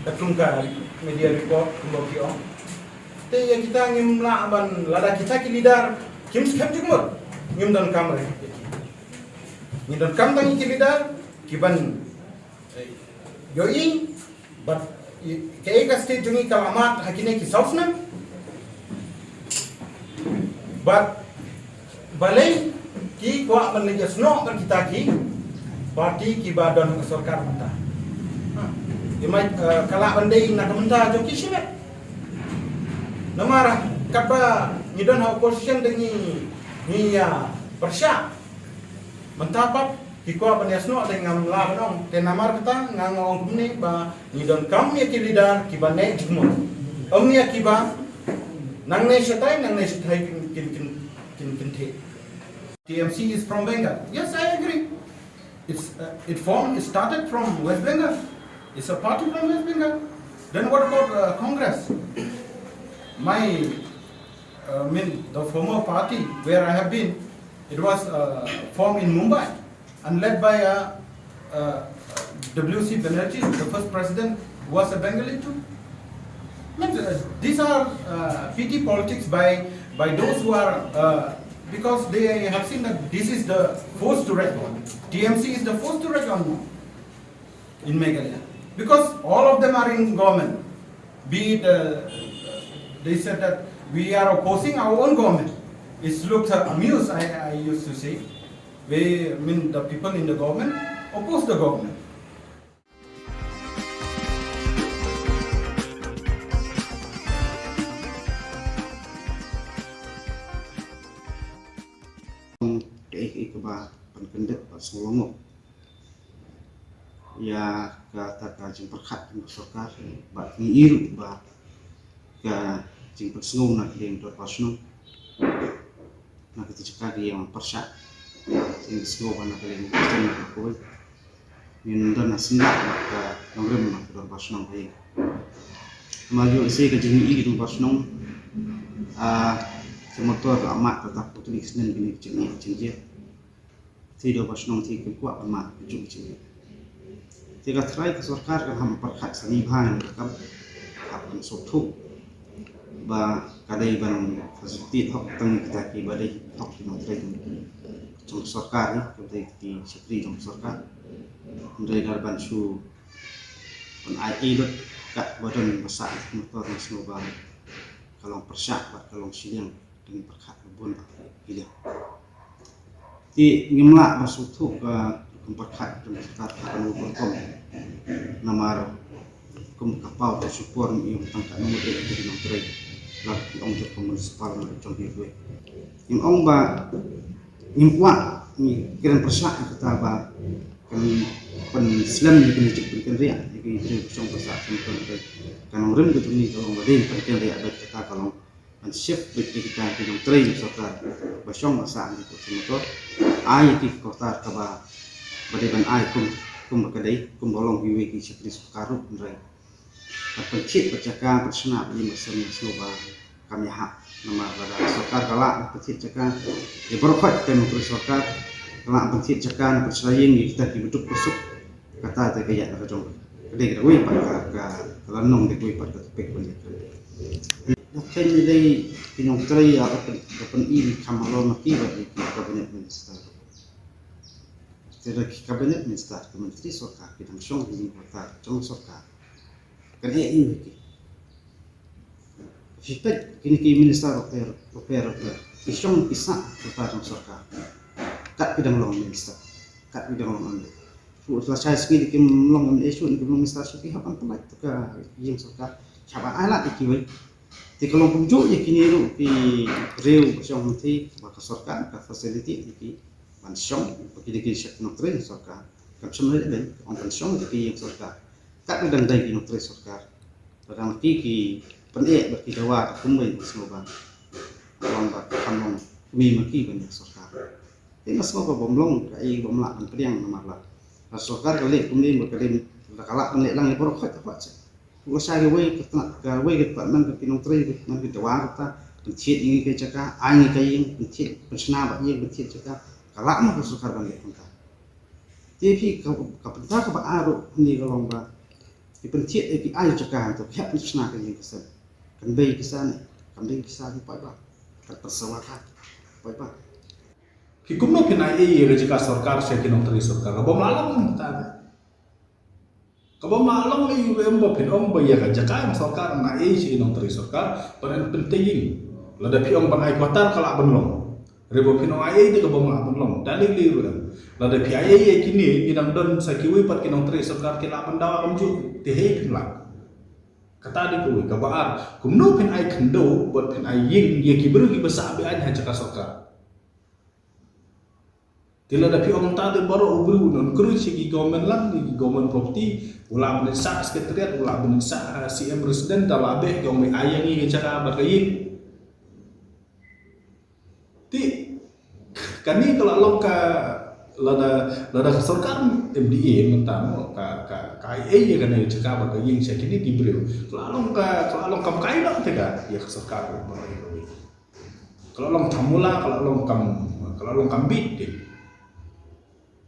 katkum ka media report kumba ki ong. Te ïa kita ngim lah ban, lada kita ki leader kim skhem jingmut, ngim donkam re. Ngi donkam tang ki leader kiban, eh, ïohi bad i, kaei ka state jong ngi ka la mad ha kine ki saw snem. Bad balei ki kwah ban leit ïasnoh bad kita ki party kiba don ha ka sorkar mynta? Ha. Ki mai, eh, ka lah ban dei na ka bynta jong ki shimet. Namar katba ngi don ha opposition te ngi, ngi ïa pyrshah. Mynta pat ki kwah ban ïasnoh te ngam lah ban ong. Te namar kata nga nga ong kumne ba ngi donkam ïa ki leader kiba neh jingmut. Ym ïa kiba nangne shatai, nangne shatai kin, kin, kin, kin, kin theh. T M C is from Bengal. Yes, I agree. It's, uh, it formed, it started from West Bengal. It's a party from West Bengal. Then what about, uh, Congress? My, uh, I mean, the former party where I have been, it was, uh, formed in Mumbai and led by, uh, uh, W C Banerjee, the first president, was a Bengali too. Means, uh, these are, uh, petty politics by, by those who are, uh, because they have seen that this is the force to reckon. T M C is the force to reckon in Meghalaya. Because all of them are in government. Be it, uh, they said that we are opposing our own government. It looks, uh, amused, I, I used to say. We, I mean, the people in the government oppose the government. Kaei kaei kaba pynkyndit bad sngewlyngngoh ïa kata ka jingpyrkhat jong ka sorkar, bad ngi i ruh ba ka jingpynsngew na ka liang dorbar shnong, na ka jaka ka ïing pyrshah, jingpynsngew ba na ka liang Khristan na ka kawei. Ngin don ha syndah bad ka nongrim na ka dorbar shnong ka ïing. Namar ïoh lehse ka jingïohi ka dorbar shnong, ah, ka motor ka amat ka tap putli ka snen kine ka jingïohi jingïohi. Te dorbar shnong te ka kwah ka mat ka jong ka jingïohi. Te ka trai ka sorkar ka ham pyrkhat sani bha ïa ka kam. Hap kan sngewthuh ba ka dei ban facilitate hok tang kita kiba dei hok ki nongtrei jong ka sorkar, ne ka dei ki shakri jong ka sorkar. Hynrei lada ban shu ban ai ei lut kat ba don ba sah motor, nga sngew ba ka long pyrshah bad ka long shiliang. Dang pyrkhat bun ki liang. Te ngim lah ban sngewthuh ka rukom pyrkhat jong ka sorkar ha kano ka rukom. Namar kum ka paw ka shu por ngi ïoh tang ka nongmut ïa ki nongtrei. La ki ong jong ka municipal na jong kiwei. Ngim ong ba ngim kwah, ngi kren pyrshah ïa kata ba kan pynslem ïa kine ki jingpynkynriah ïa ki briew ba shong ba sah. Ka nongrim ka jong ngi ka long ba dei pynkyndit ïa kata ka long ban shift beit ïa kita ki nongtrei jong sorkar ba shong ba sah ha ki motor. Ai ïa ki quarter kaba, ba dei ban ai kum, kum ba ka dei, kum ba long kiwei ki shakri sorkar ruh, hynrei ban pynthied beit jaka, pynshna beit ïing bad sem, nga sngew ba kam ïahap. Namar lada sorkar ka lah ban pynthied jaka ïa baroh khoit ki nongtrei sorkar, ka lah ban pynthied jaka, ban pynshna ïing ïa kita kiba duk ba suk. Kata te ka ïaid na ka jong ka dei kawei pat ka, ka, ka lynnong, dei kawei pat ka topic ban ïaid. Nga kheiñ dei ki nongtrei ïa ka pyn, ka pyni kham halor ma ki bad ki cabinet minister. Te da ki cabinet minister, ki myntri sorkar, ki dang shong ha ïing ha kata jong sorkar. Kan ïa ïing ki. Phi peit kine ki minister ruh pher, ruh pher, ruh pher. Ki shong ki sah ha kata jong sorkar. Kat ki dang long minister, kat ki dang long M L A. Shu la shai sngi da kim long M L A, shu da kim long minister, shu ki hap ban pynlait ka ïing sorkar. Hap ban ai lad ïa kiwei. Te ka long kumjuh ïa kine ruh ki briew ba shong hangtei ba ka sorkar ka facility ïa ki ban shong ba ki dei ki shakri nongtrei sorkar. Kam shym leh dei, ong ban shong ïa ki ïing sorkar. Kat ba dang dei ki nongtrei sorkar. Ba dang ki, ki pyneh bad ki dawa ka kumwei, nga sngew ba long ba kam long kmie ma ki ban ïa sorkar. Te nga sngew ba bym long kaei bym lah ban pdiang namar la, la sorkar ka leh kumne ba ka dei, la ka lah ban leh lang ïa baroh khoit ka khoit seh. Ka shah kawei ka tnat, kawei ka department, ka ki nongtrei, ka man ka dawa kata, pynthied ïa ngi ka jaka, ai ngi ka ïing, pynthied, pynshna bad ïing, pynthied jaka. Ka lah mo ka sorkar ban leh kumta. Te phi ka, ka bynta kaba ar ruh hangne ka long ba ki pynthied, eh, ki ai jaka hangto, ki hap pynshna ka ïing ka sem. Kan bei ki sa ne, kan bei ki sa ne, paidbah. Kan pynsawa ka, paidbah. Phi kumno phin ai ei ïa ka jaka sorkar sha ki nongtrei sorkar? Ka bym lah long mynta. Ka bym lah long ei ruh em ba phin ong ba ïa ka jaka jong sorkar ngan ai ei sha ki nongtrei sorkar, ban pynthied ïing. Lada phi ong ban ai quarter ka lah ban long. Hynrei ba phin ong ai ei te ka bym lah ban long. Da lei lei ruh em. Lada phi ai ei ïa kine, ngi dang don sa kiwei pat ki nongtrei sorkar ki lah ban dawa kumjuh. Te hei phin lah. Kata dei kawei, kaba ar, kumno phin ai khyndew bad phin ai ïing ïa ki briew kiba sah be-aiñ ha jaka sorkar. Te lada phi ong ta te baroh u briew un encourage ïa ki government land, ïa ki government property, u lah ban sah secretariat, u lah ban sah, ah, C M resident, da lah beh ki ong ba ai ïa ngi ka jaka bad ka ïing. Te kane ka la long ka, lada, lada ka sorkar M D A mynta mo, ka, ka, ka ai ei ïa kane ka jaka bad ka ïing sha kine ki briew, ka la long ka, ka la long kam kai noh te ka ïa ka sorkar ba ka ai. Ka la long thamula, ka la long kam, ka la long kam bit te.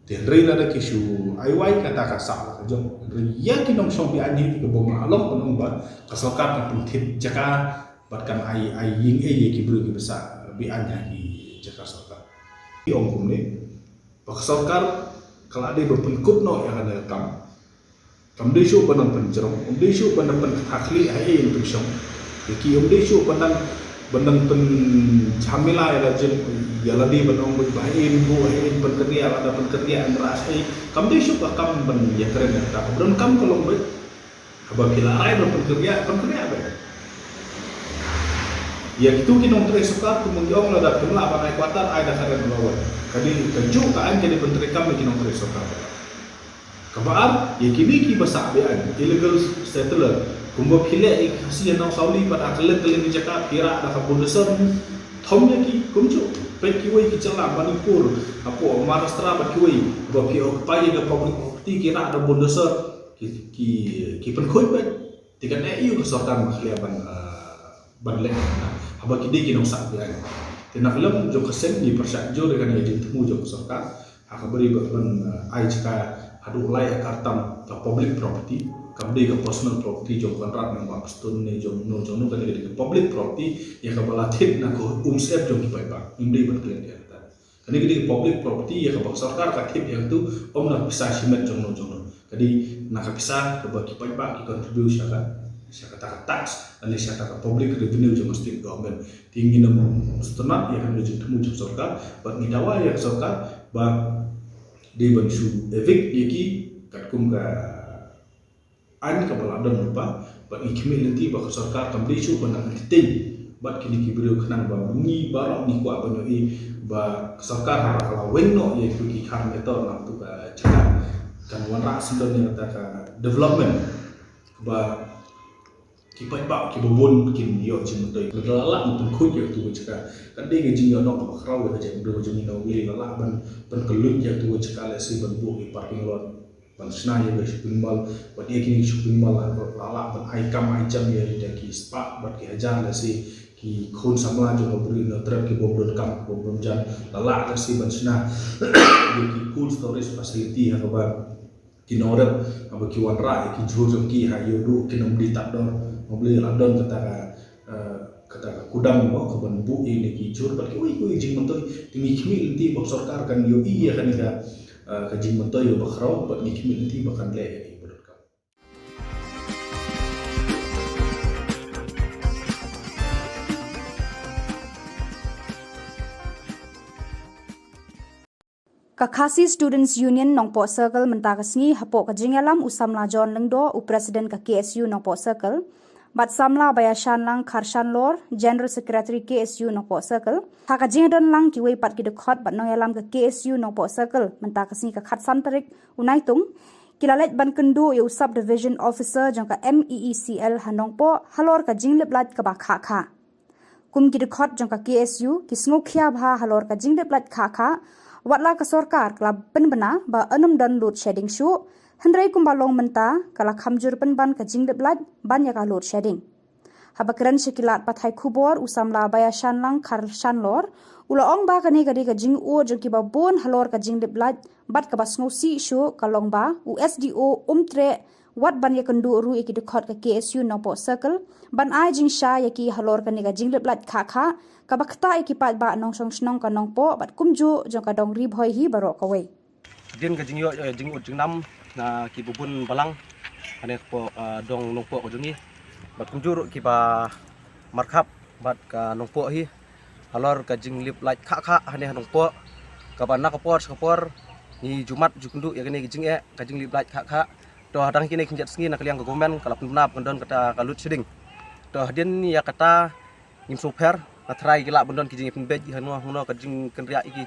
Te hynrei lada ki shu ai wai kata ka sah la ka jong. Hynrei ïa ki nongshong be-aiñ hi te ka bym lah long, ban ong ba ka sorkar kan pynthied jaka bad kan ai, ai ïing ei ïa ki briew kiba sah be-aiñ ha ki jaka sorkar. Ki ong kumne ba ka sorkar ka la dei ba pynkut noh ïa kane ka kam. Kam dei shuh ban nang pynjrong, um dei shuh ban nang pynhakhlieh ha ei ei pynshong. Ïa ki um dei shuh ban nang, ban nang pynjhamila ïa la jong, ïa lade ban ong ba ha ei ei buh, ha ei ei pynkynriah, lada pynkynriah em rah ei. Kam dei shuh ka kam ban ïakren ïa kata. Ka don kam ka long beit. Haba phi la rai ban pynkynriah, pynkynriah beit. Ïa kitu ki nongtrei sorkar kumba ngi ong, lada phim lah ban ai quarter, ai da ka rent allowance. Ka dei kajuh ka aiñ ka dei pyntreikam ïa ki nongtrei sorkar. Kaba ar, ïa kine kiba sah be-aiñ, illegal settler, Kumba phi leh ïa ki Khasi ha Nongsawli bad ha kylleng kylleng ki jaka phi rah da ka bulldozer. Thom ïa ki kumjuh. Peit kiwei ki jylla Manipur, hapoh Maharashtra bad kiwei, ba phi occupy ïa ka public property ki rah da bulldozer. Ki ki ki pynkhuid bad. Te kan ïa ka sorkar ma khlieh ban, ah, ban leh. Haba ki dei ki nongsah ki ai. Te na ka liang jong ka seng ngi pyrshah jur ïa kane ka jingthmu jong ka sorkar. Ha kaba ri ban, ban, eh, ai jaka haduh lai akar tam ka public property, kam dei ka personal property jong Conrad ne Bah Prestone ne jong no jong no, kane ka dei ka public property ïa kaba la thied na ka umsyep jong ki paidbah. Ngim dei ban klet ïa kata. Kane ka dei ka public property ïa kaba ka sorkar ka thied ïa katu, ym na pisa shimet jong no jong no. Ka dei na ka pisa kaba ki paidbah ki contribute sha ka, sha kata ka tax, lane sha kata ka public revenue jong ka state government. Te ngin ym sngewtynnat ïa kane ka jingthmu jong sorkar, bad ngi dawa ïa ka sorkar ba dei ban shu evict ïa ki katkum ka aiñ kaba la don lypa, bad ngi khmih lynti ba ka sorkar kam dei shuh ban entertain bad kine ki briew khnang ba ngi baroh ngi kwah ban ïohi ba ka sorkar haba ka la weng noh ïa ki khar meter na tu ka jaka, kan wanrah syndon ïa kata ka development ba ki paidbah kiba bun kin ïoh jingmyntoi. Lada la lah ban pynkhuid ïa katu ka jaka, kan dei ka jingïoh nong kaba khraw ïa ka jaitbynriew jong ngi. Lada la lah ban, ban kylluid ïa katu ka jaka, lehse ban buh ïa parking lot, ban shna ïa ka shopping mall, ban ïa kine shopping mall la, la lah ban ai kam ai jam ïa ki spah bad ki hajar, lehse ki khun samla jong ka Bri Hynñiewtrep ki bym don kam ki bym don jan, la lah lehse ban shna ïa ki cold storage facility ha kaba ki nongrep haba ki wanrah ïa ki jhur jong ki ha ïoh duh kin ym dei tad dor. Haba la don kata ka, eh, kata ka kudang mo ka ban buh ïa kine ki jhur bad kiwei kiwei jingmyntoi. Te ngi khmih lynti ba sorkar kan ïohi ïa kane ka, eh, ka jingmyntoi ba khraw bad ngi khmih lynti ba kan leh ïa ki ba donkam. Ka Khasi Students Union Nongpoh Circle mynta ka sngi hapoh ka jingïalam u samla John Lyngdoh, u President ka K S U Nongpoh Circle, bad samla Baiashanlang Kharshanlor, General Secretary K S U Nongpoh Circle. Ha ka jingdon lang kiwei pat ki dkhot bad nongïalam ka K S U Nongpoh Circle mynta ka sngi ka khatsan tarik u Naitung, ki la leit ban kynduh ïa u Sub Division Officer jong ka M E E C L ha Nongpoh halor ka jinglip lait kaba khah khah. Kum ki dkhot jong ka K S U, ki sngewkhia bha halor ka jinglip lait khah khah, wat la ka sorkar ka la pynbna ba yn ym don load shedding shuh, hynrei kumba long mynta ka la kham jur pynban ka jinglip lait ban ïa ka load shedding. Haba kren sha ki lad pathai khubor u samla Baiashanlang Kharshanlor, u la ong ba kane ka dei ka jingud jong kiba bun halor ka jinglip lait, bad kaba sngewsih shuh ka long ba u S D O um treh wat ban ïakynduh ruh ïa ki dkhot ka K S U Nongpoh Circle ban ai jingshai ïa ki halor kane ka jinglip lait khah khah kaba ktah ïa ki paidbah nongshong shnong ka Nongpoh bad kumjuh jong ka dong Ri Bhoi hi baroh kawei. Hadien ka jingïoh, eh, jingud jingnam na kiba bun balang hangne hapoh, eh, dong Nongpoh ka jong ngi bad kumjuh ruh kiba markhap bad ka Nongpoh hi halor ka jinglip lait khah khah hangne ha Nongpoh, kaba na ka por sha ka por ngi ju mad ju kynduh ïa kane ka jingeh ka jinglip lait khah khah. To hadang kine ki jait sngi na ka liang ka government ka la pynbna ba kan don kata ka load shedding. To hadien ïa kata ngim sngewpher, nga tharai ki lah ban don ki jingpynbeit hangno hangno ka jingkynriah ïa ki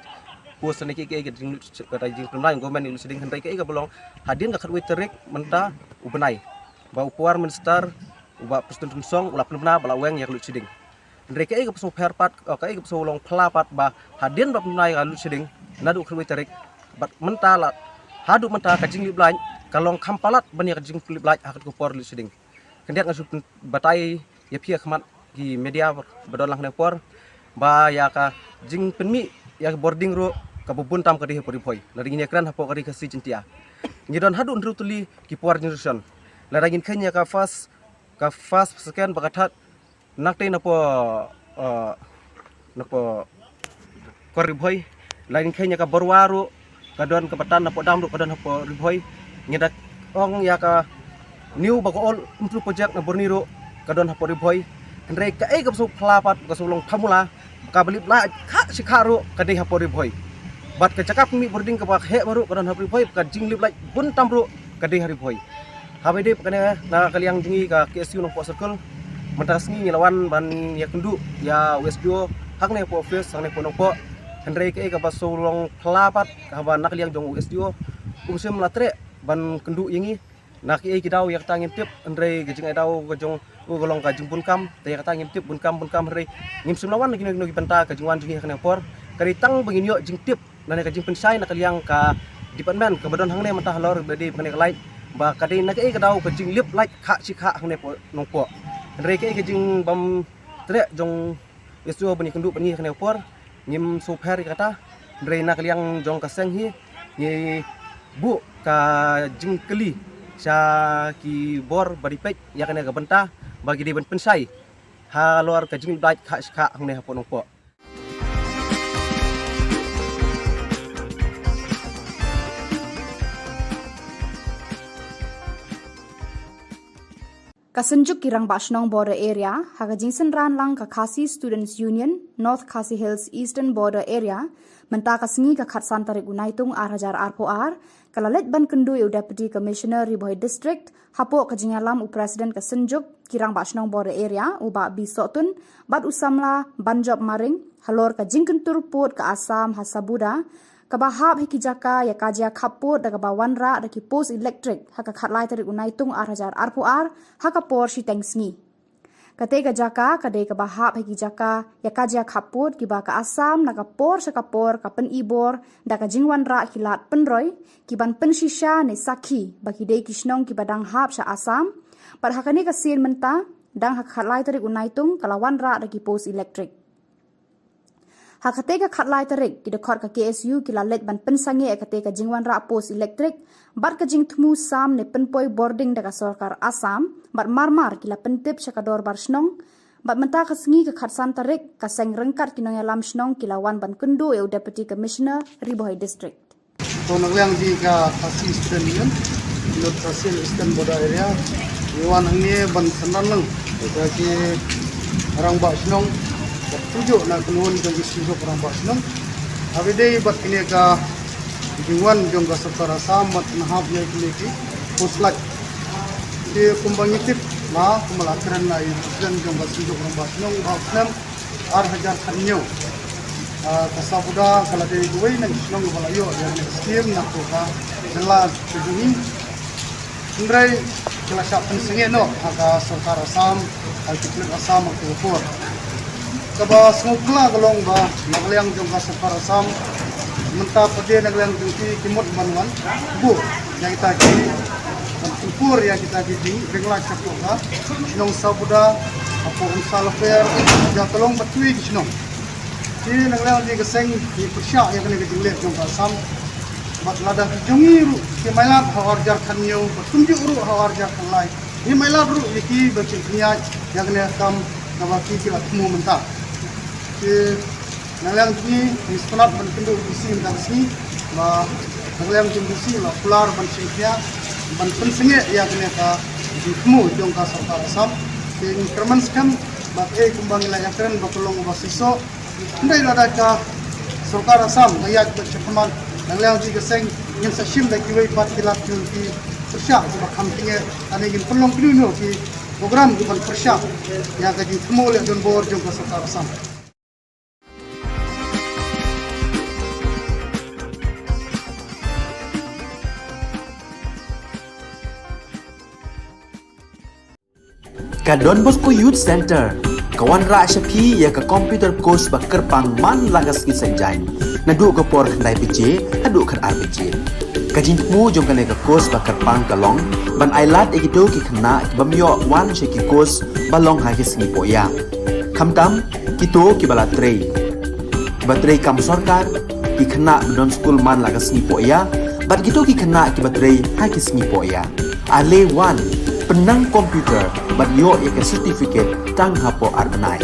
post ne ki, ki, ki jing, kata jingpynbna government ïa ka load shedding, hynrei kaei kaba long hadien ka khatwei tarik mynta u bnai ba u Power Minister u Bah Prestone Tynsong u la pynbna ba la weng ïa ka load shedding. Hynrei kaei kaba sngewpher pat, eh, kaei kaba sngewlong phylla pat ba hadien ba pynbna ïa ka load shedding naduh khatwei tarik bad mynta la haduh mynta ka jinglip lait ka long kham palat ban ïa ka jinglip lait ha katu ka por load shedding. Khyndiat nga shu pyn-, batai ïa phi ha khmat ki media ba don lang hangne por ba ïa ka jingpynmih ïa ka bording ruh kaba bun tam ka dei hapoh Ri Bhoi. Lada ngin ïakren hapoh ka Ri Khasi Jaiñtia ngi don haduh hynriew tylli ki power generation. Lada ngin kheiñ ïa ka first, ka first, second bad ka third, nangtei napoh, eh, napoh kor Ri Bhoi. Lada ngin kheiñ ïa ka Barwa ruh ka don, kaba tan napoh dam ruh ka don hapoh Ri Bhoi. Ngi da ong ïa ka new bad ka old, hynriew project na Burnie ruh ka don hapoh Ri Bhoi. Hynrei kaei kaba sngewphylla pat, ka sngewlong pharmula, kaba lip lait khah shi khah ruh ka dei hapoh Ri Bhoi. Bad ka jaka pynmih bording kaba heh baroh ka don hapoh Ri Bhoi, ka jinglip lait bun tam ruh ka dei ha Ri Bhoi. Haba ïadei bad kane na ka liang jong ngi ka K S U Nongpoh Circle, mynta ka sngi ngi la wan ban ïakynduh ïa u S D O hangne hapoh office hangne hapoh Nongpoh. Hynrei kaei kaba sngewlong phylla pat haba na ka liang jong u S D O um shym la treh ban kynduh ïa ngi. Na kiei ki daw ïa kata ngim tip, hynrei ka jingai daw ka jong u ka long ka jingbun kam, te ïa kata ngim tip bun kam bun kam, hynrei ngim shym la wan na kino kino ki bynta ka jingwan jong ngi ha kane ka por. Ka dei tang ba ngin ïoh jingtip lane ka jingpynshai na ka liang ka department kaba don hangne mynta halor ba dei ba kane ka light, ba ka dei na kaei ka daw ka jinglip light khah shi khah hangne hapoh Nongpoh. Hynrei kaei ka jingbym treh jong S D O ban ïakynduh bad ngi ha kane ka por, ngim sngewpher ïa kata. Hynrei na ka liang jong ka seng hi ngi buh ka jingkylli sha ki bor ba dei peit ïa kane ka bynta, ba ki dei ban pynshai halor ka jinglip light khah shi khah hangne hapoh Nongpoh. Ka Synjuk ki Rangbah Shnong Border Area ha ka jingsynran lang ka Khasi Students Union North Khasi Hills Eastern Border Area mynta ka sngi ka khatsan tarik u Naitung ar hajar arphew ar ka la leit ban kynduh ïa u Deputy Commissioner Ri Bhoi District hapoh ka jingïalam u President ka Synjuk ki Rangbah Shnong Border Area u Bah B Sohtun bad u samla Banjop Maring halor ka jingkyntur pud ka Assam ha Sabuda kaba hap ha ki jaka ïa ka jia khappud da kaba wanrah da ki post elektrik ha ka khatlai tarik u Naitung ar hajar arphew ar ha ka por shiteng sngi. Katei ka jaka ka dei kaba hap ha ki jaka ïa ka jia khappud kiba ka Assam na ka por sha ka por ka pynibor da ka jingwanrah ki lad pynroi ki ban pynshisha ne sakhi ba ki dei ki shnong kiba dang hap sha Assam. Bad ha kane ka sien mynta dang ha ka khatlai tarik u Naitung ka la wanrah da ki post elektrik. Ha katei ka khatlai tarik ki dkhot ka K S U ki la leit ban pynsangeh ïa katei ka jingwanrah post elektrik bad ka jingthmu sam ne pynpoi bording da ka sorkar Assam bad marmar ki la pyntip sha ka dorbar shnong. Bad mynta ka sngi ka khatsan tarik ka seng ryngkat ki nongïalam shnong ki la wan ban kynduh ïa u Deputy Commissioner Ri Bhoi District. To na liang jong ka Khasi Student Union, North Khasi Eastern Border Area, ngi wan hangne ban synran lang ïa ki rangbah shnong, bad kumjuh na kynhun jong ki seng jong rangbah shnong. Haba ïadei bad kine ka jingwan jong ka sorkar Assam ban pynhap ïa kine ki post light. Te kumba ngi tip, ma kumba la kren na i president jong ka seng jong rangbah shnong, ba u snem ar hajar khathynñiew. Ah, ka Sabuda ka la dei kawei na ki shnong ba la ïoh ïa kane ka skim na ka jylla ka jong ngi. Hynrei ki la shah pynsangeh noh ha ka sorkar Assam, ha ki pulit Assam ha ka por. Kaba sngewphylla ka long ba na ka liang jong ka sorkar Assam mynta pat de na ka liang jong ki ki mut ban wan buh ïa kita ki, ban pynpur ïa kita ki jingpynlait shapoh ka shnong Sabuda, hapoh Umsal Fair, ïa ka long bad kiwei ki shnong. Te na ka liang jong ka seng ngi pyrshah ïa kane ka jingleh jong ka Assam. Bad lada ki jong ngi ruh ki mailat ha u ar hajar khathynñiew bad kumjuh ruh ha u ar hajar khatlai, ngi mailat ruh ïa ki ban shim khyndiat ïa kane ka kam kaba ki ki la thmu mynta. Te na ka liang jong ngi ngi sngewtynnat ban kynduh ïa u D C mynta ka sngi, ba na ka liang jong u D C la kular ban shim khyndiat ban pynsangeh ïa kane ka jingthmu jong ka sorkar Assam. Te ngi kyrmen skhem ba kaei kumba ngi la ïakren ba ka long kaba shisha. Hynrei lada ka sorkar Assam ka ïaid bad shakhmat, na ka liang jong ka seng ngin sa shim da kiwei pat ki lad ki pyrshah kiba kham tynge, lane ngin pynlong kino kino ki program kiban pyrshah ïa ka jingthmu leh donbor jong ka sorkar Assam. Ka Don Bosco Youth Center ka wanrah sha phi ïa ka computer course ba kyrpang man la ka sngi Saitjaiñ, naduh ka por khyndai baje haduh khatar baje. Ka jingthmu jong kane ka course ba kyrpang ka long ban ailad ïa kito ki khynnah ki bym ïoh wan sha ki course ba long ha ki sngi pohïa, khamtam kito kiba la trei, kiba trei kam sorkar, ki khynnah ba don skul man la ka sngi pohïa, bad kito ki khynnah kiba trei ha ki sngi pohïa. Ale wan, pynnang computer bad ïoh ïa ka certificate tang hapoh ar bnai.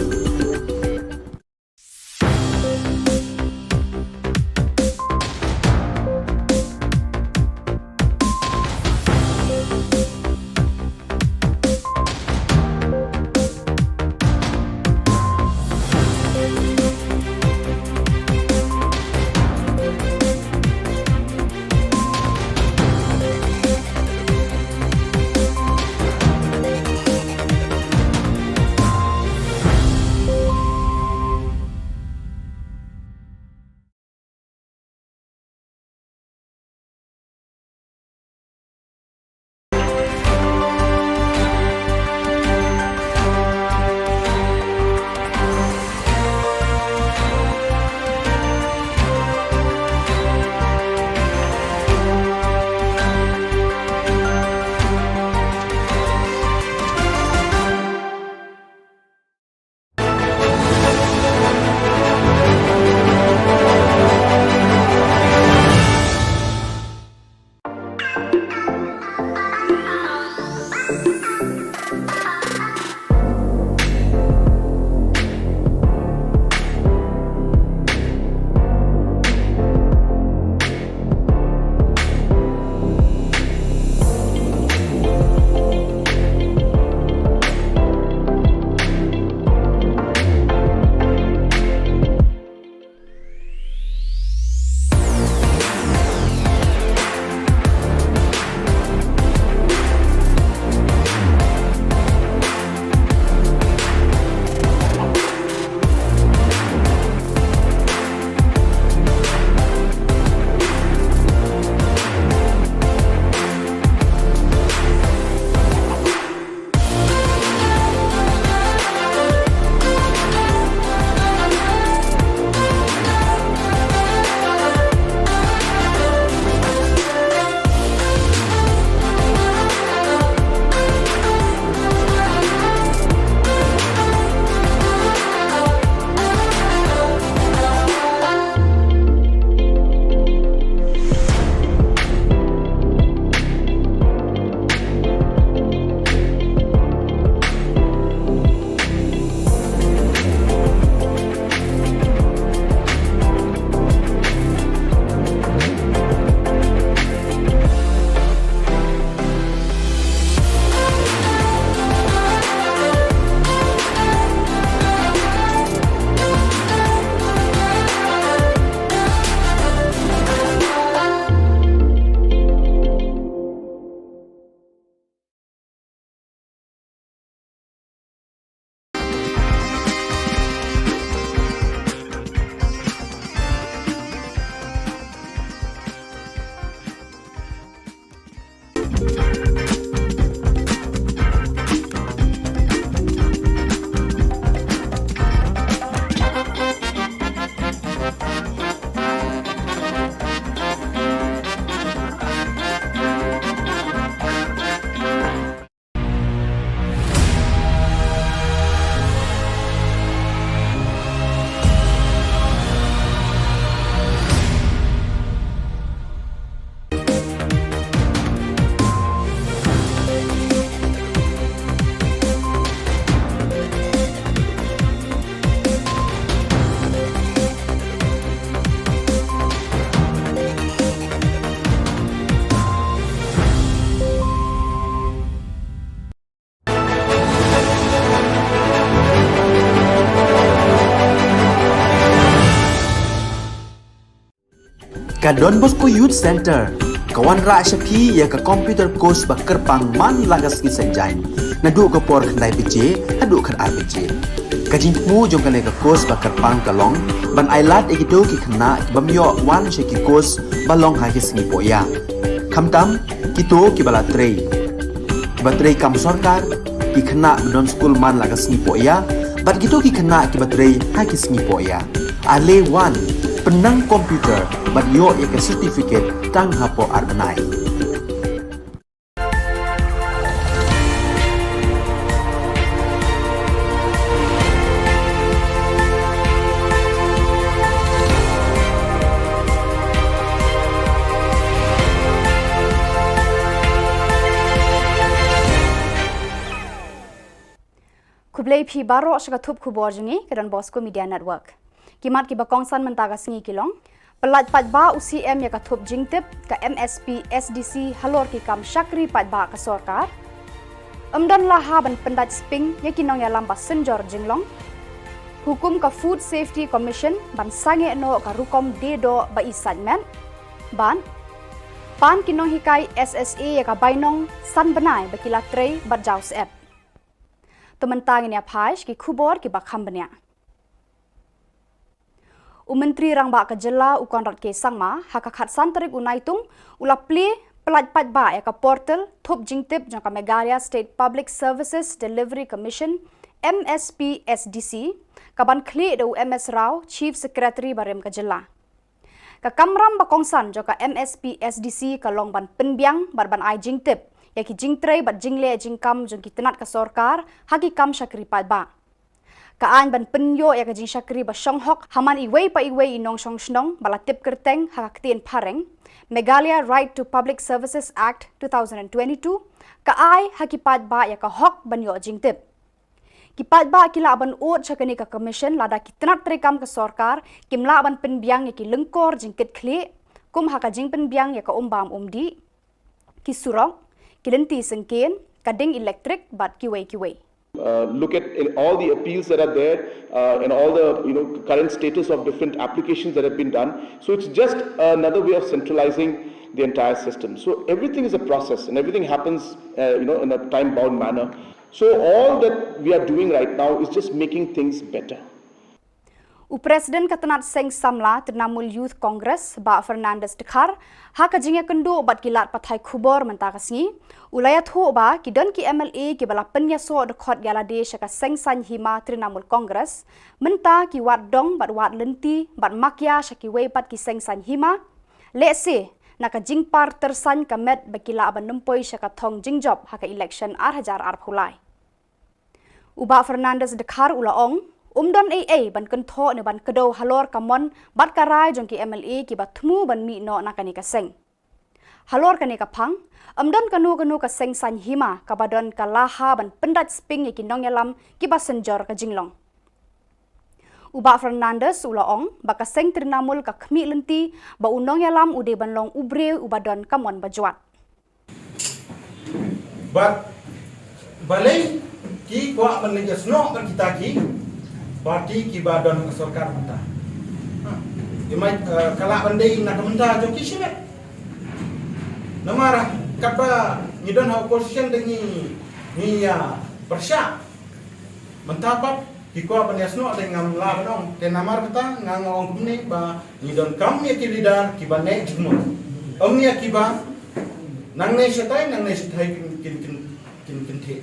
Ka Don Bosco Youth Centre ka wanrah sha phi ïa ka computer course ba kyrpang man la ka sngi Saitjaiñ, naduh ka por khyndai baje haduh khatar baje. Ka jingthmu jong kane ka course ba kyrpang ka long ban ailad ïa kito ki khynnah ki bym ïoh wan sha ki course ba long ha ki sngi pohïa, khamtam kito kiba la trei, kiba trei kam sorkar, ki khynnah ba don skul man la ka sngi pohïa, bad kito ki khynnah kiba trei ha ki sngi pohïa. Ale wan, pynnang computer bad ïoh ïa ka certificate tang hapoh ar bnai. Khublei phi baroh sha ka thup khubor jong ngi ka Don Bosco Media Network. Ki mat kiba kongsan mynta ka sngi ki long: Pyllait paidbah u C M ïa ka thup jingtip ka M S P S D C halor ki kam shakri paidbah ka sorkar. Ym don laha ban pyndait sping ïa ki nongïalam ba synjor jinglong. Hukum ka Food Safety Commission ban sangeh noh ka rukom die doh ba i sait met. Bad pan ki nonghikai S S A ïa ka bainong san bnai ba ki la trei bad jaw syep. To mynta ngin ïa phai sha ki khubor kiba kham bniah. U Myntri Rangbah ka Jylla u Conrad K Sangma ha ka khatsan tarik u Naitung u la plie pyllait paidbah ïa ka portal thup jingtip jong ka Meghalaya State Public Services Delivery Commission, M S P S D C, kaban khlieh da u M S Rao, Chief Secretary barim ka Jylla. Ka kamram ba kongsan jong ka M S P S D C ka long ban pynbiang bad ban ai jingtip ïa ki jingtrei bad jingleh jingkam jong ki tnat ka sorkar ha ki kam shakri paidbah. Ka aiñ ban pynïoh ïa ka jingshakri ba shong hok ha man iwei pa iwei i nongshong shnong ba la tip kyrteng ha ka ktien phareng, Meghalaya Right to Public Services Act two thousand and twenty-two, ka ai ha ki paidbah ïa ka hok ban ïoh jingtip. Ki paidbah ki lah ban ud sha kane ka commission lada ki tnat treikam ka sorkar kim lah ban pynbiang ïa ki lyngkor jingkitkhlieh, kum ha ka jingpynbiang ïa ka umbam umdih, ki surok, ki lynti syngkien, ka ding elektrik bad kiwei kiwei. Uh, look at in all the appeals that are there, uh, and all the, you know, current status of different applications that have been done. So it's just another way of centralizing the entire system. So everything is a process, and everything happens, uh, you know, in a time-bound manner. So all that we are doing right now is just making things better. U President ka tnat seng samla Trinamool Youth Congress, Bah Fernandes Dkhar, ha ka jingïakynduh bad ki lad pathai khubor mynta ka sngi, u la ïathuh ba ki don ki M L A kiba la pynïasoh dkhot ïa lade sha ka seng saiñ hima Trinamool Congress, mynta ki wad dong bad wad lynti bad makia sha kiwei pat ki seng saiñ hima, lehse na ka jingpar tyrsaiñ ka met ba ki lah ban nym poi sha ka thong jingjop ha ka election ar hajar arphew lai. U Bah Fernandes Dkhar u la ong, ym don ei ei ban kynthoh ne ban kdew halor ka mon bad ka rai jong ki M L A kiba thmu ban mih noh na kane ka seng. Halor kane ka phang, ym don kano kano ka seng saiñ hima kaba don ka laha ban pyndait sping ïa ki nongïalam kiba synjor ka jinglong. U Bah Fernandes u la ong ba ka seng Trinamool ka khmih lynti ba u nongïalam u dei ban long u briew uba don ka mon bajwat. Bad balei ki kwah ban leit ïasnoh bad kita ki parti kiba don ha sorkar mynta? Ha. Ki mai, eh, ka lah ban dei na ka bynta jong ki shimet. Namar katba ngi don ha opposition te ngi, ngi ïa pyrshah. Mynta pat ki kwah ban ïasnoh te ngam lah ban ong. Te namar kata nga nga ong kumne ba ngi donkam ïa ki leader kiba neh jingmut. Ym ïa kiba nangne shatai, nangne shatai kin, kin, kin, kin, kin theh.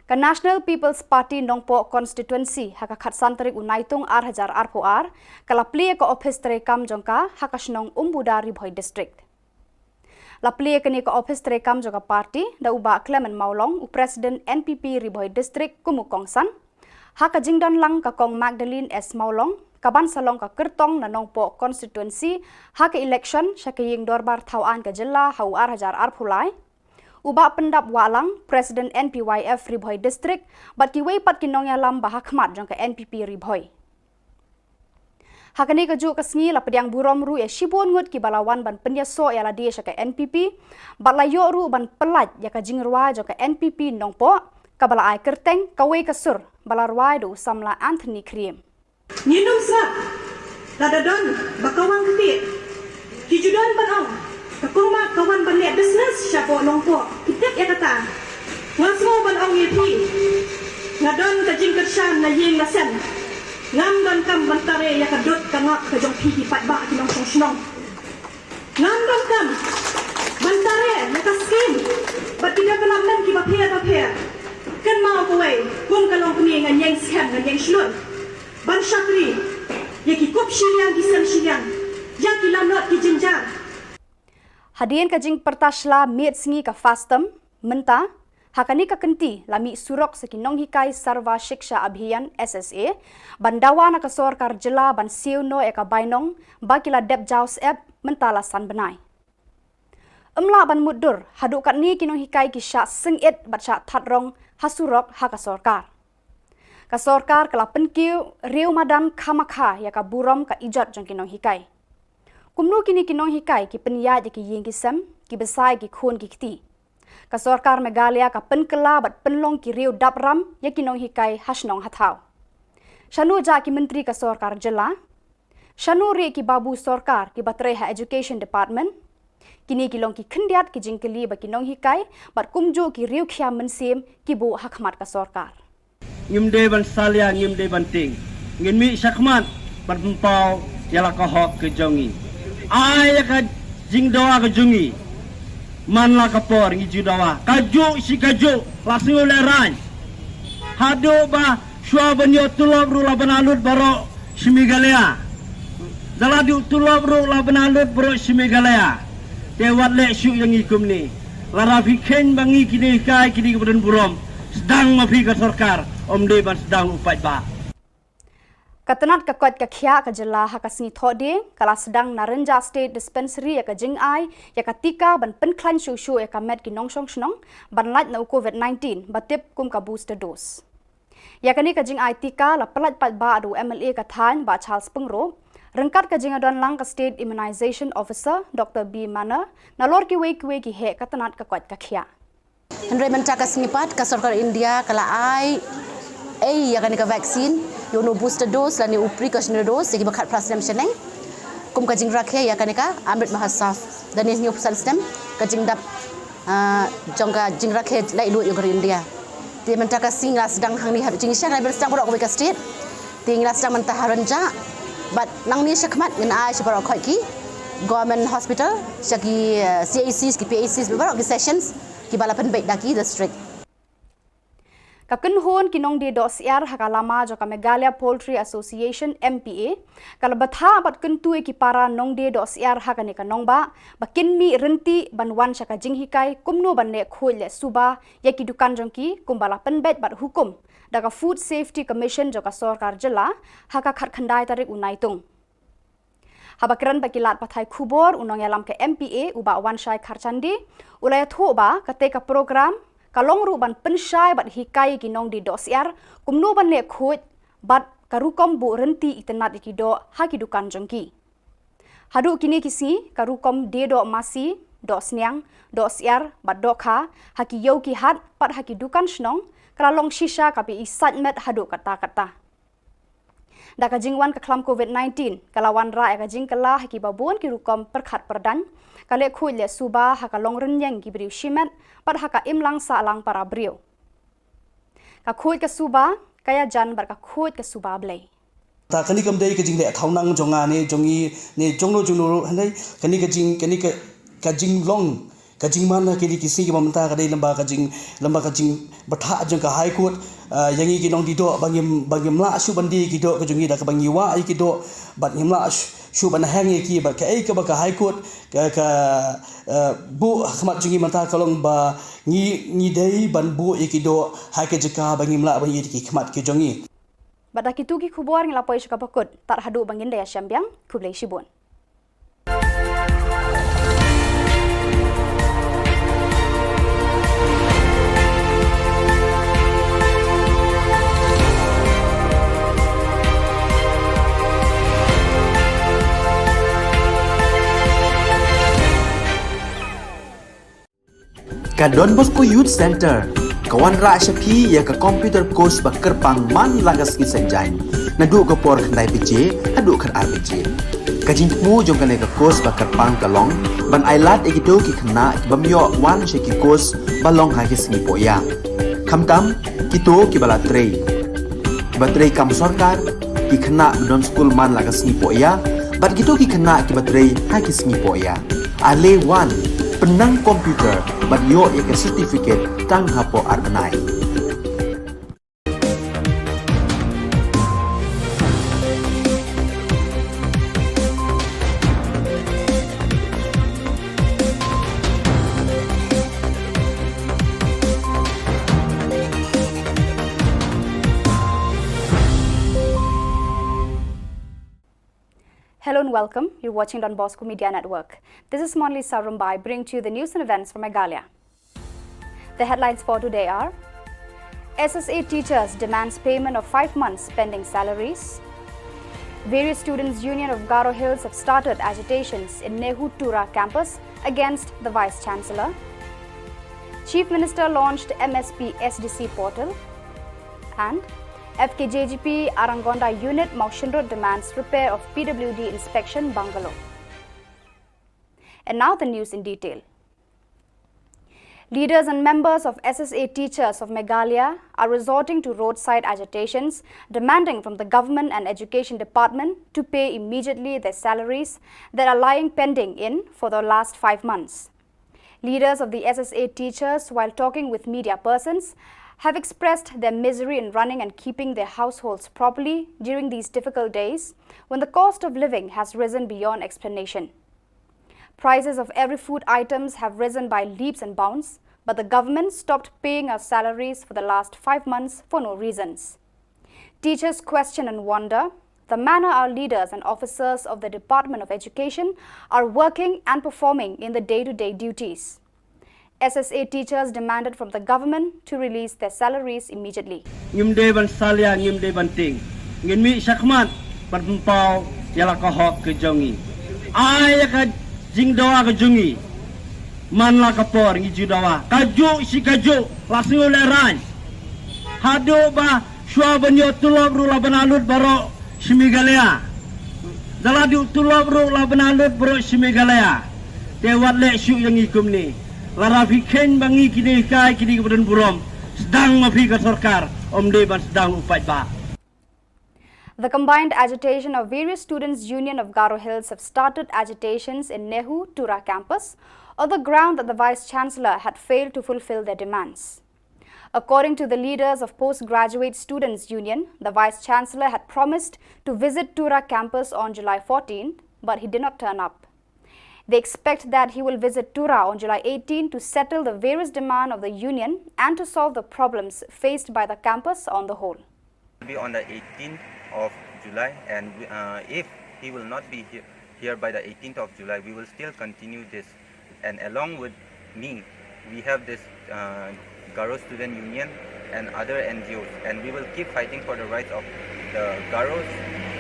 Ka National People's Party Nongpoh Constituency ha ka khatsan tarik u Naitung ar hajar arphew ar, ka la plie ka ophis treikam jong ka ha ka shnong Umbuda, Ri Bhoi District. La plie kane ka ophis treikam jong ka party da u Bah Clement Mawlong, u President N P P Ri Bhoi District kum u kongsan. Ha ka jingdon lang ka Kong Magdalene S Mawlong, kaban sa long ka kyrtong na Nongpoh Constituency ha ka election sha ka ïing dorbar thawaiñ ka jylla ha u ar hajar arphew lai, u Bah Pyndap Wahlang, President N P Y F Ri Bhoi District, bad kiwei pat ki nongïalam ba ha khmat jong ka N P P Ri Bhoi. Ha kane kajuh ka sngi la pdiang burom ruh ïa shibun ngut kiba la wan ban pynïasoh ïa lade sha ka N P P, bad la ïoh ruh ban pyllait ïa ka jingrwai jong ka N P P Nongpoh, kaba la ai kyrteng Kawei ka Sur, ba la rwai da u samla Anthony Khriem. Ngin ym sah lada don ba ka wang ktieh, Ki ju don ban ong, ka Kong Mat ka wan ban leh business shapoh Nongpoh, phi tip ïa kata. Nga sngew ban ong ïa phi, nga don ka jingkyrshan na ïing na sem. Ngam donkam ban tare ïa ka dud ka ngap ka jong phi ki paidbah ki nongshong shnong. Ngam donkam ban tare ïa ka skim bad ki development kiba pher bapher. Kynmaw kawei, kum ka longkmie ngan ïeng skhem ngan ïeng shlur ban shakri ïa ki kup shiliang ki sem shiliang, ïa ki lanot ki jynjar. Hadien ka jingpyrta shla miet sngi ka FASTOM, mynta ha kane ka kynti la mih surok sa ki nonghikai Sarva Shiksha Abhiyan, S S A, ban dawa na ka sorkar jylla ban siew noh ïa ka bainong ba ki la dep jaw syep mynta la san bnai. Ym lah ban mutdur, haduh katne ki nonghikai ki shah sngewit bad shah that rong ha surok ha ka sorkar. Ka sorkar ka la pynkiew riew madan khamakha ïa ka burom ka ijot jong ki nonghikai. Kumno kine ki nonghikai ki pynïaid ïa ki ïing ki sem, ki bsa ïa ki khun ki kti. Ka sorkar Meghalaya ka pynkylla bad pynlong ki riew dap ram ïa ki nonghikai ha shnong ha thaw. Shano jah ki myntri ka sorkar jylla? Shano rieh ki babu sorkar kiba trei ha Education Department? Kine ki long ki khyndiat ki jingkylli ba ki nonghikai bad kumjuh ki riew khia mynsiem ki buh ha khmat ka sorkar. Ngim dei ban salia, ngim dei ban tieng. Ngin mih shakhmat ban pynpaw ïa la ka hok ka jong ngi. Ai ïa ka jingdawa ka jong ngi. Man la ka por ngi ju dawa. Kajuh shi kajuh la sngew lehraiñ. Haduh ba shuwa ban ïoh tulop ruh la bna lut baroh shi Meghalaya. Da la duh tulop ruh la bna lut baroh shi Meghalaya. Te wat leh shuh ïa ngi kumne. Lada phi kheiñ ba ngi ki nonghikai ki dei kiba don burom, sdang ma phi ka sorkar, ym dei ban sdang u paidbah. Ka tnat ka koit ka khiah ka jylla ha ka sngi Thohdieng ka la sdang na Rynjah State Dispensary ïa ka jingai ïa ka tika ban pynkhlaiñ shuh shuh ïa ka met ki nongshong shnong ban lait na u COVID nineteen ba tip kum ka booster dose. Ïa kane ka jingai tika la pyllait paidbah da u M L A ka thaiñ Bah Charles Pyngrope, ryngkat ka jingïadon lang ka State Immunization Officer Doctor B Manner, nalor kiwei kiwei ki heh ka tnat ka koit ka khiah. Hynrei mynta ka sngi pat ka sorkar India ka la ai ei ïa kane ka vaccine, ïa une u booster dose lane u precautionary dose ïa kiba khatphra snem shaneng. Kum ka jingrakhe ïa kane ka Amrit Mahotsav. Da une u hynñiewphew san snem ka jingdap, ah, jong ka jingrakhe laitluid jong ka ri India. Te mynta ka sngi la sdang hangne ha Jingshiang, la sdang baroh kawei ka state. Te ngi la sdang mynta ha Rynjah. Bad nangne shakhmat ngin ai sha baroh khoit ki government hospital, sha ki, eh, C H Cs, ki P H Cs, baroh ki sessions kiba la pynbeit da ki district. Ka kynhun ki nongdie doh syiar ha ka lama jong ka Meghalaya Poultry Association, M P A, ka la bthah bad kyntu ïa ki para nongdie doh syiar ha kane ka nongbah ba kin mih ryntih ban wan sha ka jinghikai kumno ban leh khuid leh suba ïa ki dukan jong ki kumba la pynbeit bad hukum da ka Food Safety Commission jong ka sorkar jylla ha ka khatkhyndai tarik u Naitung. Haba kren bad ki lad pathai khubor, u nongïalam ka M P A u Bah Wanshai Kharchandi u la ïathuh ba katei ka program ka long ruh ban pynshai bad hikai ïa ki nongdie doh syiar kumno ban leh khuid bad ka rukom buh ryntih itynnad ïa ki doh ha ki dukan jong ki. Haduh kine ki sngi ka rukom die doh masi, doh sniang, doh syiar bad doh kha ha ki ïew ki hat bad ha ki dukan shnong ka la long shisha kaba i sait met haduh katta katta. Da ka jingwan ka khlam COVID nineteen ka la wanrah ïa ka jingkylla ha kiba bun ki rukom pyrkhat pyrdaiñ, ka leh khuid leh suba ha ka long rynïeng ki briew shimet bad ha ka imlang sahlang para briew. Ka khuid ka suba ka ïajan bad ka khuid ka suba Blei. Ta kane kam dei ka jingleh thaw nang jong nga ne jong ngi ne jong no jong no ruh, hynrei kane ka jing, kane ka, ka jinglong, ka jingman ha kine ki sngi kiba mynta ka dei lem bad ka jing, lem bad ka jingbthah jong ka High Court, ah, ïa ngi ki nongdie doh ba ngim, ba ngim lah shuh ban die ki doh ka jong ngi da kaba ngi wah ïa ki doh bad ngim lah shuh, shuh ban heng ïa ki bad kaei kaba ka High Court ka, ka, ah, buh ha khmat jong ngi mynta ka long ba ngi, ngi dei ban buh ïa ki doh ha ka jaka ba ngim lah ban ïoh ïa ki khmat ki jong ngi. Bad da kitu ki khubor ngi la poi sha kaba kut, tad haduh ba ngin da ïashem biang, khublei shibun. Ka Don Bosco Youth Center ka wanrah sha phi ïa ka computer course ba kyrpang man la ka sngi Saitjaiñ, naduh ka por khyndai baje haduh khatar baje. Ka jingthmu jong kane ka course ba kyrpang ka long ban ai lad ïa kito ki khynnah ki bym ïoh wan sha ki course ba long ha ki sngi poh ïa. Khamtam kito ki ba la trei, ki ba trei kam sorkar, ki khynnah ba don skul man la ka sngi poh ïa, bad kito ki khynnah ki ba trei ha ki sngi poh ïa. Ale wan, pynnang computer bad ïoh ïa ka certificate tang hapoh ar bnai. Hello and welcome. You're watching Don Bosco Media Network. This is Monlisa Rumbai, bringing to you the news and events from Meghalaya. The headlines for today are: S S A teachers demands payment of five months pending salaries. Various Students Union of Garo Hills have started agitations in NEHU Tura campus against the Vice Chancellor. Chief Minister launched M S P S D C portal. And F K J G P Arangonda Unit, Mawshynrut demands repair of P W D inspection bungalow. And now the news in detail. Leaders and members of S S A teachers of Meghalaya are resorting to roadside agitations, demanding from the government and education department to pay immediately their salaries that are lying pending in for the last five months. Leaders of the S S A teachers, while talking with media persons, have expressed their misery in running and keeping their households properly during these difficult days when the cost of living has risen beyond explanation. Prices of every food items have risen by leaps and bounds, but the government stopped paying our salaries for the last five months for no reasons. Teachers question and wonder the manner our leaders and officers of the Department of Education are working and performing in the day-to-day duties. S S A teachers demanded from the government to release their salaries immediately. Ngim dei ban salia, ngim dei ban tieng. Ngin mih shakhmat ban pynpaw ïa la ka hok ka jong ngi. Ai ïa ka jingdawa ka jong ngi. Man la ka por ngi ju dawa. Kajuh shi kajuh la sngew lehraiñ. Haduh ba shuwa ban ïoh tulop ruh la bna lut baroh shi Meghalaya. Da la duh tulop ruh la bna lut baroh shi Meghalaya. Te wat leh shuh ïa ngi kumne. Lada phi kheiñ ba ngi ki dei kai, ki dei ki ba don burom, sdang ma phi ka sorkar, ym dei ban sdang u paidbah. The combined agitation of various Students Union of Garo Hills have started agitations in NEHU Tura campus on the ground that the Vice Chancellor had failed to fulfill their demands. According to the leaders of Postgraduate Students Union, the Vice Chancellor had promised to visit Tura campus on July fourteen, but he did not turn up. They expect that he will visit Tura on July eighteen to settle the various demands of the union and to solve the problems faced by the campus on the whole. Be on the eighteenth of July, and we, uh, if he will not be here, here by the eighteenth of July, we will still continue this. And along with me, we have this, uh, Garo Student Union and other N G Os, and we will keep fighting for the rights of the Garos,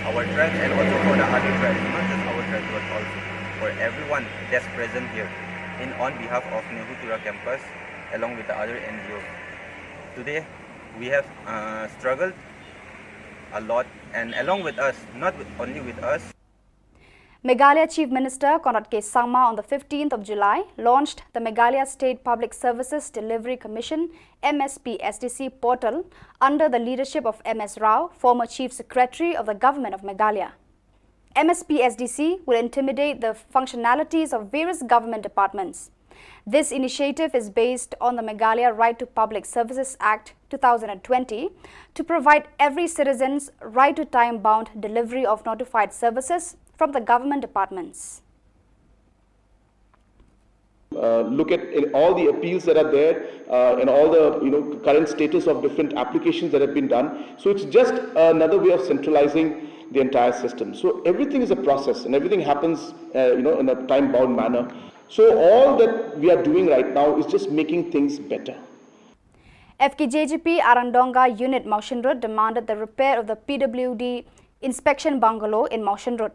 our tribe, and also for the other tribes, not just our tribe, but also for everyone that's present here in, on behalf of NEHU Tura campus, along with the other N G Os. Today, we have, uh, struggled a lot, and along with us, not with, only with us. Meghalaya Chief Minister Conrad K Sangma on the fifteenth of July launched the Meghalaya State Public Services Delivery Commission, M S P S D C portal under the leadership of M S Rao, former Chief Secretary of the Government of Meghalaya. M S P S D C will intimidate the functionalities of various government departments. This initiative is based on the Meghalaya Right to Public Services Act two thousand and twenty to provide every citizen's right to time-bound delivery of notified services from the government departments. Uh, look at in all the appeals that are there, uh, and all the, you know, current status of different applications that have been done. So it's just another way of centralizing the entire system. So everything is a process, and everything happens, uh, you know, in a time-bound manner. So all that we are doing right now is just making things better. F K J G P Arandonga Unit Mawshynrut demanded the repair of the P W D inspection bungalow in Mawshynrut.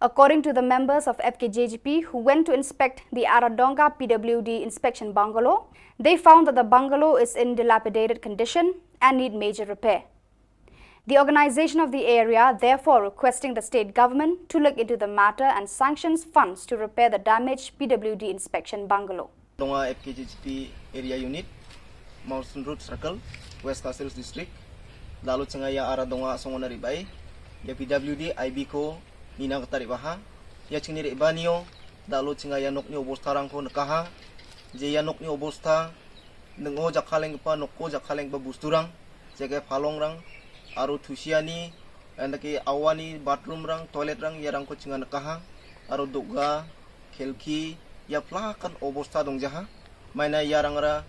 According to the members of F K J G P who went to inspect the Aradonga P W D inspection bungalow, they found that the bungalow is in dilapidated condition and need major repair. The organization of the area therefore requesting the state government to look into the matter and sanctions funds to repair the damaged P W D inspection bungalow. Dong ha F K J G P Area Unit, Mawson Road Circle, West Khasi Hills District. Lalu chynga ïa ara dong ha song na ribai, ïa P W D I B ko nina kata ribaha. Ïa chingni riba nio, lalu chynga ïa nok ni obostha rang ko nakaha. Je ïa nok ni obostha, nang o jakhaleng pa, nok ko jakhaleng pa busturang, jage phalong rang, aro thusiani, anda ke awani bathroom rang, toilet rang, ïa rang ko chynga nakaha, aro doga, khelki, ïa plakan obostha dong jaha, maina ïa rang ra,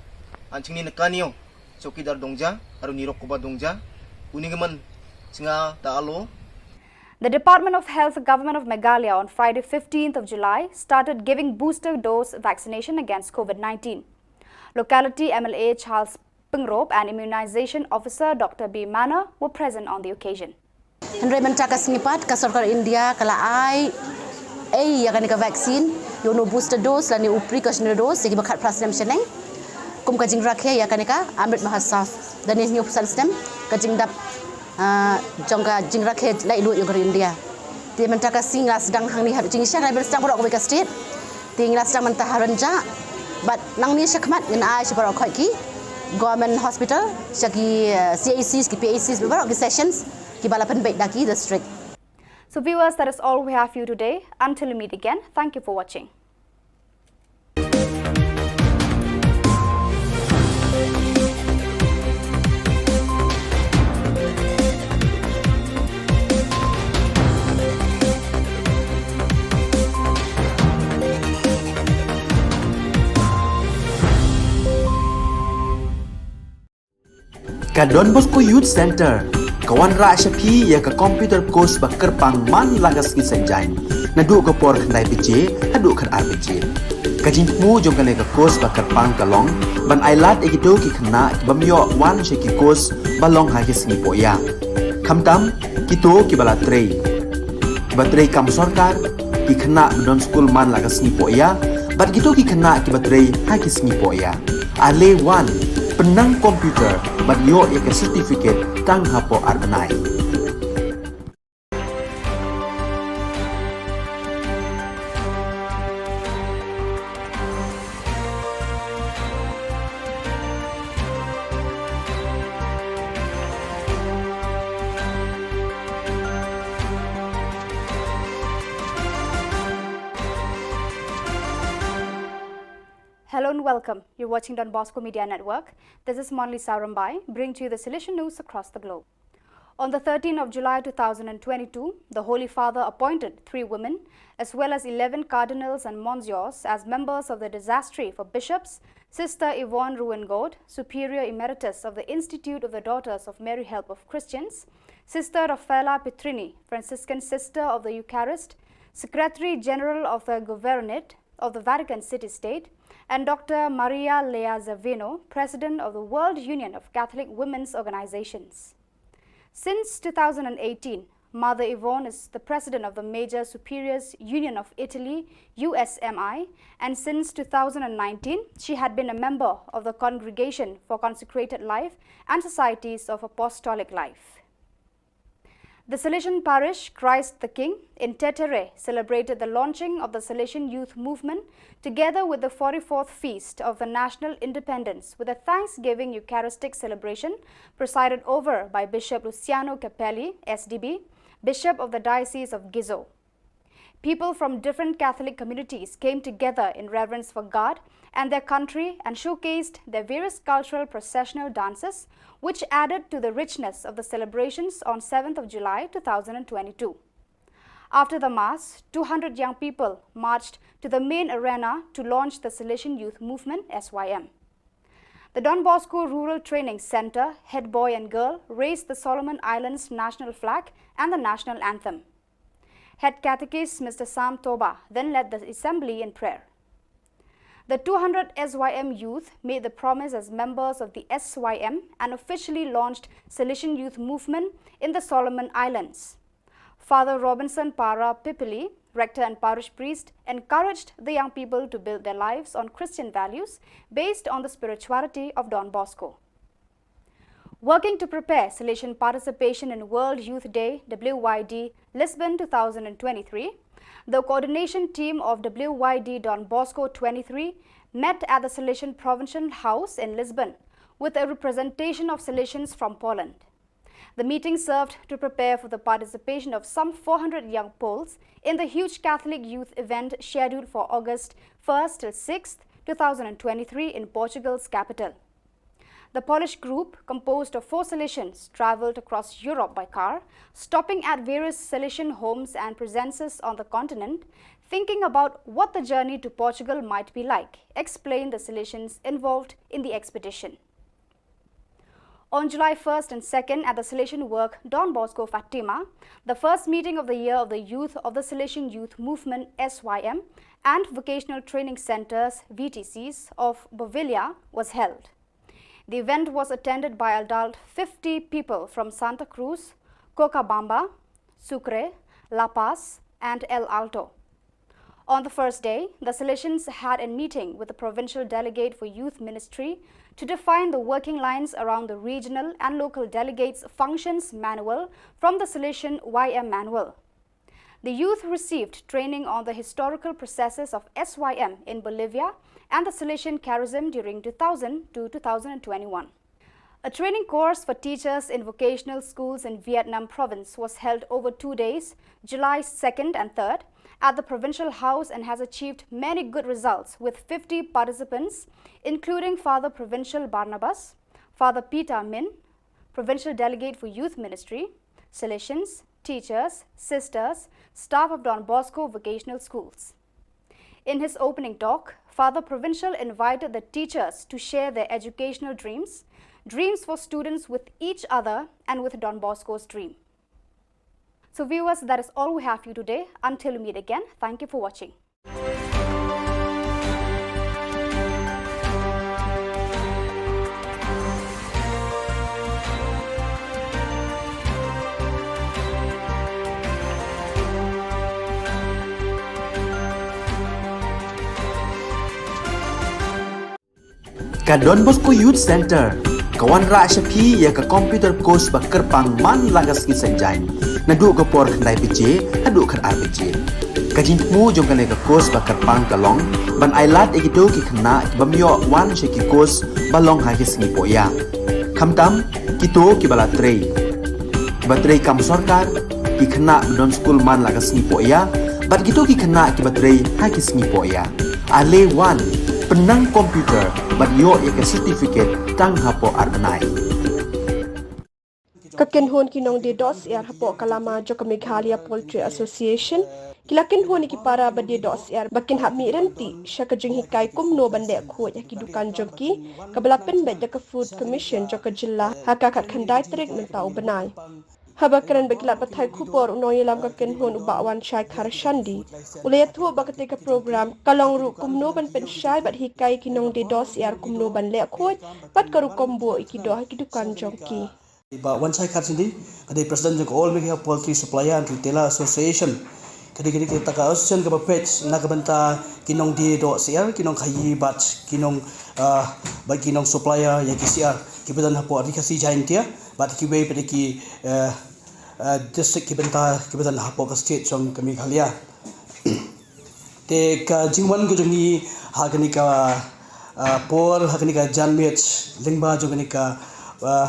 an chingni nakanio, chowkidar dong ja, aro nirok koba dong ja, uni gaman, chynga ta alo. The Department of Health, Government of Meghalaya on Friday fifteenth of July started giving booster dose vaccination against COVID nineteen. Locality M L A Charles Pyngrope and Immunization Officer Doctor B Manor were present on the occasion. Hynrei mynta ka sngi pat ka sorkar India ka la ai ei ïa kane ka vaccine ïa uno booster dose lane u precautionary dose ïa kiba khatphra snem shaneng. Kum ka jingrakhe ïa kane ka Amrit Mahotsav da ne hynñiew phew san snem ka jingdap ah, jong ka jingrakhe laitluid jong ka ri India. Te mynta ka sngi la sdang hangne haduh jingshai, la sdang baroh kawei ka state. Te ngi la sdang mynta ha Rynjah. Bad nangne shakhmat ngin ai sha baroh khoit ki government hospital, sha ki, eh, C H Cs, ki P H Cs, baroh ki sessions kiba la pynbeit da ki district. So viewers, that is all we have for you today. Until we meet again, thank you for watching. Ka Don Bosco Youth Center ka wanrah sha phi ïa ka computer course ba kyrpang man la ka sngi Saitjaiñ, naduh ka por khyndai baje haduh khatar baje. Ka jingthmu jong kane ka course ba kyrpang ka long ban ailad ïa kito ki khynnah ki bym ïoh wan sha ki course ba long ha ki sngi pohïa, khamtam kito kiba la trei, kiba trei kam sorkar, ki khynnah ba don skul man la ka sngi pohïa, bad kito ki khynnah kiba trei ha ki sngi pohïa. Ale wan, pynnang computer bad ïoh ïa ka certificate tang hapoh ar bnai. Hello and welcome. You're watching Don Bosco Media Network. This is Monlisa Rymbai, bringing to you the Salesian news across the globe. On the thirteenth of July two thousand and twenty-two, the Holy Father appointed three women, as well as eleven cardinals and monsiors, as members of the Dicastery for Bishops, Sister Yvonne Ruwengord, Superior Emeritus of the Institute of the Daughters of Mary Help of Christians, Sister Raffaella Petrini, Franciscan Sister of the Eucharist, Secretary General of the Governorate of the Vatican City State, and Doctor Maria Lea Zavino, President of the World Union of Catholic Women's Organizations. Since two thousand and eighteen, Mother Yvonne is the President of the Major Superiors Union of Italy, U S M I, and since two thousand and nineteen, she had been a member of the Congregation for Consecrated Life and Societies of Apostolic Life. The Salesian parish Christ the King in Tetere celebrated the launching of the Salesian Youth Movement together with the forty-fourth Feast of the National Independence with a Thanksgiving Eucharistic celebration presided over by Bishop Luciano Capelli, S D B, Bishop of the Diocese of Gizo. People from different Catholic communities came together in reverence for God and their country and showcased their various cultural processional dances, which added to the richness of the celebrations on seventh of July two thousand and twenty-two. After the Mass, two hundred young people marched to the main arena to launch the Salesian Youth Movement, S Y M. The Don Bosco Rural Training Centre head boy and girl raised the Solomon Islands national flag and the national anthem. Head Catechist Mister Sam Toba then led the assembly in prayer. The two hundred S Y M youth made the promise as members of the S Y M and officially launched Salesian Youth Movement in the Solomon Islands. Father Robinson Para Pipili, rector and parish priest, encouraged the young people to build their lives on Christian values based on the spirituality of Don Bosco. Working to prepare Salesian participation in World Youth Day, W Y D, Lisbon two thousand twenty-three, the coordination team of W Y D Don Bosco twenty-three met at the Salesian Provincial House in Lisbon with a representation of Salesians from Poland. The meeting served to prepare for the participation of some four hundred young Poles in the huge Catholic youth event scheduled for August first till sixth, two thousand twenty-three, in Portugal's capital. The Polish group, composed of four Salesians, traveled across Europe by car, stopping at various Salesian homes and presences on the continent, thinking about what the journey to Portugal might be like, explained the Salesians involved in the expedition. On July first and second, at the Salesian Work Don Bosco Fatima, the first meeting of the year of the youth of the Salesian Youth Movement, S Y M, and Vocational Training Centers, V T Cs, of Bovilla was held. The event was attended by adult fifty people from Santa Cruz, Cochabamba, Sucre, La Paz, and El Alto. On the first day, the Salesians had a meeting with the provincial delegate for youth ministry to define the working lines around the regional and local delegates' functions manual from the Salesian Y M manual. The youth received training on the historical processes of S Y M in Bolivia and the Salesian charism during two thousand to two thousand twenty-one. A training course for teachers in vocational schools in Vietnam province was held over two days, July second and third, at the provincial house and has achieved many good results, with fifty participants, including Father Provincial Barnabas, Father Peter Min, Provincial Delegate for Youth Ministry, Salesians, teachers, sisters, staff of Don Bosco vocational schools. In his opening talk, Father Provincial invited the teachers to share their educational dreams, dreams for students with each other and with Don Bosco's dream. So viewers, that is all we have for you today. Until we meet again, thank you for watching. Ka Don Bosco Youth Center ka wanrah sha phi ïa ka computer course ba kyrpang man la ka sngi Saitjaiñ, naduh ka por khyndai baje haduh khatar baje. Ka jingthmu jong kane ka course ba kyrpang ka long ban ailad ïa kito ki khynnah ki bym ïoh wan sha ki course ba long ha ki sngi poh ïa, khamtam kito kiba la trei, kiba trei kam sorkar, ki khynnah ba don skul man la ka sngi poh ïa, bad kito ki khynnah kiba trei ha ki sngi poh ïa. Ale wan, pynnang computer bad ïoh ïa ka certificate tang hapoh ar bnai. Ka kynhun ki nongdie doh syiar hapoh ka lama jong ka Meghalaya Poultry Association ki la kynhun ïa ki para ba die doh syiar ba kin hap mih ryntih sha ka jinghikai kumno ban leh khuid ha ki dukan jong ki, kaba la pynbeit da ka Food Commission jong ka jylla ha ka khatkhyndai tarik mynta u bnai. Haba kren bad ki lad pathai khubor, u nongïalam ka kynhun u Bah Wanshai Kharshandi u la ïathuh ba katei ka program ka long ruh kumno ban pynshai bad hikai ki nongdie doh syiar kumno ban leh khuid bad ka rukom buh ïa ki doh ha ki dukan jong ki. Bah Wanshai Kharshandi, ka dei President jong ka All Meghalaya Poultry Supplier and Retailer Association. Ka dei, ka dei kata ka association kaba peit na ka bynta ki nongdie doh syiar, ki nongkhaïi bad ki nong, ah, bad ki nongsupplier ïa ki syiar kiba don hapoh Ri Khasi Jaiñtia bad kiwei pat ki, eh, eh, district kiba bynta kiba don hapoh ka state jong ka Meghalaya. Te ka jingwan ka jong ngi ha kane ka, ah, por, ha kane ka janmiet lyngba jong kane ka, ah,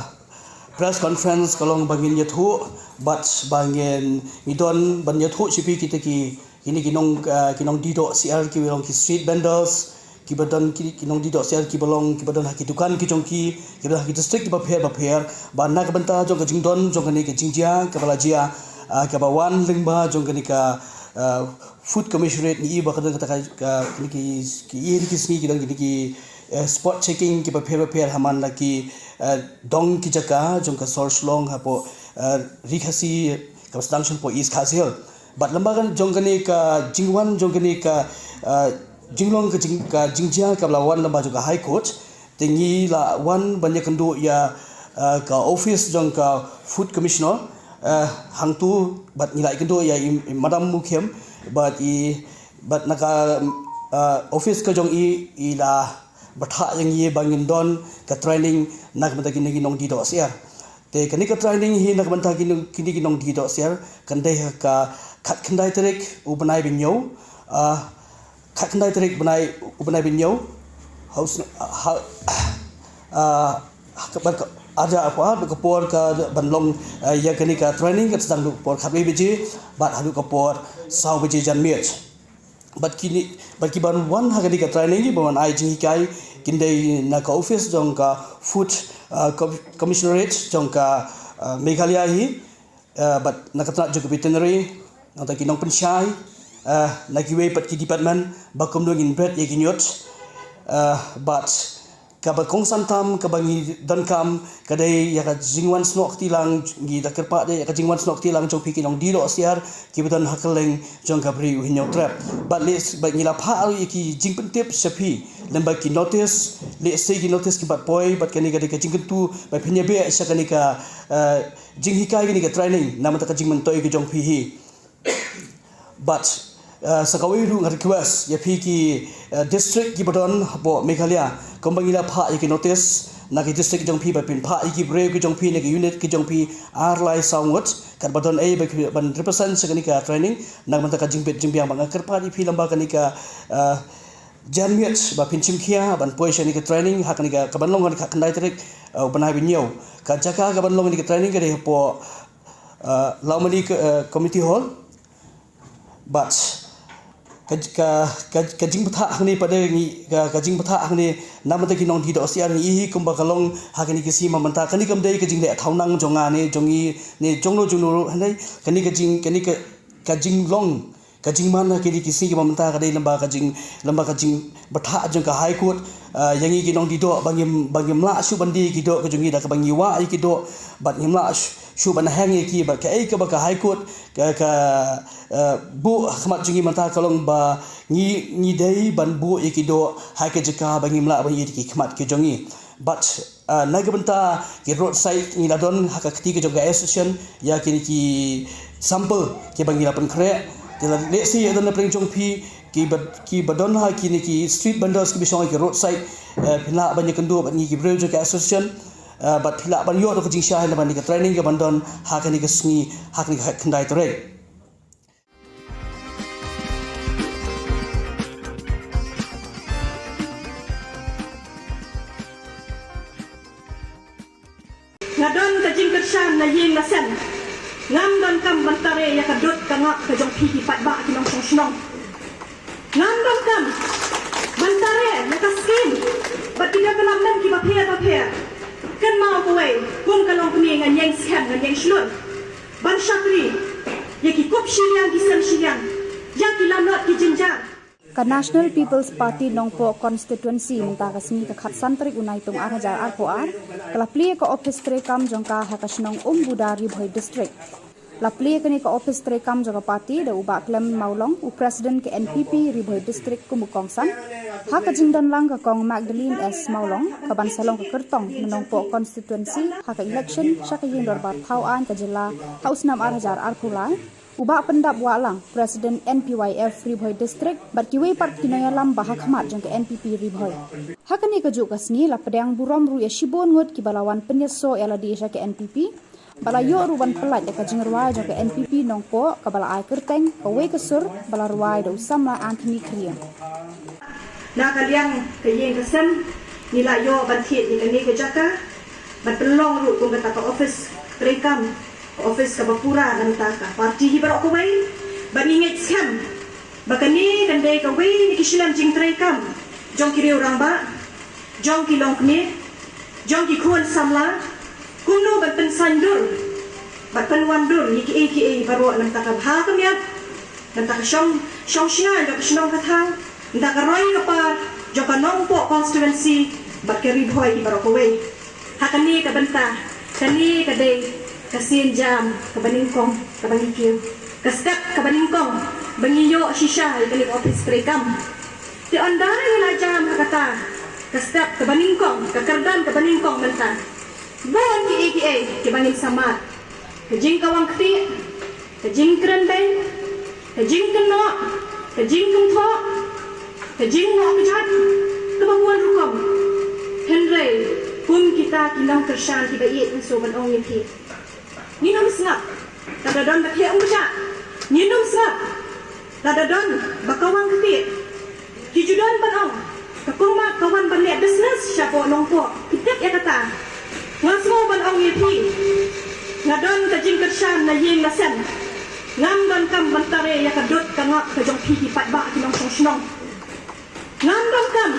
press conference ka long ba ngin ïathuh bad ba ngin, ngi don ban ïathuh sha phi kita ki, kine ki nong, ah, ki nongdie doh syiar kiba long ki street vendors, kiba don ki, ki nongdie doh syiar kiba long, kiba don ha ki dukan ki jong ki, kiba don ha ki district kiba pher ba pher, ba na ka bynta jong ka jingdon jong kane ka jingjia kaba la jia, ah, kaba wan lyngba jong kane ka, ah, Food Commissionerate, ngi i ba ka don kata ka, ka, kine ki, ki ïa kine ki sngi ki don kine ki, eh, spot checking kiba pher ba pher ha man la ki, eh, dong ki jaka jong ka sor Shillong hapoh, eh, Ri Khasi kaba sdang shong hapoh East Khasi Hills. Bad lyngba ka jong kane ka jingwan jong kane ka, eh, jinglong ka jing, ka jingjia kaba la wan lyngba jong ka High Court, te ngi la wan ban ïakynduh ïa, eh, ka office jong ka Food Commissioner, eh, hangtu bad ngi la ïakynduh ïa i, i Madam Mukhim bad i, bad na ka, eh, office ka jong i, i la bthah ïa ngi ba ngin don ka training na ka bynta kine ki nongdie doh syiar. Te kane ka training hi na ka bynta kine ki nongdih dohsiar kan dei ha ka khatkhyndai tarik u bnai ba hynñiew, khatkhyndai tarik u bnai ba hynñiew, ha u snem, ha ka por ka ban long ïa kane ka training ka sdang naduh ka por khatwei baje bad haduh ka por saw baje janmiet. Bad ki ban wan ha kane ka training, ki ban wan ai jinghikai, kin dei na ka office jong ka Food Commissionerate jong ka Meghalaya hi, bad na ka tnat jong ka Veterinary, nangta ki nongpynshai, na kiwei pat ki department ba kumno ngin bret ïa ki ñiut. Bad kaba kongsan tam kaba ngi donkam ka dei ïa ka jingwan snoh kti lang, ngi da kyrpad ïa ka jingwan snoh kti lang jong phi ki nongdih dohsiar kiba don ha kylleng jong ka Bri u Hynñiewtrep. Bad leh bad ngi la phah ïa ki jingpyntip sha phi lem bad ki notice, lehse ki notice ki bad poi bad kane ka dei ka jingkyntu ba phin ïa beh sha kane ka jinghikai, kane ka training na bynta ka jingmyntoi ka jong phi hi. Bad sa kawei ruh nga request ïa phi ki district kiba don hapoh Meghalaya, kumba ngi la phah ïa ki notice na ki district jong phi ba phin phah ïa ki briew ki jong phi na ki unit ki jong phi ar lai saw ngut, katba don ei ba ki ban represent sha kane ka training na bynta ka jingbit jingbiang. Bad nga kyrpad ïa phi lem bad kane ka janmiet ba phin shim khia ban poi sha kane ka training ha kane ka, ka ban long ha kane ka khatkhyndai tarik u bnai ba hynñiew. Ka jaka ka ban long kane ka training ka dei hapoh Lawmali Community Hall. Bad ka jingbatai hangne pat de ngi ka jingbatai hangne na bynta ki nongdih dohsiar ngi hi kumba ka long ha kane ka sngi mynta, kane kam dei ka jingleh thaw nang jong nga ne jong ngi ne jong no jong no ruh hangne. Kane ka jing kane ka jinglong ka jingman ha kine ki sngi kiba mynta ka dei lem bad ka jing lem bad ka jingbatai jong ka High Court ïa ngi ki nongdih doh ba ngim ba ngim lah shuh ban die ki doh ka jong ngi da kaba ngi wah ïa ki doh bad ngim lah shuh ban heng ïa ki. Bad kaei kaba ka High Court ka ka buh ha khmat jong ngi mynta ka long ba ngi ngi dei ban buh ïa ki doh ha ka jaka ba ngim lah ban ïoh ïa ki khmat ki jong ngi. Bad na ka bynta ki roadside ngi la don ha ka kti ka jong ka association ïa kine ki sample kiba ngi la pynkhreh. Te lehse ïa don na pdeng jong phi kiba kiba don ha kine ki street vendors kiba shong ha ki roadside, phi lah ban ïakynduh bad ngi ki briew jong ka association bad phi lah ban ïoh da ka jingshai na kane ka training kaban don ha kane ka sngi ha kane ka khatkhyndai tarik. Nga don ka jingkyrshan na ïing na sem. Ngam donkam ban tare ïa ka dud ka ngap ka jong phi ki paidbah ki nongshong shnong. Ngam donkam ban tare ïa ka skim bad ki development kiba pher ba pher. Kynmaw kawei, kum ka longkmie ngan ïeng skhem ngan ïeng shlur ban shakri ïa ki kup shiliang ki sem shiliang, ïa ki lanot ki jynjar. Ka National People's Party Nongpoh Constituency mynta ka sngi ka khatsan tarik u Naitung ar hajar arphew ar ka la plie ka ophis treikam jong ka ha ka shnong Umbuda, Ri Bhoi District. La plie kane ka ophis treikam jong ka party da u Bah Clem Mawlong, u President ka N P P Ri Bhoi District kum u kongsan, ha ka jingdon lang ka Kong Magdalene S Mawlong kaban sa long ka kyrtong na Nongpoh Constituency ha ka election sha ka Ïing Dorbar Thaw Aiñ ka Jylla ha u snem ar hajar arphew lai, u Bah Pyndap Wahlang, President N P Y F Ri Bhoi District, bad kiwei pat ki nongïalam ba ha khmat jong ka N P P Ri Bhoi. Ha kane kajuh ka sngi la pdiang burom ruh ïa shibun ngut kiba la wan pynïasoh ïa lade sha ka N P P, ba la ïoh ruh ban pyllait ïa ka jingrwai jong ka N P P Nongpoh kaba la ai kyrteng Kawei ka Sur ba la rwai da u samla Anthony Khyrïeng. Na ka liang ka ïing ka sem ngi la ïoh ban thied ïa kane ka jaka ban pynlong ruh kum kata ka ophis treikam, ka ophis kaba pura na bynta ka party hi baroh kawei. Bad ngi ngeit skhem ba kane kan dei kawei na ki shlem jingtreikam jong ki riew rangbah, jong ki longkmie, jong ki khun samla, kumno ban pynsaiñdur bad pynwandur ïa kiei kiei baroh na bynta ka bha ka miat, na bynta ka shong shong shngain jong ka shnong ka thaw, na bynta ka roi ka par jong ka Nongpoh Constituency bad ka Ri Bhoi hi baroh kawei. Ha kane ka bynta, kane ka dei ka sienjam kaba nyngkong kaba ngi kiew, ka step kaba nyngkong ba ngi ïoh shisha ïa kane ka ophis treikam. Te ynda ngi la jam ha kata ka step kaba nyngkong, ka kyrdan kaba nyngkong mynta, bun kiei kiei kiba ngin sa mad. Ka jingkawang ktieh, ka jingkren beiñ, ka jingkynnoh, ka jingkynthoh, ka jingngoh kjat, kaba bun rukom. Hynrei Kum kita ki nongkyrshan kiba ïeit, ngi shu ban ong ïa phi, ngin ym sngap lada don ba thiah umkjat. Ngin ym sngap lada don ba kawang ktieh. Ki ju don ban ong, ka Kong Mat ka wan ban leh business shapoh Nongpoh. Phi tip ïa kata? Nga sngew ban ong ïa phi, nga don ka jingkyrshan na ïing na sem. Ngam donkam ban tare ïa ka dud ka ngap ka jong phi ki paidbah ki nongshong shnong. Ngam donkam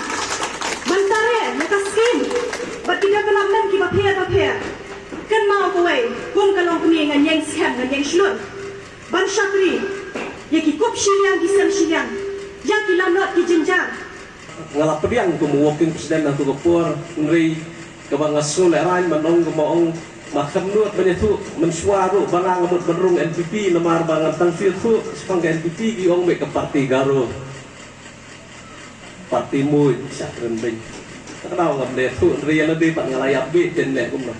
ban tare ïa ka skim bad ki development kiba pher ba pher. Kynmaw kawei, kum ka longkmie, nga ïeng skhem, nga ïeng shlur ban shakri ïa ki kup shiliang, ki sem shiliang, ïa ki lanot, ki jynjar. Nga la pdiang kum u working president ha kato ka por, hynrei kaba nga sngewlehraiñ ban ong, kaba ong, ma khlem nud ban ïathuh mynshuwa ruh ba nga mut ban rung N P P, namar ba ngan tang shu ïathuh shaphang ka N P P ki ong beit ka party Garo, party muid, sha kren beiñ. Ka daw ngam dei ïathuh, hynrei ïa lade pat nga la ïap beit, te leh kumno.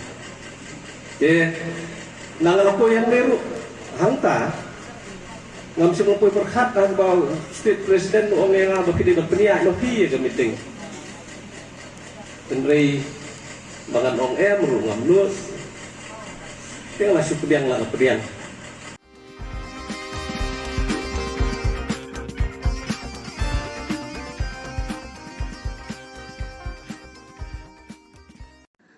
Te na nga la poi hangne ruh, hangta ngam shym la poi pyrkhat, haba u state president u ong ïa nga ba ki dei ban pynïaid noh hi ïa ka meeting. Hynrei ba ngan ong em ruh ngam nud. Te nga la shu pdiang, la nga pdiang.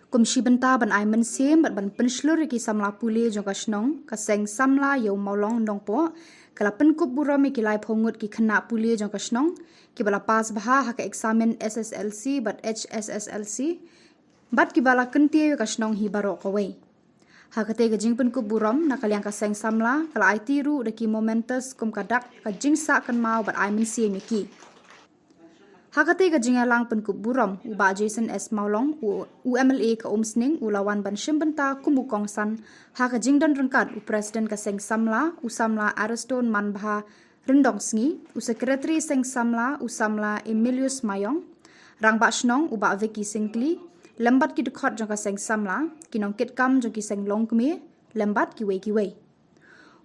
Kum shi bynta ban ai mynsiem bad ban pynshlur ïa ki samla pule jong ka shnong, ka seng samla ïa u Mawlong Nongpoh ka la pynkup burom ïa ki laiphew ngut ki khynnah pule jong ka shnong kiba la pass bha ha ka eksamin S S L C bad H S S L C, bad kiba la kyntiew ïa ka shnong hi baroh kawei. Ha katei ka jingpynkup burom, na ka liang ka seng samla ka la aiti ruh da ki mementos kum ka dak ka jingsah kynmaw bad ai mynsiem ïa ki. Ha katei ka jingïalang pynkup burom, u Bah Jason S Mawlong, u, u M L A ka Umsning, u la wan ban shim bynta kum u kongsan ha ka jingdon ryngkat u President ka seng samla, u samla Ariston Manbha Ryndongsngi, u Secretary seng samla, u samla Emilius Mayong, Rangbah Shnong u Bah Vicky Syngkli, lem bad ki dkhot jong ka seng samla, ki nongkitkam jong ki seng longkmie, lem bad kiwei kiwei.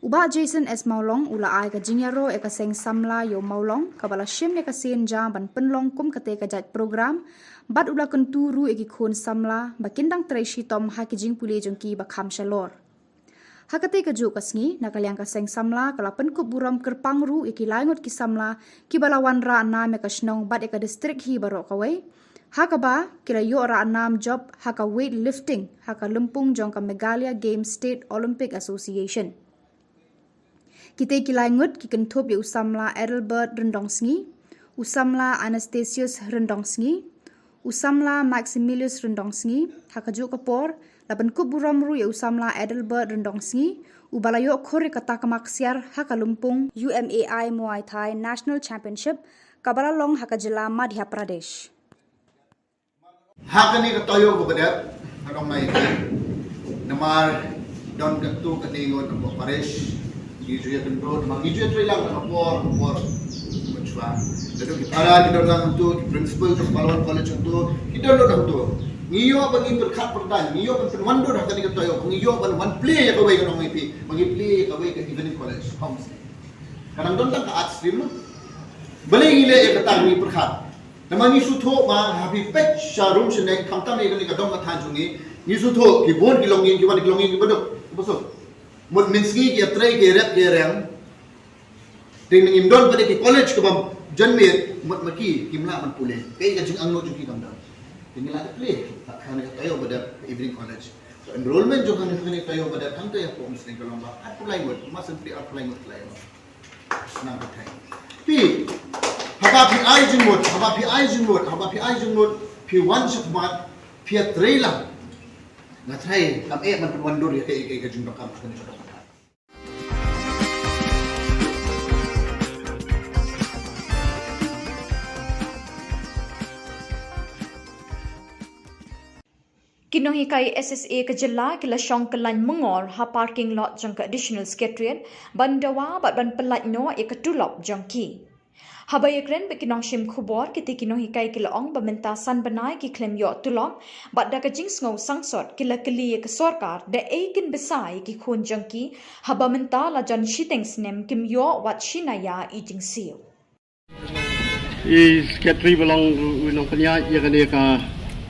U Bah Jason S Mawlong u la ai ka jingïaroh ïa ka seng samla ïa u Mawlong kaba la shim ïa ka sien ja ban pynlong kum katei ka jait program, bad u la kyntu ruh ïa ki khun samla ba kin dang trei shitom ha ki jingpule jong ki ba kham shalor. Ha katei kajuh ka sngi, na ka liang ka seng samla ka la pynkup burom kyrpang ruh ïa ki lai ngut ki samla kiba la wanrah nam ïa ka shnong bad ïa ka district hi baroh kawei, ha kaba ki la ïoh rah nam jop ha ka weight lifting ha ka lympung jong ka Meghalaya Games State Olympic Association. Kitei ki lai ngut ki kynthup ïa u samla Adelbert Ryndongsngi, u samla Anastasius Ryndongsngi, u samla Maximilius Ryndongsngi. Ha kajuh ka por, la pynkup burom ruh ïa u samla Adelbert Ryndongsngi, uba la ïoh khur ïa ka takma ksiar ha ka lympung U M A I Muay Thai National Championship, kaba la long ha ka jylla Madhya Pradesh. Ha kane ka taïew kaba dep, nga ong ma ïa phi, namar don katto katne ngut na parish, ngi ju ïakynduh, namar ngi ju ïatrei lang na ka por ka por mynshuwa. Naduh ki para ki don lang hangto, ki principal jong Palwan College hangto, ki don lang hangto. Ngi ïoh ban ngin pyrkhat pyrdaiñ, ngi ïoh ban pynwandur ha kane ka taïew, ngi ïoh ban wan plie ïa kawei, nga ong ma ïa phi, ban ngin plie ïa kawei ka evening college. Ka dang don tang ka arts stream. Balei ngi leh ïa kata, ngi pyrkhat? Namar ngi sngewthuh ba ha phi peit sha rum sha neng, khamtam ïa kane ka dong ka thaiñ jong ngi, ngi sngewthuh ki bun ki longïing, ki wan ki longïing kiba duk, kiba suk. Mut mynsngi ki ïatrei, ki ïarep, ki ïareng. Te ngim don pat de ki college kaba jan miet, mut ma ki kim lah ban pule. Kaei ka jingangnud jong ki kam don. Te ngi la dep plie ha kane ka taïew ba dep, evening college. So enrollment jong kane ka taïew ba dep, hangta ïa ka Umsning ka long ba arphew lai ngut, ma sngewthuh arphew lai ngut ka la ïoh. Nang ka thai. Phi, haba phi ai jingmut, haba phi ai jingmut, haba phi ai jingmut, phi wan shakhmat, phi ïatrei lang. Nga tharai kam eh ban pynwandur ïa kaei kaei ka jingdonkam kane ka donkam. Ki nonghikai S S A ka jylla ki la shong kyllain myngor ha parking lot jong ka Additional Secretariat ban dawa bad ban pyllait noh ïa ka tulop jong ki. Haba ïakren bad ki nongshim khubor, kitei ki nonghikai ki la ong ba mynta san bnai ki khlem ïoh tulop, bad da ka jingsngew sangsot ki la kylli ïa ka sorkar da ei kin bsa ïa ki khun jong ki, haba mynta la jan shiteng snem kim ïoh wat shi naïa i jingsiew. I secretary ba long u nongpynïaid ïa kane ka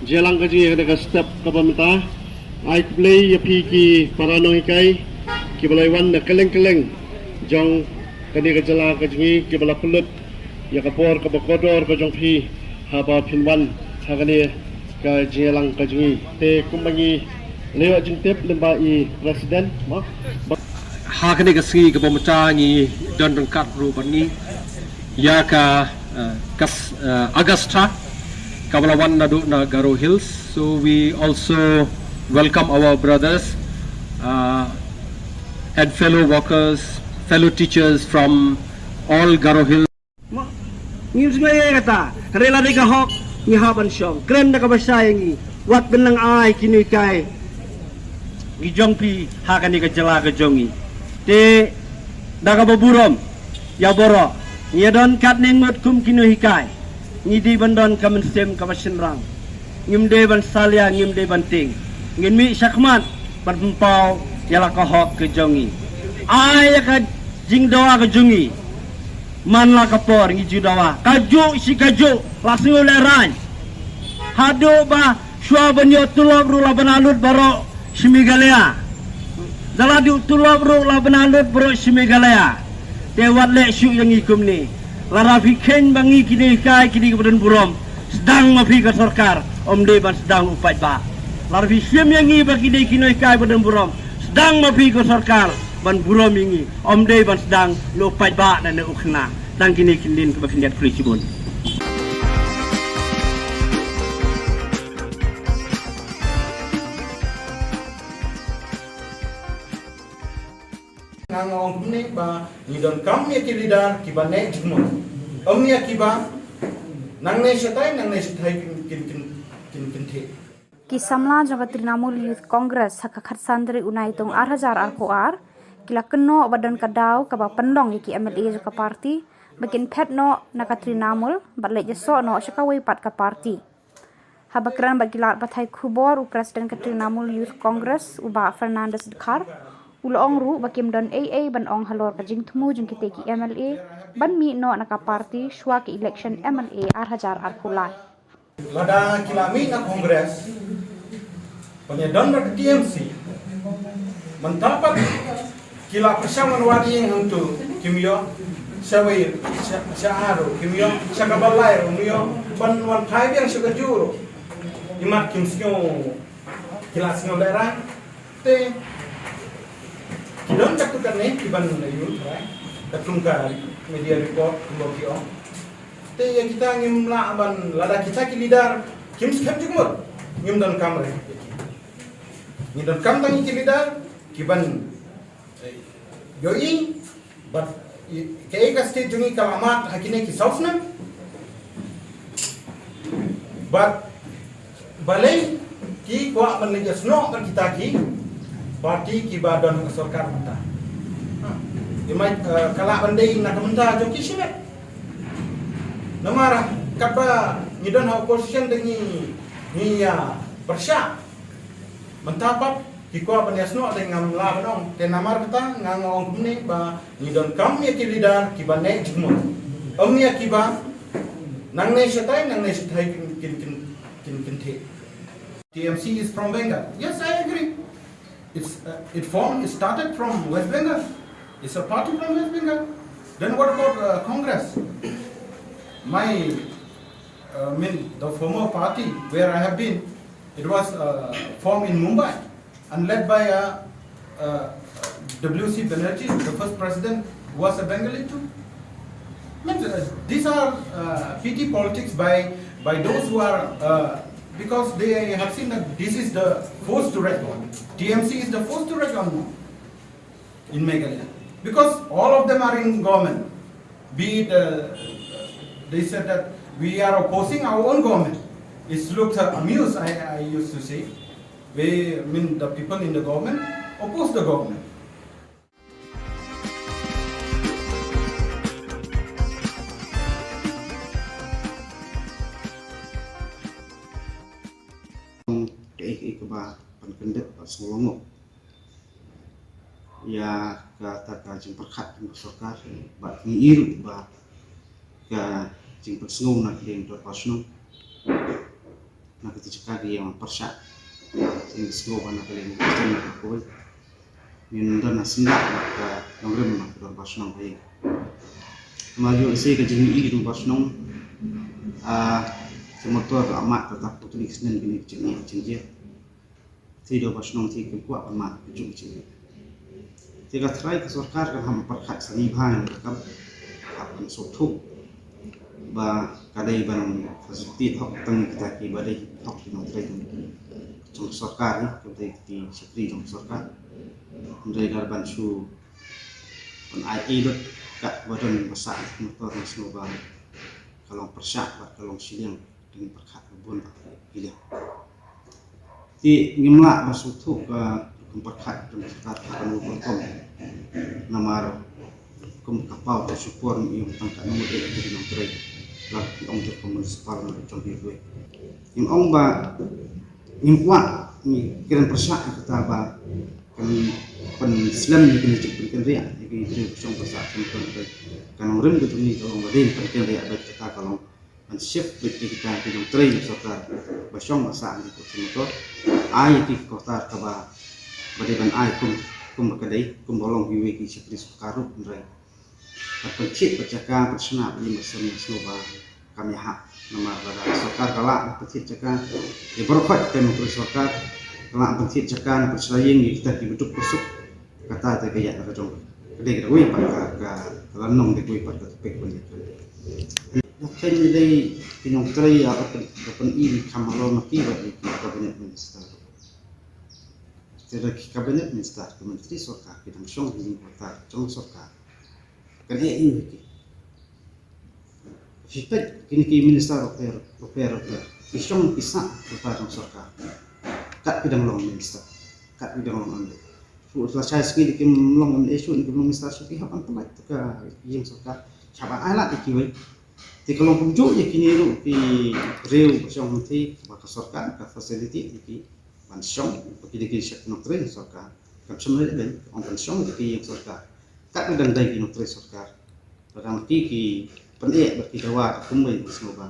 Jingïalang ka jong ngi ha kane ka step kaba mynta. Ai khublei ïa phi ki para nonghikai kiba la wan na kylleng kylleng jong kane ka jylla ka jong ngi, kiba la pynlut ïa ka por kaba kordor ka jong phi haba phin wan ha kane ka jingïalang ka jong ngi. Te kumba ngi la ïoh jingtip lyngba i president, mo, ba ha kane ka sngi kaba mynta ngi don ryngkat ruh bad ngi ïa ka, uh, kas, uh, Augusta kaba la wan naduh na Garo Hills. So we also welcome our brothers, uh, and fellow workers, fellow teachers from all Garo Hills. Mo, ngim sngew ïa kata. Hynrei lada ka hok ngi hap ban shong. Kren da kaba shai ïa ngi. Wat pynlong ai ki nonghikai ki jong phi ha kane ka jylla ka jong ngi. Te da kaba burom ïa baroh, ngi ïa don katne ngut kum ki nonghikai. Ngi dei ban don ka mynsiem kaba shynrang. Ngim dei ban salia, ngim dei ban tieng. Ngin mih shakhmat ban pynpaw ïa la ka hok ka jong ngi. Ai ïa ka jingdawa ka jong ngi man la ka por ngi ju dawa. Kajuh shi kajuh la sngew lehraiñ. Haduh ba shuwa ban ïoh tulop ruh la bana lut baroh shi Meghalaya. Da la duh tulop ruh la bana lut baroh shi Meghalaya. Te wat leh shuh ïa ngi kumne. Lada phi kheiñ ba ngi ki nonghikai ki dei kiba don burom, sdang ma phi ka sorkar, ym dei ban sdang u paidbah. Lada phi shim ïa ngi ba ki dei ki nonghikai ba don burom, sdang ma phi ka sorkar ban burom ïa ngi, ym dei ban sdang na u paidbah ne na u khynnah. Tang kine ki kyntien kiba khyndiat, khublei shibun. Nga nga ong kumne ba ngi donkam ïa ki leader kiba neh jingmut, ym ïa kiba nangne shatai nangne shatai kin kin kin kin kin theh. Ki samla jong ka Trinamool Youth Congress ha ka khatsan tarik u Naitung ar hajar arphew ar ki la kynnoh ba don ka daw kaba pynlong ïa ki M L A jong ka party ba kin phet noh na ka Trinamool bad leit ïasoh noh sha kawei pat ka party. Haba kren bad ki lad pathai khubor, u President ka Trinamool Youth Congress, u Bah Fernandez Dkhar, u la ong ruh ba kim don ei ei ban ong halor ka jingthmu jong kitei ki M L A ban mih noh na ka party shuwa ka election M L A ar hajar arphew lai. Lada ki la mih na Congress, ban ïadon bad ka T M C, mynta pat ki la pyrshang ban wad ïing hangtu, kim ïoh. Sha wei, sha, sha ar ruh kim ïoh, sha kaba lai ruh kim ïoh, ban wan phai biang sha kajuh ruh. Imat kim sngew, ki la sngew lehraiñ. Te ki don katto katne kiban ïoh tharai katkum ka media report kumba ki ong. Te ïa kita ngim lah ban, lada kita ki leader kim skhem jingmut, ngim donkam re. Ngi donkam tang ki leader kiban ïohi ba kaei ka state jong ngi ka la mad ha kine ki saw snem. Bad balei ki kwah ban leit ïasnoh bad kita ki party kiba don ha sorkar mynta? Ha. Ki mai, eh, ka lah ban dei na ka bynta jong ki shimet. Namar katba ngi don ha opposition te ngi, ngi ïa pyrshah. Mynta pat ki kwah ban ïasnoh te ngam lah ban ong. Te namar kata nga nga ong kumne ba ngi donkam ïa ki leader kiba neh jingmut, ym ïa kiba nangne shatai nangne shatai kin kin kin kin kin theh. T M C is from Bengal. Yes, I agree. It's, uh, it formed, it started from West Bengal. It's a party from West Bengal. Then what about, uh, Congress? My, uh, I mean, the former party where I have been, it was, uh, formed in Mumbai and led by, uh, uh, W C Banerjee, the first president, was a Bengali too. Means, uh, these are, uh, petty politics by, by those who are, uh, because they have seen that this is the force to reckon. T M C is the force to reckon in Meghalaya. Because all of them are in government. Be it, uh, they said that we are opposing our own government. It looks, uh, amused, I, I used to say. We, I mean, the people in the government oppose the government. Te eh eh kaba ban kyndit ba sngewlongo ïa kata ka jingpyrkhat ka sorkar, ba ngi i ruh ba ka jingpynsngew na ki dei dorbar shnong. Na kata ka jaka ki ïa pyrshah. Ïa sngew ba na ka liang ka sdang na ka kawei. Ngin don na syndah bad ka nongrim bad ka dorbar shnong ka ïing. Namar ïoh lehse ka jingïohi ka dorbar shnong, ah, ka motor ka amat ka tap putri snen kine ka jingïohi ka jingïohi. Te dorbar shnong te kim kwah ban mad ka jong ka jingïohi. Te ka trai ka sorkar kan hap pyrkhat sani bha ïa ka kam, hap ban sngewthuh ba ka dei ban facilitate hok tang kita kiba dei hok ki nongtrei jong ka sorkar, ne ka dei ki shakri jong ka sorkar. Hynrei lada ban shu ban ai ei lut kat ba don ba sah motor, nga sngew ba ka long pyrshah bad ka long shiliang. Dang pyrkhat ka bun ba ki liang. Te ngim lah ba sngewthuh ka rukom pyrkhat jong ka sorkar ka rukom rukom. Namar kum ka paw ka shukor ïa tang ka nongmut ïa ki nongtrei. La ki ong jong ka municipal na jong ki wei. Ngim ong ba ngim kwah, ngi kren pyrshah ïa kata ba kan pynslem ïa kine ki jingpynkynriah ïa ki jingpynshong pyrshah kan pynpyn. Ka nongrim ka jong ngi ka long ba dei pynpynriah ba kata ka long ban shift beit ïa kita ki nongtrei jong sorkar ba shong ba sah ha ki kot motor. Ai ïa ki quarter kaba ba dei ban ai kum, kum ba ka dei, kum ba long kiwei ki shakri sorkar ruh hynrei. Ban pynthied bad jaka, ban shna bad ïing bad sem, nga sngew ba kam ïahap. Namar lada sorkar ka lah ban pynthied jaka ïa baroh khoit, te nongtrei sorkar ka lah ban pynthied jaka, ban shna ïing ïa kita kiba duk ba suk. Kata te ka ïaid na ka jong ka. Ka dei kawei pat ka, ka, ka lynnong, dei kawei pat ka topic ban ïa ka. Ïa ka dei ki nongtrei ïa ka pyn, ka pyni kham halor ma ki bad ïa ki cabinet minister. Te da ki cabinet minister, ki myntri sorkar, ki dang shong ha ïing quarter jong sorkar. Kan eh ïa ki. Phi peit kine ki minister ruh pher, ruh pher, ruh pher. Ki shong ki sah quarter jong sorkar. Kat ki dang long minister. Kat ki dang long M L A. Shu la shai sngi da kim long M L A shuh, da kim long minister shuh, ki hap ban pynlait ka ïing sorkar. Ki hap ban ai lad ïa kiwei. Te ka long kumjuh ïa kine ruh ki briew ba shong hangtei ba ka sorkar ka facilitate ïa ki ban shong, ba ki dei ki shakri nongtrei sorkar. Kam shym lei lei, ong ban shong ïa ki ïing sorkar. Kat ba dang dei ki nongtrei sorkar. Ba dang ki, ki pyneh bad ki dawa ka kumwei, nga sngew ba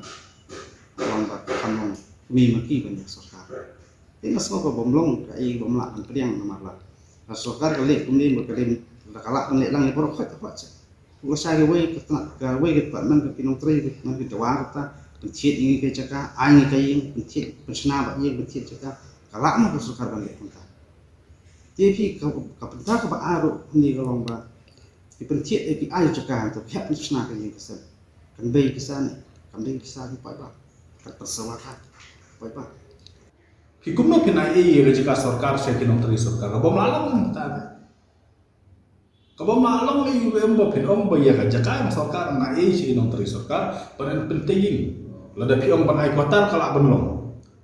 long ba kham long kmie ma ki ban ïa sorkar. Te nga sngew ba bym long kaei bym lah ban pdiang namar la, la sorkar ka leh kumne ba ka dei, la ka lah ban leh lang ïa baroh khoit khoit seh. Ka shai kawei ka tnat, kawei ka department ka ki nongtrei, ka department ka dawa kata, pynthied ïa ngi ka jaka, ai ngi ka ïing, pynthied, pynshna bad ïing, pynthied jaka. Ka lah mo ka sorkar ban leh kumta. Te phi ka, ka bynta kaba ar ruh hangne ka long ba ki pynthied, eh, ki ai jaka hangto, ki hap pynshna ka ïing ka sem. Kan bei pisa ne, kan bei pisa ne, paidbah. Kan pynsawa ka, paidbah. Phi kumno phin ai ei ïa ka jaka sorkar sha ki nongtrei sorkar? Ka bym lah long kumta. Ka bym lah long ei ruh em ba phin ong ba ïa ka jaka jong sorkar ngan ai ei sha ki nongtrei sorkar ban pyntrei ïing. Lada phi ong ban ai quarter ka lah ban long.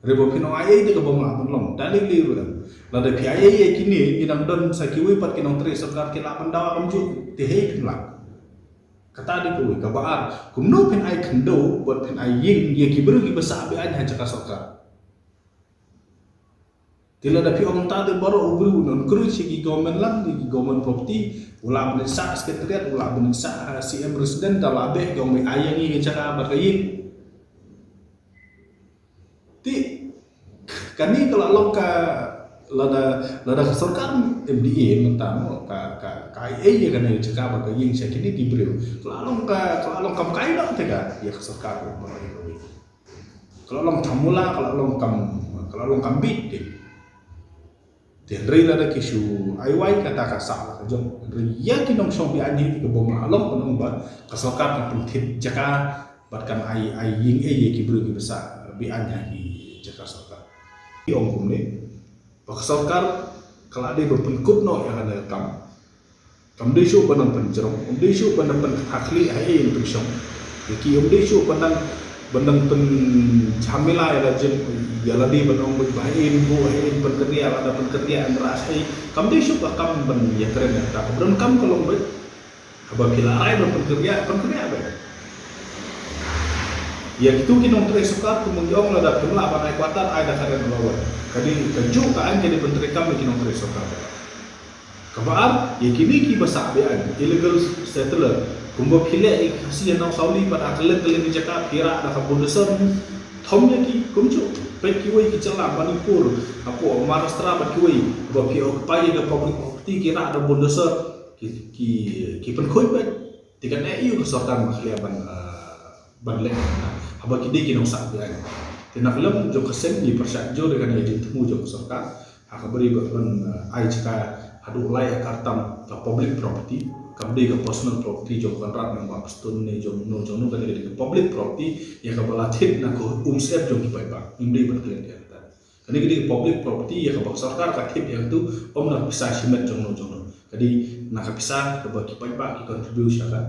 Hynrei ba phin ong ai ei te ka bym lah ban long. Da lei lei ruh em. Lada phi ai ei ïa kine, ngi dang don sa kiwei pat ki nongtrei sorkar ki lah ban dawa kumjuh. Te hei phin lah. Kata dei kawei, kaba ar, kumno phin ai khyndew bad phin ai ïing ïa ki briew kiba sah be-aiñ ha jaka sorkar. Te lada phi ong ta te baroh u briew un encourage ïa ki government land, ïa ki government property, u lah ban sah secretariat, u lah ban sah, eh, C M resident, da lah beh ki ong ba ai ïa ngi ka jaka bad ka ïing. Te kane ka la long ka, lada, lada ka sorkar M D A mynta mo, ka, ka, ka ai ei ïa kane ka jaka bad ka ïing sha kine ki briew. Ka la long ka, ka la long kam kai noh te ka, ïa ka sorkar mo, ka la long thamula, ka la long kam, ka la long kam bit te. Te hynrei lada ki shu ai wai kata ka sah la ka jong. Hynrei ïa ki nongshong be-aiñ hi te ka bym lah long, ka long ba ka sorkar kan pynthied jaka bad kan ai, ai ïing ei ïa ki briew kiba sah be-aiñ ha ki jaka sorkar. Ki ong kumne, ba ka sorkar ka la dei ba pynkut noh ïa kane ka kam. Kam dei shuh ban nang pynjrong, kam dei shuh ban nang pynkhakhlih ha ei ei ban pynshong. Ïa ki kam dei shuh ban nang, ban nang pynjhamila ïa la jin, ïa la dei ban ong ba ha ei ei buh, ha ei ei pynkynriah, lada pynkynriah hynrei ha ei. Kam dei shuh ka kam ban ïakren ïa kata. Ka donkam ka long ba haba phi la rai ban pynkynriah, pynkynriah beit. Ïa kitu ki nongtrei sorkar kumba ngi ong lada phim lah ban ai quarter, ai da ka rent allowance. Ka dei kajuh ka aiñ ka dei ban treikam ïa ki nongtrei sorkar. Kaba ar, ïa kine kiba sah be-aiñ, illegal settler, kumba phi leh ïa ki Khasi ha Nongsauli bad ha kylleng kylleng ki jaka, phi rah da ka bulldozer, thom ïa ki kumjuh. Peit kiwei ki jylla Manipur, hapoh Maharashtra bad kiwei, ba phi occupy ïa ka public property ki rah da bulldozer, ki, ki, ki pynkhuid bad. Te katne ïa ka sorkar Meghalaya ban, ah, ban leh. Haba ki dei ki nongsah ki aiñ. Te na ka liang jong ka seng ngi pyrshah jur ïa kane ka jingthmu jong ka sorkar. Ha kaba ri ba ban, ah, ai jaka haduh lai ïa ka kyrtam ka public property. Kam dei ka personal property jong Conrad ne Bah Prestone ne jong no jong no, kane ka dei ka public property ïa kaba la thied na ka umsyep jong ki paidbah. Ngim dei ban klet ïa kata. Kane ka dei ka public property ïa kaba ka sorkar ka thied ïa katu, ym na ka pisa shimet jong no jong no. Ka dei na ka pisa kaba ki paidbah ki contribute sha ka,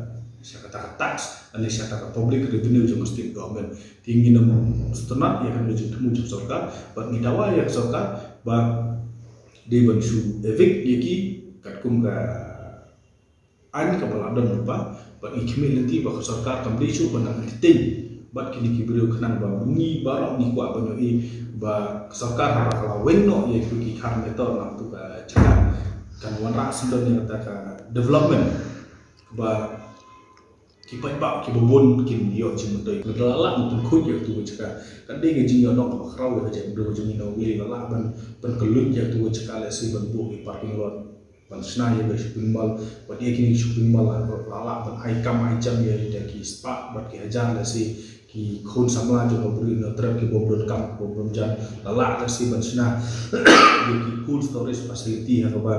sha kata ka tax, lane sha kata ka public revenue jong ka state government. Te ngin ym sngewtynnat ïa kane ka jingthmu jong ka sorkar, bad ngi dawa ïa ka sorkar ba dei ban shu evict ïa ki katkum ka aiñ kaba la don lypa, bad ngi khmih lynti ba ka sorkar kam dei shuh ban nang entertain bad kine ki briew khnang ba ngi baroh ngi kwah ban ïohi ba ka sorkar haba ka la weng noh ïa ki khar meter na katu ka jaka kan wanrah syndon ïa kata ka development ba ki paidbah kiba bun kin ïoh jingmyntoi. Lada la lah ban pynkhuid ïa katu ka jaka, kan dei ka jingïoh nong kaba khraw ïa ka jaitbynriew jong ngi na U Ri, la lah ban, ban kylluid ïa katu ka jaka lehse ban buh ïa parking lot, ban shna ïa ka shopping mall, bad ïa kine ki shopping mall la, la lah ban ai kam ai jam ïa, ïa ki spah bad ki hajar lehse ki khun samla jong ka Bri Hynñiewtrep ki bym don kam, ki bym don jan, la lah lehse ban shna ïa ki cold storage facility ha kaba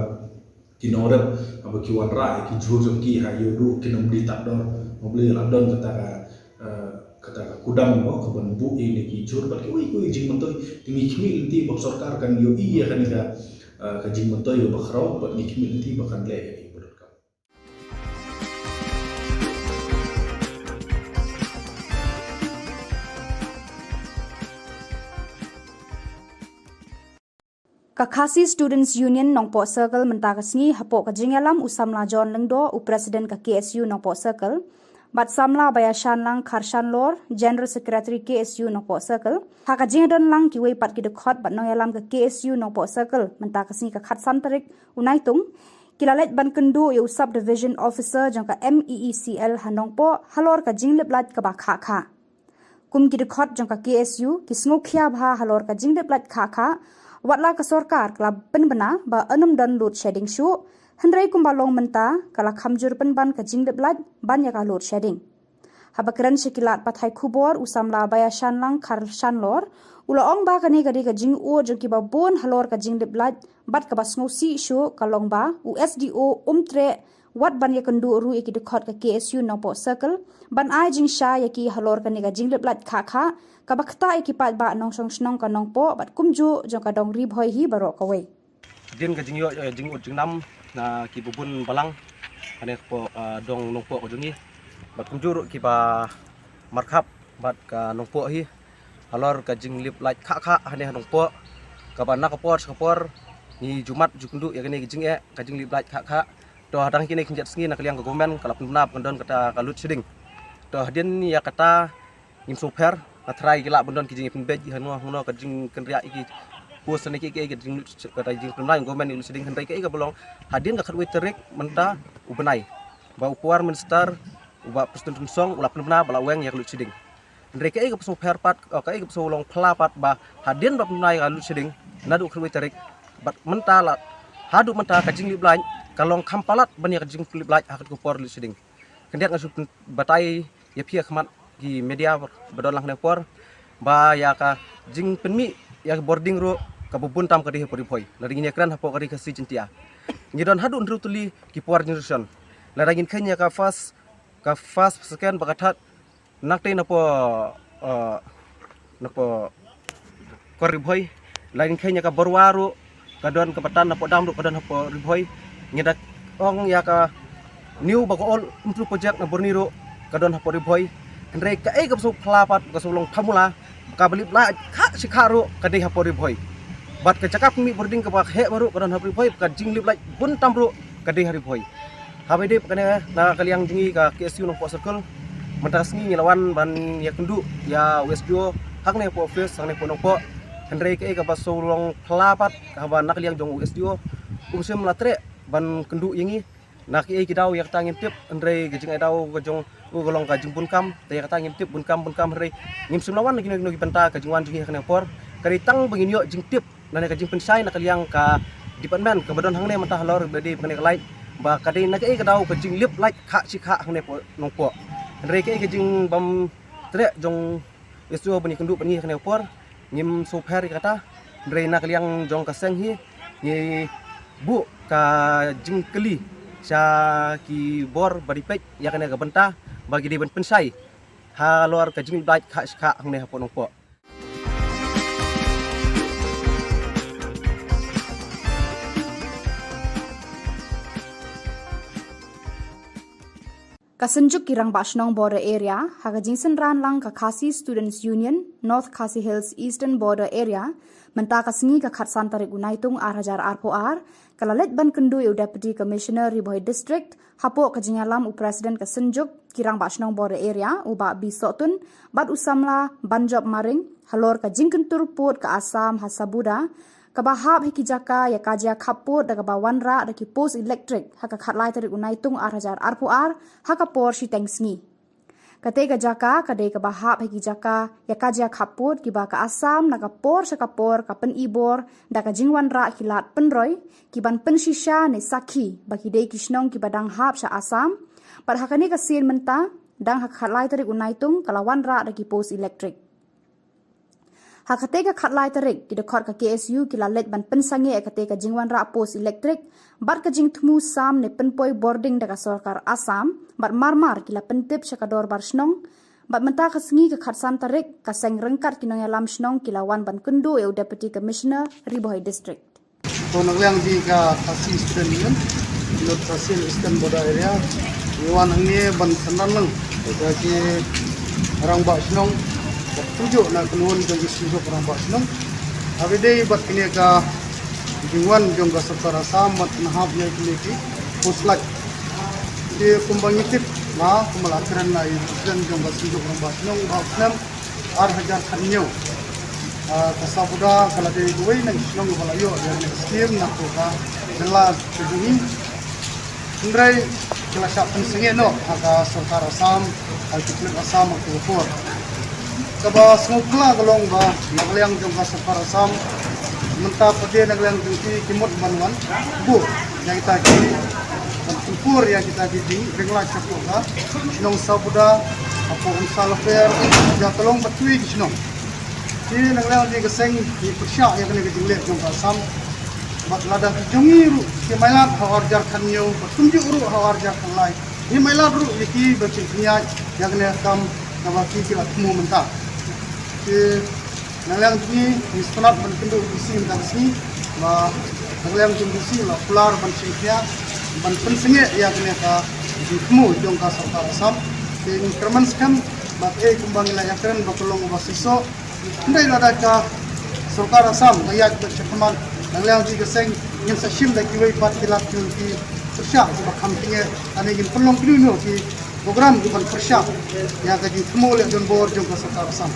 ki nongrep haba ki wanrah ïa ki jhur jong ki ha ïoh duh kin ym dei tad dor. Haba la don kata ka, eh, kata ka kudam mo ka ban buh ïa kine ki jhur bad kiwei kiwei jingmyntoi. Te ngi khmih lynti ba ka sorkar kan ïohi ïa kane ka, eh, ka jingmyntoi kaba khraw bad ngi khmih lynti ba kan leh ïa kaba donkam. Ka Khasi Students Union Nongpoh Circle mynta ka sngi hapoh ka jingïalam u Samla John Lyngdoh, u President ka K S U Nongpoh Circle, bad Samla Baïashanlang Kharshanlor, General Secretary K S U Nongpoh Circle, ha ka jingdon lang kiwei pat ki dkhot bad nongïalam ka K S U Nongpoh Circle mynta ka sngi ka khatsan tarik u Naitung, ki la leit ban kynduh ïa u Sub Division Officer jong ka M E E C L ha Nongpoh halor ka jinglip light kaba khah khah. Kum ki dkhot jong ka K S U, ki sngewkhia bha halor ka jinglip light khah khah, watla ka sorkar ka la pynbna ba yn ym don load shedding shuh, hynrei kumba long mynta ka la kham jur pynban ka jinglip light ban ïa ka load shedding. Haba kren sha ki lad pathai khubor u Samla Baïashanlang Kharshanlor, u la ong ba kane ka dei ka jingud jong kiba bun halor ka jinglip light, bad kaba sngewsih shuh ka long ba u S D O um treh wat ban ïakynduh ruh ïa ki dkhot ka K S U Nongpoh Circle ban ai jingshai ïa ki halor kane ka jinglip light khah khah kaba ktah ïa ki paidbah nongshong shnong ka Nongpoh bad kumjuh jong ka dong Ri Bhoi hi baroh kawei. Hadien ka jingïoh, eh, jingud jingnam na kiba bun balang hangne hapoh, eh, dong Nongpoh ka jong ngi bad kumjuh ruh kiba markhap bad ka Nongpoh hi halor ka jinglip light khah khah hangne ha Nongpoh, kaba na ka por sha ka por ngi ju mad ju kynduh ïa kane ka jingeh ka jinglip light khah khah. To hadang kine ki kynjat sngi na ka liang ka government ka la pynbna ba kan don kata ka load shedding. To hadien ïa kata ngim sngewpher, nga tharai ki lah ban don ki jingpynbeit hangno hangno ka jingkynriah ïa ki post ne ki, ki, ki jing, kata jingpynbna jong government ïa load shedding, hynrei kaei kaba long hadien ka khatwei tarik mynta u bnai ba u Power Minister u Bah Prestone Tynsong u la pynbna ba la weng ïa ka load shedding. Hynrei kaei kaba sngewpher pat, eh, kaei kaba sngewlong phylla pat ba hadien ba pynbna ïa ka load shedding naduh khatwei tarik bad mynta la, haduh mynta ka jinglip light ka long kham palat ban ïa ka jinglip light ha katu ka por load shedding. Khyndiat nga shu pyn-, batai ïa phi ha khmat ki media ba don lang hangne por ba ïa ka jingpynmih ïa ka bording ruh kaba bun tam ka dei hapoh Ri Bhoi. Lada ngin ïakren hapoh ka Ri Khasi Jaiñtia ngi don haduh hynriew tylli ki power generation. Lada ngin kheiñ ïa ka first, ka first, second bad ka third, nangtei napoh, eh, napoh kor Ri Bhoi. Lada ngin kheiñ ïa ka Borwa ruh ka don, kaba tan napoh dam ruh ka don hapoh Ri Bhoi. Ngi da ong ïa ka new bad ka old Umtru project na Burnie ruh ka don hapoh Ri Bhoi. Hynrei kaei kaba sngewphylla pat, ka sngewlong phylla, kaba lip light khah shi khah ruh ka dei hapoh Ri Bhoi. Bad ka jaka pynmih bording kaba heh baroh ka don hapoh Ri Bhoi, ka jinglip light bun tam ruh ka dei ha Ri Bhoi. Haba ïadei bad kane na ka liang jong ngi ka K S U Nongpoh Circle, mynta ka sngi ngi la wan ban ïakynduh ïa u S D O hangne hapoh office hangne hapoh Nongpoh. Hynrei kaei kaba sngewlong phylla pat haba na ka liang jong u S D O um shym la treh ban kynduh ïa ngi. Na kiei ki daw ïa kata ngim tip, hynrei ka jingai daw ka jong u ka long ka jingbun kam, te ïa kata ngim tip bun kam bun kam, hynrei ngim shym la wan na kino kino ki bynta ka jingwan jong ngi ha kane ka por. ka dei tang ba ngin ïoh jingtip na ne ka jingpynshai na ka liang ka department kaba don hangne mynta halor ba dei ba kane ka light ba ka dei na kaei ka daw ka jinglip light khah shi khah hangne hapoh Nongpoh. Hynrei kaei ka jingbym treh jong S D O ban ïakynduh bad ngi ha kane ka por, ngim sngewpher ïa kata. Hynrei na ka liang jong ka seng hi ngi buh ka jingkylli sha ki bor ba dei peit ïa kane ka bynta ba ki dei ban pynshai halor ka jinglip light khah shi khah hangne hapoh Nongpoh. Ka Synjuk ki Rangbah Shnong Border Area ha ka jingsynran lang ka Khasi Students Union North Khasi Hills Eastern Border Area mynta ka sngi ka khatsan tarik u Naitung ar hajar arphew ar ka la leit ban kynduh ïa u Deputy Commissioner Ri Bhoi District hapoh ka jingïalam u President ka Synjuk ki Rangbah Shnong Border Area u Bah B Sohtun bad u samla Banjop Maring halor ka jingkyntur pud ka Assam ha Sabuda kaba hap ha ki jaka ïa ka jia khappud da kaba wanrah da ki post elektrik ha ka khatlai tarik u Naitung ar hajar arphew ar ha ka por shiteng sngi. Kata ka jaka ka dei kaba hap ha ki jaka ïa ka jia khappud kiba ka Assam na ka por sha ka por ka pynibor da ka jingwanrah ki lad pynroi ki ban pynshisha ne sakhi ba ki dei ki shnong kiba dang hap sha Assam. Bad ha kane ka sien mynta dang ha ka khatlai tarik u Naitung ka la wanrah da ki post elektrik. Ha kata ka khatlai tarik ki dkhot ka K S U ki la leit ban pynsangeh ïa kata ka jingwanrah post elektrik bad ka jingthmu sam ne pynpoi bording da ka sorkar Assam bad marmar ki la pyntip sha ka dorbar shnong. Bad mynta ka sngi ka khatsan tarik ka seng ryngkat ki nongïalam shnong ki la wan ban kynduh ïa u Deputy Commissioner Ri Bhoi District. To na ka liang jong ka Khasi Student Union, North Khasi Eastern Border Area, ngi wan hangne ban synran lang ïa ki rangbah shnong, bad kumjuh na ka kynhun jong ki Synjuk Rangbah Shnong. Haba ïadei bad kane ka jingwan jong ka sorkar Assam ban pynhap ïa kine ki post light. Te kumba ngi tip, ma kumba la kren na i President jong ka Synjuk Rangbah Shnong, ba u snem ar hajar khathynñiew. Ah, ka Sabuda ka la dei kawei na ki shnong ba la ïoh ïa kane ka skim na ka jylla ka jong ngi. Hynrei ki la shah pynsangeh noh ha ka sorkar Assam, ha ki pulit Assam ha ka por. Kaba sngewphylla ka long ba na ka liang jong ka sorkar Assam mynta pat de na ka liang jong ki ki mut ban wan buh ïa kita ki, ban pynpur ïa kita ki jingpynlait shapoh ka shnong Sabuda, hapoh Umsalaper, ïa ka long bad kiwei ki shnong. Te na ka liang jong ka seng ngi pyrshah ïa kane ka jingleh jong ka Assam. Bad lada ki jong ngi ruh ki mailat ha u ar hajar khathynñiew bad kumjuh ruh ha u ar hajar khatlai, ngi mailat ruh ïa ki ban shim khyndiat ïa kane ka kam kaba ki ki la thmu mynta. Te na ka liang jong ngi ngi sngewtynnat ban kynduh u D C mynta ka sngi, ba na ka liang jong u D C la kular ban shim khyndiat ban pynsangeh ïa kane ka jingthmu jong ka sorkar Assam. Te ngi kyrmen skhem ba kaei kumba ngi la ïakren ba ka long kaba shisha. Hynrei lada ka sorkar Assam ka ïaid bad shakhmat, na ka liang jong ka seng ngin sa shim da kiwei pat ki lad, ki pyrshah kiba kham kynnoh, lane ngin pynlong kino kino ki program kiban pyrshah ïa ka jingthmu leh donbor jong ka sorkar Assam.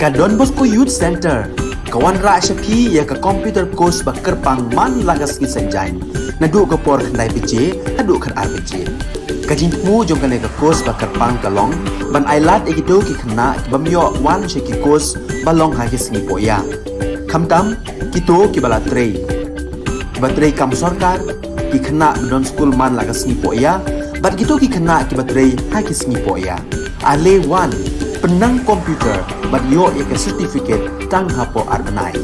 Ka Don Bosco Youth Center ka wanrah sha phi ïa ka computer course ba kyrpang man la ka sngi Saitjaiñ, naduh ka por khyndai baje haduh khatar baje. Ka jingthmu jong kane ka course ba kyrpang ka long ban ailad ïa kito ki khynnah ki bym ïoh wan sha ki course ba long ha ki sngi pohïa, khamtam kito kiba la trei, kiba trei kam sorkar, ki khynnah ba don skul man la ka sngi pohïa bad kito ki khynnah kiba trei ha ki sngi pohïa. Ale wan, pynnang computer bad ïoh ïa ka certificate tang hapoh ar bnai.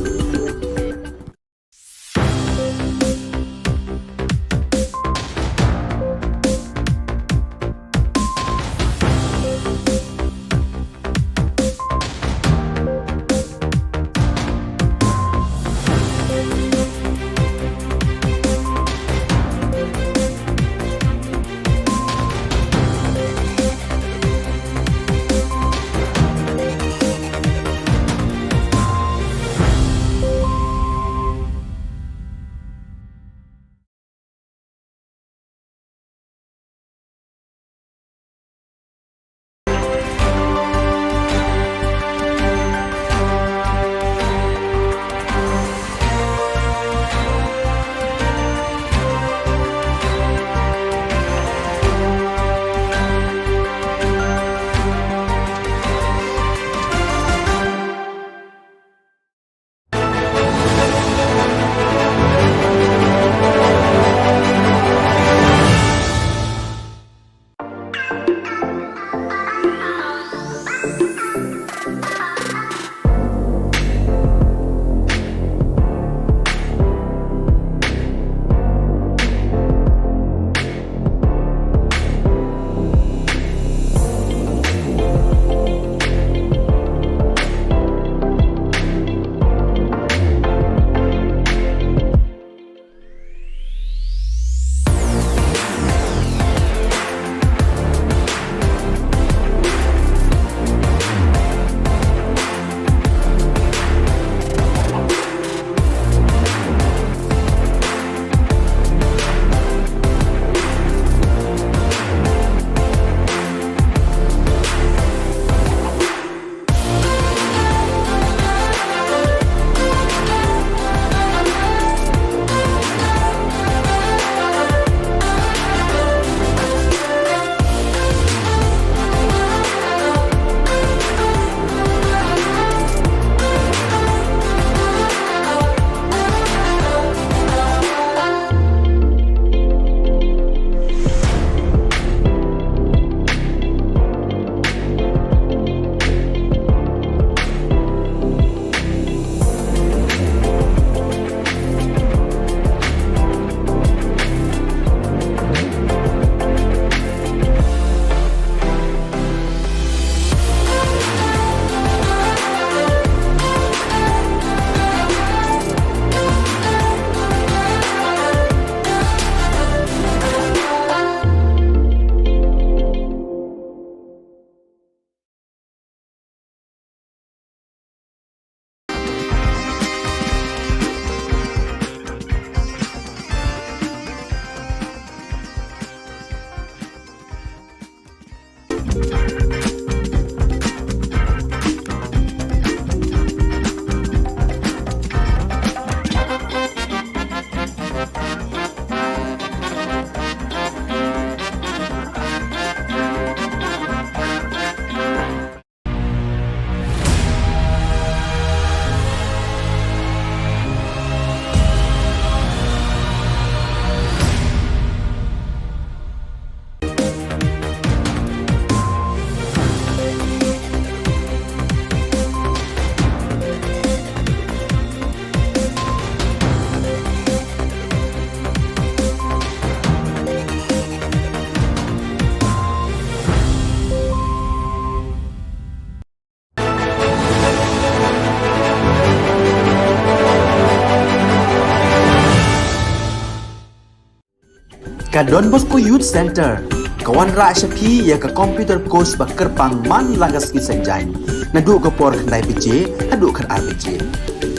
Ka Don Bosco Youth Centre ka wanrah sha phi ïa ka computer course ba kyrpang man la ka sngi Saitjaiñ, naduh ka por khyndai baje haduh khatar baje.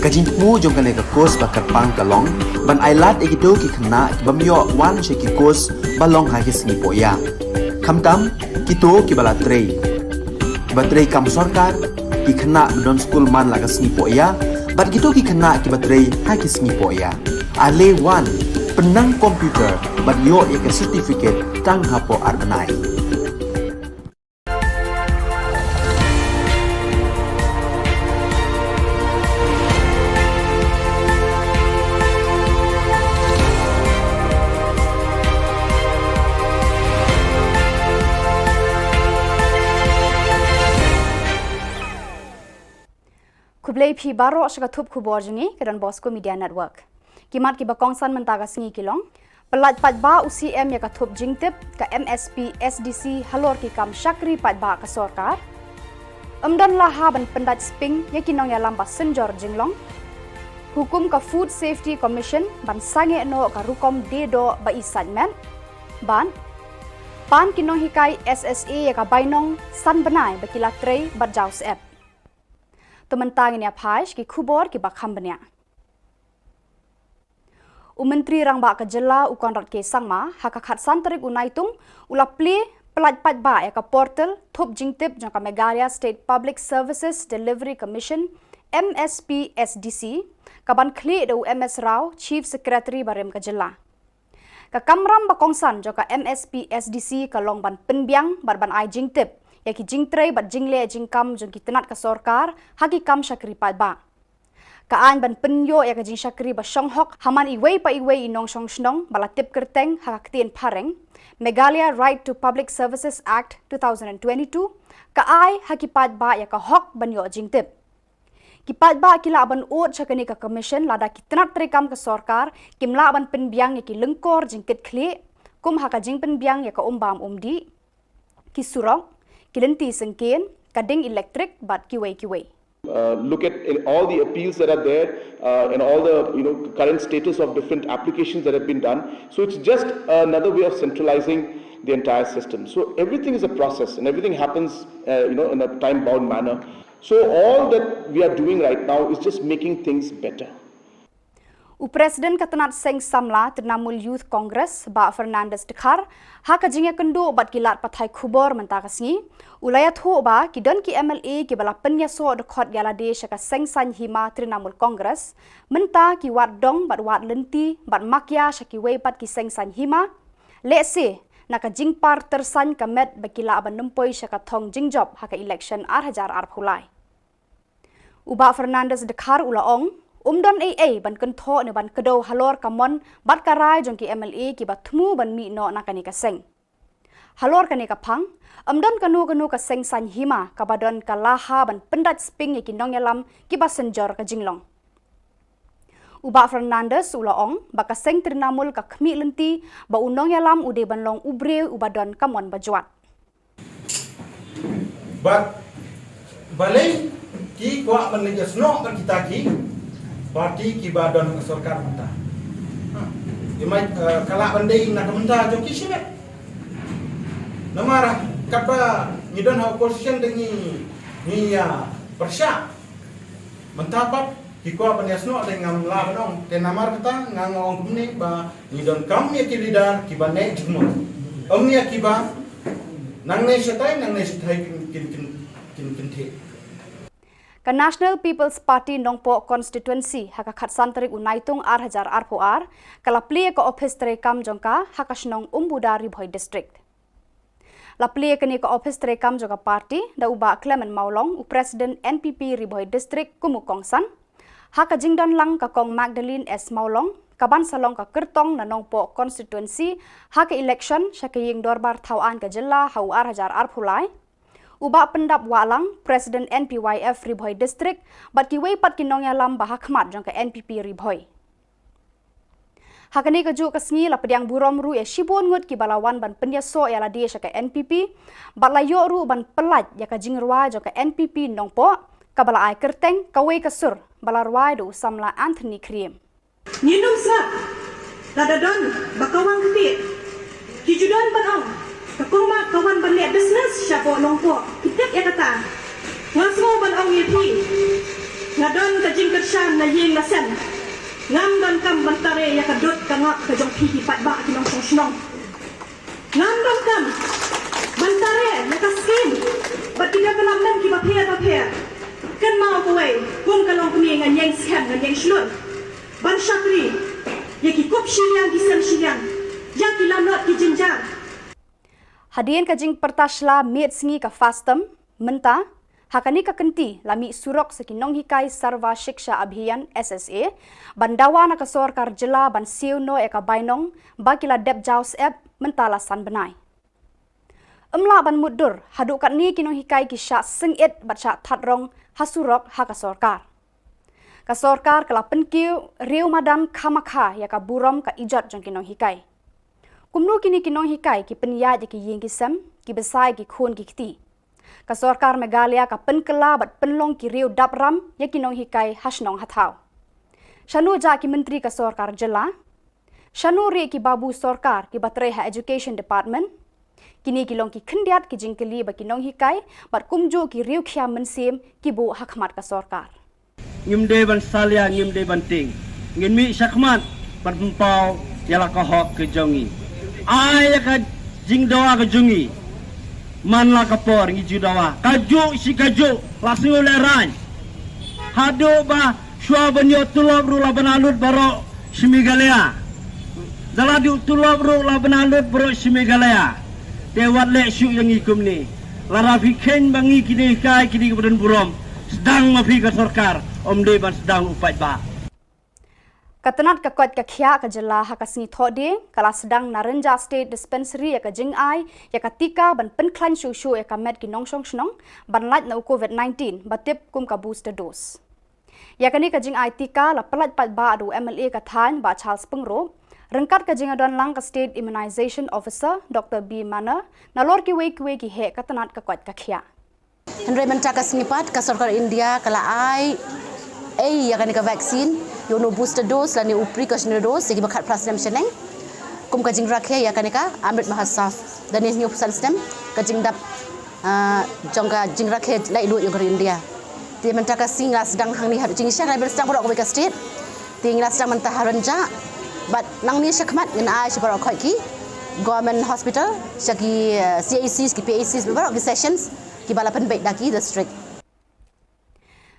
Ka jingthmu jong kane ka course ba kyrpang ka long ban ailad ïa kito ki khynnah ki bym ïoh wan sha ki course ba long ha ki sngi pohïa, khamtam kito kiba la trei, kiba trei kam sorkar, ki khynnah ba don skul man la ka sngi pohïa bad kito ki khynnah kiba trei ha ki sngi pohïa. Ale wan, pynnang computer bad ïoh ïa ka certificate tang hapoh ar bnai. Khublei phi baroh sha ka thup khubor jong ngi ka Don Bosco Media Network. Ki mat kiba kongsan mynta ka sngi ki long: Pyllait paidbah u C M ïa ka thup jingtip ka M S P S D C halor ki kam shakri paidbah ka sorkar. Ym don la ha ban pyndait sping ïa ki nongïalam ba synjor jinglong. Hukum ka Food Safety Commission ban sangeh noh ka rukom die doh ba i sait met. Bad pan ki nonghikai S S A ïa ka bainong san bnai ba ki la trei bad jaw syep. To mynta ngin ïa phai sha ki khubor kiba kham bniah. U Myntri Rangbah ka Jylla u Conrad K Sangma ha ka khatsan tarik u Naitung u la plie pyllait paidbah ïa ka portal thup jingtip jong ka Meghalaya State Public Services Delivery Commission, M S P S D C, ka ban khlieh da u M S Rao, Chief Secretary barim ka Jylla. Ka kamram ba kongsan jong ka M S P S D C ka long ban pynbiang bad ban ai jingtip ïa ki jingtrei bad jingleh jingkam jong ki tnat ka sorkar ha ki kam shakri paidbah. Ka aiñ ban pynïoh ïa ka jingshakri ba shong hok ha man iwei pa iwei i nongshong shnong ba la tip kyrteng ha ka ktien phareng, Meghalaya Right to Public Services Act two thousand and twenty-two, ka ai ha ki paidbah ïa ka hok ban ïoh jingtip. Ki paidbah ki lah ban ud sha kane ka commission lada ki tnat treikam ka sorkar kim lah ban pynbiang ïa ki lyngkor jingkitkhlieh, kum ha ka jingpynbiang ïa ka um bam um dih, ki surok, ki lynti syngkien, ka ding elektrik bad kiwei kiwei. Uh, look at in all the appeals that are there, uh, and all the, you know, current status of different applications that have been done. So it's just another way of centralizing the entire system. So everything is a process, and everything happens, uh, you know, in a time-bound manner. So all that we are doing right now is just making things better. U President ka tnat seng samla Trinamool Youth Congress, Bah Fernandes Dkhar, ha ka jingïakynduh bad ki lad pathai khubor mynta ka sngi, u la ïathuh ba ki don ki M L A kiba la pynïasoh dkhot ïa lade sha ka seng saiñ hima Trinamool Congress, mynta ki wad dong bad wad lynti bad makia sha kiwei pat ki seng saiñ hima, lehse na ka jingpar tyrsaiñ ka met ba ki lah ban nym poi sha ka thong jingjop ha ka election ar hajar arphew lai. U Bah Fernandes Dkhar u la ong, ym don ei ei ban kynthoh ne ban kdew halor ka mon bad ka rai jong ki M L A kiba thmu ban mih noh na kane ka seng. Halor kane ka phang, ym don kano kano ka seng saiñ hima kaba don ka laha ban pyndait sping ïa ki nongïalam kiba synjor ka jinglong. U Bah Fernandes u la ong ba ka seng Trinamool ka khmih lynti ba u nongïalam u dei ban long u briew uba don ka mon bajwat. Bad balei ki kwah ban leit ïasnoh bad kita ki parti kiba don ha sorkar mynta? Ha. Ki mai, eh, ka lah ban dei na ka bynta jong ki shimet. Namar katba ngi don ha opposition te ngi, ngi ïa pyrshah. Mynta pat ki kwah ban ïasnoh te ngam lah ban ong. Te namar kata nga nga ong kumne ba ngi donkam ïa ki leader kiba neh jingmut. Ym ïa kiba nangne shatai, nangne shatai kin, kin, kin, kin, kin theh. Ka National People's Party Nongpoh Constituency ha ka khatsan tarik u Naitung ar hajar arphew ar ka la plie ka ophis treikam jong ka ha ka shnong Umbuda, Ri Bhoi District. La plie kane ka ophis treikam jong ka party da u Bah Clement Mawlong, u President N P P Ri Bhoi District kum u kongsan. Ha ka jingdon lang ka Kong Magdalene S Mawlong, ka ban sa long ka kyrtong na Nongpoh Constituency ha ka election sha ka ïing dorbar thaw aiñ ka jylla ha u ar hajar arphew lai. U Bah Pyndap Wahlang, President N P Y F Ri Bhoi District, bad kiwei pat ki nongïalam ba ha khmat jong ka N P P Ri Bhoi. Ha kane kajuh ka sngi la pdiang burom ruh ïa shibun ngut kiba la wan ban pynïasoh ïa lade sha ka N P P, bad la ïoh ruh ban pyllait ïa ka jingrwai jong ka N P P Nongpoh, kaba la ai kyrteng Kawei ka Sur, ba la rwai da u samla Anthony Khriem. Ngin ym sngap lada don ba ka wan ktieh Ki ju don ban ong, ka Kong Mat ka wan ban leh business shapoh Nongpoh. Ki tip ïa kata. Nga sngew ban ong ïa phi, nga don ka jingkyrshan na ïing na sem. Ngam donkam ban tare ïa ka dud ka ngap ka jong phi ki paidbah ki nongshong shnong. Ngam donkam ban tare ïa ka skim bad ki development kiba pher bapher. Kynmaw kawei, kum ka longkmie, ngan ïeng skhem, ngan ïeng shlur ban shakri ïa ki kup shiliang ki sem shiliang, ïa ki lanot ki jynjar. Hadien ka jingpyrta shla miet sngi ka FASTM, mynta ha kane ka kynti la mih surok sa ki nonghikai Sarva Shiksha Abhiyan, S S A, ban dawa na ka sorkar jylla ban siew noh ïa ka bainong ba ki la dep jaw syep mynta la san bnai. Ym lah ban mutdur, haduh katne ki nonghikai ki shah sngewit bad shah that rong ha surok ha ka sorkar. Ka sorkar ka la pynkiew riew madan khamakha ïa ka burom ka ijot jong ki nonghikai. Kumno kine ki nonghikai ki pynïaid ïa ki ïing ki sem, ki bsa ïa ki khun ki kti? Ka sorkar Meghalaya ka pynkylla bad pynlong ki riew dap ram ïa ki nonghikai ha shnong ha thaw. Shano jah ki myntri ka sorkar jylla? Shano rieh ki babu sorkar kiba trei ha Education Department? Kine ki long ki khyndiat ki jingkylli ba ki nonghikai bad kumjuh ki riewkhia mynsiem ki buh ha khmat ka sorkar. Ngim dei ban salia, ngim dei ban tieng. Ngin mih shakhmat ban pynpaw ïa la ka hok ka jong ngi. Ai ïa ka jingdawa ka jong ngi. Man la ka por ngi ju dawa. Kajuh shi kajuh la sngew lehraiñ. Haduh ba shuwa ban ïoh tulop ruh la bna lut baroh shi Meghalaya. Da la duh tulop ruh la bna lut baroh shi Meghalaya. Te wat leh shuh ïa ngi kumne. Lada phi kheiñ ba ngi ki dei kai, ki dei kiba don burom, sdang ma phi ka sorkar, ym dei ban sdang u paidbah. Ka tnat ka koit ka khiah ka jylla ha ka sngi Thohdieng ka la sdang na Rynjah State Dispensary ïa ka jingai ïa ka tika ban pynkhlaiñ shuh shuh ïa ka met ki nongshong shnong ban lait na u COVID nineteen ba tip kum ka booster dose. Ïa kane ka jingai tika la pyllait paidbah da u M L A ka thaiñ Bah Charles Pyngrope, ryngkat ka jingïadon lang ka State Immunization Officer Doctor B Manner, nalor kiwei kiwei ki heh ka tnat ka koit ka khiah. Hynrei mynta ka sngi pat ka sorkar India ka la ai ei ïa kane ka vaccine, ïa uno booster dose lane u precautionary dose ïa kiba khatphra snem shaneng. Kum ka jingrakhe ïa kane ka Amrit Mahotsav, da ne hynñiew phew san snem ka jingdap, ah, jong ka jingrakhe laitluid jong ka ri India. Te mynta ka sngi la sdang hangne ha Jingshiang, la sdang baroh kawei ka state. Te ngi la sdang mynta ha Rynjah. Bad nangne shakhmat ngin ai sha baroh khoit ki government hospital, sha ki, eh, C H Cs, ki P H Cs, baroh ki sessions kiba la pynbeit da ki district.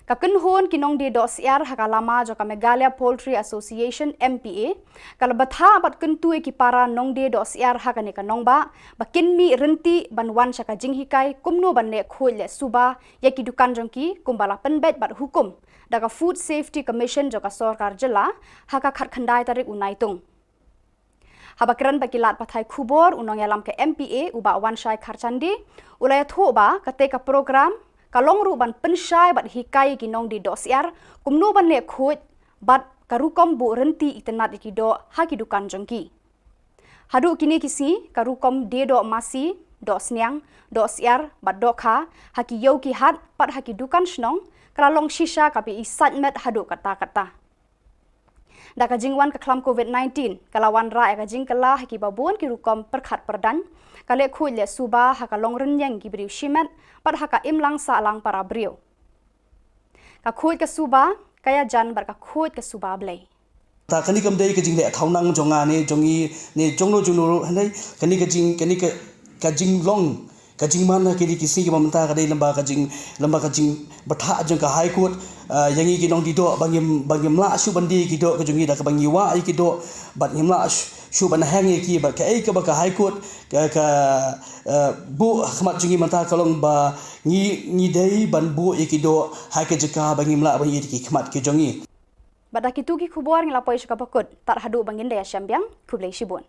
Ka kynhun ki nongdie doh syiar ha ka lama jong ka Meghalaya Poultry Association, M P A, ka la bthah bad kyntu ïa ki para nongdie doh syiar ha kane ka nongbah ba kin mih ryntih ban wan sha ka jinghikai kumno ban leh khuid leh suba ïa ki dukan jong ki kumba la pynbeit bad hukum da ka Food Safety Commission jong ka sorkar jylla ha ka khatkhyndai tarik u Naitung. Haba kren bad ki lad pathai khubor, u nongïalam ka M P A u Bah Wanshai Kharchandi u la ïathuh ba katei ka program ka long ruh ban pynshai bad hikai ïa ki nongdie doh syiar kumno ban leh khuid bad ka rukom buh ryntih itynnad ïa ki doh ha ki dukan jong ki. Haduh kine ki sngi ka rukom die doh masi, doh sniang, doh syiar bad dohkha ha ki ïew ki hat bad ha ki dukan shnong ka la long shisha kaba i sait met haduh katta katta. Da ka jingwan ka khlam COVID nineteen ka la wanrah ïa ka jingkylla ha kiba bun ki rukom pyrkhat pyrdaiñ, ka leh khuid leh suba ha ka long rynïeng ki briew shimet bad ha ka imlang sahlang para briew. Ka khuid ka suba ka ïajan bad ka khuid ka suba Blei. Ta kane kam dei ka jingleh thaw nang jong nga ne jong i ne jong no jong no ruh, hynrei kane ka jing, kane ka, ka jinglong, ka jingman ha kine ki sngi kiba mynta ka dei lem bad ka jing, lem bad ka jingbthah jong ka High Court, ah, ïa ngi ki nongdie doh ba ngim, ba ngim lah shuh ban die ïa ki doh ka jong ngi da kaba ngi wah ïa ki doh bad ngim lah shuh, shuh ban heng ïa ki bad kaei kaba ka High Court ka, ka, ah, buh ha khmat jong ngi mynta ka long ba ngi, ngi dei ban buh ïa ki doh ha ka jaka ba ngim lah ban ïoh ïa ki khmat ki jong ngi. Bad da kitu ki khubor ngi la poi sha kaba kut, tad haduh ba ngin da ïashem biang, khublei shibun.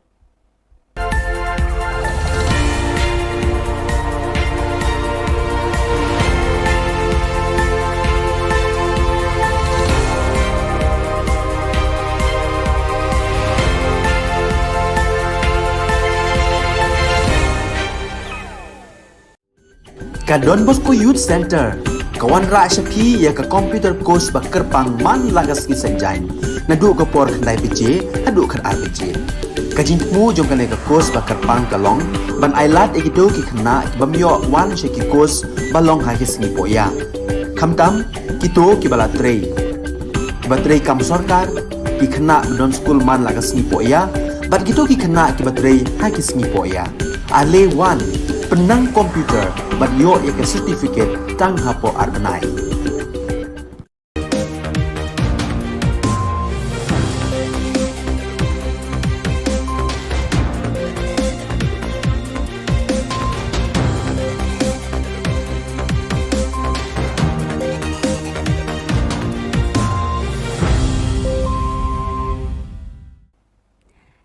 Ka Don Bosco Youth Center ka wanrah sha phi ïa ka computer course ba kyrpang man la ka sngi Saitjaiñ, naduh ka por khyndai baje haduh khatar baje. Ka jingthmu jong kane ka course ba kyrpang ka long ban ai lad ïa kito ki khynnah ki bym ïoh wan sha ki course ba long ha ki sngi poh ïa. Khamtam kito ki ba la trei, ki ba trei kam sorkar, ki khynnah ba don skul man la ka sngi poh ïa, bad kito ki khynnah ki ba trei ha ki sngi poh ïa. Ale wan, pynnang computer bad ïoh ïa ka certificate tang hapoh ar bnai.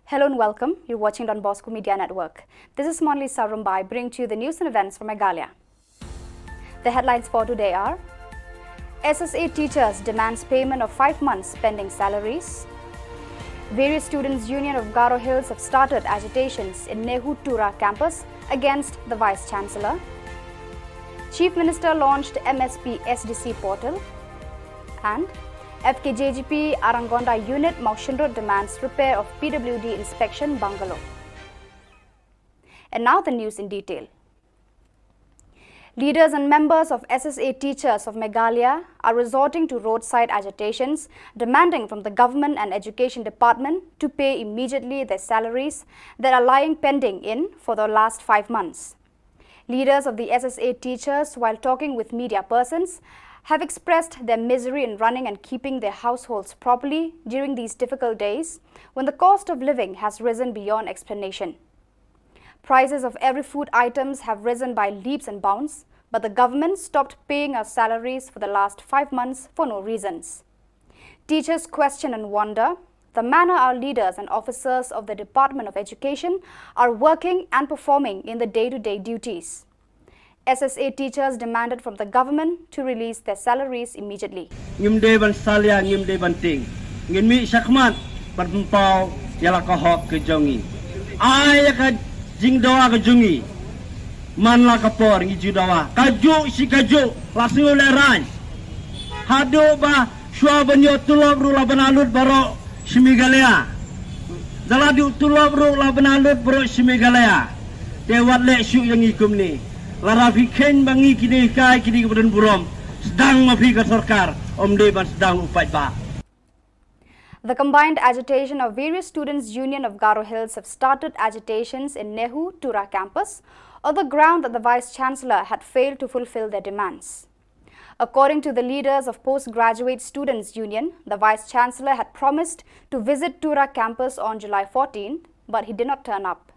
Hello and welcome. You're watching Don Bosco Media Network. This is Monlisa Rumbai bringing to you the news and events from Meghalaya. The headlines for today are: S S A teachers demands payment of five months pending salaries. Various Students Union of Garo Hills have started agitations in NEHU Tura campus against the Vice Chancellor. Chief Minister launched M S P S D C portal. And F K J G P Arangonda Unit, Mawshynrut demands repair of P W D inspection bungalow. And now the news in detail. Leaders and members of S S A teachers of Meghalaya are resorting to roadside agitations, demanding from the government and education department to pay immediately their salaries that are lying pending in for the last five months. Leaders of the S S A teachers, while talking with media persons, have expressed their misery in running and keeping their households properly during these difficult days when the cost of living has risen beyond explanation. Prices of every food items have risen by leaps and bounds, but the government stopped paying our salaries for the last five months for no reasons. Teachers question and wonder the manner our leaders and officers of the Department of Education are working and performing in the day-to-day duties. S S A teachers demanded from the government to release their salaries immediately. Ngim dei ban salia, ngim dei ban tieng. Ngin mih shakhmat ban pynpaw ïa la ka hok ka jong ngi. Ai ïa ka jingdawa ka jong ngi. Man la ka por ngi ju dawa. Kajuh shi kajuh la sngew lehraiñ. Haduh ba shuwa ban ïoh tulop ruh la bna lut baroh shi Meghalaya. Da la duh tulop ruh la bna lut baroh shi Meghalaya. Te wat leh shuh ïa ngi kumne. Lada phi kheiñ ba ngi kine hikai kine kiba don burom, sdang ma phi ka sorkar, ym dei ban sdang u paidbah. The combined agitation of various Students Union of Garo Hills have started agitations in NEHU Tura campus on the ground that the Vice Chancellor had failed to fulfill their demands. According to the leaders of Postgraduate Students Union, the Vice Chancellor had promised to visit Tura campus on July fourteen, but he did not turn up.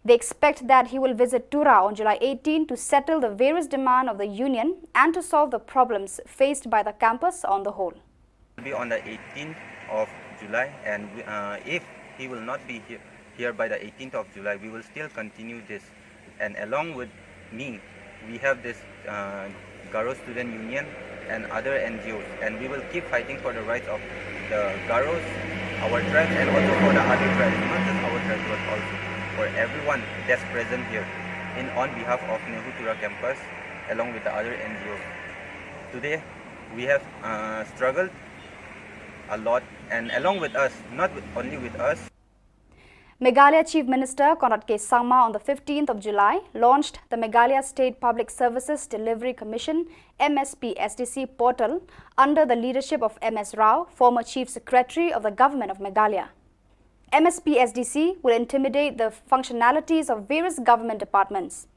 They expect that he will visit Tura on July eighteen to settle the various demands of the union and to solve the problems faced by the campus on the whole. Be on the eighteenth of July, and we, uh, if he will not be here, here by the eighteenth of July, we will still continue this. And along with me, we have this, uh, Garo Student Union and other N G Os, and we will keep fighting for the rights of the Garos, our tribes, and also for the other tribes, not just our tribes, but also for everyone that's present here in on behalf of NEHU Tura campus, along with the other N G Os. Today, we have, uh, struggled a lot, and along with us, not with, only with us. Meghalaya Chief Minister Conrad K Sangma on the fifteenth of July launched the Meghalaya State Public Services Delivery Commission, M S P S D C portal under the leadership of M S Rao, former Chief Secretary of the Government of Meghalaya. M S P S D C will intimidate the functionalities of various government departments.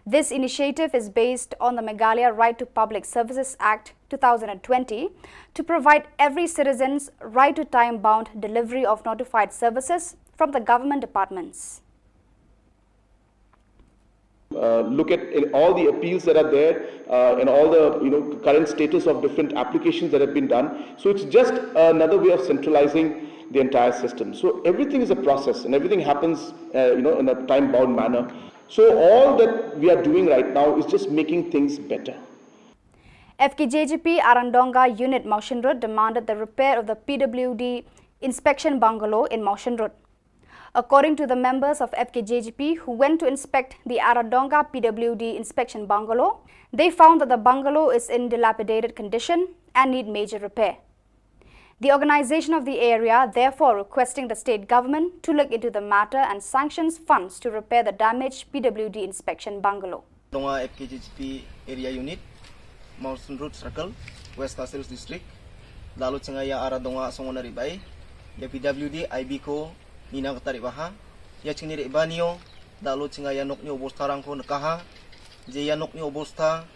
This initiative is based on the Meghalaya Right to Public Services Act two thousand and twenty to provide every citizen's right to time-bound delivery of notified services from the government departments. Uh, look at in all the appeals that are there, uh, and all the, you know, current status of different applications that have been done. So it's just another way of centralizing the entire system. So everything is a process, and everything happens, uh, you know, in a time-bound manner. So all that we are doing right now is just making things better. F K J G P Arandonga Unit Mawshynrut demanded the repair of the P W D inspection bungalow in Mawshynrut. According to the members of F K J G P who went to inspect the Aradonga P W D inspection bungalow, they found that the bungalow is in dilapidated condition and need major repair. The organization of the area therefore requesting the state government to look into the matter and sanctions funds to repair the damaged P W D inspection bungalow. Dong ha F K J G P Area Unit, Mawson Road Circle, West Khasi Hills District. Lah lo chynga ïa ara dong ha song na ribai ïa P W D I B ko nina kata ribaha. Ïa chyngi riba nio, lah lo chynga ïa nok nio obostha rang ko nakaha. Je ïa nok nio obostha,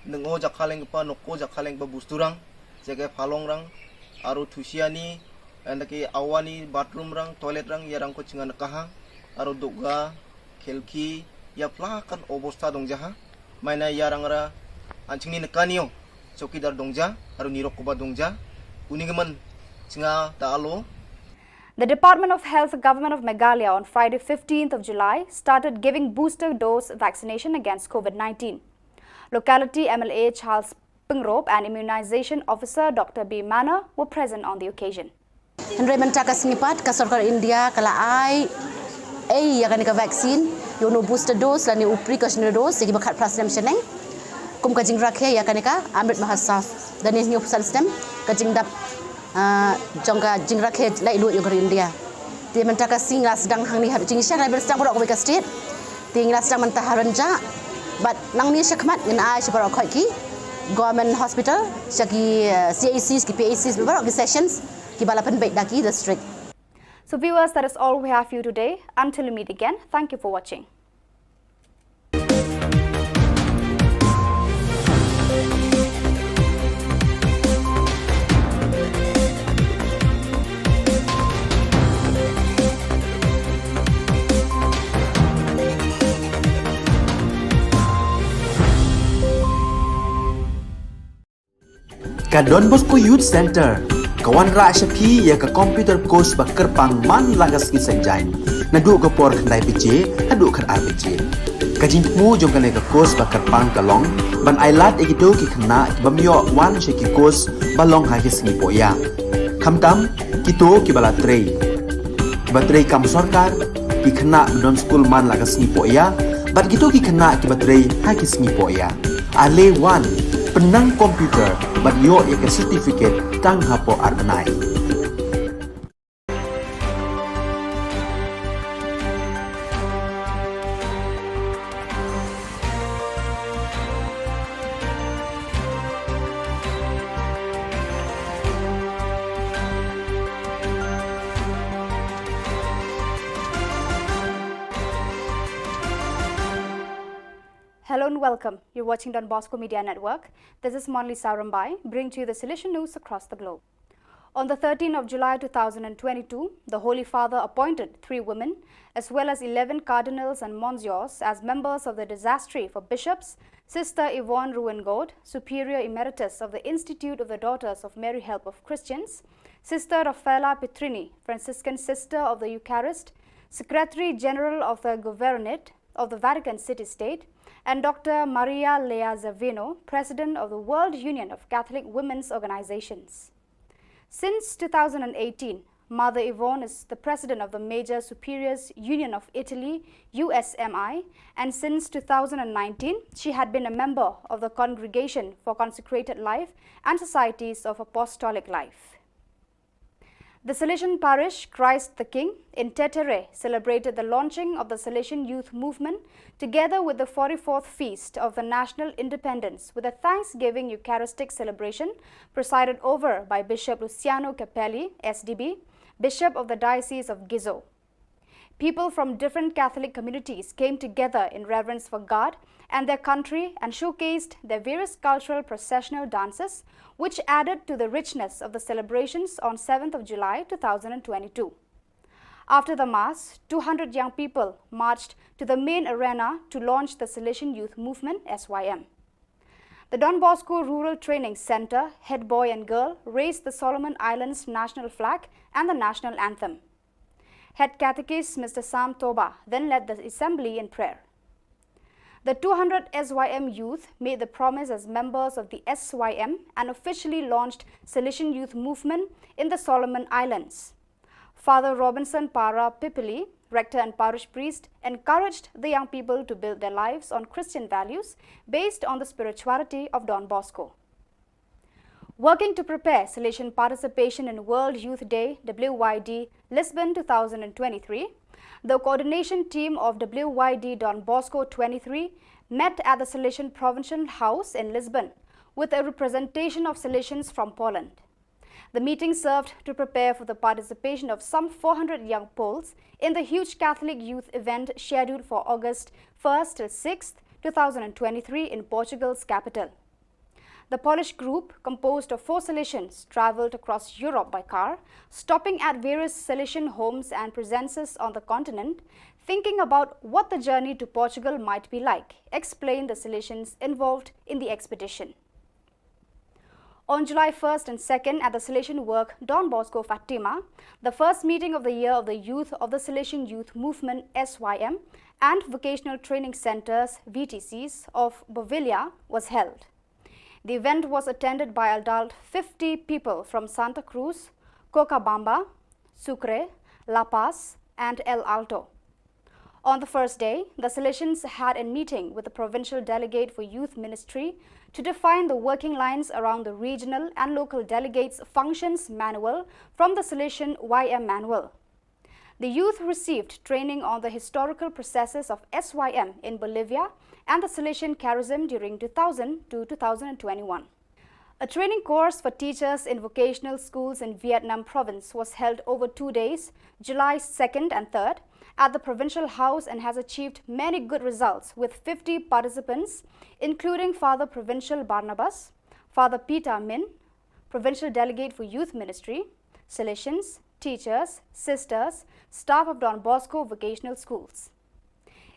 nungo jakhaleng pa, nok ko jakhaleng pa busturang, jage phalong rang, aro thusiani, and ke awani bathroom rang, toilet rang, ïa rang ko chynga nakaha, aro dukga, khelki, ïa plakan obostha dong jaha, maina ïa rang ra, an chyngi nakanio, chowkidar dong ja, aro nirok kuba dong ja, uningeman chynga ta alo. The Department of Health, Government of Meghalaya on Friday fifteenth of July started giving booster dose vaccination against COVID nineteen. Locality M L A Charles Pyngrope and Immunization Officer Doctor B Manor were present on the occasion. Hynrei mynta ka sngi pat ka sorkar India ka la ai ei ïa kane ka vaccine ïa uno booster dose lane u precautionary dose ïa kiba khatphra snem shaneng. Kum ka jingrakhe ïa kane ka Amrit Mahotsav da ne hynñiew phew san snem ka jingdap ah, jong ka jingrakhe laitluid ïa ka ri India. Te mynta ka sngi nga sdang hangne haduh jingshisha, nga la sdang baroh kawei ka state. Te nga la sdang mynta ha Rynjah. Bad nangne shakhmat ngan ai sha baroh khoit ki government hospital, sha ki eh, C H Cs, ki P H Cs, baroh ki sessions kiba la pynbeit da ki district. So viewers, that is all we have for you today. Until we meet again, thank you for watching. Ka Don Bosco Youth Center ka wanrah sha phi ïa ka computer course ba kyrpang man la ka sngi Saitjaiñ, naduh ka por khyndai baje haduh khatar baje. Ka jingthmu jong kane ka course ba kyrpang ka long ban ailad ïa kito ki khynnah ki bym ïoh wan sha ki course ba long ha ki sngi pohïa, khamtam kito kiba la trei, kiba trei kam sorkar, ki khynnah ba don skul man la ka sngi pohïa, bad kito ki khynnah kiba trei ha ki sngi pohïa. Ale wan, pynnang computer bad ïoh ïa ka certificate tang hapoh ar bnai. Hello and welcome. You're watching Don Bosco Media Network. This is Monlisa Rymbai, bringing to you the Salesian news across the globe. On the thirteenth of July two thousand and twenty-two, the Holy Father appointed three women, as well as eleven cardinals and monsiors, as members of the Dicastery for Bishops, Sister Yvonne Ruwengord, Superior Emeritus of the Institute of the Daughters of Mary Help of Christians, Sister Raffaella Petrini, Franciscan Sister of the Eucharist, Secretary General of the Governorate of the Vatican City State, and Doctor Maria Lea Zavino, President of the World Union of Catholic Women's Organizations. Since two thousand and eighteen, Mother Yvonne is the President of the Major Superiors Union of Italy, U S M I, and since two thousand and nineteen, she had been a member of the Congregation for Consecrated Life and Societies of Apostolic Life. The Salesian parish Christ the King in Tetere celebrated the launching of the Salesian Youth Movement together with the forty-fourth Feast of the National Independence with a Thanksgiving Eucharistic celebration presided over by Bishop Luciano Capelli, S D B, Bishop of the Diocese of Gizo. People from different Catholic communities came together in reverence for God and their country and showcased their various cultural processional dances, which added to the richness of the celebrations on seventh of July two thousand and twenty-two. After the Mass, two hundred young people marched to the main arena to launch the Salesian Youth Movement, S Y M. The Don Bosco Rural Training Centre head boy and girl raised the Solomon Islands national flag and the national anthem. Head Catechist Mister Sam Toba then led the assembly in prayer. The two hundred S Y M youth made the promise as members of the S Y M and officially launched Salesian Youth Movement in the Solomon Islands. Father Robinson Para Pipili, rector and parish priest, encouraged the young people to build their lives on Christian values based on the spirituality of Don Bosco. Working to prepare Salesian participation in World Youth Day, W Y D, Lisbon two thousand twenty-three, the coordination team of W Y D Don Bosco twenty-three met at the Salesian Provincial House in Lisbon with a representation of Salesians from Poland. The meeting served to prepare for the participation of some four hundred young Poles in the huge Catholic youth event scheduled for August first till sixth, two thousand twenty-three, in Portugal's capital. The Polish group, composed of four Salesians, traveled across Europe by car, stopping at various Salesian homes and presences on the continent, thinking about what the journey to Portugal might be like, explained the Salesians involved in the expedition. On July first and second, at the Salesian Work Don Bosco Fatima, the first meeting of the year of the youth of the Salesian Youth Movement, S Y M, and Vocational Training Centres, V T Cs, of Bovilla was held. The event was attended by adult fifty people from Santa Cruz, Cochabamba, Sucre, La Paz, and El Alto. On the first day, the Salesians had a meeting with the provincial delegate for youth ministry to define the working lines around the regional and local delegates' functions manual from the Salesian Y M manual. The youth received training on the historical processes of S Y M in Bolivia and the Salesian charism during two thousand to two thousand twenty-one. A training course for teachers in vocational schools in Vietnam province was held over two days, July second and third, at the provincial house and has achieved many good results, with fifty participants, including Father Provincial Barnabas, Father Peter Min, Provincial Delegate for Youth Ministry, Salesians, teachers, sisters, staff of Don Bosco vocational schools.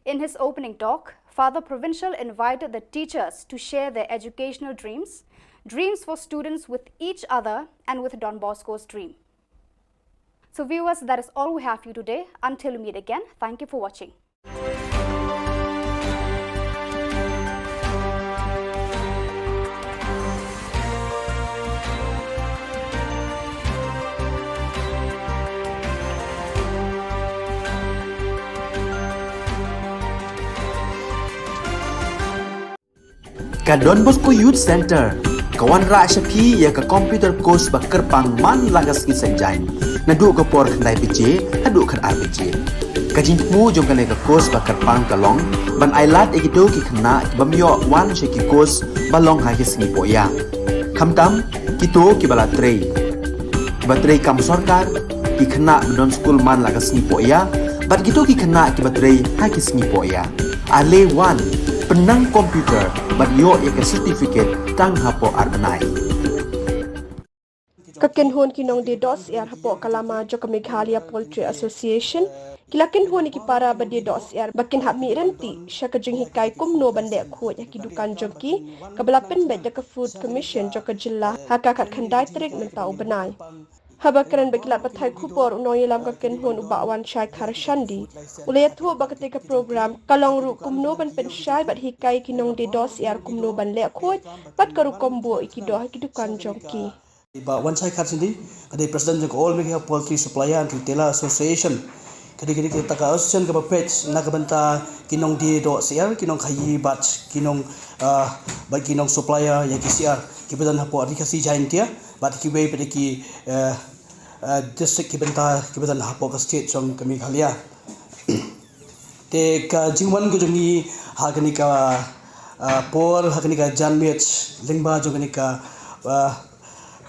In his opening talk, Father Provincial invited the teachers to share their educational dreams, dreams for students with each other and with Don Bosco's dream. So viewers, that is all we have for you today. Until we meet again, thank you for watching. Ka Don Bosco Youth Centre ka wanrah sha phi ïa ka computer course ba kyrpang man la ka sngi Saitjaiñ, naduh ka por khyndai baje haduh khatar baje. Ka jingthmu jong kane ka course ba kyrpang ka long ban ailad ïa kito ki khynnah ki bym ïoh wan sha ki course ba long ha ki sngi pohïa. Khamtam kito kiba la trei, kiba trei kam sorkar, ki khynnah ba don skul man la ka sngi pohïa, bad kito ki khynnah kiba trei ha ki sngi pohïa. Ale wan, pynnang computer bad ïoh ïa ka certificate tang hapoh ar bnai. Ka kynhun ki nongdie doh syiar hapoh ka lama jong ka Meghalaya Poultry Association ki la kynhun ïa ki para ba die doh syiar ba kin hap mih ryntih sha ka jinghikai kumno ban leh khuid ha ki dukan jong ki, kaba la pynbeit da ka Food Commission jong ka jylla ha ka khatkhyndai tarik mynta u bnai. Haba kren bad ki lad pathai khubor, u nongïalam ka kynhun u Bah Wanshai Kharshandi u la ïathuh ba katei ka program ka long ruh kumno ban pynshai bad hikai ki nongdie doh syiar kumno ban leh khuid bad ka rukom buh ïa ki doh ha ki dukan jong ki. Bah Wanshai Kharshandi, ka dei President jong ka All Meghalaya Poultry Supplier and Retailer Association. Ka dei, ka dei kata ka association kaba peit na ka bynta ki nongdie doh syiar, ki nongkhaïi bad ki nong, ah, bad ki nongsupplier ïa ki syiar kiba don hapoh Ri Khasi Jaiñtia bad kiwei pat ki, eh, eh, district kiba bynta kiba don hapoh ka state jong ka Meghalaya. Te ka jingwan ka jong ngi ha kane ka, ah, por, ha kane ka janmiet lyngba jong kane ka, ah,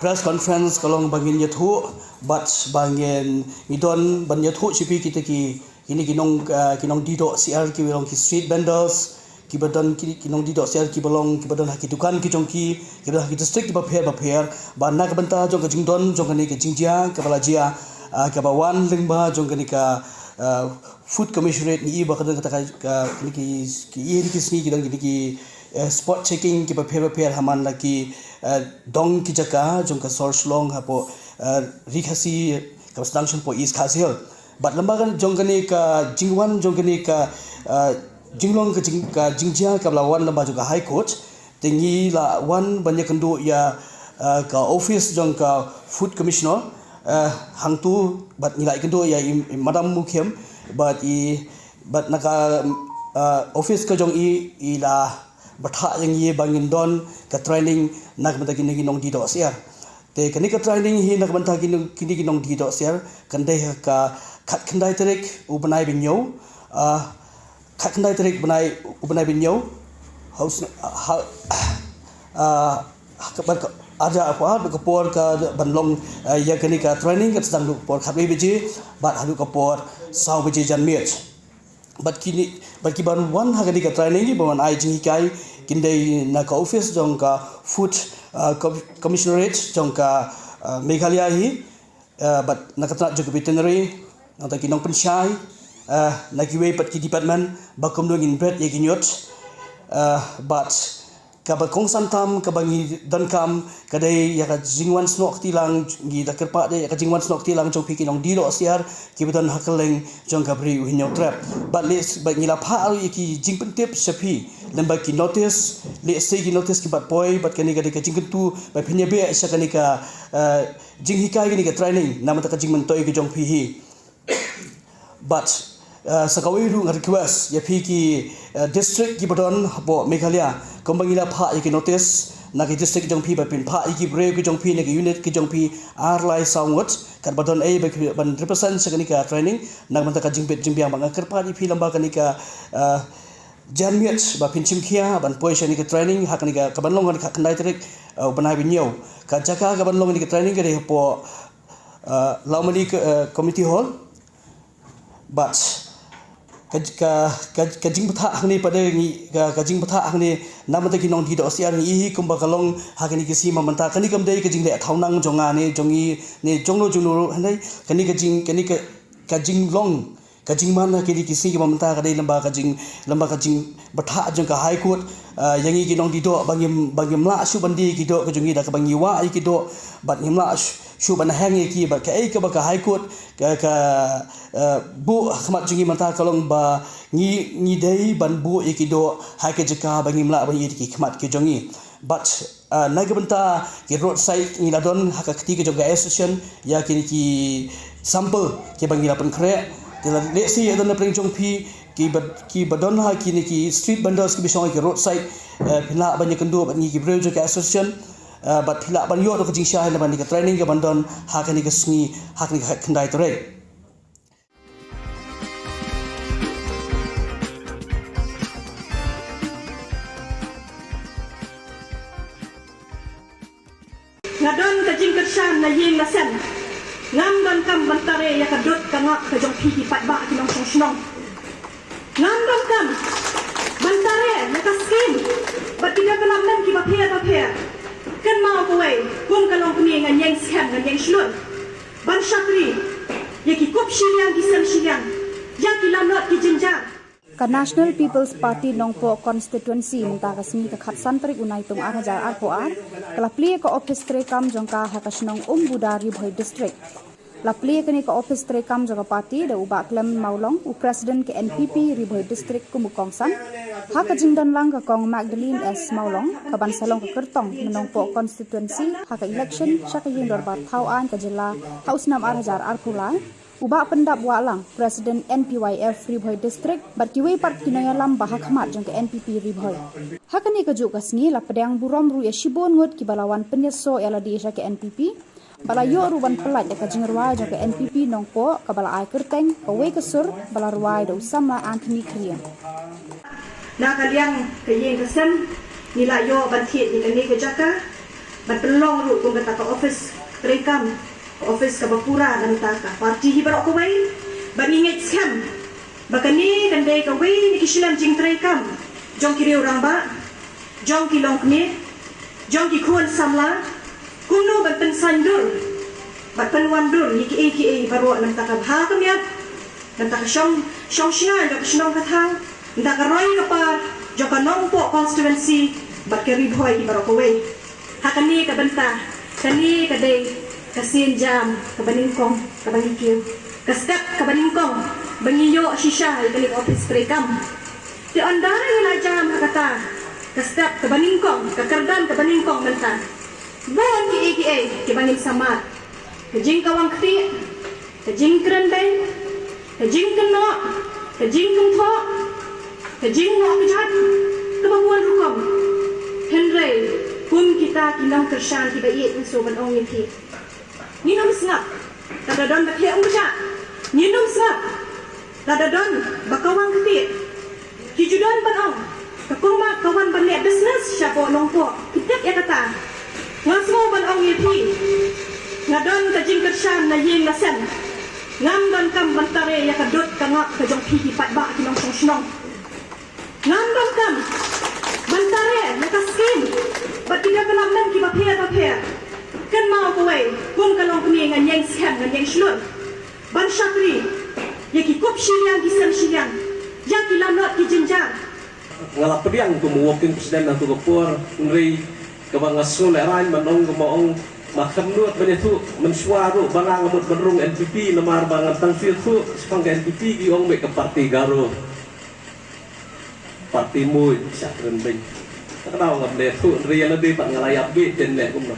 press conference ka long ba ngin ïathuh bad ba ngin, ngi don ban ïathuh sha phi kita ki, kine ki nong, ah, ki nongdie doh syiar kiba long ki street vendors, kiba don ki, ki nongdie doh syiar kiba long, kiba don ha ki dukan ki jong ki, kiba don ha ki district kiba pher ba pher, ba na ka bynta jong ka jingdon jong kane ka jingjia kaba la jia, ah, kaba wan lyngba jong kane ka, ah, Food Commissionerate, ngi i ba ka don kata ka, ka, kine ki, ki ïa kine ki sngi ki don kine ki, eh, spot checking kiba pher ba pher ha man la ki, eh, dong ki jaka jong ka sor Shillong hapoh, eh, Ri Khasi kaba sdang shong hapoh East Khasi Hills. Bad lyngba ka jong kane ka jingwan jong kane ka, eh, jinglong ka jing, ka jingjia kaba la wan lyngba jong ka High Court. Te ngi la wan ban ïakynduh ïa, eh, ka office jong ka Food Commissioner, eh, hangtu bad ngi la ïakynduh ïa i, i Madam Mukhim bad i, bad na ka, eh, office ka jong i, i la bthah ïa ngi ba ngin don ka training na ka bynta kine ki nongdie doh syiar. Te kane ka training hi na ka bynta kine, kine ki nongdie doh syiar kan dei ha ka khatkhyndai tarik u bnai ba ñiew, ah, khatkhyndai tarik bnai, u bnai ba ñiew, ha u sn-, ha, ah, ha ka, bad ka, arja apa, bad ka por ka ban long, ah, ïa kane ka training ka sdang naduh ka por khatwei baje bad haduh ka por saw baje janmiet. Bad kine, bad kiban wan ha kane ka training, kiban wan ai jinghikai, kin dei na ka office jong ka Food, ah, Com-, Commissionerate jong ka, ah, Meghalaya hi, ah, bad na ka tnat jong ka veterinary, nangta ki nongpynshai, ah, na kiwei pat ki department, ba kumno ngin bret ïa ki ñiut, ah, bad kaba kongsan tam kaba ngi donkam ka dei ïa ka jingwan snoh kti lang, ngi da kyrpad ïa ka jingwan snoh kti lang jong phi ki nongdie doh syiar kiba don ha kylleng jong ka Bri u Hynñiewtrep. Bad leh, bad ngi la phah ruh ïa ki jingpyntip sha phi lyngba ki notice, lehse ki notice ki bat poi, bad kane ka dei ka jingkyntu ba phin ïa beh sha kane ka, eh, jinghikai, kane ka training na bynta ka jingmyntoi ka jong phi hi. Bad, eh, sa kawei ruh nga request ïa phi ki, eh, district kiba don hapoh Meghalaya, kumba ngi la phah ïa ki notice na ki district jong phi, ba phin phah ïa ki briew ki jong phi na ki unit ki jong phi ar lai saw ngut, katba don ei ba ki ban represent sha kane ka training na ka bynta ka jingbit jingbiang. Bad nga kyrpad ïa phi lyngba kane ka, eh, janmiet ba phin shimkhia ban poi sha kane ka training ha kane ka, kaban long ha kane ka khatkhyndai tarik, eh, u bnai ba ñiew. Ka jaka kaban long kane ka training ka dei hapoh, eh, Lawmali, eh, Community Hall. Bad ka, ka, ka, ka jingbthah hangne pat de ngi, ka, ka jingbthah hangne na bynta ki nongdie doh syiar ngi ïohi kumba ka long ha kine ki sngi mynta. Kane kam dei ka jingleh thawnang jong nga ne jong ngi ne jong no jong no ruh, hynrei kane ka jing, kane ka, ka jinglong, ka jingman ha kine ki sngi kiba mynta ka dei lyngba ka jing, lyngba ka jingbthah jong ka High Court. Ah, ïa ngi ki nongdie doh ba ngim, ba ngim lah shuh ban die ïa ki doh ka jong ngi da kaba ngi wah ïa ki doh, bad ngim lah shuh, shuh ban heng ïa ki, bad kaei kaba ka High Court ka, ka, eh, buh ha khmat jong ngi mynta ka long ba ngi, ngi dei ban buh ïa ki doh ha ka jaka ba ngim lah ban ïohi da ki khmat ki jong ngi. Bad, eh, na ka bynta ki roadside ngi la don ha ka kti ka jong ka association ïa kine ki sample kiba ngi la pynkhreh. Te la lehse ïa don na pdeng jong phi kiba, kiba don ha kine ki street vendors kiba shong ha ki roadside, eh, phi lah ban ïakynduh bad ngi ki briew jong ka association, eh, bad phi lah ban ïoh da ka jingshai na bynta ka training kaban don ha kane ka sngi, ha kane ka khatkhyndai tarik. Nga don ka jingkyrshan na ïing na sem. Ngam donkam ban tare ïa ka dud ka ngap ka jong phi ki paidbah ki nongshong shnong. Ngam donkam ban tare ïa ka skim bad ki development kiba pher bapher. Kynmaw kawei, kum ka longkmie ngan ïeng skhem ngan ïeng shlur ban shakri ïa ki kup shiliang ki sem shiliang, ïa ki lanot ki jynjar. Ka National People's Party Nongpoh Constituency mynta ka sngi ka khatsan tarik u Naitung ar hajar arphew ar ka la plie ka ophis treikam jong ka ha ka shnong Umbuda, Ri Bhoi District. La plie kane ka ophis treikam jong ka party da u Bah Clement Mawlong, u President ka N P P Ri Bhoi District kum u kongsan, ha ka jingdon lang ka Kong Magdalene S Mawlong, kaban sa long ka kyrtong na Nongpoh Constituency ha ka election sha ka Ïing Dorbar Thaw Aiñ ka Jylla ha u snem ar hajar arphew lai, u Bah Pyndap Wahlang, President N P Y F Ri Bhoi District, bad kiwei pat ki nongïalam ba ha khmat jong ka N P P Ri Bhoi. Ha kane kajuh ka sngi la pdiang burom ruh ïa shibun ngut kiba la wan pynïasoh ïa lade sha ka N P P, ba la ïoh ruh ban pyllait ïa ka jingrwai jong ka N P P Nongpoh kaba la ai kyrteng Kawei ka Sur, ba la rwai da u samla Anthony Khyrïeng. Na ka liang ka ïing ka sem ngi la ïoh ban thied ïa kane ka jaka ban pynlong ruh kum kata ka ophis treikam, ka ophis kaba pura na ka bynta ka party hi baroh kawei. Bad ngi ngeit skhem ba kane kan dei kawei na ki shlem jingtreikam jong ki riew rangbah, jong ki longkmie, jong ki khun samla, kumno ban pynsaiñdur bad pynwandur ïa kiei kiei baroh na ka bynta ka bha ka miat, na ka bynta ka shong, shong shngain jong ka shnong ka thaw, na ka bynta ka roi ka par jong ka Nongpoh Constituency bad ka Ri Bhoi hi baroh kawei. Ha kane ka bynta, kane ka dei ka sienjam kaba nyngkong kaba ngi kiew, ka step kaba nyngkong ba ngi ïoh shisha ïa kane ka ophis treikam. Te ynda ngi la jam ha kata ka step kaba nyngkong, ka kyrdan kaba nyngkong mynta, bun kiei kiei kiba ngin sa mad. Ka jingkawang ktieh, ka jingkren beiñ, ka jingkynnoh, ka jingkynthoh, ka jingnoh kjat, kaba bun rukom. Kum kita ki nongkyrshan kiba ïeit, ngi shu ban ong ïa phi, ngin ym sngap lada don ba khlieh ong ba jah. Ngin ym sngap lada don ba ka wang ka tied. Ki ju don ban ong, ka kong Mat ka wan ban leh business shapoh Nongpoh. Phi tip ïa kata. Nga sngew ban ong ïa phi, nga don ka jingkyrshan na ïing na sem. Ngam donkam ban tare ïa ka dud ka ngap ka jong phi ki paidbah ki nongshong shnong. Ngam donkam ban tare ïa ka skim bad ki development kiba pher ba pher. Kynmaw kawei, kum ka longkmie ngan ïeng skhem, ngan ïeng shlur ban shakri ïa ki kup shiliang ki sem shiliang, ïa ki lanot ki jynjar. Nga la pdiang kum u working president na tu ka por, hynrei kaba nga sngew lehraiñ ban ong, kaba ong, ma khlem nud ban ïathuh mynshuwa ruh ba nga mut ban rung N P P, namar ba ngan tang shu ïathuh shaphang ka N P P ki ong beit ka party Garo, party muid, sha kren beiñ. Ka daw ngam leh thuh, hynrei ïa lade pat nga la ïap beit, ten leh kumno.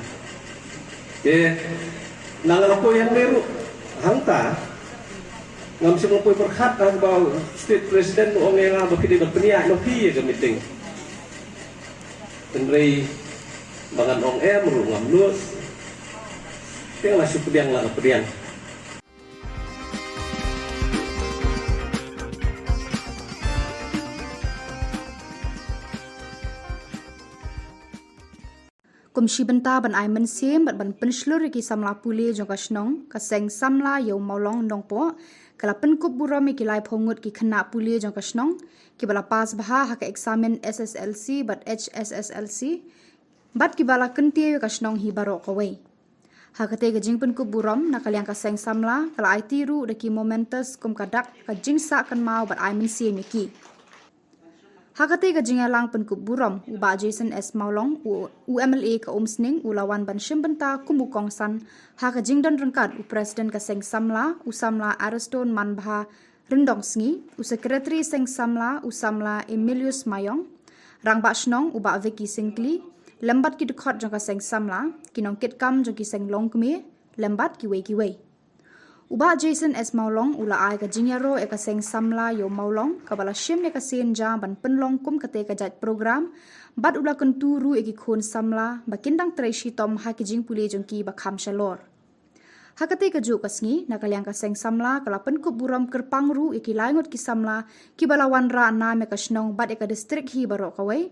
Te na nga la poi hangne ruh, hangta ngam shym la poi pyrkhat, haba u state president u ong ïa nga ba phi dei ban pynïaid noh phi ïa ka meeting. Hynrei ba ngan ong em ruh ngam nud. Te nga la shu pdiang, la ka pdiang. Kum shi bynta ban ai mynsiem bad ban pynshlur ïa ki samla pule jong ka shnong, ka seng samla ïa u Mawlong Nongpoh ka la pynkup burom ïa ki laiphew ngut ki khynnah pule jong ka shnong kiba la pass bha ha ka eksamin S S L C bad H S S L C, bad kiba la kyntiew ïa ka shnong hi baroh kawei. Ha katei ka jingpynkup burom na ka liang ka seng samla ka la aiti ruh da ki mementos kum ka dak ka jingsah kynmaw bad ai mynsiem ïa ki. Ha katei ka jingïalang pynkup burom, u Bah Jason S Mawlong, u, u M L A ka Umsning, u la wan ban shim bynta kum u kongsan ha ka jingdon ryngkat u President ka seng samla, u samla Ariston Manbha Ryndongsngi, u Secretary seng samla, u samla Emilius Mayong, Rangbah Shnong u Bah Vicky Syngkli, lem bad ki dkhot jong ka seng samla, ki nongkitkam jong ki seng longkmie, lem bad kiwei kiwei. U Bah Jason S Mawlong u la ai ka jingïaroh ïa ka seng samla ïa u Mawlong kaba la shim ïa ka sien ja ban pynlong kum katei ka jait program, bad u la kyntu ruh ïa ki khun samla ba kin dang trei shitom ha ki jingpule jong ki ba kham shalor. Ha katei kajuh ka sngi, na ka liang ka seng samla ka la pynkup burom kyrpang ruh ïa ki lai ngut ki samla kiba la wanrah nam ïa ka shnong bad ïa ka district hi baroh kawei,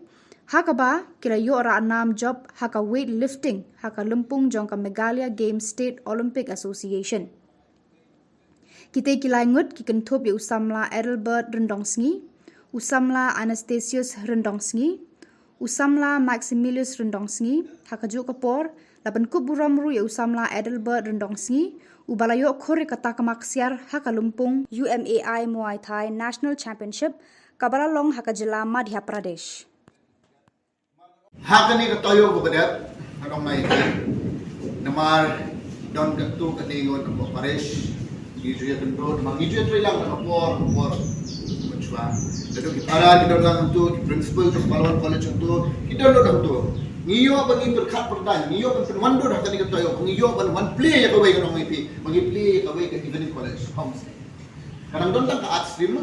ha kaba ki la ïoh rah nam jop ha ka weight lifting ha ka lympung jong ka Meghalaya Games State Olympic Association. Kitei ki lai ngut ki kynthup ïa u samla Adelbert Ryndongsngi, u samla Anastasius Ryndongsngi, u samla Maximilius Ryndongsngi. Ha kajuh ka por, la pynkup burom ruh ïa u samla Adelbert Ryndongsngi, uba la ïoh khur ïa ka takma ksiar ha ka lympung U M A I Muay Thai National Championship kaba la long ha ka jylla Madhya Pradesh. Ha kane ka taïew kaba dep, nga ong ma ïa phi, namar don katto katne ngut hapoh parish, ngi ju ïakynduh, namar ngi ju ïatrei lang na ka por ka por mynshuwa. Naduh ki para ki don lang hangto, ki principal jong Pahlawan College hangto, ki don lut hangto. Ngi ïoh ban ngin pyrkhat pyrdaiñ, ngi ïoh ban pynwandur ha kane ka taïew, ngi ïoh ban wan plie ïa kawei, nga ong ma ïa phi, ban ngi plie ïa kawei ka evening college, homestay. Ka dang don tang ka arts stream,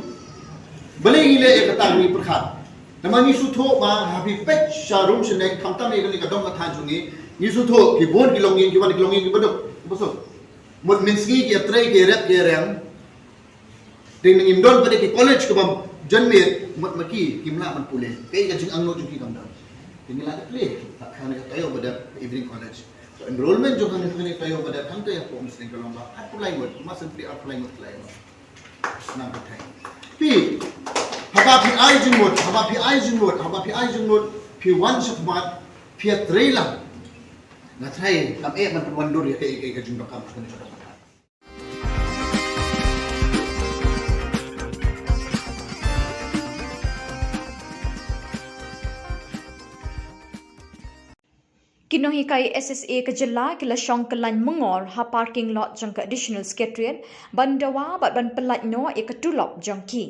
balei ngi leh ïa kata, ngi pyrkhat. Namar ngi sngewthuh ba ha phi peit sha rum sha neng, khamtam ïa kane ka dong ka thaiñ jong ngi, ngi sngewthuh ki bun ki longïing, ki wan ki longïing kiba duk, kiba suk. Mut mynsngi ki ïatrei, ki ïarep, ki ïarem. Te ngim don pat de ki college kaba jan miet, mut ma ki kim lah ban pule. Kaei ka jingangnud jong ki kam don. Te ngi la dep plie ha kane ka taïew ba dep, evening college. Ka enrollment jong kane ka taïew ba dep, hangta hapoh Umsning ka long ba arphew lai ngut, ma shen plie arphew lai ngut, lai ngut. Nang ka thai. Phi, haba phi ai jingmut, haba phi ai jingmut, haba phi ai jingmut, phi wan shakhmat, phi ïatrei lang. Nga tharai kam eh ban pynwandur ïa kaei kaei ka jingdonkam ka jingdonkam. Ki nonghikai S S A ka jylla ki la shong kyllain myngor ha parking lot jong ka Additional Secretariat ban dawa bad ban pyllait noh ïa ka tulop jong ki.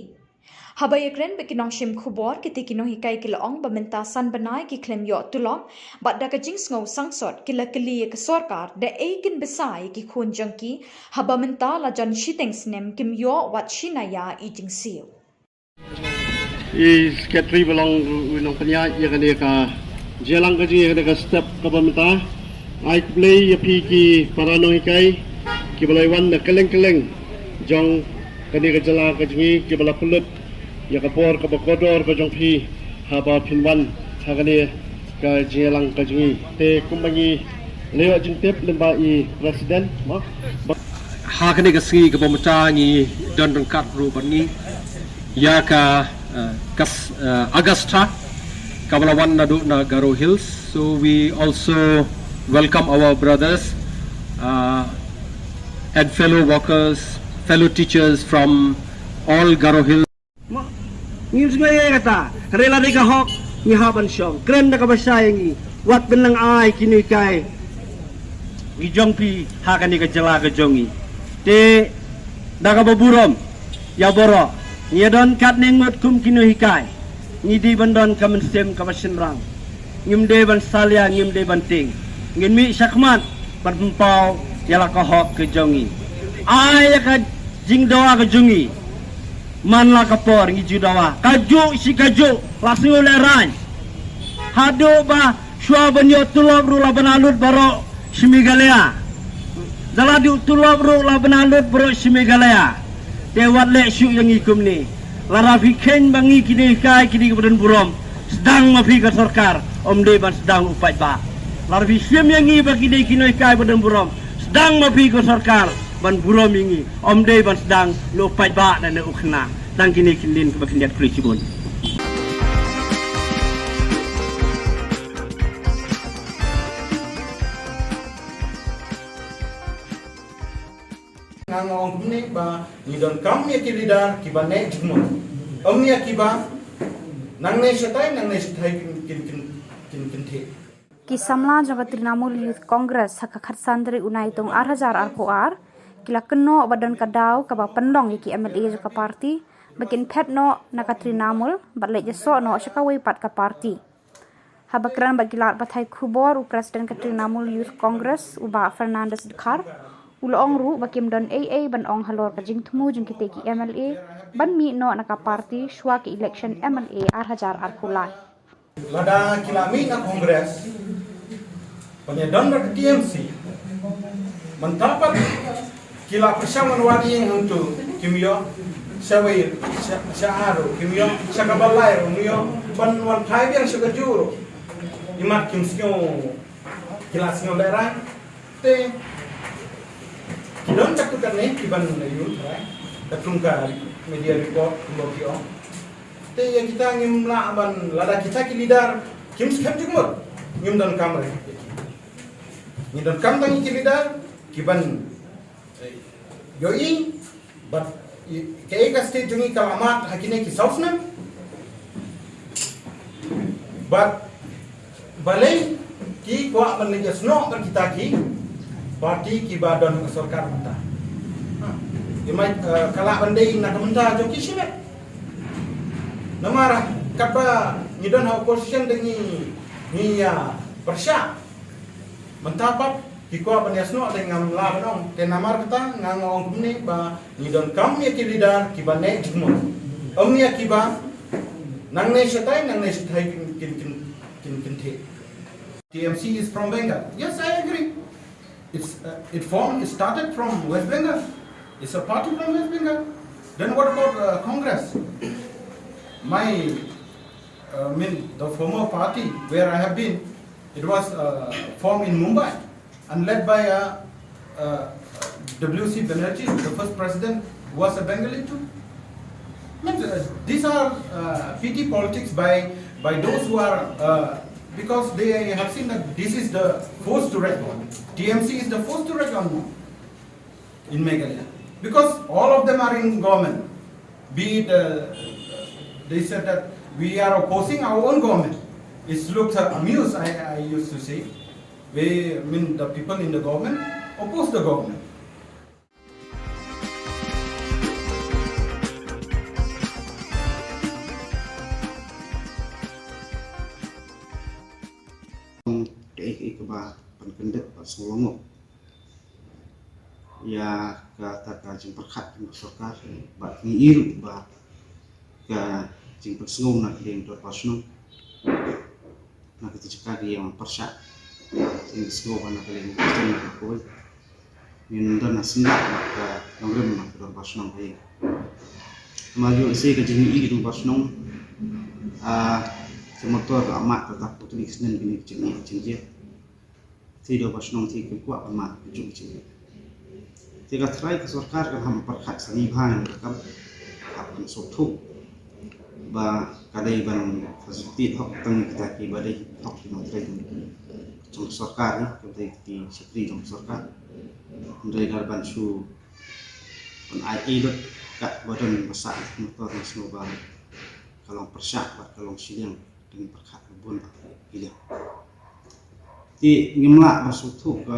Haba ïakren bad ki nongshim khubor, kitei ki nonghikai ki la ong ba mynta san bnai ki khlem ïoh tulop, bad da ka jingsngew sangsot ki la kylli ïa ka sorkar da ei kin bsa ïa ki khun jong ki, haba mynta la jan shiteng snem kim ïoh wat shi naïa i jingsiew. I secretary ba long u nongpynïaid ïa kane ka Jingïalang ka jong ngi ha kane ka step kaba mynta. Ai khublei ïa phi ki para nonghikai kiba la wan na kylleng kylleng jong kane ka jylla ka jong ngi, kiba la pynlut ïa ka por kaba kordor ka jong phi haba phin wan ha kane ka jingïalang ka jong ngi. Te kumba ngi la ïoh jingtip lyngba i president, mo, ha kane ka sngi kaba mynta ngi don ryngkat ruh bad ngi ïa ka, uh, kas, uh, Augusta kaba la wan naduh na Garo Hills. So we also welcome our brothers, uh, and fellow workers, fellow teachers from all Garo Hills. Mo, ngim sngew ïa kata. Hynrei lada ka hok ngi hap ban shong. Kren da kaba shai ïa ngi. Wat pynlong ai ki nonghikai ki jong phi ha kane ka jylla ka jong ngi. Te da kaba burom ïa baroh, ngi don katne ngut kum ki nonghikai. Ngi dei ban don ka mynsiem kaba shynrang. Ngim dei ban salia, ngim dei ban tieng. Ngin mih shakhmat ban pynpaw ïa la ka hok ka jong ngi. Ai ïa ka jingdawa ka jong ngi man la ka por ngi ju dawa. Kajuh shi kajuh la sngew lehraiñ. Haduh ba shuwa ban ïoh tulop ruh la ba la lut baroh shi Meghalaya. Da la duh tulop ruh la ba la lut baroh shi Meghalaya. Te wat leh shuh ïa ngi kumne. Lada phi kheiñ ba ngi ki nonghikai ki dei kiba don burom, sdang ma phi ka sorkar, ym dei ban sdang u paidbah. Lada phi shim ïa ngi ba ki dei ki nonghikai ba don burom, sdang ma phi ka sorkar ban burom ïa ngi, ym dei ban sdang na u paidbah ne na u khynnah. Tang kine ki kyntien kiba khyndiat, khublei shibun. Nga nga ong kumne ba ngi donkam ïa ki leader kiba neh jingmut, ym ïa kiba nangne shatai nangne shatai kin kin kin kin kin theh. Ki samla jong ka Trinamool Youth Congress ha ka khatsan tarik u Naitung ar hajar arphew ar ki la kynnoh ba don ka daw kaba pynlong ïa ki M L A jong ka party ba kin phet noh na ka Trinamool bad leit ïasoh noh sha kawei pat ka party. Haba kren bad ki lad pathai khubor, u President ka Trinamool Youth Congress, u Bah Fernandez Dkhar, u la ong ruh ba kim don ei ei ban ong halor ka jingthmu jong kitei ki M L A ban mih noh na ka party shuwa ka election M L A ar hajar arphew lai. Lada ki la mih na Congress, ban ïadon bad ka T M C, mynta pat ki la pyrshang ban wad ïing hangto, kim ïoh, sha wei, sha, sha ar ruh kim ïoh, sha kaba lai ruh kim ïoh, ban wan phai biang sha kajuh ruh. Imat kim sngew, ki la sngew lehraiñ. Te ki don katto katne kiban ïoh tharai, katkum ka media report kumba ki ong. Te ïa kita ngim lah ban, lada kita ki leader kim skhem jingmut, ngim donkam re. Ngi donkam tang ki leader kiban, eh, ïohi, bad i, kaei ka state jong ngi ka la mad ha kine ki saw snem. Bad balei ki kwah ban leit ïasnoh bad kita ki party kiba don ha sorkar mynta. Ha, i mai, eh, ka lah ban dei na ka bynta jong ki shimet. Namar katba ngi don ha opposition te ngi, ngi ïa pyrshah. Mynta pat ki kwah ban ïasnoh te ngam lah ban ong. Te namar kata nga nga ong kumne ba ngi donkam ïa ki leader kiba neh jingmut. Ym ïa kiba nangne shatai nangne shatai kin kin kin kin kin theh. T M C is from Bengal. Yes, I agree. It's, uh, it formed, it started from West Bengal. It's a party from West Bengal. Then what about, uh, Congress? My, uh, I mean, the former party where I have been, it was, uh, formed in Mumbai and led by, uh, uh, W C Banerjee, the first president, was a Bengali too. Means, uh, these are, uh, petty politics by, by those who are, uh, because they have seen that this is the force to reckon. T M C is the force to reckon on in Meghalaya. Because all of them are in government. Be it, uh, they said that we are opposing our own government. It looks, uh, amused, I, I used to say. We, I mean, the people in the government oppose the government. Kaei kaei kaba pynkyndit bad sngewlyngngoh ïa kata ka jingpyrkhat jong ka sorkar, bad ngi i ruh ba ka jingpynsngew na ka liang dorbar shnong na kata ka jaka ka ïing pyrshah. Ïa ka sngewbha na ka liang ka jong ka kawei. Ngin don na syndah bad ka nongrim na ka dorbar shnong ka ïing. Namar ïoh lehse ka jingïohi ka dorbar shnong, ah, ka motor ka mad kata ka putli ka snem kine ka jingïohi ka jingïohi. Te dorbar shnong te ka kwah ka mad ka jong ka jingïohi. Te ka trai ka sorkar ka hap pyrkhat sani bha ïa ka kam, hap ban sngewthuh ba ka dei ban facilitate hok tang kita kiba dei hok ki nongtrei jong sorkar, ne ka dei ki shakri jong sorkar. Hynrei ka ban shu ban ai ei lut kat ba don ba sah motor, nga sngew ba ka long pyrshah bad ka long shiliang. Dang pyrkhat ka bun ba ki liang. Te ngim lah ban sngewthuh ka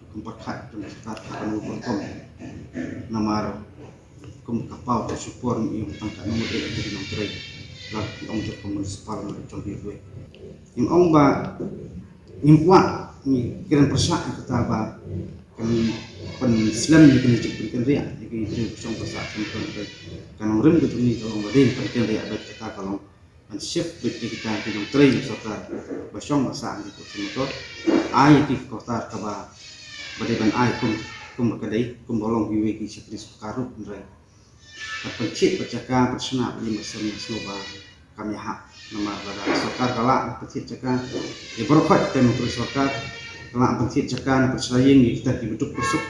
kum pyrkhat jong ka sorkar ka kano ka rukom. Namar kum ka paw ka shu por ngi ïoh tang ka nongdei ka nongtrei. Lada ki ong jong ka municipal na jong ki wei. Ngim ong ba ngim kwah, ngi kren pyrshah ïa kata ba kan pynslem ïa kane jingpynkynriah ïa ki briew ka shong ka sah ka nongrim ka jong ngi ka long ba dei pynskhem ïa kata ka long ban shift beit ïa kita ki nongtrei jong sorkar ba shong ba sah ïa ki motor. Ai ïa ki quarter kaba, ba dei ban ai kum, kum ba ka dei, kum ba long kiwei ki shakri sorkar ruh hynrei. Ban pynthied bad jaka, pynshna bad ïing bad sem, nga sngew ba kam ïahap. Namar lada sorkar ka lah ban pynthied jaka ïa baroh khoit ki nongtrei sorkar, ka lah ban pynthied jaka, ban pynshna ïing ïa kita kiba duk ba suk.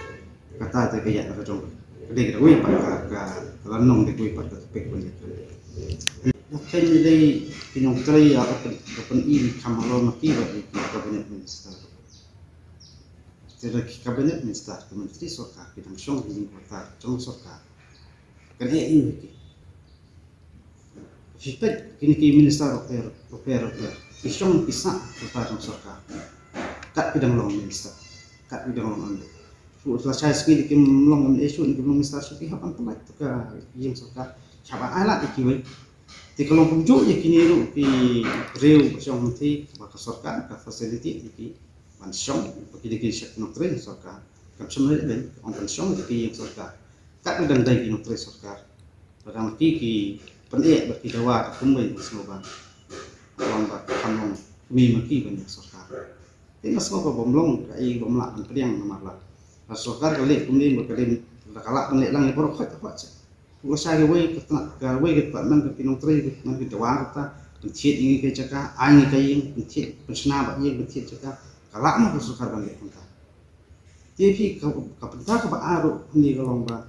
Kata te ka ïaid na ka jong ka. Ka dei kawei pat ka, ka, ka lynnong, dei kawei pat ka topic ban ïa ka. Ïa ka dei ki nongtrei ïa ka pyn, ka pyni kham halor ma ki bad ki cabinet minister. Te da ki cabinet minister, ki myntri sorkar, ki dang shong ha ïing quarter jong sorkar. Kan eh ïa ki. Phi peit kine ki minister ruh pher, ruh pher, ruh pher. Ki shong ki sah quarter jong sorkar. Kat ki dang long minister. Kat ki dang long M L A. Shu la shai sngi da kim long M L A shuh, da kim long minister shuh, ki hap ban pynlait ka ïing sorkar. Ki hap ban ai lad ïa kiwei. Te ka long kumjuh ïa kine ruh ki briew ba shong hangtei ba ka sorkar ka facility ïa ki ban shong, ba ki dei ki shakri nongtrei sorkar. Kam shym lei lei, ong ban shong ïa ki ïing sorkar. Kat ba dang dei ki nongtrei sorkar. Ba dang ki, ki pyneh bad ki dawa ka kumwei, nga sngew ba ka long ba kam long kmie ma ki ban ïa sorkar. Te nga sngew ba bym long kaei, bym lah ban pdiang namar la, la sorkar ka leh kumne ba ka dei, la ka lah ban leh lang ïa baroh khoit, khoit seh. Ka shai kawei ka tnat, kawei ka department ka ki nongtrei, ka man ka dawa kata, pynthied ïa ngi ka jaka, ai ngi ka ïing, pynthied, pynshna bad ïing, pynthied jaka. Ka lah ma ka sorkar ban leh kumta. Te phi ka, ka bynta kaba ar ruh hangne ka long ba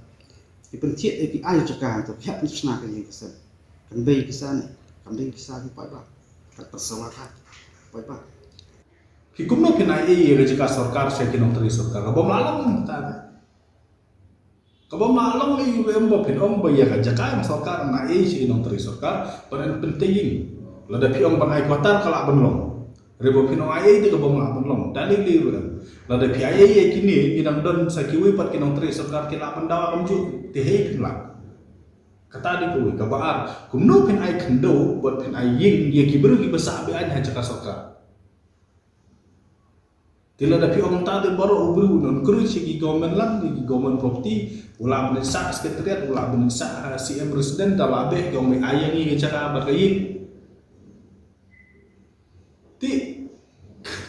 ki pynthied, eh, ki ai jaka hangto, ki hap pynshna ka ïing ka sem. Kan bei pisa ne, kan bei pisa ki paidbah. Kan pynsawa ka paidbah. Phi kumno phin ai ei ïa ka jaka sorkar sha ki nongtrei sorkar? Ka bym lah long mynta. Ka bym lah long ei, em, ba phin ong ba ïa ka jaka jong sorkar ngan ai ei sha ki nongtrei sorkar, ban pynthie ïing. Lada phi ong ban ai quarter ka lah ban long. Hynrei ba phin ong ai ei te ka bym lah ban long. Da lei lei ruh em. Lada phi ai ei ïa kine, ngi dang don sa kiwei pat ki nongtrei sorkar ki lah ban dawa kumjuh. Te hei phin lah. Kata dei kawei, kaba ar. Kumno phin ai khyndew bad phin ai ïing ïa ki briew kiba sah be-aiñ ha jaka sorkar. Te lada phi ong ta te baroh u briew u encourage ïa ki government land, ïa ki government property, u lah ban sah secretariat, u lah ban sah, ah, C M resident, da lah beh ki ong ba ai ïa ngi ka jaka bad ka ïing. Te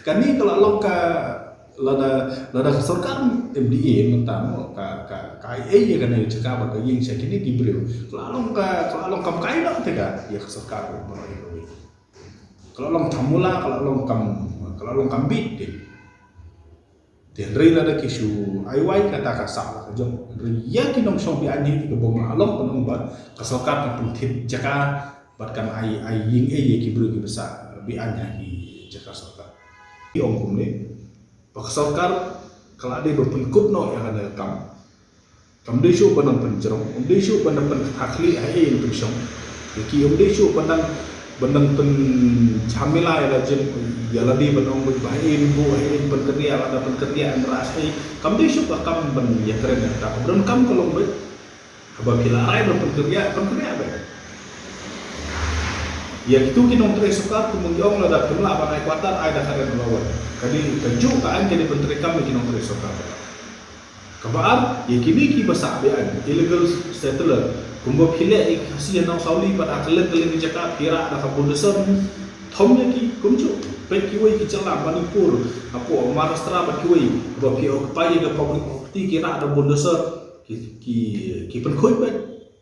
kane ka la long ka, lada, lada ka sorkar M D A mynta mo, ka, ka, ka ai ei ïa kane ka jaka bad ka ïing sha kine ki briew. Ka la long ka, ka la long kam kai noh te ka, ïa ka sorkar mo, ïa ka wei. Ka la long thamula, ka la long kam, ka la long kam bit te. Te hynrei lada ki shu ai wai kata ka sah la ka jong. Hynrei ïa ki nongshong be-aiñ hi te ka bym lah long, ka long ba ka sorkar kan pynthied jaka bad kan ai, ai ïing ei ïa ki briew kiba sah be-aiñ ha ki jaka sorkar. Ki ong kumne ba ka sorkar ka la dei ba pynkut noh ïa kane ka kam. Kam dei shuh ban nang pynjrong, um dei shuh ban nang pynkhakhlih ha ei ei pynshong. Ïa ki um dei shuh ban nang, ban nang pynjhamila ïa la jin, ïa la dei ban ong ba ha ei ei buh, ha ei ei pynkynriah, lada pynkynriah em rah ei. Kam dei shuh ka kam ban ïakren ïa kata. Ka donkam ka long ba haba phi la rai ban pynkynriah, pynkynriah beit. Ïa kito ki nongtrei sorkar, kumba ngi ong, lada phim lah ban ai quarter, ai da ka rent allowance. Ka dei kajuh ka aiñ ka dei pyntreikam ïa ki nongtrei sorkar. Kaba ar, ïa kine kiba sah be-aiñ, illegal settler, kumba phi leh ïa ki Khasi ha Nongsauli, pat ha kylleng kylleng ki jaka, phi rah da ka bulldozer, thom ïa ki kumjuh. Peit kiwei ki jylla Manipur, hapoh Maharashtra bad kiwei, ba phi occupy ïa ka public property ki rah da bulldozer, ki, ki, ki pynkhuid bad.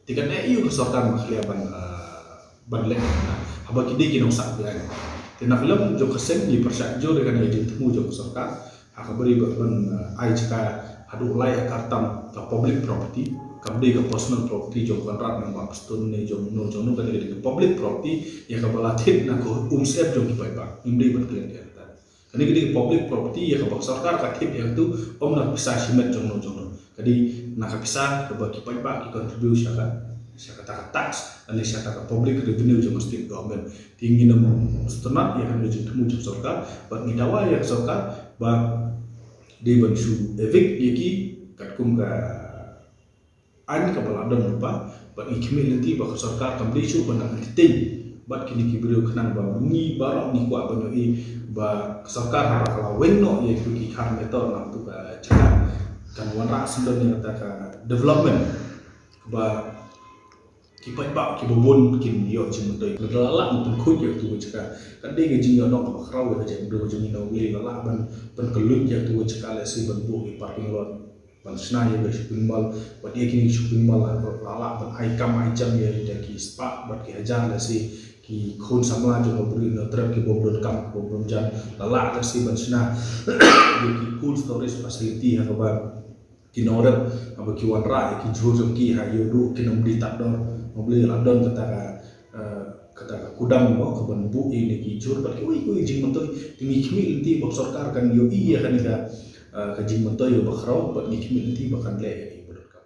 Te kan ïoh ka sorkar ma khlieh ban, ah, ban leh na. Haba ki dei ki nongsah ki ai. Te na ka liang jong ka seng ngi pyrshah jur ïa kane ka jingthmu jong ka sorkar. Ha kaba ri ban, ban, ah, ai jaka haduh lai akar tam ka public property. Kam dei ka personal property jong Conrad ne Bah Prestone ne jong no jong no, kane ka dei ka public property ïa kaba la thied na ka umsyep jong ki paidbah. Ngim dei ban klet ïa kata. Kane ka dei ka public property ïa kaba ka sorkar ka thied ïa katu, ym na ka pisa shimet jong no jong no. Ka dei na ka pisa kaba ki paidbah ki contribute sha ka, sha kata ka tax, lane sha kata ka public revenue jong ka state government. Te ngin ym sngewtynnat ïa kane ka jingthmu jong ka sorkar, bad ngi dawa ïa ka sorkar ba dei ban shu evict ïa ki katkum ka aiñ kaba la don lypa, bad ngi khmih lynti ba ka sorkar kam dei shuh ban entertain bad kine ki briew khnang ba ngi baroh ngi kwah ban ïohi ba ka sorkar haba ka la weng noh ïa ki khar meter na tu ka jaka, kan wanrah syndon ïa kata ka development ba ki paidbah kiba bun kin ïoh jingmyntoi. Lada la lah ban pynkhuid ïa tu ka jaka, kan dei ka jingïoh nong kaba khraw ïa ka jaitbynriew jong ngi na U Blei, la lah ban, ban kylluid ïa tu ka jaka, lehse ban buh ki parking lot, ban shna ïa ka shopping mall, bad ïa kine ki shopping mall la, la lah ban ai kam ai jam ïa ki spah bad ki hajar, lehse ki khun samla jong ka Bri Hynñiewtrep ki bym don kam, ki bym don jan, la lah lehse ban shna ïa ki cold storage facility ha kaba ki nongrep haba ki wanrah ïa ki jhur jong ki ha ïoh duh kin ym die tad dor. Haba la don kata ka, eh, kata ka kudang mo kaban buh ïa kine ki jhur bad kiwei kiwei jingmyntoi. Te ngi khmih lynti ba ka sorkar kan ïohi ïa kane ka, eh, ka jingmyntoi ba khraw bad ngi khmih lynti ba kan leh ïa kine ba donkam.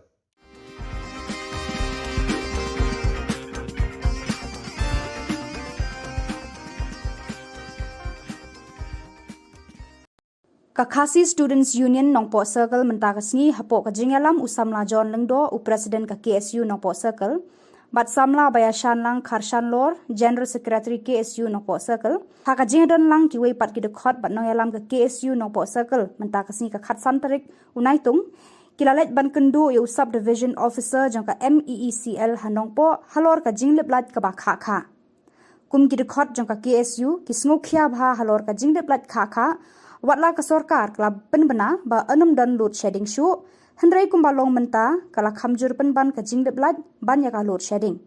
Ka Khasi Students Union Nongpoh Circle mynta ka sngi hapoh ka jingïalam u samla John Lyngdoh, u President ka K S U Nongpoh Circle, bad samla Baïashanlang Kharshanlor, General Secretary K S U Nongpoh Circle. Ha ka jingdon lang kiwei pat ki dkhot bad nongïalam ka K S U Nongpoh Circle mynta ka sngi ka khatsan tarik u Naitung, ki la leit ban kynduh ïa u Subdivision Officer jong ka M E E C L ha Nongpoh halor ka jinglip lait kaba khah khah. Kum ki dkhot jong ka K S U, ki sngewkhia bha halor ka jinglip lait khah khah, watla ka sorkar ka la pynbna ba yn ym don load shedding shuh, hynrei kumba long mynta ka la kham jur pynban ka jinglip lait ban ïa ka load shedding.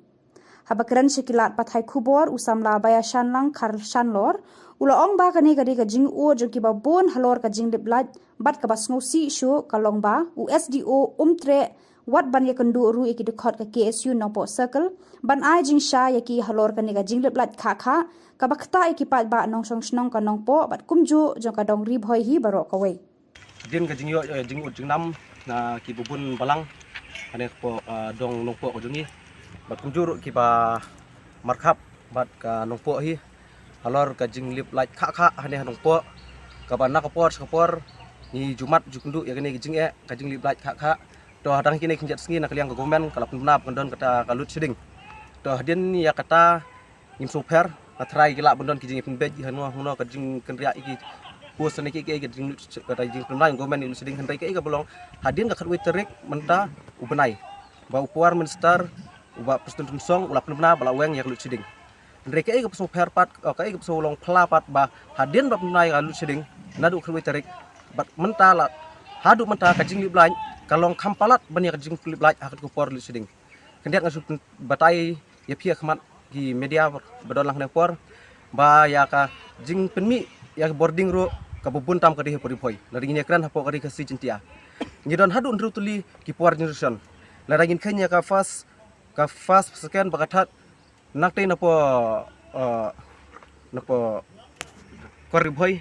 Haba kren sha ki lad pathai khubor, u samla Baïashanlang Kharshanlor u la ong ba kane ka dei ka jingud jong kiba bun halor ka jinglip lait, bad kaba sngewsih shuh ka long ba u S D O um treh wat ban ïakynduh ruh ïa ki dkhot ka K S U Nongpoh Circle ban ai jingshai ïa ki halor kane ka jinglip lait khah khah kaba ktah ïa ki paidbah nongshong shnong ka Nongpoh bad kumjuh jong ka dong Ri Bhoi hi baroh kawei. Hadien ka jingïoh, eh, jingud jingnam na kiba bun balang hangne hapoh, eh, dong Nongpoh ka jong ngi, bad kumjuh ruh kiba markhap bad ka Nongpoh hi halor ka jinglip lait khah khah hangne ha Nongpoh, kaba na ka por sha ka por ngi ju mad ju kynduh ïa kane ka jingeh ka jinglip lait khah khah. To hadang kine ki jait sngi na ka liang ka government ka la pynbna ba kan don kata ka load shedding. To hadien ïa kata ngim sngewpher, nga tharai ki lah ban don ki jingpynbeit ïa hangno hangno ka jingkynriah ïa ki post ne ki, ki, ki jing, kata jingpynbna jong government ïa load shedding, hynrei kaei kaba long, hadien ka khatwei tarik mynta u bnai, ba u Power Minister u Bah Prestone Tynsong u la pynbna ba la weng ïa ka load shedding. Hynrei kaei kaba sngewpher pat, eh, kaei kaba sngewlong phylla pat ba hadien ba pynbna ïa ka load shedding naduh khatwei tarik bad mynta la, haduh mynta ka jinglip lait ka long kham palat ban ïa ka jinglip lait ha kata ka por load shedding. Khyndiat nga shu batai ïa phi ha khmat ki media ba don lang hangne por ba ïa ka jingpynmih ïa ka bording ruh kaba bun tam ka dei hapoh Ri Bhoi. Lada ngin ïakren hapoh ka Ri Khasi Jaiñtia, ngi don haduh hynriew tylli ki power generation. Lada ngin kheiñ ïa ka first, ka first, second bad ka third, nangtei napoh, eh, napoh kor Ri Bhoi.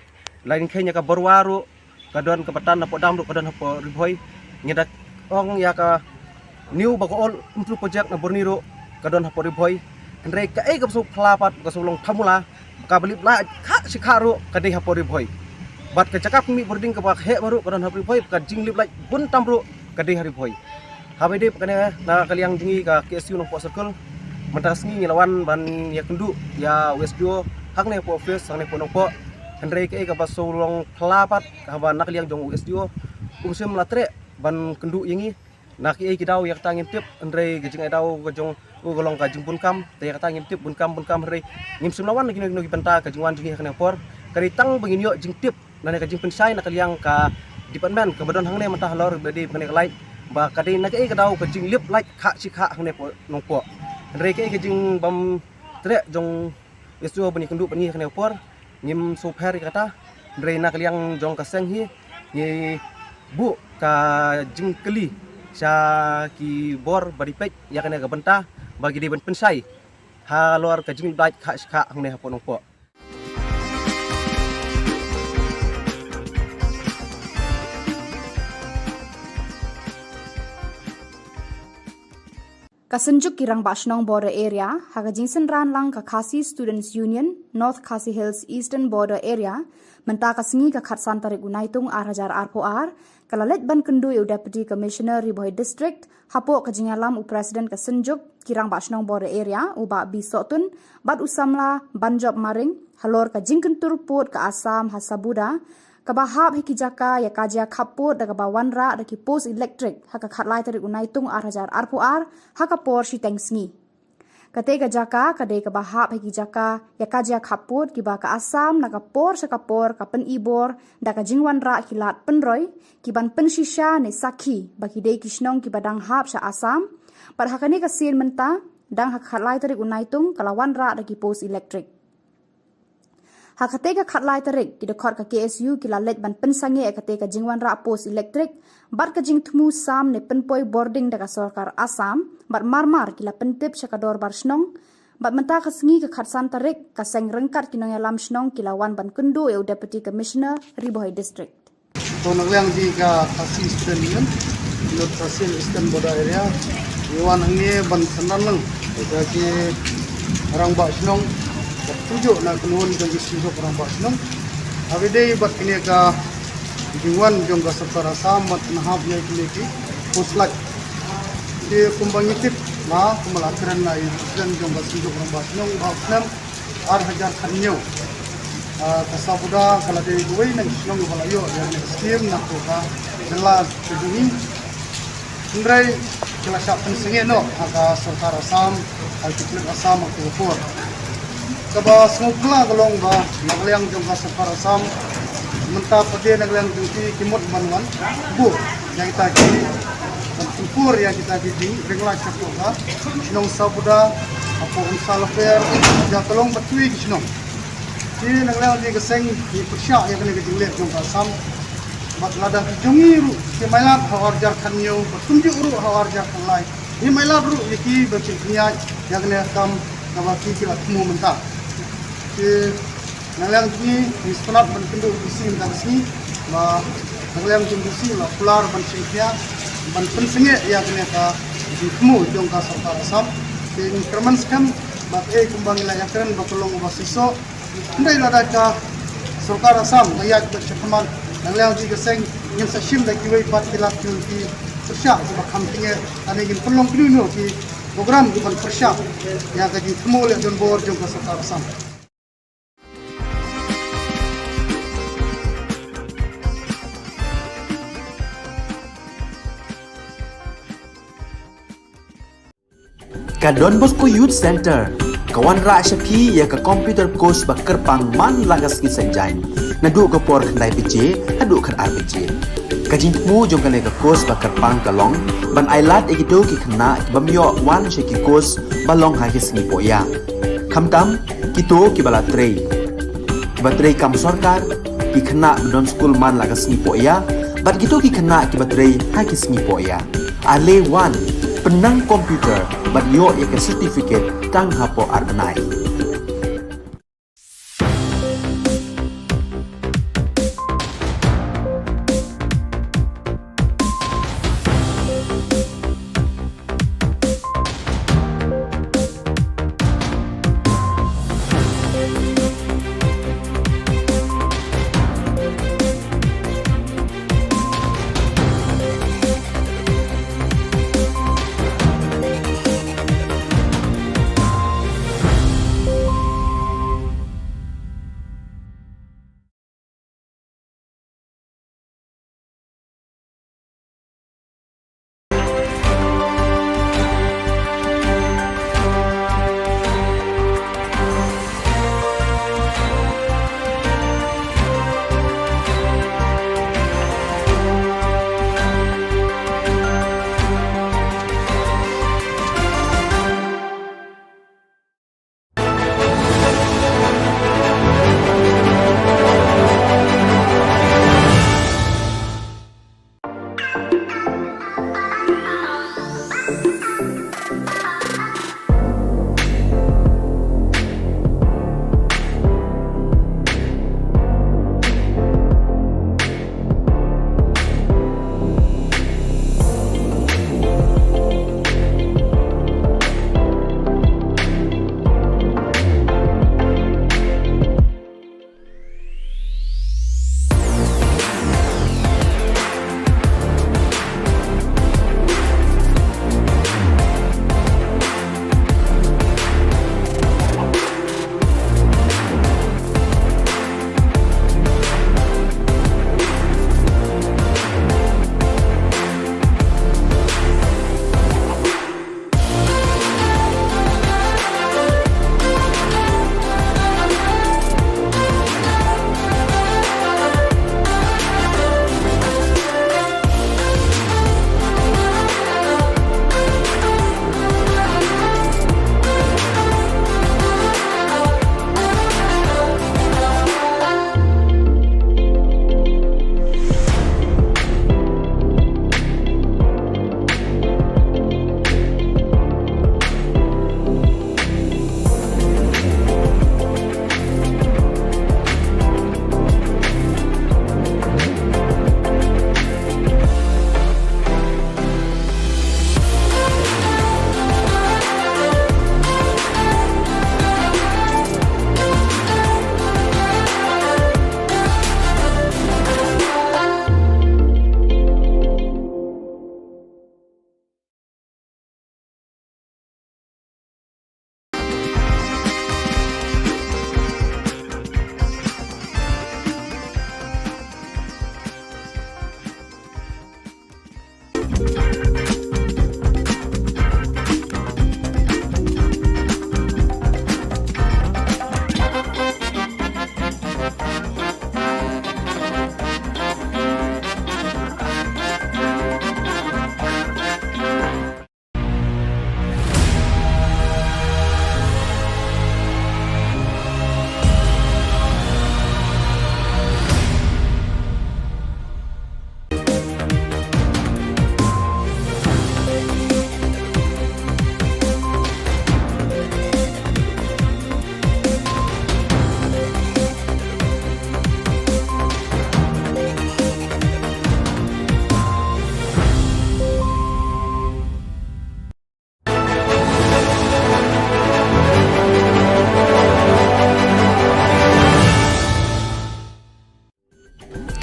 Lada ngin kheiñ ïa ka Barwa ruh ka don, kaba tan napoh dam ruh ka don hapoh Ri Bhoi. Ngi da ong ïa ka new bad ka old Umtru project na Burnie ruh ka don hapoh Ri Bhoi. Hynrei kaei kaba sngewphylla pat, ka sngewlong phylla, kaba lip lait khah shi khah ruh ka dei hapoh Ri Bhoi. Bad ka jaka pynmih bording kaba heh baroh ka don hapoh Ri Bhoi, ka jinglip lait bun tam ruh ka dei ha Ri Bhoi. Haba ïadei bad kane, na ka liang jong ngi ka K S U Nongpoh Circle, mynta ka sngi ngi la wan ban ïakynduh ïa u S D O hangne hapoh office hangne hapoh Nongpoh. Hynrei kaei kaba sngewlong phylla pat, haba na ka liang jong u S D O um shym la treh ban kynduh ïa ngi. Na kiei ki daw ïa kata ngim tip, hynrei ka jingai daw ka jong u ka long ka jingbun kam, te ïa kata ngim tip, bun kam bun kam, hynrei ngim shym la wan na kino kino ki bynta ka jingwan jong ngi ha kane ka por. Ka dei tang ba ngin ïoh jingtip lane ka jingpynshai na ka liang ka department kaba don hangne mynta halor ba dei ba kane ka light, ba ka dei na kaei ka daw ka jinglip light khah shi khah hangne hapoh Nongpoh. Hynrei kaei ka jingbym treh jong S D O ban ïakynduh bad ngi ha kane ka por, ngim sngewpher ïa kata. Hynrei na ka liang jong ka seng hi ngi buh ka jingkylli sha ki bor ba dei peit ïa kane ka bynta ba ki dei ban pynshai halor ka jinglip light khah shi khah hangne hapoh Nongpoh. Ka Synjuk ki Rangbah Shnong Border Area ha ka jingsynran lang ka Khasi Students Union North Khasi Hills Eastern Border Area mynta ka sngi ka khatsan tarik u Naitung ar hajar arphew ar ka la leit ban kynduh ïa u Deputy Commissioner Ri Bhoi District hapoh ka jingïalam u President ka Synjuk ki Rangbah Shnong Border Area u Bah B Sohtun bad u samla Banjop Maring halor ka jingkyntur pud ka Assam ha Sabuda kaba hap ha ki jaka ïa ka jia khappud da kaba wanrah da ki post elektrik ha ka khatlai tarik u Naitung ar hajar arphew ar ha ka por shiteng sngi. Katei ka jaka ka dei kaba hap ha ki jaka ïa ka jia khappud kiba ka Assam na ka por sha ka por ka pynibor da ka jingwanrah ki lad pynroi ki ban pynshisha ne sakhi ba ki dei ki shnong kiba dang hap sha Assam. Bad ha kane ka sien mynta dang ha ka khatlai tarik u Naitung ka la wanrah da ki post elektrik. Ha katei ka khatlai tarik ki dkhot ka K S U ki la leit ban pynsangeh ïa katei ka jingwanrah post elektrik bad ka jingthmu sam ne pynpoi bording da ka sorkar Assam bad marmar ki la pyntip sha ka dorbar shnong. Bad mynta ka sngi ka khatsan tarik ka seng ryngkat ki nongïalam shnong ki la wan ban kynduh ïa u Deputy Commissioner Ri Bhoi District. To na liang jong ka Khasi Students Union North Khasi Eastern Border Area, ngi wan hangne ban synran lang ïa ki rangbah shnong, bad kumjuh na kynhun jong ki seng jong rangbah shnong. Haba ïadei bad kine ka jingwan jong ka sorkar Assam ban pynhap ïa kine ki post light. Te kumba ngi tip, ma kumba la kren na i president jong ka seng jong rangbah shnong, ba u snem ar hajar khathynñiew, ah, ka Sabuda ka la dei kawei na ki shnong ba la ïoh ïa kane ka skim na ka jylla ka jong ngi. Hynrei ki la shah pynsangeh noh ha ka sorkar Assam, ha ki pulit Assam ha ka por. Kaba sngewphylla ka long ba na ka liang jong ka sorkar Assam mynta pat de na ka liang jong ki ki mut ban wan buh ïa kita ki, ban pynpur ïa kita ki jingring light shapoh ka shnong Sabuda, hapoh Umsal Laper, Jatalong bad kiwei ki shnong. Te na ka liang jong ka seng ngi pyrshah ïa kane ka jingleh jong ka Assam. Bad lada ki jong ngi ruh ki mailat ha u ar hajar khathynñiew bad kumjuh ruh ha u ar hajar khatlai, ngi mailat ruh ïa ki ban sngewthuh ïa kane ka kam kaba ki ki la thmu mynta. Te na ka liang jong ngi ngi sngewtynnat ban kynduh u D C mynta ka sngi, ba na ka liang jong u D C la kular ban sngewthuh ban pynsangeh ïa kane ka jingthmu jong ka sorkar Assam. Te ngi kyrmen skhem ba kaei kumba ngi la ïakren ba ka long kaba shisha. Hynrei lada ka sorkar Assam ka ïaid bad shakhmat, na ka liang jong ka seng ngin sa shim da kiwei pat ki lad ki pyrshah kiba kham tynge, lane ngin pynlong kino kino ki program kiban pyrshah ïa ka jingthmu leh donbor jong ka sorkar Assam. Ka Don Bosco Youth Center ka wanrah sha phi ïa ka computer course ba kyrpang man la ka sngi Saitjaiñ, naduh ka por khyndai baje haduh khatar baje. Ka jingthmu jong kane ka course ba kyrpang ka long ban ailad ïa kito ki khynnah ki bym ïoh wan sha ki course ba long ha ki sngi pohïa, khamtam kito kiba la trei, kiba trei kam sorkar, ki khynnah ba don skul man la ka sngi pohïa bad kito ki khynnah kiba trei ha ki sngi pohïa. Ale wan, pynnang computer bad ïoh ïa ka certificate tang hapoh ar bnai.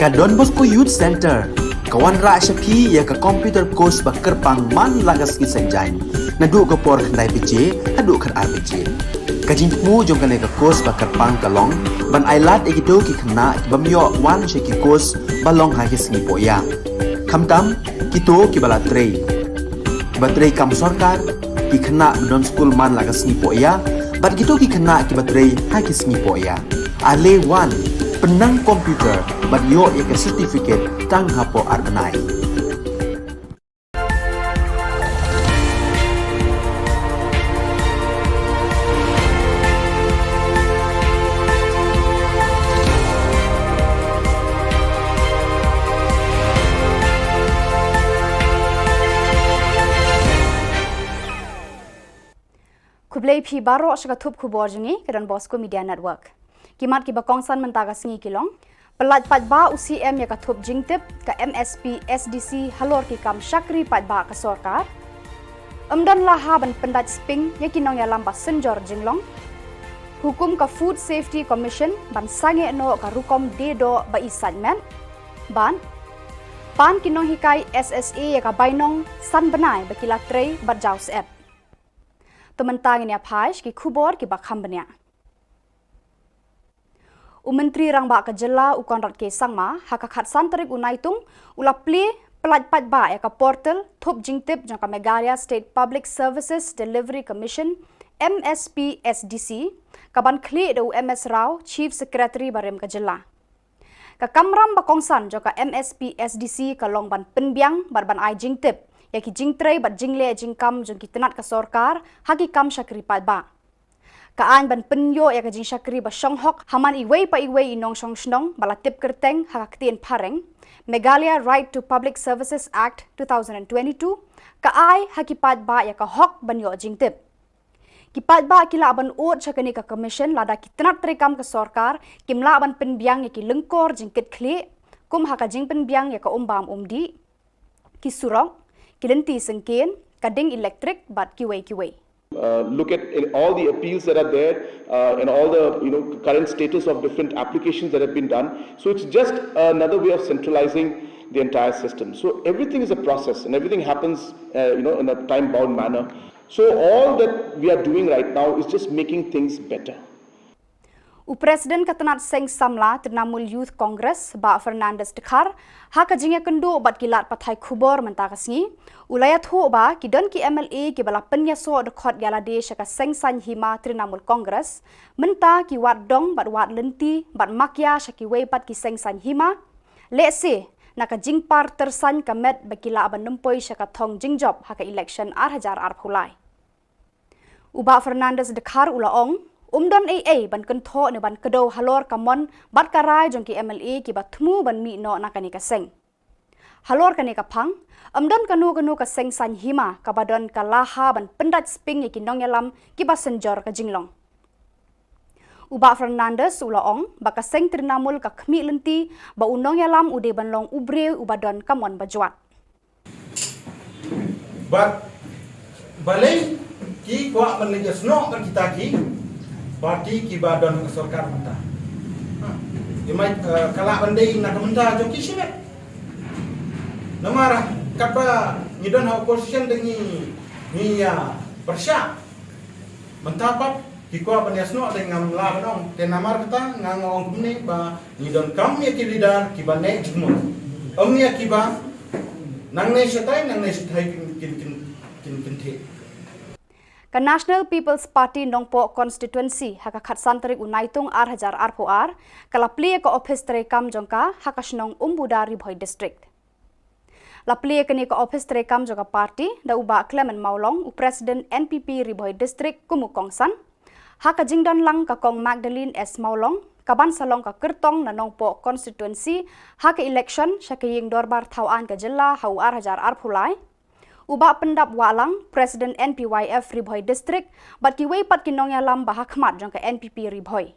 Ka Don Bosco Youth Center ka wanrah sha phi ïa ka computer course ba kyrpang man la ka sngi Saitjaiñ, naduh ka por khyndai baje haduh khatar baje. Ka jingthmu jong kane ka course ba kyrpang ka long ban ai lad ïa kito ki khynnah ki bym ïoh wan sha ki course ba long ha ki sngi pohïa, khamtam kito kiba la trei, kiba trei kam sorkar, ki khynnah ba don skul man la ka sngi pohïa, bad kito ki khynnah kiba trei ha ki sngi pohïa. Ale wan, pynnang computer bad ïoh ïa ka certificate tang hapoh ar bnai. Khublei phi baroh sha ka thup khubor jong ngi ka Don Bosco Media Network. Ki mat kiba kongsan mynta ka sngi ki long: Pyllait paidbah u C M ïa ka thup jingtip ka M S P S D C halor ki kam shakri paidbah ka sorkar. Ym don la ha ban pyndait sping ïa ki nongïalam ba synjor jinglong. Hukum ka Food Safety Commission ban sangeh noh ka rukom die doh ba i sait met. Bad pan ki nonghikai S S A ïa ka bainong san bnai ba ki la trei bad jaw syep. To mynta ngin ïa phai sha ki khubor kiba kham bniah. U Myntri Rangbah ka Jylla u Conrad K Sangma ha ka khatsan tarik u Naitung u la plie pyllait paidbah ïa ka portal thup jingtip jong ka Meghalaya State Public Services Delivery Commission, M S P S D C, ka ban khlieh da u M S Rao, Chief Secretary barim ka jylla. Ka kamram ba kongsan jong ka M S P S D C ka long ban pynbiang bad ban ai jingtip ïa ki jingtrei bad jingleh jingkam jong ki tnat ka sorkar ha ki kam shakri paidbah. Ka aiñ ban pynïoh ïa ka jingshakri ba shong hok ha man iwei pa iwei i nongshong shnong ba la tip kyrteng ha ka ktien phareng, Meghalaya Right to Public Services Act two thousand and twenty-two, ka ai ha ki paidbah ïa ka hok ban ïoh jingtip. Ki paidbah ki lah ban ud sha kane ka commission lada ki tnat treikam ka sorkar kim lah ban pynbiang ïa ki lyngkor jingkitkhlieh, kum ha ka jingpynbiang ïa ka umbam umdih, ki surok, ki lynti syngkien, ka ding elektrik bad kiwei kiwei. Uh, look at in all the appeals that are there, uh, and all the, you know, current status of different applications that have been done. So it's just another way of centralizing the entire system. So everything is a process, and everything happens, uh, you know, in a time-bound manner. So all that we are doing right now is just making things better. U President ka tnat seng samla Trinamool Youth Congress, Bah Fernandes Dkhar, ha ka jingïakynduh bad ki lad pathai khubor mynta ka sngi, u la ïathuh ba ki don ki M L A kiba la pynïasoh dkhot ïalade sha ka seng saiñ hima Trinamool Congress, mynta ki wad dong bad wad lynti bad makia sha kiwei pat ki seng saiñ hima, lehse na ka jingpar tyrsañ ka met ba ki lah ban nym poi sha ka thong jingjop ha ka election ar hajar arphew lai. U Bah Fernandes Dkhar u la ong, ym don ei ei ban kynthoh ne ban kdew halor ka mon bad ka rai jong ki M L A kiba thmu ban mih noh na kane ka seng. Halor kane ka phang, ym don kano kano ka seng saiñ hima kaba don ka laha ban pyndait sping ïa ki nongïalam kiba synjor ka jinglong. U Bah Fernandes u la ong ba ka seng Trinamool ka khmih lynti ba u nongïalam u dei ban long u briew uba don ka mon bajwat. Bad balei ki kwah ban leit ïasnoh bad kita ki parti kiba don ka sorkar mynta? Ha. Ki mai, eh, ka lah ban dei na ka bynta jong ki shimet. Namar katba ngi don ha opposition te ngi, ngi ïa pyrshah. Mynta pat ki kwah ban ïasnoh te ngam lah ban ong. Te namar kata nga nga ong kumne ba ngi donkam ïa ki leader kiba neh jingmut. Ym ïa kiba Nangne shatai, nangne shatai kin kin kin kin kin thik. Ka National People's Party Nongpoh Constituency ha ka khatsan tarik u Naitung ar hajar arphew ar ka la plie ka ophis treikam jong ka ha ka shnong Umbuda, Ri Bhoi District. La plie kane ka ophis treikam jong ka party da u Bah Clement Mawlong, u President N P P Ri Bhoi District kum u kongsan. Ha ka jingdon lang ka Kong Magdalene S Mawlong, ka ban sa long ka kyrtong na Nongpoh Constituency ha ka election sha ka ïing dorbar thaw aiñ ka jylla ha u ar hajar arphew lai. U Bah Pyndap Wahlang, President N P Y F Ri Bhoi District, bad kiwei pat ki nongïalam ba ha khmat jong ka N P P Ri Bhoi.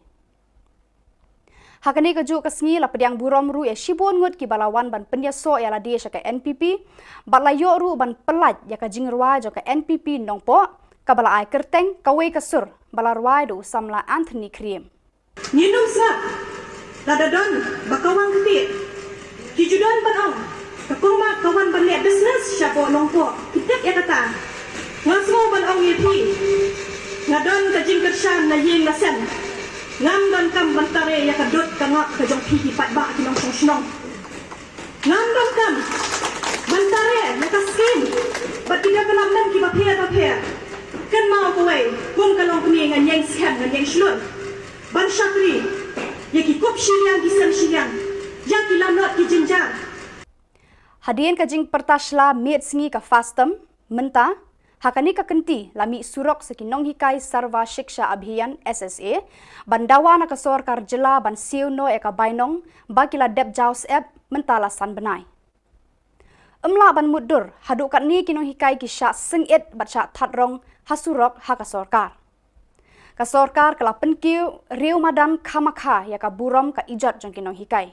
Ha kane kajuh ka sngi la pdiang burom ruh ïa shibun ngut kiba la wan ban pynïasoh ïa lade sha ka N P P, bad la ïoh ruh ban pyllait ïa ka jingrwai jong ka N P P Nongpoh, kaba la ai kyrteng Kawei ka Sur, ba la rwai da u samla Anthony Khriem. Ngin ym sngap lada don ba ka wang ktieh. Ki ju don ban ong, ka kong Mat ka wan ban leh business shapoh Nongpoh. Ki tip ïa kata. Nga sngew ban ong ïa phi, nga don ka jingkyrshan na ïing na sem. Ngam donkam ban tare ïa ka dud ka ngap ka jong phi ki paidbah ki nongshong shnong. Ngam donkam ban tare ïa ka skim bad ki development kiba pher ba pher. Kynmaw kawei, kum ka longkmie ngan ïeng skhem ngan ïeng shlur ban shakri ïa ki kup shiliang ki sem shiliang, ïa ki lanot ki jynjar. Hadien ka jingpyrta shla miet sngi ka FASTOM, mynta ha kane ka kynti la mih surok sa ki nonghikai Sarva Shiksha Abhiyan, S S A, ban dawa na ka sorkar jylla ban siew noh ïa ka bainong ba ki la dep jaw syep mynta la san bnai. Ym lah ban mutdur, haduh katne ki nonghikai ki shah sngewit bad shah that rong ha surok ha ka sorkar. Ka sorkar ka la pynkiew riew madan khamakha ïa ka burom ka ijot jong ki nonghikai.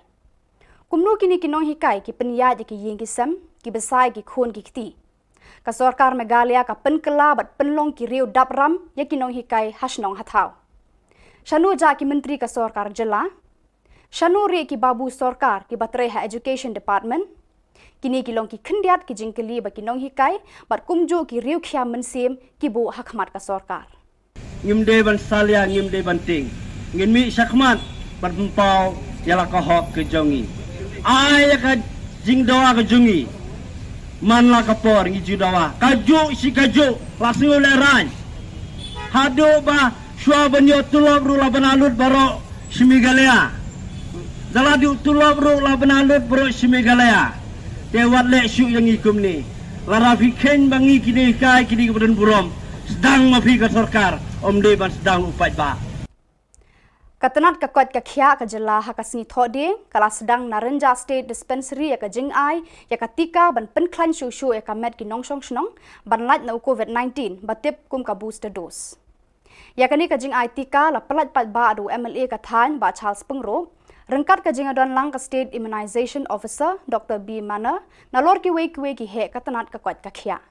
Kumno kine ki nonghikai ki pynïaid ïa ki ïing ki sem, ki bsa ïa ki khun ki kti. Ka sorkar Meghalaya ka pynkylla bad pynlong ki riew dap ram ïa ki nonghikai ha shnong ha thaw. Shano jah ki myntri ka sorkar jylla? Shano rieh ki babu sorkar kiba trei ha Education Department? Kine ki long ki khyndiat ki jingkylli ba ki nonghikai bad kumjuh ki riew khia mynsiem ki buh ha khmat ka sorkar. Ngim dei ban salia, ngim dei ban tieng. Ngin mih shakhmat ban pynpaw ïa la ka hok ka jong ngi. Ai ïa ka jingdawa ka jong ngi man la ka por ngi ju dawa. Kajuh shi kajuh la sngew lehraiñ. Haduh ba shuwa ban ïoh tulop ruh la bana lut baroh shi Meghalaya. Da la duh tulop ruh la bana lut baroh shi Meghalaya. Te wat leh shuh ïa ngi kumne. Lada phi kheiñ ba ngi kine hikai kine kiba don burom, sdang ma phi ka sorkar, ym dei ban sdang u paidbah. Ka tnat ka koit ka khiah ka jylla ha ka sngi Thohdieng ka la sdang na Rynjah State Dispensary ïa ka jingai ïa ka tika ban pynkhlaiñ shuh shuh ïa ka met ki nongshong shnong ban lait na u COVID nineteen ba tip kum ka booster dose. Ïa kane ka jingai tika la pyllait paidbah da u M L A ka thaiñ Bah Charles Pyngrope, ryngkat ka jingïadon lang ka State Immunization Officer Doctor B Manner, nalor kiwei kiwei ki heh ka tnat ka koit ka khiah.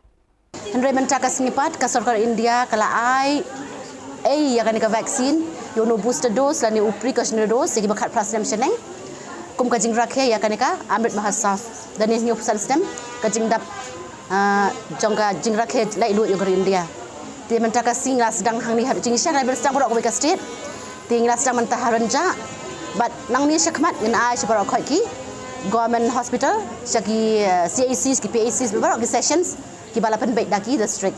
Hynrei mynta ka sngi pat ka sorkar India ka la ai ei ïa kane ka vaccine, ïa une u booster dose lane u precautionary dose ïa kiba khatphra snem shaneng. Kum ka jingrakhe ïa kane ka Amrit Mahotsav, da hynñiewphew san snem ka jingdap, ah, jong ka jingrakhe laitluid jong ka ri India. Te mynta ka sngi ngi la sdang hangne ha Jingshiang, ngi la sdang baroh kawei ka state. Te ngi la sdang mynta ha Rynjah. Bad nangne shakhmat ngin ai sha baroh khoit ki Government Hospital, sha ki, eh, C H Cs, ki P H Cs, baroh ki sessions kiba la pynbeit da ki district.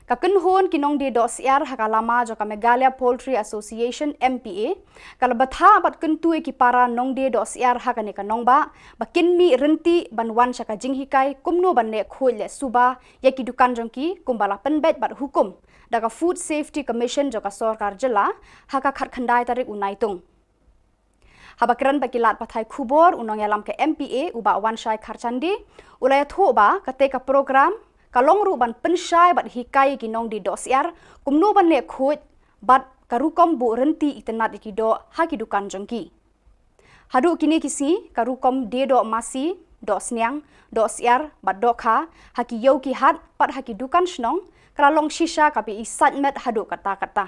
Ka kynhun ki nongdie dohsyiar ha ka lama jong ka Meghalaya Poultry Association, M P A, ka la bthah bad kyntu ïa ki para nongdie dohsyiar ha kane ka nongbah ba kin mih ryntih ban wan sha ka jinghikai kumno ban leh khuid leh suba ïa ki dukan jong ki kumba la pynbeit bad hukum da ka Food Safety Commission jong ka sorkar jylla ha ka khatkhyndai tarik u Naitung. Haba kren bad ki lad pathai khubor, u nongïalam ka M P A u Bah Wanshai Kharchandi u la ïathuh ba katei ka program ka long ruh ban pynshai bad hikai ïa ki nongdie dohsyiar kumno ban leh khuid bad ka rukom buh ryntih itynnad ïa ki doh ha ki dukan jong ki. Haduh kine ki sngi ka rukom die doh masi, doh sniang, doh syiar bad doh kha ha ki ïew ki hat bad ha ki dukan shnong ka la long shisha kaba i sait met haduh katta katta.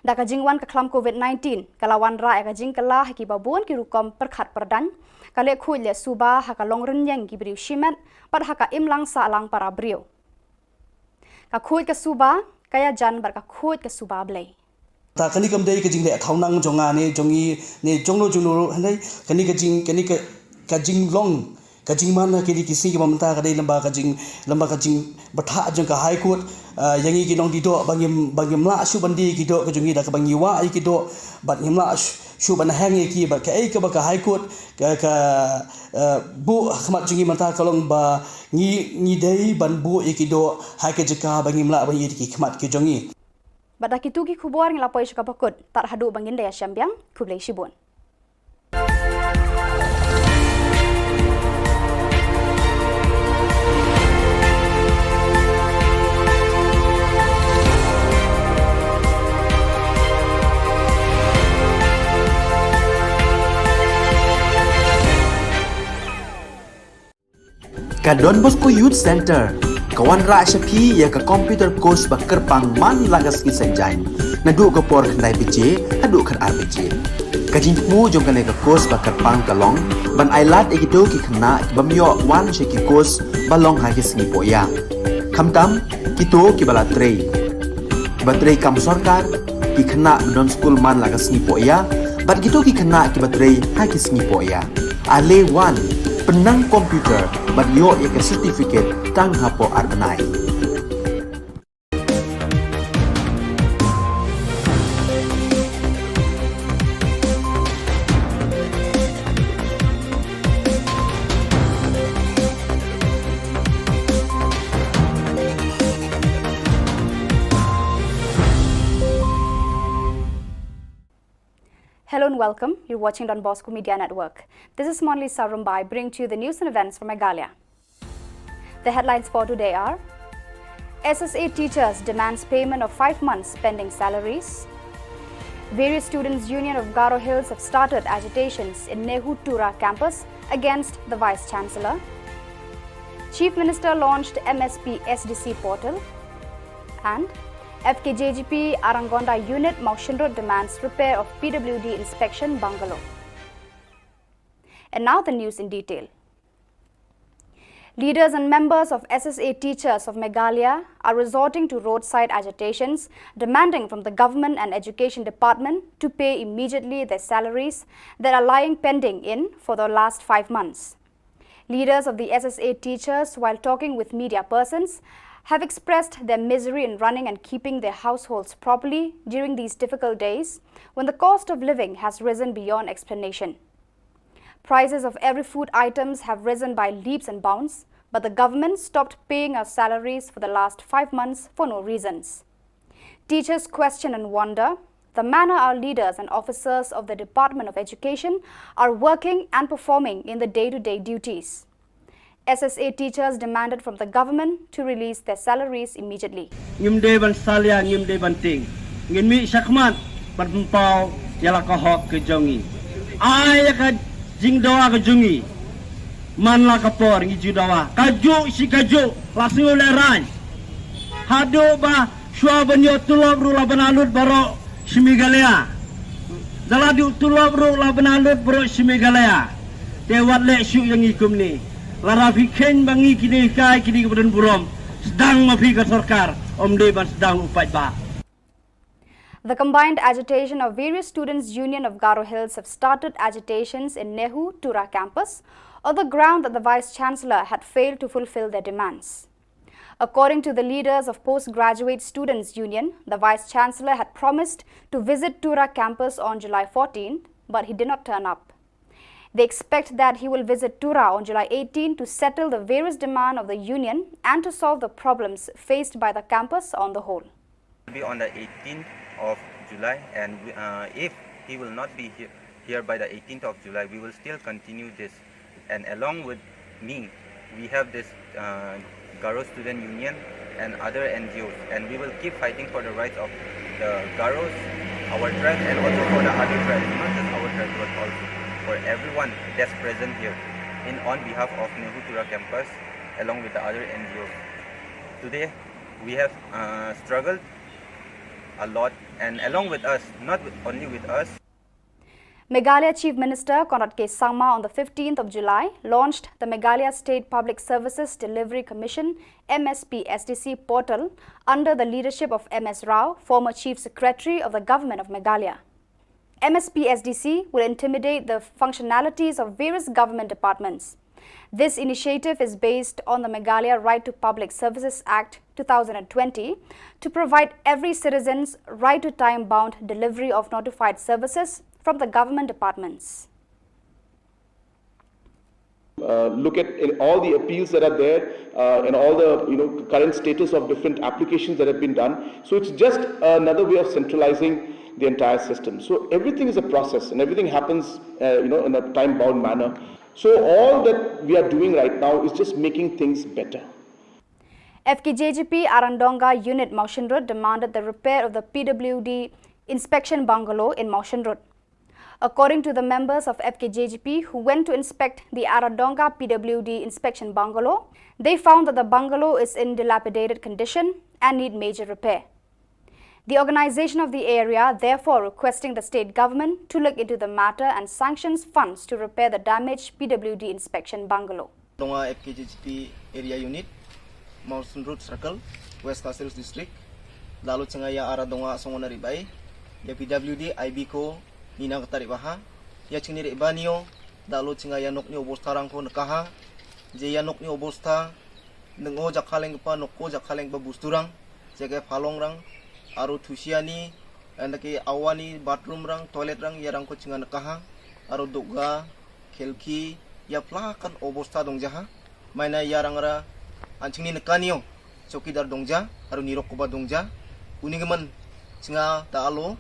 Da ka jingwan ka khlam COVID nineteen ka la wanrah ïa ka jingkylla ha kiba bun ki rukom pyrkhat pyrdaiñ, ka leh khuid leh suba ha ka long rynïeng ki briew shimet bad ha ka imlang sahlang para briew. Ka khuid ka suba ka ïajan bad ka khuid ka suba Blei. Ta kane kam dei ka jingleh thaw nang jong nga ne jong ngi ne jongno jongno ruh, hynrei kane ka jing, kane ka, ka jinglong Ka jingman ha kine ki sngi kiba mynta ka dei lyngba ka jing, lyngba ka jingbthah jong ka High Court, ah, ïa ngi ki nongdie doh ba ngim, ba ngim lah shuh ban die ïa ki doh ka jong ngi da kaba ngi wah ïa ki doh, bad ngim lah sh-, shuh ban heng ïa ki, bad kaei kaba ka High Court ka, ka, ah, buh ha khmat jong ngi mynta ka long ba ngi, ngi dei ban buh ïa ki doh ha ka jaka ba ngim lah ban ïoh ïa ki khmat ki jong ngi. Bad da kitu ki khubor ngi la poi sha kaba kut, tad haduh ba ngin da ïashem biang, khublei shibun. Ka Don Bosco Youth Center ka wanrah sha phi ïa ka computer course ba kyrpang man la ka sngi Saitjaiñ, naduh ka por khyndai baje haduh khatar baje. Ka jingthmu jong kane ka course ba kyrpang ka long ban ailad ïa kito ki khynnah ki bym ïoh wan sha ki course ba long ha ki sngi pohïa, khamtam kito kiba la trei, kiba trei kam sorkar, ki khynnah ba don skul man la ka sngi pohïa, bad kito ki khynnah kiba trei ha ki sngi pohïa. Ale wan, pynnang computer bad ïoh ïa ka certificate tang hapoh ar bnai. Hello and welcome. You're watching Don Bosco Media Network. This is Monlisa Rumbai, bringing to you the news and events from Meghalaya. The headlines for today are: S S A teachers demands payment of five months pending salaries. Various Students' Union of Garo Hills have started agitations in NEHU Tura campus against the Vice Chancellor. Chief Minister launched M S P S D C portal. And F K J G P Arangonda Unit, Mawshynrut demands repair of P W D inspection bungalow. And now the news in detail. Leaders and members of S S A teachers of Meghalaya are resorting to roadside agitations, demanding from the government and education department to pay immediately their salaries that are lying pending in for the last five months. Leaders of the S S A teachers, while talking with media persons, have expressed their misery in running and keeping their households properly during these difficult days when the cost of living has risen beyond explanation. Prices of every food items have risen by leaps and bounds, but the government stopped paying our salaries for the last five months for no reasons. Teachers question and wonder the manner our leaders and officers of the Department of Education are working and performing in the day-to-day duties. S S A teachers demanded from the government to release their salaries immediately. Ngim dei ban salia, ngim dei ban tieng. Ngin mih shakhmat ban pynpaw ïa la ka hok ka jong ngi. Ai ïa ka jingdawa ka jong ngi. Man la ka por ngi ju dawa. Kajuh shi kajuh la sngew lehrain. Haduh ba shuwa ban ïoh tulop ruh la bana lut baroh shi Meghalaya. Da la duh tulop ruh la bana lut baroh shi Meghalaya. Te wat leh shuh ïa ngi kumne. Lada phi kheiñ ba ngi kine kai kine kiba don burom, sdang ma phi ka sorkar, ym dei ban sdang u paidbah. The combined agitation of various Students' Union of Garo Hills have started agitations in NEHU Tura campus on the ground that the Vice Chancellor had failed to fulfill their demands. According to the leaders of Postgraduate Students' Union, the Vice Chancellor had promised to visit Tura campus on July fourteenth, but he did not turn up. They expect that he will visit Tura on July eighteenth to settle the various demands of the union and to solve the problems faced by the campus on the whole. Be on the eighteenth of July, and we, uh, if he will not be he-, here by the eighteenth of July, we will still continue this. And along with me, we have this, uh, Garo Student Union and other N G Os, and we will keep fighting for the rights of the Garos, our tribe, and also for the other tribes, not just our tribe, but also for everyone that's present here. In, on behalf of NEHU Tura campus, along with the other N G Os, today we have, uh, struggled a lot, and along with us, not with, only with us. Meghalaya Chief Minister Conrad K Sangma on the fifteenth of July launched the Meghalaya State Public Services Delivery Commission, M S P S D C portal under the leadership of M S Rao, former Chief Secretary of the Government of Meghalaya. M S P S D C will intimidate the functionalities of various government departments. This initiative is based on the Meghalaya Right to Public Services Act two thousand twenty to provide every citizen's right to time-bound delivery of notified services from the government departments. Uh, look at all the appeals that are there uh, and all the you know current status of different applications that have been done. So it's just another way of centralizing the entire system. So everything is a process and everything happens uh, you know in a time bound manner. So all that we are doing right now is just making things better. F K J G P Aradonga Unit Mawshynrut demanded the repair of the P W D inspection bungalow in Mawshynrut. According to the members of F K J G P who went to inspect the Aradonga P W D inspection bungalow, they found that the bungalow is in dilapidated condition and need major repair. The organization of the area therefore requesting the state government to look into the matter and sanctions funds to repair the damaged P W D inspection bungalow. Donga F K J G P Area Unit, Mawshynrut Circle, West Khasi Hills District. Lalu chenga ya ara donga songona ribai, ya P W D I B ko nina kata ribaha, ya chingni ribanio, lalu chenga ya nok ni obostha rang ko nekaha, je ya nok ni obostha, nengo jakhaleng pa, noko jakhaleng pa busturang, jage phalong rang, aro thusiani, anda ke awani bathroom rang, toilet rang, ya rang ko chenga nekaha, aro doga, khelki, ya plakan obostha dongjaha, maina ya rangra, anchingni nekanio, chowkidar dongja, aro nirok koba dongja, unigeman chenga ta alo.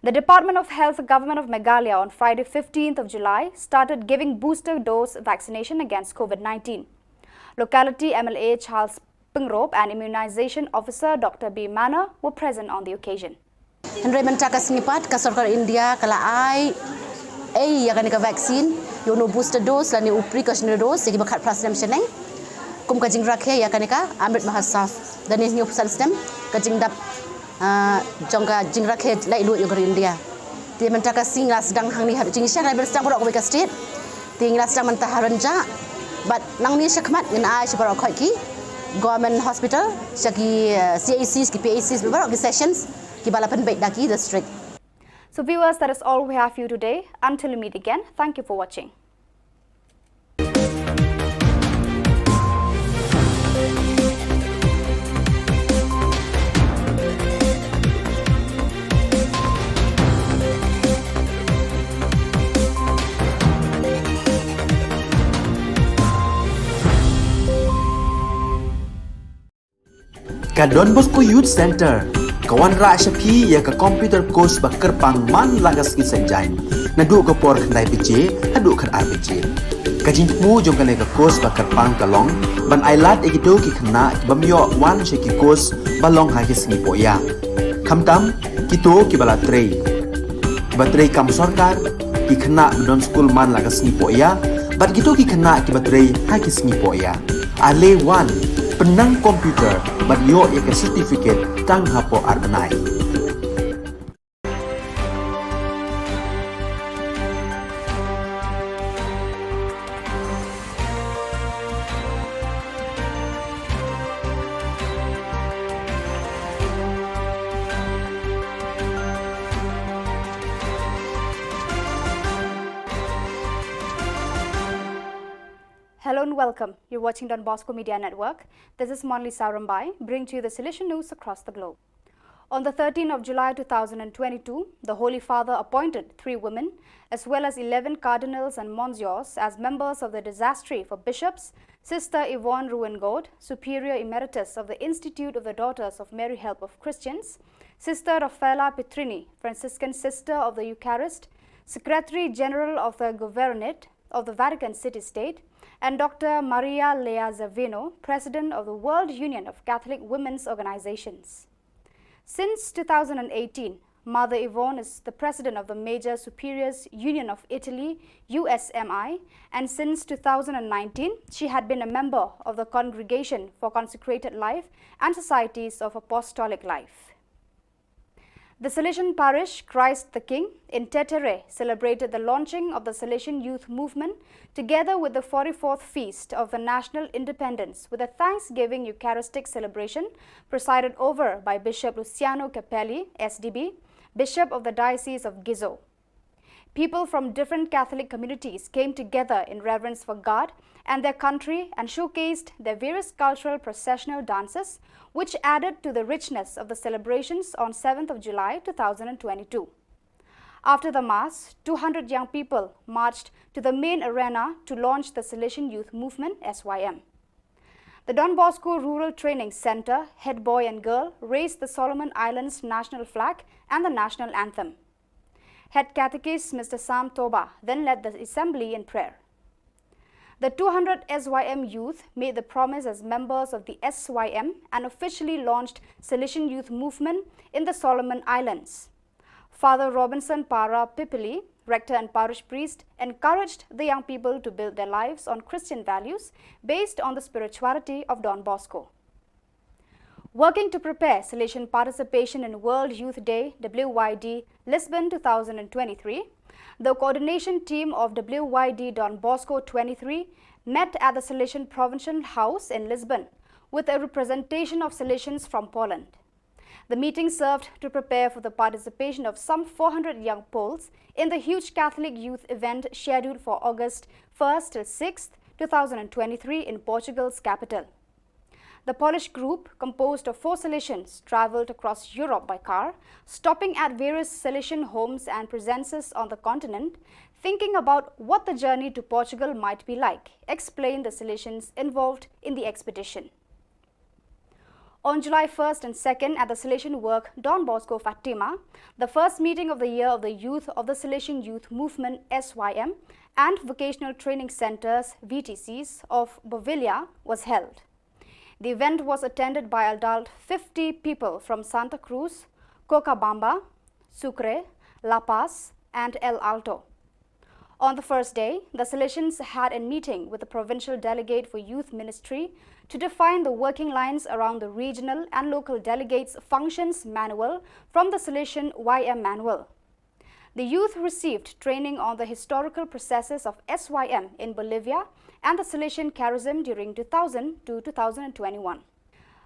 The Department of Health, Government of Meghalaya on Friday fifteenth of July started giving booster dose vaccination against COVID nineteen. Locality M L A Charles Pyngrope and Immunization Officer Doctor B Manor were present on the occasion. Hynrei mynta ka sngi pat ka sorkar India ka la ai ei ïa kane ka vaccine ïa uno booster dose lane u precautionary dose ïa kiba khatphra snem shaneng kum ka jingrakhe ïa kane ka Amrit Mahotsav. Da hynñiew phew san snem ka jingdap jong ka jingrakhe laitluid jong ka ri India. Te mynta ka sngi ngi la sdang hangne ha Jingshang, ngi la sdang baroh kawei ka state. Te ngi la sdang mynta ha Rynjah bad nangne shakhmat ngin ai sha baroh khoit ki Government Hospital, sha ki C H Cs, ki P H Cs, baroh ki sessions kiba la pynbeit da ki district. So viewers, that is all we have for you today. Until we meet again, thank you for watching. Ka Don Bosco Youth Centre ka wanrah sha phi ïa ka computer course ba kyrpang man la ka sngi Saitjaiñ naduh ka por khyndai baje haduh khatar baje. Ka jingthmu jong kane ka course ba kyrpang ka long ban ailad ïa kito ki khynnah ki bym ïoh wan sha ki course ba long ha ki sngi pohïa. Khamtam kito kiba la trei, kiba trei kam sorkar, ki khynnah ba don skul man la ka sngi pohïa bad kito ki khynnah kiba trei ha ki sngi pohïa. Ale wan, pynnang computer bad ïoh ïa ka certificate tang hapoh ar bnai. Hello and welcome. You're watching Don Bosco Media Network. This is Monlisa Rymbai, bringing to you the Salesian news across the globe. On the thirteenth of July two thousand twenty-two, the Holy Father appointed three women, as well as eleven cardinals and monsiors, as members of the dicastery for bishops, Sister Yvonne Ruwengord, Superior Emeritus of the Institute of the Daughters of Mary Help of Christians, Sister Rafaela Petrini, Franciscan Sister of the Eucharist, Secretary General of the Governorate of the Vatican City State, and Doctor Maria Lea Zavino, President of the World Union of Catholic Women's Organizations. Since two thousand eighteen, Mother Yvonne is the President of the Major Superiors Union of Italy, U S M I, and since two thousand nineteen, she had been a member of the Congregation for Consecrated Life and Societies of Apostolic Life. The Salesian parish Christ the King in Tetere celebrated the launching of the Salesian Youth Movement together with the forty-fourth Feast of the National Independence with a Thanksgiving Eucharistic celebration presided over by Bishop Luciano Capelli, S D B, Bishop of the Diocese of Gizo. People from different Catholic communities came together in reverence for God and their country and showcased their various cultural processional dances, which added to the richness of the celebrations on seventh of July two thousand twenty-two. After the Mass, two hundred young people marched to the main arena to launch the Salesian Youth Movement, S Y M. The Don Bosco Rural Training Centre head boy and girl raised the Solomon Islands national flag and the national anthem. Head Catechist Mister Sam Toba then led the assembly in prayer. The two hundred S Y M youth made the promise as members of the S Y M and officially launched Salesian Youth Movement in the Solomon Islands. Father Robinson Para Pipili, rector and parish priest, encouraged the young people to build their lives on Christian values based on the spirituality of Don Bosco. Working to prepare Salesian participation in World Youth Day, W Y D, Lisbon two thousand twenty-three, the coordination team of W Y D Don Bosco twenty-three met at the Salesian Provincial House in Lisbon with a representation of Salesians from Poland. The meeting served to prepare for the participation of some four hundred young Poles in the huge Catholic youth event scheduled for August first till sixth, two thousand twenty-three, in Portugal's capital. The Polish group, composed of four Salesians, traveled across Europe by car, stopping at various Salesian homes and presences on the continent, thinking about what the journey to Portugal might be like, explained the Salesians involved in the expedition. On July first and second, at the Salesian Work Don Bosco Fatima, the first meeting of the year of the youth of the Salesian Youth Movement, S Y M, and Vocational Training Centres, V T Cs, of Bovilla was held. The event was attended by adult fifty people from Santa Cruz, Cochabamba, Sucre, La Paz, and El Alto. On the first day, the Salesians had a meeting with the provincial delegate for youth ministry to define the working lines around the regional and local delegates' functions manual from the Salesian Y M manual. The youth received training on the historical processes of S Y M in Bolivia and the Salesian charism during two thousand to two thousand twenty-one.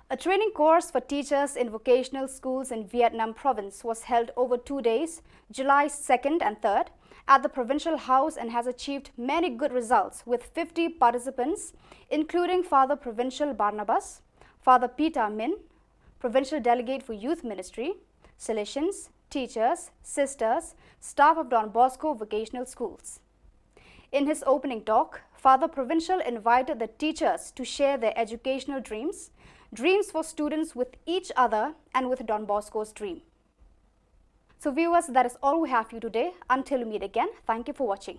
A training course for teachers in vocational schools in Vietnam province was held over two days, July second and third, at the provincial house and has achieved many good results, with fifty participants, including Father Provincial Barnabas, Father Peter Min, Provincial Delegate for Youth Ministry, Salesians, teachers, sisters, staff of Don Bosco vocational schools. In his opening talk, Father Provincial invited the teachers to share their educational dreams, dreams for students with each other, and with Don Bosco's dream. So, viewers, that is all we have for you today. Until we meet again, thank you for watching.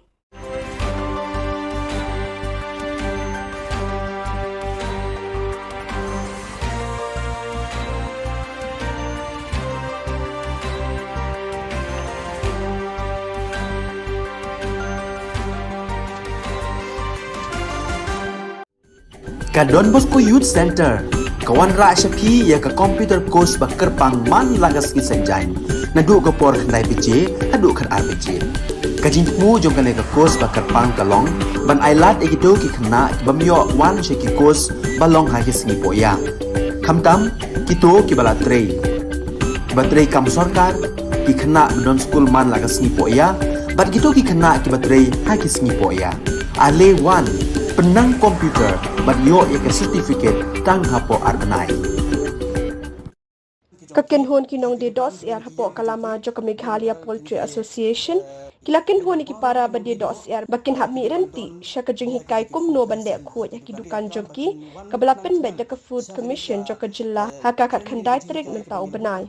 Ka Don Bosco Youth Centre ka wanrah sha phi ïa ka computer course ba kyrpang man la ka sngi Saitjaiñ, naduh ka por khyndai baje haduh khatar baje. Ka jingthmu jong kane ka course ba kyrpang ka long ban ailad ïa kito ki khynnah ki bym ïoh wan sha ki course ba long ha ki sngi pohïa. Khamtam kito kiba la trei, kiba trei kam sorkar, ki khynnah ba don skul man la ka sngi pohïa, bad kito ki khynnah kiba trei ha ki sngi pohïa. Ale wan, pynnang computer bad ïoh ïa ka certificate tang hapoh ar bnai. Ka kynhun ki nongdie doh syiar hapoh ka lama jong ka Meghalaya Poultry Association ki la kynhun ïa ki para ba die doh syiar ba kin hap mih ryntih sha ka jinghikai kumno ban leh khuid ha ki dukan jong ki, kaba la pynbeit da ka Food Commission jong ka jylla ha ka khatkhyndai tarik mynta u bnai.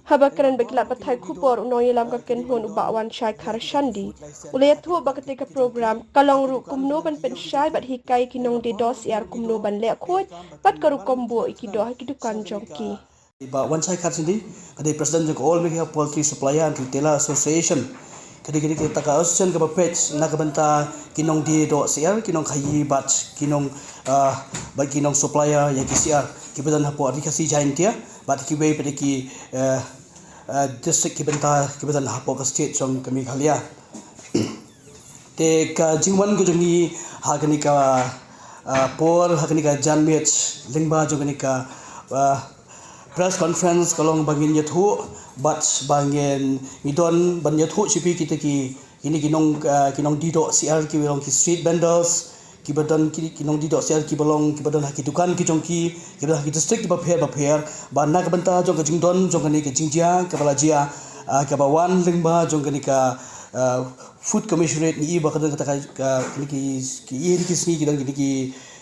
Haba kren bad ki lad pathai khubor, u nongïalam ka kynhun u Bah Wanshai Kharshandi u la ïathuh ba katei ka program ka long ruh kumno ban pynshai bad hikai ki nongdie doh syiar kumno ban leh khuid bad ka rukom buh ïa ki doh ha ki dukan jong ki. Bah Wanshai Kharshandi, ka dei President jong ka All Meghalaya Poultry Supplier and Retailer Association. Ka dei, ka dei kata ka association kaba peit na ka bynta ki nongdie doh syiar, ki nongkhaii bad ki nong, ah, bad ki nongsupplier ïa ki syiar kiba don hapoh Ri Khasi Jaiñtia bad kiwei pat ki, eh, eh, district ki bynta kiba don hapoh ka state jong ka Meghalaya. Te ka jingwan ka jong ngi ha kane ka, ah, por, ha kane ka janmiet lyngba jong kane ka, ah, press conference ka long ba ngin ïathuh bad ba ngin, ngi don ban ïathuh sha phi kita ki, kine ki nong, ah, ki nongdih dohsiar kiba long ki street vendors, kiba don ki, ki nongdih dohsiar kiba long, kiba don ha ki dukan ki jong ki, kiba don ha ki district kiba pher ba pher, ba na ka bynta jong ka jingdon jong kane ka jingjia kaba la jia, ah, kaba wan lyngba jong kane ka, ah, Food Commissionerate, ngi i ba ka don kata ka, ka, kine ki, ki, ïa ki sngi ki don kine ki,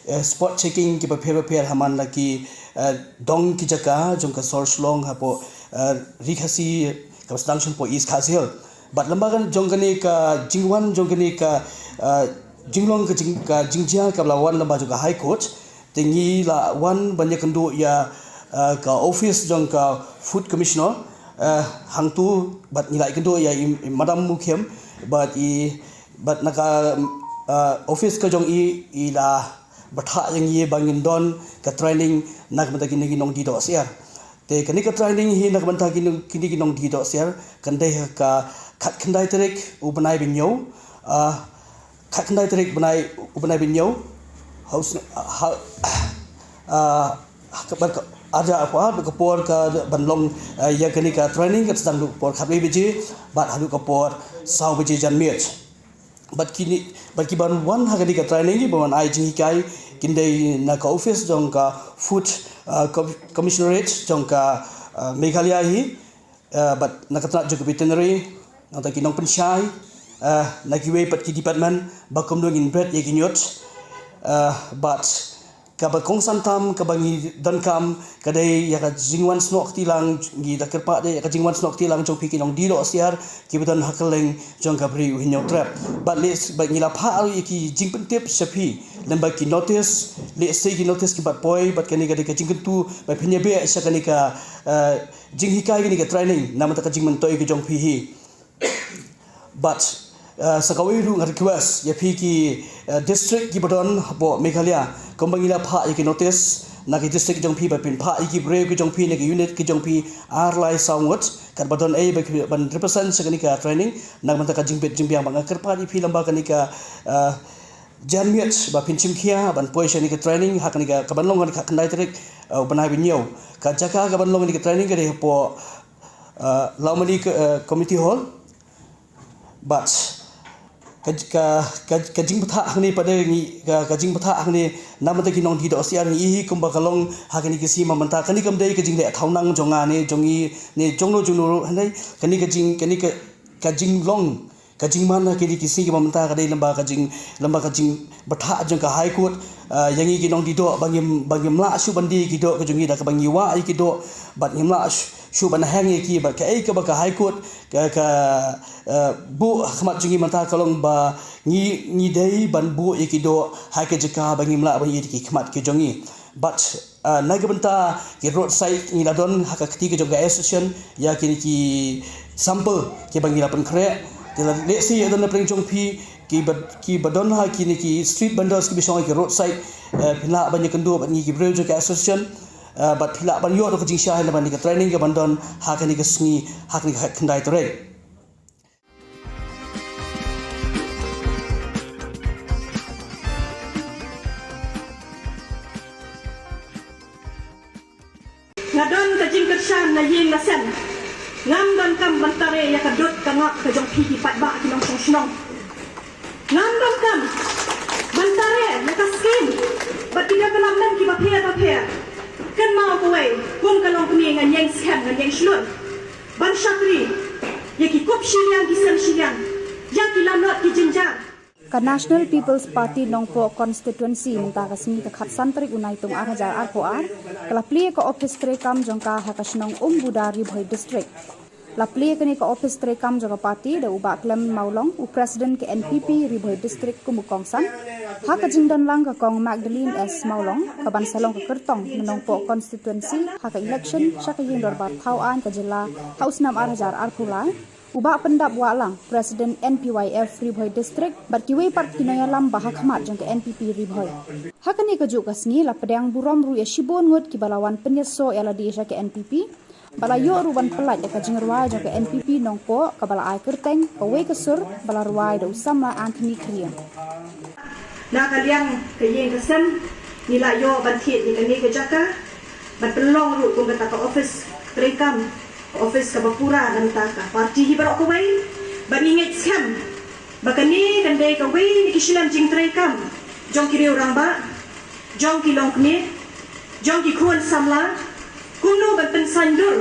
eh, spot checking kiba pher ba pher ha man la ki, eh, dong ki jaka jong ka sor Shillong hapoh, eh, Ri Khasi kaba sdang shong hapoh East Khasi Hills. Bad lyngba kan jong kane ka jingwan jong kane ka, eh, jinglong ka jing, ka jingjia kaba la wan lyngba jong ka High Court, te ngi la wan ban ïakynduh ïa, eh, ka office jong ka Food Commissioner, eh, hangtu, bad ngi la ïakynduh ïa i, i Madam Mukhim, bad i, bad na ka, eh, office ka jong i, i la bthah ïa ngi ba ngin don ka training na ka bynta kine ki nongdih dohsiar. Te kane ka training hi na ka bynta kine, kine ki nongdih dohsiar kan dei ha ka khatkhyndai tarik u bnai ba ñiew, ah, khatkhyndai tarik bnai, u bnai ba ñiew, ha u sn-, ha, ah, ha ka, bad ka, arja apa, bad ka por ka ban long, ah, ïa kane ka training ka sdang naduh ka por khatwei baje, bad haduh ka por saw baje janmiet. Bad kine, bad ki ban wan ha kane ka training, ki ban wan ai jinghikai, kin dei na ka office jong ka Food, ah, Com-, Commissionerate jong ka, ah, Meghalaya hi, ah, bad na ka tnat jong ka veterinary, nangta ki nongpynshai, ah, na kiwei pat ki department, ba kumno ngin bret ïa ki ñiut, ah, bad kaba kongsan tam kaba ngi donkam ka dei ïa ka jingwan snoh kti lang, ngi da kyrpad ïa ka jingwan snoh kti lang jong phi ki nongdih dohsiar kiba don ha kylleng jong ka Bri u Hynñiewtrep. Bad leh, bad ngi la phah ruh ïa ki jingpyntip sha phi lyngba ki notice, lehse ki notice ki bat poi, bad kane ka dei ka jingkyntu ba phin ïa beh sha kane ka, eh, jinghikai, kane ka training na bynta ka jingmyntoi ka jong phi hi. Bad, eh, sa kawei ruh nga request ïa phi ki, eh, district kiba don hapoh Meghalaya, kumba ngi la phah ïa ki notice na ki district jong phi, ba phin phah ïa ki briew ki jong phi na ki unit ki jong phi ar lai saw ngut, katba don ei ba ki ban represent sha kane ka training na ka bynta ka jingbit jingbiang. Bad nga kyrpad ïa phi lyngba kane ka, eh, janmiet ba phin shim khia ban poi sha kane ka training ha kane ka, ka ban long ha kane ka khatkhyndai tarik, eh, u bnai ba ñiew. Ka jaka ka ban long kane ka training ka dei hapoh, uh, Lawmali, uh, Community Hall. Bad ka, ka, ka, ka jingbthah hangne pat de ngi, ka, ka jingbthah hangne na bynta ki nongdih dohsiar ngi i hi kumba ka long ha kane ka sngi mynta, kane kam dei ka jingleh thaw nang jong nga ne jong i ne jong no jong no ruh, hynrei kane ka jing, kane ka, ka jinglong, ka jingman ha kine ki sngi kiba mynta ka dei lyngba ka jing, lyngba ka jingbthah jong ka High Court, ah, ïa ngi ki nongdih doh ba ngim, ba ngim lah shuh ban die ïa ki doh ka jong ngi da kaba ngi wah ïa ki doh, bad ngim lah shuh, shuh ban heng ïa ki, bad kaei kaba ka High Court ka, ka, ah, buh ha khmat jong ngi mynta ka long ba ngi, ngi dei ban buh ïa ki doh ha ka jaka ba ngim lah ban ïoh ïa ki khmat ki jong ngi. Bad, ah, na ka bynta ki roadside ngi la don ha ka kti ka jong ka association ïa kine ki sample kiba ngi la pynkhreh. Te la lehse ïa don na pdeng jong phi kiba, kiba don ha kine ki street vendors kiba shong ha ki roadside, eh, phi lah ban ïakynduh bad ngi ki briew jong ka association, eh, bad phi lah ban ïoh da ka jingshai na bynta ka training ka ban don ha kane ka sngi, ha kane ka khatkhyndai tarik. Nga don ka jingkyrshan na ïing na sem. Ngam donkam ban tare ïa ka dud ka ngap ka jong phi ki paidbah ki nongshong shnong. Ngam donkam ban tare ïa ka skim bad ki development kiba pher ba pher. Kynmaw kawei, kum ka longkmie ngan ïeng skhem ngan ïeng shlur ban shakri ïa ki kup shiliang ki sem shiliang, ïa ki lanot ki jynjar. Ka National People's Party Nongpoh Constituency mynta ka sngi ka khatsan tarik u Naitung ar hajar arphew ar ka la plie ka ophis treikam jong ka ha ka shnong Umbuda, Ri Bhoi District. La plie kane ka ophis treikam jong ka party da u Bah Clement Mawlong, u President ka N P P Ri Bhoi District kum u kongsan, ha ka jingdon lang ka Kong Magdalene S Mawlong, ka ban sa long ka kyrtong na Nongpoh Constituency ha ka election sha ka Ïing Dorbar Thaw Aiñ ka Jylla ha u snem ar hajar arphew lai. U Bah Pyndap Wahlang, President N P Y F Ri Bhoi District, bad kiwei pat ki nongïalam ba ha khmat jong ka N P P Ri Bhoi. Ha kane kajuh ka sngi la pdiang burom ruh ïa shibun ngut kiba la wan pynïasoh ïa lade sha ka N P P, ba la ïoh ruh ban pyllait ïa ka jingrwai jong ka N P P Nongpoh kaba la ai kyrteng Kawei ka Sur ba la rwai da u samla Anthony Khyrïeng. Na ka liang ka ïing ka sem, ngi la ïoh ban thied ïa kane ka jaka ban pynlong ruh kum kata ka office treikam, ka office kaba pura na ka bynta ka party hi baroh kawei. Bad ngi ngeit skhem Ba kane kan dei kawei na ki shlem jingtrei kam jong ki riew rangbah, jong ki longkmie, jong ki khun samla, kumno ban pynsaiñdur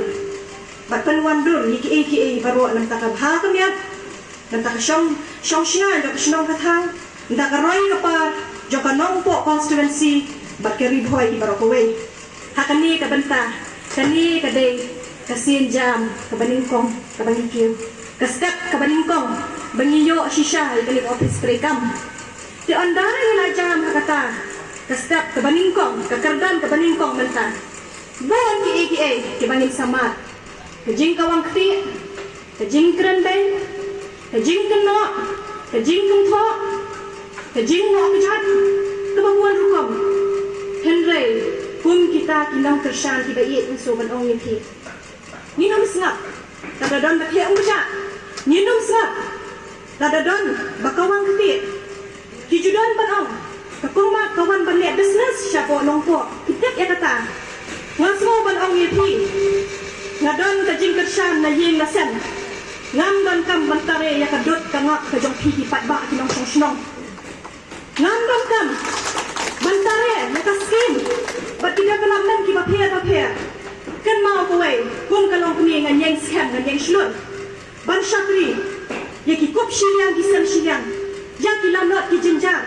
bad pynwandur ïa kiei kiei baroh na ka bynta ka bha ka miat, na ka bynta ka shong, shong shngain jong ka shnong ka thaw, na ka bynta ka roi ka par jong ka Nongpoh constituency bad ka Ri Bhoi baroh kawei. Ha kane ka bynta, kane ka dei ka sienjam kaba nyngkong kaba ngi kiew, ka step kaba nyngkong ba ngi ïoh shisha ïa kane ka ophis treikam. Te ynda ngi la jam ha kata ka step kaba nyngkong, ka kyrdan kaba nyngkong mynta, bun kiei kiei kiba ngin sa mad. Ka jingkawang ktieh, ka jingkren beiñ, ka jingkynnoh, ka jingkynthoh, ka jingngoh kjat, kaba bun rukom. Hynrei kum kita ki nongkyrshan kiba ïeit, ngi shu ban ong ïa phi, ngin ym sngap. Lada don ba thiah ong ba jah, ngin ym sngap. Lada don ba kawang ktieh, ki ju don ban ong, ka Kong Mat ka wan ban leh business shapoh Nongpoh. Phi tip ïa kata? Nga sngew ban ong ïa phi, nga don ka jingkyrshan na ïing na sem. Ngam donkam ban tare ïa ka dud ka ngap ka jong phi ki paidbah ki nongshong shnong. Ngam donkam ban tare ïa ka skim bad ki development kiba pher ba pher. Kynmaw kawei, kum ka longkmie ngan ïeng skhem, ngan ïeng shlur ban shakri ïa ki kup shiliang ki sem shiliang, ïa ki lanot ki jynjar.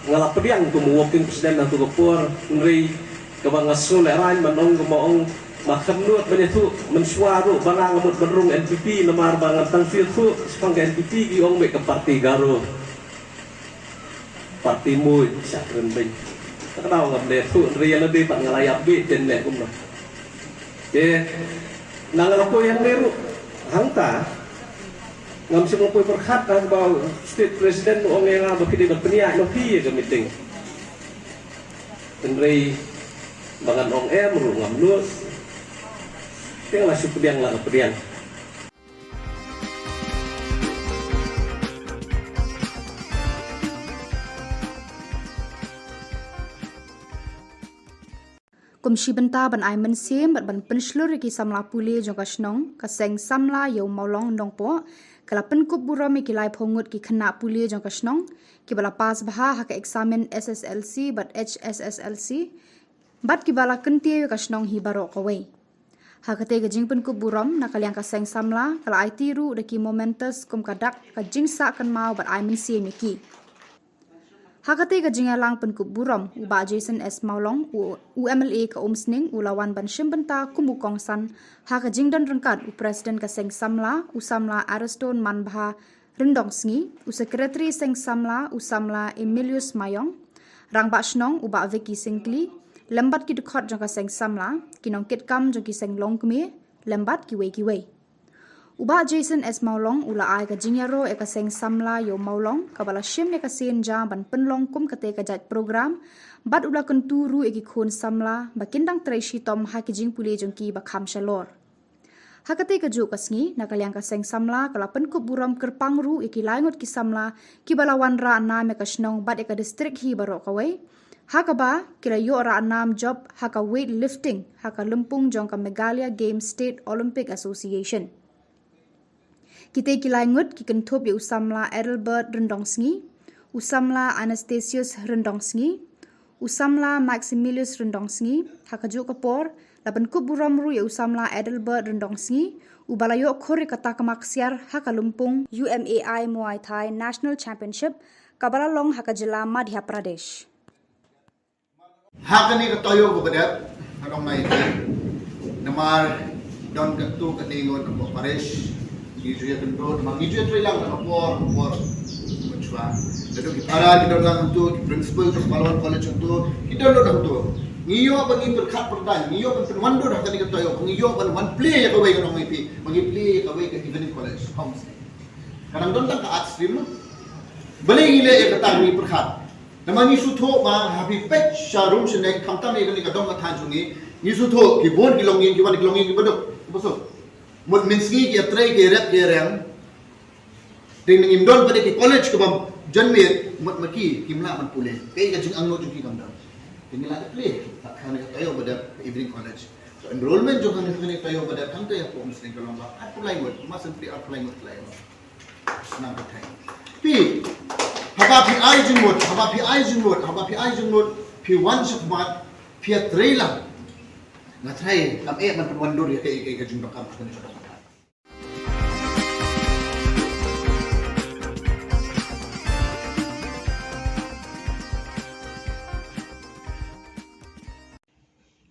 Nga la pdiang kum u working president na tu ka por, hynrei kaba nga sngewlehraiñ ban ong, kaba ong, ma khlem nud ban ïathuh mynshuwa ruh ba nga mut ban rung N P P, namar ba ngan tang ïathuh shaphang ka N P P ki ong beit ka party Garo, party muid, sha kren beiñ. Ka daw ngam leh thuh, hynrei ïa lade pat nga la ïap beit, ten leh kumno. Te na nga la poi hangne ruh, hangta ngam shym la poi pyrkhat, haba u state president u ong ïa nga ba phi dei ban pynïaid noh phi ïa ka meeting. Hynrei ba ngan ong em ruh ngam nud. Te nga la shu pdiang, la ka pdiang. Kum shi bynta ban ai mynsiem bad ban pynshlur ïa ki samla pule jong ka shnong, ka seng samla ïa u Mawlong Nongpoh ka la pynkup burom ïa ki laiphew ngut ki khynnah pule jong ka shnong kiba la pass bha ha ka eksamin S S L C bad H S S L C, bad kiba la kyntiew ïa ka shnong hi baroh kawei. Ha katei ka jingpynkup burom, na ka liang ka seng samla ka la aiti ruh da ki mementos kum ka dak ka jingsah kynmaw bad ai mynsiem ïa ki. Ha katei ka jingïalang pynkup burom, u Bah Jason S Mawlong, u, u M L A ka Umsning, u la wan ban shim bynta kum u kongsan ha ka jingdon ryngkat u President ka seng samla, u samla Ariston Manbha Ryndongsngi, u Secretary seng samla, u samla Emilius Mayong, Rangbah Shnong u Bah Vicky Syngkli, lem bad ki dkhot jong ka seng samla, ki nongkitkam jong ki seng longkmie, lem bad kiwei kiwei. U Bah Jason S Mawlong u la ai ka jingïaroh ïa ka seng samla ïa u Mawlong kaba la shim ïa ka sienjam ban pynlong kum katei ka jait program, bad u la kyntu ruh ïa ki khun samla ba kin dang trei shitom ha ki jingpule jong ki ba kham shalor. Ha katei kajuh ka sngi, na ka liang ka seng samla ka la pynkup burom kyrpang ruh ïa ki lai ngut ki samla kiba la wanrah nam ïa ka shnong bad ïa ka district hi baroh kawei, ha kaba ki la ïoh rah nam jop ha ka weight lifting ha ka lympung jong ka Meghalaya Games State Olympic Association. Kitei ki lai ngut ki kynthup ïa u samla Adelbert Ryndongsngi, u samla Anastasius Ryndongsngi, u samla Maximilius Ryndongsngi. Ha kajuh ka por, la pynkup burom ruh ïa u samla Adelbert Ryndongsngi, uba la ïoh khur ïa ka takma ksiar ha ka lympung U M A I Muay Thai National Championship, kaba la long ha ka jylla Madhya Pradesh. Ha kane ka taïew kaba dep, nga ong ïa phi, namar don katto katne ngut na parish, ngi ju ïakynduh, namar ngi ju ïatrei lang na ka por ka por mynshuwa. Naduh ki para ki don lang hangto, ki principal jong Pahlawan College hangto, ki don lut hangto. Ngi ïoh ban ngi pyrkhat pyrdaiñ, ngi ïoh ban pynwandur ha kane ka taïew, ngi ïoh ban wan plie ïa kawei, nga ong ïa phi, ban ngi plie ïa kawei ka evening college, homestay. Ka dang don tang ka arts stream, balei ngi leh ïa kata, ngi pyrkhat. Namar ngi sngewthuh ba ha phi peit sha rum sha neng, khamtam ïa kane ka dong ka thaiñ jong ngi, ngi sngewthuh ki bun ki longïing, ki wan ki longïing kiba duk, kiba suk. Mut mynsngi ki ïatrei, ki ïarep, ki ïarem. Te ngim don pat de ki college kaba jan miet, mut ma ki kim lah ban pule. Kaei ka jingangnud jong ki kam don. Te ngi la plie ha kane ka taïew ba dep, evening college. So enrollment jong kane ka taïew ba dep, hangta ïa ka Umsning ka long ba arphew lai ngut, ma sngewthuh arphew lai ngut ka la ïa. Nang ka thaiñ. Phi, haba phi ai jingmut, haba phi ai jingmut, haba phi ai jingmut, phi wan shakhmat, phi ïatrei lang. Nga trai, kam eh ban pynwandur ïa ka, ïa ka, ïa ka jingdonkam, ïa ka jingdonkam.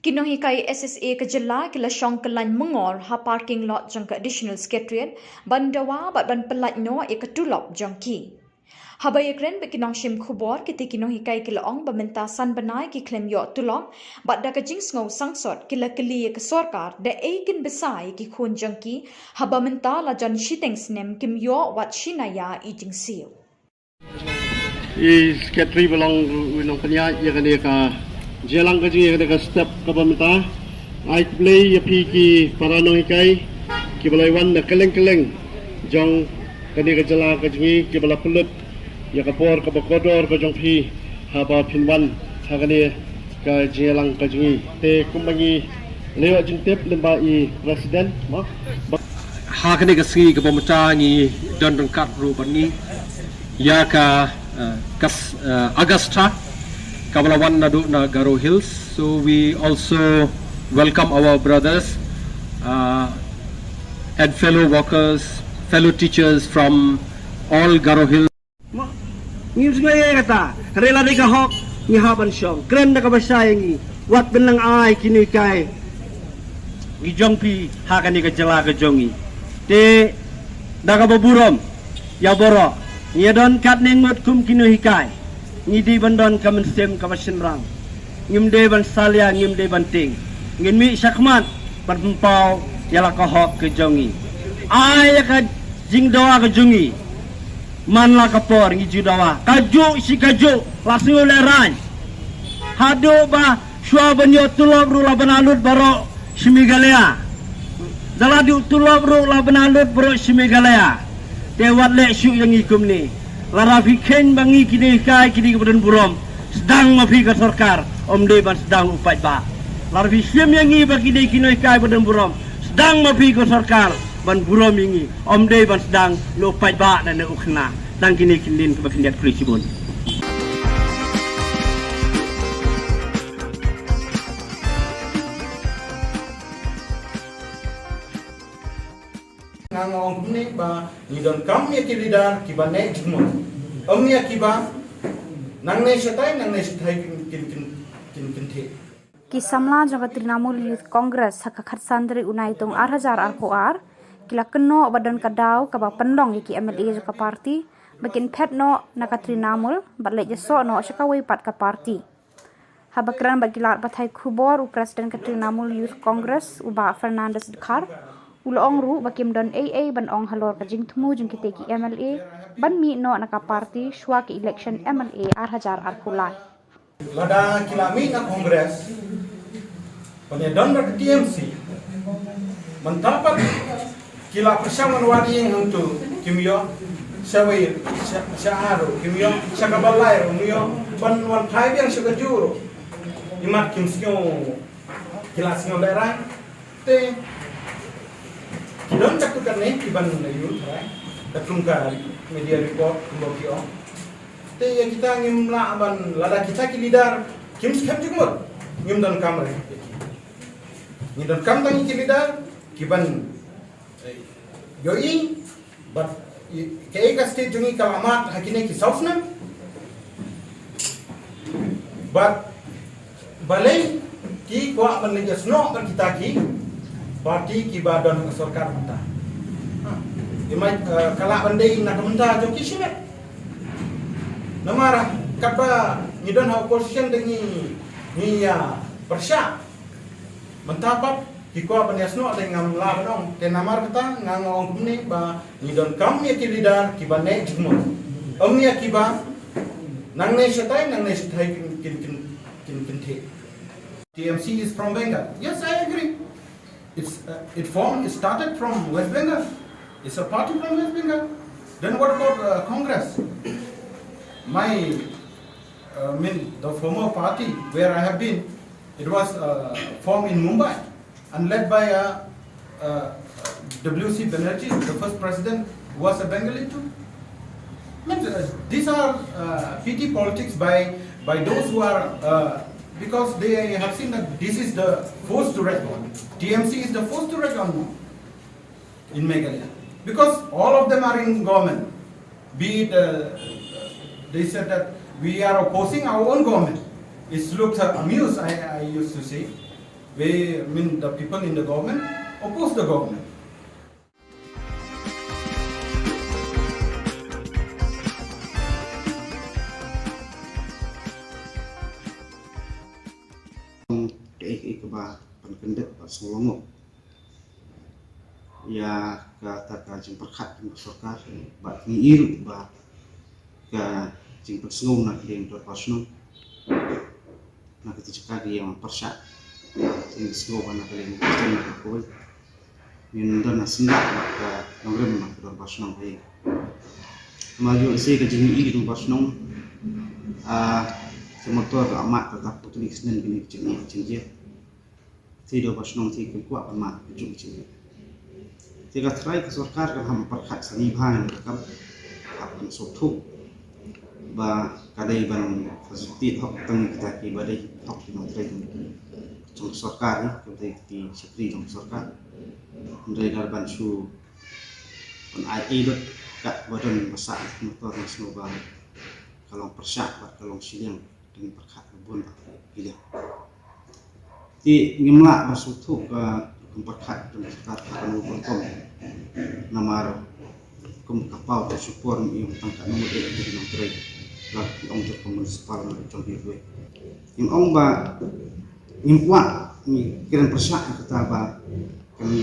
Ki nonghikai S S A ka jylla ki la shong kyllain myngor ha parking lot jong ka Additional Secretariat ban dawa bad ban pyllait noh ïa ka tulop jong ki. Haba ïakren bad ki nongshim khubor, kita ki nonghikai ki la ong ba mynta san bnai ki khlem ïoh tulop bad da ka jingsngew sangsot ki la kylli ïa ka sorkar da ei kin bsa ïa ki khun jong ki, haba mynta la jan shiteng snem kim ïoh wat shi naïa i jingsiew. I secretary ba long ruh u nongpynïaid ïa kane ka jingïalang ka jong ngi, ïa kane ka step kaba mynta. Ai khublei ïa phi ki para nonghikai kiba la wan na kylleng kylleng jong kane ka jylla ka jong ngi, kiba la pynlut ïa ka por kaba kordor ka jong phi haba phin wan ha kane ka jingïalang ka jong ngi. Te kumba ngi la ïoh jingtip lyngba i president, mo, ba ha kane ka sngi kaba mynta ngi don ryngkat ruh bad ngi ïa ka, eh, ka s-, eh, Augusta kaba la wan naduh na Garo Hills. So we also welcome our brothers, uh, and fellow workers, fellow teachers from all Garo Hills. Mo, ngim sngew ïa kata. Hynrei lada ka hok, ngi hap ban shong. Kren da kaba shai ïa ngi. Wat pynlong ai ki nonghikai ki jong phi ha kane ka jylla ka jong ngi. Te da kaba burom ïa baroh, ngi don katne ngut kum ki nonghikai. Ngi dei ban don ka mynsiem kaba shynrang. Ngim dei ban salia, ngim dei ban tieng. Ngin mih shakhmat ban pynpaw ïa la ka hok ka jong ngi. Ai ïa ka jingdawa ka jong ngi man la ka por ngi ju dawa. Kajuh shi kajuh la sngew lehraiñ. Haduh ba shuwa ban ïoh tulop ruh la ba na lut baroh shi Meghalaya. Da la duh tulop ruh la ba na lut baroh shi Meghalaya. Te wat leh shuh ïa ngi kumne. Lada phi kheiñ ba ngi ki nonghikai ki dei kiba don burom, sdang ma phi ka sorkar, ym dei ban sdang u paidbah. Lada phi shim ïa ngi ba ki dei ki nonghikai ba don burom, sdang ma phi ka sorkar ban burom ïa ngi, ym dei ban sdang na u paidbah ne na u khynnah. Tang kine ki ktien kiba khyndiat, khublei shibun. Nga nga ong kumne ba ngi donkam ïa ki leader kiba neh jingmut. Ym ïa kiba nangne shatai, nangne shatai kin, kin, kin, kin, kin theh. Ki samla jong ka Trinamool Youth Congress ha ka khatsan tarik u Naitung ar hajar arphew ar ki la kynnoh ba don ka daw kaba pynlong ïa ki M L A jong ka party ba kin phet noh na ka Trinamool bad leit ïasoh noh sha kawei pat ka party. Haba kren bad ki lad pathai khubor, u President ka Trinamool Youth Congress, u Bah Fernandez Dkhar, u la ong ruh ba kim don ei ei ban ong halor ka jingthmu jong kita ki M L A ban mih noh na ka party shuwa ka election M L A ar hajar arphew lai. Lada ki la mih na Congress, ban ïadon bad ka T M C, mynta pat ki la pyrshang ban wad ïing hangtu, kim ïoh, sha wei, sha, sha ar ruh kim ïoh, sha kaba lai ruh kim ïoh, ban wan phai biang sha kajuh ruh. Imat kim sngew, ki la sngew lehraiñ. Te ki don katto katne kiban ïoh tharai, katkum ka media report kumba ki ong. Te ïa kita ngim lah ban, lada kita ki leader kim skhem jingmut, ngim donkam re. Ngi donkam tang ïa ki leader kiban, eh, ïohi, bad i, kaei ka state jong ngi ka la mad ha kine ki saw snem. Bad balei ki kwah ban leit ïasnoh bad kita ki party kiba don ha sorkar mynta. Ha, i mai, eh, ka lah ban dei na ka bynta jong ki shimet. Namar katba ngi don ha opposition te ngi, ngi ïa pyrshah. Mynta pat ki kwah ban ïasnoh, te ngam lah ban ong. Te namar kata nga nga ong kumne ba ngi donkam ïa ki leader kiba neh jingmut. Ym ïa kiba nangne shatai, nangne shatai kin, kin, kin, kin, kin theh. T M C is from Bengal. Yes, I agree. It's, uh, it formed, it started from West Bengal. It's a party from West Bengal. Then what about, uh, Congress? My, uh, mean, the former party where I have been, it was, uh, formed in Mumbai and led by, uh, uh, W C Banerjee, the first president, was a Bengali too. Uh, these are uh, petty politics by by those who are uh, because they have seen that this is the force to reckon. T M C is the force to reckon in Meghalaya because all of them are in government. Be it uh, they said that we are opposing our own government. It looks uh, amused. I, I used to say, we I mean the people in the government oppose the government. Kaei kaei kaba pynkyndit bad sngewlyngngoh ïa kata ka jingpyrkhat jong ka sorkar bad ngi i ruh ba ka jingpynsngew na ka liang dorbar shnong na kata jaka ka ïing pyrshah. Jingpynsngew ba na ka liang ka shnong na ka kawei ngin don na syndah bad ka nongrim na ka dorbar shnong ka ïing. Namar ïoh ïa ka jingïohi ka dorbar shnong, ah, ka motor ka amat ka tak putli ka snem kine ka jingïohi ka jingïohi. Te dorbar shnong te ka kwah ban mad ka jong ka jingïohi. Te ka trai ka sorkar ka ham pyrkhat sani bha ïa ka kam. Hap ban sngewthuh ba ka dei ban facilitate hok tang kita ki ba dei hok ki nongtrei jong sorkar, ki ba dei ki shakri jong sorkar. Hynrei lada ban shu ban ai ei lut kat ba don ba sah motor nga sngew ba ka long pyrshah bad ka long shiliang. Dang pyrkhat ka bun ba ki liang. Te ngim lah ban sngewthuh ka kum pyrkhat jong ka sorkar ka kano ka rukom. Namar kum ka paw ka shukor ngi ïoh tang ka nongdei ki nongtrei. La ki ong jong ka municipal na jong ki wei. Ngim ong ba ngim kwah ngi kren pyrshah ïa kata ba kan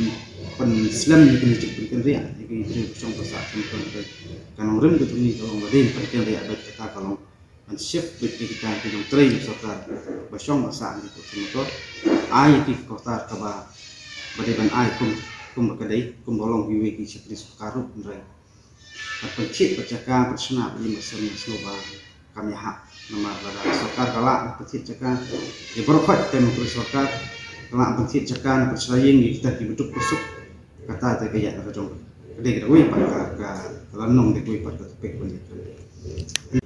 pynslem ïa kane jingpynkynriah ïa ki briew shong ba sah kan pynkyndit. Ka nongrim ka jong ngi ka long ba dei pynkyndit bad kata ka long ban shift beit ïa kita ki nongtrei jong sorkar ba shong ba sah ngi kut motor. Ai ïa ki ka kordor kaba ba dei ban ai kum kum ba ka dei kum ba long kiwei ki shakri sorkar ruh hynrei ban pynthied bad jaka ban shna bad ïing ba sem nga sngew ba kam ïahap. Namar lada ka sorkar ka lah ban pynthied jaka ïa baroh khoit ki nongtrei sorkar, ka lah ban pynthied jaka na ban shna ïing ïa kita kiba duk ba suk. Kata te ka ïaid na ka jong ka dei ka dei wei pat ka ka ka lynnong dei wei pat ka topic ban ïa ka.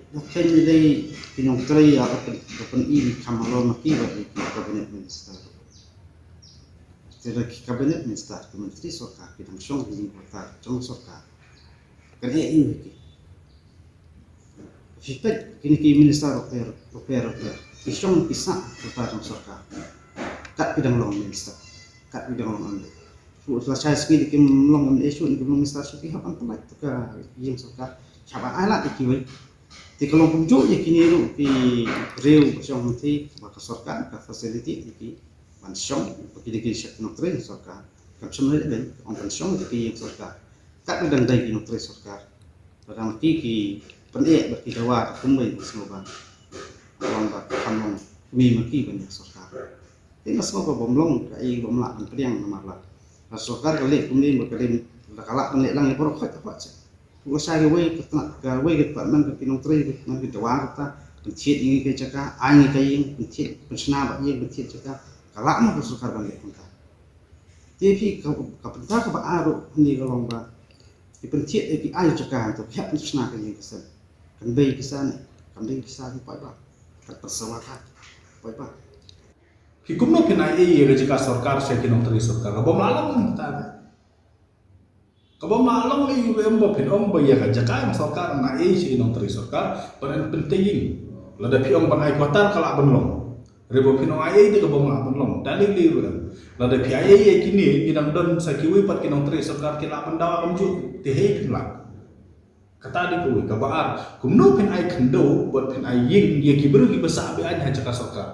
Ka khein dei ki nongtrei ïa ka pyn ka pyni ni kham halor ma ki bad ki cabinet minister. Te da ki cabinet minister ki menteri sorkar ki dang shong ki jingkyrta jong sorkar. Kan eh ïa ki. Phi peit kine ki minister ruh pher ruh pher ruh pher. Ki shong ki sah kyrta jong sorkar. Kat ki dang long minister. Kat ki dang long M L A. Shu la shai sngi da kim long M L A shu da kim long minister shu ki hap ban pynlait ka ïing sorkar. Ki hap ban ai lad ïa kiwei. Te ka long kumjuh ïa kine ruh ki briew ba shong hangtei ba ka sorkar ka facility ïa ki ban shong ba ki dei ki shakri nongtrei sorkar. Kam shym lei lei ong ban shong ïa ki ïing sorkar. Kat ba dang dei ki nongtrei sorkar. Ba dang ki ki pyneh ba ki dawa ka kumwei ba sngewbha. Ba long ba ka kam long kmie ma ki ban ïa sorkar. Te nga sngewbha bym long kaei bym lah ban pdiang namar la ka sorkar ka leh kumne ba ka dei la ka lah ban leh lang ïa baroh khoit ka pah check. Ka shai kawei ka tnat kawei ka department ka ki nongtrei ka man ka dawa kata pynthied ïa ngi ka jaka ai ngi ka ïing pynthied pynshna ba ïing pynthied jaka ka lah ma ka sorkar ban leh kumta. Te phi ka ka pynta kaba ar ruh hangne ka long ba ki pynthied ïa ki ai jaka hangto ki hap pynshna ka ïing ka sem. Kan bei pisa ne kan bei pisa ki paidbah kan pynsawa ka paidbah. Phi kumno phin ai ei ïa ka jaka sorkar sha ki nongtrei sorkar ka bym lah long mynta. Ka bym lah long ei em ba phin ong ba ïa ka jaka sorkar na ei sha ki nongtrei sorkar ban pynta ïing. Lada phi ong ban ai quarter ka lah ban long. Hynrei ba phin ong ai ei te ka bym lah ban long. Da lei lei ruh em. Lada phi ai ei ïa kine ngi dang don sa kiwei pat ki nongtrei sorkar ki lah ban dawa kumjuh te hei phin lah. Kata dei kawei kaba ar kumno phin ai khyndew bad phin ai ïing ïa ki briew kiba sah be aiñ ha jaka sorkar.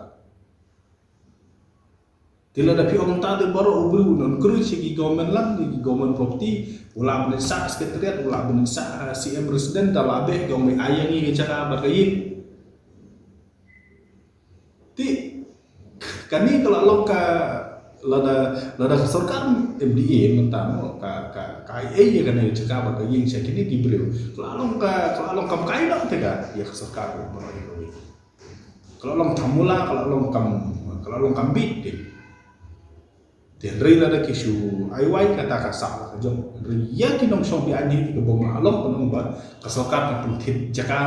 Te lada phi ong ta te baroh u briew u encourage ïa ki government land ïa ki government property u lah ban sah secretariat u lah ban sah C M resident da lah beh ki ong me ai ïa ngi ka jaka bad ka ïing. Te kane ka la long ka lada lada ka sorkar M D A mynta mo ka ka ka ai ïa kane ka jaka bad ka ïing sha kine ki briew ka la long ka ka la long kam kai dang te ka ïa ka sorkar mo ïa ka wi. Ka la long kam mula ka la long kam ka la long kam bit te. Hynrei lada ki shu ai wai kata ka sah la ka jong. Hynrei ïa ki nongshong beaiñ hi kaba ma long ban ong ba ka sorkar kan pynthit jaka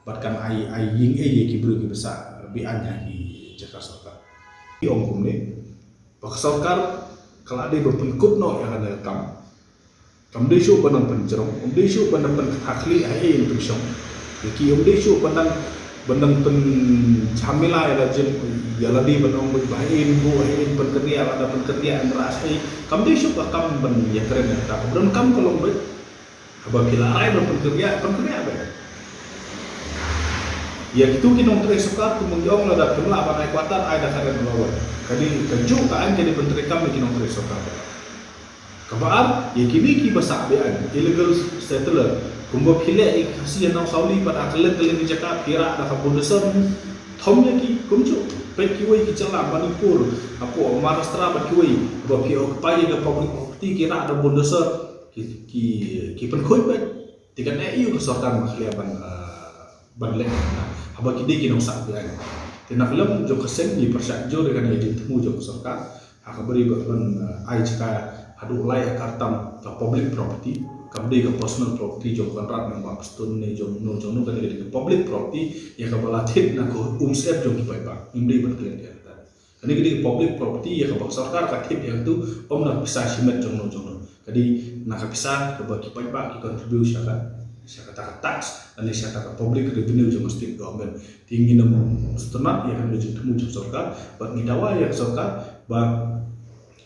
bad kan ai, ai ïing ei ïa ki briew kiba sah beaiñ ha ki jaka sorkar. Ki ong kumne ba ka sorkar ka la dei ban pynkut noh ïa kane ka kam. Kam dei shuh ban nang pynjrong, kam dei shuh ban nang pynkhakhlih ha ei ei pynshong. Ïa ki kam dei shuh ban nang, ban nang pynjhamila ïa la jin, ïa la dei ban ong ba ha ei ei buh, ha ei ei pynkynriah, lada pynkynriah ym rah ei. Kam dei shuh ka kam ban ïakren ïa kata. Ka donkam ka long ba haba phi la rai ban pynkynriah, pynkynriah beit. Ïa kitu ki nongtrei sorkar kumba ngi ong lada phim lah ban ai quarter, ai da ka rent allowance. Ka dei kajuh ka aiñ ka dei ban treikam ïa ki nongtrei sorkar. Kaba ar, ïa kine kiba sah beaiñ, illegal settler, kumba phi leh ïa ki Khasi ha Nongsawli bad ha kylleng kylleng ki jaka phi rah da ka bulldozer, thom ïa ki kumjuh. Peit kiwei ki jylla Manipur, hapoh Maharashtra bad kiwei, ba phi occupy ïa ka public property ki rah da bulldozer, ki, ki, ki pynkhuid beit. Te kan ïa ka sorkar ma khlieh ban, ah, ban leh na haba ki dei ki nongsah beaiñ. Te na ka liang jong ka seng ngi pyrshah jur ïa kane ka jingthmu jong ka sorkar ha kaba ri ban, ah, ai jaka haduh lai akar tam ka public property, kam dei ka personal property jong Conrad Nongbah Prestone ne jong no jong no, kane ka dei ka public property ïa kaba la thied na ka umsyep jong ki paidbah. Ngim dei ban klet ïa kata. Kane ka dei ka public property ïa kaba ka sorkar ka thied ïa katu, ym na ka pisa shimet jong no jong no. Ka dei na ka pisa kaba ki paidbah ki contribute sha ka, sha kata ka tax lane sha kata ka public revenue jong ka state government. Te ngin ym sngewtynnat ïa kane ka jingthmu jong ka sorkar bad ngi dawa ïa ka sorkar ba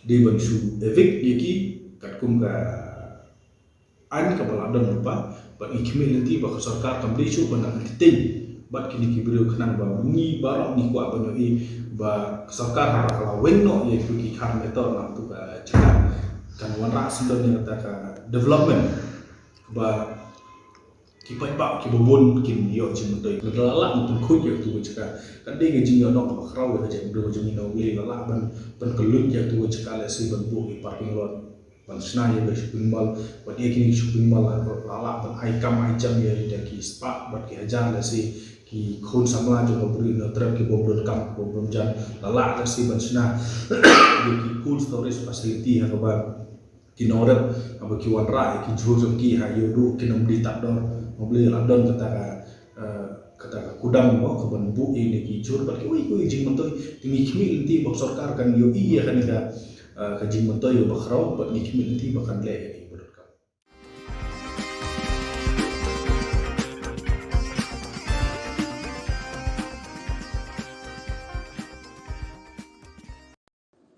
dei ban shu evict ïa ki katkum ka aiñ kaba la don lypa, bad ngi khmih lynti ba ka sorkar kam dei shuh ban nang entertain bad kine ki briew khnang ba ngi baroh ngi kwah ban ïohi ba ka sorkar haba ka la weng noh ïa ki khar meter na tu ka jaka kan wanrah syndon ïa kata ka development ba ki paidbah kiba bun kin ïoh jingmyntoi. Lada la lah ban pynkhuid ïa tu ka jaka, kan dei ka jingïoh nong kaba khraw ïa ka jaitbynriew jong ngi na U Blei. La lah ban, ban kylluid ïa tu ka jaka lehse ban buh ki parking lot, ban shna ïa ka shopping mall, bad ïa kine ki shopping mall la, la lah ban ai kam ai jam ïa ki spah bad ki hajar lehse ki khun samla jong ka Bri Hynñiewtrep ki bym don kam, ki bym don jan, la lah lehse ban shna ïa ki cold storage facility ha kaba ki nongrep haba ki wanrah ïa ki jhur jong ki ha ïoh duh kin ym dei tad dor. Haba la don kata ka, eh, kata ka kudang mo ka ban buh ïa kine ki jhur bad kiwei kiwei jingmyntoi. Te ngi khmih lynti ba ka sorkar kan ïohi ïa kane ka, eh, ka jingmyntoi ba khraw bad ngi khmih lynti ba kan leh ïa ki ba donkam.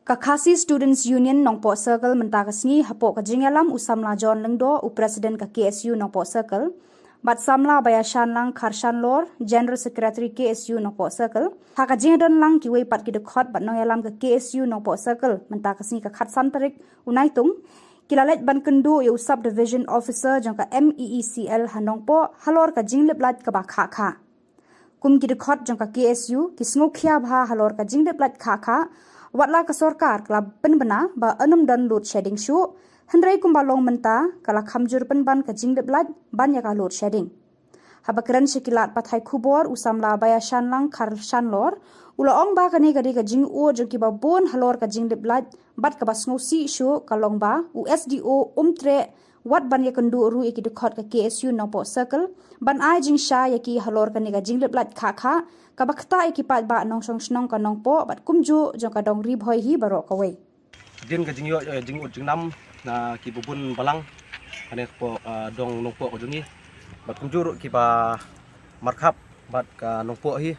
Ka Khasi Students Union Nongpoh Circle mynta ka sngi hapoh ka jingïalam u samla John Lyngdoh, u President ka K S U Nongpoh Circle, bad samla Baiashanlang Kharshanlor, General Secretary K S U Nongpoh Circle. Ha ka jingdon lang kiwei pat ki dkhot bad nongïalam ka K S U Nongpoh Circle mynta ka sngi ka khatsan tarik u Naitung, ki la leit ban kynduh ïa u Subdivision Officer jong ka M E E C L ha Nongpoh halor ka jinglip lait kaba khah khah. Kum ki dkhot jong ka K S U, ki sngewkhia bha halor ka jinglip lait khah khah, wat la ka sorkar ka la pynbna ba ym don load shedding shuh, hynrei kumba long mynta ka la kham jur pynban ka jinglip lait ban ïa ka load shedding. Haba kren sha ki lad pathai khubor u samla Baiashanlang Kharshanlor u la ong ba kane ka dei ka jingud jong kiba bun halor ka jinglip lait bad kaba sngewsih shuh ka long ba u S D O um treh wat ban ïakynduh ruh ïa ki dkhot ka K S U Nongpoh Circle ban ai jingshai ïa ki halor kane ka jinglip lait khah khah kaba ktah ïa ki paidbah nongshong shnong ka Nongpoh bad kumjuh jong ka dong Ri Bhoi hi baroh kawei. Hadien ka jingïoh, eh, jingud jingnam na kiba bun balang hangne hapoh, eh, dong Nongpoh ka jong ngi bad kumjuh ruh kiba markhap bad ka Nongpoh hi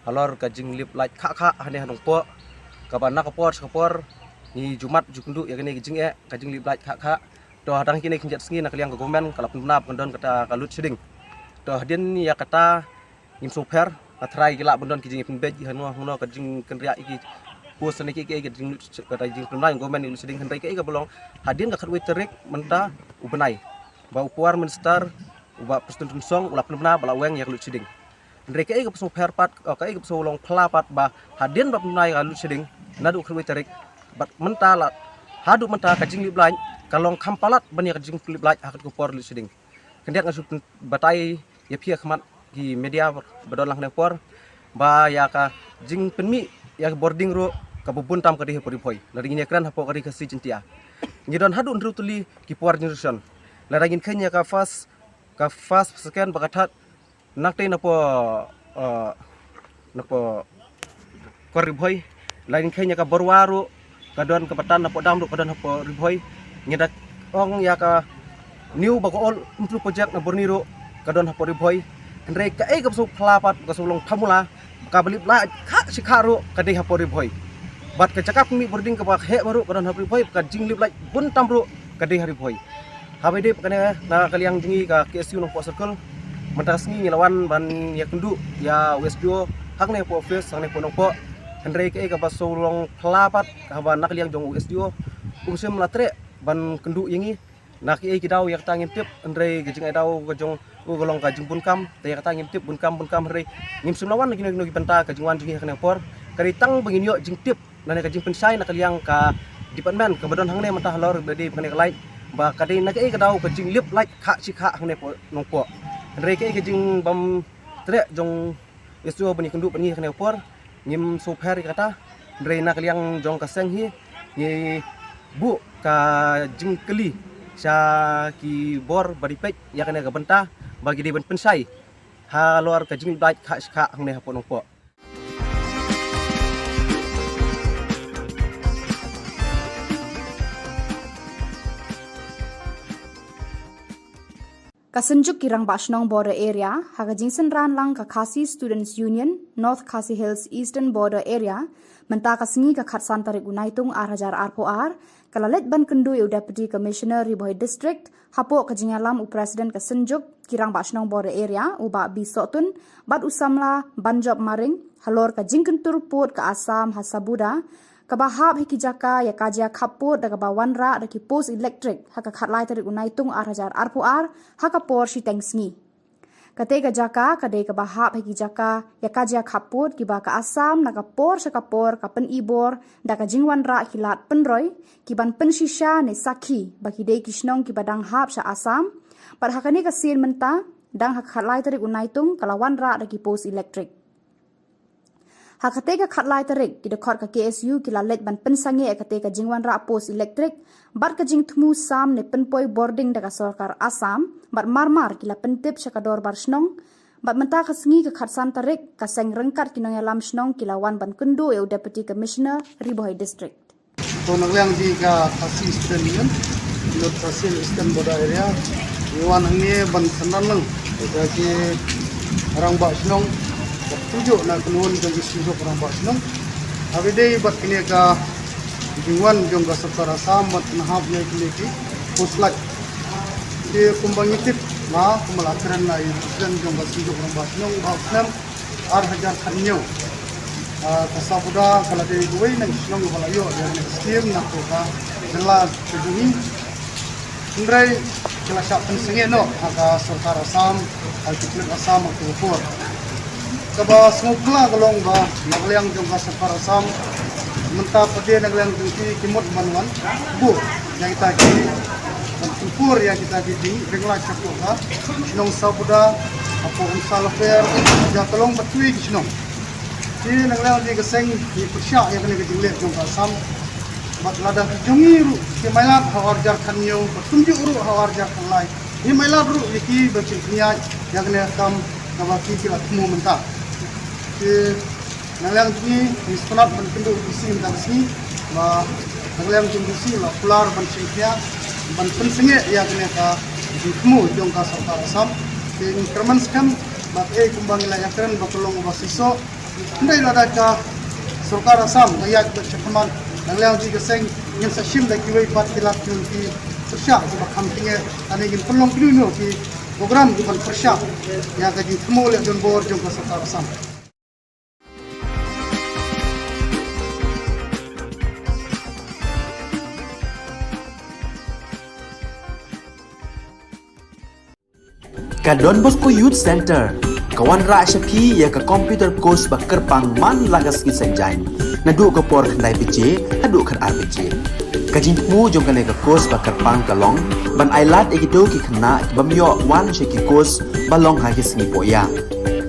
halor ka jinglip lait khah khah hangne ha Nongpoh, kaba na ka por sha ka por ngi ju mad ju kynduh ïa kane ka jingeh ka jinglip lait khah khah. To hadang kine khyndiat sngi na ka liang ka government ka la pynbna ba kan don kata ka load shedding. To hadien ïa kata ngim sngewpher, nga tharai ki lah ban don ki jingpynbeit ïa hangno hangno ka jingkynriah ïa ki post ne ki, ki, ki jing, kata jingpynbna jong government ïa ka load shedding, hynrei kaei kaba long hadien ka khatwei tarik mynta u bnai ba u Power Minister u Bah Prestone Tynsong u la pynbna ba la weng ïa ka load shedding. Hynrei kaei kaba sngewpher pat, oh, kaei kaba sngewlong phylla pat ba hadien ba pynbna ïa ka load shedding naduh khatwei tarik bad mynta la haduh mynta ka jinglip lait ka long kham palat ban ïa ka jinglip lait ha kata ka por load shedding. Khyndiat nga shu batai ïa phi ha khmat ki media ba don lang hangne por ba ïa ka jingpynmih ïa ka bording ruh kaba bun tam ka dei hapoh Ri Bhoi. Lada ngin ïakren hapoh ka Ri Khasi Jaiñtia, ngi don haduh hynriew tylli ki por generation. Lada ngin kheiñ ïa ka first, ka first, second bad ka third, nangtei napoh, eh, napoh kor Ri Bhoi. Lada ngin kheiñ ïa ka Barwa ruh ka don, kaba tan napoh dam ruh ka don hapoh Ri Bhoi. Ngi da ong ïa ka new bad ka old Umtru project na Burnie ruh ka don hapoh Ri Bhoi. Hynrei kaei kaba shu pla pat, ka shu long phamula, kaba lip lait khah shi khah ruh ka dei hapoh Ri Bhoi. Bad ka jaka pynmih bording kaba heh baroh ka don hapoh Ri Bhoi, ka jinglip lait bun tam ruh ka dei ha Ri Bhoi. Haba ïadei bad kane, na ka liang jong ngi ka K S U Nongpoh Circle, mynta ka sngi ngi la wan ban ïakynduh ïa u S D O hangne hapoh office, hangne hapoh Nongpoh. Hynrei kaei kaba shu long pla pat, haba na ka liang jong u S D O um shym la treh ban kynduh ïa ngi. Na kiei ki daw ïa kata ngim tip, hynrei ka jingai daw ka jong u ka long ka jingbun kam, te ïa kata ngim tip, bun kam, bun kam, hynrei ngim shym la wan na kino kino ki bynta. Ka jingwan jong ngi ha kane ka por ka dei tang ba ngin ïoh jingtip lane ka jingpynshai na ka liang ka department kaba don hangne mynta halor ba dei ba kane ka lait, ba ka dei na kaei ka daw ka jinglip lait khah shi khah hangne hapoh Nongpoh. Hynrei kaei ka jingbym treh jong u S D O ban ïakynduh bad ngi ha kane ka por, ngim shu pher ïa kata. Hynrei na ka liang jong ka seng hi ngi buh ka jingkylli sha ki bor ba dei peit ïa kane ka bynta, ba ki dei ban pynshai halor ka jinglip lait khah shi khah hangne hapoh Nongpoh. Ka Synjuk ki Rangbah Shnong Border Area ha ka jingsynran lang ka Khasi Students Union North Khasi Hills Eastern Border Area, mynta ka sngi ka khatsan tarik u Naitung ar hajar arphew ar, ka la leit ban kynduh ïa u Deputy Commissioner Ri Bhoi District hapoh ka jingïalam u President ka Synjuk ki Rangbah Shnong Border Area, u Bah B Sohtun, bad u samla Banjop Maring, halor ka jingkyntur pud ka Assam ha Sabuda, kaba hap ha ki jaka ïa ka jia khappud da kaba wanrah da ki post elektrik ha ka khatlai tarik u Naitung ar hajar arphew ar ha ka por shiteng sngi. Katei ka jaka ka dei kaba hap ha ki jaka ïa ka jia khappud kiba ka Assam na ka por sha ka por ka pynibor da ka jingwanrah ki lad pynroi, ki ban pynshisha ne sakhi ba ki dei ki shnong kiba dang hap sha Assam. Bad ha kane ka sien mynta, dang ha ka khatlai tarik u Naitung ka la wanrah da ki post elektrik. Ha katei ka khatlai tarik, ki dkhot ka K S U ki la leit ban pynsangeh ïa katei ka jingwanrah post elektrik bad ka jingthmu sam ne pynpoi bording da ka sorkar Assam, bad marmar ki la pyntip sha ka dorbar shnong. Bad mynta ka sngi ka khatsan tarik, ka seng ryngkat ki nongïalam shnong ki la wan ban kynduh ïa u Deputy Commissioner Ri Bhoi District. To, na ka liang jong ka Khasi Student Union North Khasi Eastern Border Area, ngi wan hangne ban synran lang ïa ki rangbah shnong, bad kumjuh na kynhun jong ki synjuk rangbah shnong, haba ïadei bad kine ki jingwan jong ka sorkar Assam ban pynhap ïa kine ki post light. Te kumba ngi tip, ma kumba la kren na i President jong ka synjuk rangbah shnong, ba u snem ar hajar khathynñiew, ah, ka Sabuda ka la dei kawei na ki shnong ba la ïoh ïa kane ka skim na ka jylla ka jong ngi. Hynrei ki la shah pynsangeh noh ha ka sorkar Assam, ha ki pulit Assam ha ka por. Kaba sngewphylla ka long ba na ka liang jong ka sorkar Assam, mynta pat de na ka liang jong ki, ki mut ban wan buh ïa kita ki, ban pynpur ïa kita ki jingpynlait shapoh ka shnong Sabuda, hapoh Umsal Pher, ïa ka long bad kiwei ki shnong. Te na ka liang jong ka seng ngi pyrshah ïa kane ka jingleh jong ka Assam. Bad lada ki jong ngi ruh ki mailat ha u ar hajar khathynñiew, bad kumjuh ruh ha u ar hajar khatlai, ngi mailat ruh ïa ki ban shim khyndiat ïa kane ka kam kaba ki, ki la thmu mynta. Te na ka liang jong ngi, ngi sngewtynnat ban kynduh ïa u D C mynta ka sngi, ba na ka liang jong u D C la kular ban shim khyndiat, ban pynsangeh ïa kane ka jingthmu jong ka sorkar Assam. Te ngi kyrmen skhem ba kaei kumba ngi la ïakren ba ka long kaba shisha. Hynrei lada ka sorkar Assam ka ïaid bad shakhmat, na ka liang jong ka seng ngin sa shim da kiwei pat ki lad, kiwei ki pyrshah kiba kham tynge, lane ngin pynlong kino kino ki program kiban pyrshah ïa ka jingthmu leh donbor jong ka sorkar Assam. Ka Don Bosco Youth Center ka wanrah sha phi ïa ka computer course ba kyrpang man la ka sngi Saitjaiñ, naduh ka por khyndai baje haduh khatar baje. Ka jingthmu jong kane ka course ba kyrpang ka long ban ailad ïa kito ki khynnah ki bym ïoh wan sha ki course ba long ha ki sngi pohïa,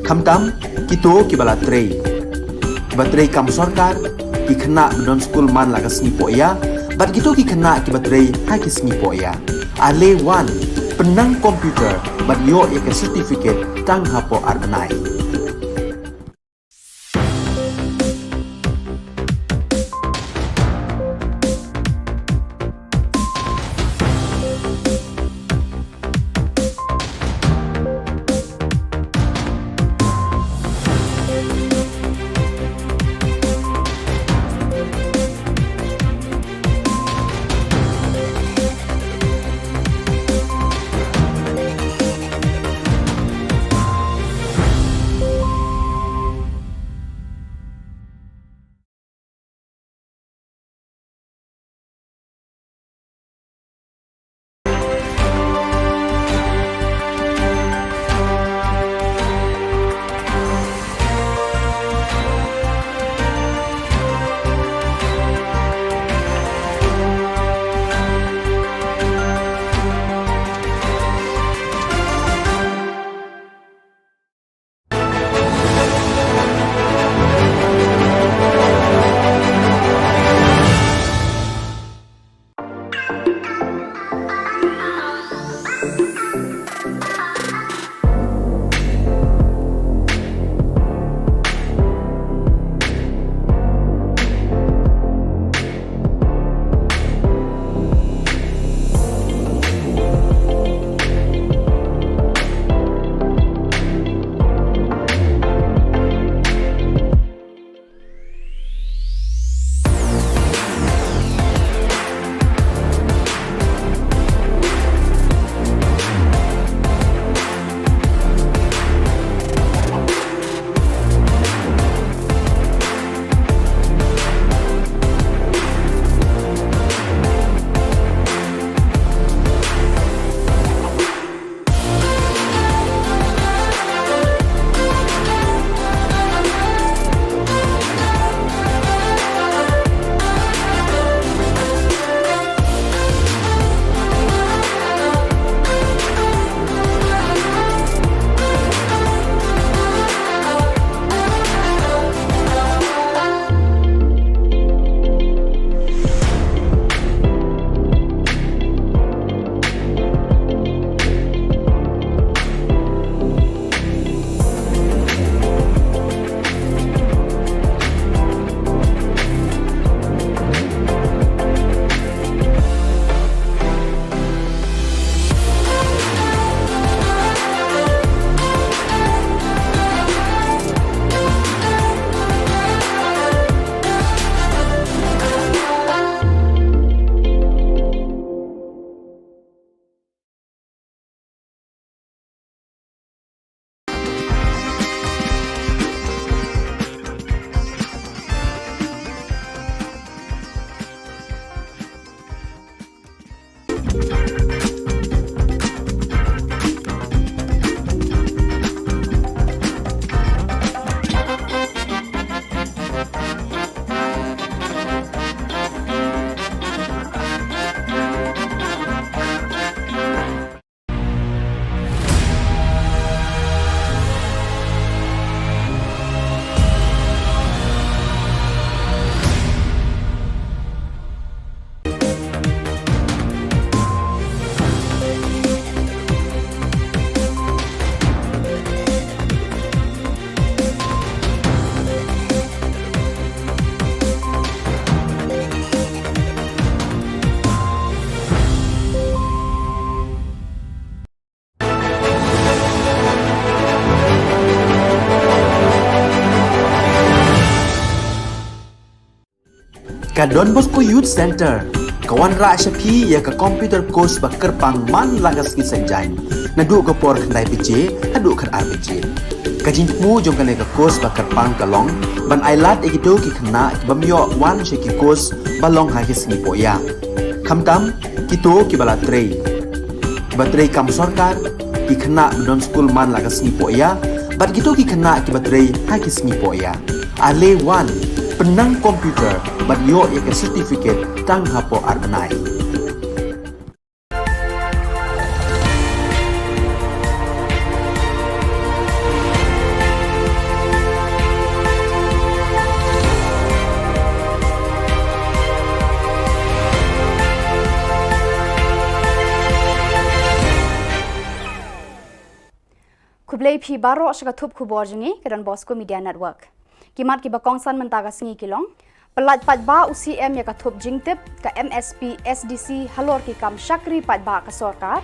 khamtam kito kiba la trei, kiba trei kam sorkar, ki khynnah ba don skul man la ka sngi poh ïa, bad kito ki khynnah kiba trei ha ki sngi poh ïa. Ale wan, pynnang computer bad ïoh ïa ka certificate tang hapoh ar bnai. Ka Don Bosco Youth Centre ka wanrah sha phi ïa ka computer course ba kyrpang man la ka sngi Saitjaiñ, naduh ka por khyndai baje haduh khatar baje. Ka jingthmu jong kane ka course ba kyrpang ka long ban ailad ïa kito ki khynnah ki bym ïoh wan sha ki course ba long ha ki sngi poh ïa, khamtam kito kiba la trei, kiba trei kam sorkar, ki khynnah ba don skul man la ka sngi poh ïa, bad kito ki khynnah kiba trei ha ki sngi poh ïa. Ale wan, pynnang computer bad ïoh ïa ka certificate tang hapoh ar bnai. Khublei phi baroh sha ka thup khubor jong ngi ka Don Bosco Media Network. Ki mat kiba kongsan mynta ka sngi ki long: Pyllait paidbah u C M ïa ka thup jingtip ka M S P S D C halor ki kam shakri paidbah ka sorkar.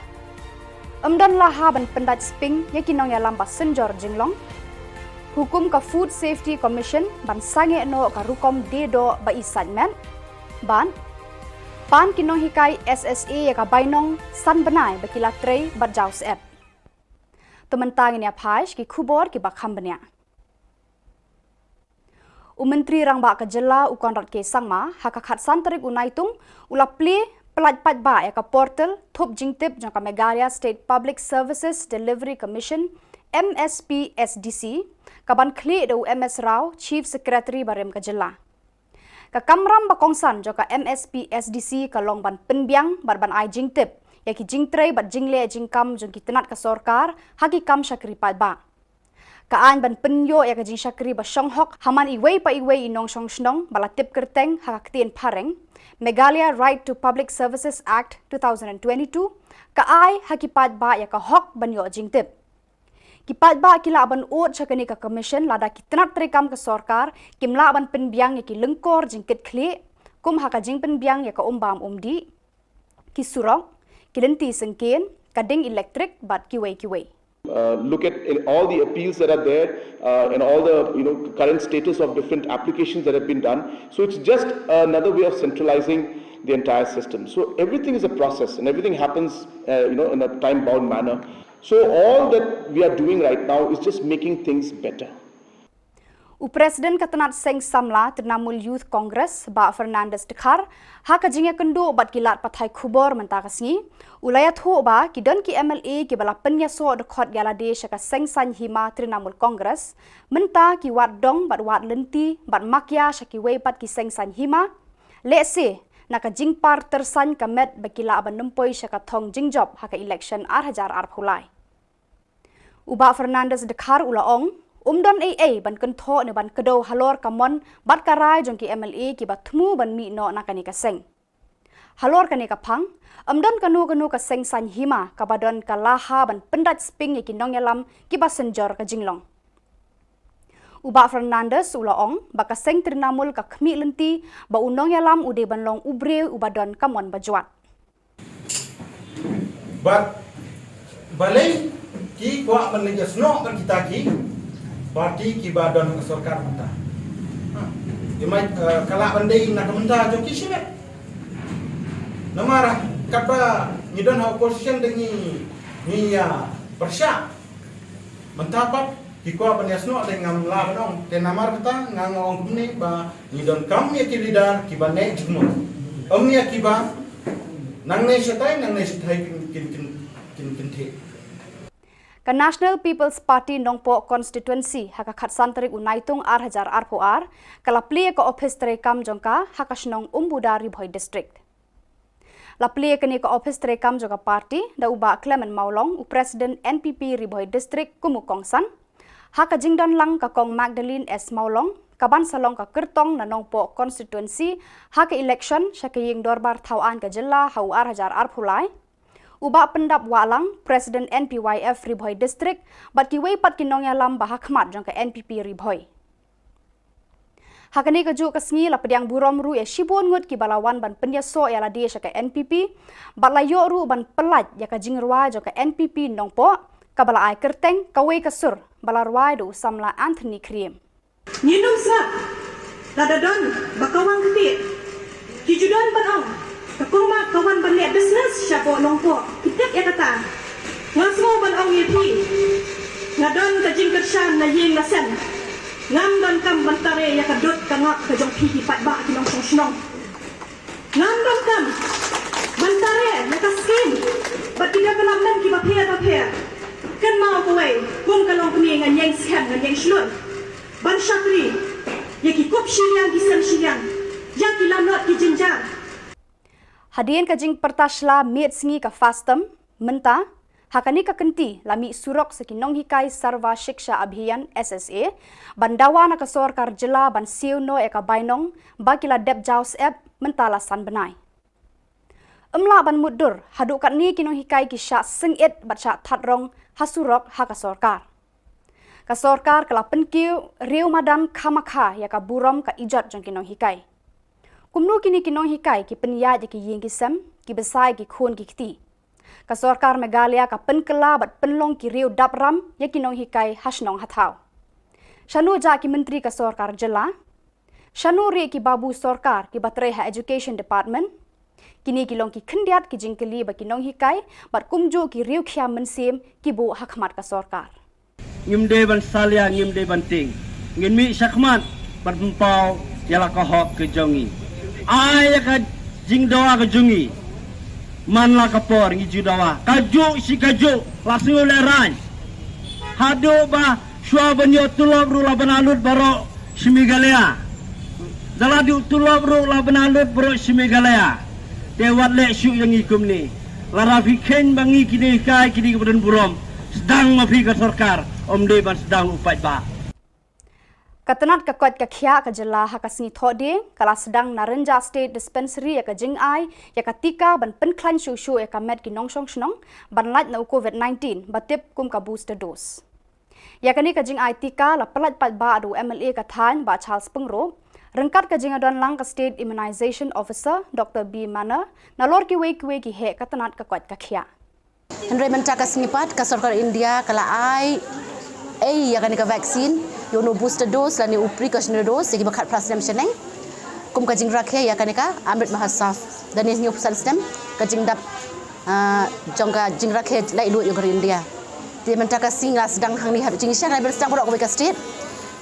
Ym don la ha ban pyndait sping ïa ki nongïalam ba synjor jinglong. Hukum ka Food Safety Commission ban sangeh noh ka rukom die doh ba i sait met. Bad pan ki nonghikai S S A ïa ka bainong san bnai ba ki la trei bad jaw syep. To mynta ngin ïa phai sha ki khubor kiba kham bniah. U Myntri Rangbah ka Jylla u Conrad K Sangma ha ka khatsan tarik u Naitung u la plie pyllait paidbah ïa ka portal thup jingtip jong ka Meghalaya State Public Services Delivery Commission, M S P S D C, ka ban khlieh da u M S Rao, Chief Secretary barim ka jylla. Ka kamram ba kongsan jong ka M S P S D C ka long ban pynbiang bad ban ai jingtip ïa ki jingtrei bad jingleh jingkam jong ki tnat ka sorkar ha ki kam shakri paidbah. Ka aiñ ban pynïoh ïa ka jingshakri ba shong hok ha man iwei pa iwei i nongshong shnong ba la tip kyrteng ha ka ktien phareng, Meghalaya Right to Public Services Act two thousand and twenty-two, ka ai ha ki paidbah ïa ka hok ban ïoh jingtip. Ki paidbah ki lah ban ud sha kane ka commission lada ki tnat treikam ka sorkar kim lah ban pynbiang ïa ki lyngkor jingkitkhlieh, kum ha ka jingpynbiang ïa ka umbam umdih, ki surok, ki lynti syngkien, ka ding elektrik bad kiwei kiwei. Uh, look at in all the appeals that are there, uh, and all the, you know, current status of different applications that have been done. So it's just another way of centralizing the entire system. So everything is a process, and everything happens, uh, you know, in a time-bound manner. So all that we are doing right now is just making things better. U President ka tnat seng samla Trinamool Youth Congress, Bah Fernandes Dkhar, ha ka jingïakynduh bad ki lad pathai khubor mynta ka sngi, u la ïathuh ba ki don ki M L A kiba la pynïasoh dkhot ïa lade sha ka seng saiñ hima Trinamool Congress, mynta ki wad dong bad wad lynti bad makia sha kiwei pat ki seng saiñ hima, lehse na ka jingpar tyrsañ ka met ba ki lah ban nym poi sha ka thong jingjop ha ka election ar hajar arphew lai. U Bah Fernandes Dkhar u la ong, ym don ei ei ban kynthoh ne ban kdew halor ka mon bad ka rai jong ki M L A kiba thmu ban mih noh na kane ka seng. Halor kane ka phang, ym don kano kano ka seng saiñ hima kaba don ka la ha ban pyndait sping ïa ki nongïalam kiba synjor ka jinglong. U Bah Fernandes u la ong ba ka seng Trinamool ka khmih lynti ba u nongïalam u dei ban long u briew uba don ka mon bajwat. Bad balei ki kwah ban leit ïasnoh bad kita ki parti kiba don ha sorkar mynta? Ha. Ki mai, eh, ka lah ban dei na ka bynta jong ki shimet. Namar katba ngi don ha opposition te ngi, ngi ïa pyrshah. Mynta pat ki kwah ban ïasnoh te ngam lah ban ong. Te namar kata nga nga ong kumne ba ngi donkam ïa ki leader kiba neh jingmut. Ym ïa kiba nangne shatai, nangne shatai kin, kin, kin, kin, kin theh. Ka National People's Party Nongpoh Constituency ha ka khatsan tarik u Naitung ar hajar arphew ar ka la plie ka ophis treikam jong ka ha ka shnong Umbuda, Ri Bhoi District. La plie kane ka ophis treikam jong ka party da u Bah Clement Mawlong, u President N P P Ri Bhoi District, kum u kongsan, ha ka jingdon lang ka Kong Magdalene S Mawlong, ka ban sa long ka kyrtong na Nongpoh Constituency ha ka election sha ka ïing dorbar thaw aiñ ka jylla ha u ar hajar arphew lai, u Bah Pyndap Wahlang, President N P Y F Ri Bhoi District, bad kiwei pat ki nongïalam ba ha khmat jong ka N P P Ri Bhoi. Ha kane kajuh ka sngi la pdiang burom ruh ïa shibun ngut kiba la wan ban pynïasoh ïa lade sha ka N P P, bad la ïoh ruh ban pyllait ïa ka jingrwai jong ka N P P Nongpoh, kaba la ai kyrteng Kawei ka Sur, ba la rwai da u samla Anthony Khriem. Ngi nym sngap lada don ba ka wang ktieh. Ki ju don ban ong, ka kong Mat ka wan ban leh business shapoh Nongpoh. Ki tip ïa kata. Nga sngew ban ong ïa phi, nga don ka jingkyrshan na ïing na sem. Ngam donkam ban tare ïa ka dud ka ngap ka jong phi ki paidbah ki nongshong shnong. Ngam donkam ban tare ïa ka skim bad ki development kiba pher ba pher. Kynmaw kawei, kum ka longkmie ngan ïeng skhem ngan ïeng shlur ban shakri ïa ki kup shiliang ki sem shiliang, ïa ki lanot ki jynjar. Hadien ka jingpyrta shla miet sngi ka FASTOM, mynta ha kane ka kynti la mih surok sa ki nonghikai Sarva Shiksha Abhiyan, S S A, ban dawa na ka sorkar jylla ban siew noh ïa ka bainong ba ki la dep jaw syep mynta la san bnai. Ym lah ban mutdur haduh katne ki nonghikai ki shah sngewit bad shah that rong ha surok ha ka sorkar. Ka sorkar ka la pynkiew riew madan khamakha ïa ka burom ka ijot jong ki nonghikai. Kumno kine ki nonghikai ki pynïaid ïa ki ïing ki sem, ki bsa ïa ki khun ki kti. Ka sorkar Meghalaya ka pynkylla bad pynlong ki riew dap ram ïa ki nonghikai ha shnong ha thaw. Shano jah ki myntri ka sorkar jylla? Shano rieh ki babu sorkar kiba trei ha Education Department? Kine ki long ki khyndiat ki jingkylli ba ki nonghikai bad kumjuh ki riew khia mynsiem ki buh ha khmat ka sorkar. Ngim dei ban salia, ngim dei ban tieng. Ngin mih shakhmat bad pynpaw ïa la ka hok ka jong ngi. Ai ïa ka jingdawa ka jong ngi. Man la ka por ngi ju dawa. Kajuh shi kajuh la sngew lehraiñ. Haduh ba shuwa ban ïoh tulop ruh la ban alut baroh shi Meghalaya. Da la duh tulop ruh la ban alut baroh shi Meghalaya. Te wat leh shuh ïa ngi kumne. Lada phi kheiñ ba ngi ki nonghikai kine kiba don burom, sdang ma phi ka sorkar, ym dei ban sdang u paidbah. Ka tnat ka koit ka khiah ka jylla ha ka sngi Thohdieng ka la sdang na Rynjah State Dispensary ïa ka jingai ïa ka tika ban pynkhlaiñ shuh shuh ïa ka met ki nongshong shnong ban lait na u COVID nineteen ba tip kum ka booster dose. Ïa kane ka jingai tika la pyllait paidbah da u MLA ka thaiñ Bah Charles Pyngrope, ryngkat ka jingïadonlang ka State Immunization Officer Doctor B Manner, nalor kiwei kiwei ki heh ka tnat ka koit ka khiah. Hynrei mynta ka sngi pat ka sorkar India ka la ai ei ïa kane ka vaccine, ïa uno booster dose lane u precautionary dose ïa kiba khatphra snem shaneng. Kum ka jingrakhe ïa kane ka Amrit Mahotsav, da hynñiew phew san snem ka jingdap, ah, jong ka jingrakhe laitluid jong ka ri India. Te mynta ka sngi ngi la sdang hangne ha Rynjah, ngi la sdang baroh kawei ka state.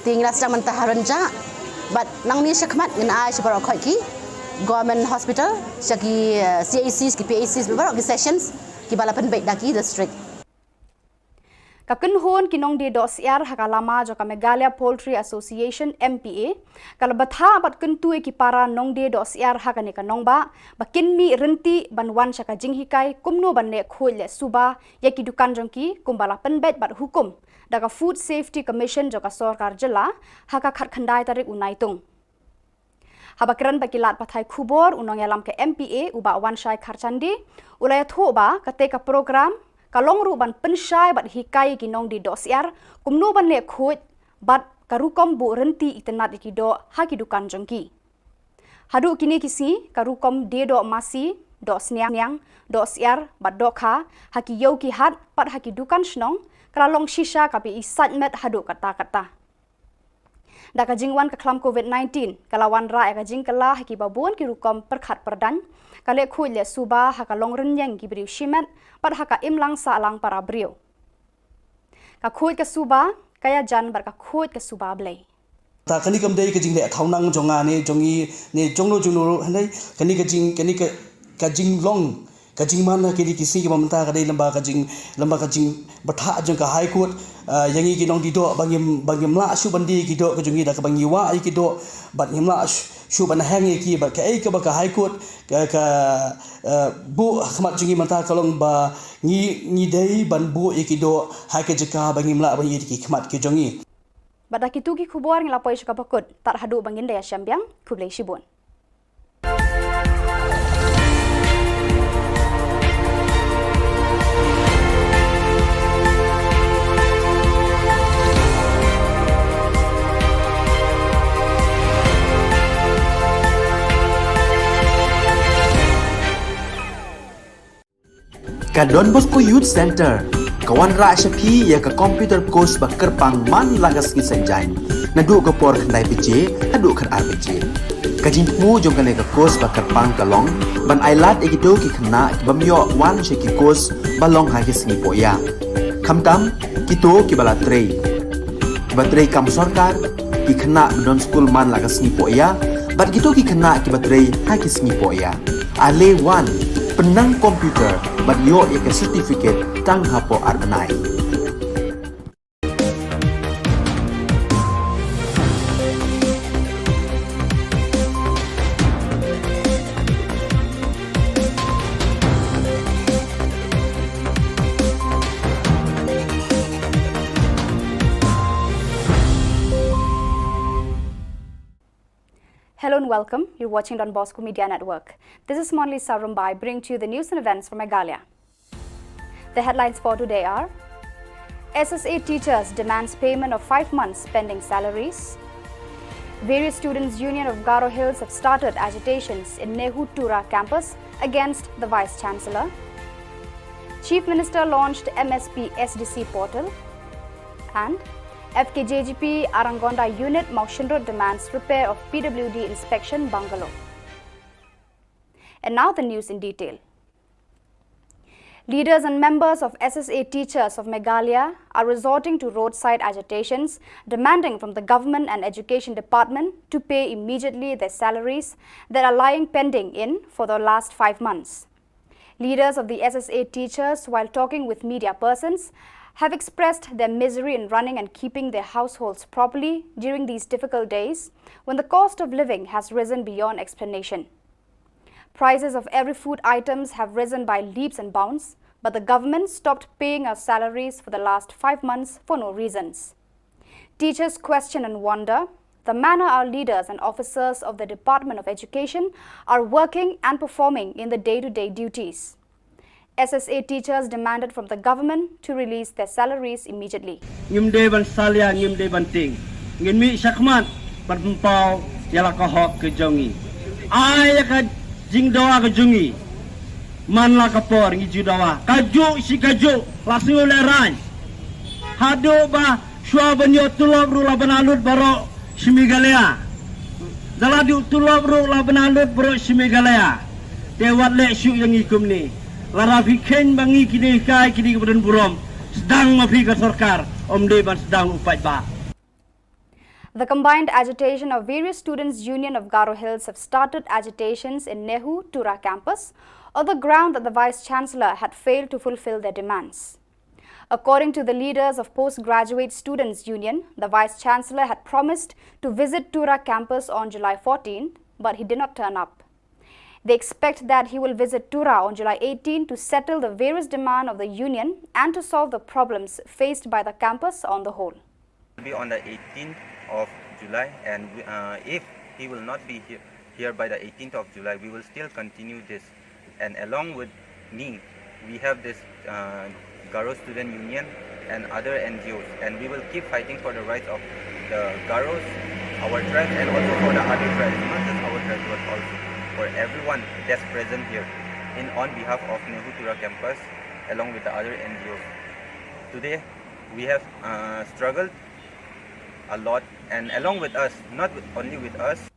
Te ngi la sdang mynta ha Rynjah. Bad nangne shakhmat ngin ai sha baroh khoit ki Government Hospital, sha ki, eh, C H Cs, ki P H Cs, baroh ki sessions kiba la pynbeit da ki district. Ka kynhun ki nongdie doh syiar ha ka lama jong ka Meghalaya Poultry Association, M P A, ka la bthah bad kyntu ïa ki para nongdie doh syiar ha kane ka nongbah ba kin mih rynti ban wan sha ka jinghikai kumno ban leh khuid leh suba ïa ki dukan jong ki kumba la pynbeit bad hukum da ka Food Safety Commission jong ka sorkar jylla ha ka khatkhyndai tarik u Naitung. Haba kren bad ki lad pathai khubor, u nongïalam ka M P A u Bah Wanshai Kharchandi u la ïathuh ba katei ka program ka long ruh ban pynshai bad hikai ïa ki nongdie doh syiar kumno ban leh khuid bad ka rukom buh rynti itynnad ïa ki doh ha ki dukan jong ki. Haduh kine ki sngi ka rukom die doh masi, doh sniang, doh syiar bad doh kha ha ki ïew ki hat bad ha ki dukan shnong ka la long shisha kaba i sait met haduh katta katta. Da ka jingwan ka khlam COVID nineteen ka la wanrah ïa ka jingkylla ha kiba bun ki rukom pyrkhat pyrdaiñ, ka leh khuid leh suba ha ka long rynïeng ki briew shimet bad ha ka imlang sahlang para briew. Ka khuid ka suba ka ïajan bad ka khuid ka suba Blei. Ta kane kam dei ka jingleh thaw nang jong nga ne jong ngi ne jong no jong no ruh, hynrei kane ka jing, kane ka, ka jinglong ka jingman ha kine ki sngi kiba mynta ka dei lem bad ka jing, lem bad ka jingbthah jong ka High Court, ah, ïa ngi ki nongdie doh ba ngim, ba ngim lah shuh ban die ki doh ka jong ngi da kaba ngi wah ïa ki doh bad ngim lah shuh, shuh ban heng ïa ki bad kaei kaba ka High Court ka, ka, ah, buh ha khmat jong ngi mynta ka long ba ngi, ngi dei ban buh ïa ki doh ha ka jaka ba ngim lah ban ïoh ïa ki khmat ki jong ngi. Bad da kitu ki khubor ngi la poi sha kaba kut, tad haduh ba ngin da ïashem biang, khublei shibun. Ka Don Bosco Youth Centre ka wanrah sha phi ïa ka computer course ba kyrpang man la ka sngi Saitjaiñ, naduh ka por khyndai baje haduh khatar baje. Ka jingthmu jong kane ka course ba kyrpang ka long ban ailad ïa kito ki khynnah ki bym ïoh wan sha ki course ba long ha ki sngi pohïa, khamtam kito kiba la trei, kiba trei kam sorkar, ki khynnah ba don skul man la ka sngi pohïa, bad kito ki khynnah kiba trei ha ki sngi pohïa. Ale wan, pynnang computer bad ïoh ïa ka certificate tang hapoh ar bnai. Hello and welcome. You're watching Don Bosco Media Network. This is Monlisa Rumbai bringing to you the news and events from Meghalaya. The headlines for today are: S S A teachers demands payment of five months pending salaries. Various students' union of Garo Hills have started agitations in NEHU Tura campus against the Vice Chancellor. Chief Minister launched M S P S D C portal. And F K J G P Arangonda unit Mawshynrut demands repair of P W D inspection bungalow. And now the news in detail. Leaders and members of S S A teachers of Meghalaya are resorting to roadside agitations, demanding from the government and education department to pay immediately their salaries that are lying pending in for the last five months. Leaders of the S S A teachers, while talking with media persons, have expressed their misery in running and keeping their households properly during these difficult days when the cost of living has risen beyond explanation. Prices of every food items have risen by leaps and bounds, but the government stopped paying our salaries for the last five months for no reasons. Teachers question and wonder the manner our leaders and officers of the Department of Education are working and performing in the day-to-day duties. S S A teachers demanded from the government to release their salaries immediately. Ngim dei ban salia, ngim dei ban tieng. Ngin mih shakhmat ban pynpaw ïa la ka hok ka jong ngi. Ai ïa ka jingdawa ka jong ngi. Man la ka por ngi ju dawa. Kajuh shi kajuh la sngew lehraiñ. Haduh ba shuwa ban ïoh tulop ruh la bana lut baroh shi Meghalaya. Da la duh tulop ruh la bana lut baroh shi Meghalaya. Te wat leh shuh ïa ngi kumne. Lada phi kheiñ ba ngi kine kai kine ki ba don burom, sdang ma phi ka sorkar, ym dei ban sdang u paidbah. The combined agitation of various students' union of Garo Hills have started agitations in NEHU Tura campus on the ground that the Vice Chancellor had failed to fulfill their demands. According to the leaders of Postgraduate Students' Union, the Vice Chancellor had promised to visit Tura campus on July fourteenth, but he did not turn up. They expect that he will visit Tura on July eighteenth to settle the various demands of the union and to solve the problems faced by the campus on the whole. Be on the eighteenth of July, and we, uh, if he will not be here, here by the eighteenth of July, we will still continue this. And along with me, we have this, uh, Garo Student Union and other N G Os, and we will keep fighting for the rights of the Garos, our tribe, and also for the other tribes, not just our tribe, but also for everyone that's present here. In on behalf of NEHU Tura campus, along with the other N G Os, today we have, uh, struggled a lot, and along with us, not with, only with us.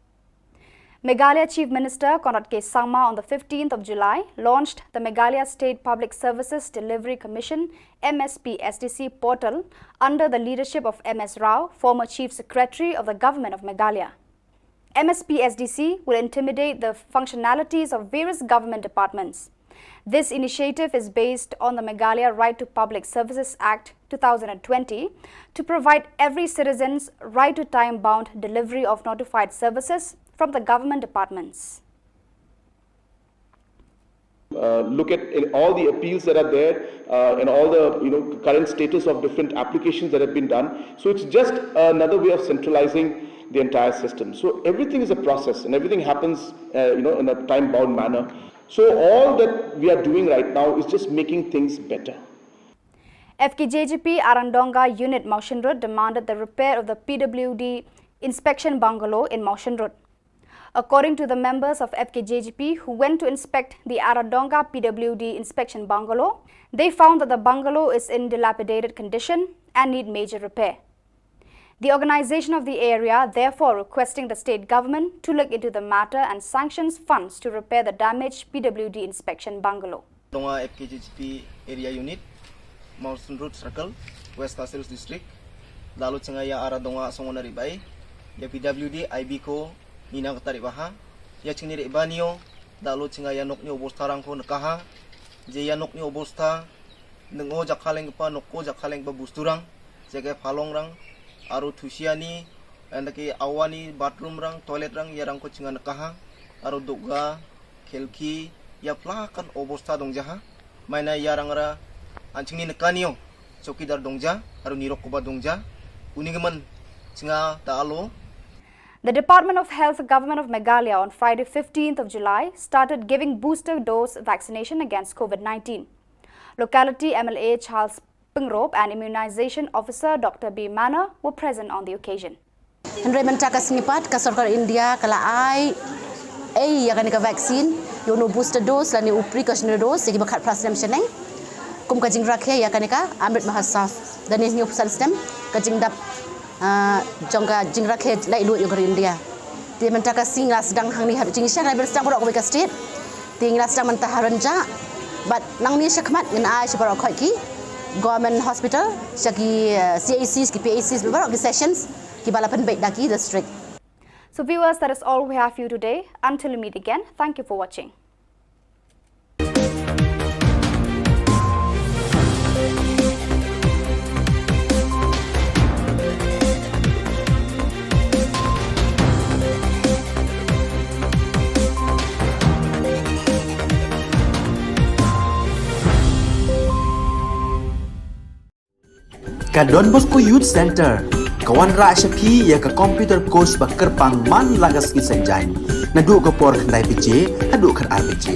Meghalaya Chief Minister Conrad K Sangma on the fifteenth of July launched the Meghalaya State Public Services Delivery Commission, M S P S D C portal under the leadership of M S Rao, former Chief Secretary of the Government of Meghalaya. M S P S D C will intimidate the functionalities of various government departments. This initiative is based on the Meghalaya Right to Public Services Act two thousand and twenty to provide every citizen's right to time-bound delivery of notified services from the government departments. Uh, look at in all the appeals that are there, uh, and all the, you know, current status of different applications that have been done. So it's just another way of centralizing the entire system. So everything is a process, and everything happens, uh, you know, in a time-bound manner. So all that we are doing right now is just making things better. F K J G P Arandonga Unit Mawshynrut demanded the repair of the P W D inspection bungalow in Mawshynrut. According to the members of F K J G P who went to inspect the Aradonga P W D inspection bungalow, they found that the bungalow is in dilapidated condition and need major repair. The organization of the area therefore requesting the state government to look into the matter and sanctions funds to repair the damaged P W D inspection bungalow. Donga F K J G P Area Unit, Mawshynrut Circle, West Khasi Hills District. Lalu chenga ya ara donga songona ribai, ya P W D I B ko nina kata ribaha. Ya chingni riba nio, lalu chenga ya nok ni obostha rang ko nekaha. Je ya nok ni obostha, nengo jakhaleng pa, nok ko jakhaleng pa busturang, jage phalong rang, aru thusiani, anda ke awani bathroom rang, toilet rang, ya rang ko chenga nekaha, aru doga, khelki, ya plakan obostha dongjaha, maina ya rangra, anchingni nekanio, chowkidar dongja, aru nirok koba dongja, unigeman chenga ta alo. The Department of Health, Government of Meghalaya on Friday fifteenth of July started giving booster dose vaccination against COVID nineteen. Locality M L A Charles Pyngrope and Immunization Officer Doctor B Manor were present on the occasion. Hynrei mynta ka sngi pat ka sorkar India ka la ai ei ïa kane ka vaccine ïa uno booster dose lane u precautionary dose ïa kiba khatphra snem shaneng. Kum ka jingrakhe ïa kane ka Amrit Mahotsav da hynñiewphew san snem ka jingdap ah, jong ka jingrakhe laitluid jong ka ri India. Te mynta ka sngi ngi la sdang hangne ha Jingïaseng, ngi la sdang baroh kawei ka state. Te ngi la sdang mynta ha Rynjah. Bad nangne shakhmat ngin ai sha baroh khoit ki government hospital, sha ki eh, C H Cs, ki P H Cs, baroh ki sessions kiba la pynbeit da ki district. So viewers, that is all we have for you today. Until we meet again, thank you for watching. Ka Don Bosco Youth Center ka wanrah sha phi ïa ka computer course ba kyrpang man la ka sngi Saitjaiñ, naduh ka por khyndai baje haduh khatar baje.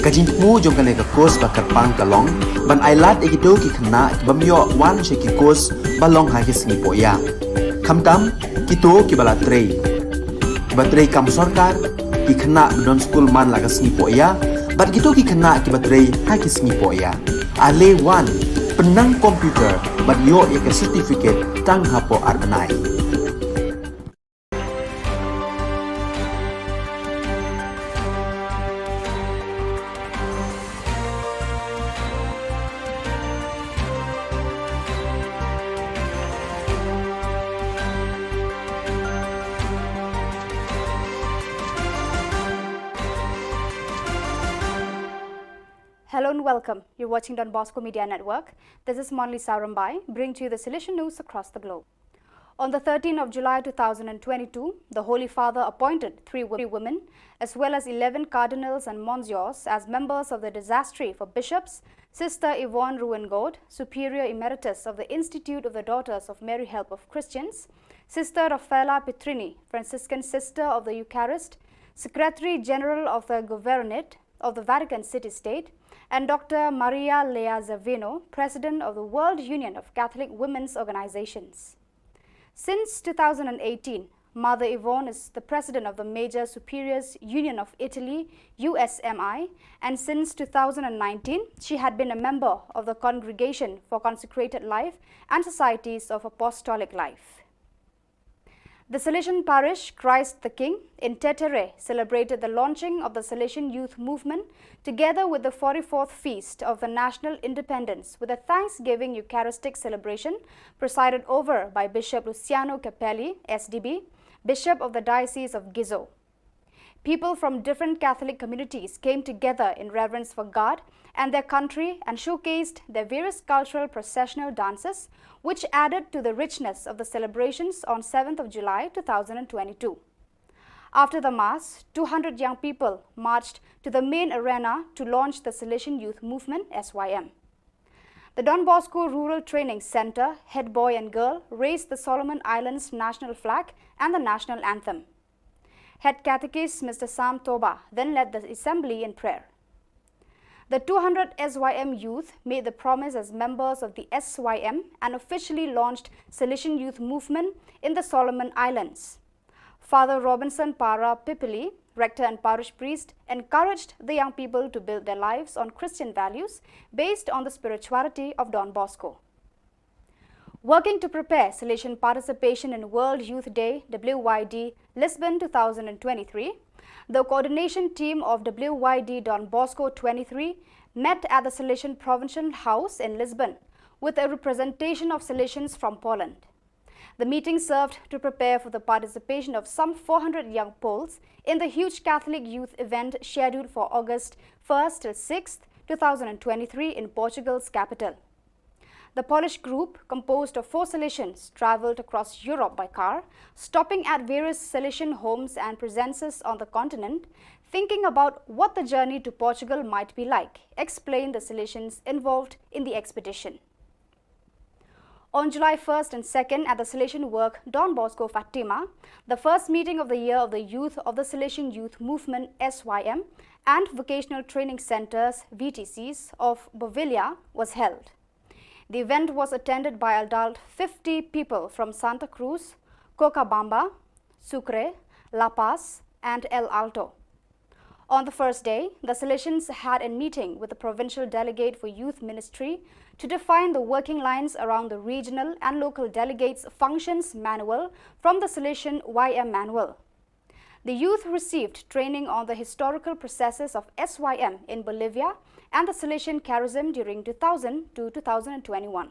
Ka jingthmu jong kane ka course ba kyrpang ka long ban ailad ïa kito ki khynnah ki bym ïoh wan sha ki course ba long ha ki sngi pohïa, khamtam kito kiba la trei, kiba trei kam sorkar, ki khynnah ba don skul man la ka sngi pohïa bad kito ki khynnah kiba trei ha ki sngi pohïa. Ale wan, pynnang computer bad ïoh ïa ka certificate tang hapoh ar bnai. Hello and welcome. You're watching Don Bosco Media Network. This is Monlisa Rymbai, bringing to you the Salesian news across the globe. On the thirteenth of July two thousand and twenty-two, the Holy Father appointed three wo- women, as well as eleven cardinals and monsignors, as members of the dicastery for bishops, Sister Yvonne Ruwengord, Superior Emeritus of the Institute of the Daughters of Mary Help of Christians, Sister Raffaella Petrini, Franciscan Sister of the Eucharist, Secretary General of the Governorate of the Vatican City State, and Doctor Maria Lea Zavino, President of the World Union of Catholic Women's Organizations. Since two thousand and eighteen, Mother Yvonne is the President of the Major Superiors Union of Italy, U S M I, and since two thousand and nineteen, she had been a member of the Congregation for Consecrated Life and Societies of Apostolic Life. The Salesian parish, Christ the King, in Tetere celebrated the launching of the Salesian Youth Movement together with the forty-fourth Feast of the National Independence with a Thanksgiving Eucharistic celebration presided over by Bishop Luciano Capelli, S D B, Bishop of the Diocese of Gizo. People from different Catholic communities came together in reverence for God and their country and showcased their various cultural processional dances, which added to the richness of the celebrations on seventh of July two thousand and twenty-two. After the Mass, two hundred young people marched to the main arena to launch the Salesian Youth Movement, S Y M. The Don Bosco Rural Training Center head boy and girl raised the Solomon Islands national flag and the national anthem. Head Catechist Mister Sam Toba then led the assembly in prayer. The two hundred S Y M youth made the promise as members of the S Y M and officially launched Salesian Youth Movement in the Solomon Islands. Father Robinson Para Pipili, rector and parish priest, encouraged the young people to build their lives on Christian values based on the spirituality of Don Bosco. Working to prepare Salesian participation in World Youth Day, W Y D, Lisbon two thousand and twenty-three, the coordination team of W Y D Don Bosco twenty-three met at the Salesian Provincial House in Lisbon with a representation of Salesians from Poland. The meeting served to prepare for the participation of some four hundred young Poles in the huge Catholic youth event scheduled for August first till sixth, two thousand and twenty-three, in Portugal's capital. The Polish group, composed of four Salesians, traveled across Europe by car, stopping at various Salesian homes and presences on the continent, thinking about what the journey to Portugal might be like, explained the Salesians involved in the expedition. On July first and second, at the Salesian Work Don Bosco Fatima, the first meeting of the year of the youth of the Salesian Youth Movement, S Y M, and Vocational Training Centres, V T Cs, of Bovilla was held. The event was attended by adult fifty people from Santa Cruz, Cochabamba, Sucre, La Paz, and El Alto. On the first day, the Salesians had a meeting with the provincial delegate for youth ministry to define the working lines around the regional and local delegates' functions manual from the Salesian Y M manual. The youth received training on the historical processes of S Y M in Bolivia and the Salesian charism during two thousand to two thousand twenty-one.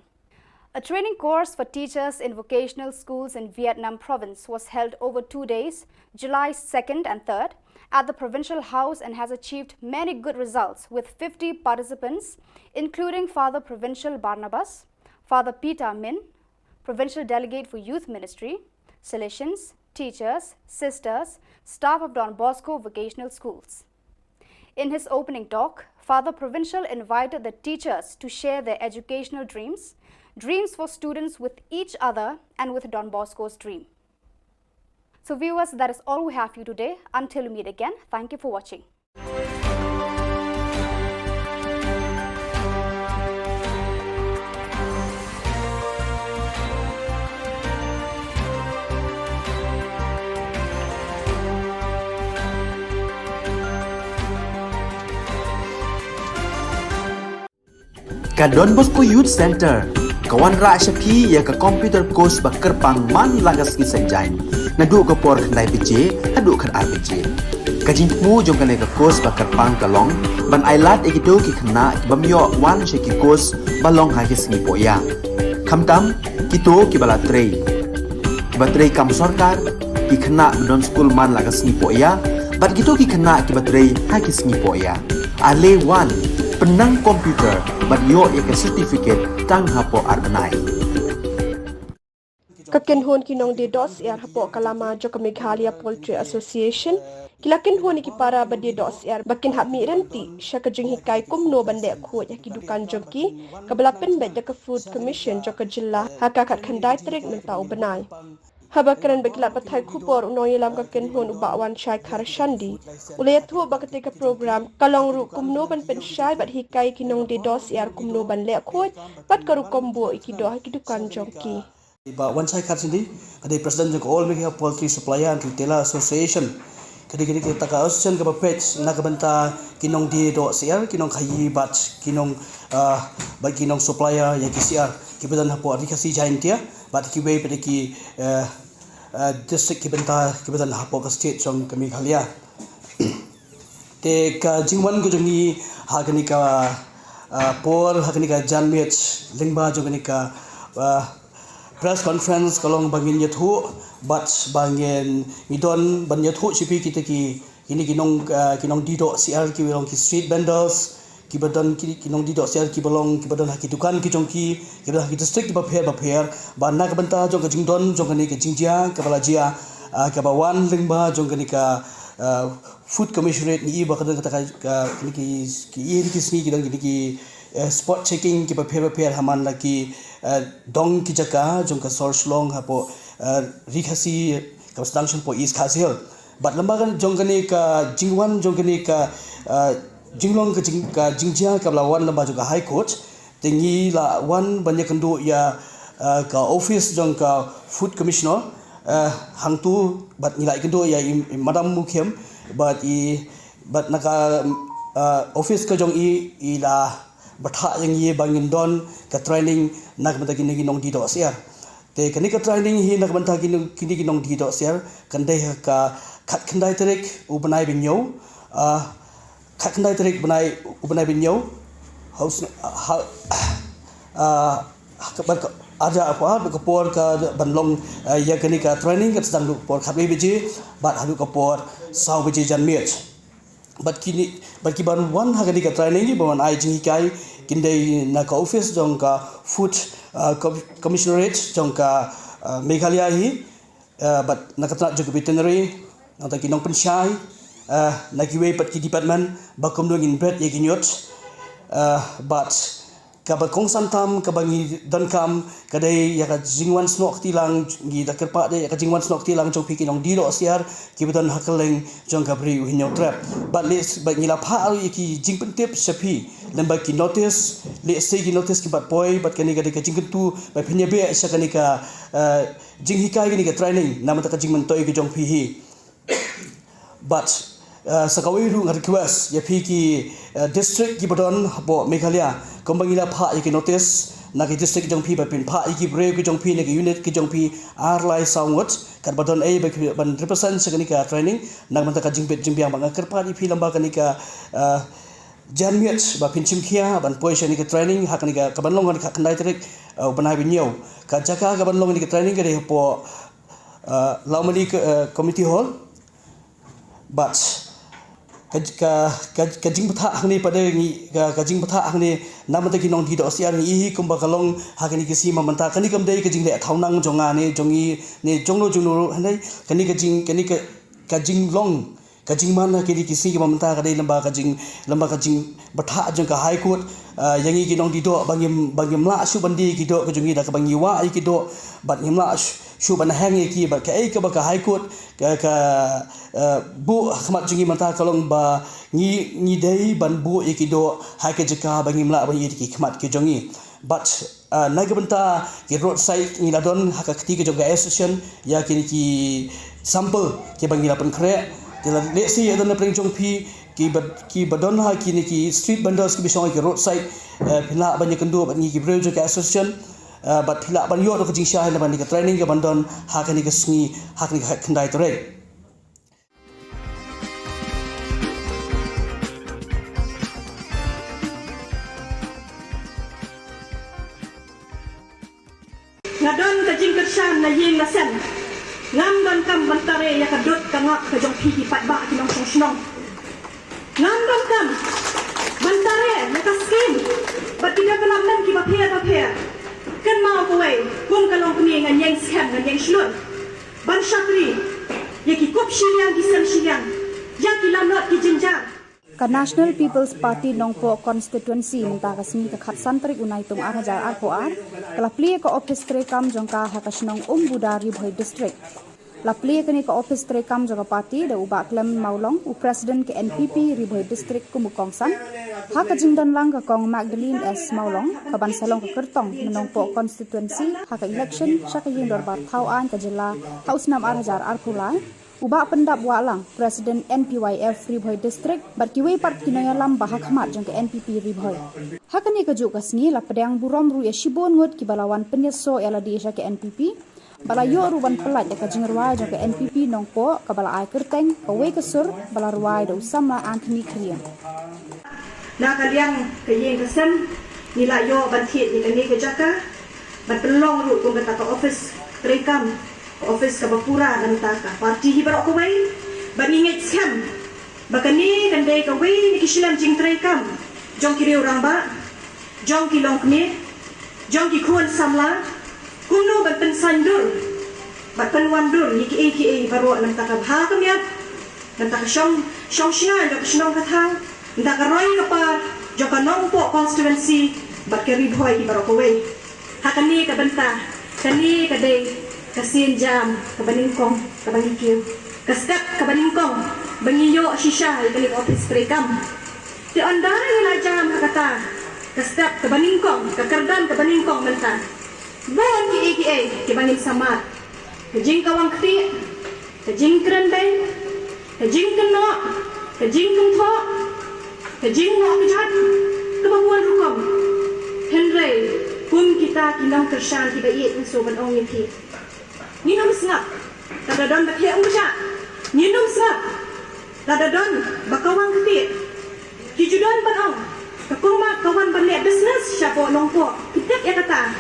A training course for teachers in vocational schools in Vietnam province was held over two days, July second and third, at the provincial house and has achieved many good results with fifty participants, including Father Provincial Barnabas, Father Peter Min, Provincial Delegate for Youth Ministry, Salesians, teachers, sisters, staff of Don Bosco vocational schools. In his opening talk, Father Provincial invited the teachers to share their educational dreams, dreams for students with each other, and with Don Bosco's dream. So, viewers, that is all we have for you today. Until we meet again, thank you for watching. Ka Don Bosco Youth Center ka wanrah sha phi ïa ka computer course ba kyrpang man la ka sngi Saitjaiñ, naduh ka por khyndai baje haduh khatar baje. Ka jingthmu jong kane ka course ba kyrpang ka long ban ailad ïa kito ki khynnah ki bym ïoh wan sha ki course ba long ha ki sngi pohïa, khamtam kito kiba la trei, kiba trei kam sorkar, ki khynnah ba don skul man la ka sngi pohïa, bad kito ki khynnah kiba trei ha ki sngi pohïa. Ale wan, pynnang computer bad ïoh ïa ka certificate tang hapoh ar bnai. Ka kynhun ki nongdie doh syiar hapoh ka lama jong ka Meghalaya Poultry Association ki la kynhun ïa ki para ba die doh syiar ba kin hap mih ryntih sha ka jinghikai kumno ban leh khuid ha ki dukan jong ki, kaba la pynbeit da ka Food Commission jong ka jylla ha ka khatkhyndai tarik mynta u bnai. Haba kren bad ki lad pathai khubor, u nongïalam ka kynhun u Bah Wanshai Kharshandi u la ïathuh ba katei ka program ka long ruh kumno ban pynshai bad hikai ki nongdie doh syiar kumno ban leh khuid bad ka rukom buh ïa ki doh ha ki dukan jong ki. Bah Wanshai Kharshandi, ka dei President jong ka All Meghalaya Poultry Supplier and Retailer Association. Ka dei, ka dei kata ka association kaba peit na ka bynta ki nongdie doh syiar, ki nongkhaii bad ki nong, ah, bad ki nong supplier ïa ki syiar kiba don hapoh Ri Khasi Jaintia bad kiwei pat ki, eh, eh, district ki bynta kiba don hapoh ka state jong ka Meghalaya. Te ka jingwan ka jong ngi ha kane ka, ah, por, ha kane ka janmiet lyngba jong kane ka, ah, press conference ka long ba ngin ïathuh bad ba ngin, ngi don ban ïathuh sha phi kita ki, kine ki nong, ah, ki nongdie doh syiar kiba long ki street vendors, kiba don ki, ki nongdie doh syiar kiba long, kiba don ha ki dukan ki jong ki, kiba don ha ki district kiba pher bapher, ba na ka bynta jong ka jingdon jong kane ka jingjia kaba la jia, ah, kaba wan lyngba jong kane ka, ah, Food Commissionerate, ngi i ba ka don kata ka, ka, kine ki, ki ïa ki sngi ki don kine ki, eh, spot checking kiba pher bapher ha man la ki, eh, dong ki jaka jong ka sor Shillong hapoh, eh, Ri Khasi kaba sdang shong hapoh East Khasi Hills. Bad lyngba kan jong kane ka jingwan jong kane ka, ah, jinglong ka jing, ka jingjia kaba la wan lyngba jong ka High Court, te ngi la wan ban ïakynduh ïa, ah, ka office jong ka Food Commissioner, ah, hangtu bad ngi la ïakynduh ïa i, i Madam Mukhim bad i, bad na ka, ah, office ka jong i, i la bthah ïa ngi ba ngin don ka training na ka bynta kine ki nongdie doh syiar. Te kane ka training hi na ka bynta kine, kine ki nongdie doh syiar kan dei ha ka khatkhyndai tarik u bnai ba hynñiew, ah, khatkhyndai tarik bnai, u bnai ba hynñiew. Haus, ha, ah, ha ka, bad ka, arja apa, bad ka por ka ban long, ah, ïa kane ka training ka sdang naduh por khatwei baje bad haduh ka por saw baje janmiet. Bad kine, bad ki ban wan ha kane ka training, ki ban wan ai jinghikai, kin dei na ka office jong ka Food, ah, Com-, Commissionerate jong ka, ah, Meghalaya hi, ah, bad na ka tnat jong ka veterinary, nangta ki nongpynshai, ah, na kiwei pat ki department, ba kumno ngin bret ïa ki ñiut, ah, bad Kaba kongsan tam kaba ngi donkam ka dei ïa ka jingwan snoh kti lang, ngi da kyrpad ïa ka jingwan snoh kti lang jong phi ki nongdie dohsiar kiba don ha kylleng jong ka Ri U Hynñiewtrep. Bad leh bad ngi la phah ïa ki jingpyntip sha phi lem bad ki notice, leh sei ki notice kiba poi, bad kane ka dei ka jingkyntu ba phin ïa beh sha kane ka, eh, jinghikai, kane ka training namar ka jingmyntoi ka jong phi hi. Bad, eh, sa kawei ruh nga request ïa phi ki, eh, district kiba don hapoh Meghalaya, kumba ngi la phah ïa ki notice na ki district jong phi, ba phin phah ïa ki briew ki jong phi na ki unit ki jong phi ar lai saw ngut, katba don ei ba ki ban represent sha kane ka training. Na ka bynta ka jingbit jingbiang ba nga kyrpad ïa phi lem bad kane ka, eh, janmiet ba phin shim khia ban poi sha kane ka training ha kane ka, ka ban long ha ka khyndai tarik, eh, u bnai ba ñiew. Ka jaka ka ban long kane ka training ka dei hapoh, eh, Lawmali, eh, Community Hall. Bad ka, ka, ka, ka jingbatai hangne pat de ngi, ka, ka jingbatai hangne namar ki nongdie dohsiar ngi ïohi kumba ka long ha kine ki sngi mynta. Kane kam dei ka jingleh thaw nang jong nga ne jong ngi ne jong no jong no ruh, hynrei kane ka jing, kane ka, ka jinglong, ka jingman ha kine ki sngi mynta ka dei lem bad ka jing, lem bad ka jing batai jong ka High Court, ah, ïa ngi ki nongdie doh ba ngim, ba ngim lah shuh ban die ki doh ka jong ngi da kaba ngi wah ïa ki doh, bad ngim lah shuh, shuh ban heng ïa ki, bad kaei kaba ka High Court ka, ka, eh, buh ha khmat jong ngi mynta ka long ba ngi, ngi dei ban buh ïa ki doh ha ka jaka ba ngim lah ban ïoh ïa ki khmat ki jong ngi. Bad, eh, na ka bynta ki roadside ngi la don ha ka kti ka jong ka association ïa kine ki sample kiba ngi la pynkhreh. Te lehse ïa don napdeng jong phi kiba, kiba don ha kine ki street vendors kiba shong ha ki roadside, eh, phi lah ban ïakynduh bad ngi ki briew jong ka association, eh, bad phi lah ban ïoh ruh ka jingshai na ka bynta ka training ka ban don ha kane ka sngi, ha kane ka khyndai tarik. Nga don ka jingkyrshan na ïing na sem. Ngam donkam ban tare ïa ka dud ka ngap ka jong phi ki paidbah ki nongshong shnong. Ngam donkam ban tare ïa ka skim bad ki development kiba pher ba pher. Kynmaw kawei, kum ka longkmie ngan ïeng skhem ngan ïeng shlur ban shakri ïa ki kup shiliang ki sem shiliang, ïa ki lanot ki jynjar. Ka National People's Party Nongpoh Constituency mynta ka sngi ka khatsan tarik u Naitung ar hajar arphew ar, ka la plie ka ophis treikam jong ka ha ka shnong Umbuda, Ri Bhoi District. La plie kane ka ophis treikam jong ka party da u Bah Clement Mawlong, u President ka N P P Ri Bhoi District kum u kongsan. Ha ka jingdon lang ka Kong Magdalene S Mawlong, ka ban sa long ka kyrtong na Nongpoh Constituency ha ka election sha ka ïing dorbar thaw aiñ ka jylla ha u snem ar hajar arphew lai. U Bah Pyndap Wahlang, President N P Y F Ri Bhoi District, bad kiwei pat ki nongïalam ba ha khmat jong ka N P P Ri Bhoi. Ha kane kajuh ka sngi la pdiang burom ruh ïa shibun ngut kiba la wan pynïasoh ïa lade sha ka N P P, ba la ïoh ruh ban pyllait ïa ka jingrwai jong ka N P P Nongpoh kaba la ai kyrteng Kawei ka Sur ba la rwai da u samla Anthony Khyriem. Na ka liang ka ïing ka sem, ngi la ïoh ban thied ïa kane ka jaka ban pynlong ruh kum kata ka ophis treikam, ka ophis kaba pura na ka bynta ka party hi baroh kawei. Bad ngi ngeit skhem ba kane kan dei kawei na ki shlem jingtreikam jong ki riew rangbah, jong ki longkmie, jong ki khun samla, kumno ban pynsaiñdur bad pynwandur ïa kiei kiei baroh na ka bynta ka bha ka miat, na ka bynta ka shong, shong shngaiñ jong ka shnong ka thaw, na ka bynta ka roi ka par jong ka Nongpoh Constituency bad ka Ri Bhoi hi baroh kawei. Ha kane ka bynta, kane ka dei ka sien jam kaba nyngkong kaba ngi kiew, ka step kaba nyngkong ba ngi ïoh shisha ïa kane ka ophis treikam. Te ynda ngi la jam ha kata ka step kaba nyngkong, ka kyrdan kaba nyngkong mynta, bun kiei kiei kiba ngin sa mad. Ka jingkawang ktieh, ka jingkren beiñ, ka jingkynnoh, ka jingkynthoh, ka jingngoh kjat, kaba bun rukom. Hynrei kum kita ki nongkyrshan kiba ïeit, nga sngewbha ban ong ïa phi, ngin ym sngap lada don ba theh umkjat. Ngin ym sngap lada don ba kawang ktieh. Ki ju don ban ong, ka Kong Mat ka wan ban leh business shapoh Nongpoh. Phi tip ïa kata.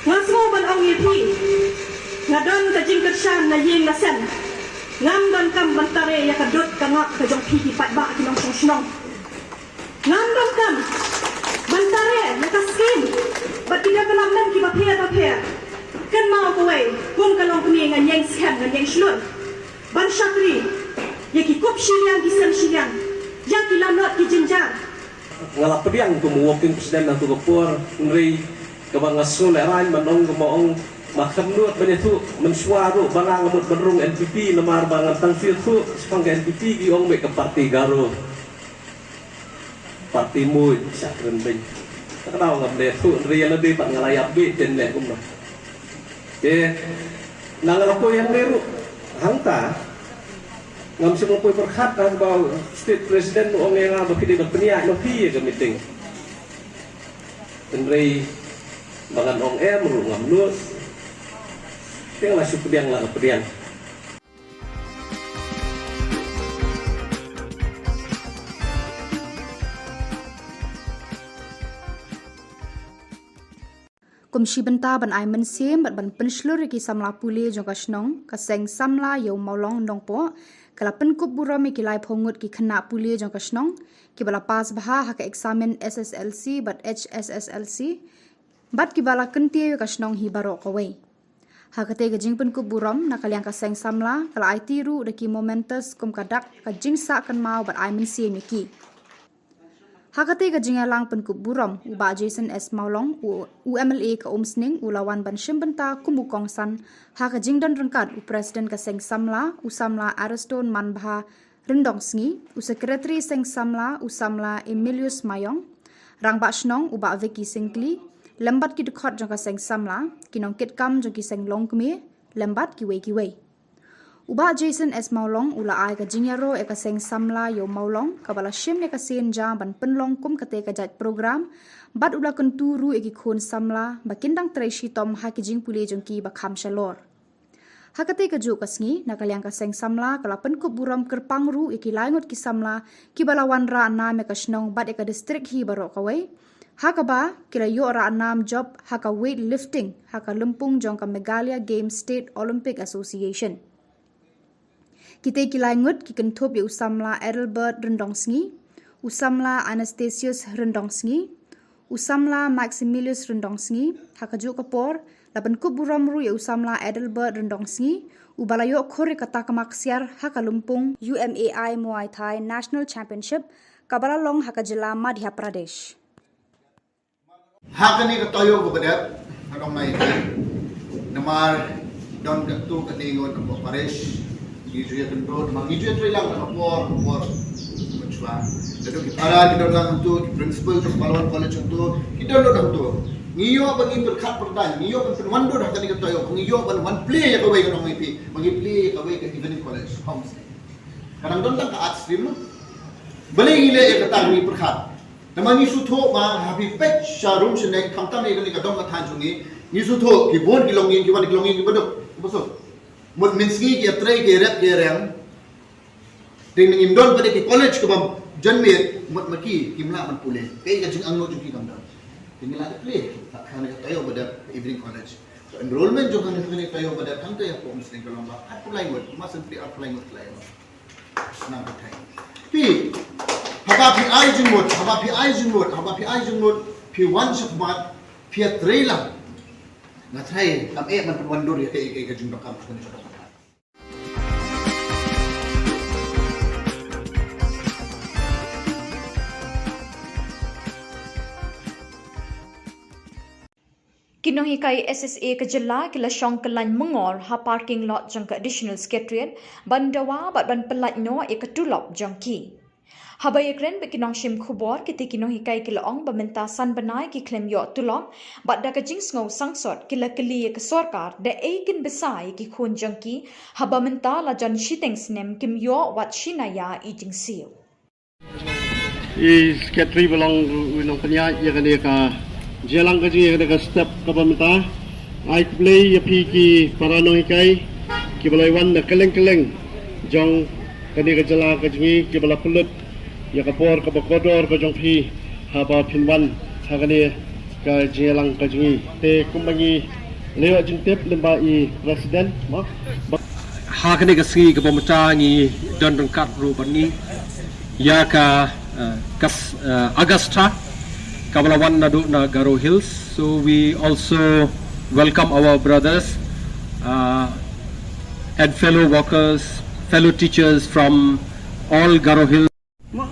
Nga sngew ban ong ïa phi, nga don ka jingkyrshan na ïing na sem. Ngam donkam ban tare ïa ka dud ka ngap ka jong phi ki paidbah ki nongshong shnong. Ngam donkam ban tare ïa ka skim bad ki development kiba pher ba pher. Kynmaw kawei, kum ka longkmie ngan ïeng skhem ngan ïeng shlur ban shakri ïa ki kup shiliang ki sem shiliang, ïa ki lanot ki jynjar. Nga la pdiang kum u working president na tu ka por, hynrei kaba nga sngew lehraiñ ban ong, kaba ong, ma kham nud ban ïathuh mynshuwa ruh ba nga mut ban rung N P P, namar ba ngan tang shu ïathuh shaphang ka N P P ki ong beit ka party Garo. Party muid, sha kren beiñ. Ka daw ngam dei thuh, hynrei ïa lade pat nga la ïap beit, ten leh kumno. Te, na nga la poi hangne ruh, hangta, ngam shym la poi pyrkhat, haba state president u ong ïa nga ba ki dei ban pynïaid noh phi ïa ka meeting. Hynrei ba ngan ong em ruh ngam nud. Te nga la shu pdiang, la pdiang. Kum shi bynta ban ai mynsiem bad ban pynshlur ïa ki samla pule jong ka shnong, ka seng samla Ïew Mawlong Nongpoh ka la pynkup burom ïa ki laiphew ngut ki khynnah pule jong ka shnong kiba la pass bha ha ka eksamin S S L C bad H S S L C, bad kiba la kyntiew ïa ka shnong hi baroh kawei. Ha katei ka jingpynkup burom, na ka liang ka seng samla ka la aiti ruh da ki mementos kum ka dak ka jingsah kynmaw bad ai mynsiem ïa ki. Ha katei ka jingïalang pynkup burom, u Bah Jason S Mawlong, u, u M L A ka Umsning, u la wan ban shim bynta kum u kongsan ha ka jingdon ryngkat u President ka seng samla, u samla Ariston Manbha Ryndongsngi, u Secretary seng samla, u samla Emilius Mayong, Rangbah Shnong u Bah Vicky Syngkli, lem bad ki dkhot jong ka seng samla, ki nongkitkam jong ki seng longkmie, lem bad kiwei kiwei. U Bah Jason S Mawlong u la ai ka jingïaroh ïa ka seng samla Ïew Mawlong kaba la shim ïa ka sien ja ban pynlong kum katei ka jait program, bad u la kyntu ruh ïa ki khun samla ba kin dang trei shitom ha ki jingpule jong ki ba kham shalor. Ha katei kajuh ka sngi, na ka liang ka seng samla ka la pynkup burom kyrpang ruh ïa ki lai ngut ki samla kiba la wanrah nam ïa ka shnong bad ïa ka district hi baroh kawei, ha kaba ki la ïoh rah nam jop ha ka weight lifting ha ka lympung jong ka Meghalaya Games State Olympic Association. Kitei ki lai ngut ki kynthup ïa u samla Adelbert Ryndongsngi, u samla Anastasius Ryndongsngi, u samla Maximilius Ryndongsngi. Ha kajuh ka por, la pynkup burom ruh ïa u samla Adelbert Ryndongsngi, uba la ïoh khur ïa ka takma ksiar ha ka lympung U M A I Muay Thai National Championship kaba la long ha ka jylla Madhya Pradesh. Ha kane ka taïew kaba dep, nga ong ïa phi, namar don katto katne ngut hapoh parish, ngi ju ïa kyndon, namar ngi ju ïa trei lang ha ka por, ka por mynshuwa. Naduh ki para ki don lang hangto, ki principal jong Pahlawan College hangto, ki don lang hangto. Ngi ïoh ban ngi pyrkhat pyrthei, ngi ïoh ban pynwandur ha kane ka taïew, ngi ïoh ban wan plie ïa kawei, nga ong ïa phi, ban ngi plie ïa kawei ka evening college, homestay. Ka dang don tang ka art stream, balei ngi leh ïa kata, ngi pyrkhat. Namar ngi sngewthuh ba ha phi peit sha rum sha neng, khamtam ïa kane ka dong ka thaiñ jong ngi, ngi sngewthuh ki bun ki longïing, ki wan ki longïing kiba duk, kiba suk. Mut mynsngi ki ïatrei, ki ïarep, ki ïarem. Te ngim don pat de ki college kaba janmiet, mut ma ki kim lah ban pule. Kaei ka jingangnud jong ki kam don. Te ngi la dep plie ha kane ka taïew ba dep, evening college. Ka enrollment jong kane, kane ka taïew ba dep, hangta hapoh Umsning ka long ba arphew lai ngut, ma shen plie arphew lai ngut, lai ngut. Nang ka thai. Phi, haba phi ai jingmut, haba phi ai jingmut, haba phi ai jingmut, phi wan shakhmat, phi ïatrei lang. Nga tharai kam eh ban pynwandur ïa kaei kaei ka jingdonkam jong ka jingdonkam. Ki nonghikai S S A ka jylla ki la shong kyllain myngor ha parking lot jong ka Additional Secretariat ban dawa bad ban pyllait noh ïa ka tulop jong ki. Haba ïakren bad ki nongshim khubor, kitei ki nonghikai ki la ong ba mynta san bnai ki khlem ïoh tulop, bad da ka jingsngew sangsot ki la kylli ïa ka sorkar da ei kin bsa ïa ki khun jong ki, haba mynta la jan shiteng snem kim ïoh wat shi naya i jingsiew. I secretary ba long ruh u nongpynïaid ïa kane ka jingïalang ka jong ngi, ïa kane ka step kaba mynta. Ai khublei ïa phi ki para nonghikai kiba la wan na kylleng kylleng jong kane ka jylla ka jong ngi, kiba la pynlut ïa ka por kaba kordor ka jong phi haba phin wan ha kane ka jingïalang ka jong ngi. Te kumba ngi la ïoh jingtip lyngba i president, mo, ba ha kane ka sngi kaba mynta ngi don ryngkat ruh bad ngi ïa ka, eh, ka s-, eh, Augusta, kaba la wan naduh na Garo Hills. So we also welcome our brothers, uh, and fellow workers, fellow teachers from all Garo Hills. Mo,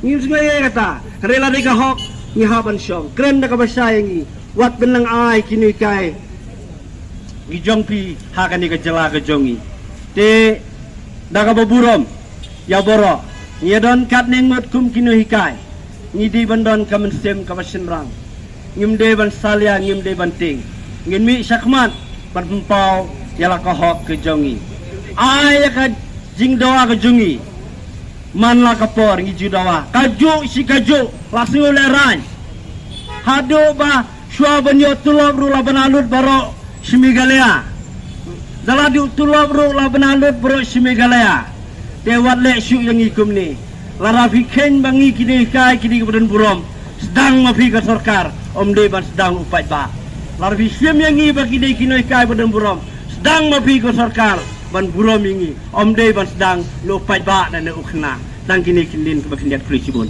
Ngim sngew ïa kata. Hynrei lada ka hok ngi hap ban shong. Kren da kaba shai ïa ngi. Wat pynlong ai ki nonghikai ki jong phi ha kane ka jylla ka jong ngi. Te da kaba burom ïa baroh, ngi don katne ngut kum ki nonghikai. Ngi dei ban don ka mynsiem kaba shynrang. Ngim dei ban salia, ngim dei ban tieng. Ngin mih shakhmat ban pynpaw ïa la ka hok ka jong ngi. Ai ïa ka jingdawa ka jong ngi. Man la ka por ngi ju dawa. Kajuh shi kajuh la sngew lehraiñ. Haduh ba shuwa ban ïoh tulop ruh la ban lut baroh shi Meghalaya. Da la duh tulop ruh la ban lut baroh shi Meghalaya. Te wat leh shuh ïa ngi kumne. Lada phi kheiñ ba ngi ki nonghikai ki dei kiba don burom, sdang ma phi ka sorkar, ym dei ban sdang u paidbah. Lada phi shim ïa ngi ba ki dei ki nonghikai ba don burom, sdang ma phi ka sorkar ban burom ïa ngi, ym dei ban sdang na u paidbah ne na u khynnah. Tang kine ki kyntien kiba khyndiat, khublei shibun.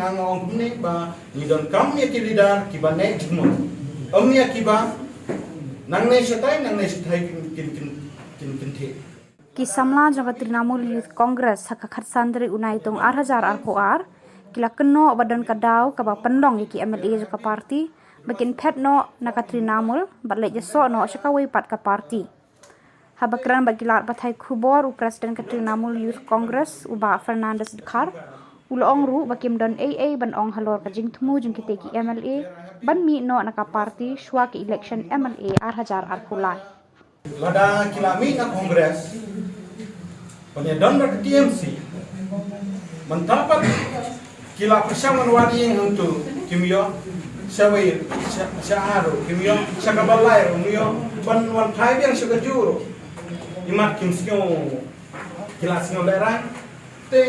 Nga nga ong kumne ba ngi donkam ïa ki leader kiba neh jingmut. Ym ïa kiba nangne shatai, nangne shatai kin, kin, kin, kin, kin theh. Ki samla jong ka Trinamool Youth Congress ha ka khatsan tarik u Naitung ar hajar arphew ar ki la kynnoh ba don ka daw kaba pynlong ïa ki M L A jong ka party ba kin phet noh na ka Trinamool bad leit ïasoh noh sha kawei pat ka party. Haba kren bad ki lad pathai khubor, u President ka Trinamool Youth Congress, u Bah Fernandes Dkhar, u la ong ruh ba kim don ei ei ban ong halor ka jingthmu jong kite ki M L A ban mih noh na ka party shuwa ka election M L A ar hajar arphew lai. Lada ki la mih na Congress, ban ïa don bad ka T M C, mynta pat ki la pyrshang ban wad ïing hangtu, kim ïoh, sha wei, sha, sha haru, kim ïoh, sha kaba lai ruh, kim ïoh, ban wan phai biang sha kajuh ruh. Imat kim sngew, ki la sngew lehraiñ. Te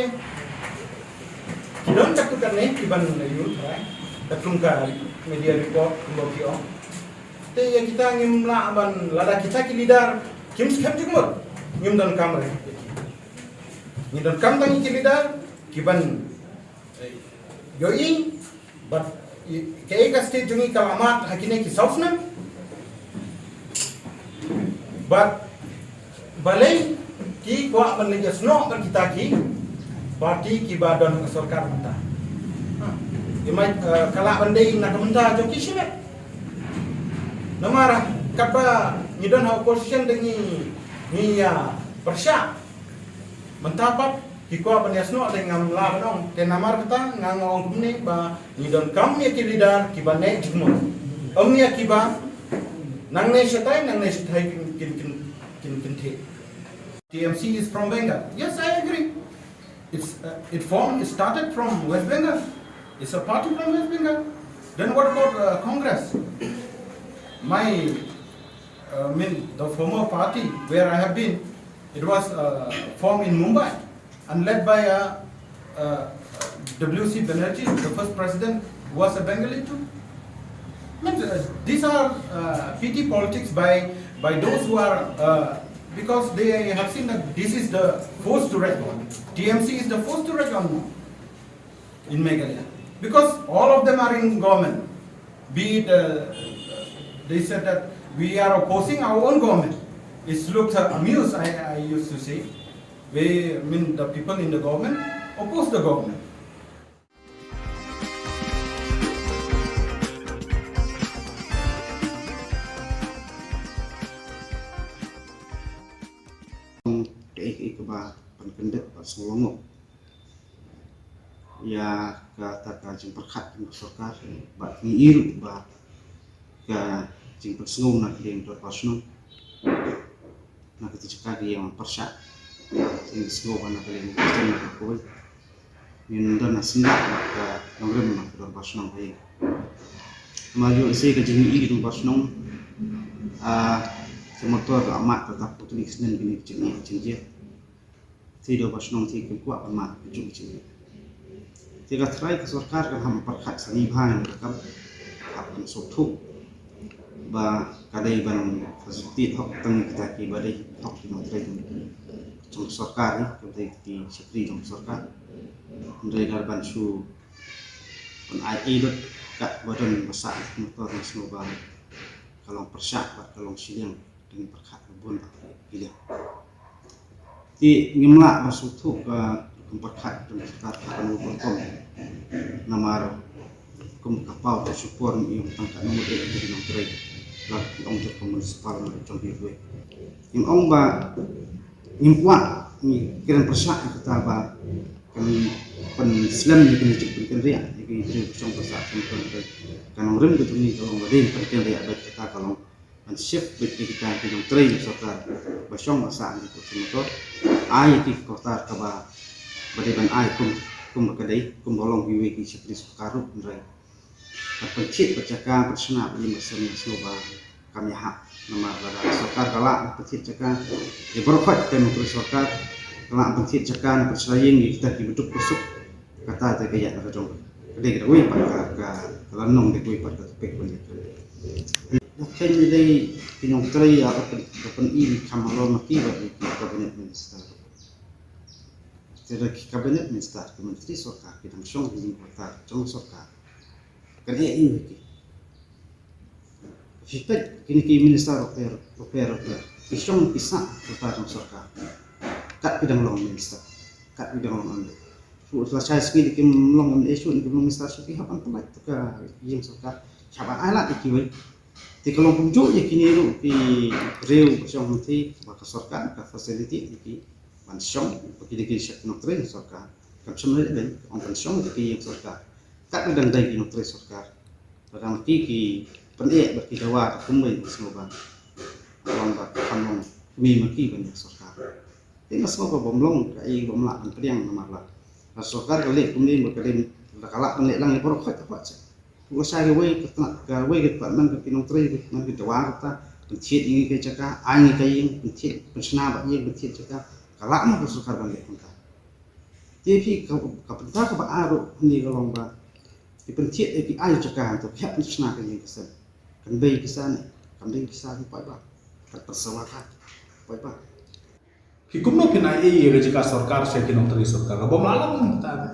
ki don katto katne kiban ïoh tharai katkum ka media report kumba ki ong. Te ïa kita ngim lah ban, lada kita ki leader kim skhem jingmut, ngim donkam re. Ngi donkam tang ki leader kiban, eh, ïohi bad i, kaei ka state jong ngi ka la mad ha kine ki saw snem. Bad balei ki kwah ban leit ïasnoh bad kita ki party kiba don ha sorkar mynta. Ha. Ki mai, eh, ka lah ban dei na ka bynta jong ki shimet. Namar katba ngi don ha opposition te ngi, ngi ïa pyrshah. Mynta pat ki kwah ban ïasnoh te ngam lah ban ong. Te namar kata nga nga ong kumne ba ngi donkam ïa ki leader kiba neh jingmut. Ym ïa kiba nangne shatai, nangne shatai kin, kin, kin, kin, kin theh. T M C is from Bengal. Yes, I agree. It's, uh, it formed, it started from West Bengal. It's a party from West Bengal. Then what about, uh, Congress? My, uh, I mean, the former party where I have been, it was, uh, formed in Mumbai and led by, uh, uh, W C Banerjee, the first president, was a Bengali too. I mean, uh, these are, uh, petty politics by, by those who are, uh, because they have seen that this is the force to reckon. T M C is the force to reckon in Meghalaya. Because all of them are in government. Be it, uh, they said that we are opposing our own government. It looks, uh, amused, I, I used to say. We, I mean, the people in the government oppose the government. Kaei kaei kaba pynkyndit bad sngewlyngngoh ïa kata ka jingpyrkhat jong ka sorkar, bad ngi i ruh ba ka jingpynsngew na ka liang dorbar shnong, na kata jaka ka ïa pyrshah, jingpynsngew ba na ka liang ka jingpyrkhat. Ngin don ha seng bad ka nongrim na ka dorbar shnong ka ïing. Namar ïoh lehse ka jingïohi ka dorbar shnong, ah, ka motor ka amat ka tap putri ka snem kine ka jingïohi ka jingïohi. Te dorbar shnong te ka kwah ka mat ka jong ka jingïohi. Te ka trai ka sorkar ka hap pyrkhat sani bha ïa ka kam, hap kan sop thuk ba ka dei ban facilitate hok tang kita kiba dei hok ki nongtrei jong sorkar, ki dei ki shakri jong sorkar. Hynrei lada ban shu ban ai ei lut kat ba don ba sah motor, nga sngew ba ka long pyrshah bad ka long shiliang, dang pyrkhat ka bun bad ki liang. Te ngim lah ban sngewthuh ka rukom pyrkhat jong ka sorkar ka kano ka rukom. Namar kum ka paw ka shipor ngi ong tang ka nongdreh ka nongtrei. La ki ong jong ka municipal ma jong ki wei. Ngim ong ba ngim kwah ngi kren pyrshah ïa kata ba kan pynslem ïa kine jingpynkynriah ïa ki briew shong ba sah pynpynriah. Ka nongrim ka jong ngi ka long ba dei pynkyndit bad kata ka long ban shift bad kita ki nongtrei sorkar ba shong ba sah ngi ko sum to ai ki quarter kaba ba dei ban ai kum kum ba ka dei kum ba long kiwei ki shakri sorkar ruh hynrei ban pynthied ba jaka ban shna ba ïing ba sem ïa sngewbha kam ïahap. Namar lada sorkar ka lah ban pynthied jaka ïa baroh khoit ka nongtrei sorkar ka lah ban pynthied jaka ban shna ïing ïa kita ki ba duk ba suk. Kata te ka ïa na ka jong ka dei ka wei pat ka ka la nong dei ka wei pat ka topik ban ïa ka. Ïa ka ni dei ki nongtrei ïa ka pyn ka pyn i ni kam halor ma ki ba ki cabinet minister. Te da ki cabinet minister ki menteri sorkar ki dang shong ki ïing quarter jong sorkar. Kan eh i ki. Phi peit kine ki minister ruh per ruh per ruh per ki shong ki sah ruh per jong sorkar. Kat ki dang long minister, kat ki dang long M L A. Shu la shai sngi ki long M L A shu ki long minister shu ki hap ban pynlait ka ïing sorkar. Hap ban ai lad ïa kiwei. Te ka long kumjuh ïa kine ruh ki briew ba shong hangtei ba ka sorkar ka facility ïa ki ban shong ba ki dei ki shong nongtrei sorkar. Kam shym lei lei ong ban shong ïa ki ïing sorkar. Kat ki dang dei ki nongtrei sorkar. Ba dang ki ki pyneh bad ki dawa ka kumwei ba sngewbha. Ba long ba ka kham long kmie ma ki ban ïa sorkar. Te nga sngewbha bym long kaei bym lah ban pdiang namar la ka sorkar ka leh kumne ba ka dei la ka lah ban leh lang ïa baroh khoit ka khoit seh. Ka shai kawei ka tnat kawei ka department ka ki nongtrei ka man ka dawa kata pynthied ïa ngi ka jaka ai ngi ka ïing pynthied pynshna bad ïing pynthied jaka ka lah ma ka sorkar ban leh kumta. Te phi ka ka pynta kaba ar ruh hynne ka long ba ki pynthied ïa ki ai jaka hangto ki hap pynshna ka ïing ka sem. Kan bei pisa ne kan bei pisa ki paidbah kan pynsawa ka paidbah. Phi kumno phin ai ei ïa ka jaka sorkar sha ki nongtrei sorkar ka bym lah long mynta ka.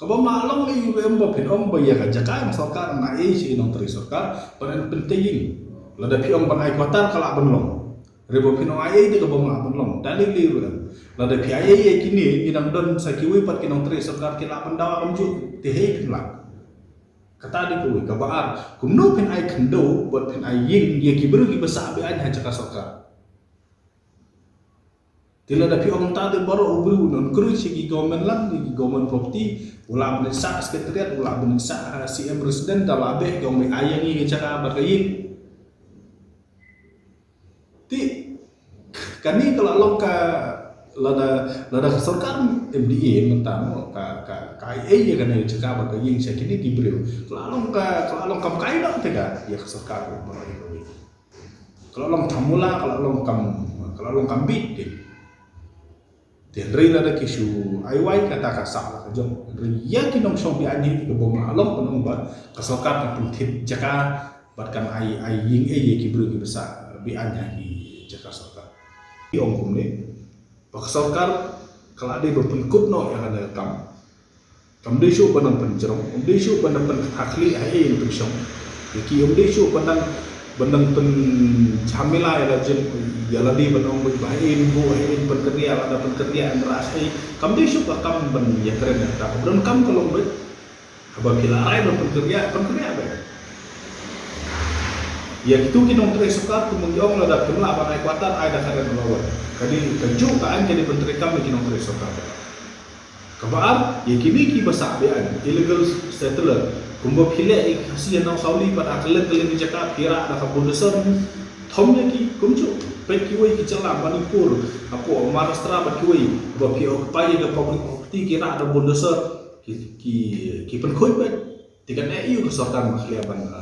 Ka bym lah long ei ruh em ba phin ong ba ïa ka jaka em sorkar na ei sha ki nongtrei sorkar ban pynta ïing. Lada phi ong ban ai quarter ka lah ban long. Hynrei ba phin ong ai ei te ka bym lah ban long. Da lei lei ruh em. Lada phi ai ei ïa kine ngi dang don sa kiwei pat ki nongtrei sorkar ki lah ban dawa kumjuh te hei phin lah. Kata dei kawei kaba ar kumno phin ai khyndew bad phin ai ïing ïa ki briew kiba sah be-aiñ ha jaka sorkar. Te lada phi ong ta te baroh u briew u encourage ïa ki government land ïa ki government property u lah ban sah secretariat u lah ban sah C M resident da lah beh ki ong ba ai ïa ngi ka jaka bad ka ïing. Te kane ka la long ka lada lada ka sorkar M D A mynta mo ka ka ka ai ïa kane ka jaka bad ka ïing sha kine ki briew ka la long ka ka la long kam kai noh te ka ïa ka sorkar ba ïa ka ïing. Ka la long thamula ka la long kam ka la long kam bit te. Te hynrei lada ki shu ai wai kata ka sah la ka jong hynrei ïa ki nongshong be-aiñ hi ka bym lah long ka long ba ka sorkar ka pynthied jaka bad kan ai ai ïing ei ïa ki briew kiba sah be-aiñ ha ki jaka sorkar. Ki ong kumne ba ka sorkar ka la dei ba pynkut noh ïa kane ka kam. Kam dei shuh ban nang pynjrong, um dei shuh ban nang pynkhakhlih ha ei ei pynshong. Ïa ki um dei shuh ban nang ban nang pynjhamila ïa la jin ïa la dei ban ong ba ha ei ei bu ha ei ei pynkynriah la da pynkynriah em rah ei. Kam dei shuh ka kam ban ïa kren ïa ka. Ka don kam ka long ba haba phi la rai ban pynkynriah pynkynriah ba. Ïa kitu ki nongtrei sorkar kum ngi ong la da pynlah ban ai quarter ai da ka ren lawan. Ka dei ka juh ka aiñ ka dei ban trei kam ïa ki nongtrei sorkar. Kaba ar, ïa kine kiba sah be-aiñ, illegal settler, kumba phi leh ïa ki Khasi ha Nongsauli bad ha kylleng kylleng ki jaka phi rah da ka bulldozer, thom ïa ki kumjuh, peit kiwei ki jylla Manipur, hapoh Maharashtra bad kiwei, ba phi occupy ïa ka public property ki rah da bulldozer, ki ki ki pynkhuid bad. Te kan ïa ka sorkar ma khlieh ban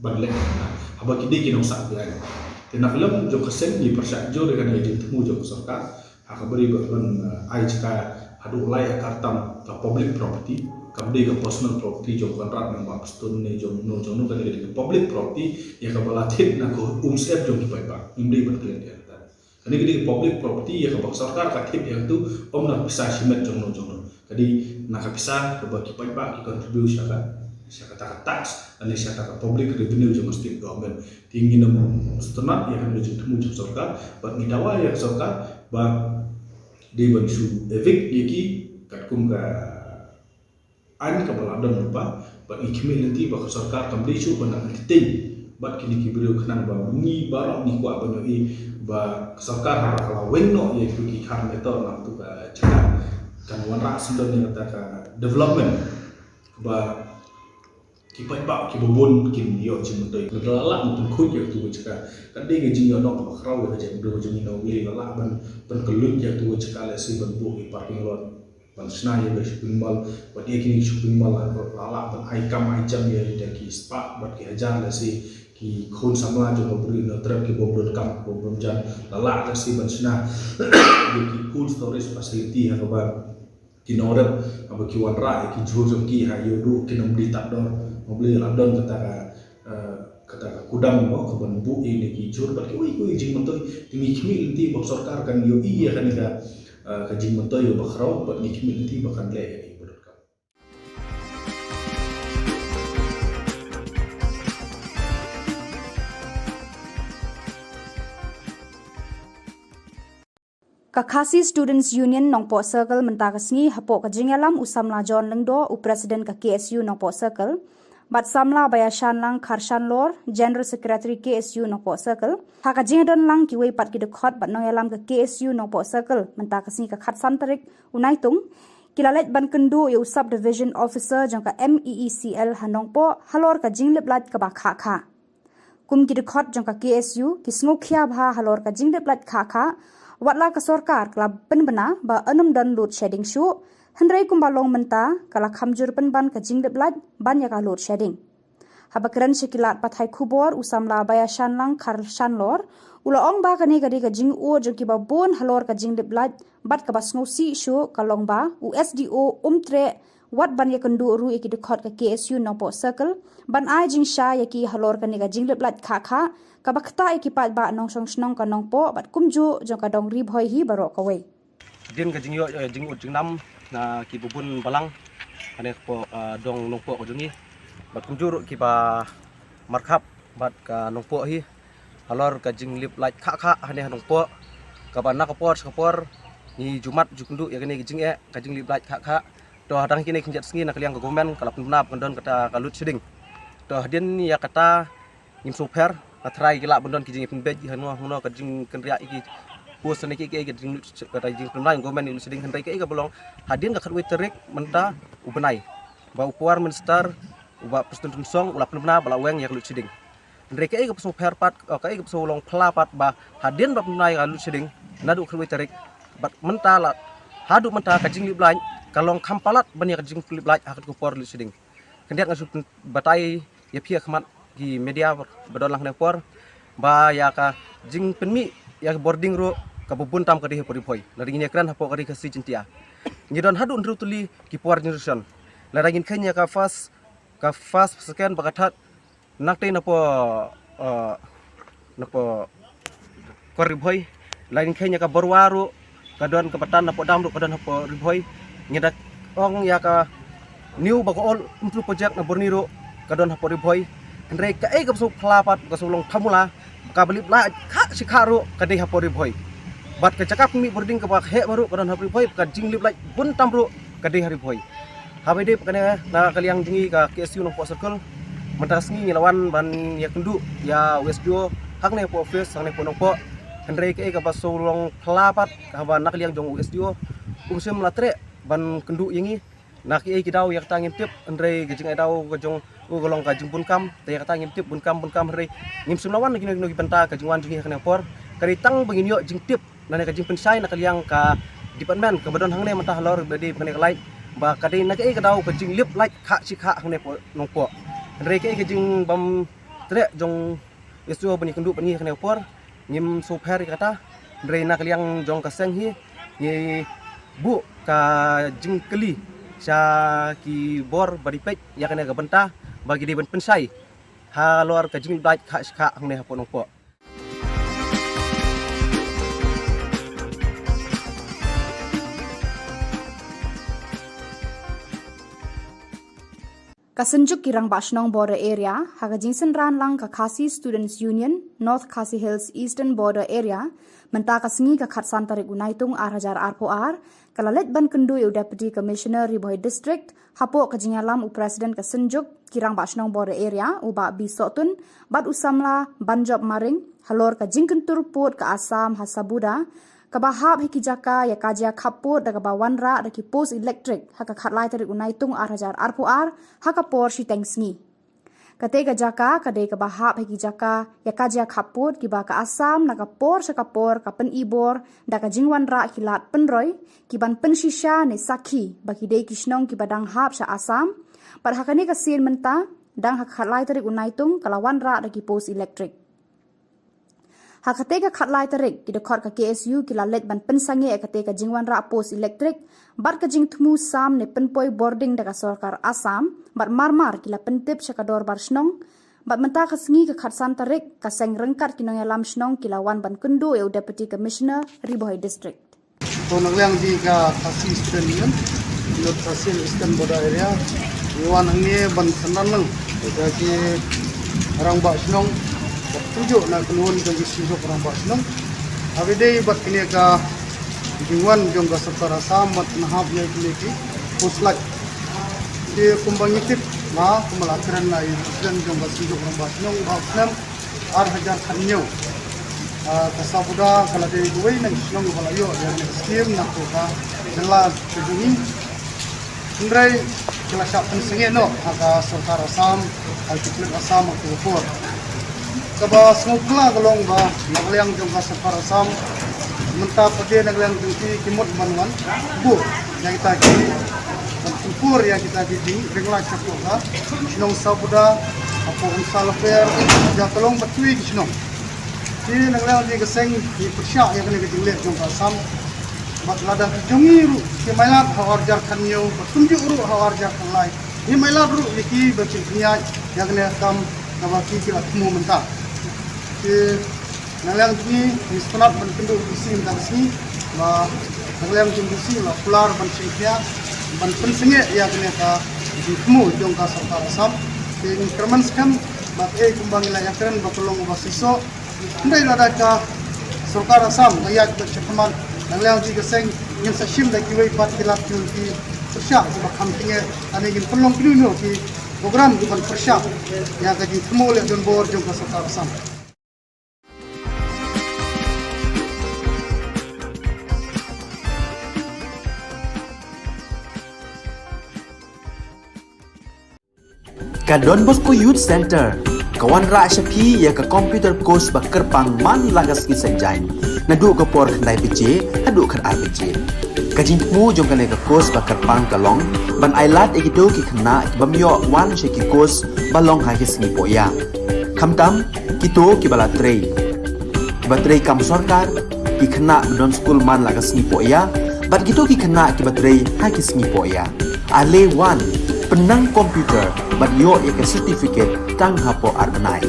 ban leh haba ki dei ki nongsah be-aiñ. Te na ka liang jong ka seng ngi pyrshah jur ïa kane ka jingthmu jong ka sorkar. Ha ka bri ba ban ai jaka haduh lai akar tam ka public property kam dei ka personal property jong Conrad ne Bah Prestone ne jong no jong no ka dei ka public property ïa kaba la thied na ka umsyep jong ki paidbah ngim dei ban klet ïa kata. Kane ka dei ka public property ïa kaba ka sorkar ka thied ïa katu ym na ka pisa shimet jong no jong no ka dei na ka pisa kaba ki paidbah ki contribute sha ka sha kata ka tax, lane sha kata ka public revenue jong ka state government. Te ngin ym sngewtynnat ïa kane ka jingthmu jong ka sorkar, bad ngi dawa ïa ka sorkar ba dei ban shu evict ïa ki katkum ka aiñ kaba la don lypa, bad ngi khmih lynti ba ka sorkar kam dei shuh ban nang entertain bad kine ki briew khnang ba ngi baroh ngi kwah ban ïohi ba ka sorkar haba ka la weng noh ïa ki car matter na katu ka jaka kan wanrah syndon ïa kata ka development ba ki paidbah kiba bun kin ïoh jingmyntoi. Lada la lah ban pynkhuid ïa katu ka jaka, ka dei ka jingïoh noh kaba khraw ïa ka jaitbynriew jong ngi na U Blei, la lah ban pynkylluid ïa katu ka jaka, lehse ban buh ki parking lot, ban shna ïa ki shopping mall, bad ïa kine ki shopping mall la lah ban ai kam ai jam ïa ki spah bad ki hajar, lehse ki khun samla jong ka Bri Nongtrep kiba ym don kam, kiba ym don jan, la lah lehse ban shna ïa ki cold storage facility ha kaba ki nongrep haba ki wanrah ïa ki jhur jong ki ha ïoh ruh kin ym dei tad dor. Haba la don kata ka, eh, kata ka kudang mo kaban buh ïa kine ki jhur bad kiwei kiwei jingmyntoi, te ngi khmih lynti ba ka sorkar kan ïohi ïa kane ka, eh, ka jingmyntoi ba khraw, bad ngi khmih lynti ba kan leh ïa kane ba donkam. Ka Khasi Students Union Nongpoh Circle mynta ka sngi hapoh ka jingïalam u Samla John Lyngdoh, u President ka K S U Nongpoh Circle, bad Samla Baïashanlang Kharshanlor, General Secretary K S U Nongpoh Circle, ha ka jingdon lang kiwei pat ki dkhot bad nongïalam ka K S U Nongpoh Circle mynta ka sngi ka khatsan tarik u Naitung, ki la leit ban kynduh ïa u Subdivision Officer jong ka M E E C L ha Nongpoh halor ka jinglip light kaba khah khah. Kum ki dkhot jong ka K S U, ki sngewkhia bha halor ka jinglip light khah khah, watla ka sorkar ka la pynbna ba yn ym don load shedding shuh, hynrei kumba long mynta ka la kham jur pynban ka jinglip light ban ïa ka load shedding. Haba kren sha ki lad pathai khubor, u Samla Baïashanlang Kharshanlor u la ong ba kane ka dei ka jingud jong kiba bun halor ka jinglip light bad kaba sngewsih shuh ka long ba u S D O um treh wat ban ïakynduh ruh ïa ki dkhot ka K S U Nongpoh Circle ban ai jingshai ïa ki halor kane ka jinglip light khah khah kaba ktah ïa ki paidbah nongshong shnong ka Nongpoh bad kumjuh jong ka dong Ri Bhoi hi baroh kawei. Hadien ka jingïoh, eh, jingud jingnam na kiba bun balang hangne hapoh, eh, dong Nongpoh ka jong ngi bad kumjuh ruh kiba markhap bad ka Nongpoh hi halor ka jinglip light khah khah hangne ha Nongpoh, kaba na ka por sha ka por ngi ju mad ju kynduh ïa kane ka jingeh, ka jinglip light khah khah. To hadang kine ki kynjat sngi na ka liang ka government ka la pynbna ba kan don kata ka load shedding. To hadien ïa kata ngim sngewpher, nga tharai ki lah ban don ki jingpynbeit ïa hangno hangno ka jingkynriah ïa ki post ne ki, ki, ki jing, kata jingpynbna jong government ïa load shedding, hynrei kaei kaba long, hadien ka khatwei tarik mynta u bnai ba u Power Minister u Bah Prestone Tynsong u la pynbna ba la weng ïa ka load shedding. Hynrei kaei kaba sngewpher pat, eh, kaei kaba sngewlong phylla pat ba hadien ba pynbna ïa ka load shedding naduh khatwei tarik bad mynta la haduh mynta ka jinglip light ka long kham palat ban ïa ka jinglip light ha katu ka por load shedding. Khyndiat nga shu batai ïa phi ha khmat ki media ba don lang hangne por ba ïa ka jingpynmih ïa ka bording ruh kaba bun tam ka dei hapoh Ri Bhoi. Lada ngin ïakren hapoh ka Ri Khasi Jaiñtia ngi don haduh hynriew tylli ki power generation. Lada ngin kheiñ ïa ka first, ka first, second bad ka third, nangtei napoh, eh, napoh kor Ri Bhoi. Lada ngin kheiñ ïa ka Borwa ruh ka don, kaba tan napoh dam ruh ka don hapoh Ri Bhoi. Ngi da ong ïa ka new bad ka old, ym tlu project na Burnie ruh ka don hapoh Ri Bhoi. Hynrei kaei kaba sngewphylla pat, ka sngewlong phylla, kaba lip light khah shi khah ruh ka dei hapoh Ri Bhoi. Bad ka jaka pynmih bording kaba heh baroh ka don hapoh Ri Bhoi, ka jinglip light bun tam ruh ka dei ha Ri Bhoi. Haba ïadei bad kane na ka liang jong ngi ka K S U Nongpoh Circle, mynta ka sngi ngi la wan ban ïakynduh ïa u S D O hangne hapoh office hangne hapoh Nongpoh. Hynrei kaei kaba sngewlong phylla pat haba na ka liang jong u S D O um shym la treh ban kynduh ïa ngi. Na kiei ki daw ïa kata ngim tip, hynrei ka jingai daw ka jong u ka long ka jingbun kam, te ïa kata ngim tip bun kam bun kam, hynrei ngim shym la wan na kino kino ki bynta ka jingwan jong ngi ha kane ka por. Ka dei tang ba ngin ïoh jingtip lane ka jingpynshai na ka liang ka department kaba don hangne mynta halor ba dei ba kane ka light, ba ka dei na kaei ka daw ka jinglip light khah shi khah hangne hapoh Nongpoh. Hynrei kaei ka jingbym treh jong S D O ban ïakynduh bad ngi ha kane ka por, ngim sngewpher ïa kata. Hynrei na ka liang jong ka seng hi ngi buh ka jingkylli sha ki bor ba dei peit ïa kane ka bynta ba ki dei ban pynshai halor ka jinglip light khah shi khah hangne hapoh Nongpoh. Ka Synjuk ki Rangbah Shnong Border Area, ha ka jingsynran lang ka Khasi Students Union, North Khasi Hills Eastern Border Area, mynta ka sngi ka khatsan tarik u Naitung arhajar arphew ar, ka la leit ban kynduh ïa u Deputy Commissioner Ri Bhoi District, hapoh ka jingïalam u President ka Synjuk ki Rangbah Shnong Border Area, u Bah B Sohtun, bad u Samla Banjop Maring, halor ka jingkyntur pud ka Assam ha Sabuda, kaba hap ha ki jaka ïa ka jia khappud da kaba wanrah da ki post elektrik ha ka khatlai tarik u Naitung arhajar arphew ar ha ka por shiteng sngi. Katei ka jaka ka dei kaba hap ha ki jaka ïa ka jia khappud kiba ka Assam na ka por sha ka por ka pynibor da ka jingwanrah ki lad pynroi kiban pynshisha ne sakhi ba ki dei ki shnong kiba dang hap sha Assam. Bad ha kane ka sien mynta, dang ha ka khatlai tarik u Naitung ka la wanrah da ki post elektrik. Ha katei ka khatlai tarik, ki dkhot ka K S U ki la leit ban pynsangeh ïa katei ka jingwanrah post elektrik bad ka jingthmu sam ne pynpoi bording da ka sorkar Assam, bad marmar ki la pyntip sha ka dorbar shnong. Bad mynta ka sngi ka khatsan tarik, ka seng ryngkat ki nongïalam shnong ki la wan ban kynduh ïa u Deputy Commissioner Ri Bhoi District. To na liang jong ka Khasi Student Union, North Khasi Eastern Border Area, ngi wan hangne ban synran lang ïa ki rangbah shnong, bad kumjuh na ka nongwan jong ki seng jong rangbah shnong. Haba ïadei bad kine ka jingwan jong ka sorkar Assam ban pynhap ïa kine ki post light. Te kumba ngi tip, ma kumba la kren na i President jong ka seng jong rangbah shnong, ba u snem arhajar khathynñiew, ah, ka Sabuda ka la dei kawei na ki shnong ba la ïoh ïa kane ka skim na ka jylla ka jong ngi. Hynrei ki la shah pynsangeh noh ha ka sorkar Assam, ha ki pulit Assam ha ka por. Kaba sngewphylla ka long ba na ka liang jong ka sorkar Assam mynta pat de na ka liang jong ki, ki mut ban wan buh ïa kita ki, ban pynpur ïa kita ki jingpynlait shapoh ka shnong Sabuda, hapoh Umsalaper, ïa ka long bad kiwei ki shnong. Te na ka liang jong ka seng ngi pyrshah ïa kane ka jingleh jong ka Assam. Bad lada ki jong ngi ruh ki mailat ha u arhajar khathynñiew, bad kumjuh ruh ha u arhajar khatlai, ngi mailat ruh ïa ki ban sngewthuh ïa kane ka kam kaba ki, ki la thmu mynta. Te na ka liang jong ngi, ngi sngewtynnat ban kynduh ïa ka D C mynta ka sngi, ba na ka liang jong ka D C la kular ban shim khia, ban pynsangeh ïa kane ka jingthmu jong ka sorkar Assam. Te ngi kyrmen skhem ba kaei kumba ngi la ïakren ba ka long kaba shisha. Hynrei lada ka sorkar Assam ka ïaid bad shakhmat, na ka liang jong ka seng ngin sa shim da kiwei pat ki lad ki pyrshah kiba kham kynnoh, lane ngin pynlong kino kino ki program kiban pyrshah ïa ka jingthmu leh donbor jong ka sorkar Assam. Ka Don Bosco Youth Center ka wanrah sha phi ïa ka computer course ba kyrpang man la ka sngi Saitjaiñ, naduh ka por khyndai baje haduh khatar baje. Ka jingthmu jong kane ka course ba kyrpang ka long ban ailad ïa kito ki khynnah ki bym ïoh wan sha ki course ba long ha ki sngi pohïa. Khamtam kito kiba la trei, kiba trei kam sorkar, ki khynnah ba don skul man la ka sngi pohïa, bad kito ki khynnah kiba trei ha ki sngi pohïa. Ale wan, pynnang computer bad ïoh ïa ka certificate tang hapoh ar bnai.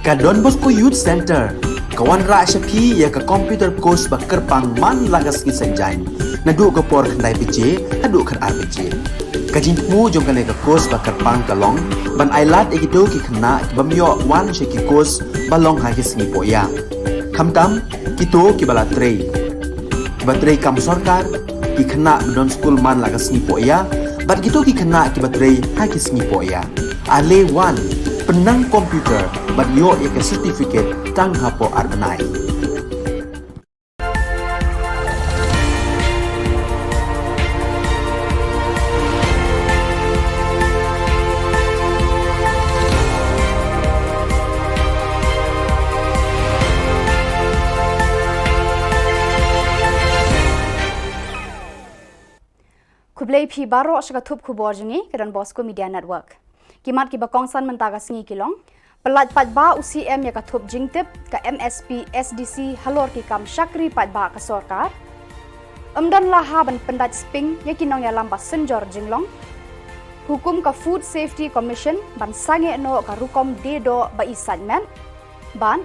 Ka Don Bosco Youth Centre ka wanrah sha phi ïa ka computer course ba kyrpang man la ka sngi Saitjaiñ, naduh ka por khyndai baje haduh khatar baje. Ka jingthmu jong kane ka course ba kyrpang ka long ban ailad ïa kito ki khynnah ki bym ïoh wan sha ki course ba long ha ki sngi pohïa, khamtam kito kiba la trei, kiba trei kam sorkar, ki khynnah ba don skul man la ka sngi pohïa, bad kito ki khynnah kiba trei ha ki sngi pohïa. Ale wan, pynnang computer bad ïoh ïa ka certificate tang hapoh ar bnai. Khublei phi baroh sha ka thup khubor jong ngi ka Don Bosco Media Network. Ki mat kiba kongsan mynta ka sngi ki long: Pyllait paidbah u C M ïa ka thup jingtip ka M S P S D C halor ki kam shakri paidbah ka sorkar. Ym don la ha ban pyndait sping ïa ki nongïalam ba synjor jinglong. Hukum ka Food Safety Commission ban sangeh noh ka rukom die doh ba i sait met. Bad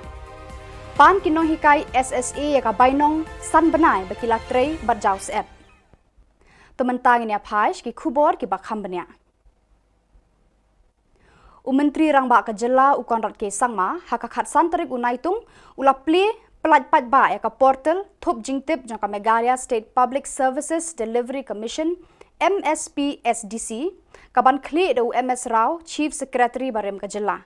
pan ki nonghikai S S A ïa ka bainong san bnai ba ki la trei bad jaw syep. To mynta ngin ïa phai sha ki khubor kiba kham bniah. U Myntri Rangbah ka Jylla u Conrad K Sangma ha ka khatsan tarik u Naitung u la plie pyllait paidbah ïa ka portal thup jingtip jong ka Meghalaya State Public Services Delivery Commission, M S P S D C, kaban khlieh da u M S Rao, Chief Secretary barim ka jylla.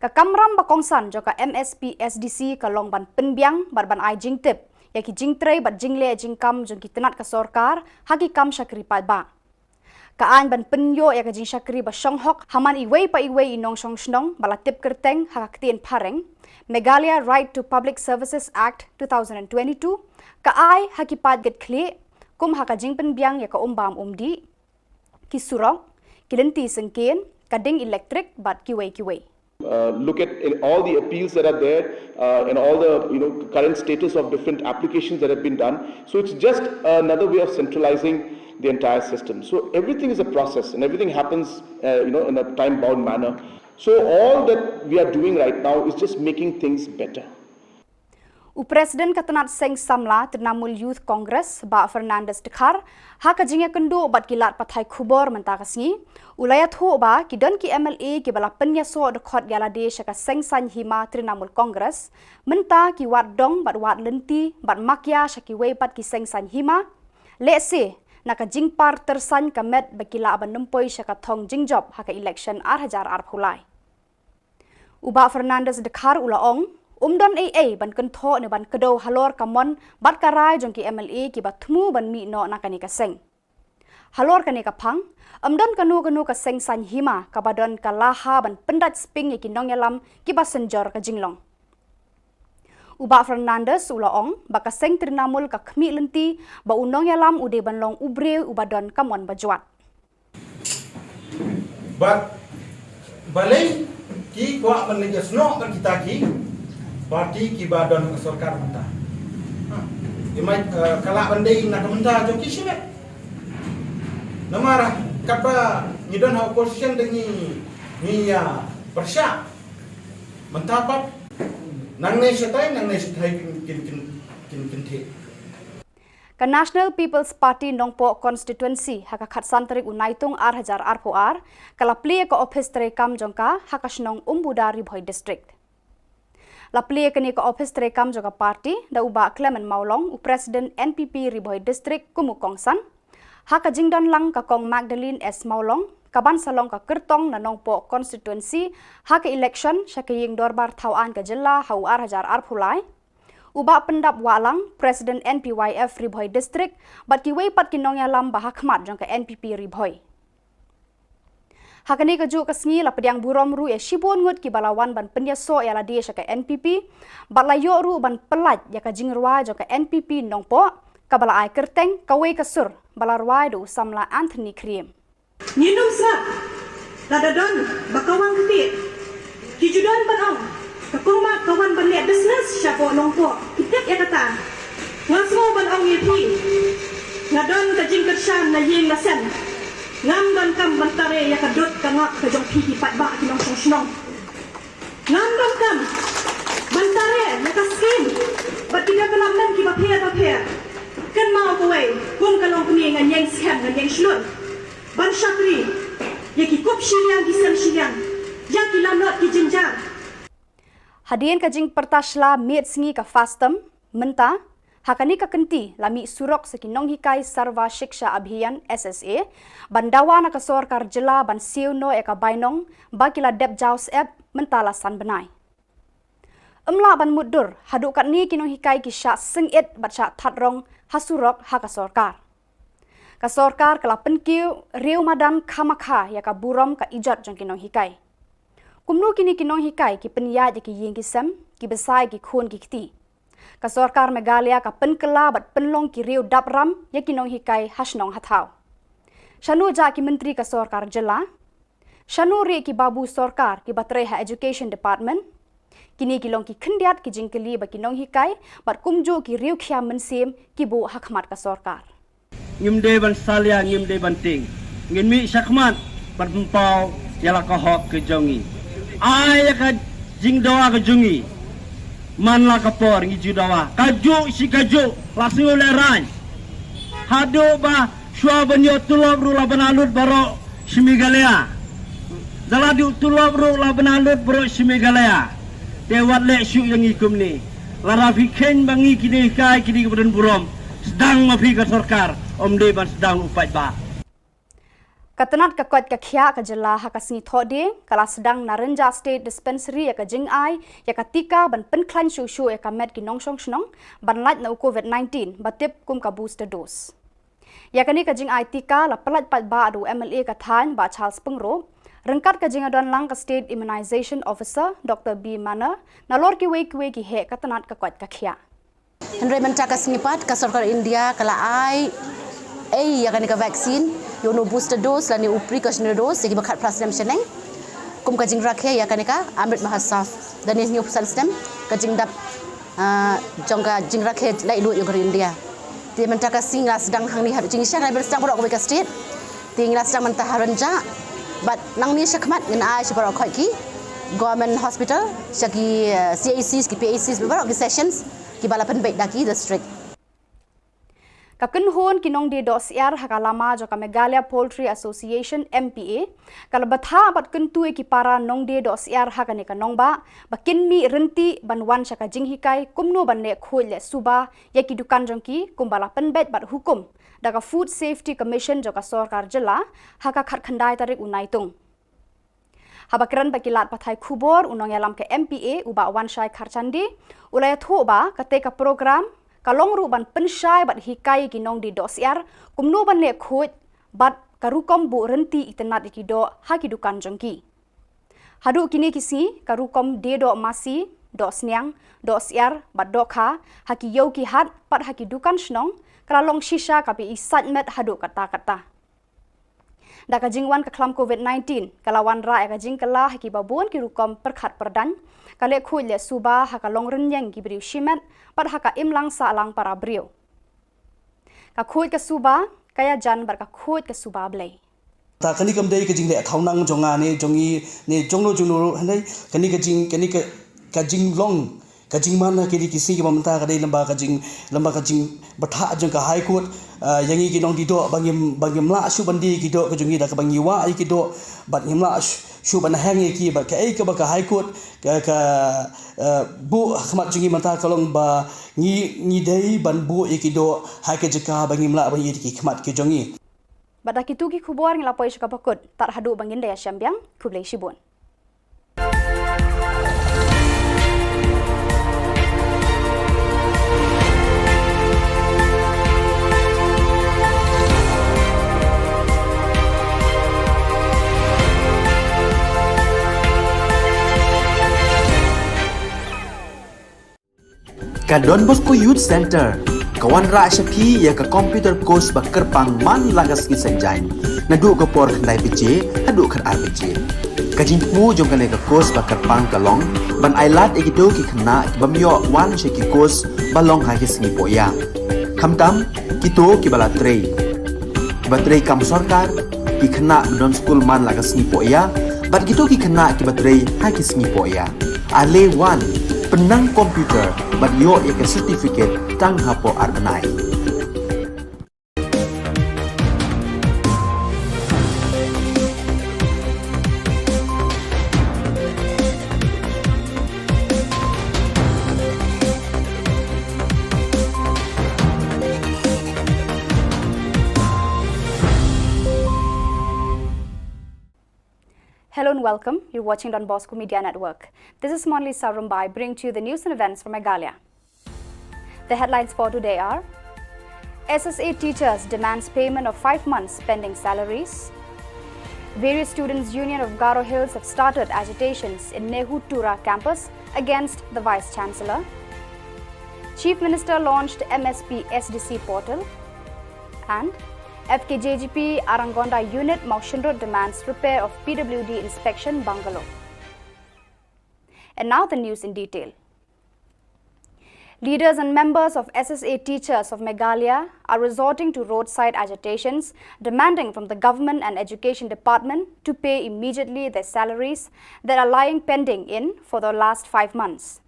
Ka kamram ba kongsan jong ka M S P S D C ka long ban pynbiang bad ban ai jingtip ïa ki jingtrei bad jingleh jingkam jong ki tnat ka sorkar ha ki kam shakri paidbah. Ka aiñ ban pynïoh ïa ka jingshakri ba shong hok ha man iwei pa iwei i nongshong shnong ba la tip kyrteng ha ka ktien phareng, Meghalaya Right to Public Services Act two thousand twenty-two, ka ai ha ki paid kit khlieh, kum ha ka jingpynbiang ïa ka um bam um dih, ki surok, ki lynti syngkien, ka ding elektrik bad kiwei kiwei. Uh, look at in all the appeals that are there, uh, and all the, you know, current status of different applications that have been done. So it's just another way of centralizing the entire system. So everything is a process, and everything happens, uh, you know, in a time-bound manner. So all that we are doing right now is just making things better. U President ka tnat seng samla Trinamool Youth Congress, Bah Fernandes Dkhar, ha ka jingïakynduh bad ki lad pathai khubor mynta ka sngi, u la ïathuh ba ki don ki M L A kiba la pynïasoh dkhot ïa lade sha ka seng saiñ hima Trinamool Congress, mynta ki wad dong bad wad lynti bad makia sha kiwei pat ki seng saiñ hima, lehse na ka jingpar tyrsaiñ ka met ba ki lah ban nym poi sha ka thong jingjop ha ka election ar hajar arphew lai. U Bah Fernandes Dkhar u la ong, ym don ei ei ban kynthoh ne ban kdew halor ka mon bad ka rai jong ki M L A kiba thmu ban mih noh na kane ka seng. Halor kane ka phang, ym don kano kano ka seng saiñ hima kaba don ka la ha ban pyndait sping ïa ki nongïalam kiba synjor ka jinglong. U Bah Fernandes u la ong ba ka seng Trinamool ka khmih lynti ba u nongïalam u dei ban long u briew uba don ka mon ba jwat. Bad balei ki kwah ban leit ïasnoh bad kita ki parti kiba don ka sorkar mynta? Ha. Ki mai, eh, ka lah ban dei na ka bynta jong ki shimet. Namar katba ngi don ha opposition te ngi, ngi ïa pyrshah. Mynta pat nangne shatai, nangne shatai kin, kin, kin, kin, kin theh. Ka National People's Party Nongpoh Constituency ha ka khatsan tarik u Naitung ar hajar arphew ar, ka la plie ka ophis treikam jong ka ha ka shnong Umbuda, Ri Bhoi District. La plie kane ka ophis treikam jong ka party da u Bah Clement Mawlong, u President N P P Ri Bhoi District kum u kongsan, ha ka jingdon lang ka Kong Magdalene S Mawlong, kaban sa long ka kyrtong na Nongpoh Constituency ha ka election sha ka ïing dorbar thaw aiñ ka jylla ha u ar hajar arphew lai, u Bah Pyndap Wahlang, President N P Y F Ri Bhoi District, bad kiwei pat ki nongïalam ba ha khmat jong ka N P P Ri Bhoi. Ha kane kajuh ka sngi la pdiang burom ruh ïa shibun ngut kiba la wan ban pynïasoh ïa lade sha ka N P P, bad la ïoh ruh ban pyllait ïa ka jingrwai jong ka N P P Nongpoh, kaba la ai kyrteng Kawei ka Sur, ba la rwai da u samla Anthony Khriem. Ngin ym sngap lada don ba ka wang ktieh. Ki ju don ban ong, ka kong Mat ka wan ban leh business shapoh Nongpoh. Ki tip ïa kata. Nga sngew ban ong ïa phi, nga don ka jingkyrshan na ïing na sem. Ngam donkam ban tare ïa ka dud ka ngap ka jong phi ki paidbah ki nongshong shnong. Ngan donkam ban tareh ïa ka skim bad ki development kiba pher bapher. Kynmaw kawei, kum ka longkmie ngan ïeng skhem ngan ïeng shlur ban shakri ïa ki kup shiliang ki sem shiliang, ïa ki lanot ki jynjar. Hadien ka jingpyrta shla miet sngi ka FASTM mynta, ha kane ka kynti la mih surok sa ki nonghikai Sarva Shiksha Abhiyan, S S A, ban dawa na ka sorkar jylla ban siew noh ïa ka bainong ba ki la dep jaw syep mynta la san bnai. Ym lah ban mutdur, haduh katne ki nonghikai ki shah sngewit bad shah thad rong ha surok ha ka sorkar. Ka sorkar ka la pynkiew riew madan khamakha ïa ka burom ka ijot jong ki nonghikai. Kumno kine ki nonghikai ki pynïaid ïa ki ïing ki sem, ki bsa ïa ki khun ki kti? Ka sorkar Meghalaya ka pynkylla bad pynlong ki riew dap ram ïa ki nonghikai ha shnong ha thaw. Shano jah ki myntri ka sorkar jylla? Shano rieh ki babu sorkar kiba trei ha Education Department? Kine ki long ki khyndiat ki jingkylli ba ki nonghikai bad kumjuh ki riew khia mynsiem ki buh ha khmat ka sorkar. Ngim dei ban salia, ngim dei ban tieng. Ngin mih shakhmat ban pynpaw ïa la ka hok ka jong ngi. Ai ïa ka jingdawa ka jong ngi. Man la ka por ngi ju dawa. Kajuh shi kajuh la sngew lehraiñ. Haduh ba shuwa ban ïoh tulop ruh la bna lut baroh shi Meghalaya. Da la duh tulop ruh la bna lut baroh shi Meghalaya. Te wat leh shuh ïa ngi kumne. Lada phi kheiñ ba ngi ki dei hikai, ki dei kiba don burom, sdang ma phi ka sorkar, ym dei ban sdang u paidbah. Ka tnat ka koit ka khiah ka jylla ha ka sngi Thohdieng ka la sdang na Rynjah State Dispensary ïa ka jingai ïa ka tika ban pynkhlaiñ shuh shuh ïa ka met ki nongshong shnong ban lait na u COVID nineteen ba tip kum ka booster dose. Ïa kane ka jingai tika la pyllait paidbah da u M L A ka thaiñ Bah Charles Pyngrope, ryngkat ka jingïadon lang ka State Immunization Officer Doctor B Manner, nalor kiwei kiwei ki heh ka tnat ka koit ka khiah. Hynrei mynta ka sngi pat ka sorkar India ka la ai ei ïa kane ka vaccine, ïa uno u booster dose lane u precautionary dose ïa kiba khatphra snem shaneng. Kum ka jingrakhe ïa kane ka Amrit Mahotsav, da ne hynñiewphew san snem ka jingdap, ah, jong ka jingrakhe laitluid jong ka ri India. Te mynta ka sngi ngi la sdang hangne ha Rynjah, ngi la sdang baroh kawei ka state. Te ngi la sdang mynta ha Rynjah. Bad nangne shakhmat ngin ai sha baroh khoit ki government hospital, sha ki, eh, C H Cs, ki P H Cs, baroh ki sessions kiba la pynbeit da ki district. Ka kynhun ki nongdie doh syiar ha ka lama jong ka Meghalaya Poultry Association, M P A, ka la bthah bad kyntu ïa ki para nongdie doh syiar ha kane ka nongbah ba kin mih rynti ban wan sha ka jinghikai kumno ban leh khuid leh suba ïa ki dukan jong ki kumba la pynbeit bad hukum da ka Food Safety Commission jong ka sorkar jylla ha ka khatkhyndai tarik u Naitung. Haba kren bad ki lad pathai khubor, u nongïalam ka M P A u Bah Wanshai Kharchandi u la ïathuh ba katei ka program ka long ruh ban pynshai bad hikai ïa ki nongdie doh syiar kumno ban leh khuid bad ka rukom buh rynti itynnad ïa ki doh ha ki dukan jong ki. Haduh kine ki sngi ka rukom die doh masi, doh sniang, doh syiar bad doh kha ha ki ïew ki hat bad ha ki dukan shnong ka la long shisha kaba i sait met haduh katta katta. Da ka jingwan ka khlam COVID nineteen ka la wanrah ïa ka jingkylla ha kiba bun ki rukom pyrkhat pyrdaiñ, ka leh khuid leh suba ha ka long rynïeng ki briew shimet bad ha ka imlang sahlang para briew. Ka khuid ka suba ka ïajan bad ka khuid ka suba Blei. Ta kane kam dei ka jingleh thaw nang jong nga ne jong ngi ne jong no jong no ruh, hynrei kane ka jing, kane ka, ka jinglong ka jingman ha kine ki sngi kiba mynta ka dei lem bad ka jing, lem bad ka jingbthah jong ka High Court, ah, ïa ngi ki nongdie doh ba ngim, ba ngim lah shuh ban die ïa ki doh ka jong ngi da kaba ngi wah ïa ki doh bad ngim lah shuh, shuh ban heng ïa ki bad kaei kaba ka High Court ka, ka, ah, buh ha khmat jong ngi mynta ka long ba ngi, ngi dei ban buh ïa ki doh ha ka jaka ba ngim lah ban ïoh ïa ki khmat ki jong ngi. Bad da kitu ki khubor ngi la poi sha kaba kut, tad haduh ba ngin da ïashem biang, khublei shibun. Ka Don Bosco Youth Centre ka wanrah sha phi ïa ka computer course ba kyrpang man la ka sngi Saitjaiñ, naduh ka por khyndai baje haduh khatar baje. Ka jingthmu jong kane ka course ba kyrpang ka long ban ailad ïa kito ki khynnah ki bym ïoh wan sha ki course ba long ha ki sngi pohïa, khamtam kito kiba la trei, kiba trei kam sorkar, ki khynnah ba don skul man la ka sngi pohïa bad kito ki khynnah kiba trei ha ki sngi pohïa. Ale wan, pynnang computer bad ïoh ïa ka certificate tang hapoh ar bnai. Hello and welcome. You're watching Don Bosco Media Network. This is Monlisa Rumbai bringing to you the news and events from Meghalaya. The headlines for today are: S S A teachers demands payment of five months pending salaries. Various students' union of Garo Hills have started agitations in NEHU Tura campus against the Vice Chancellor. Chief Minister launched M S P S D C portal. And F K J G P Arangonda unit Mawshynrut demands repair of P W D inspection bungalow. And now the news in detail. Leaders and members of S S A teachers of Meghalaya are resorting to roadside agitations, demanding from the government and education department to pay immediately their salaries that are lying pending in for the last five months.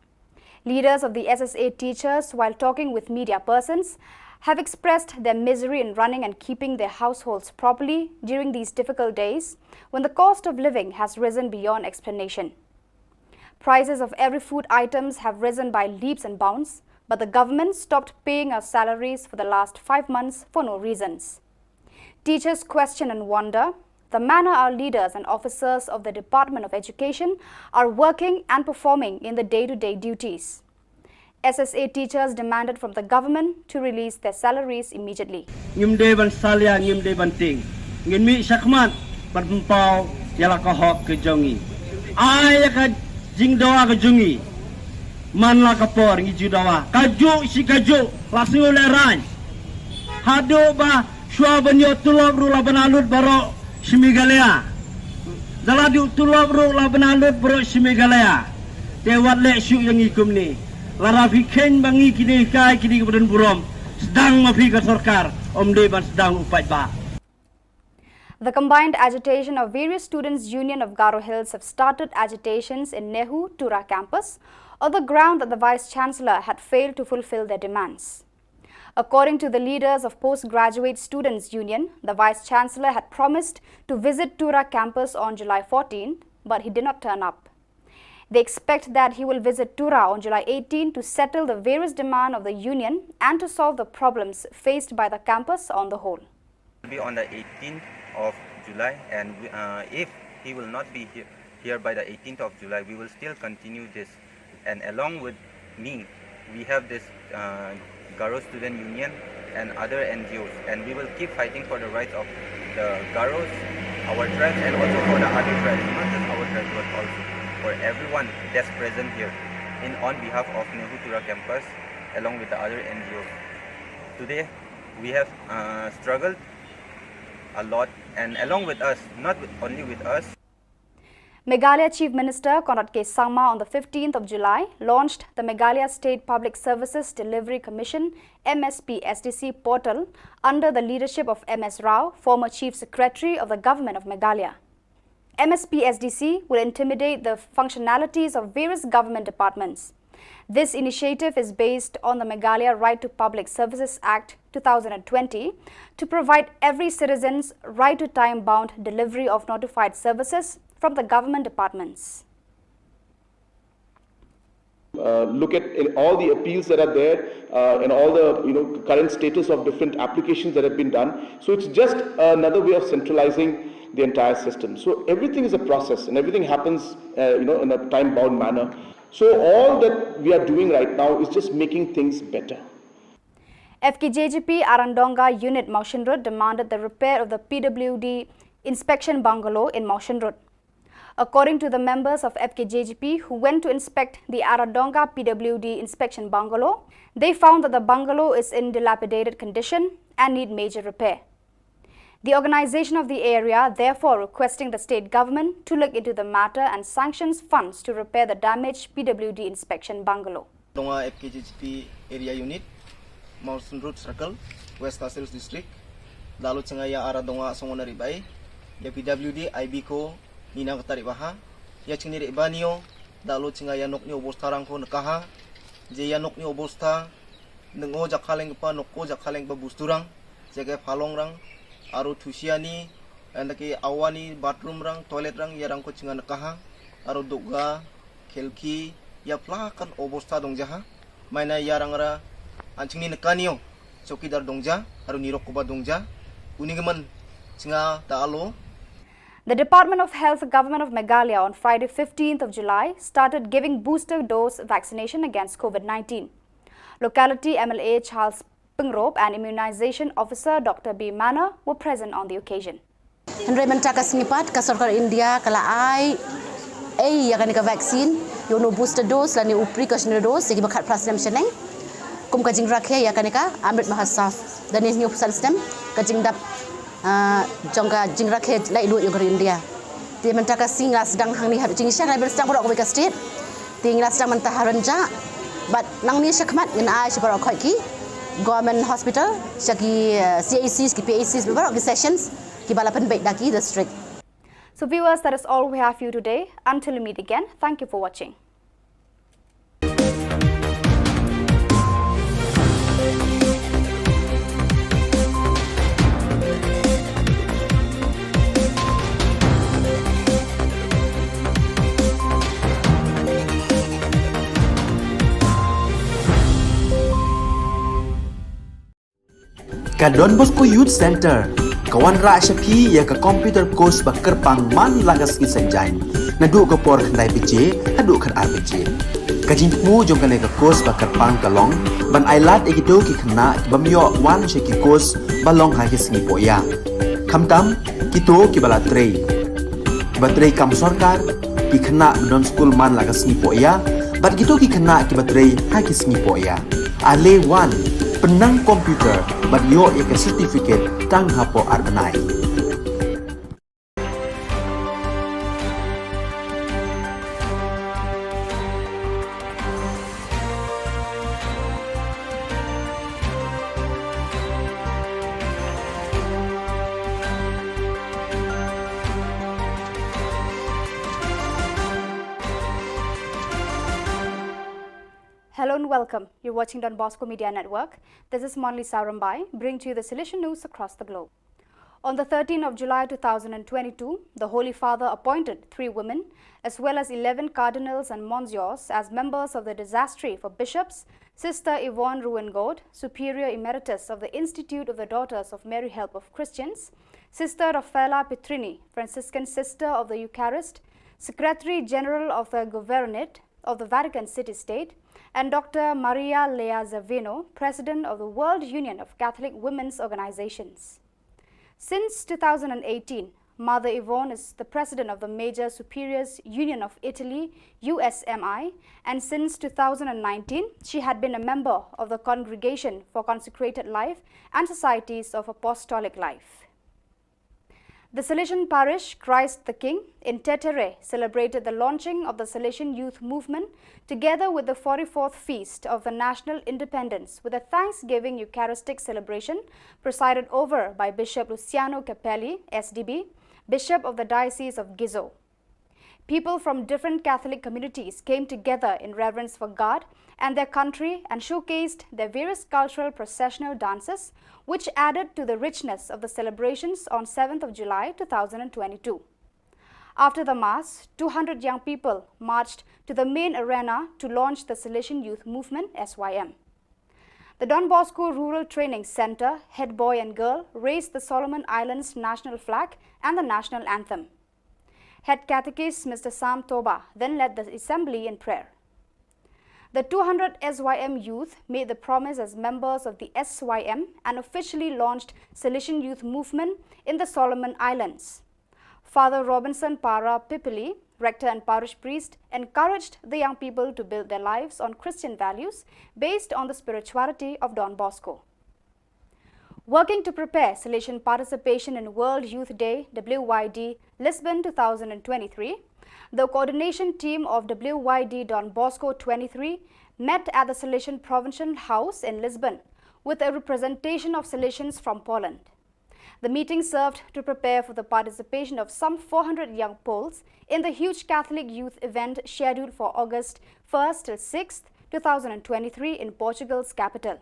Leaders of the S S A teachers, while talking with media persons, have expressed their misery in running and keeping their households properly during these difficult days when the cost of living has risen beyond explanation. Prices of every food items have risen by leaps and bounds, but the government stopped paying our salaries for the last five months for no reasons. Teachers question and wonder the manner our leaders and officers of the Department of Education are working and performing in the day-to-day duties. S S A teachers demanded from the government to release their salaries immediately. Ngim dei ban salia, ngim dei ban tieng. Ngin mih shakhmat ban pynpaw ïa la ka hok ka jong ngi. Ai ïa ka jingdawa ka jong ngi. Man la ka por ngi ju dawa. Kajuh shi kajuh la sngew lehraiñ. Haduh ba shuwa ban ïoh tulop ruh la ban alut baroh shi Meghalaya. Da la duh tulop ruh la ban alut baroh shi Meghalaya. Te wat leh shuh ïa ngi kumne. Lada phi kheiñ ba ngi kine kai kine ki ba don burom, sdang ma phi ka sorkar, ym dei ban sdang u paidbah. The combined agitation of various students' union of Garo Hills have started agitations in NEHU Tura campus on the ground that the Vice Chancellor had failed to fulfill their demands. According to the leaders of Postgraduate Students' Union, the Vice Chancellor had promised to visit Tura campus on July fourteenth, but he did not turn up. They expect that he will visit Tura on July eighteen to settle the various demand of the union and to solve the problems faced by the campus on the whole. Be on the eighteenth of July, and we, uh, if he will not be here, here by the eighteenth of July, we will still continue this. And along with me, we have this, uh, Garo Student Union and other N G Os, and we will keep fighting for the rights of the Garos, our tribes, and also for the other tribes, not just our tribes, but also for everyone that's present here in on behalf of NEHU Tura campus, along with the other N G Os. Today, we have, uh, struggled a lot, and along with us, not with, only with us. Meghalaya Chief Minister Conrad K Sangma on the fifteenth of July launched the Meghalaya State Public Services Delivery Commission, M S P S D C portal under the leadership of M S Rao, former Chief Secretary of the Government of Meghalaya. M S P S D C will intimidate the functionalities of various government departments. This initiative is based on the Meghalaya Right to Public Services Act two thousand and twenty to provide every citizen's right to time-bound delivery of notified services from the government departments. Uh, look at in all the appeals that are there, uh, and all the, you know, current status of different applications that have been done. So it's just another way of centralizing the entire system. So everything is a process, and everything happens, uh, you know, in a time-bound manner. So all that we are doing right now is just making things better. F K J G P Arandonga Unit Mawshynrut demanded the repair of the P W D inspection bungalow in Mawshynrut. According to the members of F K J G P who went to inspect the Arandonga P W D inspection bungalow, they found that the bungalow is in dilapidated condition and need major repair. The organization of the area therefore requesting the state government to look into the matter and sanctions funds to repair the damaged P W D inspection bungalow. Donga F K J G P Area Unit, Mawshynrut Circle, West Khasi Hills District. Lalu chengai ya ara donga songona ribai, ya P W D I B ko nina kata ribaha, ya chingni riba nio, Da lo chinga ïa nokni obostha rang ko nakaha. Je ïa nokni obostha, nungo jakhaleng pa, nokko jakhaleng pa busturang, jage phalong rang, aro thusiani, enda ki awani bathroom rang, toilet rang, ïa rang ko chinga nakaha, aro doga, khelki, ïa plakan obostha dong jaha, maina ïa rang ra, anchingni nakanio, chowkidar dong ja, aro nirok koba dong ja, uni gaman, chinga da alo, The Department of Health, Government of Meghalaya, on Friday, fifteenth of July, started giving booster dose vaccination against COVID nineteen. Locality M L A Charles Pingrop and Immunization Officer Doctor B Manor were present on the occasion. Hynrei mynta ka sngi pat ka sorkar India ka la ai ei ïa kane ka vaccine, ïa uno booster dose lane u precautionary dose ïa kiba khatphra snem shaneng. Kum ka jingrakhe ïa kane ka Amrit Mahotsav. Da hynñiew phew san snem ka jingdap, ah, jong ka jingrakhe laitluid jong ka ri India. Te mynta ka sngi nga sdang hangne ha Jingshisha, nga la sdang baroh kawei ka state. Te nga la sdang mynta ha Rynjah. Bad nangne shakhmat ngan ai sha baroh khoit ki Government Hospital, sha ki, eh, C H Cs, ki P H Cs, baroh ki sessions kiba la pynbeit da ki district. So viewers, that is all we have for you today. Until we meet again, thank you for watching. Ka Don Bosco Youth Centre ka wanrah sha phi ïa ka computer course ba kyrpang man la ka sngi Saitjaiñ, naduh ka por khyndai baje haduh khatar baje. Ka jingthmu jong kane ka course ba kyrpang ka long ban ailad ïa kito ki khynnah ki bym ïoh wan sha ki course ba long ha ki sngi pohïa. Khamtam kito kiba la trei, kiba trei kam sorkar, ki khynnah ba don skul man la ka sngi pohïa, bad kito ki khynnah kiba trei ha ki sngi pohïa. Ale wan, pynnang computer bad ïoh ïa ka certificate tang hapoh ar bnai. Hello and welcome. You're watching Don Bosco Media Network. This is Monlisa Rymbai, bringing to you the Salesian news across the globe. On the thirteenth of July two thousand and twenty-two, the Holy Father appointed three women, as well as eleven cardinals and monsignors, as members of the Dicastery for Bishops, Sister Yvonne Ruwengord, Superior Emeritus of the Institute of the Daughters of Mary Help of Christians, Sister Raffaella Petrini, Franciscan Sister of the Eucharist, Secretary General of the Governorate of the Vatican City State, and Doctor Maria Lea Zavino, President of the World Union of Catholic Women's Organizations. Since two thousand and eighteen, Mother Yvonne is the president of the Major Superiors Union of Italy, U S M I, and since two thousand and nineteen, she had been a member of the Congregation for Consecrated Life and Societies of Apostolic Life. The Salesian parish, Christ the King, in Tetere, celebrated the launching of the Salesian Youth Movement, together with the forty-fourth Feast of the National Independence, with a Thanksgiving Eucharistic celebration presided over by Bishop Luciano Capelli, S D B, Bishop of the Diocese of Gizo. People from different Catholic communities came together in reverence for God and their country and showcased their various cultural processional dances, which added to the richness of the celebrations on seventh of July two thousand and twenty-two. After the Mass, two hundred young people marched to the main arena to launch the Salesian Youth Movement, S Y M. The Don Bosco Rural Training Centre head boy and girl raised the Solomon Islands national flag and the national anthem. Head Catechist Mister Sam Toba then led the assembly in prayer. The two hundred S Y M youth made the promise as members of the S Y M and officially launched Salesian Youth Movement in the Solomon Islands. Father Robinson Para Pipili, rector and parish priest, encouraged the young people to build their lives on Christian values based on the spirituality of Don Bosco. Working to prepare Salesian participation in World Youth Day, W Y D, Lisbon two thousand and twenty-three, the coordination team of W Y D Don Bosco twenty-three met at the Salesian Provincial House in Lisbon with a representation of Salesians from Poland. The meeting served to prepare for the participation of some four hundred young Poles in the huge Catholic youth event scheduled for August first till sixth, two thousand twenty-three, in Portugal's capital.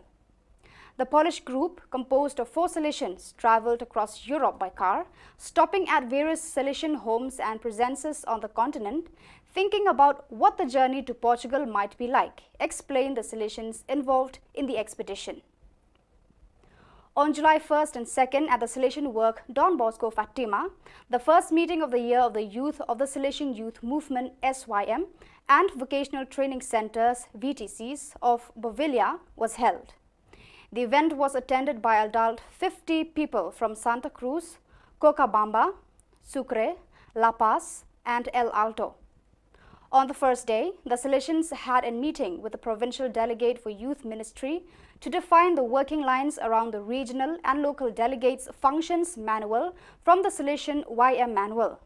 The Polish group, composed of four Salesians, traveled across Europe by car, stopping at various Salesian homes and presences on the continent, thinking about what the journey to Portugal might be like, explained the Salesians involved in the expedition. On July first and second, at the Salesian Work Don Bosco Fatima, the first meeting of the year of the youth of the Salesian Youth Movement, S Y M, and Vocational Training Centres, V T Cs, of Bovilla was held. The event was attended by adult fifty people from Santa Cruz, Cochabamba, Sucre, La Paz, and El Alto. On the first day, the Salesians had a meeting with the provincial delegate for youth ministry to define the working lines around the regional and local delegates' functions manual from the Salesian Y M manual.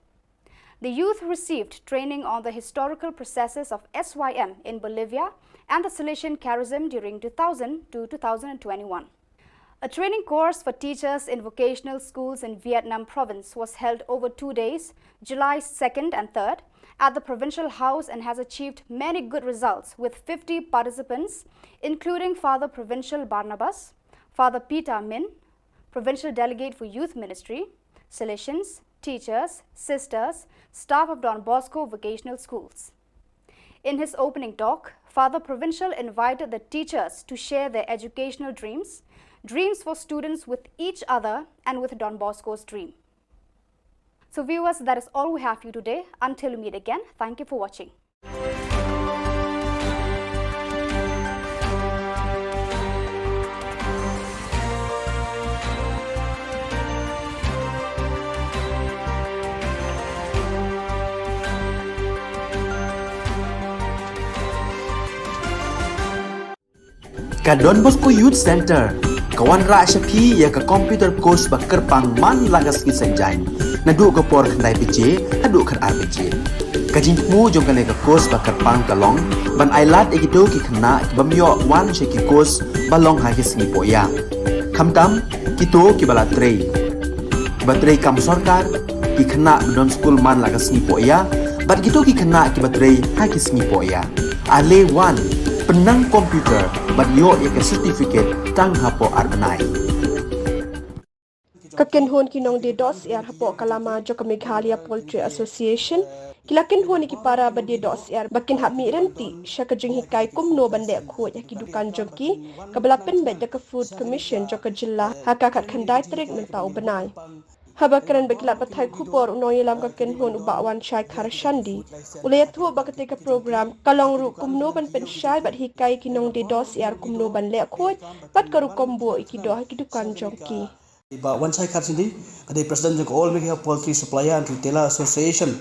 The youth received training on the historical processes of S Y M in Bolivia and the Salesian charism during two thousand to two thousand twenty-one. A training course for teachers in vocational schools in Vietnam province was held over two days, July second and third, at the provincial house and has achieved many good results, with fifty participants, including Father Provincial Barnabas, Father Peter Min, provincial delegate for youth ministry, Salesians, teachers, sisters, staff of Don Bosco vocational schools. In his opening talk, Father Provincial invited the teachers to share their educational dreams, dreams for students with each other, and with Don Bosco's dream. So, viewers, that is all we have for you today. Until we meet again, thank you for watching. Ka Don Bosco Youth Centre ka wanrah sha phi ïa ka computer course ba kyrpang man la ka sngi Saitjaiñ, naduh ka por khyndai baje haduh khatar baje. Ka jingthmu jong kane ka course ba kyrpang ka long ban ailad ïa kito ki khynnah ki bym ïoh wan sha ki course ba long ha ki sngi pohïa. Khamtam kito kiba la trei, kiba trei kam sorkar, ki khynnah ba don skul man la ka sngi pohïa, bad kito ki khynnah kiba trei ha ki sngi pohïa. Ale wan, pynnang computer bad ïoh ïa ka certificate tang hapoh ar bnai. Ka kynhun ki nongdie doh syiar hapoh ka lama jong ka Meghalaya Poultry Association ki la kynhun ïa ki para ba die doh syiar ba kin hap mih ryntih sha ka jinghikai kumno ban leh khuid ha ki dukan jong ki, kaba la pynbeit da ka Food Commission jong ka jylla ha ka khatkhyndai tarik mynta u bnai. Haba kren bad ki lad pathai khubor, u nongïalam ka kynhun u Bah Wanshai Kharshandi u la ïathuh ba katei ka program ka long ruh kumno ban pynshai bad hikai ki nongdie doh syiar kumno ban leh khuid bad ka rukom buh ïa ki doh ha ki dukan jong ki. Bah Wanshai Kharshandi, ka dei President jong ka All Meghalaya Poultry Supplier and Retailer Association.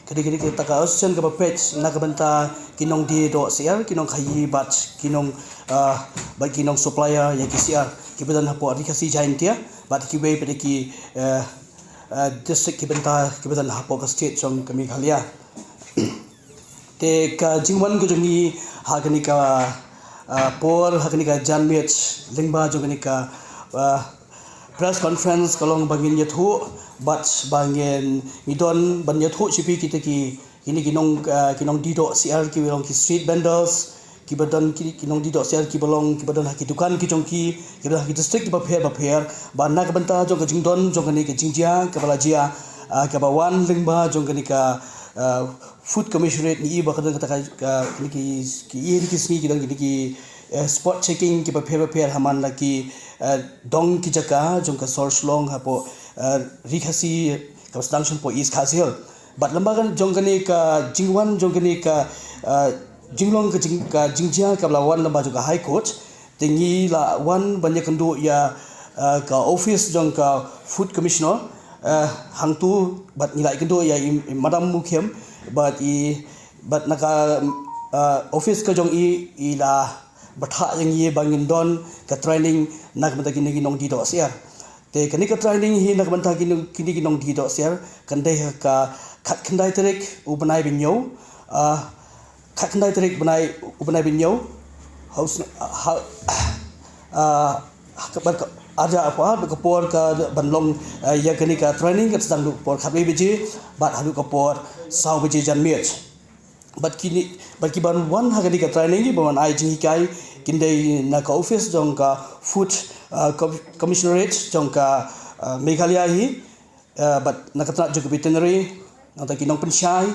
Ka dei, ka dei kata ka association kaba peit na ka bynta ki nongdie doh syiar, ki nongkhaïi bad ki nong, ah, bad ki nong supplier ïa ki syiar kiba don hapoh Ri Khasi Jaiñtia bad kiwei pat ki, eh, eh, district ki bynta kiba don hapoh ka state jong ka Meghalaya. Te ka jingwan ka jong ngi ha kane ka, ah, por, ha kane ka janmiet lyngba jong kane ka, ah, press conference ka long ba ngin ïathuh bad ba ngin, ngi don ban ïathuh sha phi kita ki, kine ki nong, ah, ki nongdie doh syiar kiba long ki street vendors, kiba don ki, ki nongdie doh syiar kiba long, kiba don ha ki dukan ki jong ki, kiba don ha ki district kiba pher ba pher, ba na ka bynta jong ka jingdon jong kane ka jingjia kaba la jia, ah, kaba wan lyngba jong kane ka, ah, Food Commissionerate, ngi i ba ka don kata ka, ka, kine ki, ki ïa ki sngi ki don kine ki, eh, spot checking kiba pher ba pher ha man la ki, eh, dong ki jaka jong ka sor Shillong hapoh, eh, Ri Khasi kaba sdang shong hapoh East Khasi Hills. Bad lyngba ka jong kane ka jingwan jong kane ka, ah, jinglong ka jing, ka jingjia kaba la wan lyngba jong ka High Court, te ngi la wan ban ïakynduh ïa, ah, ka office jong ka Food Commissioner, ah, hangtu bad ngi la ïakynduh ïa i, i Madam Mukhim bad i, bad na ka, ah, office ka jong i, i la bthah ïa ngi ba ngin don ka training na ka bynta kine ki nongdie doh syiar. Te kane ka training hi na ka bynta kine, kine ki nongdie doh syiar kan dei ha ka khatkhyndai tarik u bnai ba hynñiew, ah, khatkhyndai tarik bnai, u bnai ba hynñiew, ha u sn-, ha, ah, ha ka, bad ka, Arja apa ka por ka ban long, eh, ïa kane ka training ka sdang naduh ka por khatwei baje bad haduh ka por saw baje janmiet. Bad kini, bad ki ban wan ha kane ka training, ki ban wan ai jinghikai, kin dei na ka office jong ka Food, eh, Com-, Commissionerate jong ka, eh, Meghalaya hi, eh, bad na ka tnat jong ka veterinary, nangta ki nongpynshai,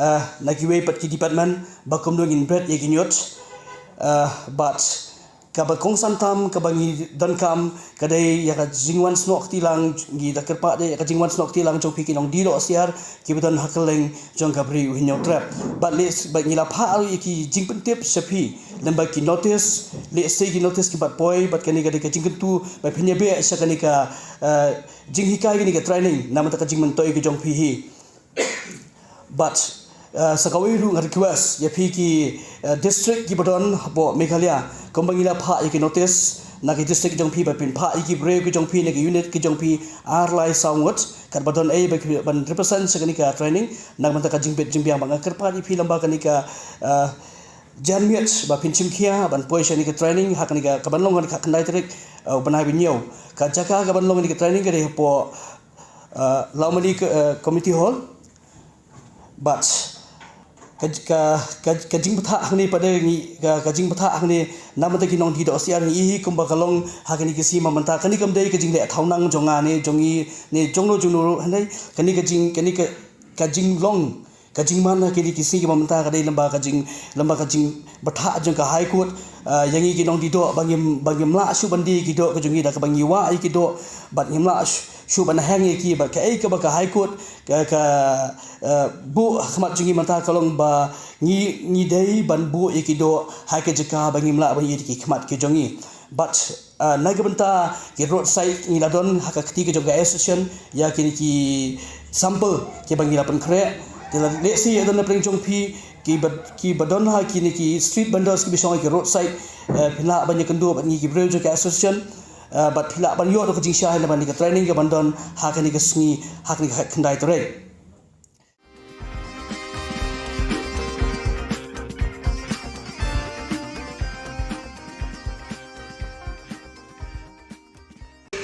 eh, na kiwei pat ki department, ba kumno ngin bret ïa ki ñiut, eh, bad kaba kongsan tam, kaba ngi donkam, ka dei ïa ka jingwan snoh kti lang, ngi da kyrpad ïa ka jingwan snoh kti lang jong phi ki nongdie dohsiar, kiba don ha kylleng jong ka Bri u Hynñiewtrep. Bad leh, bad ngi la phah ruh ïa ki jingpyntip sha phi, lem bad ki notice, lehse ki notice ki bat poi, bad kane ka dei ka jingkyntu, ba phin ïa beh sha kane ka, eh, jinghikai kane ka training, namar ka jingmyntoi ka jong phi hi. Bad, eh, sa kawei ruh nga request ïa phi ki, eh, district kiba don hapoh Meghalaya, kumba ngi la phah ïa ki notice na ki district jong phi, ba phin phah ïa ki briew ki jong phi na ki unit ki jong phi ar lai saw ngut, katba don ei ba ki ban represent sha kane ka training, namar ka jingbit jingbiang. Ba nga kyrpad ïa phi lem bad kane ka, eh, janmiet ba phin shim khia ban poi sha kane ka training, ha kane ka, ka ban long ha ka khyndai tarik, eh, u bnai ba ñiew. Ka jaka ka ban long kane ka training ka dei hapoh, eh, Lawmani, eh, Community Hall. Bad ka, ka, ka, ka jingbatai hangne pat de ngi, ka, ka jingbatai hangne namar ki nongdie dohsiar ngi hi kumba ka long ha kane ka sngi mynta. Kane kam dei ka jingleh thaw nang jong nga ne jong ngi ne jong no jong no ruh, hynrei kane ka jing, kane ka, ka jinglong, ka jingman ha kine ki sngi kiba mynta ka dei lem bad ka jing, lem bad ka jingbatai jong ka High Court, ah, ïa ngi ki nongdie doh, ba ngim, ba ngim lah shuh ban die ki doh ka jong ngi da kaba ngi wah ïa ki doh, bad ngim lah shuh, shuh ban heng ïa ki, bad kaei kaba ka High Court ka, ka, eh, buh ha khmat jong ngi mynta ka long ba ngi, ngi dei ban buh ïa ki doh ha ka jaka ba ngim lah ban ïoh ïa ki khmat ki jong ngi. Bad, eh, na ka bynta ki roadside ngi la don ha ka kti ka jong ka association ïa kine ki sample kiba ngi la pynkhreh. Te lehse ïa don na pdeng jong phi kiba, kiba don ha kine ki street vendors kiba shong ha ki roadside, eh, phi lah ban ïakynduh bad ngi ki briew jong ka association, eh, bad phi lah ban ïoh da ka jingshai na kane ka training ka ban don ha kane ka sngi, ha kane ka khyndai tarik.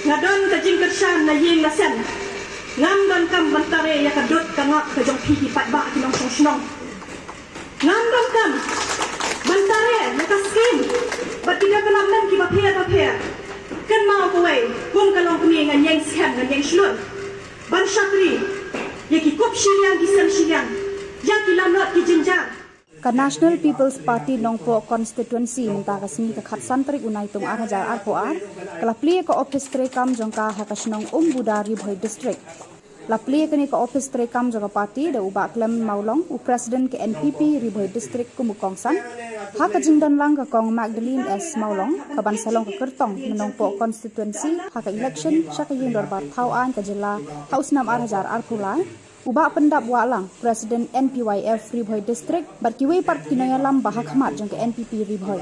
Nga don ka jingkyrshan na ïing na sem. Ngam donkam ban tare ïa ka dud ka ngap ka jong phi ki paidbah ki nongshong shnong. Ngam donkam ban tare ïa ka skim bad ki development kiba pher bapher. Kynmaw kawei, kum ka longkmie ngan ïeng skhem ngan ïeng shlur ban shakri ïa ki kup shiliang ki sem shiliang, ïa ki lanot ki jynjar. Ka National People's Party Nongpoh Constituency mynta ka sngi ka khatsan tarik u Naitung ar hajar arphew ar ka la plie ka ophis treikam jong ka ha ka shnong Umbuda, Ri Bhoi District. La plie kane ka ophis treikam jong ka party da u Bah Clement Mawlong, u President ka N P P Ri Bhoi District kum u kongsan. Ha ka jingdon lang ka Kong Magdalene S Mawlong ka ban sa long ka kyrtong na Nongpoh Constituency ha ka election sha ka Ïing Dorbar Thaw Aiñ ka Jylla ha u snem ar hajar arphew lai. U Bah Pyndap Wahlang, President N P Y F Ri Bhoi District, bad kiwei pat ki nongïalam ba ha khmat jong ka N P P Ri Bhoi.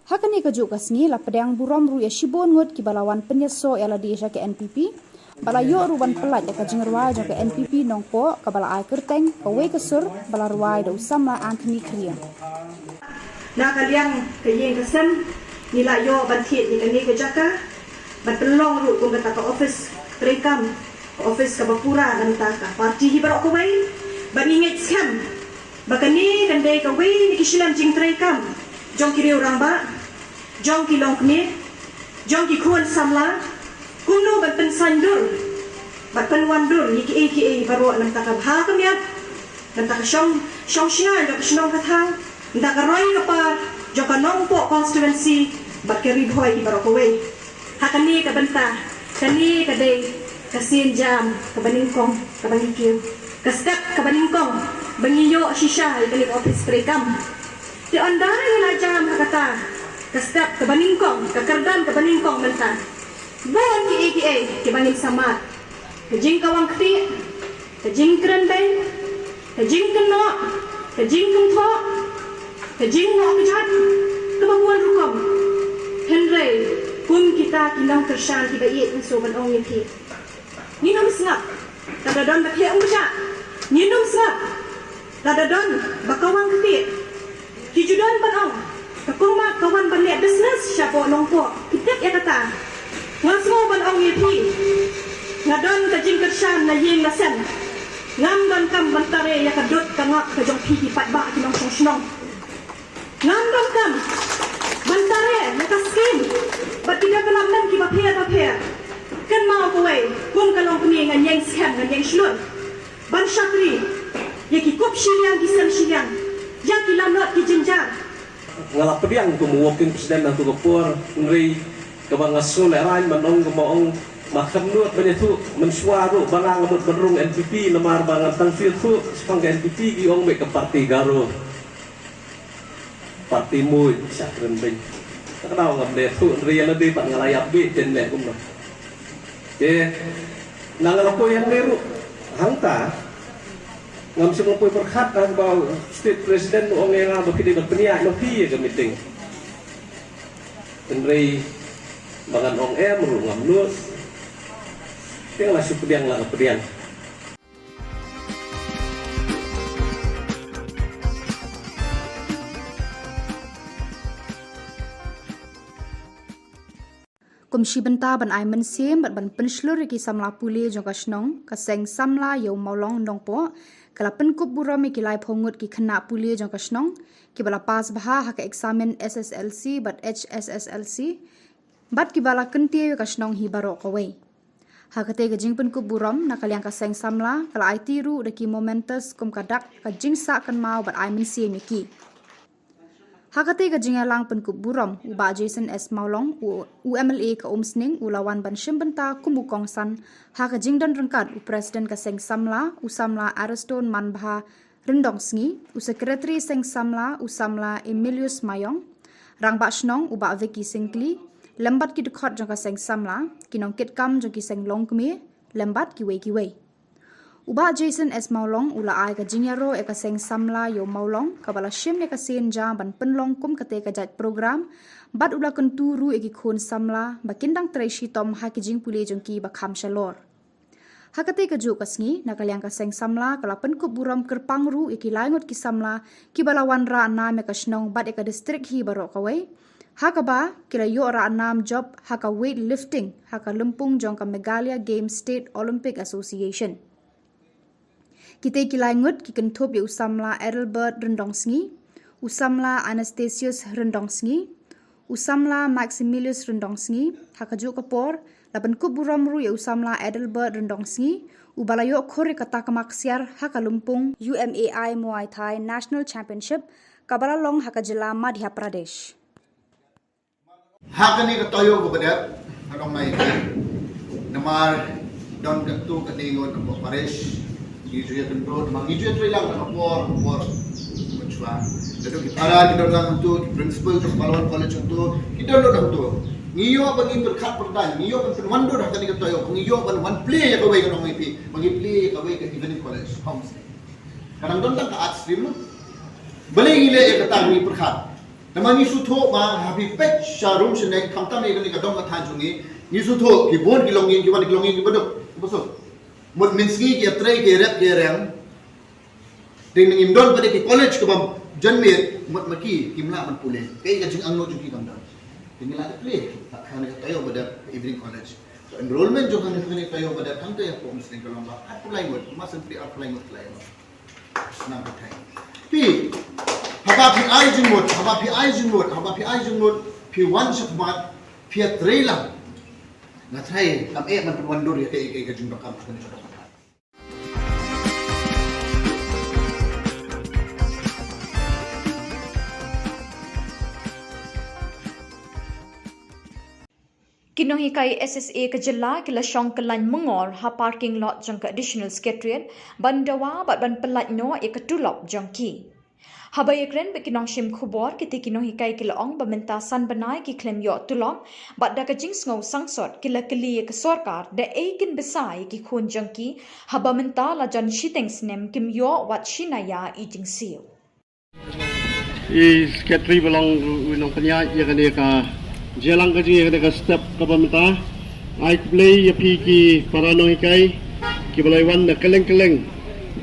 Ha kane kajuh ka sngi la pdiang burom ruh ïa shibun ngut kiba la wan pynïasoh ïa lade sha ka N P P. Ba la ïoh ruh ban pyllait ïa ka jingrwai jong ka N P P Nongpoh kaba la ai kyrteng Kawei ka Sur ba la rwai da u samla Anthony Khyrïa. Na ka liang ka ïing ka sem ngi la ïoh ban thied ïa kane ka jaka ban pynlong ruh kum kata ka ophis treikam, ka ophis kaba pura na bynta ka party hi baroh kawei. Ba ngi ngeit skhem ba kane kan dei kawei na ki shlem jingtreikam jong ki riew rangbah, jong ki longkmie, jong ki khun samla, kumno ban pynsaiñdur bad pynwandur ïa kiei kiei baroh na bynta ka bha ka miat, na bynta ka shong, shong shngaiñ jong ka shnong ka thaw, na bynta ka roi ka par jong ka Nongpoh constituency bad ka Ri Bhoi hi baroh kawei. Ha kane ka bynta, kane ka dei ka sienjam kaba nyngkong kaba ngi kiew. Ka step kaba nyngkong ba ngi ïoh shisha ïa kane ka ophis treikam. Te ynda ngi la jam ha kata ka step kaba nyngkong, ka kyrdan kaba nyngkong mynta, bun kiei kiei kiba ngin sa mad. Ka jingkawang ktieh, ka jingkren beiñ, ka jingkynnoh, ka jingkynthoh, ka jingnoh kjat, kaba bun rukom. Hynrei kum kita ki nongkyrshan kiba ïeit, ngi shu ban ong ïa phi, ngin ym sngap. Lada don ba thiah um kjat, ngin ym sngap. Lada don ba kawang ktieh, ki ju don ban ong, ka Kong Mat ka wan ban leh business shapoh Nongpoh. Phi tip ïa kata? Nga sngew Ban ong ïa phi, nga don ka jingkyrshan na ïing na sem. Ngam donkam ban tare ïa ka dud ka ngap ka jong phi ki paidbah ki nongshong shnong. Ngam donkam ban tare ïa ka skim bad ki development kiba pher bapher. Kynmaw kawei, kum ka longkmie ngan ïeng skhem ngan ïeng shlur ban shakri ïa ki kup shiliang ki sem shiliang, ïa ki lanot ki jynjar. Nga la pdiang kum u working president na tu ka por, hynrei kaba nga sngewlehraiñ ban ong, kaba ong ma khlem nud ban ïathuh mynshuwa ruh ba nga nga mut ban rung N P P, namar ba nga tang shu ïathuh shaphang ka N P P ki ong beit ka party Garo, party muid, shah kren beiñ. Ka daw ngam leh thuh, hynrei ïa lade pat nga la ïap beit, ten leh kumno. Te na nga la poi hangne ruh, hangta ngam shym la poi pyrkhat, haba u state president u ong ïa nga ba phi dei ban pynïaid noh phi ïa ka meeting. Hynrei ba ngan ong em ruh ngam nud. Te nga la shu pdiang, la nga pdiang. Kum shi bynta ban ai mynsiem bad ban pynshlur ïa ki samla pule jong ka shnong, ka seng samla ïa u Mawlong Nongpoh ka la pynkup burom ïa ki laiphew ngut ki khynnah pule jong ka shnong kiba la pass bha ha ka eksamin S S L C bad H S S L C, bad kiba la kyntiew ïa ka shnong hi baroh kawei. Ha katei ka jingpynkup burom na ka liang ka seng samla ka la aiti ruh da ki mementos kum ka dak ka jingsah kynmaw bad ai mynsiem ïa ki. Ha katei ka jingïalang pynkup burom, u Bah Jason S Mawlong, u, u M L A ka Umsning, u la wan ban shim bynta kum u kongsan ha ka jingdon ryngkat u President ka seng samla, u samla Ariston Manbha Ryndongsngi, u Secretary seng samla, u samla Emilius Mayong, Rangbah Shnong, u Bah Vicky Syngkli, lem bad ki dkhot jong ka seng samla, ki nongkitkam jong ki seng longkmie, lem bad kiwei kiwei. U Bah Jason S Mawlong u la ai ka jingïaroh ïa ka seng samla ïa u Mawlong kaba la shim ïa ka sien ja ban pynlong kum katei ka jait program, bad u la kyntu ruh ïa ki khun samla ba kin dang trei shitom ha ki jingpule jong ki ba kham shalor. Ha katei kajuh ka sngi, na ka liang ka seng samla ka la pynkup burom kyrpang ruh ïa ki lai ngut ki samla kiba la wanrah nam ïa ka shnong bad ïa ka district hi baroh kawei, ha kaba ki la ïoh rah nam jop ha ka weight lifting ha ka lympung jong ka Meghalaya Games State Olympic Association. Kitei ki lai ngut ki kynthup ïa u samla Adelbert Ryndongsngi, u samla Anastasius Ryndongsngi, u samla Maximilius Ryndongsngi. Ha kajuh ka por, la pynkup burom ruh ïa u samla Adelbert Ryndongsngi, uba la ïoh khur ïa ka takma ksiar ha ka lympung U M A I Muay Thai National Championship kaba la long ha ka jylla Madhya Pradesh. Ha kane ka taïew kaba dep, nga ong ïa phi, namar don katto katne ngut na parish, ngi ju ïakynduh, namar ngi ju ïatrei lang na ka por ka por mynshuwa. Naduh ki para ki don lang hangto, ki principal jong Pahlawan College hangto, ki don lut hangto. Ngi ïoh ban ngin pyrkhat pyrdaiñ, ngi ïoh ban pynwandur ha kane ka taïew, ngi ïoh ban wan plie ïa kawei, nga ong ïa phi, ban ngin plie ïa kawei ka evening college, homestay. Ka dang don tang ka arts stream, balei ngi leh ïa kata, ngi pyrkhat. Namar ngi sngewthuh ba ha phi peit sha rum sha neng, khamtam ïa kane ka dong ka thaiñ jong ngi, ngi sngewthuh ki bun ki longïing, ki wan ki longïing kiba duk, kiba suk. Mut mynsngi ki ïatrei, ki ïarep, ki ïarem. Dei nangim don pat de ki college kaba janmiet, mut ma ki kim lah ban pule. Kaei ka jingangnud jong ki kam don. Te ngi la dep plie ha kane ka taïew ba dep, evening college. Ka enrollment jong kane ka taïew ba dep, hangta ïa ka Umsning ka long ba arphew lai ngut, ma shen plie arphew lai ngut ki la ïa. Nang ka thai. Phi, haba phi ai jingmut, haba phi ai jingmut, haba phi ai jingmut, phi wan shakhmat, phi ïatrei lang. Nga tharai kam eh ban pynwandur ïa kaei kaei ka jingdonkam ka jingdonkam. Ki nonghikai S S A ka jylla ki la shong kyllain myngor ha parking lot jong ka Additional Secretariat ban dawa bad ban pyllait noh ïa ka tulop jong ki. Haba ïakren bad ki nongshim khubor, kitei ki nonghikai ki la ong ba mynta san bnai ki khlem ïoh tulop bad da ka jingsngew sangsot ki la kylli ïa ka sorkar da ei kin bsa ïa ki khun jong ki, haba mynta la jan shiteng snem kim ïoh wat shi naya i jingsiew. I secretary ba long u nongpynïaid ïa kane ka jingïalang ka jong ngi ïa kane ka step kaba mynta. Ai khublei ïa phi ki para nonghikai kiba la wan na kylleng kylleng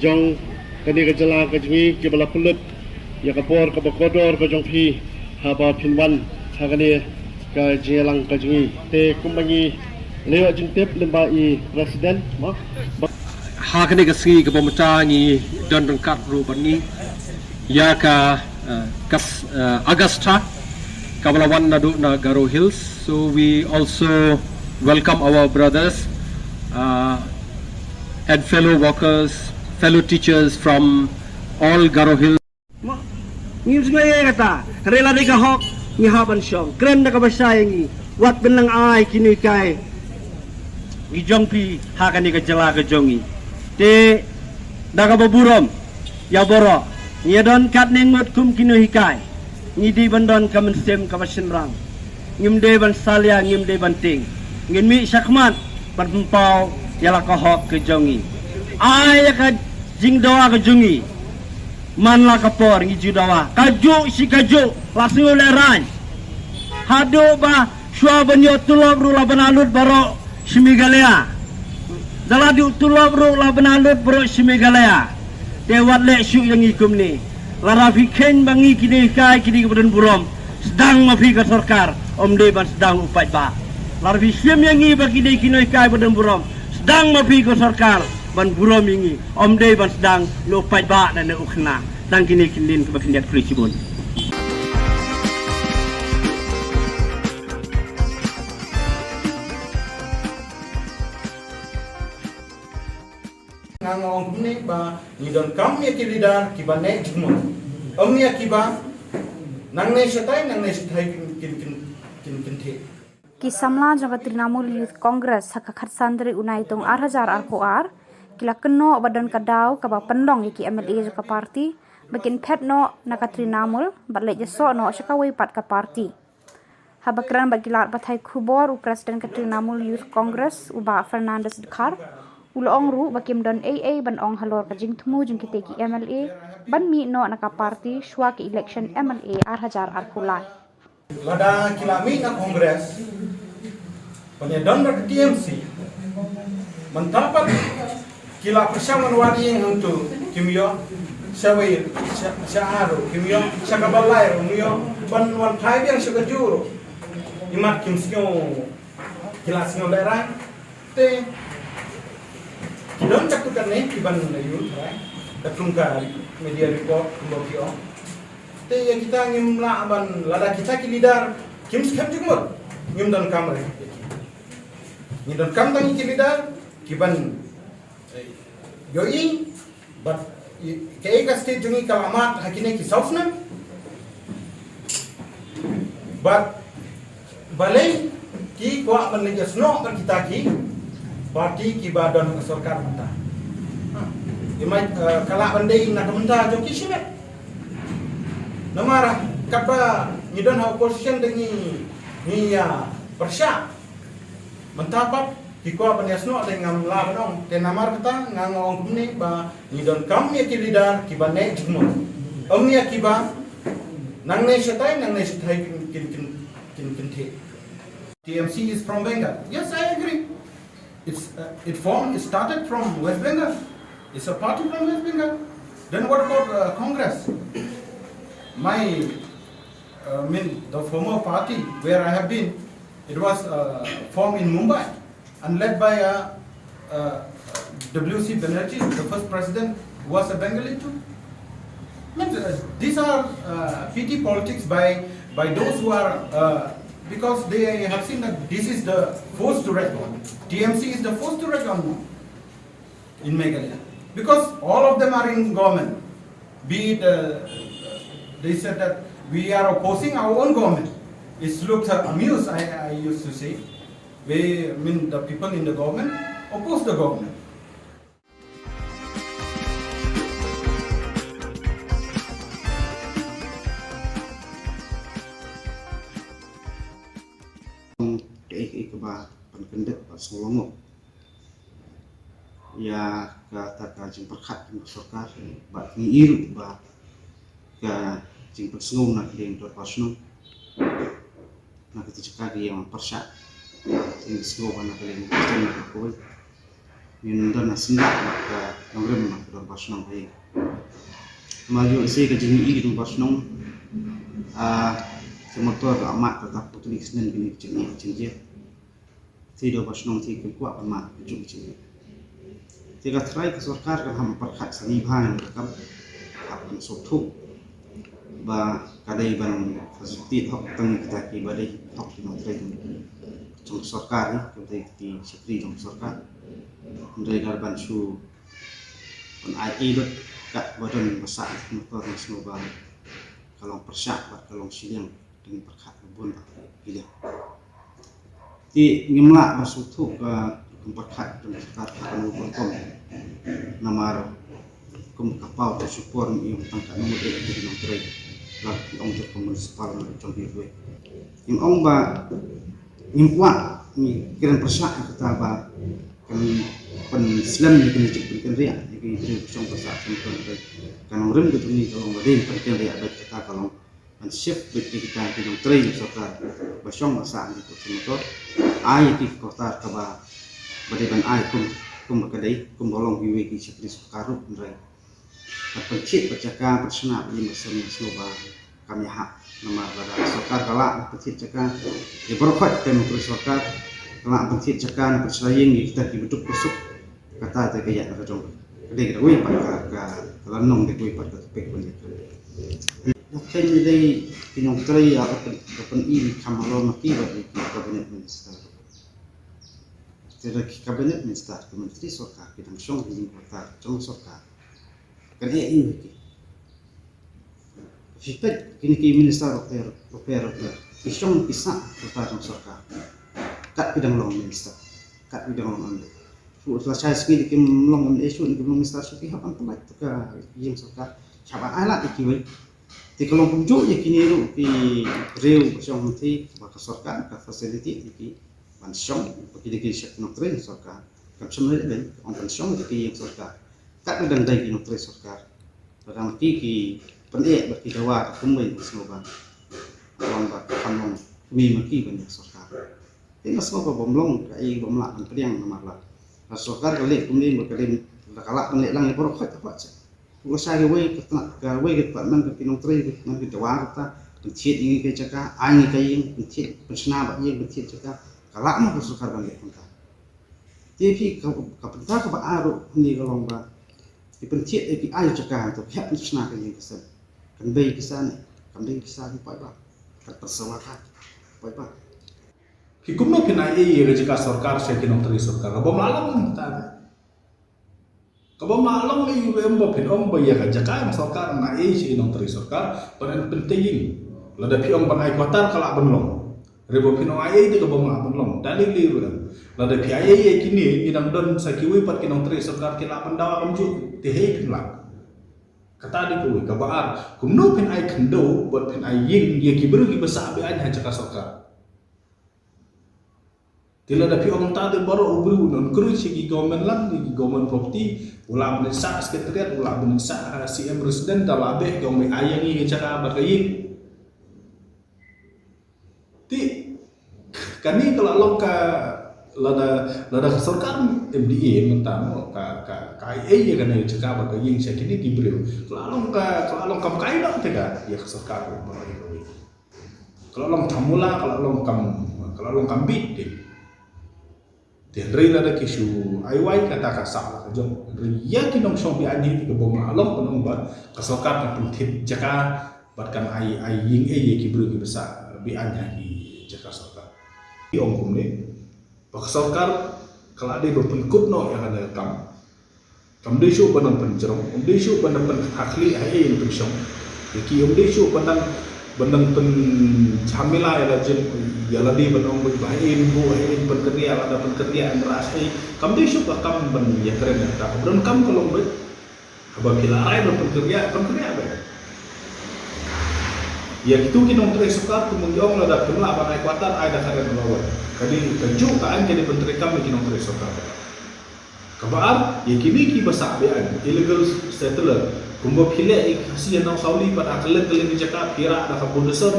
jong kane ka jylla ka jong ngi kiba la pynlut ïa ka por kaba kordor ka jong phi haba phin wan ha kane ka jingïalang ka jong ngi. Te kumba ngi Leo jingtip lyngba i president mo. Ha kane ka sngi kaba mynta ngi don ryngkat ruh bad ngi ïa ka, eh, kas, eh, Augusta kaba la wan naduh na Garo Hills. So we also welcome our brothers, uh, and fellow workers, fellow teachers from all Garo Hills. Mo, ngim sngew ïa kata. Hynrei lada ka hok ngi hap ban shong. Kren da kaba shai ïa ngi. Wat pynlang ai kino ki kai ki jong phi ha kane ka jylla ka jong ngi. Te da kaba burom ïa baroh, ngi ïa don katne ngut kum kino ki kai. Ngi dei ban don ka mynsiem kaba shynrang. Ngim dei ban salia, ngim dei ban tieng. Ngin mih shakhmat ban pynpaw ïa la ka hok ka jong ngi. Ai ïa ka jingdawa ka jong ngi. Man la ka por ngi ju dawa kajuh shi kajuh, la sngew lehraiñ. Haduh ba shuwa ban ïoh tulop ruh la ban alut baroh shi Meghalaya. Da la duh tulop ruh la ban alut baroh shi Meghalaya. Te wat leh shuh ïa ngi kumne. Lada phi kheiñ ba ngi kine ki kai kine kiba don burom, sdang ma phi ka sorkar, ym dei ban sdang u paidbah. Lada phi shim ïa ngi ba kine kine ki kai ba don burom, sdang ma phi ka sorkar ban burom ïa ngi, ym dei ban sdang na u paidbah ne na u khynnah. Tang kine ki kyntien kiba khyndiat, khublei shibun. Nga nga ong kumne ba ngi donkam ïa ki leader kiba neh jingmut. Ym ïa kiba nangne shatai nangne shatai kin kin kin kin kin theh. Ki samla jong ka Trinamool Youth Congress ha ka khatsan tarik u Naitung ar hajar arphew ar ki la kynnoh ba don ka daw kaba pynlong ïa ki M L A jong ka party ba kin phet noh na ka Trinamool bad leit ïasoh noh sha kawei pat ka party. Haba kren bad ki lad pathai khubor, u President ka Trinamool Youth Congress, u Bah Fernandez Dkhar, u la ong ruh ba kim don ei ei ban ong halor ka jingthmu jong kitei ki M L A ban mih noh na ka party shuwa ka election M L A ar hajar arphew lai. Lada ki la mih na Congress ban ïadon bad ka T M C, mynta pat ki la pyrshang ban wad ïing hangto, kim ïoh sha wei, sha, sha ar ruh kim ïoh, sha kaba lai ruh kim ïoh, ban wan phai biang sha kajuh ruh, imat kim sngew, ki la sngew lehraiñ. Te ki don katto katne kiban ïoh tharai katkum ka media report kumba ki ong. Te ïa kita ngim lah ban, lada kita ki leader kim skhem jingmut, ngim donkam re. Ngi donkam tang ki leader kiban, eh, ïohi bad i-, kaei ka state jong ngi ka la mad ha kine ki saw snem. Bad balei ki kwah ban leit ïasnoh bad kita ki party kiba don ha sorkar mynta. Ha. Ki mai, eh, ka lah ban dei na ka bynta jong ki shimet. Namar katba ngi don ha opposition te ngi, ngi ïa pyrshah. Mynta pat ki kwah ban ïasnoh te ngam lah ban ong. Te namar kata nga nga ong kumne ba ngi donkam ïa ki leader kiba neh jingmut. Ym ïa kiba nangne shatai nangne shatai kin kin kin kin kin theh. T M C is from Bengal. Yes, I agree. It's, uh, it formed, it started from West Bengal. It's a party from West Bengal. Then what about, uh, Congress? My, uh, I mean, the former party where I have been, it was, uh, formed in Mumbai and led by, uh, uh, W C Banerjee, the first president, was a Bengali too. I mean, uh, these are, uh, petty politics by, by those who are, uh, because they have seen that this is the force to reckon. T M C is the force to reckon in Meghalaya. Because all of them are in government. Be it, uh, they said that we are opposing our own government. It looks, uh, amused, I, I used to say. We, I mean, the people in the government oppose the government. Kaei kaei kaba ban kyndit bad sngewlyngngoh ïa kata ka jingpyrkhat jong ka sorkar, bad ngi i ruh ba ka jingpynsngew na ka liang dorbar shnong na kata jaka ka ïa pyrshah. Ngi sngew ba na ka liang ka shnong na ka kawei ngin don na syndah bad ka nongrim na ka dorbar shnong ka ïing. Namar ïoh lehse ka jingïohi ka dorbar shnong, ah, ka motor ka amat ka tap putli ka snem kine ka jingïohi ka jingïohi. Te da ba shnong te kim kwah ban mad ka jong ka jingeh. Te ka trai ka sorkar ka hap pyrkhat sani bha ïa ka kam, hap ban sngewthuh ba ka dei ban facilitate hok tang kita kiba dei hok ki nongtrei jong sorkar, ne ka dei ki shakri jong sorkar. Hynrei lada ban shu ban ai ei lut kat ba don ba sah motor, nga sngew ba ka long pyrshah bad ka long shiliang. Dang pyrkhat ka bun ba phi liang. Te ngim lah ban sngewthuh ka pyrkhat ka sorkar ka kano ka rukom. Namar kum ka paw ka shu por ym tang ka nongdei ka nongtrei. Lah ki ong jong ka municipal na jong ki wei. Ngim ong ba ngim kwah, ngi kren pyrshah ïa kata ba kan pynslem ïa kine ki jingpynkynriah ïa ki briew shong ba sah pynpynriah. Ka nongrim ka jong ngi ka long ba dei pynpynriah ba kata ka long ban shift beit ïa kita ki nongtrei jong sorkar ba shong ba sah ha ki kot motor. Ai ïa ki quarter kaba ba dei ban ai kum kum ba ka dei kum ba long kiwei ki shakri sorkar ruh, hynrei ban pynthied bad jaka, ban shna bad ïing bad sem, nga sngew ba kam ïahap. Namar lada sorkar ka lah ban pynthied jaka ïa baroh khoit ki nongtrei sorkar, ka lah ban pynthied jaka, ban shna ïing ïa kita kiba duk ba suk, kata te ka ïaid na ka jong ka dei ka dei kawei pat ka, ka, ka lynnong, dei kawei pat ka topic ban ïa ka. Nga khein ïa dei ki nongtrei ïa ka pyn, ka pyni ni kham halor ma ki bad ïa ki cabinet minister. Te da ki cabinet minister, ki myntri sorkar, ki dang shong ha ïing quarter jong sorkar. Kan eh ïa ki. Phi peit kine ki minister ruh pher, ruh pher, ruh pher. Ki shong ki sah quarter jong sorkar. Kat ki dang long minister, kat ki dang long M L A. Shu la shai sngi kim long M L A shuh, kim long minister shuh, ki hap ban pynlait ka ïing sorkar. Sha ba ai lad ïa kiwei. Te ka long kumjuh ïa kine ruh ki briew ba shong hangtei ba ka sorkar ka facility ïa ki ban shong ba ki dei ki shakri nongtrei sorkar. Kam shym leh leh, ong ban shong ïa ki ïing sorkar. Kat ba dang dei ki nongtrei sorkar. Ba dang ki, ki pyneh bad ki dawa ka kumwei, nga sngew ba long ba kham long kmie ma ki ban ïa sorkar. Te nga sngew ba bym long kaei bym lah ban pdiang namar la, la sorkar ka leh kumne ba ka dei, la ka lah ban leh lang ïa baroh khoit, khoit seh. Ka shah kawei ka tnat, kawei ka tnat man ka ki nongtrei, man ka dawa kata, pynthied ïa ngi ka jaka, ai ngi ka ïing, pynthied, pynshna bad ïing, pynthied jaka. Ka lah mo ka sorkar ban leh kumta. Te phi ka, ka bynta kaba ar ruh hangne ka long ba ki pynthied, eh, ki ai jaka hangto, ki hap pynshna ka ïing ka sem. Kan bei pisa ne, kan bei pisa ki paidbah, kan pynsawa ka paidbah. Phi kumno phin ai ei ïa ka jaka sorkar sha ki nongtrei sorkar? Kaba ym lah long mynta. Kaba ym lah long ei ruh em ba phin ong ba ïa ka jaka jong sorkar ngan ai ei sha ki nongtrei sorkar ban pyntrei ïing. Lada phi ong ban ai quarter ka lah ban long. Hynrei ba phin ong ai ei te kaba ym lah ban long. Tang dei lei ruh em. Lada phi ai ei ïa kine, ngi dang don sa kiwei pat ki nongtrei sorkar ki lah ban dawa kumjuh, te hei phin lah. Kata dei kawei. Kaba ar, kumno phin ai khyndew bad phin ai ïing ïa ki briew kiba sah be-aiñ ha jaka sorkar. Te lada phi ong ta te baroh u briew u encourage ïa ki government land, ïa ki government property, u lah ban sah secretariat, u lah ban sah, ah, C M resident, da lah beh ki ong ba ai ïa ngi ka jaka bad ka ïing. Te kane ka la long ka, lada, lada ka sorkar M D A mynta mo, ka, ka, ka ai ei ïa kane ka jaka bad ka ïing sha kine ki briew, ka la long ka, ka la long kam kai dang te ka ïa ka sorkar ba ïa kawei. Ka la long thamula, ka la long kam, ka la long kam bit te. Te hynrei lada ki shu ai wai kata ka sah la ka jong. Hynrei ïa ki nongshong be-aiñ hi te kaba ym lah long, pynban ba ka sorkar kan pynthied jaka bad kan ai, ai ïing ei ïa ki briew kiba sah be-aiñ ha ki jaka sorkar. Ki ong kumne ba ka sorkar ka la dei ba pynkut noh ïa kane ka kam. Kam dei shuh ban nang pynjrong, kam dei shuh ban nang pynkhakhlih ha ei ei ban pynshong. Ïa ki kam dei shuh ban nang, ban nang pynjhamila ïa la jin, ïa lade ban ong ba ha ei ei buh, ha ei ei pynkynriah, lada pynkynriah hynrei sa ei. Kam dei shuh ka kam ban ïakren ïa kata. Ka donkam ka long beit haba phi la rai ban pynkynriah, pynkynriah beit. Ïa kitu ki nongtrei sorkar kumno ki ong, lada phim lah ban ai quarter, ai da ka rent allowance. Ka dei kajuh ka aiñ ka dei ban treikam ïa ki nongtrei sorkar. Kaba ar, ïa kine kiba sah be-aiñ, illegal settler, kumba phi leh ïa ki Khasi ha Nongsauli bad ha kylleng kylleng ki jaka, phi rah da ka bulldozer,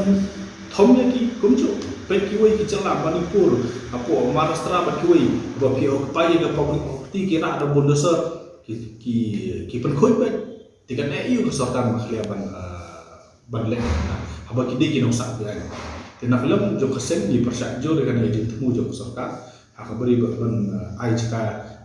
thom ïa ki kumjuh. Peit kiwei ki jylla Manipur, hapoh Maharashtra bad kiwei, ba phi occupy ïa ka public property, ki rah da bulldozer, ki, ki, ki pynkhuid beit. Te kan eh aïu ka sorkar ma khlieh ban, ah, ban leh. Haba ki dei ki nongsah be-aiñ. Te na ka liang jong ka seng ngi pyrshah jur ïa kane ka jingthmu jong ka sorkar. Ha ka bri ba ban, eh, ai jaka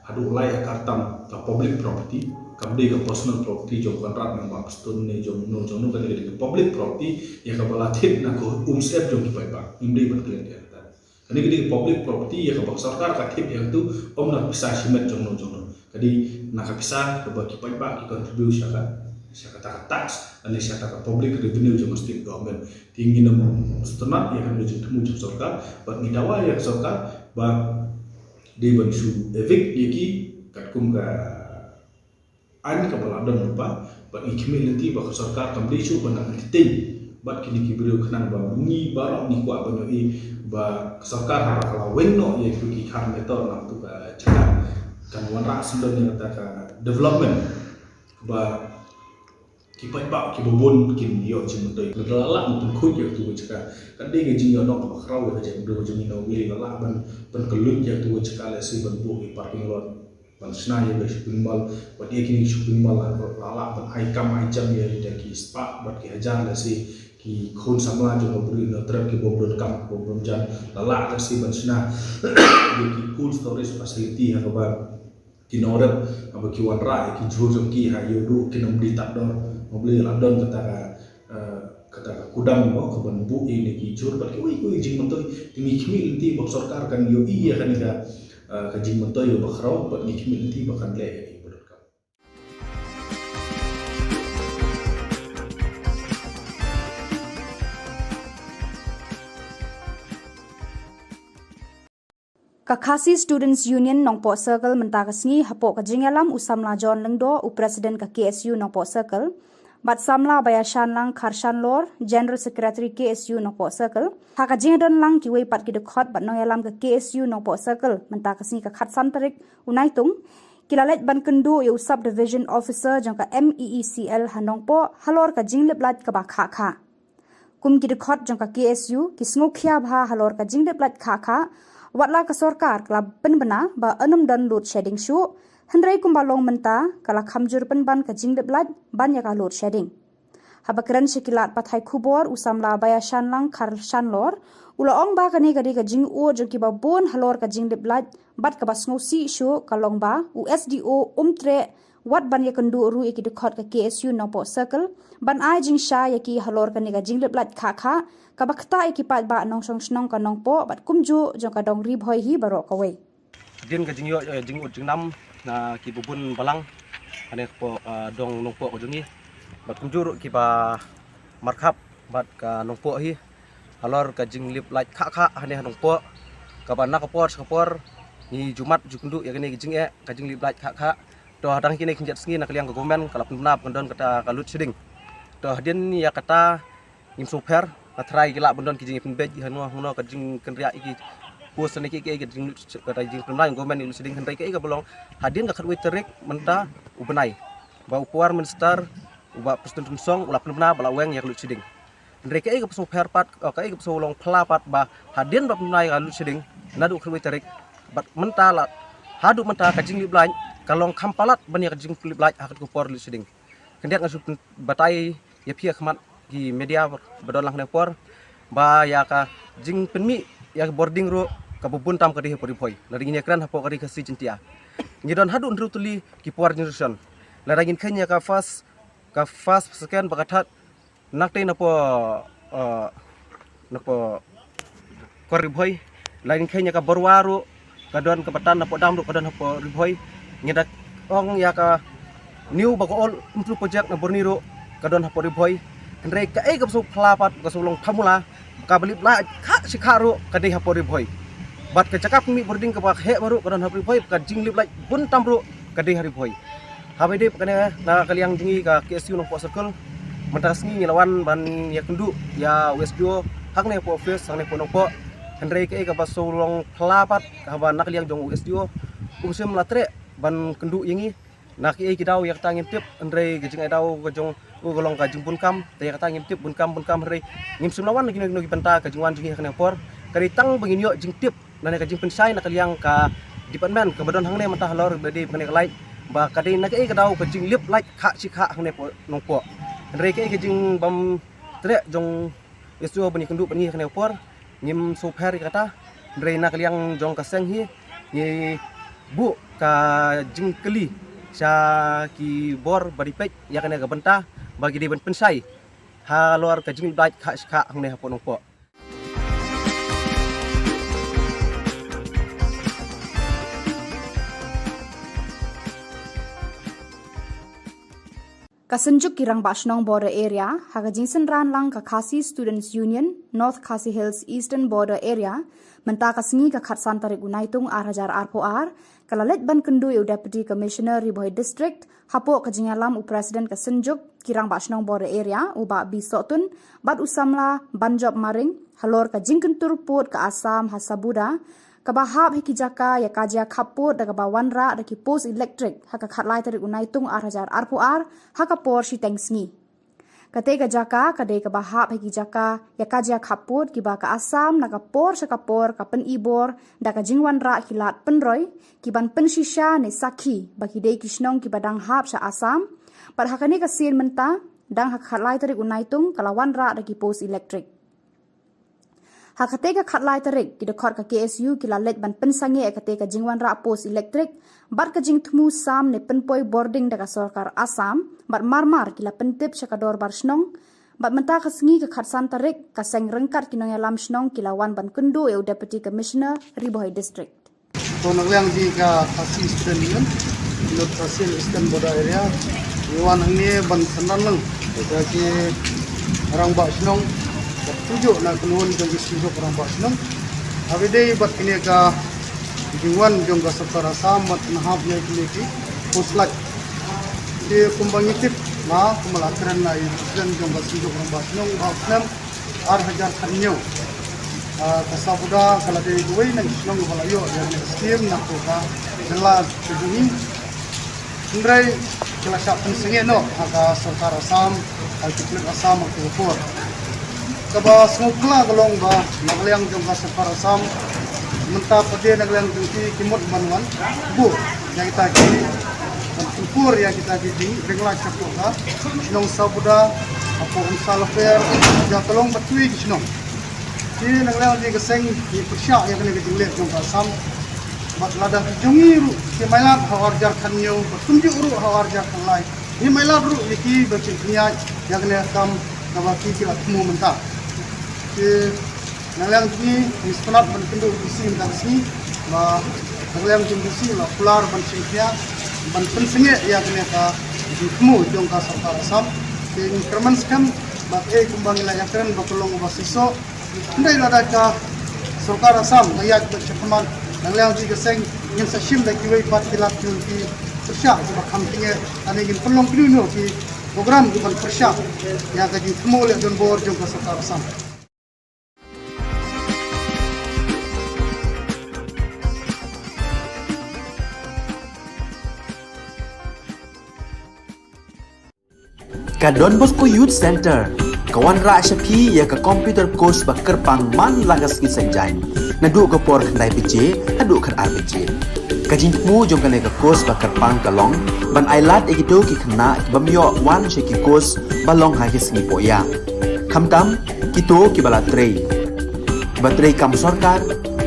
haduh lai akar tam ka public property, kam dei ka personal property jong Conrad Nongbah Prestone ne jong no jong no, kane ka dei ka public property ïa kaba la thied na ka umsyep jong ki paidbah. Ngim dei ban kren ïa kata. Kane ka dei ka public property ïa kaba ka sorkar ka thied ïa katu, ym na ka pisa shimet jong no jong no. Ka dei na ka pisa kaba ki paidbah ki contribute sha ka, sha kata ka tax lane sha kata ka public revenue jong ka state government. Te ngin ym sngewtynnat ïa kane ka jingthmu jong sorkar, bad ngi dawa ïa ka sorkar ba dei ban shu evict ïa ki katkum ka aiñ kaba la don lypa, bad ngi khmih lynti ba ka sorkar kam dei shuh ban nang entertain bad kine ki briew khnang ba ngi baroh ngi kwah ban ïohi ba ka sorkar haba ka la weng noh ïa ki khar meter na katu ka jaka, kan wanrah syndon ïa kata ka development ba ki paidbah kiba bun kin ïoh jingmyntoi. Lada la lah ban pynkhuid ïa katu ka jaka, ka dei ka jingïoh nong kaba khraw ïa ka jaitbynriew jong ngi na U Blei, la lah ban pynkylluid ïa katu ka jaka, lehse ban buh ki parking lot, ban shna ïa ka shopping mall, bad ïa kine ki shopping mall la lah ban ai kam ai jam ïa ki spah bad ki hajar, lehse ki khun samla jong ka Bri Hynñiewtrep ki bym don kam, ki bym don jan, la lah lehse ban shna ïa ki cold storage facility ha kaba ki nongrep haba ki wanrah ïa ki jhur jong ki ha ïoh duh kin ym dei tad dor. U Blei la don kata ka, eh, kata ka kudang mo ka ban buh ïa kine ki jhur bad kiwei kiwei jingmyntoi. Te ngi khmih lynti ba ka sorkar kan ïohi ïa kane ka, eh, ka jingmyntoi ba khraw bad ngi khmih lynti ba kan leh ïa kaba donkam. Ka Khasi Students Union Nongpoh Circle mynta ka sngi hapoh ka jingïalam u Samla John Lyngdoh, u President ka K S U Nongpoh Circle, bad Samla Baiashanlang Kharshanlor, General Secretary K S U Nongpoh Circle, ha ka jingdon lang kiwei pat ki dkhot bad nongïalam ka K S U Nongpoh Circle mynta ka sngi ka khatsan tarik u Naitung, ki la leit ban kynduh ïa u Subdivision Officer jong ka M E E C L ha Nongpoh halor ka jinglip light kaba khah khah. Kum ki dkhot jong ka K S U, ki sngewkhia bha halor ka jinglip light khah khah, wat la ka sorkar ka la pynbna ba yn ym don load shedding shuh, hynrei kumba long mynta ka la kham jur pynban ka jinglip light ban ïa ka load shedding. Haba kren sha ki lad pathai khubor u Samla Baiashanlang Kharshanlor, u la ong ba kane ka dei ka jingud jong kiba bun halor ka jinglip light bad kaba sngewsih shuh ka long ba u S D O um treh wat ban ïakynduh ruh ïa ki dkhot ka K S U Nongpoh Circle ban ai jingshai ïa ki halor kane ka jinglip light khah khah kaba ktah ïa ki paidbah nongshong shnong ka Nongpoh bad kumjuh jong ka dong Ri Bhoi hi baroh kawei. Hadien ka jingïoh, eh, jingud jingnam na kiba bun balang hangne hapoh, eh, dong Nongpoh ka jong ngi bad kumjuh ruh kiba markhap bad ka Nongpoh hi halor ka jinglip light khah khah hangne ha Nongpoh, kaba na ka por sha ka por ngi ju mad ju kynduh ïa kane ka jingeh ka jinglip light khah khah. To hadang kine ki kynjat sngi na ka liang ka government ka la pynbna ba kan don kata ka load shedding. To hadien ïa kata ngim sngewpher, nga tharai ki lah ban don ki jingpynbeit ïa hangno hangno ka jingkynriah ïa ki post ne ki, ki, ki jing, kata jingpynbna ïa ka government ïa ka load shedding, hynrei kaei kaba long hadien ka khatwei tarik mynta u bnai ba u Power Minister u Bah Prestone Tynsong u la pynbna ba la weng ïa ka load shedding. Hynrei kaei kaba sngewpher pat, eh, kaei kaba sngewlong phylla pat ba hadien ba pynbna ïa ka load shedding naduh khatwei tarik bad mynta la haduh mynta ka jinglip light ka long kham palat ban ïa ka jinglip light ha katu ka por load shedding. Khyndiat nga shu batai ïa phi ha khmat ki media ba don lang hangne por ba ïa ka jingpynmih ïa ka bording ruh kaba bun tam ka dei hapoh Ri Bhoi. Lada ngin ïakren hapoh ka Ri Khasi Jaiñtia ngi don haduh hynriew tylli ki power generation. Lada ngin kheiñ ïa ka first, ka first, second bad ka third, nangtei napoh, eh, napoh kor Ri Bhoi. Lada ngin kheiñ ïa ka Borwa ruh ka don, kaba tan napoh dam ruh ka don hapoh Ri Bhoi. Ngi da ong ïa ka new bad ka old Umtru project na Borni ruh ka don hapoh Ri Bhoi. Hynrei kaei kaba sngewphylla pat, ka sngewlong thamula, kaba lip light khah shi khah ruh ka dei hapoh Ri Bhoi. Bad ka jaka pynmih bording kaba heh baroh ka don hapoh Ri Bhoi, ka jinglip light bun tam ruh ka dei ha Ri Bhoi. Haba ïadei bad kane na ka liang jong ngi ka K S U Nongpoh Circle, mynta ka sngi ngi la wan ban ïakynduh ïa u S D O hangne hapoh office hangne hapoh Nongpoh. Hynrei kaei kaba sngewlong phylla pat haba na ka liang jong u S D O um shym la treh ban kynduh ïa ngi. Na kiei ki daw ïa kata ngim tip, hynrei ka jingai daw ka jong u ka long ka jingbun kam, te ïa kata ngim tip bun kam bun kam, hynrei ngim shym la wan na kino kino ki bynta ka jingwan jong ngi ha kane ka por. Ka dei tang ba ngin ïoh jingtip lane ka jingpynshai na ka liang ka department kaba don hangne mynta halor ba dei ba kane ka light, ba ka dei na kaei ka daw ka jinglip light khah shi khah hangne hapoh Nongpoh. Hynrei kaei ka jingbym treh jong S D O ban ïakynduh bad ngi ha kane ka por, ngim sngewpher ïa kata. Hynrei na ka liang jong ka seng hi ngi buh ka jingkylli sha ki bor ba dei peit ïa kane ka bynta ba ki dei ban pynshai halor ka jingdait kha shkha hangne hapoh Nongpoh. Ka Synjuk ki Rangbah Shnong Border Area, ha ka jingsynran lang ka Khasi Students Union, North Khasi Hills Eastern Border Area, mynta ka sngi ka khatsan tarik u Naitung ar hajar arphew ar, ka la leit ban kynduh ïa u Deputy Commissioner Ri Bhoi District, hapoh ka jingïalam u President ka Synjuk ki Rangbah Shnong Border Area, u Bah B Sohtun, bad u samla Banjop Maring, halor ka jingkyntur pud ka Assam ha Sabuda, kaba hap ha ki jaka ïa ka jia khappud da kaba wanrah da ki post elektrik ha ka khatlai tarik u Naitung ar hajar arphew ar ha ka por shiteng sngi. Katei ka jaka ka dei kaba hap ha ki jaka ïa ka jia khappud kiba ka Assam na ka por sha ka por ka pynibor da ka jingwanrah ki lad pynroi ki ban pynshisha ne sakhi ba ki dei ki shnong kiba dang hap sha Assam. Bad ha kane ka sien mynta dang ha ka khatlai tarik u Naitung ka la wanrah da ki post elektrik. Ha katei ka khatlai tarik ki dkhot ka K S U ki la leit ban pynsangeh ïa katei ka jingwanrah post elektrik bad ka jingthmu sam ne pynpoi bording da ka sorkar Assam bad marmar ki la pyntip sha ka dorbar shnong bad mynta ka sngi ka khatsan tarik ka seng ryngkat ki nongïalam shnong ki la wan ban kynduh ïa u Deputy Commissioner Ri Bhoi District. To na liang jong ka Khasi Student Union, North Khasi Eastern Border Area, ngi wan hangne ban synran lang ïa ki rangbah shnong, bad kumjuh na kynhun jong ki seng jong rangbah shnong. Haba ïadei bad kine ka jingwan jong ka sorkar Assam ban pynhap ïa kine ki post light. Te kumba ngi tip, ma kumba la kren na i president jong ka seng jong rangbah shnong, ba u snem ar hajar khathynñiew. Ah, ka Sabuda ka la dei kawei na ki shnong ba la ïoh ïa kane ka skim na ka jylla ka jong ngi. Hynrei ki la shah pynsangeh noh ha ka sorkar Assam, ha ki pulit Assam ha kata ka por. Kaba sngewkhlaiñ ka long ba na ka liang jong ka sorkar Assam mynta pat de na ka liang jong ki ki mut ban wan buh ïa kita ki, ban pynpur ïa kita ki jingringlat shapoh ka shnong Sabuda, hapoh Umsalafer, ïa ka long ba twi ki shnong. Te na ka liang jong ka seng ngi pyrshah ïa kane ka jingleh jong ka Assam. Bad lada ki jong ngi ruh ki mailat ha u ar hajar khathynñiew, bad kumjuh ruh ha u ar hajar khatlai, ngi mailat ruh ïa ki ban shim khyndiat ïa kane ka kam kaba ki ki la thmu mynta. Te na ka liang jong ngi ngi sngewtynnat ban kynduh u D C mynta ka sngi, ba na ka liang jong u D C la kular ban shim khyndiat, ban pynsangeh ïa kane ka jingthmu jong ka sorkar Assam. Te ngi kyrmen skhem ba kaei kumba ngi la ïakren ba ka long kaba shisha. Hynrei lada ka sorkar Assam ka ïaid bad shakhmat, na ka liang jong ka seng ngin sa shim da kiwei pat ki lad ki pyrshah kiba kham kynnoh, lane ngin pynlong kino kino ki program kiban pyrshah ïa ka jingthmu leh donbor jong ka sorkar Assam. Ka Don Bosco Youth Center ka wanrah sha phi ïa ka computer course ba kyrpang man la ka sngi Saitjaiñ, naduh ka por khyndai baje haduh khatar baje. Ka jingthmu jong kane ka course ba kyrpang ka long ban ailad ïa kito ki khynnah ki bym ïoh wan sha ki course ba long ha ki sngi pohïap. Khamtam kito kiba la trei, kiba trei kam sorkar,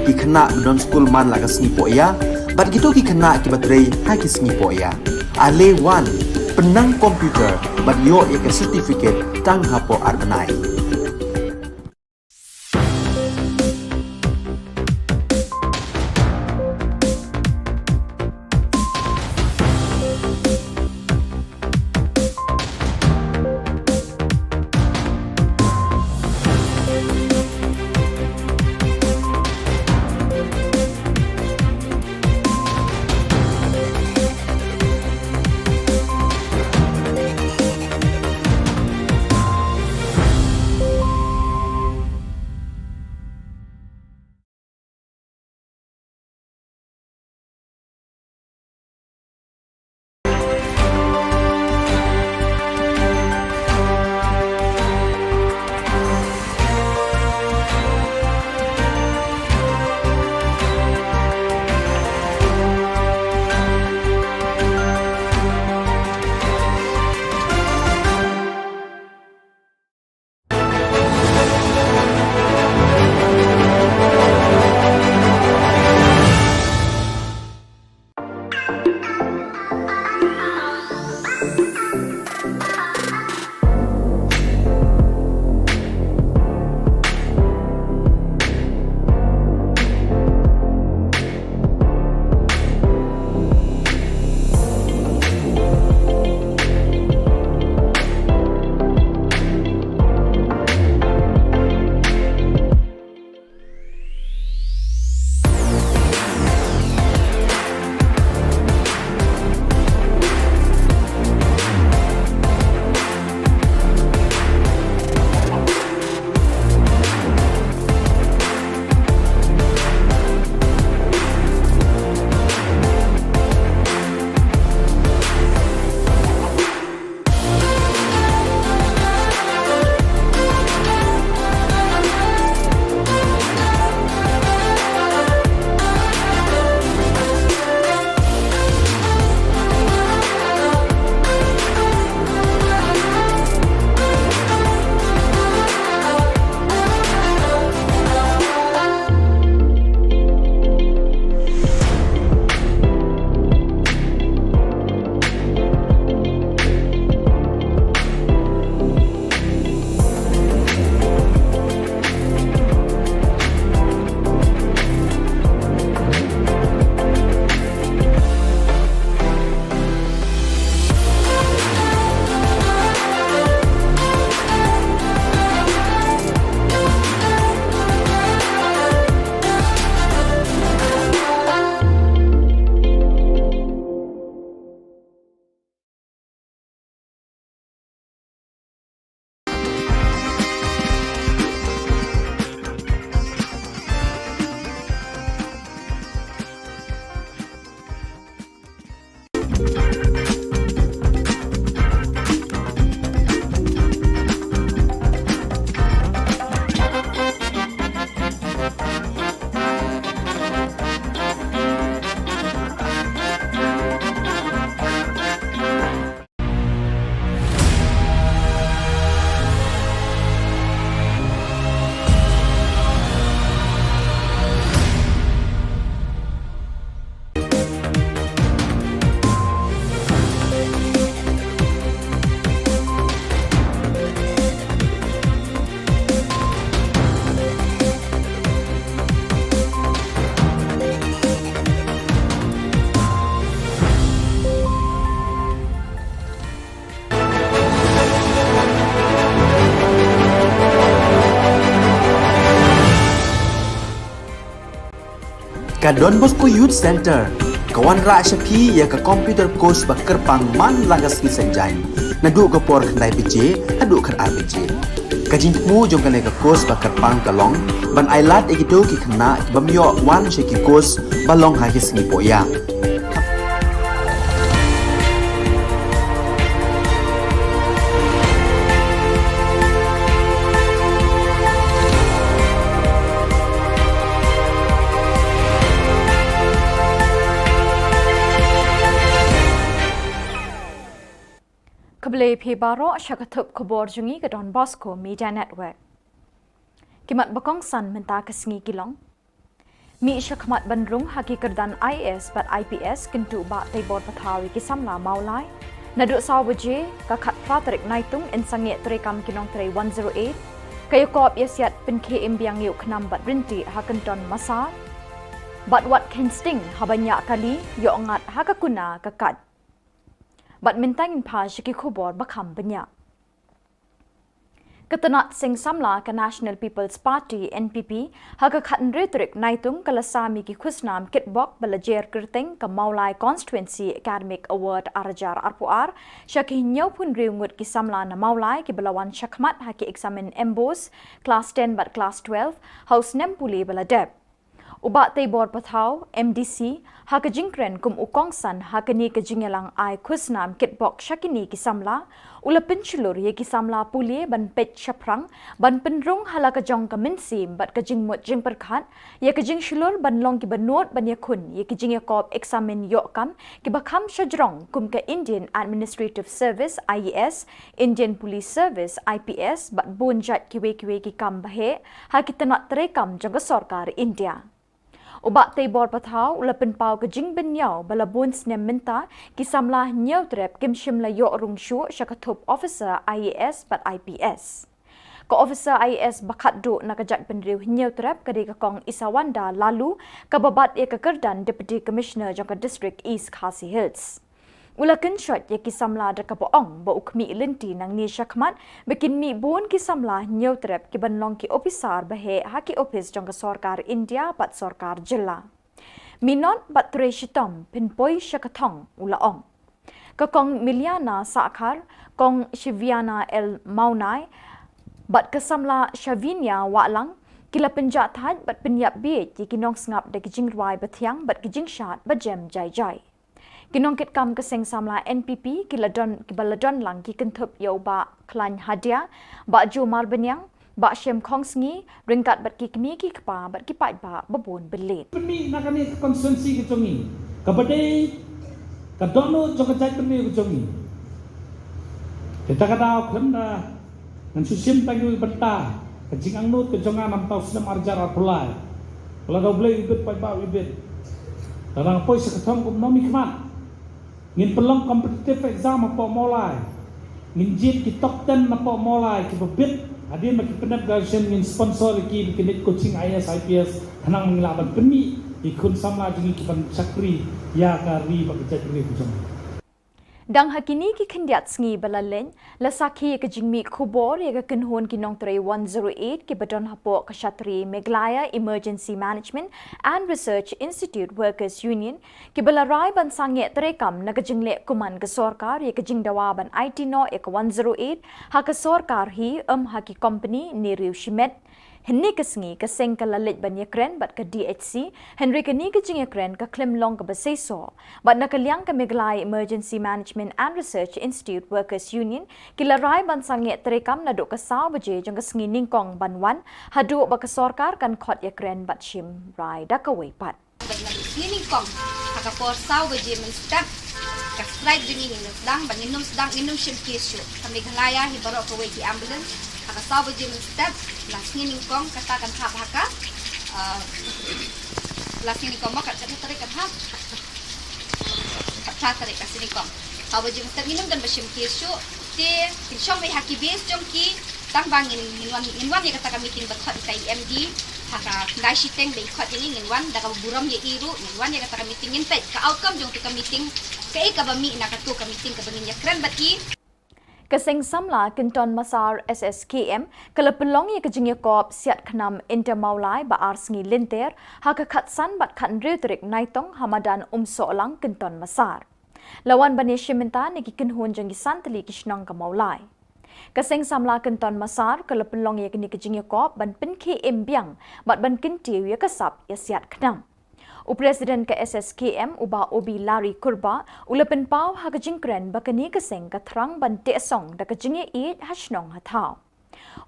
ki khynnah ba don skul man la ka sngi pohïap, bad kito ki khynnah kiba trei ha ki sngi pohïap. Ale wan, pynnang computer bad ïoh ïa ka certificate tang hapoh ar bnai. Ka Don Bosco Youth Centre ka wanrah sha phi ïa ka computer course ba kyrpang man la ka sngi Saitjaiñ, naduh ka por khyndai baje haduh khatar baje. Ka jingthmu jong kane ka course ba kyrpang ka long ban ailad ïa kito ki khynnah ki bym ïoh wan sha ki course ba long ha ki sngi poh ïa. Khublei phi baroh sha ka thup khubor jong ngi ka Don Bosco Media Network. Ki mat ba kongsan mynta ka sngi ki long: Mih shakhmat ban rung ha ki kyrdan IAS bad IPS, kyntu Bah Teibor Pathaw ïa ki samla Mawlai. Naduh saw baje ka khatphra tarik Naitung yn sangeh treikam ki nongtrei one zero eight. Ka ïakop ïasiat pynkhie im biang ïa u khnam bad rynti ha Kynton Massar. Bad wat kheiñ sting haba ñiah kali, ïoh ngat ha ka kuna ka kat. Bad mynta ngin phai sha ki khubor ba kham bniah. Ka tnat seng samla ka National People's Party, NPP, ha ka khathynriew tarik Naitung ka la sam ïa ki khusnam kitbok ba la jer kyrteng ka Mawlai Constituency Academic Award arhajar arphew ar sha ki hynñiewphew hynriew ngut ki samla na Mawlai kiba la wan shakhmat ha ki eksamin MBOSE, Class ten bad Class twelve ha u snem pule ba la dep. U Bah Teibor Pathaw, MDC, ha ka jingkren kum u kongsan ha kane ka jingïalang ai khusnam kitbok sha kine ki samla, u la pynshlur ïa ki samla pule ban peit shaphrang, ban pynrung ha la ka jong ka mynsiem bad ka jingmut jingpyrkhat, ïa ka jingshlur ban long kiba nud ban ïakhun ïa ki jingïakop eksamin ïoh kam kiba kham shajrong kum ka Indian Administrative Service, IAS, Indian Police Service, IPS, bad bun jait kiwei kiwei ki kam ba heh ha ki tnat treikam jong ka sorkar India. U Bah Teibor Pathaw u la pynpaw ka jingbynñiaw ba la bun snem mynta ki samla Hynñiewtrep kim shym la ïoh rung shuh sha ka thup officer IAS bad IPS. Ka officer IAS ba khatduh na ka jaitbynriew Hynñiewtrep ka dei ka Kong Isawanda Laloo, kaba bat ïa ka kyrdan Deputy Commissioner jong ka District East Khasi Hills. U la kynshoit ïa ki samla da kaba ong ba u khmih lynti nangne shakhmat ba kin mih bun ki samla Hynñiewtrep kiban long ki ophisar ba heh ha ki ophis jong ka sorkar India bad sorkar jylla. Minot bad trei shitom, pynpoi sha ka thong, u la ong. Ka Kong Miliana Sahkhar, Kong Shiviana L Mawnai bad ka samla Shavinia Wahlang ki la pynjahthait bad pynïap bieit ïa ki nongsngap da ki jingrwai bathiang bad ki jingshad bajem jai jai. Ki nongkitkam ka seng samla NPP ki la don, kiba la don lang ki kynthup ïa u Bah Khlaiñ Hadia, Bah Joe Marbaniang, Bah Shem Khongsngi, ryngkat bad ki kmie ki kpa bad ki paidbah ba bun byllied. Pynmih na kane ka constituency ka jong ngi, kaba dei ka dohnud jong ka jaitbynriew ka jong ngi. Te ta ka daw khlem da ngan shu shim tang ïa ka bynta ka jingangnud ka jong nga na mynta u snem arhajar arphew lai. Lada U Blei u bit, paidbah u bit, lada nga poi sha ka thong kumno mynkhmat. Ngin pynlong competitive exam hapoh Mawlai. Ngin jied ki top ten napoh Mawlai kiba bit. Hadien ba ki pyndep graduation ngin sponsor ïa ki ba kin leit coaching IAS IPS, khnang ngi lah ban pynmih ïa ki khun samla jong ngi kiban shakri ïa ka ri bad ka jaitbynriew ka jong ngi. Dang ha kine ki khyndiat sngi ba la leit, la sakhi ïa ka jingmih khubor ïa ka kynhun ki nongtrei one zero eight kiba don hapoh ka shatri Meghalaya Emergency Management and Research Institute Workers Union, kiba la rai ban sangeh treikam na ka jingleh kuman ka sorkar ïa ka jingdawa ban aiti noh ïa ka one zero eight ha ka sorkar hi, ym ha ki kompani ne riew shimet. Hynne ka sngi ka seng ka la leit ban ïakren bad ka DHC, hynrei kane ka jingïakren ka khlem long kaba seisoh. Bad na ka liang ka Meghalaya Emergency Management and Research Institute Workers Union ki la rai ban sangeh treikam naduh ka saw baje jong ka sngi nyngkong ban wan, haduh ba ka sorkar kan khot ïakren bad shim rai da kawei pat. Bad naduh sngi nyngkong ha ka por saw baje mynstep, ka strike jong ngi ngin nym sdang, bad ngin nym sdang, ngin nym shim case shuh. Ka Meghalaya hi baroh kawei ki ambulance, ha ka saw baje mynstep la sngi nyngkong kata kan hap ha ka, ah, la sngi nyngkong ma kat, kat tarik kan hap. Kat phra tarik la sngi nyngkong. Saw baje mynstep ngin nym don ba shim case shuh. Te kin shong wei ha ki base jong ki, tang ba ngin, ngin wan, ngin wan ïa kata ka meeting ba khot ïa ka EMD ha ka khyndai shiteng ba i khot ïa ngi, ngin wan da kaba burom ïa i ruh, ngin wan ïa kata ka meeting, ngin peit ka outcome jong tu ka meeting, kaei kaba mih na katu ka meeting kaba ngin ïakren bad i. Ka Seng Samla Kynton Massar S S K M ka la pynlong ïa ka jingïakop siat khnam inter Mawlai ba ar sngi lynter ha ka khatsan bad khathynriew tarik Naitung ha madan Umsohlang Kynton Massar. La wan ban ïashim bynta na ki kynhun jong ki san tylli ki shnong ka Mawlai. Ka Seng Samla Kynton Massar ka la pynlong ïa kane ka jingïakop ban pynkhie im biang bad ban kyntiew ïa ka sap ïa siat khnam. U President ka S S K M u Bah Obi Larry Kurbah u la pynpaw ha ka jingkren ba kane ka seng ka thrang ban teh song da ka jingïaieit ha shnong ha thaw.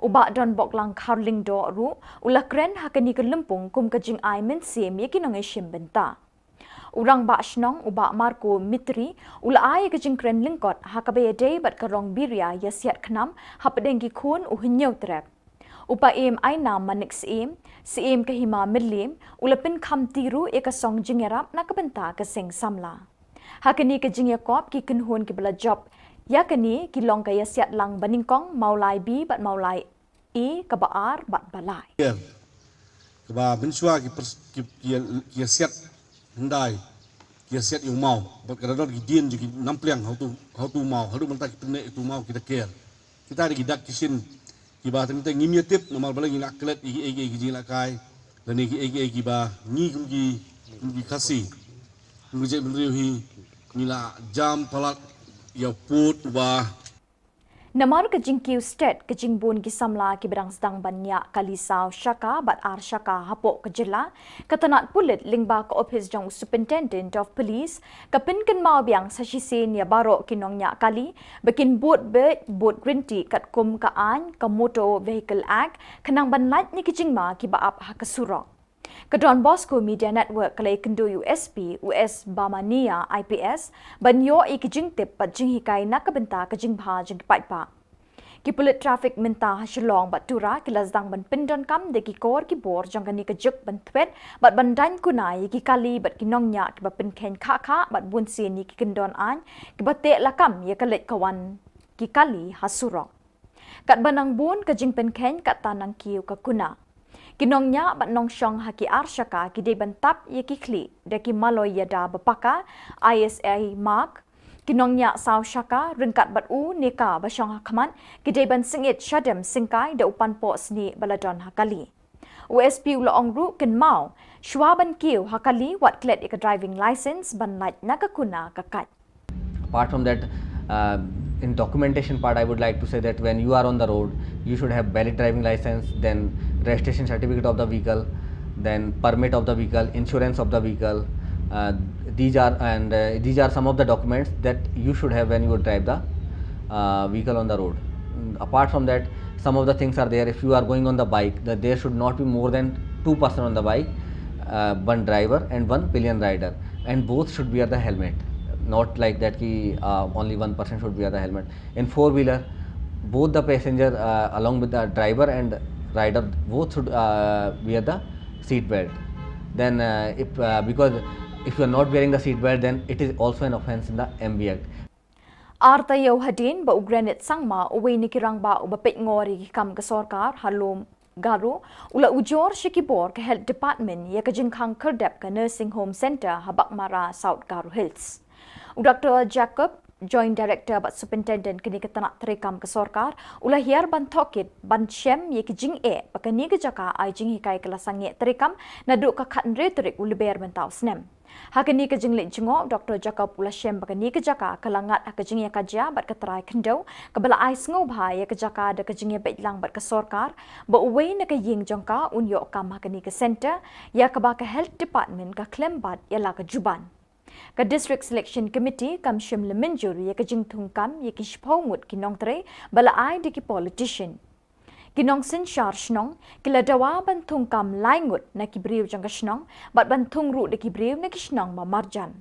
U Bah Donboklang Kharlyngdoh ruh u la kren ha kane ka lympung kum ka jingai mynsiem ïa ki nongïashim bynta. U Rangbah Shnong u Bah Marco Mitri u la ai ïa ka jingkren lyngkot ha kaba ïadei bad ka rong biria ïa siat khnam hapdeng ki khun u Hynñiewtrep. U Paiem Ainam Manik Syiem, Syiem ka Hima Mylliem, u la pynkham ti ruh ïa ka song jingïarap na ka bynta ka Seng Samla. Ha kane ka jingïakop ki kynhun kiba la jop ïa kane ki long ka ïasiat lang banyngkong Mawlai B bad Mawlai A kaba ar bad ba lai. Kaba mynshuwa ki pers-, ki, ki, ki ïasiat hyndai, ki ïasiat ïa u maw bad ka da don ki dien jong ki nampliang ha utu, ha utu maw, haduh mynta ki pynneh ïa utu maw ki da ker. Kita dei ki dak ki shin kiba teng teng ngim ïatip namar balei ngi la klet ïa ki ei ei ki jingïalehkai lane ki ei ei kiba ngi kum ki, kum ki Khasi, kum ki jaitbynriew hi ngi la jam palat ïa u pud uba. Namar ka jingkiew stet ka jingbun ki samla kiba dang sdang ban ñiah kali saw shaka bad ar shaka hapoh ka jylla, ka tnat pulit lyngba ka ophis jong u Superintendent of Police ka pynkynmaw biang sa shisien ïa baroh ki nongñiah kali ba kin bud beit, bud ryntih katkum ka aiñ ka Motor Vehicle Act khnang ban lait na ki jingma kiba ap ha ka surok. Ka Don Bosco Media Network ka la ïakynduh ïa u S P, u S Bamania I P S, ban ïoh ïa ki jingtip bad jinghikai na ka bynta ka jingbha jong ki paidbah. Ki pulit traffic mynta ha Shillong bad Tura ki la sdang ban pyndonkam da ki kor ki bor jong kane ka juk ban thwet bad ban daiñ kuna ïa ki kali bad ki nongñiah kiba pynkheiñ khah khah bad bunsien ïa ki kyndon aiñ kiba teh lakam ïa ka leit ka wan ki kali ha surok. Katba nang bun ka jingpynkheiñ katta nang kiew ka kuna. Ki nongñiah bad nongshong ha ki ar shaka ki dei ban tap ïa ki khlieh da ki maloi ïada ba paka, I S I mark. Ki nongñiah saw shaka ryngkat bad u ne ka ba shong ha khmat ki dei ban sngewthuh shadem syngkai da u panpoh snieh ba la don ha kali. U S P u la ong ruh kynmaw, shuwa ban kiew ha kali wat klet ïa ka driving license ban lait na ka kuna ka kait. Apart from that, uh, in documentation part, I would like to say that when you are on the road, you should have valid driving license, then registration certificate of the vehicle, then permit of the vehicle, insurance of the vehicle. Uh, these are, and uh, these are some of the documents that you should have when you drive the uh, vehicle on the road. Mm, apart from that, some of the things are there. If you are going on the bike, that there should not be more than two person on the bike, uh, one driver and one pillion rider, and both should wear the helmet. Not like that ki uh, only one person should wear the helmet. In four wheeler, both the passenger uh, along with the driver and rider, both should uh, wear the seat belt. Then uh, if uh, because if you are not wearing the seat belt, then it is also an offence in the M V Act. Ar taïew hadien ba u Granit Sangma, uwei na ki rangbah uba peitngor ïa ki kam ka sorkar ha Lum Garo, u la ujor sha ki bor ka Health Department ïa ka jingkhang khyrdep ka Nursing Home Centre ha Baghmara, South Garo Hills. U Doctor Jacob, Joint Director bad Superintendent kane ka tnat treikam ka sorkar, u la hiar ban tohkit ban shem ïa ki jingeh ba kane ka jaka ai jinghikai ka la sangeh treikam naduh ka khathynriew tarik u Lber mynta u snem. Ha kane ka jingleit jngoh, Doctor Jacob u la shem ba kane ka jaka ka la ngat ha ka jingïakajia bad ka trai khyndew kaba la ai sngewbha ïa ka jaka da ka jingïabeit lang bad ka sorkar ba uwei na ka ïing jong ka un ïoh kam ha kane ka centre, ïa kaba ka Health Department ka khlem bat ïa la ka juban. Ka District Selection Committee kam shym la mynjur ïa ka jingthung kam ïa ki shiphew ngut ki nongtrei ba la ai da ki politician. Ki nongsynshar shnong ki la dawa ban thung kam lai ngut na ki briew jong ka shnong bad ban thung ruh da ki briew na ki shnong ba marjan.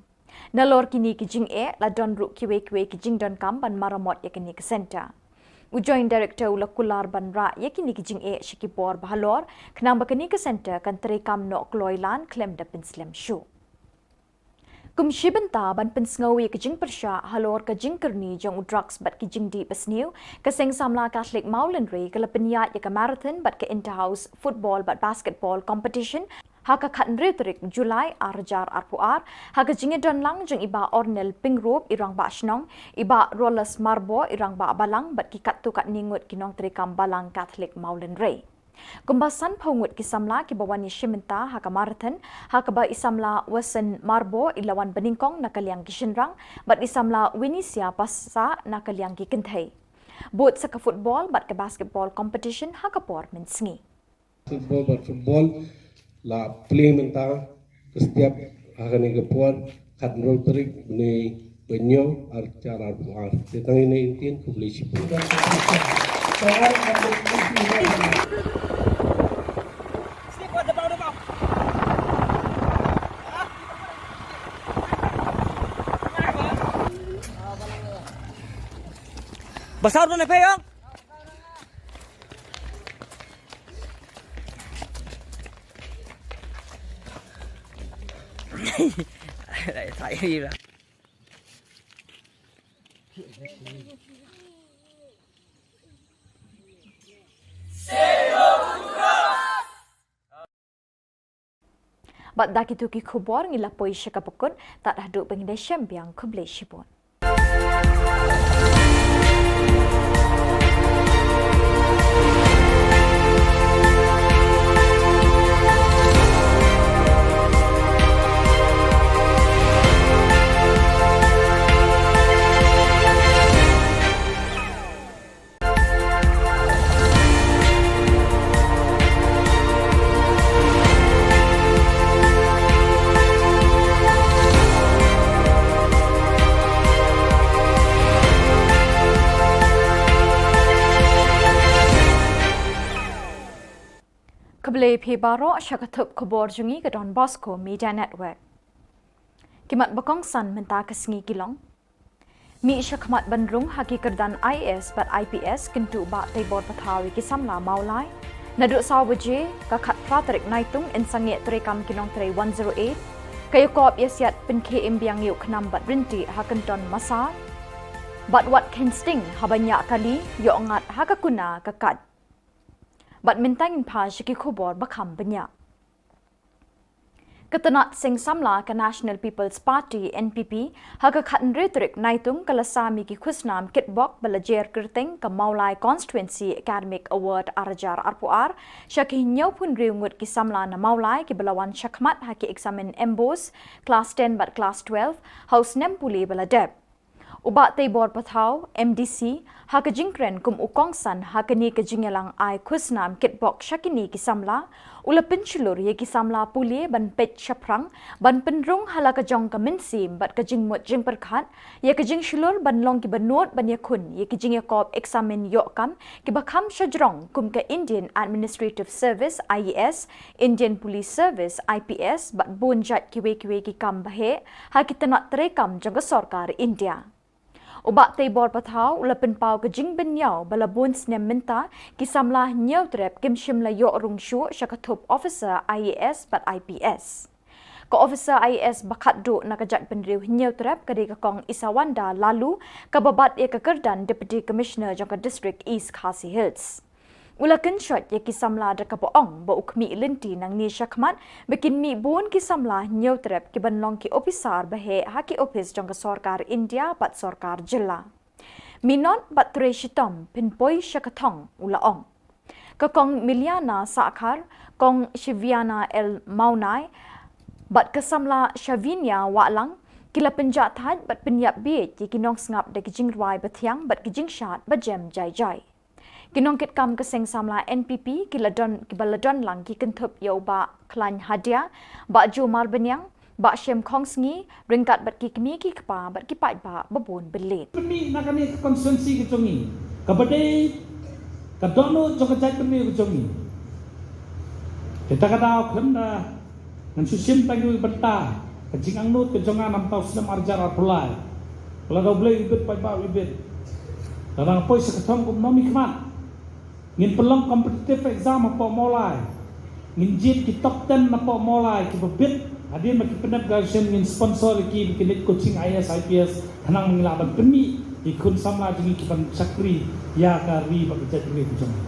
Nalor kine ki jingeh la don ruh kiwei kiwei ki jingdonkam ban maramot ïa kane ka centre. U Joint Director u la kular ban rah ïa kine ki jingeh sha ki bor ba halor khnang ba kane ka centre kan treikam noh kloi lan khlem da pynslem shuh. Kum shi bynta ban pynsngew ïa ka jingpyrshah halor ka jingkyrni jong u drugs bad ki jingdih basniew, ka Seng Samla Catholic Mawlynrei ka la pynïaid ïa ka marathon bad ka inter-house football bad basketball competition Ha ka khathynriew tarik July ar hajar arphew ar, ha ka jingïadon lang jong i Bah Ornel Pyngrope i Rangbah Shnong, i Bah Rolas Marbor i Rangbah Balang bad ki katto katne ngut ki nongtrei kam Balang Katholik Mawlynrei. Kumba sanphew ngut ki samla kiba wan ïashim bynta ha ka marathon, ha kaba i samla Wasen Marbor i la wan banyngkong na ka liang ki shynrang, bad i samla Winisia Passah na ka liang ki kynthei. Bud sa ka football bad ka basketball competition ha ka por mynsngi. Football bad football la plie mynta ka step ha kane ka por, khathynriew tarik bnai ba hynñiew ar hajar arphew ar. Te tang ine i ktien, khublei shibun. Basar tu lepe yang. Bad da kito ki khubor ngi la poi sha kaba kut, tad haduh ba ngin ïashem biang, khublei shibun. Khublei phi baroh sha ka thup khubor jong ngi ka Don Bosco Media Network. Ki mat ba kongsan mynta ka sngi ki long: Mih shakhmat ban rung ha ki kyrdan I A S bad I P S, kyntu Bah Teibor Pathaw ïa ki samla Mawlai. Naduh saw baje ka khatphra tarik Naitung yn sangeh treikam ki nongtrei one zero eight. Ka ïakop ïasiat pynkhie im biang ïa u khnam bad rynti ha Kynton Massar. Bad wat kheiñ sting haba ñiah kali, ïoh ngat ha ka kuna ka kait. Bad mynta ngin phai sha ki khubor ba kham bniah. Ka tnat seng samla ka National People's Party, N P P, ha ka khathynriew tarik Naitung ka la sam ïa ki khusnam kitbok ba la jer kyrteng ka Mawlai Constituency Academic Award ar hajar arphew ar sha ki hynñiewphew hynriew ngut ki samla na Mawlai kiba la wan shakhmat ha ki eksamin MBOSE, Class ten bad Class twelve ha u snem pule ba la dep. U Bah Teibor Pathaw, M D C, ha ka jingkren kum u kongsan ha kane ka jingïalang ai khusnam kitbok sha kine ki samla, u la pynshlur ïa ki samla pule ban peit shaphrang, ban pynrung ha la ka jong ka mynsiem bad ka jingmut jingpyrkhat, ïa ka jingshlur ban long kiba nud ban ïakhun ïa ki jingïakop eksamin ïoh kam kiba kham shajrong kum ka Indian Administrative Service, I A S, Indian Police Service, I P S, bad bun jait kiwei kiwei ki kam baheh ha ki tnat treikam jong ka sorkar India. U Bah Teibor Pathaw u la pynpaw ka jingbynñiaw ba la bun snem mynta ki samla Hynñiewtrep kim shym la ïoh rung shuh sha ka thup officer I A S bad I P S. Ka officer I A S ba khatduh na ka jaitbynriew Hynñiewtrep ka dei ka Kong Isawanda Laloo, kaba bat ïa ka kyrdan Deputy Commissioner jong ka District East Khasi Hills. U la kynshoit ïa ki samla da kaba ong ba u khmih lynti nangne shakhmat ba kin mih bun ki samla Hynñiewtrep kiban long ki ophisar baheh ha ki ophis jong ka sorkar India bad sorkar jylla. Minot bad trei shitom phin poi sha ka thong, u la ong. Ka Kong Miliana Sahkhar, Kong Shiviana L Mawnai bad ka samla Shavinia Wahlang ki la pynjahthait bad pynïap bieit ïa ki nongsngap da ki jingrwai bathiang bad ki jingshad bajem jai jai. Ki nongkitkam ka seng samla N P P ki la don, kiba la don lang ki kynthup ïa u Bah Khlaiñ Hadia, Bah Joe Marbaniang, Bah Shem Khongsngi, ryngkat bad ki kmie ki kpa bad ki paidbah ba bun byllied. Pynmih na kane ka constituency ka jong ngi, kaba dei ka dohnud jong ka jaitbynriew ka jong ngi. Te kata ka daw khlem da ngan shu shim tang ïa ka bynta ka jingangnud ka jong nga namar u snem ar hajar arphew lai. Lada U Blei u bit, paidbah u bit. Lada nga poi sha ka thong kum u nongmihkhmat, ngin pynlong competitive exam hapoh Mawlai. Ngin jied ki top ten napoh Mawlai kiba bit. Hadien ba ki pyndep graduation ngin sponsor ïa ki ba kin leit coaching I A S, I P S. Khnang ba ngin lah ban pynmih ïa ki khun samla jong ngi kiban shakri ïa ka ri bad ka jaitbynriew ka jong ngi.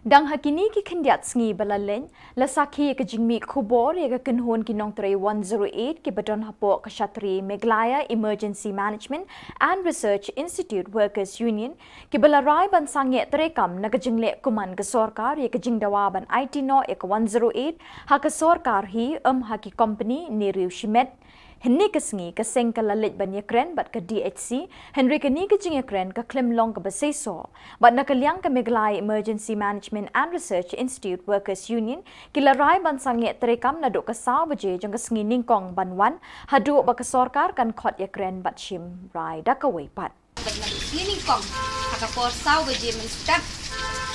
Dang ha kine ki khyndiat sngi ba la leit, la sakhi ïa ka jingmih khubor ïa ka kynhun ki nongtrei one zero eight kiba don hapoh ka shatri Meghalaya Emergency Management and Research Institute Workers Union, kiba la rai ban sangeh treikam na ka jingleh kuman ka sorkar ïa ka jingdawa ban aiti noh ïa ka one zero eight ha ka sorkar hi, ym ha ki kompani ne riew shimet. Hynne ka sngi ka seng ka la leit ban ïakren bad ka D H C, hynrei kane ka jingïakren ka khlem long kaba seisoh. Bad na ka liang ka Meghalaya Emergency Management and Research Institute Workers Union ki la rai ban sangeh treikam naduh ka saw baje jong ka sngi nyngkong ban wan, haduh ba ka sorkar kan khot ïakren bad shim rai da kawei pat. Bad naduh sngi nyngkong ha ka por saw baje mynstep,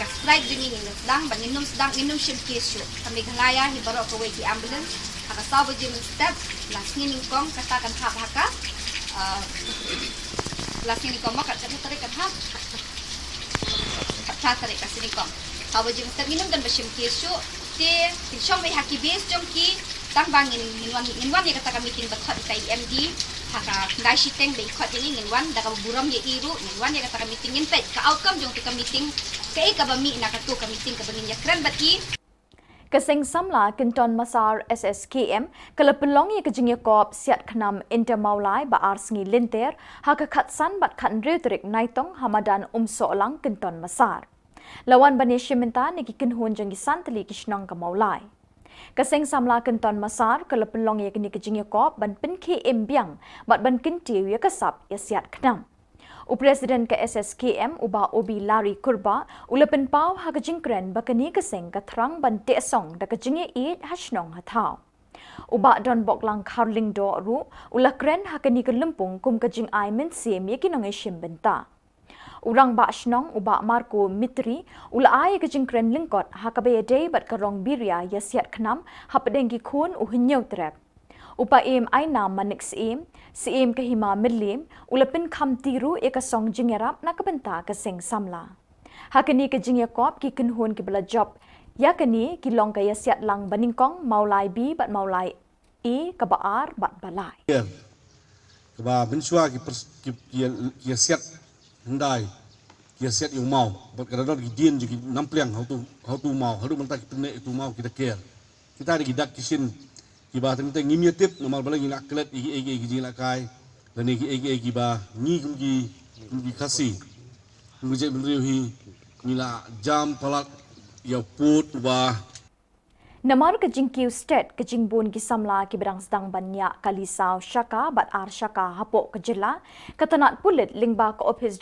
ka strike jong ngi ngin sdang, bad ngin ym sdang, ngin ym shim case shuh. Ka Meghalaya hi baroh kawei ki ambulance, ha ka saw baje mynstep la sngi nyngkong kata kan hap ha ka, ah, la sngi nyngkong ma kat, kat tarik kan hap, kat tarik ka sngi nyngkong. Saw baje mynstep ngin ym don ba shim case shuh. Te ngin shong beit ha ki base jong ki, tang ba ngin, ngin wan, ngin wan ïa kata ka meeting ba khot ïa ka E M D ha ka khyndai shiteng ba i khot ïa ngi, ngin wan da kaba burom ïa i ruh, ngin wan ïa kata ka meeting, ngin peit ka outcome jong kata ka meeting, kaei kaba mih na kato ka meeting kaba ngin ïakren bad i. Ka seng samla Kynton Massar S S K M ka la pynlong ïa ka jingïakop siat khnam inter Mawlai ba ar sngi lynter ha ka khatsan bad khathynriew tarik Naitung ha madan Umsohlang Kynton Massar. La wan ban ïashim bynta na ki kynhun jong ki san tylli ki shnong ka Mawlai. Ka seng samla Kynton Massar ka la pynlong ïa kane ka jingïakop ban pynkhie im biang bad ban kyntiew ïa ka sap ïa siat khnam. U President ka S S K M u Bah Obi Larry Kurbah u la pynpaw ha ka jingkren ba kane ka seng ka thrang ban teh song da ka jingïaieit ha shnong ha thaw. U Bah Donboklang Kharlyngdoh ruh u la kren ha kane ka lympung kum ka jingai mynsiem ïa ki nongïashim bynta. U Rangbah Shnong u Bah Marco Mitri u la ai ka jingkren lyngkot ha kaba ïadei bad ka rong biria ïa siat khnam hapdeng ki khun u Hynñiewtrep. U Paiem Ainam Manik Syiem, Syiem ka Hima Mylliem, u la pynkham ti ruh ïa ka song jingïarap na ka bynta ka seng samla. Ha kane ka jingïakop ki kynhun kiba la jop ïa kane ki long ka Ïasiatlang Banyngkong, Mawlai B bad Mawlai A kaba ar bad ba lai. Kaba mynshuwa ki pers-, ki, ki, ki ïasiat hyndai, ki ïasiat ïa u maw, bad ka da don ki dien jong ki nampliang ha utu, ha utu u maw, haduh mynta ki pynneh ïa utu u maw ki da ker. Kita dei ki dak ki shin kiba teng teng ngim ïatip namar balei ngi la klet ïa kiei kiei ki jingïalehkai lane kiei kiei kiba ngi kum ki, kum ki Khasi, kum ki jaitbynriew hi ngi la jam palat ïa u pud uba Namar ka jingkiew stet, ka jingbun ki samla kiba dang sdang ban ñiah kali saw shaka bad ar shaka hapoh ka jylla, ka tnat pulit lyngba ka ophis